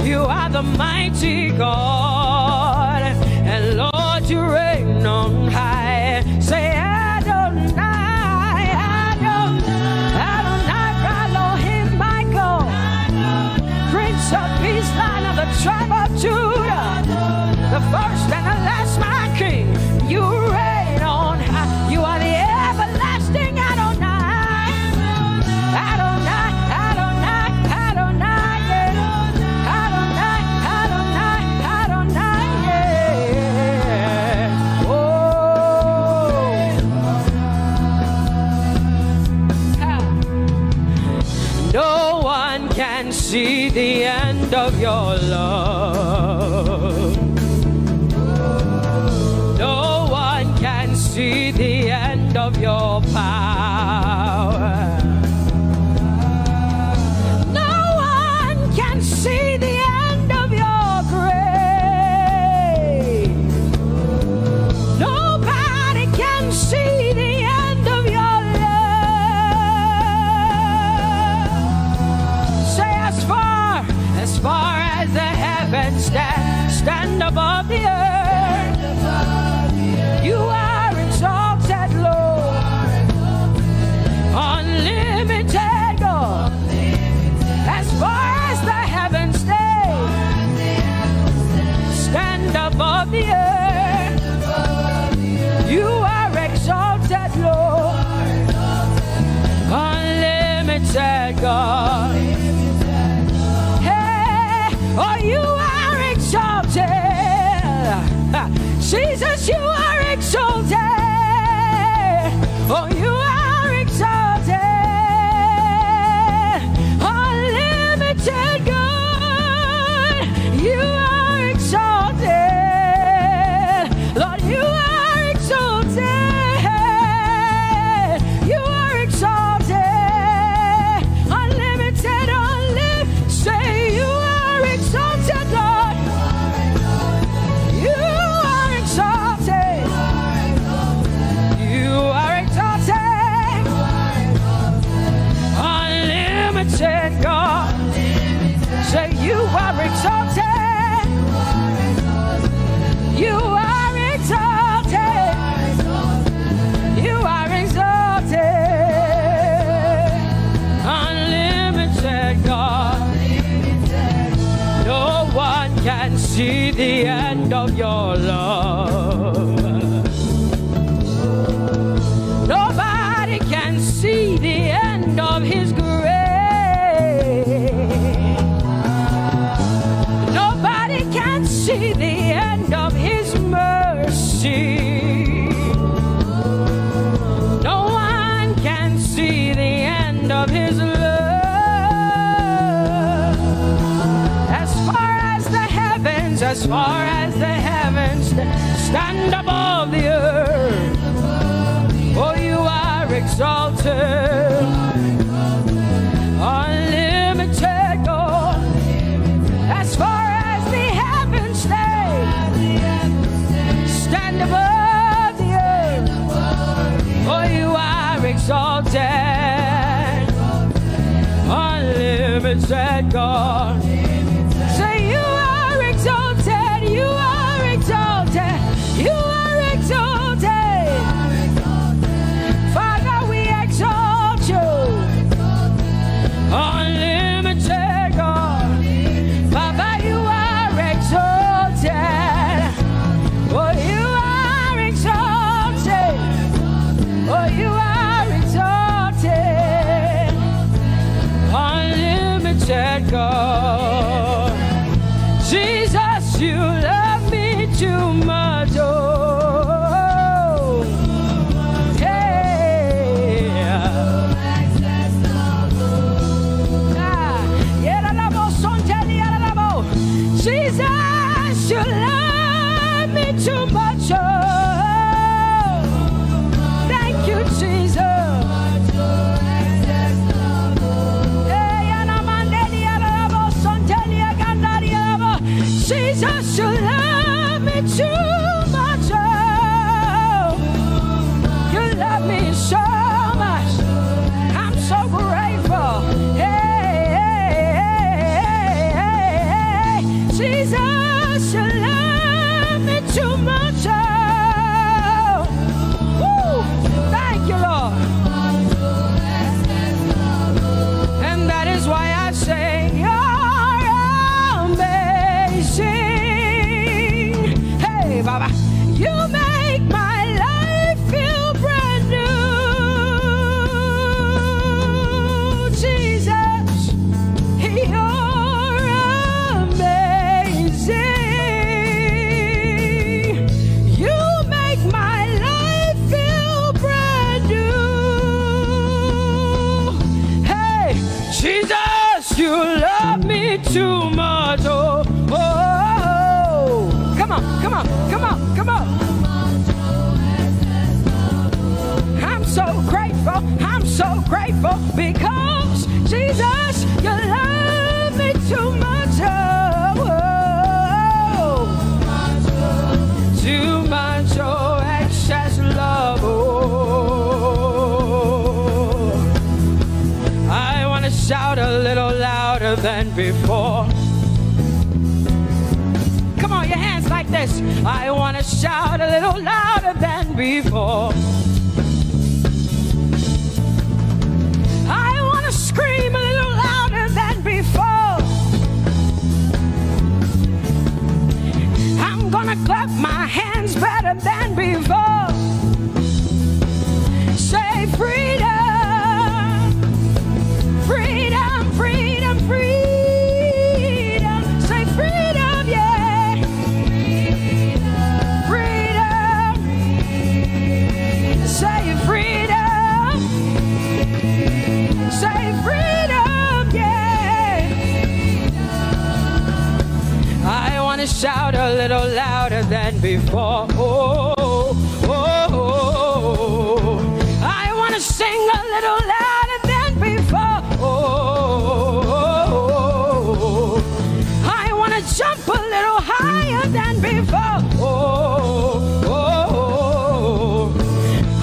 You are the mighty God, and Lord, you reign on high. Say, Adonai, Adonai, Adonai, Elohim, my God, Prince of Peace, Lion of the tribe of Judah, the first and the last, my King. You reign on high. You are the everlasting Adonai. Adonai, Adonai, Adonai, yeah. Adonai, Adonai, Adonai, yeah. Oh. Ha. No one can see the end of your love. No one can see the end of your power. No one can see the end of your grace. Nobody can see the end of your love. Say, as far, as far as the heavens stand, stand above the earth. You are exalted, Lord. Unlimited God. As far as the heavens stay, stand above the earth. You are exalted, Lord. Unlimited God. Hey, oh, you are exalted. Jesus, you are exalted. Oh, you are exalted. Unlimited God, you are exalted. Lord, you are exalted. You are exalted. Unlimited, unlimited. Say, you are exalted, Lord. You are exalted. You are exalted. Unlimited God. Say, you are exalted. You are exalted. You are exalted. Unlimited God. No one can see the end of your love. Nobody can see the end of his grace. Nobody can see the end of his mercy. No one can see the end of his love. As far as the heavens, as far as the heavens stand above the earth, oh, you are exalted. Unlimited God, as far as the heavens stay, stand above the earth. Oh, you are exalted. Unlimited God. Say, you are exalted. You are exalted. You are exalted. Father, we exalt you. Unlimited God. Father, you are exalted. Oh, you are exalted. Oh, you are exalted. Unlimited God. Jesus, you love me too much. Oh, hey. Ah, yeah, la, la, bo, son, tell me, la, la, bo. Jesus, you love me too much. Oh, thank you, Jesus. Hey, anamandeli, la, la, bo, son, tell me, gandali, la, la, bo. Jesus, you love me too much. Oh, you love me so much. I'm so grateful. Hey, hey, hey, hey, hey, hey. Come on, come on, come on. I'm so grateful, I'm so grateful because Jesus, you love me too much. Oh, too much, oh, excess love. Oh, I want to shout a little louder than before. Come on, your hands like this. I want to shout a little louder than before. I want to scream a little louder than before. I'm gonna clap my hands better than before. Say freedom, freedom, freedom, freedom. Say freedom, yeah. Freedom. Say freedom. Say freedom, yeah. I want to shout a little louder than before. Oh, oh, oh, oh. I want to sing a little louder than before. Oh, oh, oh, oh. I want to jump a little higher than before. Oh, oh, oh, oh.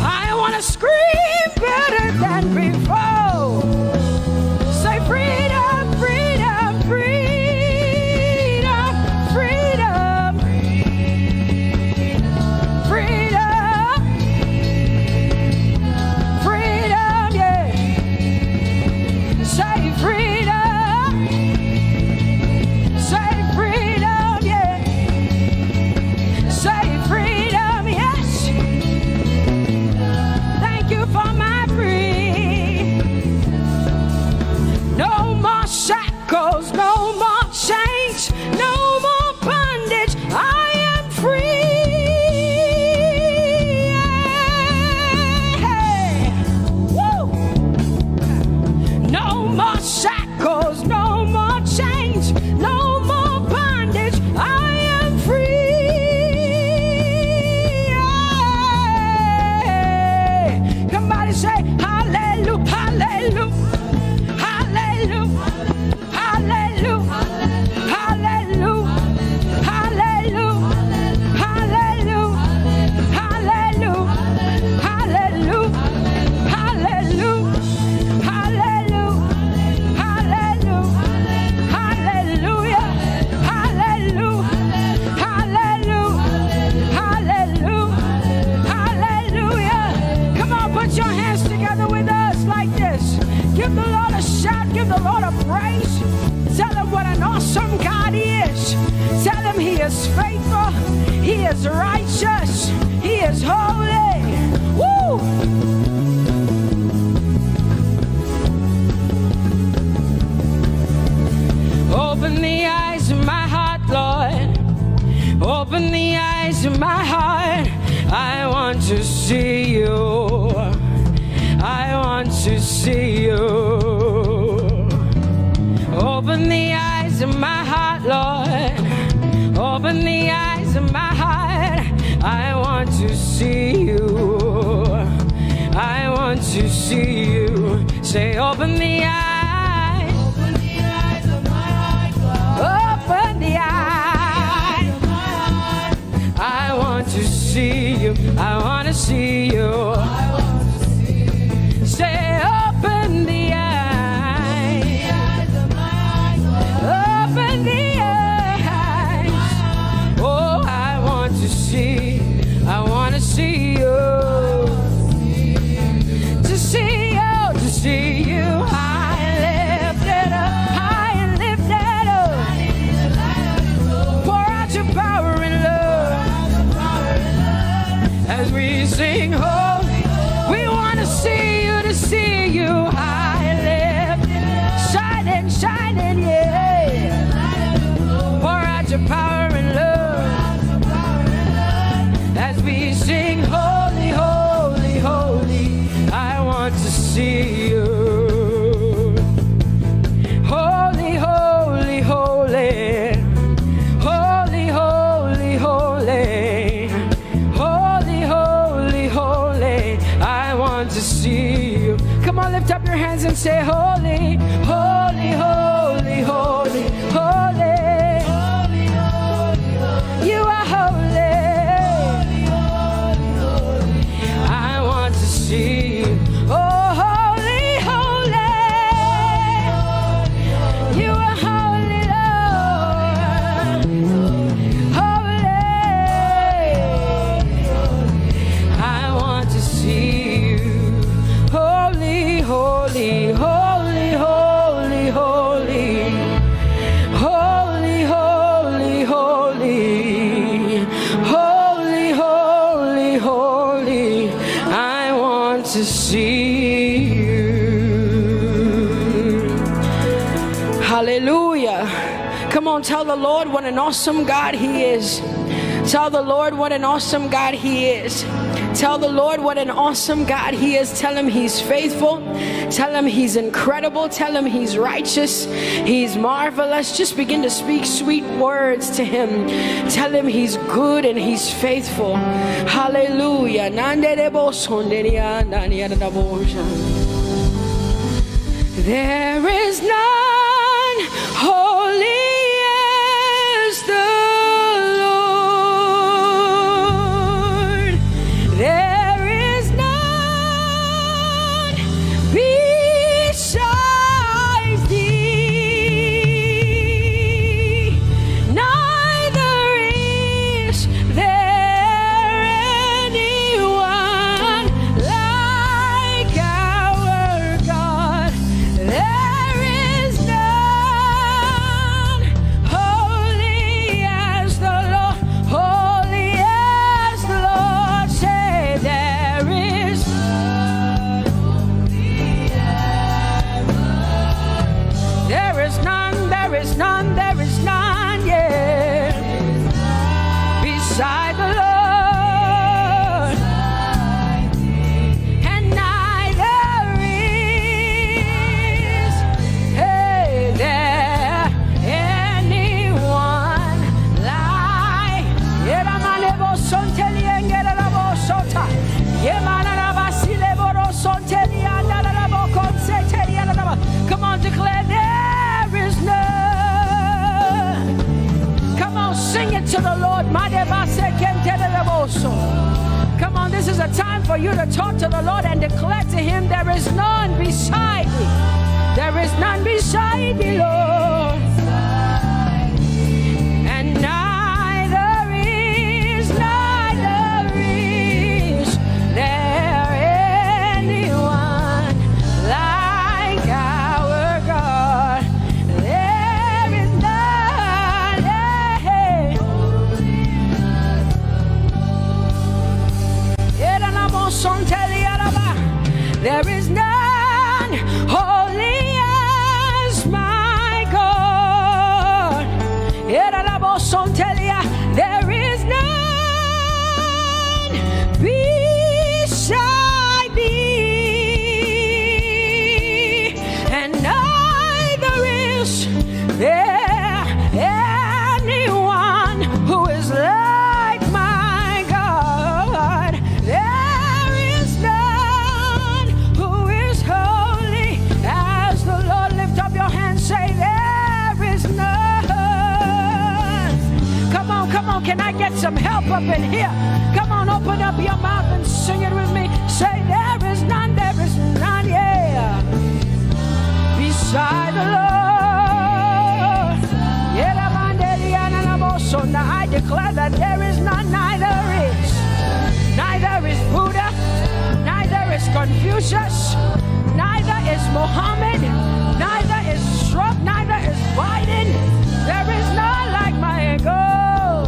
I want to scream better than before. Say freedom, freedom, freedom, freedom, freedom, freedom, yeah. Say freedom. Say freedom, yeah. Say freedom, yes. Thank you for my free. No more shackles, no more chains, no more bondage. I am free. Yeah. Woo. No more shackles, no more chains, no more bondage. I am free. Yeah. Somebody say, hallelujah, hallelujah, hallelujah. Hallelujah. Hallelujah. Hallelujah. Hallelujah. Come on, put your hands together with us like this. Give the Lord a shout, give the Lord a praise. Tell him what an awesome God he is. Tell him he is faithful, he is righteous, he is holy. Woo! Open the eyes of my heart, Lord. Open the eyes of my heart. I want to see you. I want to see you. Open the eyes of my heart, Lord. Open the eyes of my heart. I want to see you. I want to see you. Say, open the eyes. Open the eyes of my heart, Lord. Open the eyes. I want to see you. I want to see you. Say, open the eyes. Open the eyes. Oh, I want to see. I want to see you. To see you, to see you. High and lifted up, high and lifted up. Pour out your power and love as we sing holy. We want to see you, to see you high and lifted, shining, shining, yeah. Pour out your power and love as we sing holy, holy, holy. I want to see you. Holy, holy, holy. Holy, holy, holy. your hands and say, "Holy, holy, holy, holy, holy. You are holy. I want to see you. Oh, holy, holy. You are holy, Lord. Holy. I want to see you. Holy, holy, holy, holy, holy. Holy, holy, holy, holy. Holy, holy, holy. I want to see you." Hallelujah. Come on, tell the Lord what an awesome God He is. Tell the Lord what an awesome God He is. Tell the Lord what an awesome God He is. Tell Him He's faithful. Tell Him He's incredible. Tell Him He's righteous. He's marvelous. Just begin to speak sweet words to Him. Tell Him He's good and He's faithful. Hallelujah. There is none holy as the Lord. There is none besides thee. Neither is there anyone like our God. There is none holy as the Lord, holy as the Lord. Say, there is, there is none, there is none, there is none, yeah, beside the Lord. And neither is, hey, there anyone like. Yeramanebo sonteliengerabo sota. Yemanarabasileborosonte. Come on, declare, there is none. Come on, sing it to the Lord. Come on, this is a time for you to talk to the Lord and declare to Him, there is none beside me. There is none beside me, Lord. And neither is, neither is there anyone like our God. There is none. There is none holy as my God. There is none beside thee, and neither is there anyone who is like my God. There is none who is holy as the Lord. Lift up your hands, say, there is none. Come on, come on, can I get some help up in here? Come on, open up your mouth and sing it with me. Say, there is none, there is none, yeah, beside the Lord. Now I declare that there is none, neither is, neither is Buddha, neither is Confucius, neither is Mohammed, neither is Trump, neither is Biden. There is none like my God.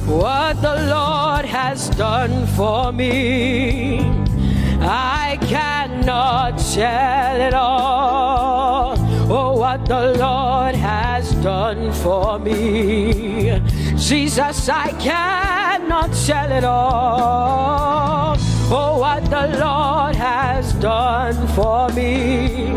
What the Lord has done for me, I cannot tell it all. Oh, what the Lord has done for me, Jesus, I cannot tell it all. Oh, what the Lord has done for me,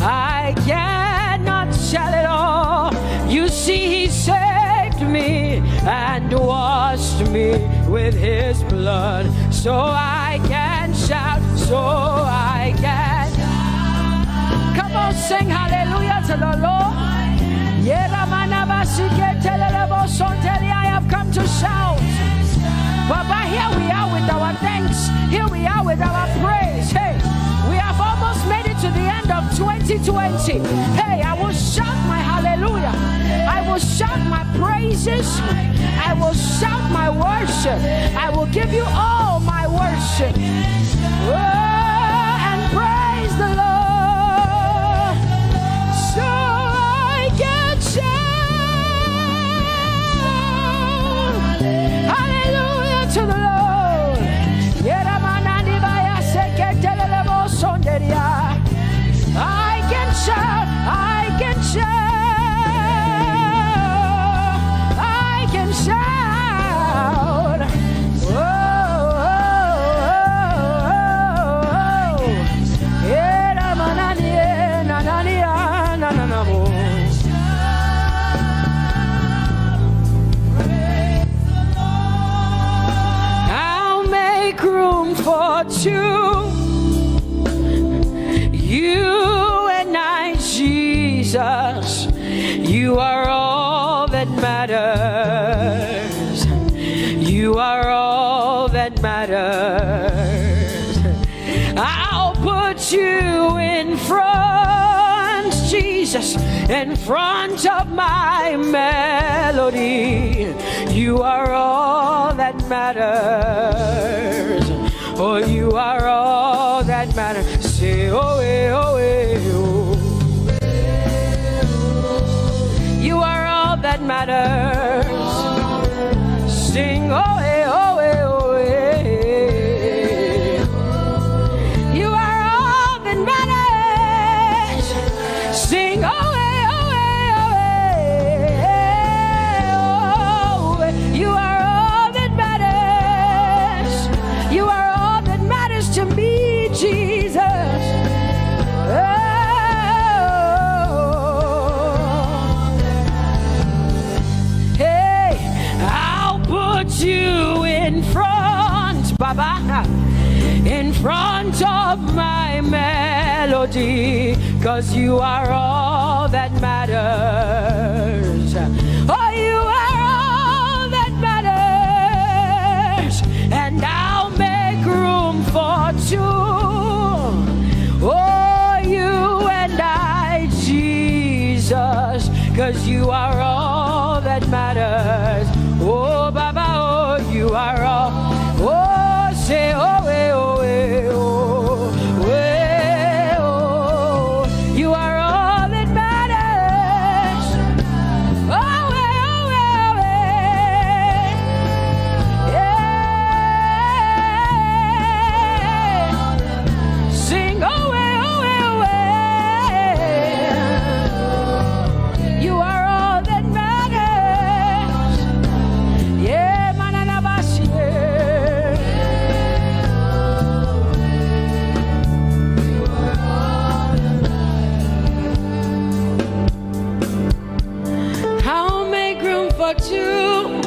I cannot tell it all. You see, He saved me and washed me with his blood, so I can shout, so I can. Come on, sing hallelujah to the Lord. Yeramanabasiketelelebosontelia, I have come to shout. Baba, here we are with our thanks. Here we are with our praise. Hey, we have almost made it to the end of twenty twenty. Hey, I will shout my hallelujah. I will shout my praises. I will shout my worship. I will give you all my worship. Oh, and praise the Lord. So I can shout hallelujah to the Lord. Yeramanandibayasiketelelebosonderia. I can shout, I can shout, I can shout. Oh, oh, oh, oh, oh. Yeramananie, nanania, nananamo. I'll make room for two. You and I, Jesus, you are all that matters. You are all that matters. I'll put you in front, Jesus, in front of my melody. You are all that matters. Oh, you are all that matters. Say, oh, eh, oh, eh, oh. You are all that matters. Sing, oh, eh, oh, eh, oh, eh. You are all that matters. Sing, oh, eh, oh, eh, oh, eh, oh, eh. You are all that matters. You are all that matters to me, Jesus. Oh. Hey, I'll put you in front, Baba, in front of my melody, 'cause you are all that matters. Oh, you are all that matters. And I'll make room for two. Oh, you and I, Jesus, 'cause you are all that matters. Oh, Baba, oh, you are all. Oh, say, oh, eh, oh, eh, oh, eh, oh. You are all that matters. Oh, eh, oh, eh, oh, eh. Yeah. Sing, oh, eh, oh, eh, oh, eh. You are all that matters. Yeah, mananabasi, yeah. I'll make room for two.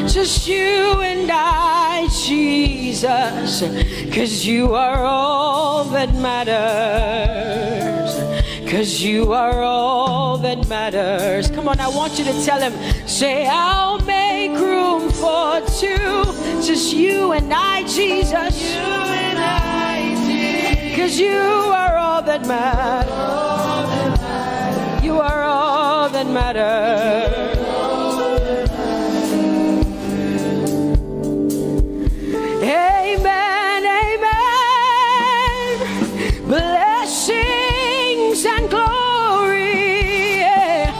Just you and I, Jesus. 'Cause you are all that matters. 'Cause you are all that matters. Come on, I want you to tell him. Say, I'll make room for two. Just you and I, Jesus. You and I, Jesus. 'Cause you are all that matters. You are all that matters. Amen, amen. Blessings and glory, yeah.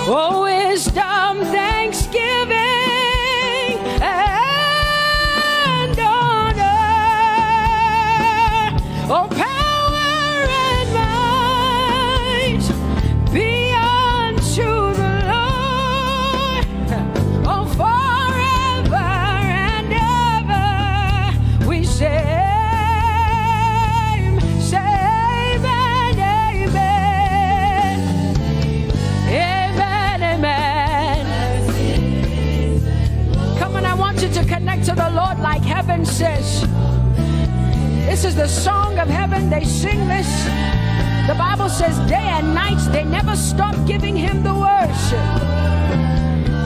Oh, wisdom, thanksgiving, and honor. Oh, power and might be unto the The song of heaven, they sing this. The Bible says day and night they never stop giving him the worship.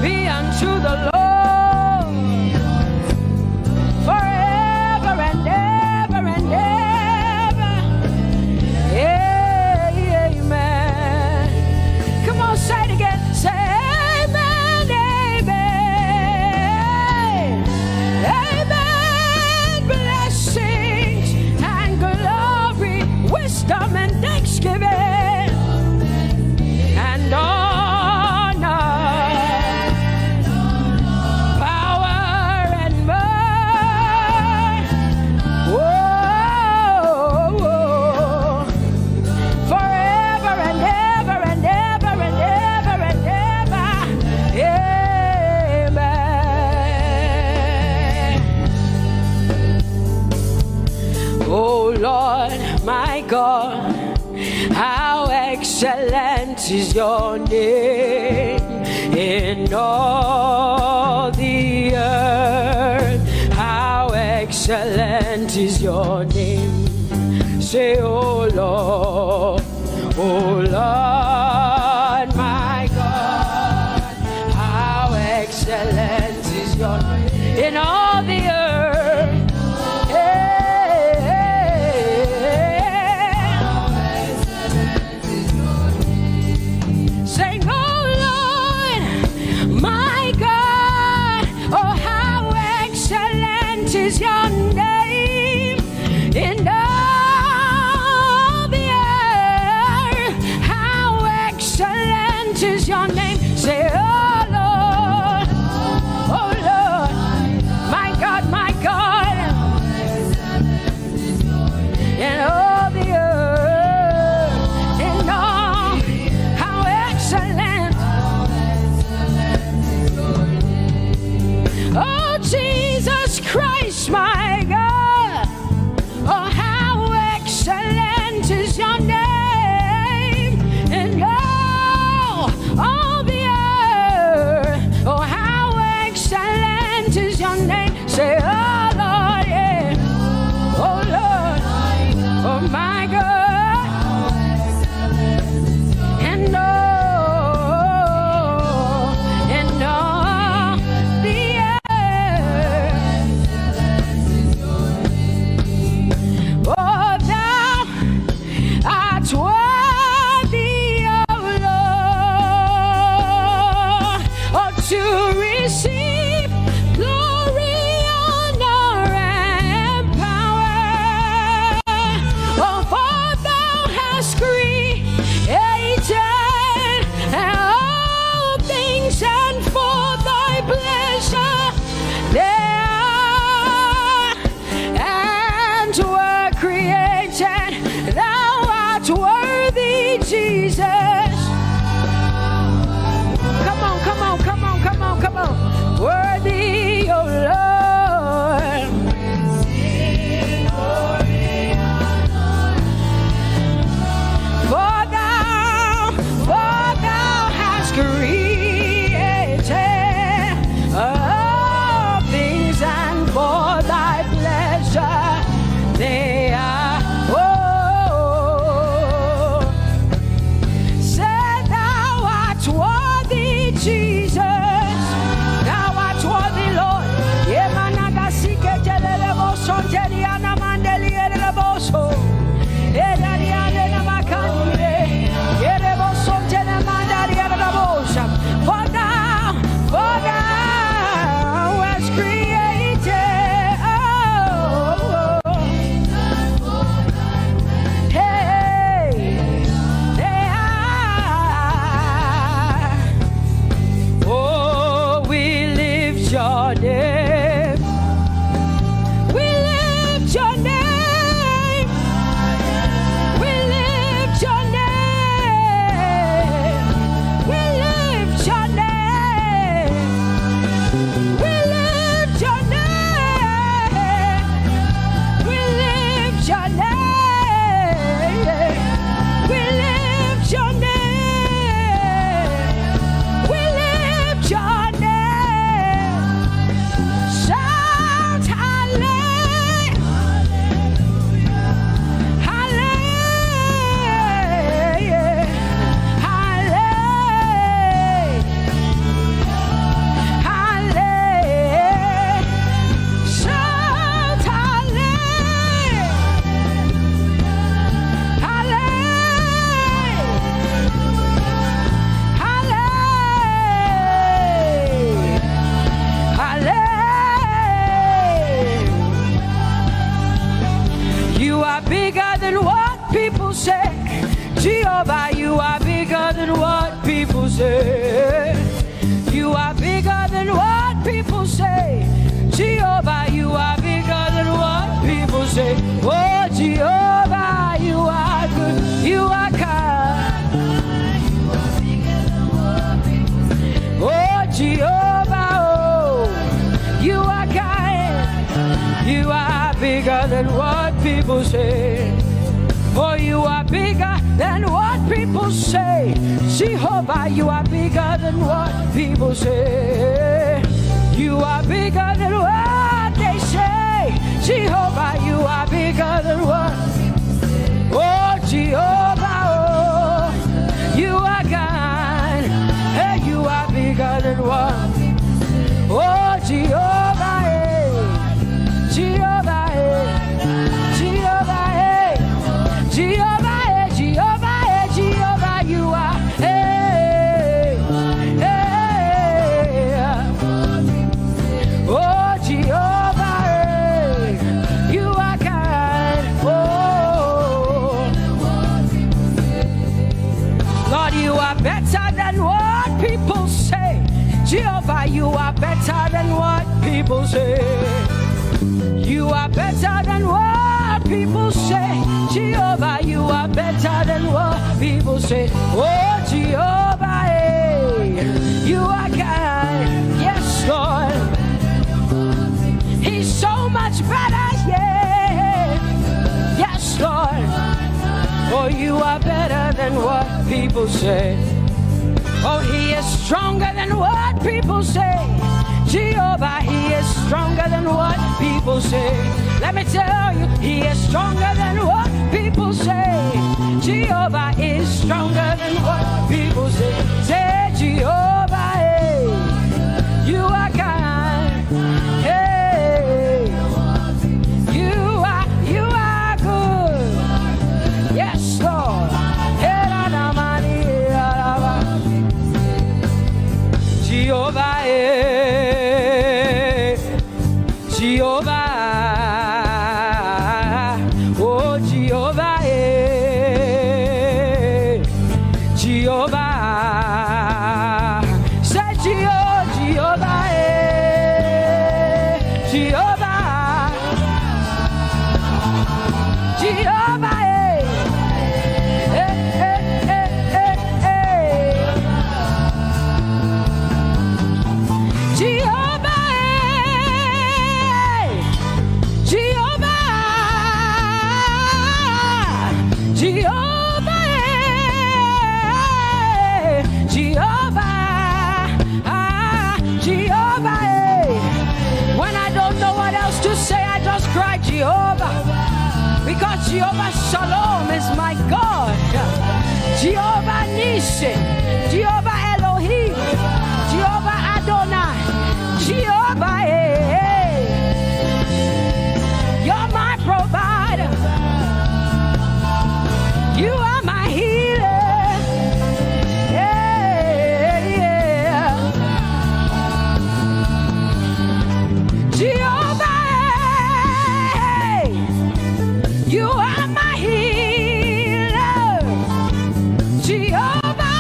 Be unto the Lord forever and ever and ever. Amen. Come on, say it again. Say amen, amen. Amen. Blessings and glory, wisdom and thanksgiving and honor, power and might. Whoa, whoa. Forever and ever and ever and ever and ever. Amen. Oh Lord, my God, how excellent is your name in all the earth. How excellent is your name. Say, oh Lord, oh Lord, my God, how excellent is your name in all the earth. Hey, hey, hey. Sing, oh Lord, my God, oh, how excellent is your name in all the earth. How say. You are bigger than what people say. Jehovah, you are bigger than what people say. Oh, Jehovah, you are good. You are kind. Oh, Jehovah, oh, you are kind. You are bigger than what people say. Oh, you are bigger than what people say. Jehovah, you are bigger than what people say. You are bigger than what they say. Jehovah, you are bigger than what. Oh, Jehovah, oh, you are God. Hey, you are bigger than what. Oh, Jehovah, hey. Jehovah, hey. Jehovah, hey. Jehovah, hey. Jehovah, hey. Jehovah, you are. Hey, hey. Oh, Jehovah, hey. You are kind. Oh. Lord, you are better than what people say. Jehovah, you are better than what people say. You are better than what people say. Jehovah, you are better than what people say. Oh, Jehovah, hey, you are kind. Yes, Lord. He's so much better, yeah. Yes, Lord. Oh, you are better than what people say. Oh, he is stronger than what people say. Jehovah, he is stronger than what people say. Let me tell you, he is stronger than what people say. Jehovah is stronger than what people say. Say, Jehovah, hey, you are kind. Hey, you are, you are good. Yes, Lord. Hey, la, la, ma, ni, la, la, ma. Jehovah, eh. Jehovah, oh, Jehovah, eh. Jehovah, say Jeho-, Jehovah, eh. Jehovah, Jehovah, eh. Eh, eh, eh, eh, eh. Jehovah, eh. Jehovah, Jehovah, eh. Jehovah, ah, Jehovah, eh. When I don't know what else to say, I just cry, Jehovah. Because Jehovah Shalom is my God. Jehovah Nissi, Jehovah Elohim, Jehovah Adonai, Jehovah, eh, eh. You're my provider. You are my healer. Yeah, yeah. Jehovah, eh, you are my healer. Jehovah,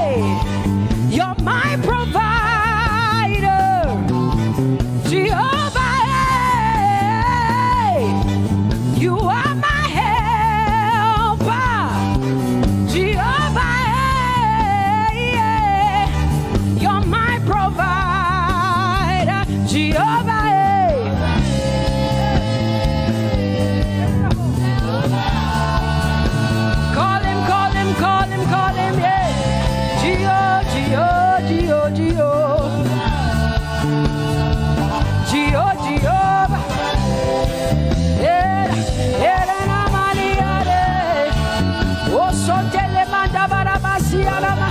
eh, you're my provider. Jehovah, eh, you are my helper. Jehovah, eh, yeah, you're my provider. Jehovah, eh. Call him, call him, call him, call him, yeah. Jehovah, Jehovah, Jehovah, Jehovah. Jehovah, Jehovah. Eh, eh, na, na, ma, ni, ya, de. Oh, so, te, le, manda, ba, ra, ba, si, ya, la, ma.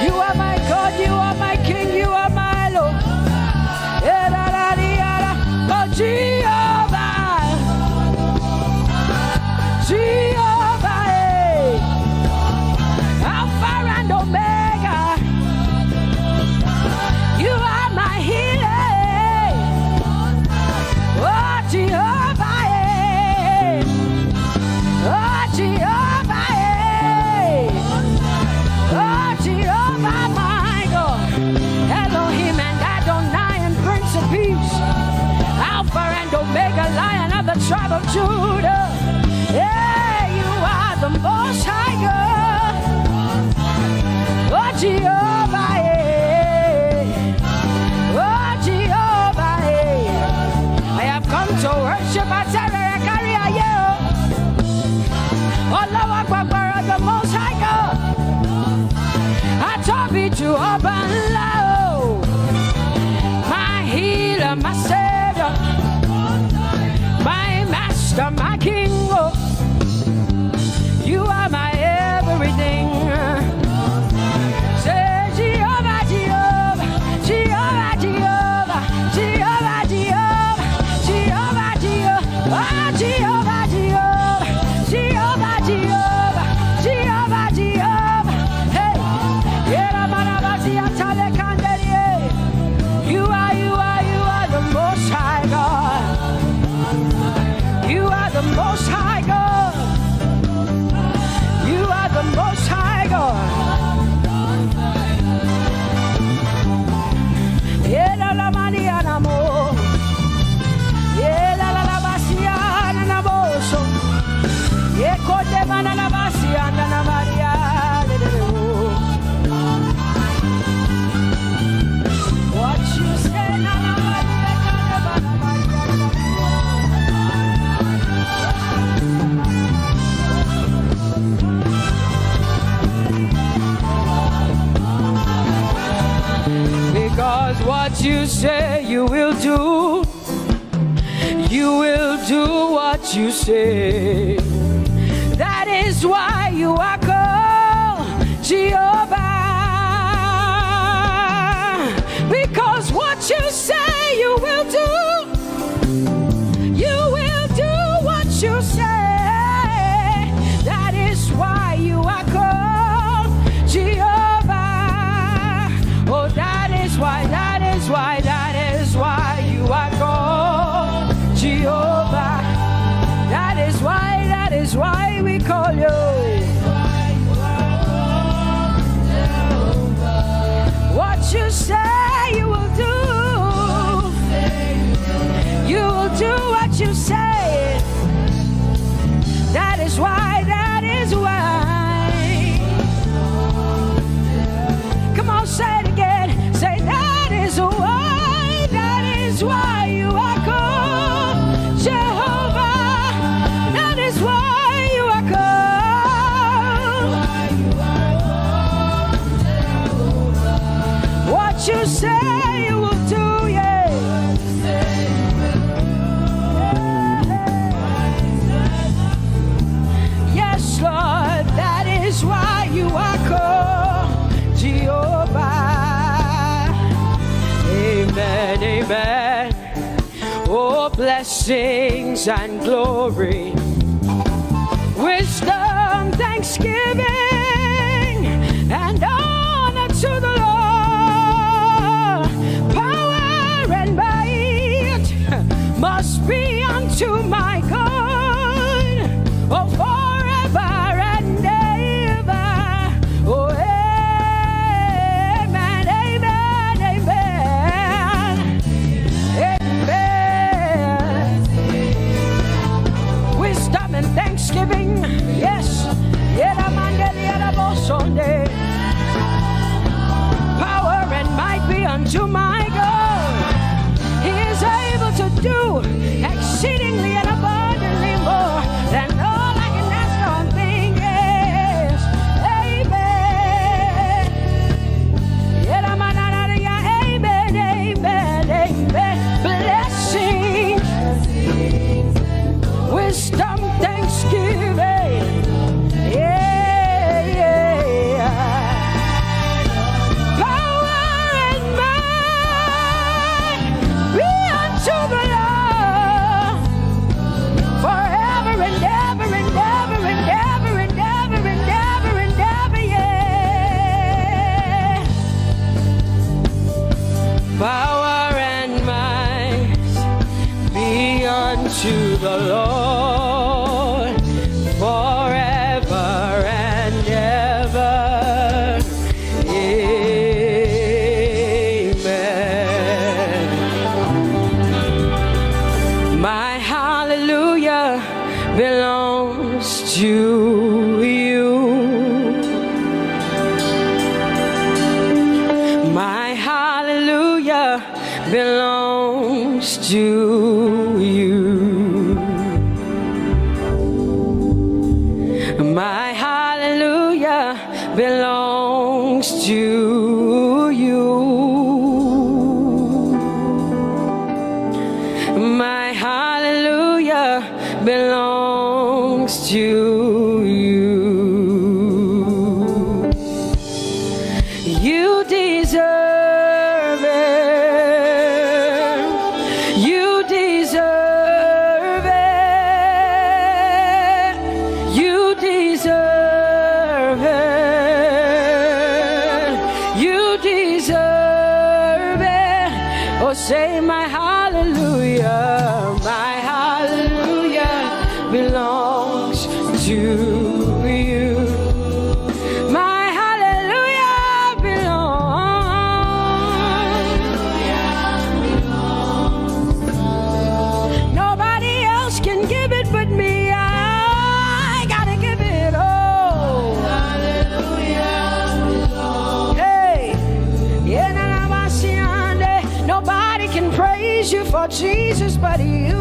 You are my God, you are my King, you are my Lord. Eh, ra, ra, ri, ya, ra. Oh, Jehovah. Jehovah, eh. Alpha and Omega. You are my healer. Oh, Jehovah, eh. Oh, Jehovah, eh. Oh, Baba ńlá o, my healer, my savior, my master, my king o. You are my everything. Say Jehovah, Jehovah, Jehovah, Jehovah, Jehovah, Jehovah, Jehovah, Jehovah, oh Jehovah, Jehovah, Jehovah, Jehovah, Jehovah, Jehovah. Hey, Yera Marabasi Atale Kanderie. You are, you are, you are the most high God. You are the most high God. You are the most high God. Yera la mani anamo. Yera la la basi ananamoso. Yeko de mana la basi ananamaria. What you say, na, na, na, na, na, na, na, na, na. Because what you say you will do, you will do what you say. That is why you are called Jehovah. Because what you say you will do, you will do what you say. That is why you are called Jehovah. Oh, that is why, that is why, that is why you are called Jehovah. That is why, that is why we call you. What you say you will do, you will do what you say. That is why, that is why. Come on, say it again. Say, that is why, that is why you are called Jehovah. That is why you are called. What you say you will do, yeah. Yes, Lord, that is why you are called Jehovah. Amen, amen. Oh, blessings and glory, wisdom, thanksgiving, and honor to the Lord. Power and might must be unto my God, oh, forever and ever. Oh, amen, amen, amen. Amen. Wisdom and thanksgiving. Yes. Yera mandeli yera bo Sunday. Power and might be unto my God. He is able to do exceedingly and abundantly more than all I can ask or think. Yes. Amen. Yera mananaria. Amen, amen, amen. Blessings, wisdom, thanksgiving. Yeah, yeah. Power and might be unto the Lord forever and ever and ever and ever and ever and ever and ever, yeah. Power and might be unto the Lord forever and ever. Amen. My hallelujah belongs to you. My hallelujah belongs to you. My hallelujah belongs to Say, "My hallelujah, my hallelujah belongs to you. My hallelujah belongs." Nobody else can give it but me. I gotta give it all. Hey, yeah, na, na, ma, si, ande. Nobody can praise you for Jesus but you.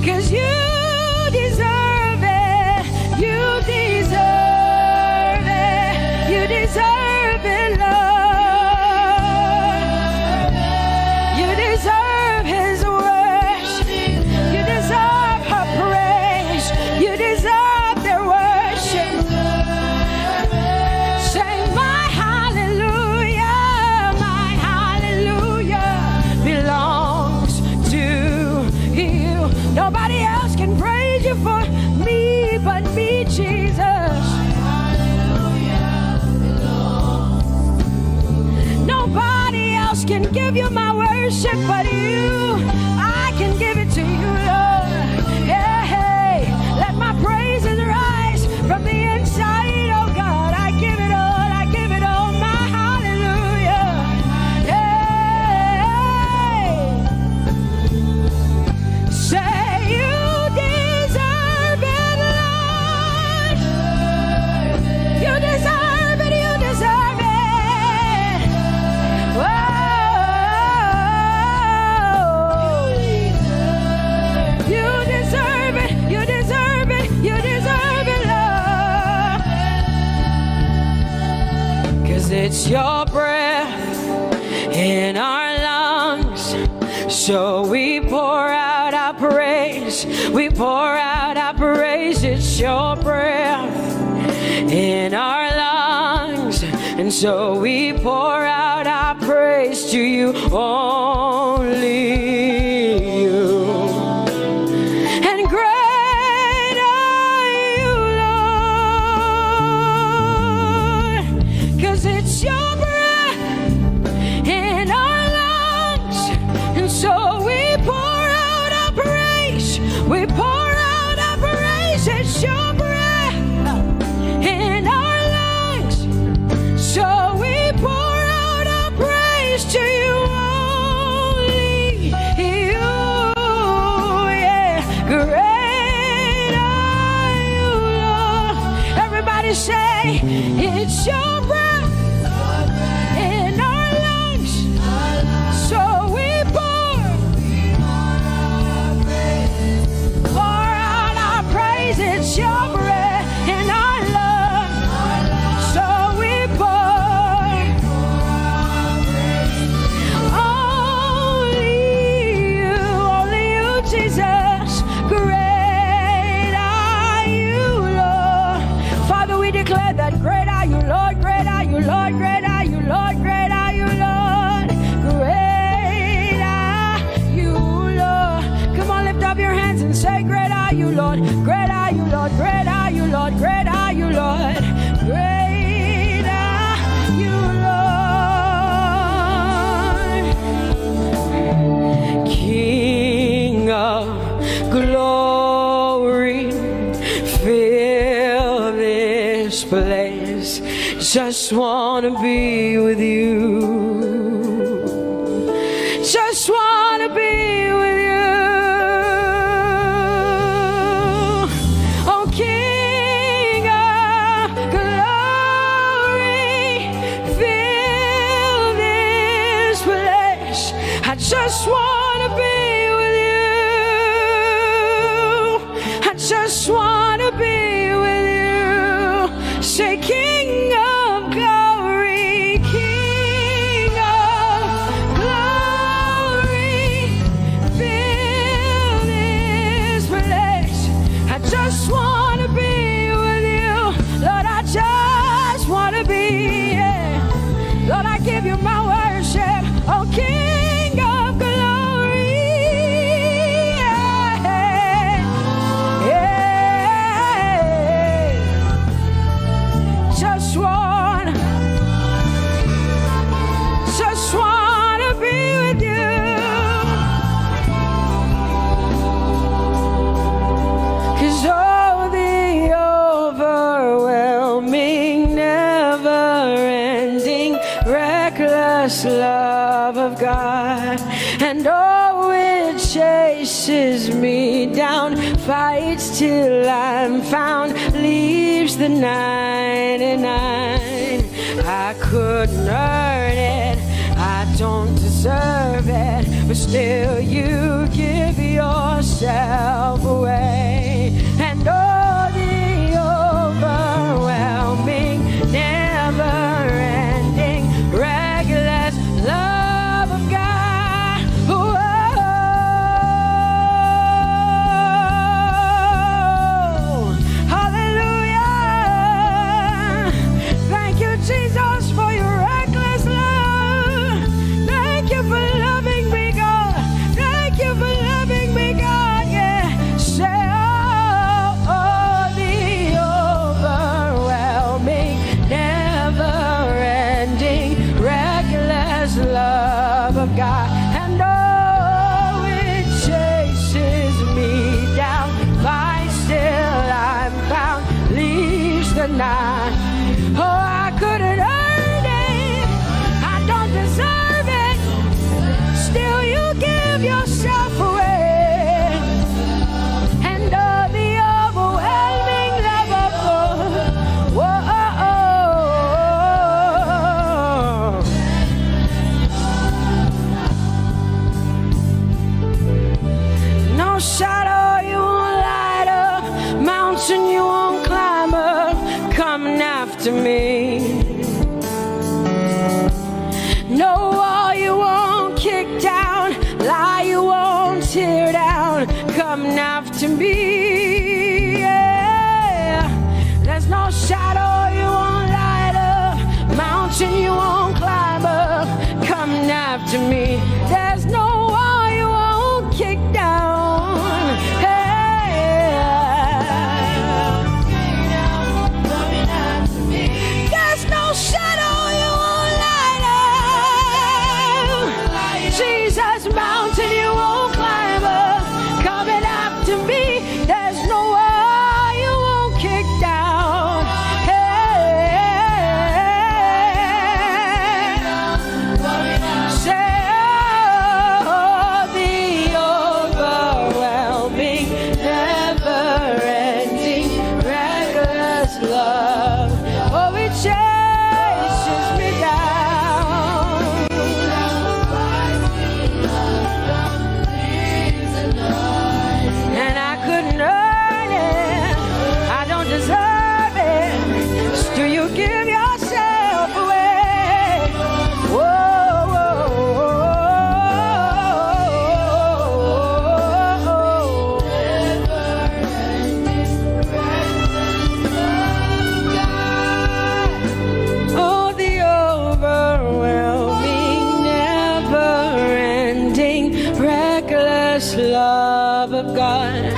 'Cause you deserve it. You deserve it. You deserve it, Lord. You deserve his worship. You deserve her praise. You deserve their worship. Say, "My hallelujah, my hallelujah belongs to you." Nobody else can praise you for me but me, Jesus. Nobody else can give you my worship but you. I can give it to you, Lord. Yeah, hey, let my praises rise from the inside, oh God. I give it all, I give it all, my hallelujah. Yeah. Say, "You deserve it, Lord. You deserve it, you deserve it. Whoa. You deserve it, you deserve it, you deserve it, Lord. 'Cause it's your breath in our lungs. So we pour out our praise. We pour out our praise. It's your breath in our lungs. And so we pour out our praise to you, only you. And great are you, Lord, 'cause it's your breath in our lungs. And so we pour out our praise. We pour out our praise. It's your breath in our lungs. So we pour out our praise to you only. You, yeah. Great are you, Lord. Everybody say, "It's your breath in our lungs." So we pour, pour out our praise. It's your breath in our lungs. So we pour only you, only you, Jesus. Great are you, Lord. Father, we declare that great are you, Lord, great are you, Lord, great are you, Lord, great are you, Lord. Great are you, Lord. Come on, lift up your hands and say, "Great are you, Lord. Great are you, Lord. Great are you, Lord. Great are you, Lord. Great are you, Lord." King of glory, fill this place. Just wanna be with you. Just wanna be with you. Oh, King of glory, fill this place. I just wanna be with you. I just wanna be with you. Say, "King of glory, King of glory, love of God, and oh, it chases me down, fights till I'm found, leaves the ninety-nine. I couldn't earn it, I don't deserve it, but still you give yourself away. And oh, the overwhelming, never ending, reckless love of God. Whoa. Hallelujah. Thank you, Jesus, for your reckless love. Thank you for loving me, God. Thank you for loving me, God. Yeah. Say, oh, oh, the overwhelming, never ending, reckless love of God. And oh, it chases me down, fights till I'm found, leaves the night. Oh, I couldn't earn it, I don't deserve it, still you give yourself away. And oh, the overwhelming love of God. Whoa. No shadow you won't light up, mountain you won't climb up, coming after me. No wall you won't kick down, lie you won't tear down, coming after me. Yeah. There's no shadow you won't light up, mountain you won't climb up, coming after me. There's no wall you won't kick down. Hey. There's no shadow you won't light up. Jesus, mountain you won't climb up, coming after me. There's no wall you won't kick down. Hey. Say, oh, the overwhelming, never-ending, reckless love. Oh, it chases me down. And I couldn't earn it, I don't deserve it. Still, you give yourself away. Whoa, whoa, whoa, whoa, whoa. Oh, the overwhelming, never-ending, reckless love of God.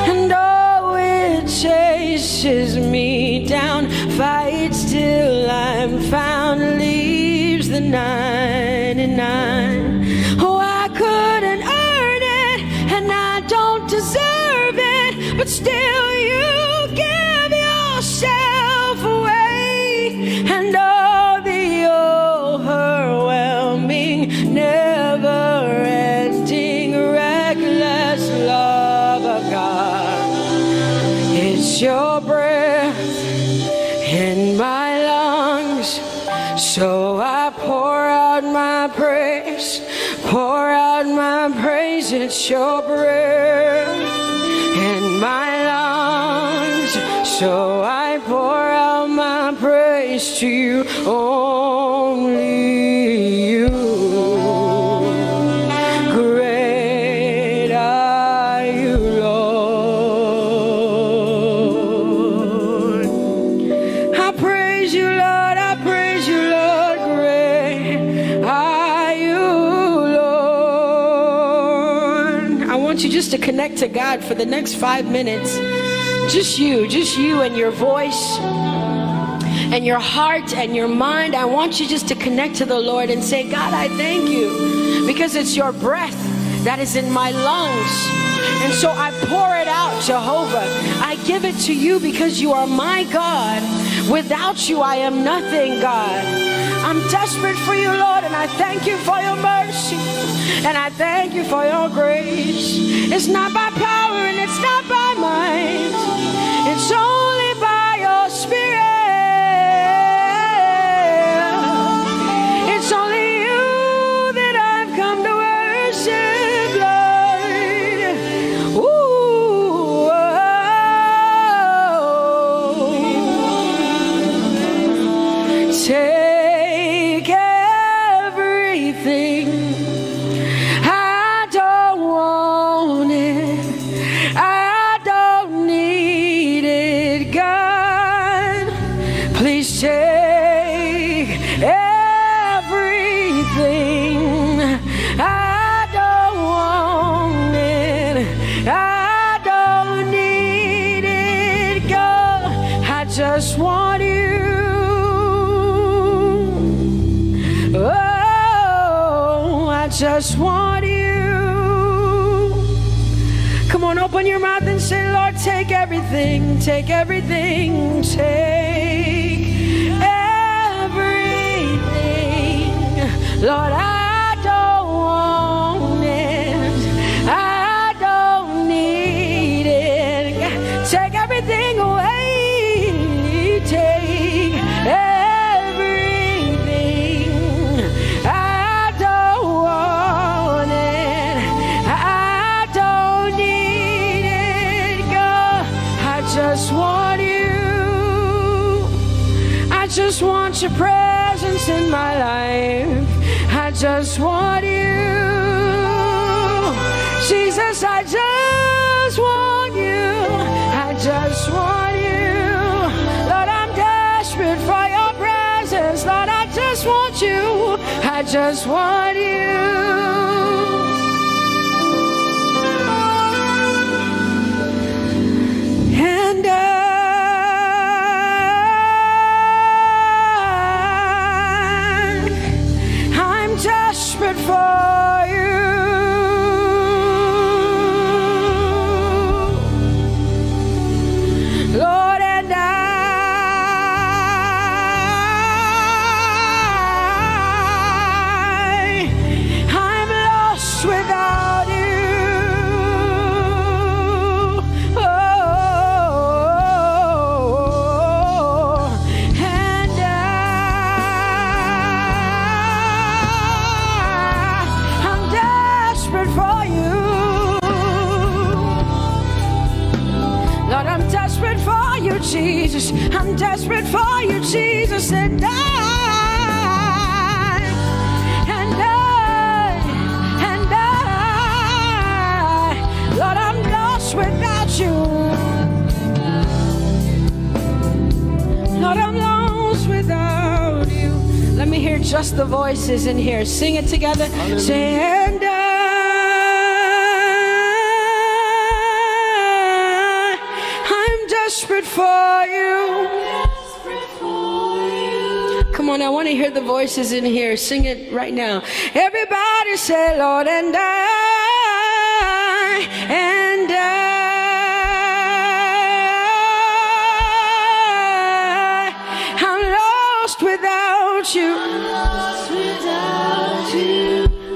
And oh, it chases me down, fights till I'm found, leaves the ninety-nine. Oh, I couldn't earn it, and I don't deserve it, but still you give yourself away. And oh, the overwhelming, never-ending, reckless love of God. It's your breath in my lungs, so I pour out my praise, pour out my praise. It's your breath in my lungs, so I pour out my praise to you, only you. Great are you, Lord. I praise you, Lord. I praise you, Lord. Great are you, Lord. I want you just to connect to God for the next five minutes. Just you, just you and your voice and your heart and your mind. I want you just to connect to the Lord and say, God, I thank you because it's your breath that is in my lungs. And so I pour it out, Jehovah. I give it to you because you are my God. Without you, I am nothing, God. I'm desperate for you, Lord, and I thank you for your mercy. And I thank you for your grace. It's not by power and it's not by might. It's only by your spirit. It's only you that I've come to worship, Lord. Ooh, oh. Take everything. I don't want it. I don't need it, God. Please take everything. I don't want it. I don't need it, God. I just want you. Oh, I just want you. Come on, open your mouth and say, Lord, take everything, take everything, take everything. Lord, I don't want it. I don't need it. Take everything away. Take everything. I don't want it. I don't need it, God. I just want you. I just want your presence in my life. I just want you. Jesus, I just want you. I just want you. Lord, I'm desperate for your presence. Lord, I just want you. I just want you. And I, I'm desperate for you, Lord, and I, I'm lost without you. Oh, and I, I'm desperate for you. Lord, I'm desperate for you, Jesus. I'm desperate for you, Jesus. And I, and I, and I, Lord, I'm lost without you. Lord, I'm lost without you. Let me hear just the voices in here. Sing it together. Hallelujah. Say, and I, I'm desperate for you. Come on, I want to hear the voices in here. Sing it right now. Everybody say, Lord, and I, and I, I'm lost without you.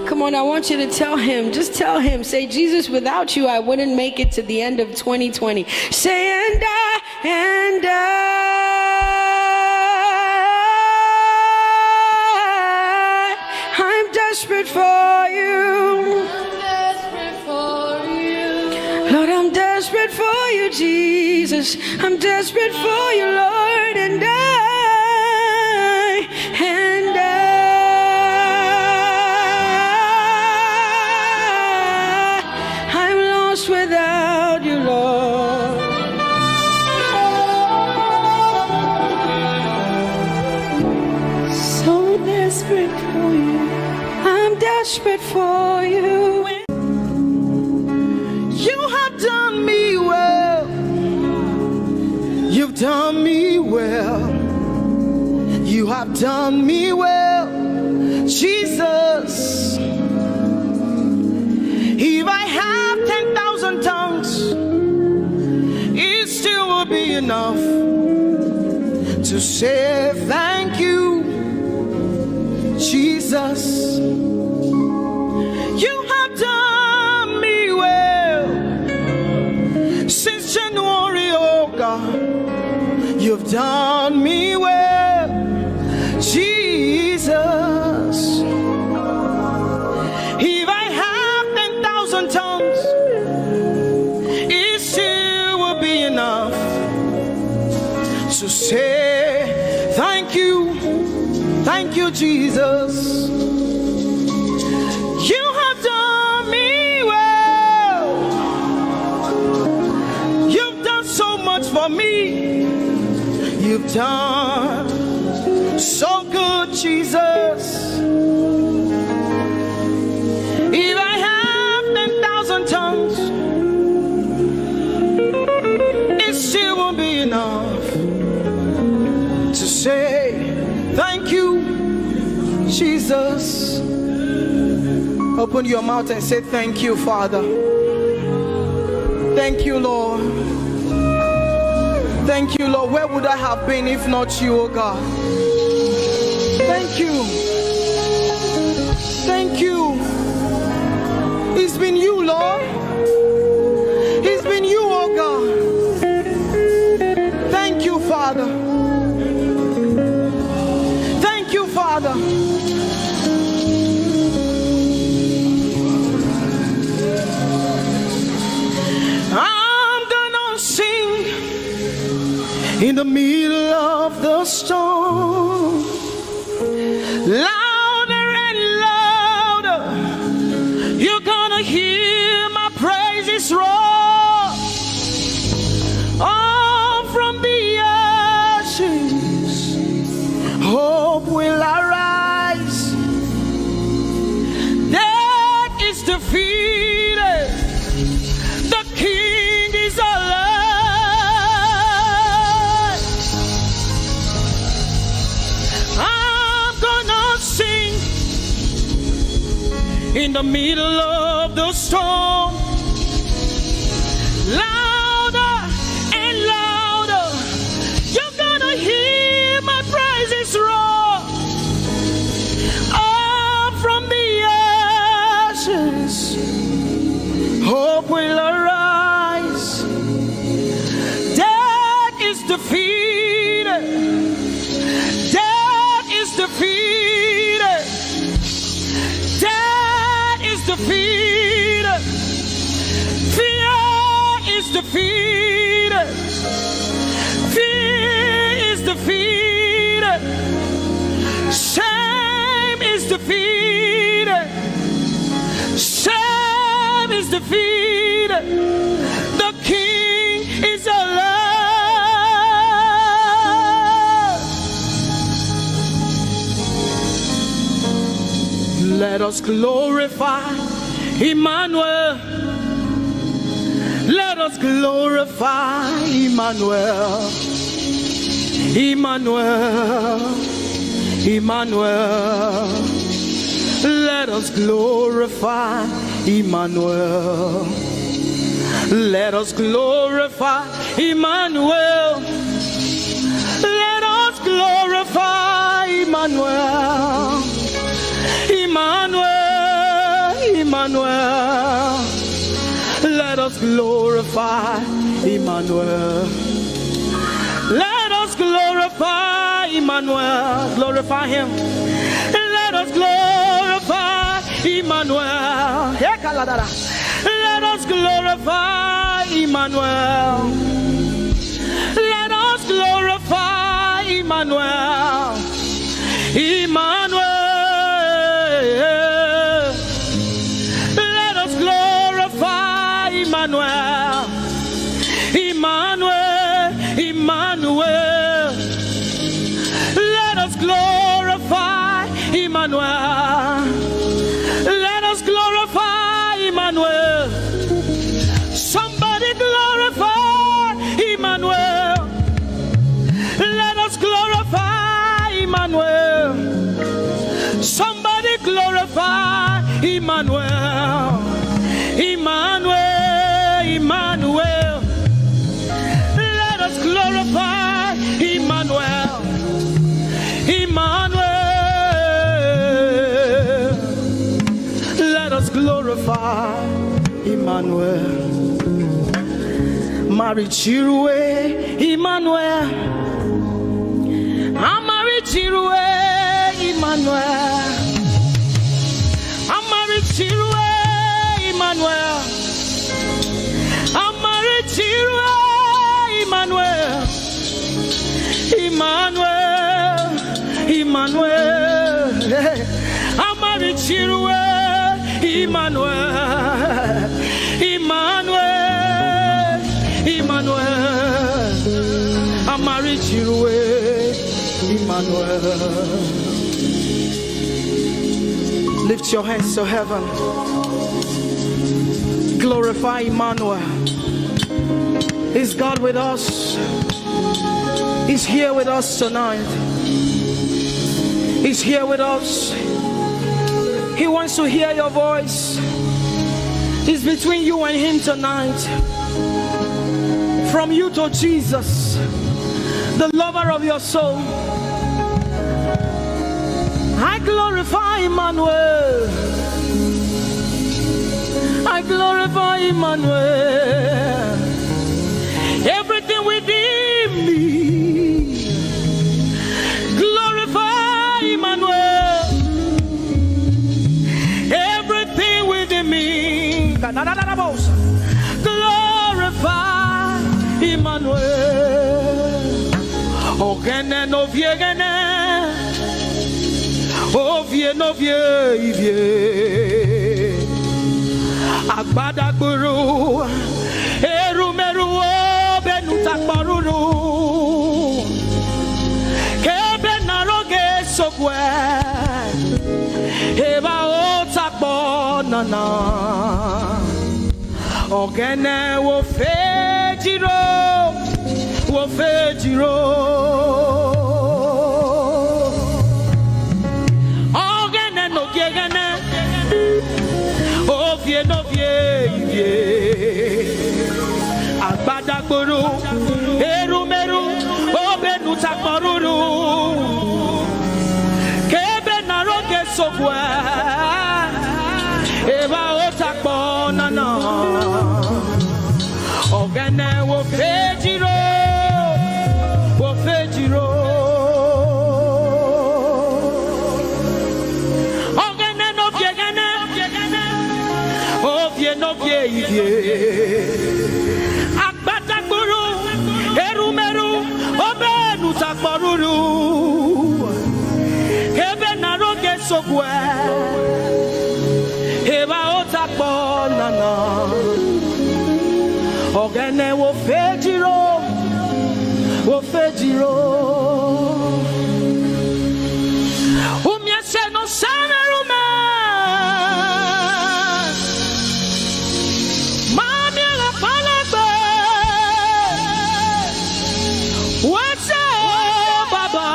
Come on, I want you to tell him. Just tell him. Say, Jesus, without you, I wouldn't make it to the end of twenty twenty. Say, and I, and I, I'm desperate for you. I'm desperate for you. Lord, I'm desperate for you, Jesus. I'm desperate for you, Lord, and I, and I, I'm lost without you, Lord. So desperate for you. I'm desperate for you. You have done me well. You've done me well. You have done me well, Jesus. If I have ten thousand tongues, it still enough to say thank you, Jesus. You have done me well since January, oh God. You've done me well, Jesus. If I have ten thousand tongues, it still will be enough to say thank you, thank you, Jesus. You have done me well. You've done so much for me. You've done so good, Jesus. If I have ten thousand tongues, it still won't be enough to say thank you, Jesus. Open your mouth and say, "Thank you, Father. Thank you, Lord. Thank you, Lord. Where would I have been if not you, oh God? Thank you. Thank you. It's been you, Lord. It's been you, oh God. Thank you, Father. Thank you, Father." I'm gonna sing in the middle of the storm, louder and louder. You're gonna hear my praises roar. Oh, from the ashes, hope will arise. Death is defeated. The King is alive. I'm gonna sing in the middle of the storm, louder and louder. You're gonna hear my praises roar. Up from the ashes, hope will arise. Death is defeated. Death is defeated. Death is defeated. Fear is defeated. Fear is defeated. Shame is defeated. Shame is defeated. The King is alive. Let us glorify Emmanuel. Let us glorify Emmanuel. Emmanuel. Emmanuel. Let us glorify Emmanuel. Let us glorify Emmanuel. Let us glorify Emmanuel. Emmanuel, Emmanuel. Let us glorify Emmanuel. Let us glorify Emmanuel. Glorify him. Let us glorify Emmanuel. Hey, Kaladara. Let us glorify Emmanuel. Let us glorify Emmanuel. Emmanuel. Let us glorify Emmanuel. Emmanuel. Emmanuel. Let us glorify Emmanuel. Let us glorify Emmanuel. Somebody glorify Emmanuel. Married Chirue Emmanuel. I'm married Chirue Emmanuel. I'm married Chirue Emmanuel. I'm married Chirue Emmanuel. Emmanuel, Emmanuel. Amari Chirue, Emmanuel, Emmanuel, Emmanuel. Amari Chirue, Emmanuel. Lift your hands to heaven. Glorify Emmanuel. Is God with us? He's here with us tonight. He's here with us. He wants to hear your voice. It's between you and him tonight. From you to Jesus, the lover of your soul. I glorify Emmanuel. I glorify Emmanuel. Everything within me, glorify Emmanuel. Everything within me, glorify Emmanuel. Ogene no viegene, ovie no vie ivie. Agbadagburu, erumeru, obenutakporuru. Kebe naroge sokwe, eba otakpo nana. Ogene wo fejiro, wo fejiro. Ogene no gegene, ovie no vie ivie. Agbadagburu, erumeru, obenutakporuru. Kebe naroge sokwe, eba otakpo nana. Ogene wo fejiro, wo fejiro. Ogene no viegene, ovie no vie ivie. Agbadagburu, erumeru, obenutakporuru. Kebe naroge sokwe, eba otakpo nana. Ogene wo fejiro, wo fejiro. Umie se no sana rume. Mami ala palagbe. Wese o baba.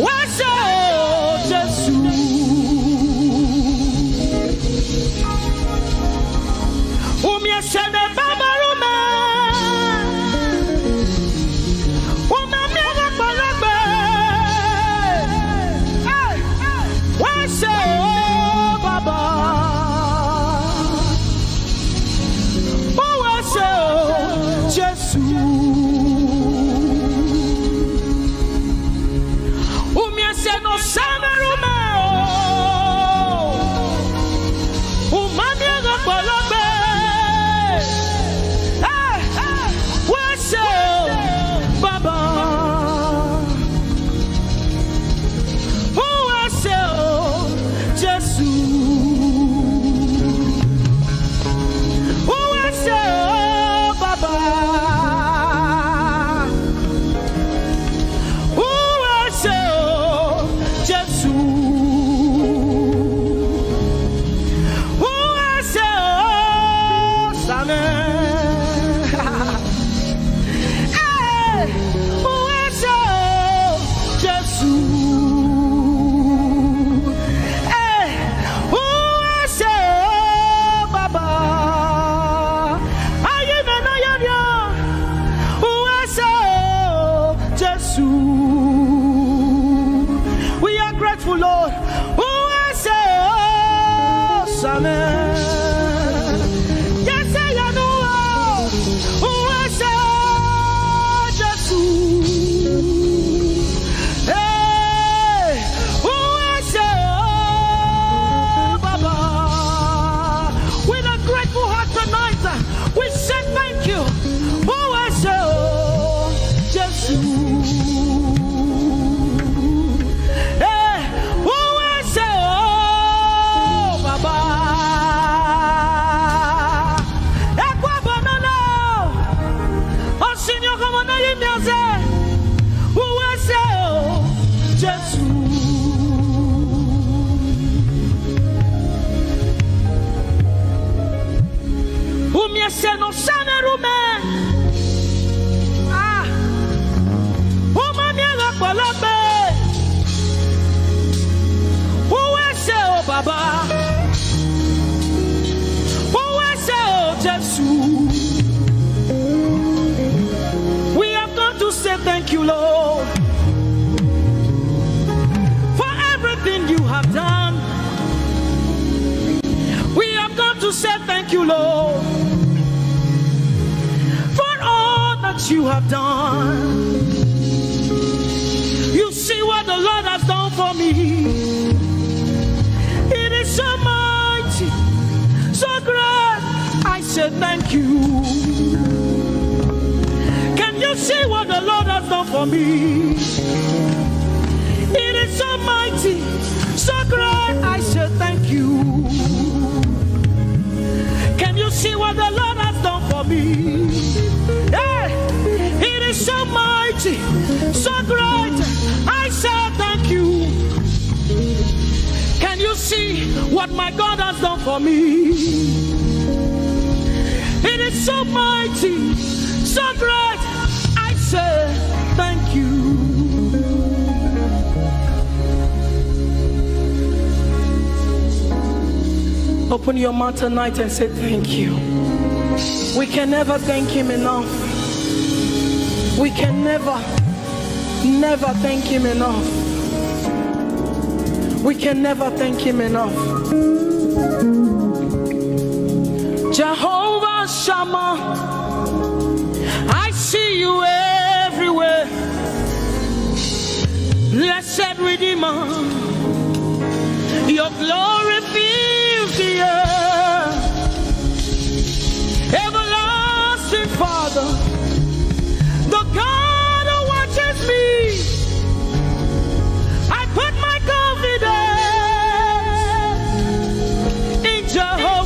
Wese o Jesu. Umie se ne baba rume. Umami ala palagbe. Hey. Wese o baba. Wese o Jesu. Umie se no sana rume o. Umami ala palagbe. Hey. Wese o baba. Wese o Jesu. Wese o baba. Mi ese no sane rume. Ah. Uma mi ala palape. Who ese o Baba? Who ese o Jesu? We have come to say thank you, Lord, for everything you have done. We have come to say thank you, Lord, for all that you have done. You see what the Lord has done for me. It is so mighty, so great. I say thank you. Can you see what the Lord has done for me? It is so mighty, so great. I say thank you. Can you see what the Lord has done for me? Hey, it is so mighty, so great. I say thank you. Can you see what my God has done for me? It is so mighty, so great. I say thank you. Open your mouth tonight and say thank you. We can never thank him enough. We can never, never thank him enough. We can never thank him enough. Jehovah Shammah, I see you everywhere. Blessed Redeemer, your glory fills the earth.